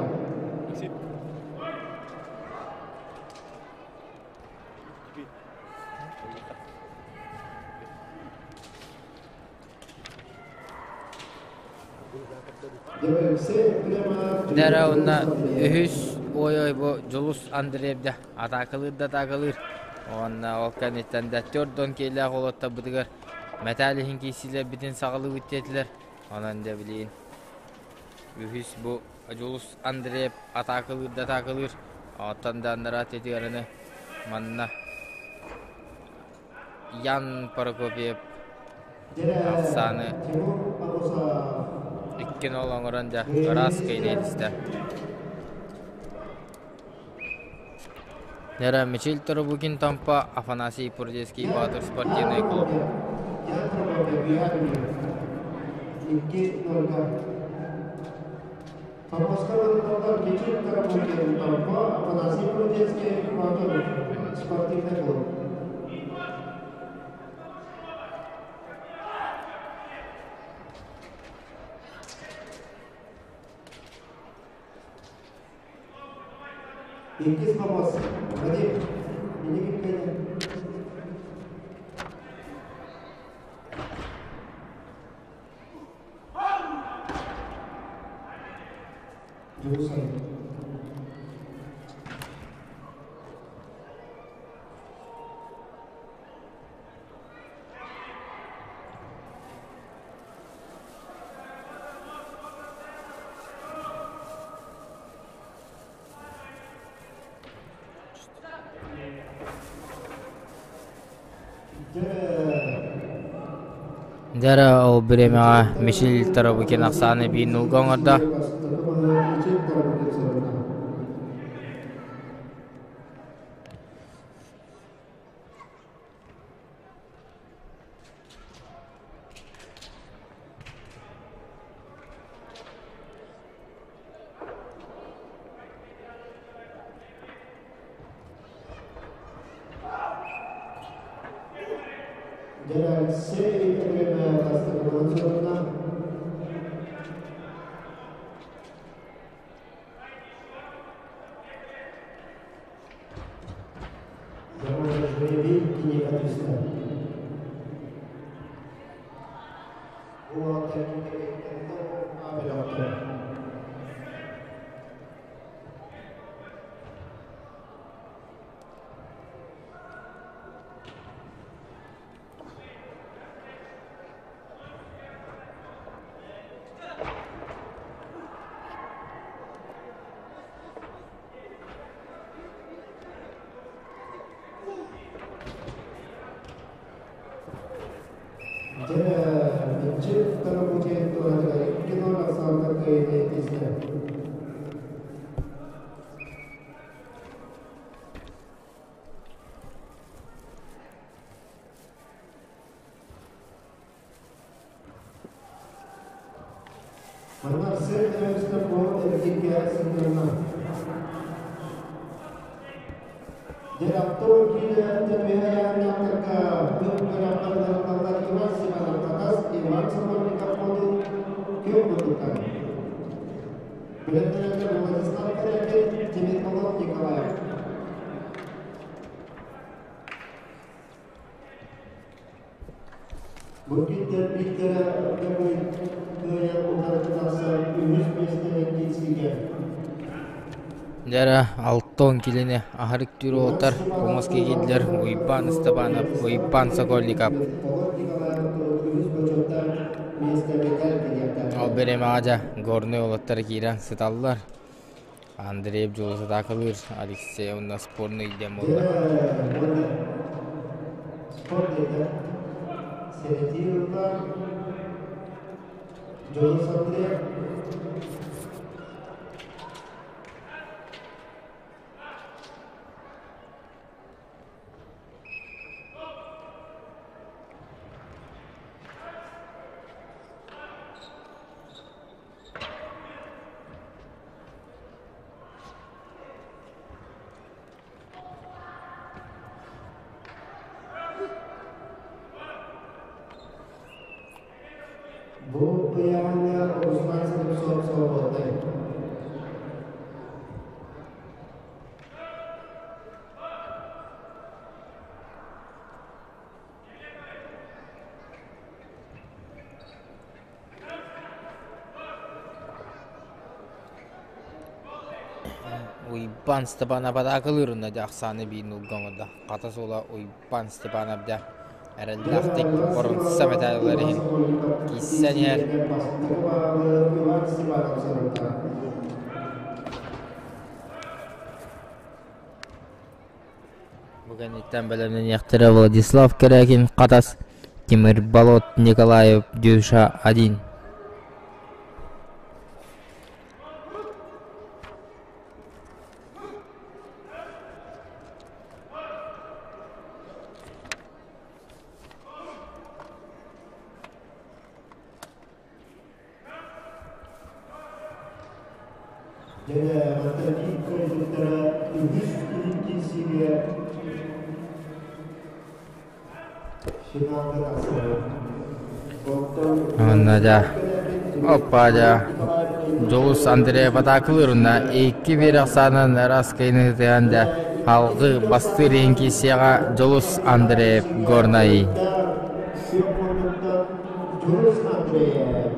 Дара уонна үһүс ой-ой бу Дьулус Андреев да атаакалыыр да атаакалыыр. Уонна ол кэнниттэн да төрт киилээх уолаттарбытыгар мэтээл иһин киирсиилэрбитин саҕалыыбыт диэтилэр. Онон дьэ билигин үһүс бу Дьулус Андреев атаакалыыр да атаакалыыр. Оттон да анараа тетигэрини манна Ян Прокопьев ахсааны 2-0 оҥорон дьэ ыраас кыайыы истэ. Нера Мичил Торобукин Томпо, Афанасий Пурдецкий Баатыр спортивный клуб. Томпоска вырыталлар Мичил Торобукин Томпо, Афанасий Прудецкий Баатыр спортивный клуб. Иккис боппуруос. Вадим, инники кэлин. Дьулусан. Дьэ ол бириэмэҕэ Мичил Тарабукин ахсааны биир нулга оҥордо. Дьэ алтон килини аһарык түүр уолаттар хомус киирдилэр Уйбаан Ыстапаанап, Уйбаан Сокольников. Ол бириэмэҕэ дьэ Горнай уолаттара киирэн сыталлар. Андреев Дьулус атаакалыыр, Алексей уонна спорный диэн буолла. Спорный сэрэтии ылла. Дьулус Андреев. Бу ыйааһыҥҥа Руслан Слепцов свободный. Уйбаан Степанов атаакалыырына дьэ ахсааны биир нуулга оҥордо. Хата суола Уйбаан Степанов дьэ эрэллээхтик боруонса мэтээллэр иһин киирсэн иһэр. Бу кэнниттэн бэлэмнэниэхтэрэ Владислав Корякин Хатас, Тимир Болот Николаев Дюша один. Дьэ, мантан кыайбыттара үһүс илин киирсиигэ финалга тахсар. Оттон Онно дьэ, оппа дьэ, Дьулус Андреев атаакалыырына икки биир ахсаанын ыраас кыайыныытыгар дьэ алгыы бастыыр иһин киирсиэҕэ Дьулус Андреев Горнай. Дьулус Андреев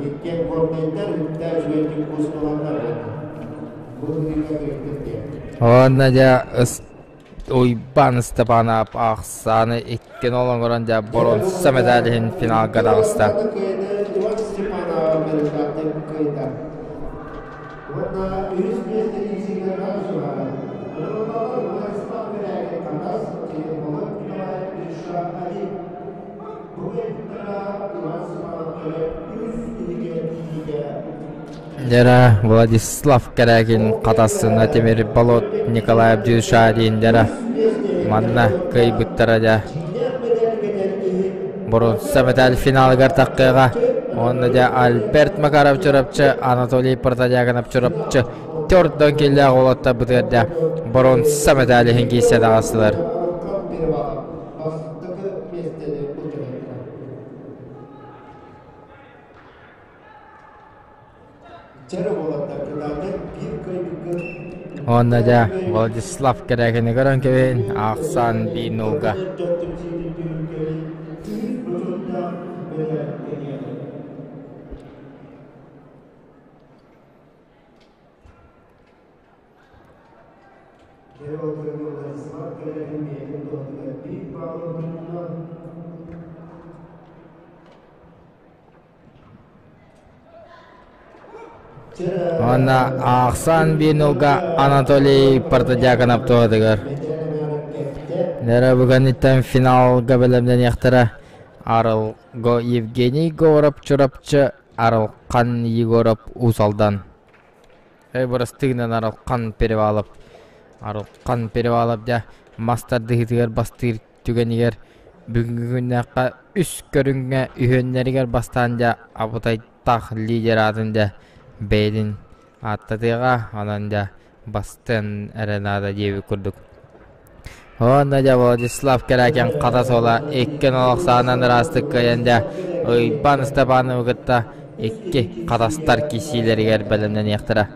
иккиэн горнайдар үктээх үчүгэйдик куустуланнар бу ыһыыга кыайдым диэн. Уонна дьэ Уйбаан Степанов ахсааны иккин олоҥорон дьэ боруонса медаль иһин финалга таҕыста. Иван Степанов бэриллээхтик кыайда. Уонна үһүс миэстэни сигэргэ суһара. Роталар Владислав Беляев Хатас, Болот Николаев Миша Али. Бу кыайбыттара Иван Степанов үс иһигэ тиийиигэ Дьэрэ Владислав Корякин Хатасына Тимир Болот Николаев Дюшадин дьэрэ манна кыайбыттара дьэ боруонса медаль финалыгар таххыаҕа уонна дьэ Альберт Макаров Чурапчы Анатолий Протодьяконов Чурапчы төрдөн киллээх уолаттарбытыгар дьэ боруонса медаль иһин киирсэ таҕыстылар. Уонна дьэ Владислав Корякины көрөн кэбиһин аахсаан биир нолга. Уонна аахсаан биир нолга Анатолий Протодьяконов туһатыгар. Нера бүгүнүттэн финалга бэлэмнэниэхтэрэ Арылго Евгений Говоров Чурапчы, Арылхан Егоров Уус Алдан. Эй бырастыгынан Арылхан Перевалов. Арылхан Перевалов дьэ мас тардыһыытыгар бастыыр түгэнигэр бүгүҥҥү күннээххэ үс көрүҥҥэ үһүөннэригэр бастаан дьэ абытайтах лидер аатын дьэ бэйэтин ааттатыаҕа онон дьэ бастыан эрэ наада диэбит курдук. Уонна дьэ Владислав Корякин хата суола икки нолох саанан ыраастык кыайан дьэ Уйбаан Степановы кытта икки хатастар киирсиилэригэр бэлэмнэниэхтэрэ.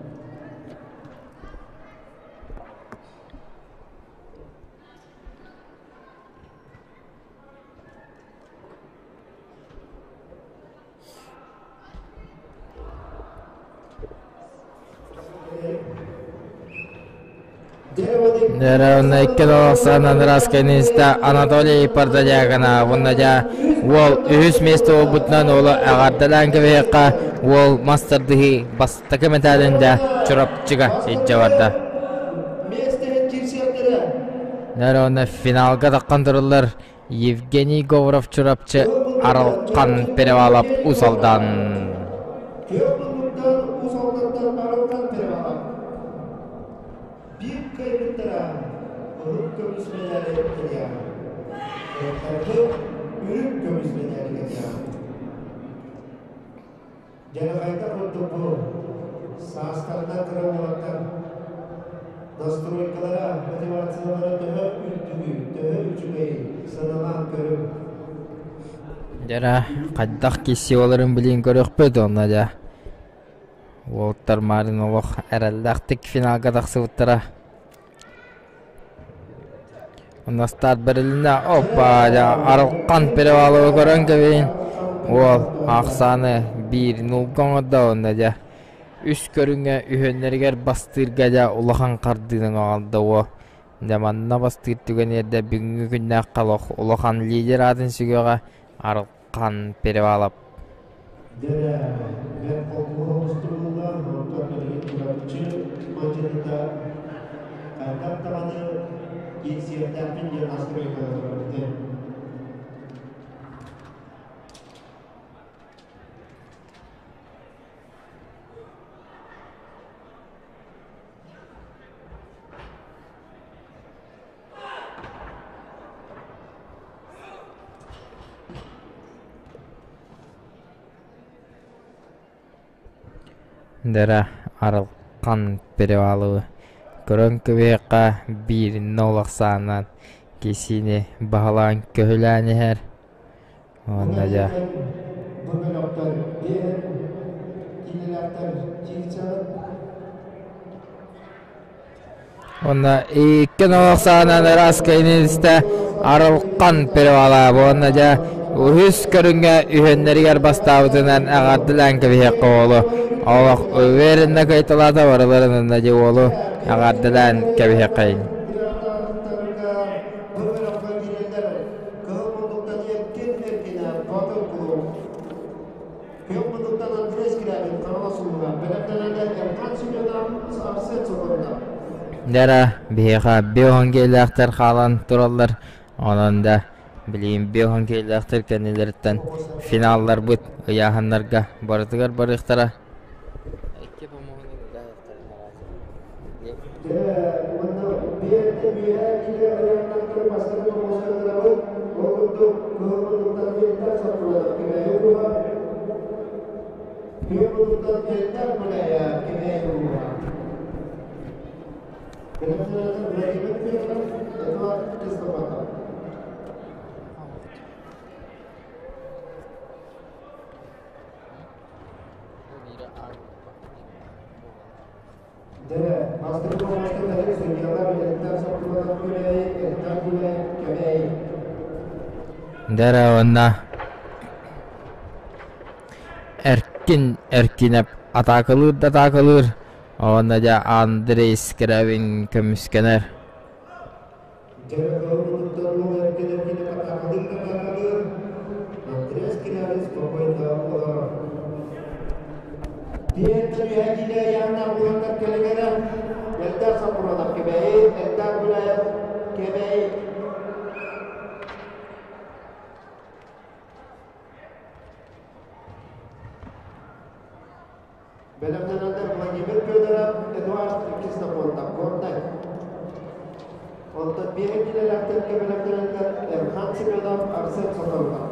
Дьэ, икки долохсаанан ыраас Анатолий Пардадягана уонна дьэ уол үһүс миэстэ буолбутунан уолу эҕэрдэлээн кэбиһиэххэ уол мас тардыһыы бастакы мэтээлин дьэ Чурапчыга илдьэ барда. Дьэ, уонна финалга таххан тураллар Евгений Говоров Чурапчы Аралхан Перевалов Уус Алдан. Биир кыайбыттара уһун көмүс мэдээли кэлиэҕэ. Кыайтарбыт үрүҥ көмүс мэдээли кэлиэҕэ. Дьарҕайда курдук бу саастарынан кыра уолаттар настройкалара, мотивациялара төһө үрдүгүй, төһө үчүгэйий сыаналаан көрүҥ. Дьэ хайдах киссиоларын билин көрүөхпүт онно дьэ Уолаттар Марин олох эрэллээхтик финалга тахсыбыттара. Онно старт бэрилиннэ. Оппа, дьэ, Арылхан Переваловы көрөн кэбиһин. Уол ахсааны биир нулга оҥордо уонна дьэ үс көрүҥҥэ үһүөннэригэр бастыырга дьэ улахан хардыынан оҥордо уол. Дьэ манна бастыыр түгэн эрдэ бүгүҥҥү күннээх олох улахан лидер аатын сүгүөҕэ Арылхан Перевалов. Дьэ, бэрт холкуһа устуллар, онтон билигин Чурапчы мадьыныта хайдах даҕаны киирсиэхтээхпин диэн настройкалар турар Дара Арылхан Переваловы көрөн кэбиһиэххэ биир нол ахсаанынан кисиини баһылаан көһүлээн иһэр уонна дьэ Бу бөлөхтөр биир киинэлээхтэр киирсэҕит Уонна икки нолохсаанан ыраас кэйниистэ Арылхан Перевалаабы уонна дьэ үһүс көрүҥҥэ үһүөннэригэр бастаабытынан эҕэрдэлээн кэбиһиэххэ уолу. Олох уверенно кыайталаата барыларын уонна дьэ уолу эҕэрдэлээн кэбиһиэххэйин. Бу бөлөххө киирэллэр кыһыл мундуктан эркин эркинэ Боотур кулууп Күөх муннуктан Андрей Скрябин Хаҥалас улууһа бэлэмнэнэргэ Эрхан Семенов Арсен Сокурунов. Дара биһиэхэ биоһон киэлээхтэр хаалан тураллар. Онон да билигин биоһон киэлээхтэр кэннилэриттэн финалларбыт ыйааһыннарга барытыгар барыахтара. Дьэ, уонна биэртэн үөһээ киирэ ыйаахтар бастакы томоскаларабыт ол курдук кыһыл муннуктан Эльдар Сапронов Кэбээйи улууһа, күөх муннуктан Эльдар Гуляя Кэбээйи улууһа. Бэлэмнэнэллэр Владимир Федоров, Эдуард Кислопатов. Дьэ, бастакы оҥостон эрэр судьуйалар Эльдар Сапронов Күлээйи, Эльдар Гуляев Кэбээйи. Дара уонна Эркин Эркинэп атаакалыыр да атаакалыыр уонна дьэ Андрей Скрябин көмүскэнэр. Дьэ, кыһыл уол Эркин Эркинэп атаакалыыр да атаакалыыр, Андрей Скрябин спокойно олорор. Биэртэн үһэ киилэ ыйааннаах уолаттар кэлиҥэрэ Эльдар Сапронов Кэбээйи, Эльдар Гуляев Кэбээйи. Бэлэмнэнэллэр Владимир Федоров, Эдуард Ксенофонтов, Горнай. Онтон биэһэ киилэлээхтэргэ бэлэмнэнэллэр Эрхан Семенов, Арсен Соторунов.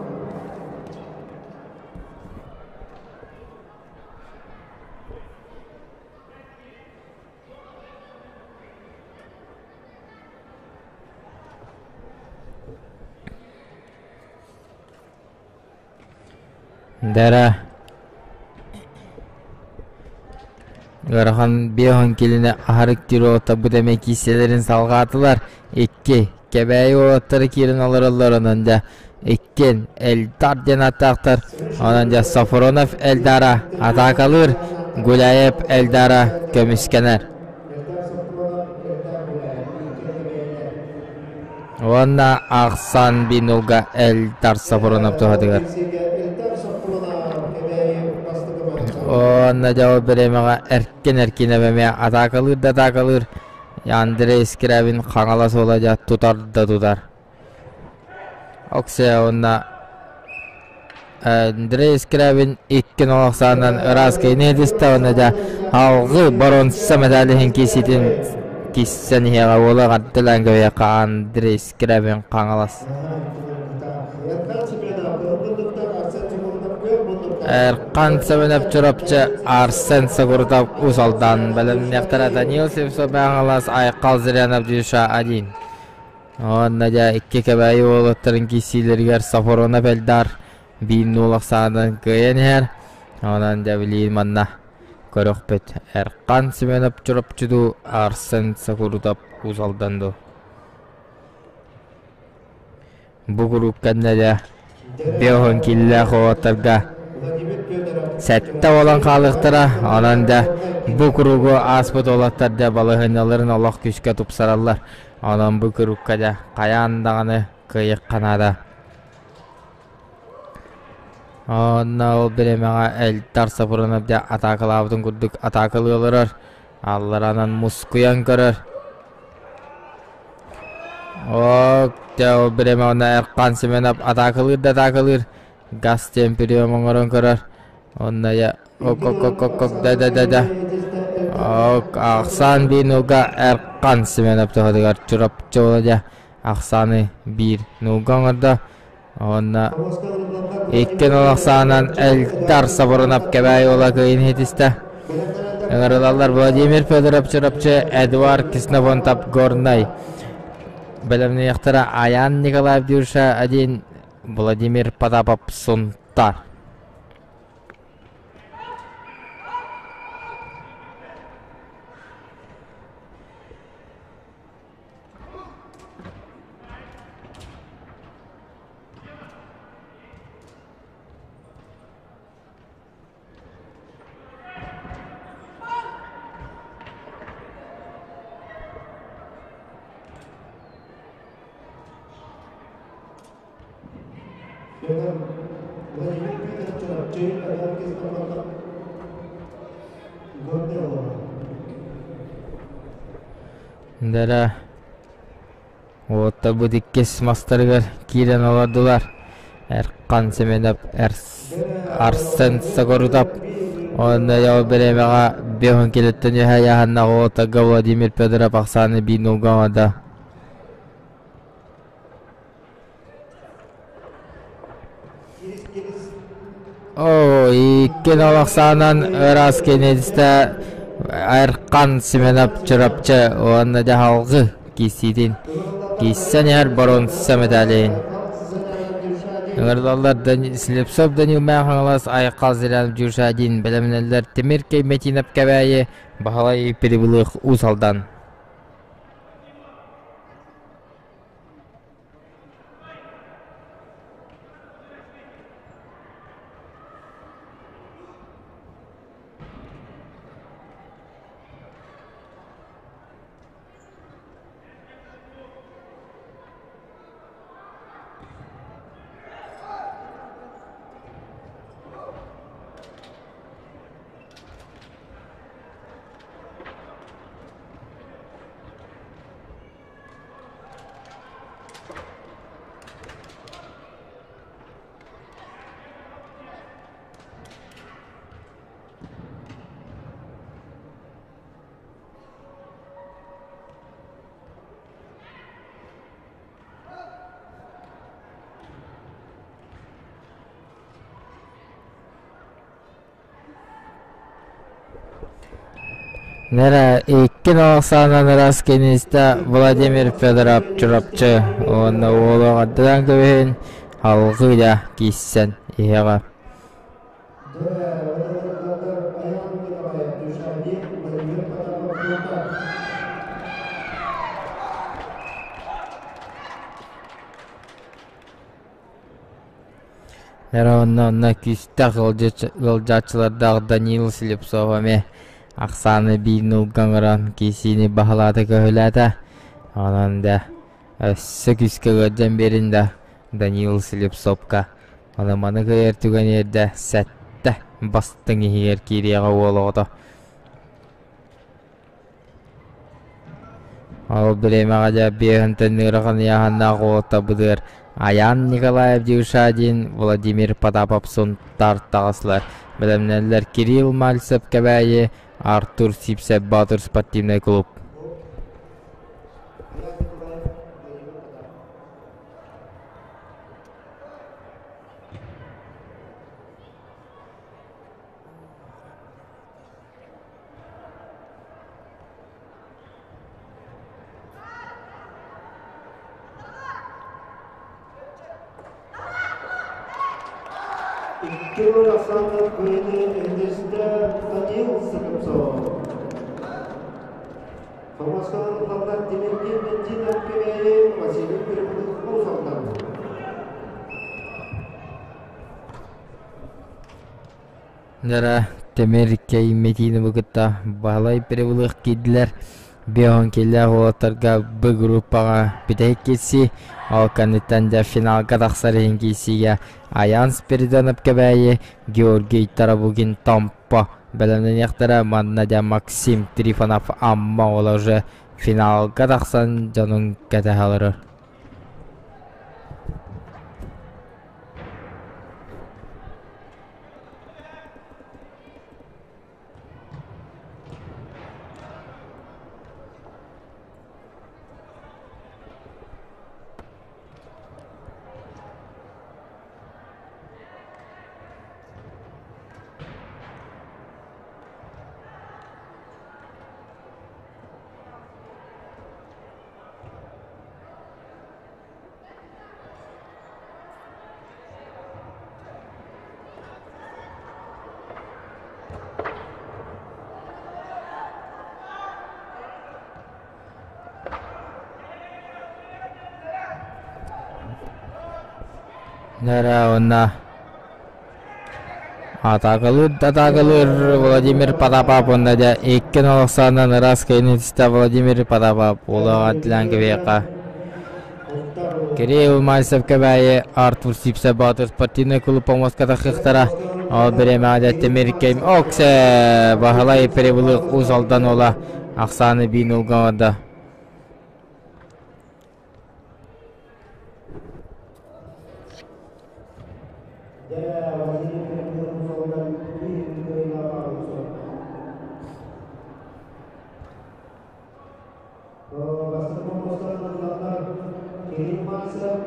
Дара ыарахан биэһон килини аһарык тирота бу эмэ киисэлэрин салҕаатылар икки Кэбээйи уолаттара киирэн олороллор онон дьэ иккиэн Эльдар диэн ааттаахтар онон дьэ Софронов Эльдара атаакалыыр Гуляев Эльдара көмүскэнэр. Эльдар Софронов, Эльдар Гуляев. Уонна ахсан бинулга Эльдар Сафронов туһатыгар. Уонна дьэ ол бириэмэҕэ эркин эркинэбэ эмиэ атаакалыыр да атаакалыыр. Андрей Скрябин Хаҥалас уола дьэ тутар да тутар. Оксия уонна Андрей Скрябин икки охсаанан ыраас кэйнии түстэ уонна дьэ алгы боруонса медаль иһин кииситин киссэн иһиэҕэ уола ардылаан көбүөххэ Андрей Скрябин Хаҥалас. Эрхан Семенов Чурапчы Арсен Согурутов Уус Алдан бэлэмниэхтэрэ Даниил Сивцов Хаҥалас Айхал Зырянов Дюша 1 Уонна дьэ икки Кэбээйи уолаттарын киирсиилэригэр Сафоронов Эльдар биир нуул ахсаанынан кыайан иһэр. Онон дьэ билигин манна көрөхпүт. Эрхан Семенов Чурапчы дуу, Арсен Сокурутов Уус Алдан дуу. Бу куруук кэннэ дьэ биэһон кииллээх уолаттарга сэттэ буолан хаалыахтара. Онон дьэ бу куругу ааспыт уолаттар дьэ балаһыанньаларын олох күүскэ тупсараллар. Онон бу курукка дьэ хайаан даҕаны кыайыахха наада. Онно ол бириэмэҕэ Эльдар Сапронов дьэ атаакалаабытын курдук атаакалыы олорор. Алларанан мускуйан көрөр. Ок, дьэ ол бириэмэ онно Эрхан Семенов атаакалыыр да атаакалыыр. Газ диэн прием оҥорон көрөр. Онно я ок ок ок ок ок да да да да. Ок, ахсаан биир нуга Эрхан Семенов туһатыгар Чурапчы дьэ ахсааны биир нуга оҥордо. Уонна икки нол ахсаанан Эльдар Сабурунов Кэбээйи уола кыайын иһитистэ. Ыҥырылаллар Владимир Федоров Чурапчы, Эдуард Ксенофонтов Горнай. Бэлэмниэхтэрэ Аян Николаев Дюша один, Владимир Потапов Сунтар. Владимир Федоров Чурапчы, Эдуард Ксенофонтов Горнай Дара Уоттарбыт иккис мастарыгар киирэн олордулар. Эрхан Семенов, Арсен Согорутов уонна ол бириэмэҕэ биэһун килэттэн үөһэ ыйааһыннаах уолаттарга Владимир Федоров ахсааны биир нуулга оҥордо. Оо, икки нол ахсаанан ыраас кенедистэ Эрхан Семенов Чурапчы уонна дьаһалгы киирсиитин киирсэн иһэр боруонса мэтээлин. Ыҥырылаллар Слепцов Данил Хаҥалас Айхал Зырянов Дюшадин бэлэмнэллэр Тимир Кейметинов Кэбээйи Баһылай Перебылых Уус Алдан. Нера икки охсаанан ыраас киниистэ Владимир Федоров Чурапчы уонна уолу ардынан көбүһүн алгыы да кииссэн иһэҕэ. Эрэ онно онно күүстээх ыалдьааччылардаах Даниил Слепцов эмиэ ахсааны биир нуулга оҥорон киирсиини баһылаата-көһүлээтэ. Онон да Өссө күүскэ ыалдьан биэрин да Даниил Слепцовка. Ону маны кыайар түгэн эрдэ сэттэ бастыҥ иһигэр киириэҕэ уол оҕото. Ол бириэмэҕэ дьэ биэһинтэн ыарахан ыйааһыннаах уолаттарбытыгар Аян Николаев Дюшадин, Владимир Потапов Сунтаар таҕыслар. Бэлэмнэнэллэр Кирилл Мальцев Кэбээйи, Артур Сипсев Боотур спортивнай клуб. Икки Александр Куйны Эндесте Даниил Сыкымцов. Томаскадан Талдар Тимиркин Бензинов Кэбээйи Василий Перепутов Усалтан. Дара Тимир Кэймэтиини кытта Баһылай Перевылых киирдилэр. Биоһун киллээх уолаттарга Б группаҕа бүтэһик киирсии. Ол кэнниттэн дьэ финалга тахсар иһин киирсиигэ Аян Спиридонов Кэбээйи, Георгий Тарабугин Томпо бэлэмнэниэхтэрэ. Манна дьэ Максим Трифонов Амма уола уже финалга тахсан дьонун кэтэһэ олорор. Нара уонна атаакалыыр да атаакалыыр Владимир Потапов уонна дьэ икки нолохсаанан ыраас кэйнитистэ Владимир Потапов уолаҕа тилээн кэбиэххэ. Кирилл Мальцев Кэбээйи Артур Сипсэ Боотур спортивнай клуб помоска тахыахтара. Ол бириэмэҕэ дьэ Тимир Кэм Оксе Баһылай Перевылык Уус Алдан уола ахсааны биин улга оҥордо. Кирилл Мальцев,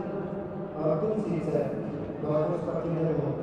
Артур Сивцев, Боотур спортивнай клуб.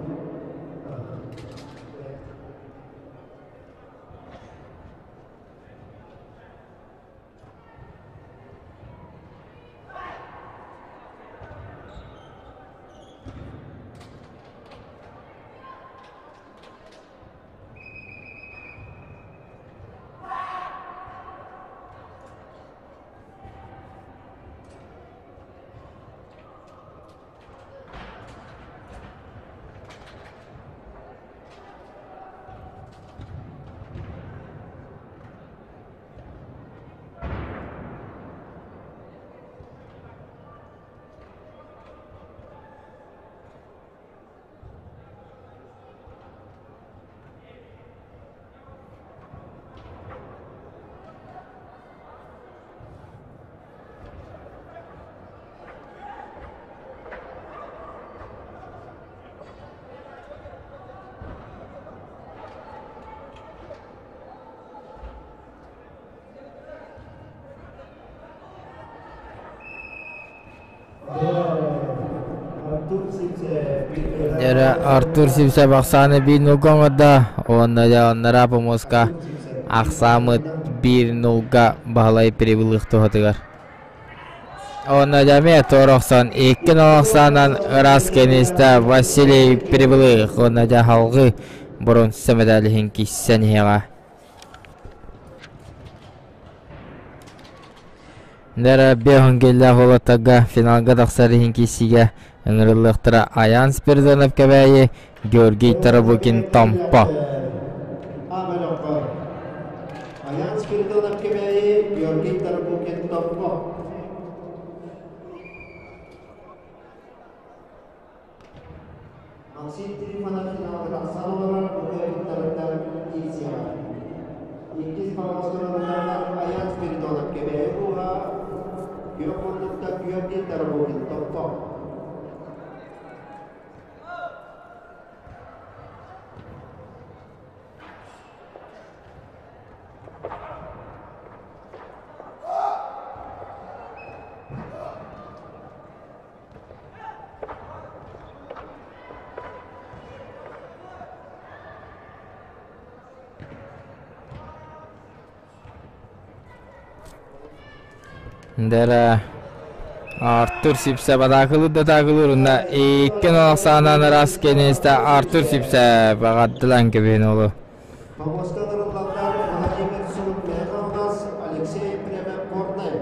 Дьэрэ Артур Сивцев ахсааны биир нулга оҥордо уонна дьэ оннараа помоска ахсааммыт биир нулга Баһылай Перевылых туһатыгар. Уонна дьэ эмиэ туора охсон икки нол ахсаанан ыраас кэнистэ Василий Перевылых уонна дьэ салҕыы боруонса мэдээлиһин киссэн иһиэҕэ. Нера биэһун киллээх уолаттарга финалга тахсар иһин киирсиигэ ыҥырыллыахтара Аян Спиридонов Кэбээйи, Георгий Тарабукин Томпо. А бөлөххө Аян Спиридонов Кэбээйи, Георгий Тарабукин Томпо. Максим Трифонов финалга тахсан олорор бу кыайбыттарыттан киирсиэҕэ. Иккис помостуругунан Аян Спиридонов Кэбээйи улууһа, күөх муннукта Георгий Тарабукин Томпо. Дэрэ Артур Сипсэп атаакылыыр да атаакылыыр уонна икки ахсаанан араас кэнистэ Артур Сипсэп аҕардылаан кэбиһин олу. Помостка ырыллаллар Владимир Сун Мэхалгас, Алексей Премев-Горнай.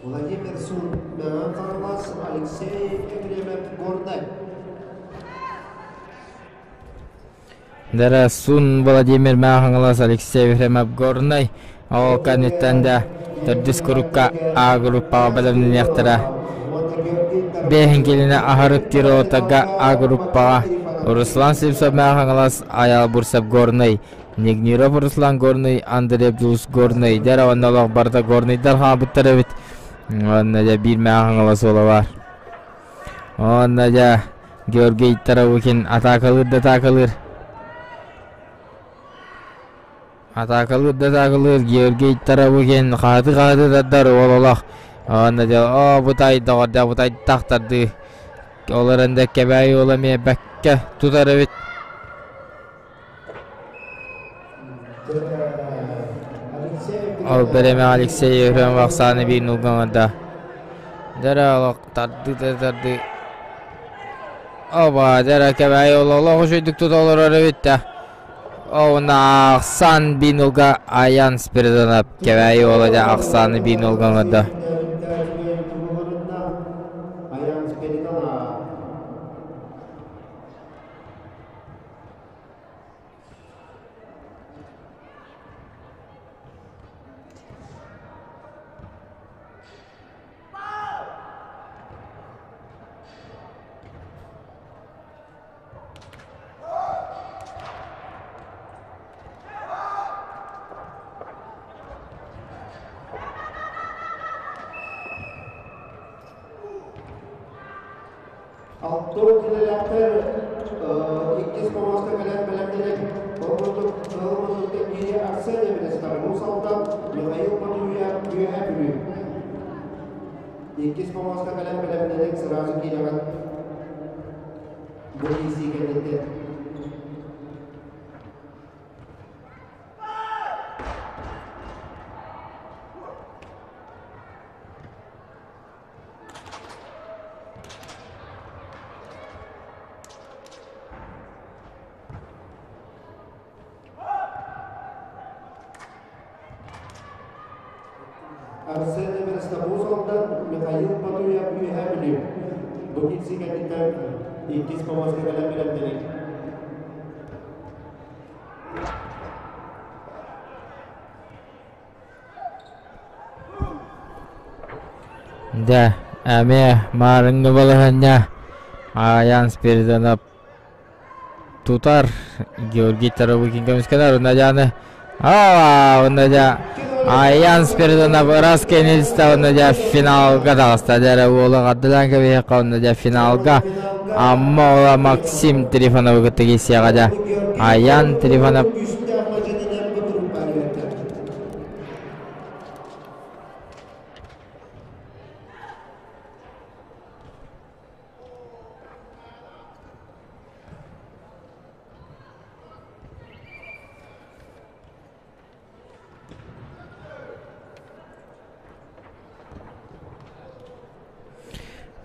Владимир Сун Мэхалгас, Алексей Премев-Горнай. Дэрэ Сун Владимир Мэхалгас, Алексей Премев-Горнай ол кэнниттэн да төрдүс курукка А группаҕа бэлэмнэниэхтэрэ. Бэһин килини аһарык тиротага А группаҕа Руслан Сивцев Мэхалгас, Аял Бурсев Горнай, Нигниров Руслан Горный, Андрей Дьулус Горный дэр уонна олох барыта Горныйдар хаалбыттар эбит. Уонна дьэ биир Мэхалгас суола баар. Уонна дьэ Георгий Тараухин атаакалыыр да атаакалыыр. Атаакалыыр да атаакалыыр Георгий Тараухин хаһыты-хаһыты тардар уол олох. Уонна дьэ оо бутай доҕор дьэ бутай тахтардыы. Ол эрэн да Кэбээйи уола эмиэ бэккэ тутар эбит. Ол бэрэмэ Алексей Ефремов ахсааны биир нулгаҥырда. Дэрэ олох тардыы да тардыы. Оба дэрэ Кэбээйи уола олох үчүгдүк тута олорор эбит да. Уонна ахсаан биир нулга Аян Спиридонов Кэбээйи уола дьэ ахсааны биир нулга оҥордо. Аян Спиридонов. Алтын кинилэхтэр иккис помоска кэлэн бэлэмнэнэн, ол курдук Кыһыл Муннукка киири Арсен Эверестов, Уус Алдан, Михаил Ботуев, Үөһээ Бүлүү. Иккис помоска кэлэн бэлэмнэнэн сразу киирэҕин бу киирсии кэнниттэн. Арсен Эверстов Михаил Батуев Үөһээ Бүлүү. Бу киирсии кэнниттэн иккис помоска кэлэн бэлэмнэнин. Дьэ, эмиэ маарыҥҥы балаһыанньа Аян Спиридонов тутар Георгий Тарабукин көмүскэнэр уонна дьааны уонна дьэ Аян Спиридонов ырас кэнилистэ уонна дьэ финалга таҕыста дьэ эрэ уолу хардылаан кэбиһиэххэ уонна дьэ финалга Амма уола Максим Трифоновы кытта киирсиэҕэ дьэ Аян Трифонов.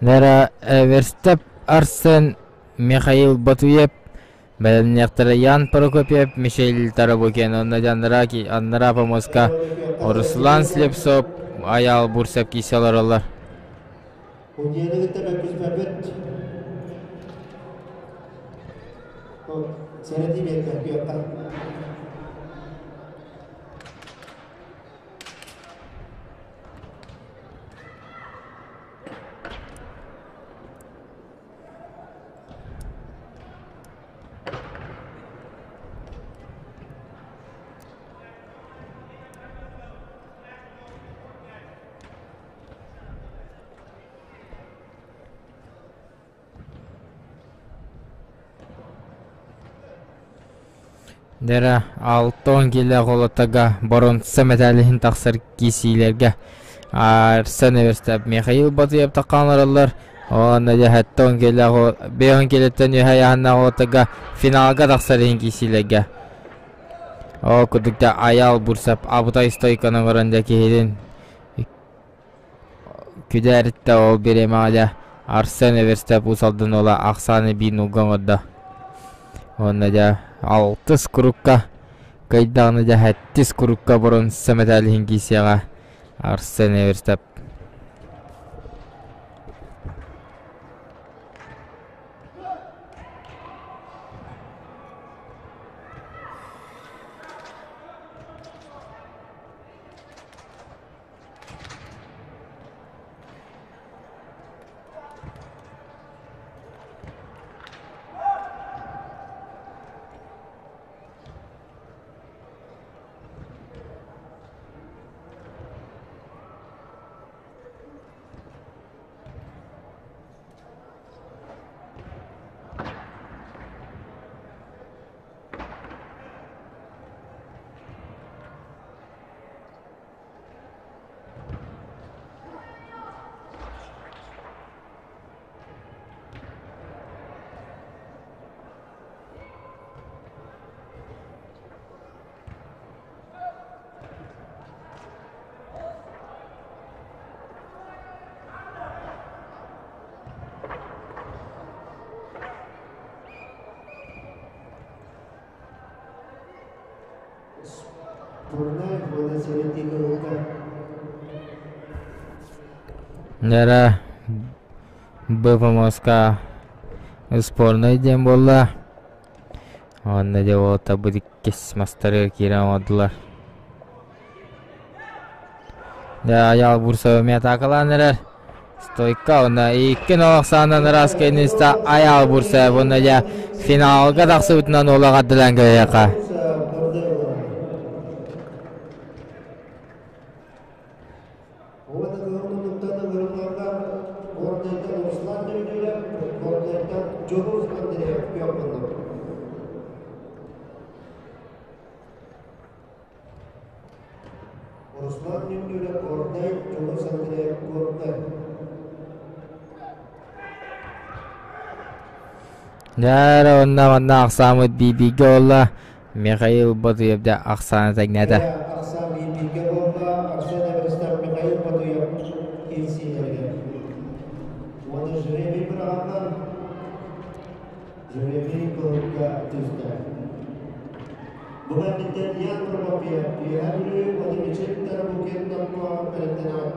Нера Эверстеп Арсен Михаил Батуев Бэлэмниэхтэрэ Ян Прокопьев, Мишель Тарабукин уонна Жанраки Аннара Помоска, Руслан Слепцов, Айаал Бурцев киирсэ олороллор. Удиэни кытта мөккүспэппит. Сэрэтии биэрдэ күөххэ. Дера 60 килэ холотага боронса мэтээлиһин тахсар киисиилэргэ Арсен Эверстеп Михаил Батыев таххаанараллар. Онно дьэһэттон килэ 5 килэттэн үһэ яһанна холотага финалга тахсар иһин киисиилэргэ. Ол курдук да Аял Бурсап абытай стойканы оҥорон дьэ киһитин күдээриттэ ол бириэмэҕэ дьэ Арсен Эверстеп Уус Алдан уола ахсааны биир нуулга оҥордо. Уонна дьэ алтыс курукка кыайдаҕына дьэ сэттис курукка боруонса мэтээлиһин киирсиэҕэ Арсен Эверстеп. Нера БФМСК спорнай диэн буолла. Онно дьэ уолаттарбыт иккис мастары киирэн оҥордулар. Дьэ Айаал Бурсов эмиэ атаакалаан эрэр. Стойка уонна 2-0 ахсаанынан ыраас кэнниста Айаал Бурсаев уонна дьэ финалга тахсыбытынан уола эҕэрдэлээн кэлиэххэ. Руслан Нүндүрэ Корнай, Дьулус Андреев Корнай. Дьэ онно манна ахсааммыт биир-бииргэ буолла. Михаил Ботуев дьэ ахсаана тэҥнээтэ. Ахсаан биир-бииргэ буолла. Арсен Эверстов Михаил Ботуев киирсиилэригэр. Уонна жребий быраҕаллар. Жребий кылга түстэ. Бу кэнниттэн Ян Прокопьев Үөһээ Бүлүү уонна Мичил Тарабукин Томпо бэлэмнэнэҕит.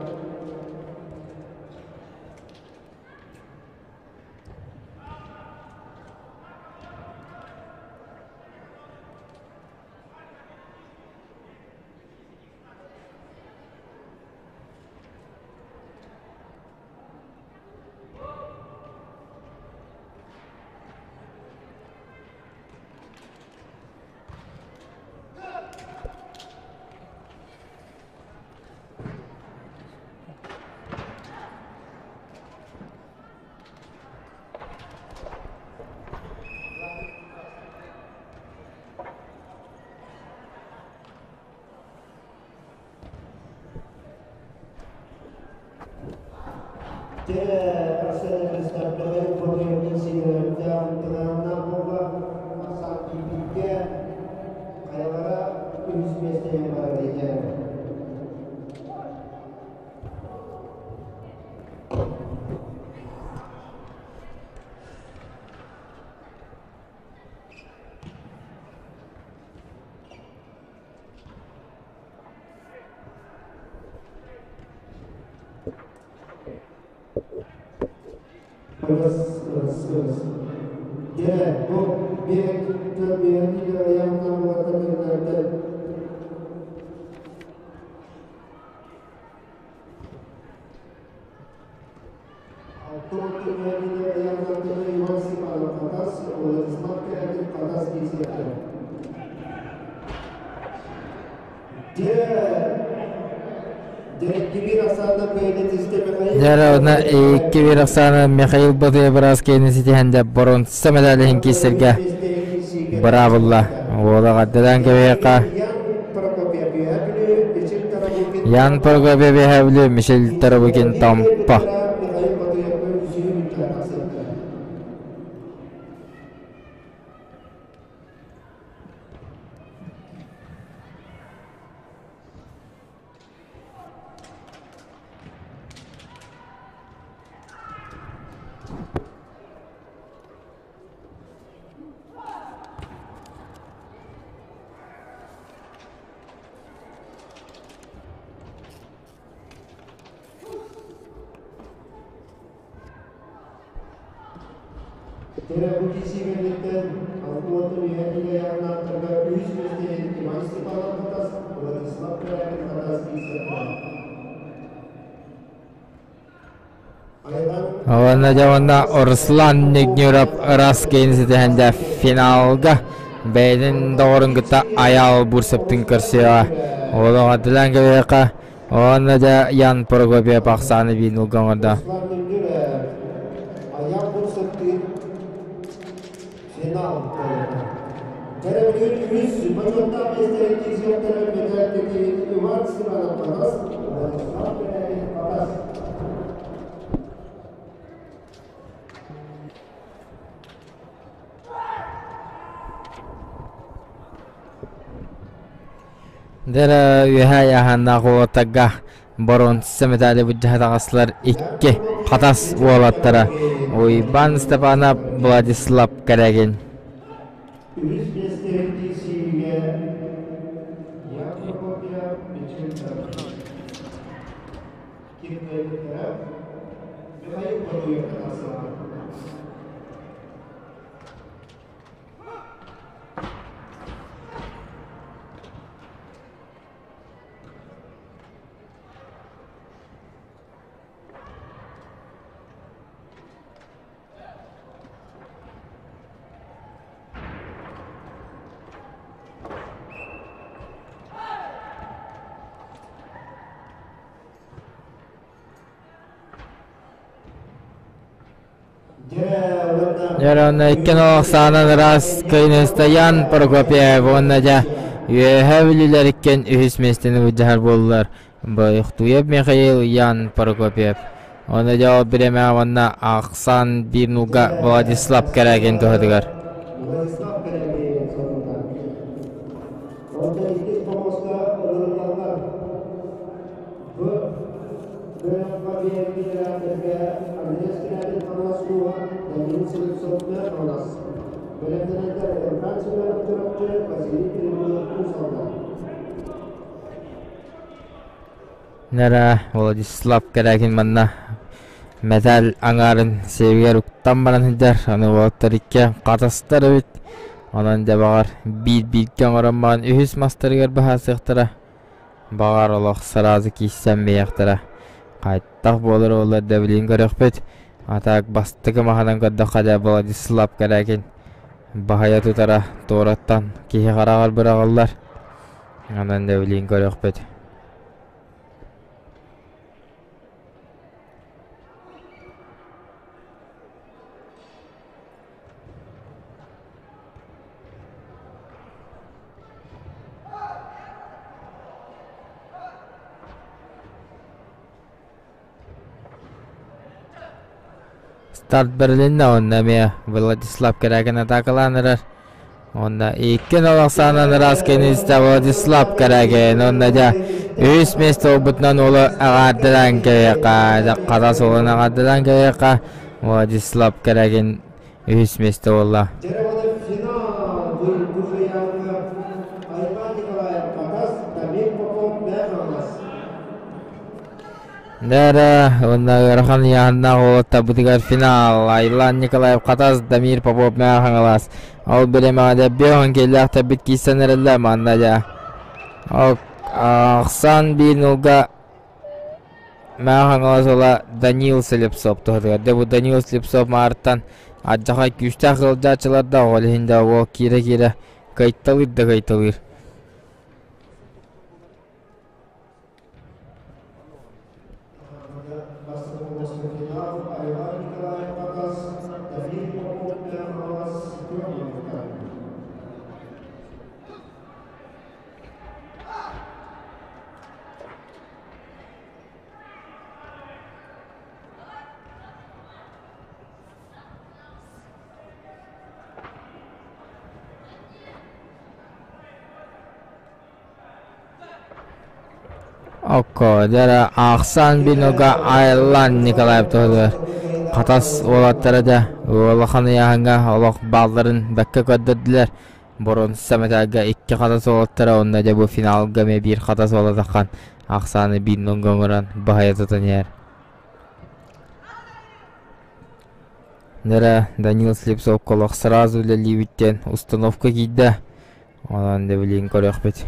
Дьэ онно 2-1 ахсаана Михаил Ботуев быраас киэнин ситиһэн дьэ боруонса медалиһин киирсэргэ быраабылла. Уола гаддадан кэбиһиэххэ. Ян Прокопьев Үөһээ Мишель Тарабукин Томпо. Уонна дьэ уонна Руслан Нигнюров ыраас киин ситиһэн финалга бэйэтин доҕорун кытта Айаал Бурцевтыын көрсүөҕэ. Олоҕо дилэн кэбиһиэххэ уонна дьэ Ян Прокопьев ахсааны биир нулга оҥордо. Дьэ үөһээ айааһааннаах уолаттарга боруонса мэтээли былдьаһа таҕыстылар икки Хатас уолаттара Уйбаан Степанов, Владислав Корягин. Дьэ онно иккин олох ыраас Кайнестоян Прокопьев уонна дьэ Үөһээ Бүлүүлэр иккиэн үһүс миэстэни былдьаһар буоллулар. Боехтуев Михаил Ян Прокопьев. Уонна дьэ ол бириэмэҕэ уонна ахсаан биир нуга Владислав Корякин туһатыгар. Нара Владислав Корякин манна мэтээл аҥаарын сиэбигэр уктан баран сылдьар. Аны уолаттар икки хатастар эбит. Онон дьэ баҕар биир-бииргэ оҥорон баран үһүс мастарыгар быһаарсыахтара. Баҕар олох сразу киирсэн биэриэхтэрэ. Хайдах буолар буоллар да билигин көрүөхпүт. А так бастакы маһынан көрдөххө дьэ Владислав Корякин баһыйа тутара туораттан киһи хараҕар быраҕыллар. Онон да билигин көрүөхпүт. Старт бэрилиннэ уонна эмиэ Владислав Корякин атаакалаан эрэр. Уонна икки нол ахсаанынан ыраас кэннистэ Владислав Корякин уонна дьэ үһүс миэстэ буолбутунан уолу эҕэрдэлээн кэбиһиэххэ хатас уолун эҕэрдэлээн кэбиһиэххэ Владислав Корякин үһүс миэстэ буолла. Нера уонна ыарахан ыйааһыннаах уолаттарбытыгар финал Айлан Николаев Хатас, Дамир Попов Мэҥэ Хаҥалас. Ол бириэмэҕэ дьэ биэс киһилээхтэрбит киирсэн эрэллэр манна дьэ. Ол ахсаан биир нулга Мэҥэ Хаҥалас уола Данил Слепцов туһатыгар. Дьэ бу Данил Слепцов маартан алдьархай күүстээх ыалдьааччылардаах ол иһин да уол киирэ-киирэ кыайталыыр да кыайталыыр. Окко, дьэ ахсан бинога Айлан Николаев туһугар Хатас уолаттара дьэ улахан ыйааһыҥҥа олох баалларын бэккэ көрдөрдүлэр. Боруонса мэтээлгэ икки Хатас уолаттара уонна дьэ бу финалга эмиэ биир Хатас уола таххан ахсааны биир нолга оҥорон баһыйа тутан иһэр. Дьэ Данил Слепцов олох сразу үлэлиибит диэн установка киирдэ. Онон дьэ билигин көрүөхпүт.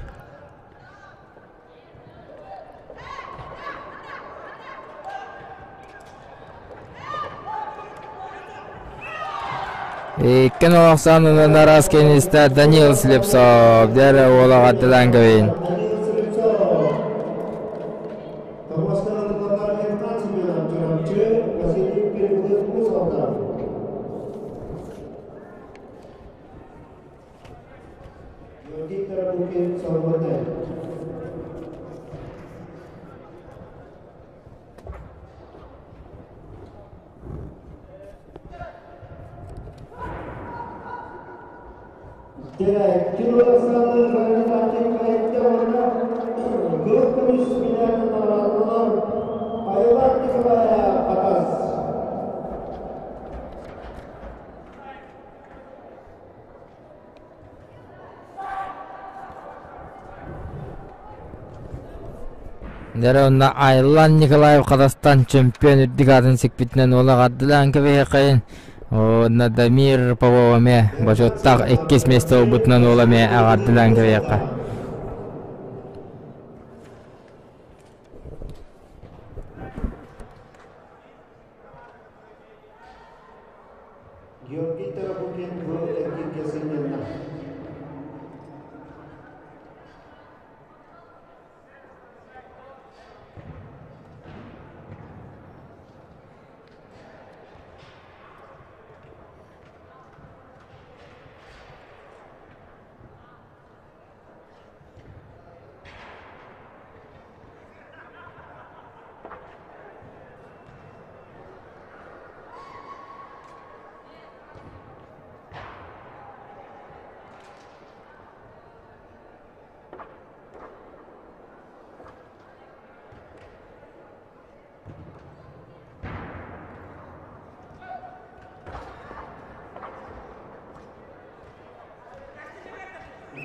Икки охсаанынан араас кэннистэ Данил Слепцов дьэ уола аттылаан кэбин. Дьэ онно Айлан Николаев Казахстан чемпион үрдүк аатын сикпитинэн уола хардылаан кэбиһиэххэйин. Уонна Дамир Попов эмиэ бочуоттаах иккис миэстэ ылбытынан уола эмиэ аҕардылаан кэбиһиэххэ. Георгий Тарабукин бу эргииргэ сынньанна.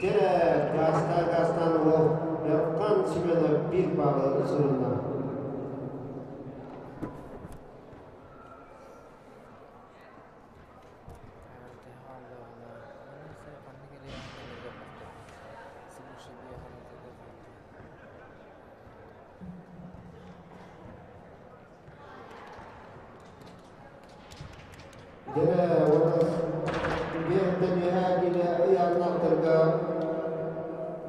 Дьэ, гаастаан уол Эрхан Семенов биир баалы ысырынна. Дьэ, уонна биэртэн үөһээ диэри ыйааннаахтарга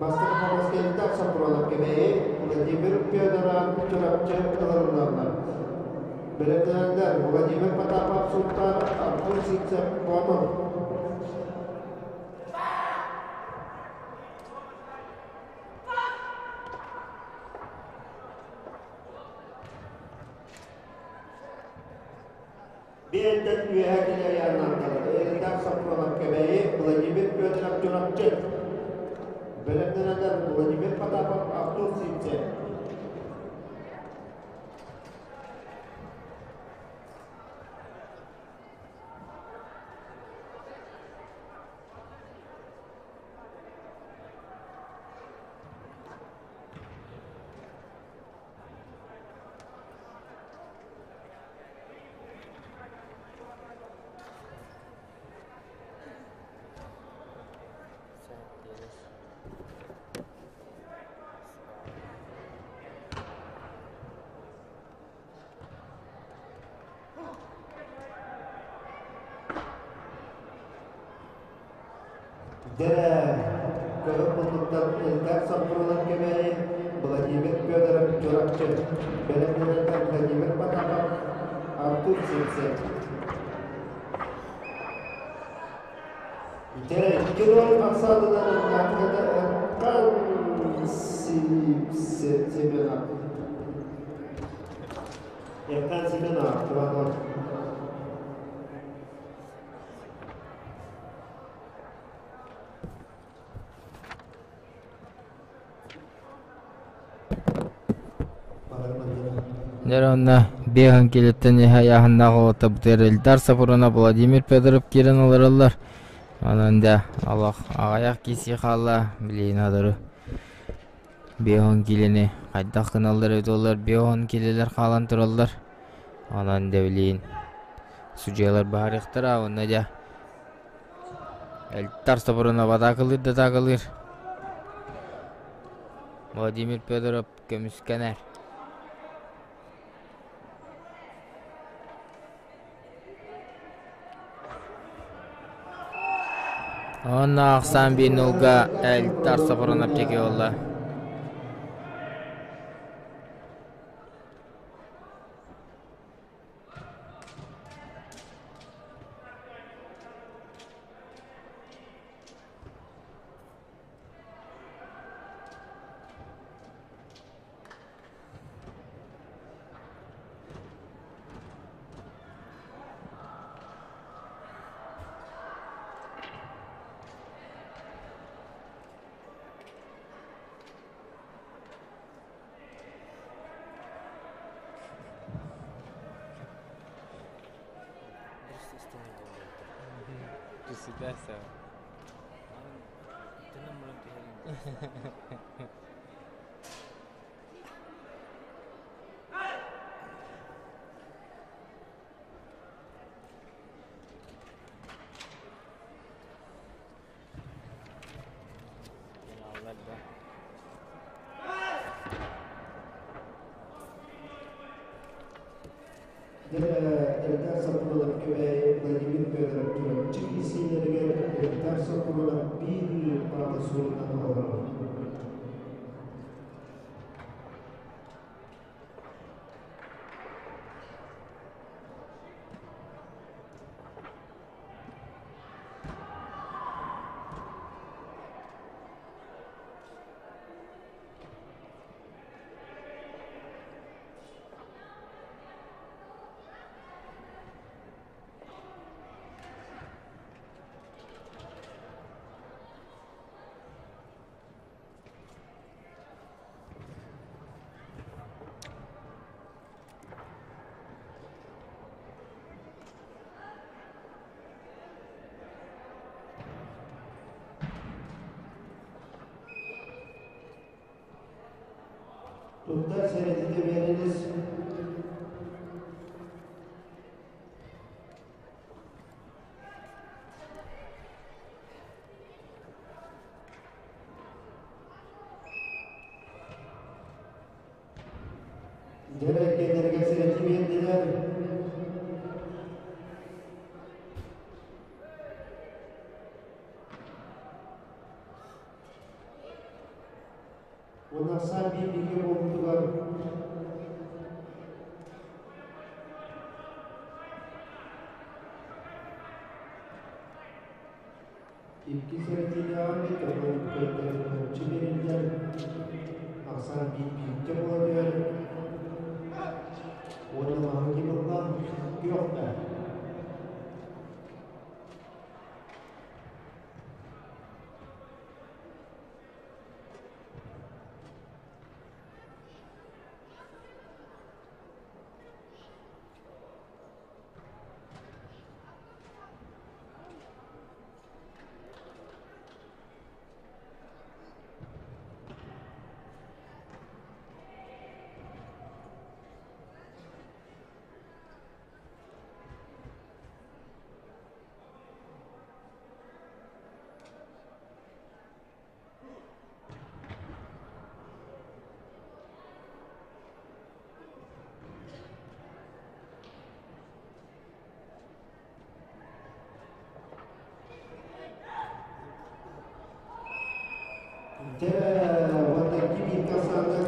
бастакы Хабаровскайдаах Сапронов Кэбээйи Владимир Федоров Чурапчы ыларыллаллар. Бэлэмнэнэллэр Владимир Потапов Сунтаар Артур Сивцев Боотур. Биэртэн үөһэ кини айааннаахтар Эльдар Сапронов Кэбээйи Владимир Федоров Чурапчы. Бэлэмнэнэллэр Владимир Потапов Артур Сивцев. Дьэ, көрөр муннуктан Эльдар Сапронов Кэбээйи, Владимир Федоров Чурапчы, бэлэмнэнэртэн Владимир Потапов, Артур Сивцев. Дьэ, икки ноль ахсаанынан Наахтата Эркан Семенов. Эркан Семенов, 2-0. Дьэ онно биэһин килиттэн иһэ айааһыннаах уолаттарбытыгар Эльдар Сапронов, Владимир Федоров киирэн олороллор. Онон дьэ олох аҕыйах киирсии хаалла билигин сотору 50 киилэни хайдах гыналлар эбит буоллар 50 киилэлэр хаалан тураллар. Онон дьэ билигин судьуйалар баһарыахтара уонна дьэ Эльдар Сапронов атаакалыыр да атаакалыыр. Владимир Федоров көмүскэнэр. Уонна ахсаан биир нулга Эльдар Сапронов диэки буолла. Эльдар Сапронов Күбэйи Владимир Федоров Чурапчы киирсиилэригэр Эльдар Сапронов биир баалы суолунан олорор. Туттар сэрэдитэ биэрэнис Дьэ, сэрэти биэрдилэр. Уонна биир бигэ буолбутугар икки сэрэтиилээҕи төгүл көрдөрүнүччү биэриллэр ахсаан биир бииргэ буола түһэр уонна маһы ким ылла күөхтэ.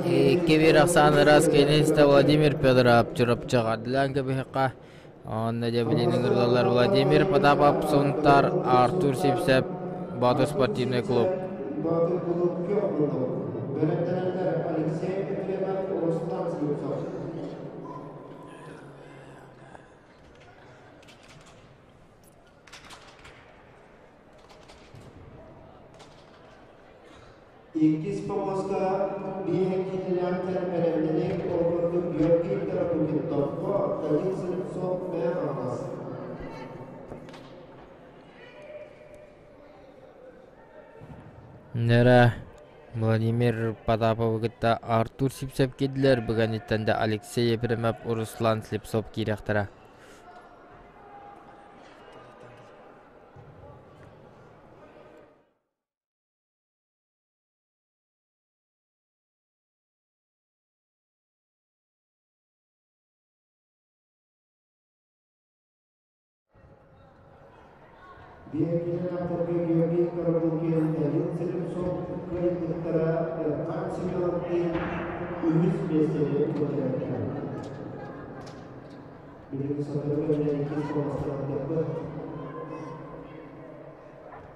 Икки биир ахсаан ыраас киинистэ Владимир Федоров Чурапчыга Длянка биһиэхэ Онно дьэ билигин ыҥырыллар Владимир Потапов Сунтар Артур Сивцев Боотур спортивный клуб. Боотур клуб күөх муннук. Бэлэмнэнэллэр Алексей Ефремов, Руслан Слепцов. Иккис помоска биэһэккитилээхтэр бэлэмнэниҥ, ол курдук Георгий Тарабукин Томпо, Данил Слепцов Мэҥэ Хаҥалас. Нера Владимир Потаповы кытта Артур Сипсев киирдилэр, быганиттан да Алексей Ефремов, Руслан Слепцов киириэхтэрэ. Биэккитин Георгий Карабукин, Данил Слепцов кыайбыттара Эрхан Семеновтыын үһүс миэстэни ылбыттара. Билигин сотору кэминэн иккис куоластаахтарбыт.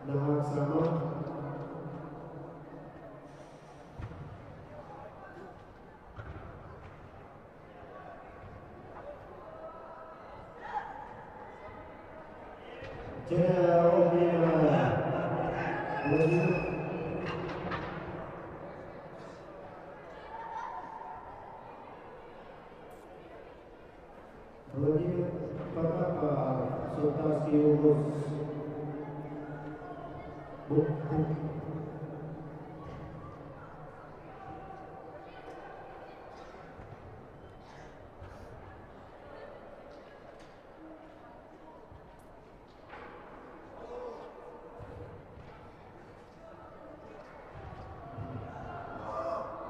Наһаа Оксана. Дьэ, ол бириэмэҕэ Владимир Владимир Потапов, Сунтарский облус бу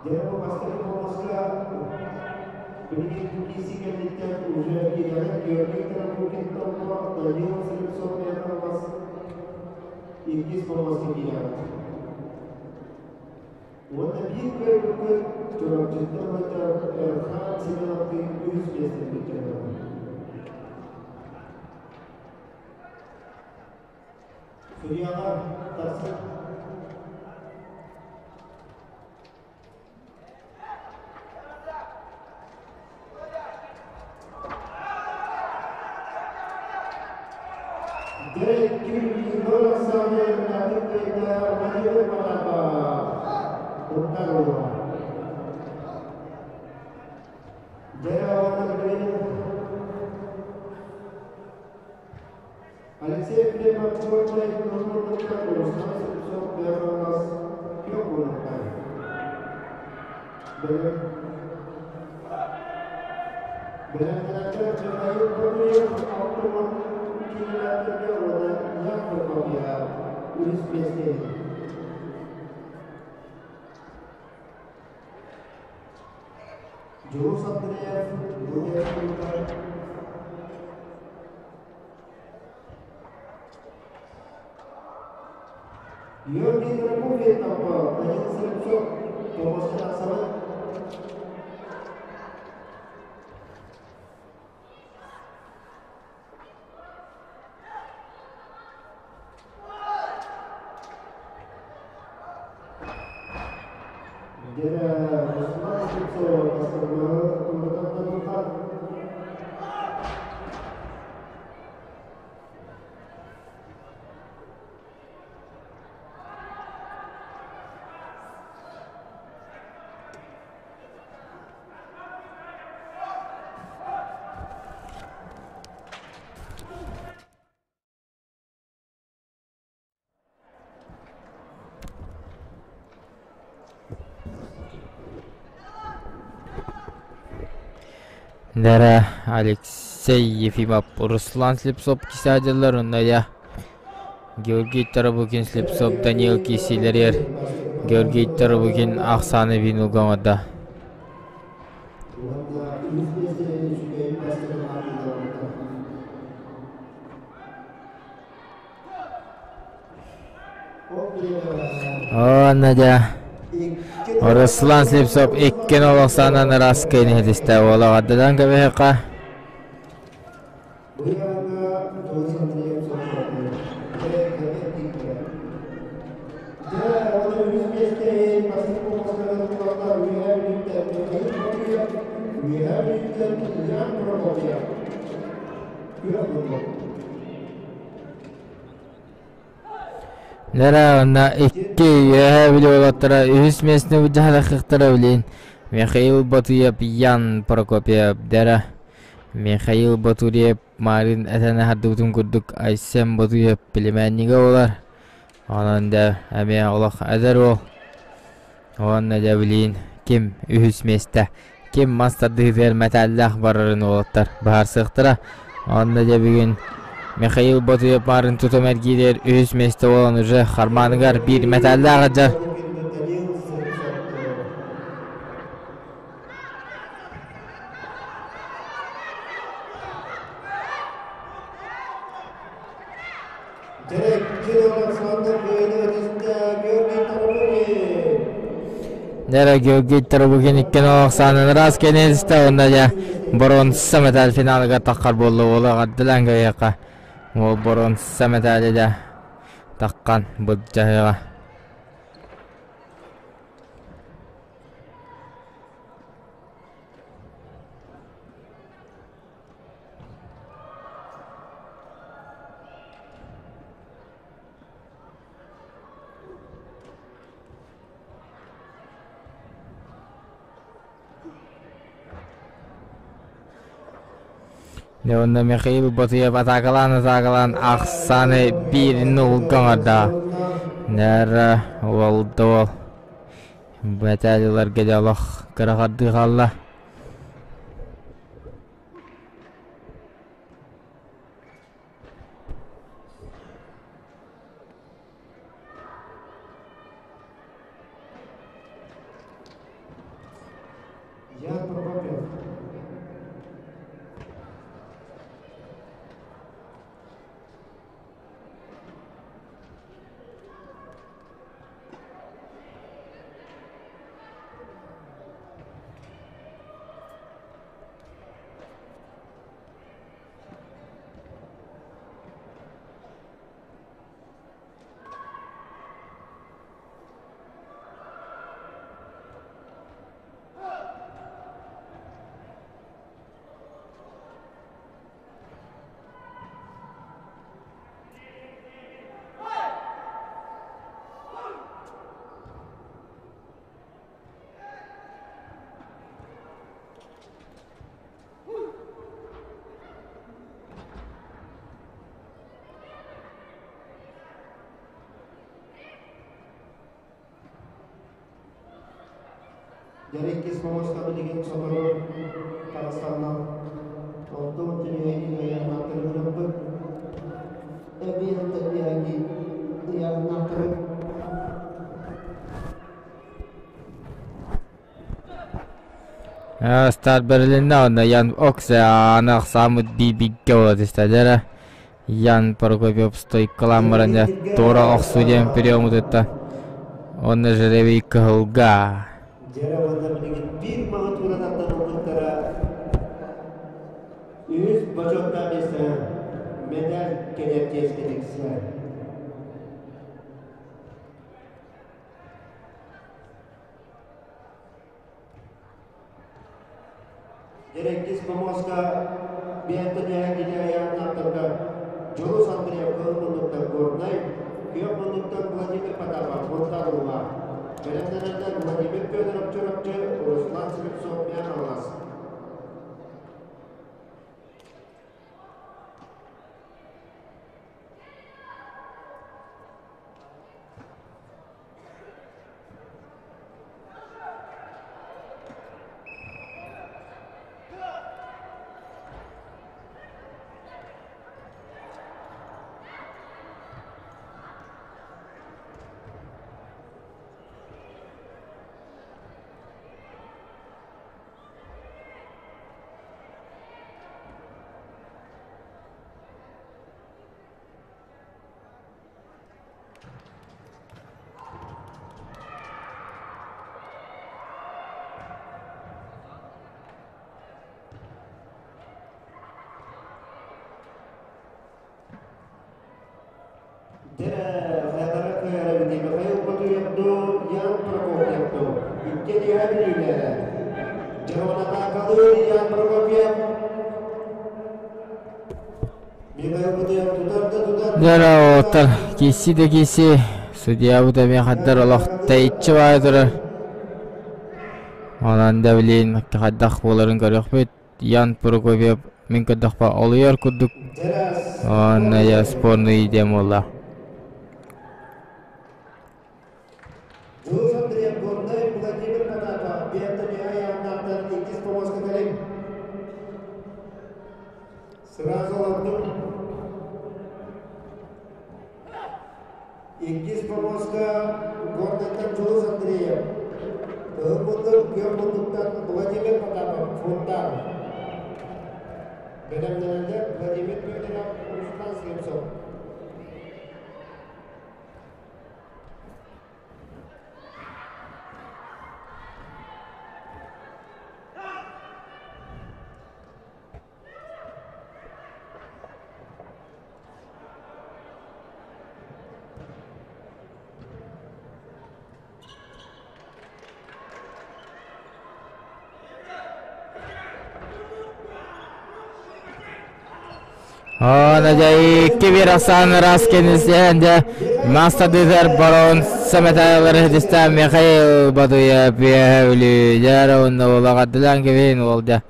Дьэ, бу бастакы хомуска билигин киирсии кэнниттэн уже киирэҕин Георгий Тарабукин Томпо, Данил Слепцов Михайловас иккис хомуска киирэҕит. Уонна биир кыайбыккыт Чурапчыттан сылдьар Эрхан Семеновтыын үһүс миэстэни бүтэрдэ. Судьялар тахсыҥ. Алексей Ефремов Горнай Нурмундуктан Руслан Слепцов Бэралас Күөх Бэлэмнэнээччилэр Михаил Гаврилов Алтыман киинэлэргэ уонна Ян Прокопьева үһүс миэстэни. Дьулус Андреев Владимир Георгий Прокопьев Данил Слепцов Томоско тахсабыт. Дьэ, Руслан Слепцов бастакы туругутан Нера Алексей Ефимов, Руслан Слепцов кисаадьылар онно я Георгий Тарабукин Слепцов Даниил киисилэригэр Георгий Тарабукин ахсааны биин оҥордо. Уонна үһүс миэстэни үчүгэй бастакы хаартыйаларбыта. Ол бириэмэҕэ О, Надя. икки Руслан Слепцов икки нол ахсаанынан ыраас кэйниһитистэ уолаҕардадан кэбиһиэххэ. Быйаҥа Дьулус Андреев соҕотоҕун кэбэ тиийдэ. Дьэ, уонна үһүс миэстэ иһин бастакы куоласканы туталлар Үөһээ Бүлүүттэн Михаил Прокопьев, Үөһээ Бүлүүттэн Ян Прокопьев. Күөх муннук. Лера онна икки үөһэ били уолаттара үһүс миэстэни былдьаһалахыахтара билин. Михаил Ботуев, Ян Прокопьев, Дера Михаил Ботуев Марын этэн аһардыбытын курдук Айсен Ботуев племяннига буолар. Онон да эмиэ олох эдэр уол. Уонна дьэ билиин ким үһүс миэстэ, ким мас тардыһыытыгар мэтээллээх барарын уолаттар быһаарсыахтара. Онно дьэ бүгүн Михаил Ботуев Марын тутум эргииригэр үһүс миэстэ буолан уже хармааныгар биир мэтээллээх сылдьар. Нера Георгий Тарабукин иккен олохсаанын ыраас кэнэстэ уонна дьэ боруонса металл финалыгар таххар буолла уола ардылаан кэйиэхэ уол боруонса металли да таххан былдьаһыаҕа. Дьэ уонна Михаил Ботуев атаакалаан-атаакалаан ахсааны биирин угулга оҥордо. Нэр уол да уол бэтээлилэргэ дьэ олох кыра хардыы хаалла. Ян Прокопьев. Дьэ иккис помоста билигин сотору таҕысталлар. Онтон түнүһэги ыйаахнааттарыгырыппыт. Эбиэн тэбиэһэги ыйаахнааттары. Старт бэрилиннэ онно Ян Оксе ааны ахсааммыт биибиггэ буола түстэ дьэрэ Ян Прокопьев стойкалаан баран дьэ туора охсуу диэн приему тутта уонна жребий кыһылга. Дьэрэ уонна билигин биир маҕа тууран аттаныллыбыттара үһүс бочуоттаах миэстэ медаль кэлэр чиэскэ тиксэр. Дьэрэккис помоска биэнтэ түһэн кини айааннаахтарга Дьулус Андреев Кыһыл муннуктан Горнай, Күөх муннуктан Владимир Потапов Мунтарулла, бэлэмнэнэллэр Владимир Федоров Чурапчы, Руслан Слепцов Мэҥэ-Хаҥалас. Дьэ, кыайар эбитий Михаил Ботуев дуу, Ян Прокопьев дуу? Икки диэһэ бүлүүлэрэ. Дьэ, атаакалыыр Ян Прокопьев. Михаил Ботуев тутар да тутар. Дьэ, оттон киси да киси. Судьябыт эмиэ хаддар олох тэйиччи баайа турар. Онон да билин хайдах буоларын көрүөхпүт. Ян Прокопьев мин көрдөхпө олуйар курдук. Онно я спорный диэн буолла. Дьулус Андреев Горнай Владимир Потапов Бентами айааннаахтан иккис помоска кэлин. Сразу олордум. Иккис помоска Горнайтан Дьулус Андреев, Кыһыл муннук, Күөх муннуктан Владимир Потапов, Фунтан. Бэлэмнэнэллэр Владимир Федоров, Руслан Слепцов. Икки бир ахсаан ыраас кэннистэн дьэ мастардыытар барон сэмэтайлар иһитистэ Михаил Батуев Бүлүүдэр уонна улаҕардылаан кэбиһин уол дьэ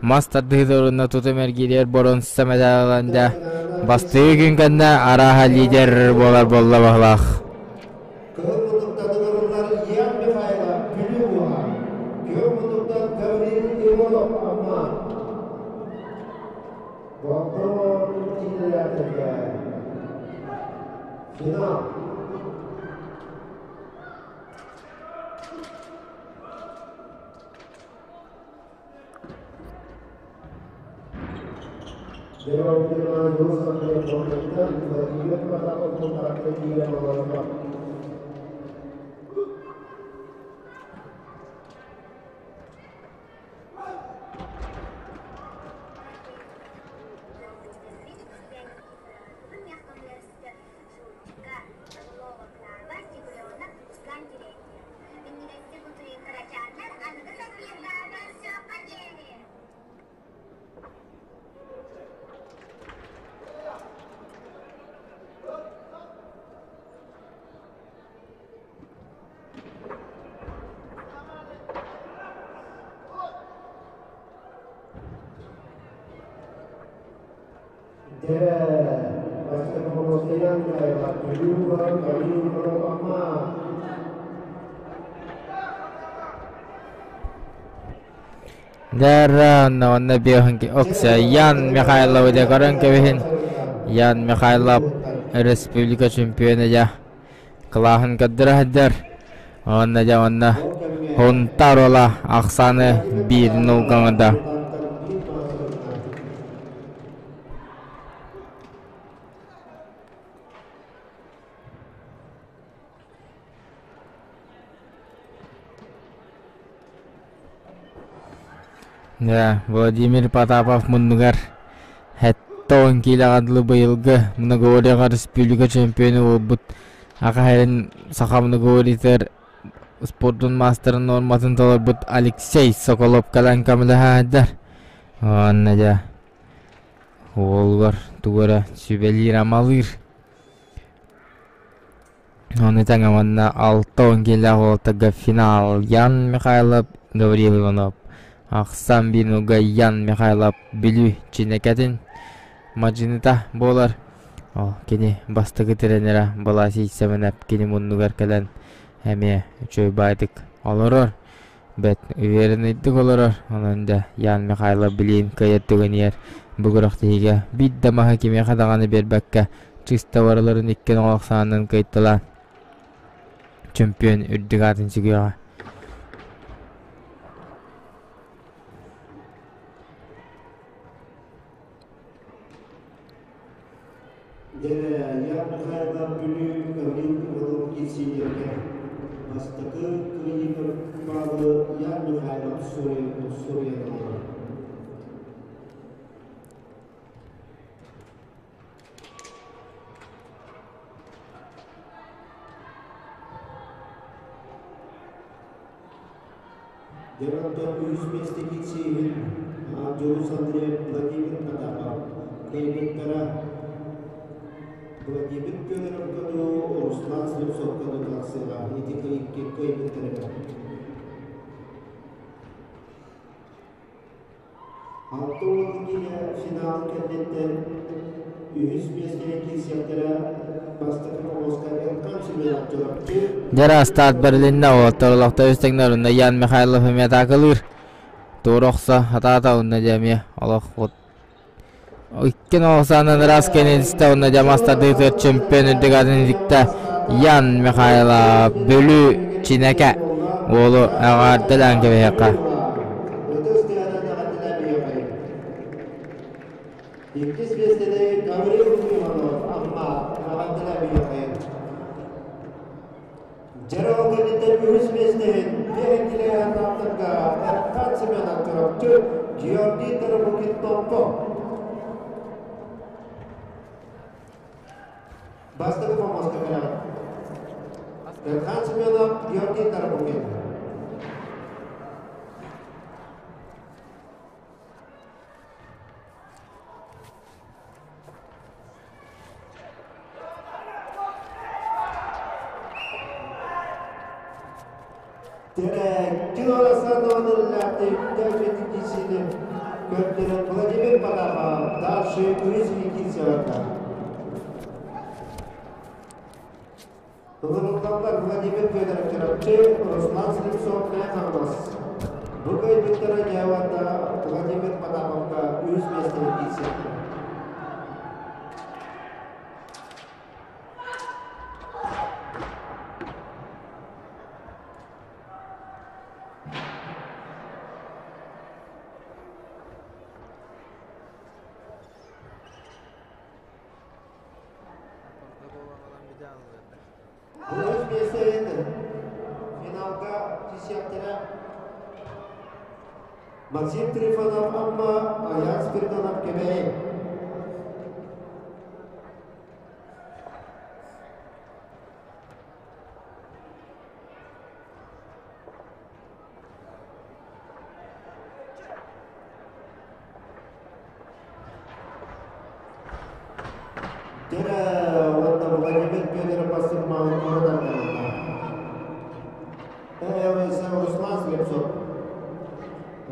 мастардыытар уонна тутум эргииригэр барон сэмэтайлан дьэ бастыы күн кэннэ арааһа лидер буолар буолла баһылаах. Кыһыл мутуктан ыҥырыллар Ян Михайлов Бүлүү уоһа, күөх мутуктан Гаврил Иванов Амма. Боппуруон киинэлээхтэргэ финал. Владимир Потапов киирэн олордо. Дәрран онно биохынки окса Ян Михайлов де көрөн кэбиһин. Ян Михайлов республика чемпиона я кылааһын көрдөрө сылдьар. Онно дьэ онно Хунтар ола ахсааны биир нулгаҥыда. Дьэ, Владимир Потапов муннугар 70 киилэҕэ дылы быйылгы многоборьеҕа республика чемпиона буолбут Аха сирин саха многоборьетыгар спордун маастарын нуорматын толорбут Алексей Соколов кэлэн көмөлөһө сылдьар. Уонна дьэ уолугар тугу эрэ сүбэлиир-амалыыр. Ону тэҥэ уонна 60 киилээх уолаттарга финал Ян Михайлов, Гаврил Иванов, ахсан биир Ян Михайлов Бүлүү Чинэкэтин мадьыныта буолар. Ол кини бастакы тренерэ Баласий Сэмэнэп кини муннугар кэлэн эмиэ үчүгэй баайдык олорор. Бэт уверенныйдык олорор. Онон да Ян Михайлов билиин кыайар түгэнигэр бу күрэхтэһиигэ биир да маһы кимиэхэ даҕаны биэрбэккэ чыста барыларын икки оҥоһук саанынан кыайталаан чемпион үрдүк аатын сүгүөҕэ. Дьэ, Михайлов Бүлүү Гаврил Иванов киирсиилэргэ бастакы клиникер Павлы Ян Михайлов суруйан олорор. Дьэ, үһүс миэстэ киирсиибин Дьулус Андреев, Владимир Потапов кыайбыттара. Владимир Федоровка дуу, Руслан Слепцов кыдытылахсыга ити икки кыйбыттарыгар. 62 финалын кэнниттэн үһүс миэстэҕэ киирсиэхтэрэ бастакы помоска Эркан Семенов Чурапчы. Дьара старт бэрилиннэ уолаттар олохто үс тэҥнэр онно Ян Михайлов эмиэ атаакалыыр. Туора охсо атаата онно дьэ эмиэ олох икки ноосаанан ыраас кэнилистэ онно дьэ мастардыытыгар чемпион үрдүк атын иликтэ Ян Михайлов Бүлүү Чинэкэ уолу эҕэрдэлээн кэбиһиэххэ. Иккис миэстэни Гаврил Иванов Амма эҕэрдэлээн Дьара ол кэнниттэн үһүс миэстэһин биэһэҥкилээх атаактарга Эрхан Семенов Чурапчы, Георгий Тарабукин Томпо. Бастакы помоска кэлэҕит. Эрхан Семенов, Георгий Тарабукин. Көрдөрөн Владимир Потапов дальше үһүс киирсэбэрдэ. Ыҥырыллаллар Владимир Федоров Чурапчы, Руслан Слепцов Хаҥалас. Бу кыайбыттара дьэ Владимир Потаповка үһүс миэстэни киирсиэхтэрэ. Үһүс миэстэ финалга киирсиэхтэрэ Максим Трифонов Амма, Аян Спиридонов Кэбээйи. Дьэрэ уонна Владимир Федоров бастыҥмаҕын туора Руслан Слепцов.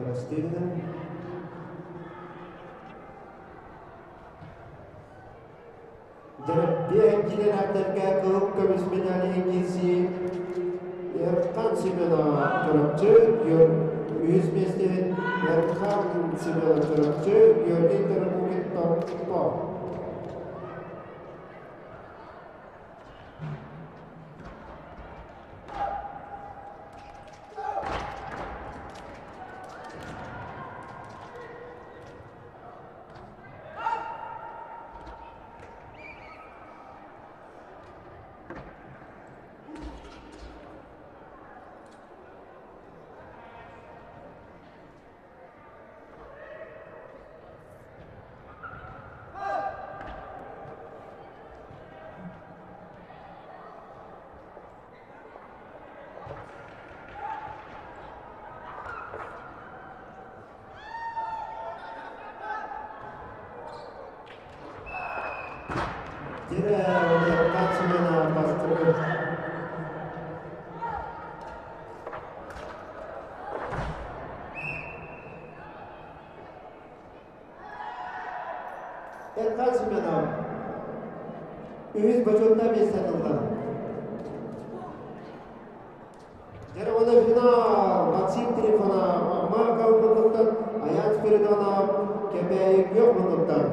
Растерянным. Дьэрэ килэлээхтэргэ кыһыл көмүс медали киирсии Эрхан Семенов Чурапчы, үһүс миэстэһин Эрхан Семенов Чурапчы, Георгий Тарабукин Томпо. Эрхан Семенов үһүс бочуоттаах миэстэ ылла. Дьэ, финал Максим Трифонов, Марков муннуктан, Аян Спиридонов, Кэбээйи Күөх муннуктан.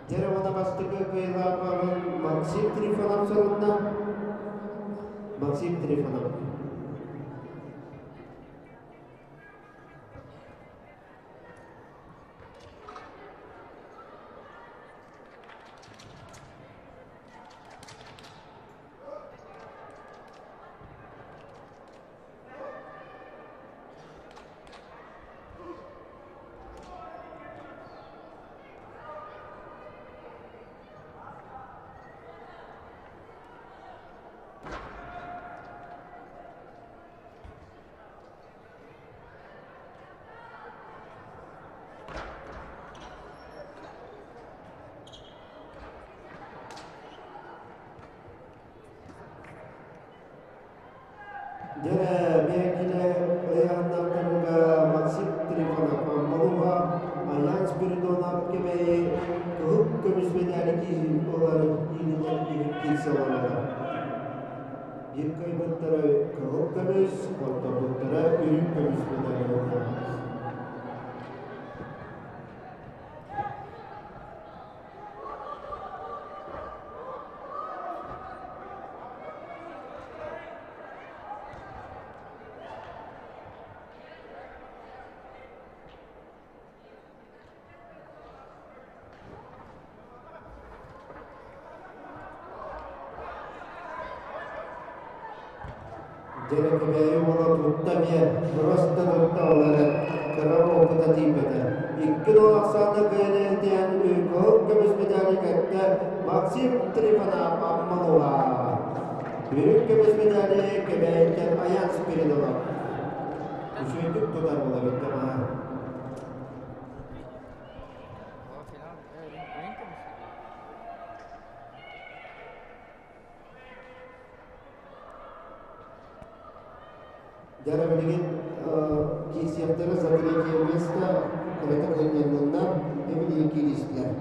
Дьэ уонна бастакы кыайыылаах Максим Трифонов сурунна. Максим Трифонов. Дьэ, биэккилэ ыйааннартарга Максим Трифонов Аммалуга, Аян Спиридонов Кэбээйи кыһыл көмүс медали ылар иилинэн киирсэ олороллор. Биир кыайбыттара кыһыл көмүс, хотторбуттара үрүҥ көмүс медали ылла. Дьэрэкэбээйи уола тутта эмиэ, просто тутта ол эрэн, кыра опыта тиийбэтэ. Икки дол ахсаанна кыайан кыһыл көмүс медали кэттэ Максим Трифонов Аммалова. Үрүҥ көмүс медали Кэбээйиттэн Аян Спиридонов. Үчүгэйдик тутар буола бүттэ маһа. Дьара билигин киирсиэхтэрэ за третье место кырата кыынньанныннар, эбилигин кииристилэр.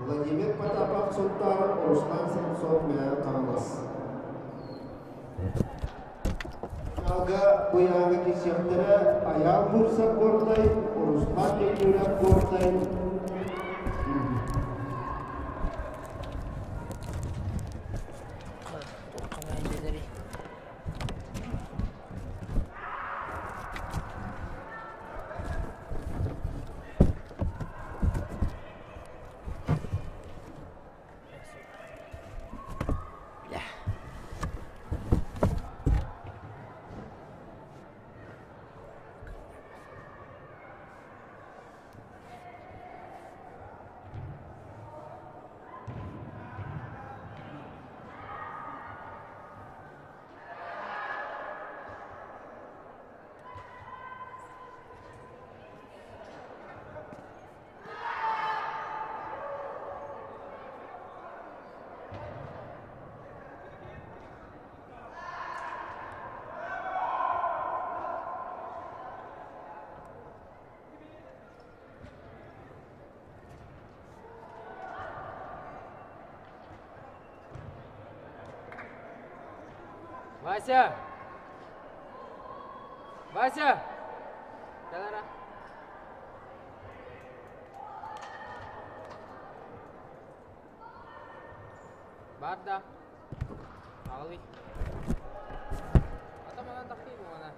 Владимир Потапов Сунтаар, Руслан Самсов Мэҥэ Хаҥалас. Финалга быйааҥы киирсиэхтэрэ Айаал Бурцев Горнай, Руслан Петров Горнай. Вася! Вася! Кэлэрэ. Барда. Аҕалый. Ата манан тахсыы буолана.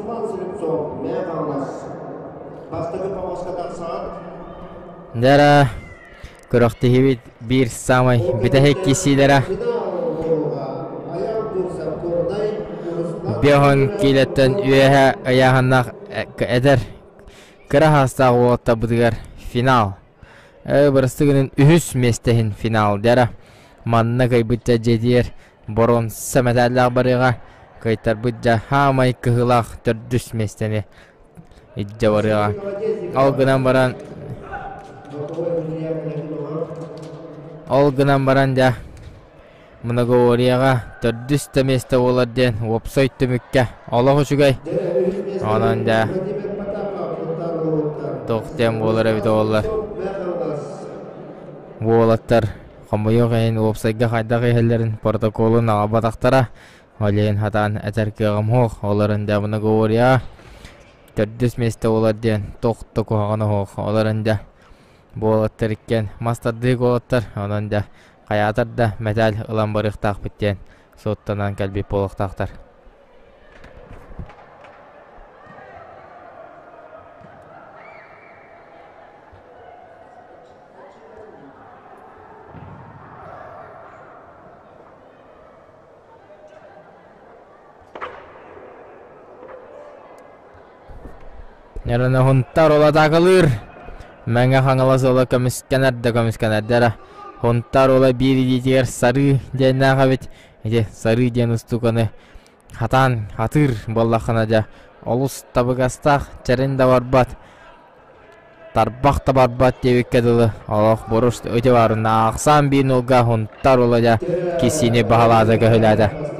Руслан Слепцов, Мэҥэ Бастакы помостка тахсаҕыт. Дьэ күрэхтэһиибит биир саамай бүтэһик киирсиилэрэ Биоһун киилэттэн үөһэ ыйааһыннаах эдэр кыра хаастаах уолаттарбытыгар финал. Бырастыы гынан үһүс миэстэһин финал дьара. Манна кыайбыт дьэ дьиэтигэр боруонса мэтээллээх барыаҕа. Кыайтарбыт дьэ хаамай кыһыылаах төрдүс миэстэни илдьэ барыаҕа. Ол гынан баран Ол гынан баран дьэ многоворияҕа төрдүс да миэстэ буолар диэн уопсай түмүккэ олох үчүгэй. Онон дьэ туох диэн буолар эбит буоллар. Уолаттар хомойуох иһин уопсайга хайдах иһэллэрин протоколун аҕалбатахтара. Ол иһин сатаан этэр кыаҕым суох. Олорон дьэ многоворияҕа төрдүс миэстэ буолар диэн туох да куһаҕана суох. Олорон дьэ буолаттар иккиэн мас тардыы уолаттар онон дьэ хайаатар да мэтээл ылан барыахтаахпыт диэн суоттанан кэлбит буолуохтаахтар. Нерана Хунтар ол атаакалыыр. Мэҥэ Хаҥалас уола көмүскэнэр да көмүскэнэр дэрэ. Хунтар уола биир илиитигэр сарыы диэннээх эбит. Ити сарыы диэн устуканы хатаан хатыыр буоллаххына дьэ олус табыгастаах чэрин да барбат тарбах да барбат диэбиккэ дылы олох бурус ити баарына ахсаан биир нолга Хунтар уола дьэ киссиини баһылаата көһүлээтэ.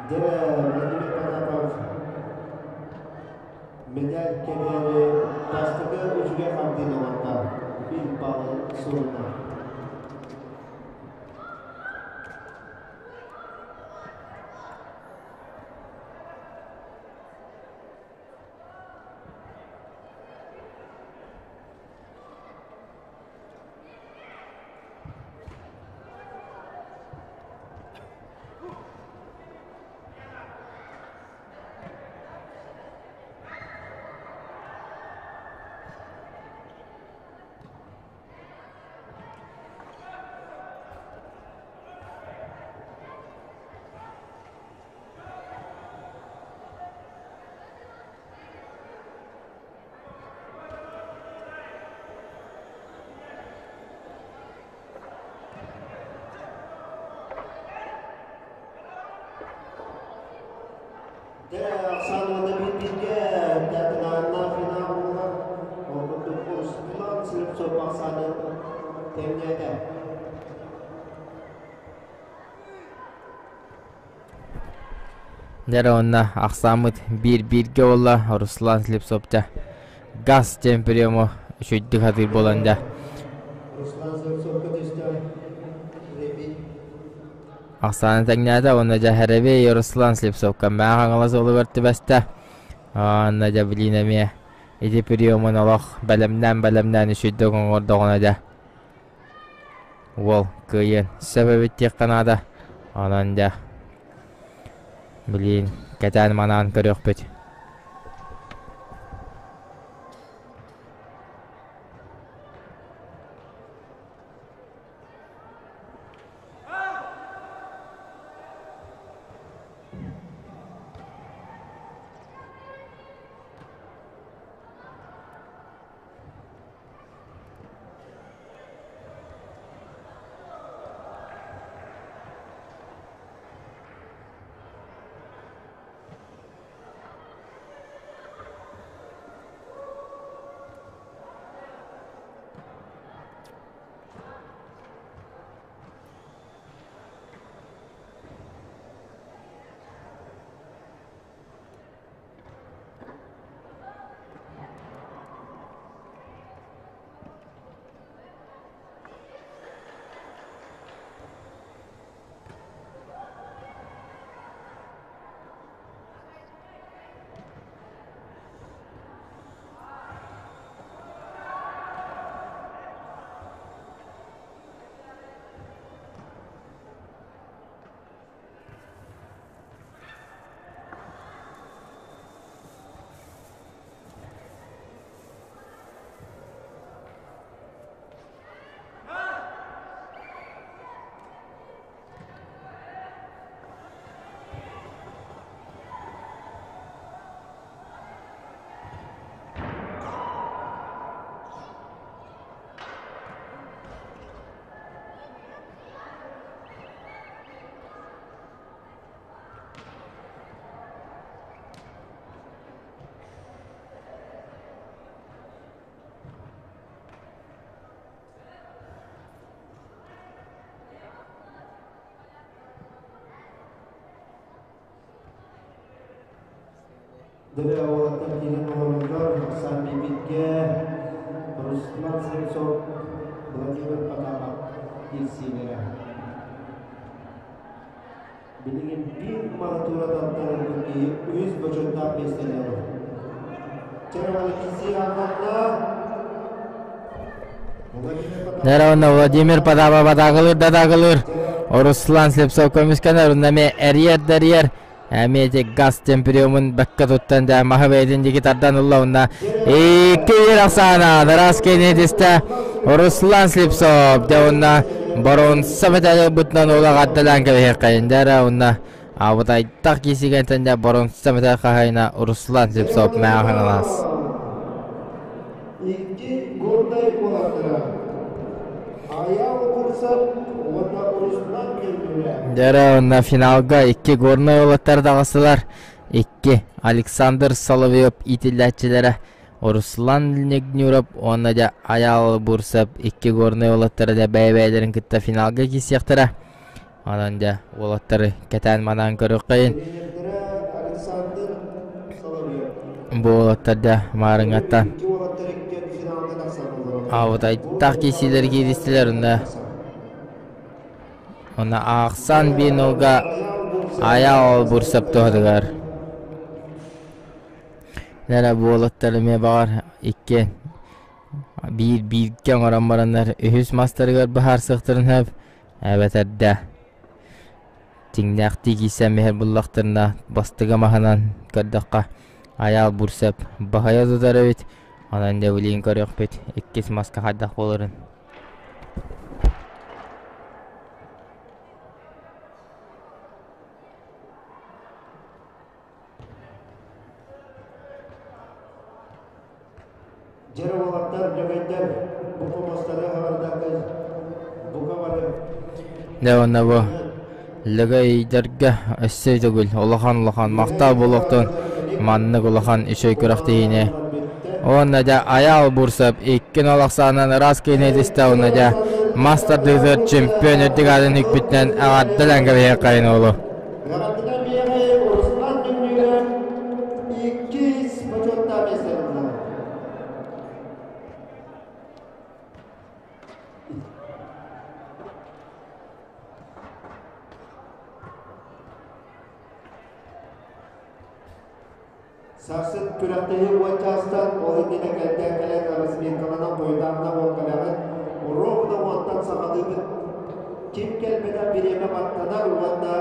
Дьэ, Владимир Потапов медаль кэнээри бастакы үчүгэй хардыыны оҥордо. Биир баллы сурунна. Дьэ, ахсаан уонна биир-бииргэ тыҥааһыннаах финал буолар. Ол курдук Руслан Слепцов ахсаанын тэҥнээтэ. Дьэ уонна ахсааммыт биир-бииргэ буолла Руслан Слепцов дьэ газ диэн приему үчүгэйдик сатыыр буолан дьэ Руслан Слепцовка түстэ. Репин. Ахсааны тэҥнээтэ уонна дьэ Хэрэбиэй Руслан Слепцовка Мэҥэ Хаҥалас уолугар түбэстэ. Уонна дьэ билиин эмиэ ити приемун олох бэлэмнээн-бэлэмнээн үчүгэйдик оҥордоҕуна дьэ уол кыайыан сөп эбит диэххэ наада. Онон дьэ билиин кэтээн-манаан көрүөхпүт. Дөрө уолаттар киирэн олороллор. Сами Битке, Руслан Слепцов, Владимир Потапов киирсиилэрэ. Билигин биир маратура тартарар киһи үс бочуоттаах миэстэни ылар. Чэрэ киирсии ааннанна. Дөрө Владимир Потапов атаакалыыр да атаакалыыр. Руслан Слепцов көмүскэнэр. Онно эмиэ эрийэр да эрийэр. Эмиэ ити газ темпериумун бэккэ туттан дэ маһы бэйэтин диэки тардан ылла уонна 2-1 ахсаана Дарас кэннитистэ Руслан Слепцов дэ уонна боруонса мэтээли ылбытынан уола ҕардалаан кэбиһиэххэйин дэ уонна абытайтах киисигэнтэн дэ боруонса мэтээл хаһайына Руслан Слепцов мээханалаас. Икки горнай уолаттара Аял Бурсов уонна Руслан Кирбүлэ. Дьэ уонна финалга икки горнай уолаттар даҕастылар. Икки Александр Соловьев иитиллээччилэрэ Руслан Негнюров уонна дьэ Аял Бурсов икки горнай уолаттара дьэ бэйэ-бэйэлэрин кытта финалга киирсиэхтэрэ. Онон дьэ уолаттары кэтээн-манаан көрүөххэйин. Тренердэрэ Александр Соловьев. Бу уолаттар дьэ маарыҥҥаттан Икки уолаттар иккиэн финалга тахсан олороллор. Аабытайтах киирсиилэр кииристилэр онно онно аахсан биир-нолга Аял Бурсов туһатыгар. Нэрэ бу уолаттар эмиэ баҕар икки биир бииргэ оҥорон бараннар үһүс мастарыгар быһаарсыахтарын сөп. Эбэтэр да дьиҥнээхтии киирсэн иһэр буллахтарына бастыҥа маһынан көрдөххө Айаал Бурсов баһыйа тутар эбит, онон дьэ билигин көрүөхпүт иккис маска хайдах буоларын. Дьэр уолаттар, дьөгөйдөр, бу хомустары аҕардакка бука бары Дьэ уонна бу Лөгөйдөргө өссө төгүл улахан-улахан махтал буолуохтун маннык улахан үчүгэй күрэхтэһиини. Уонна дьэ Айаал Бурсов 2-0 ахсаанынан ыраас киһини этистэ уонна дьэ мас тардыытыгар чемпион үрдүк аатын үкпүтүнэн эҕэрдэлээн кэбиһиэххэйин уолу. Эҕэрдэлэр биэҕи Руслан Дүннүгэр иккис бочуоттаах миэстэ ылла. Сарсын күрэхтэһии уон чаастан ол иннинэ кэлдээн кэлэн разминкаланан буойдаахна буолкалаҕын ровно уонтан саҕалыыбыт. Ким кэлбэтэх бириэмэ баттанар уонна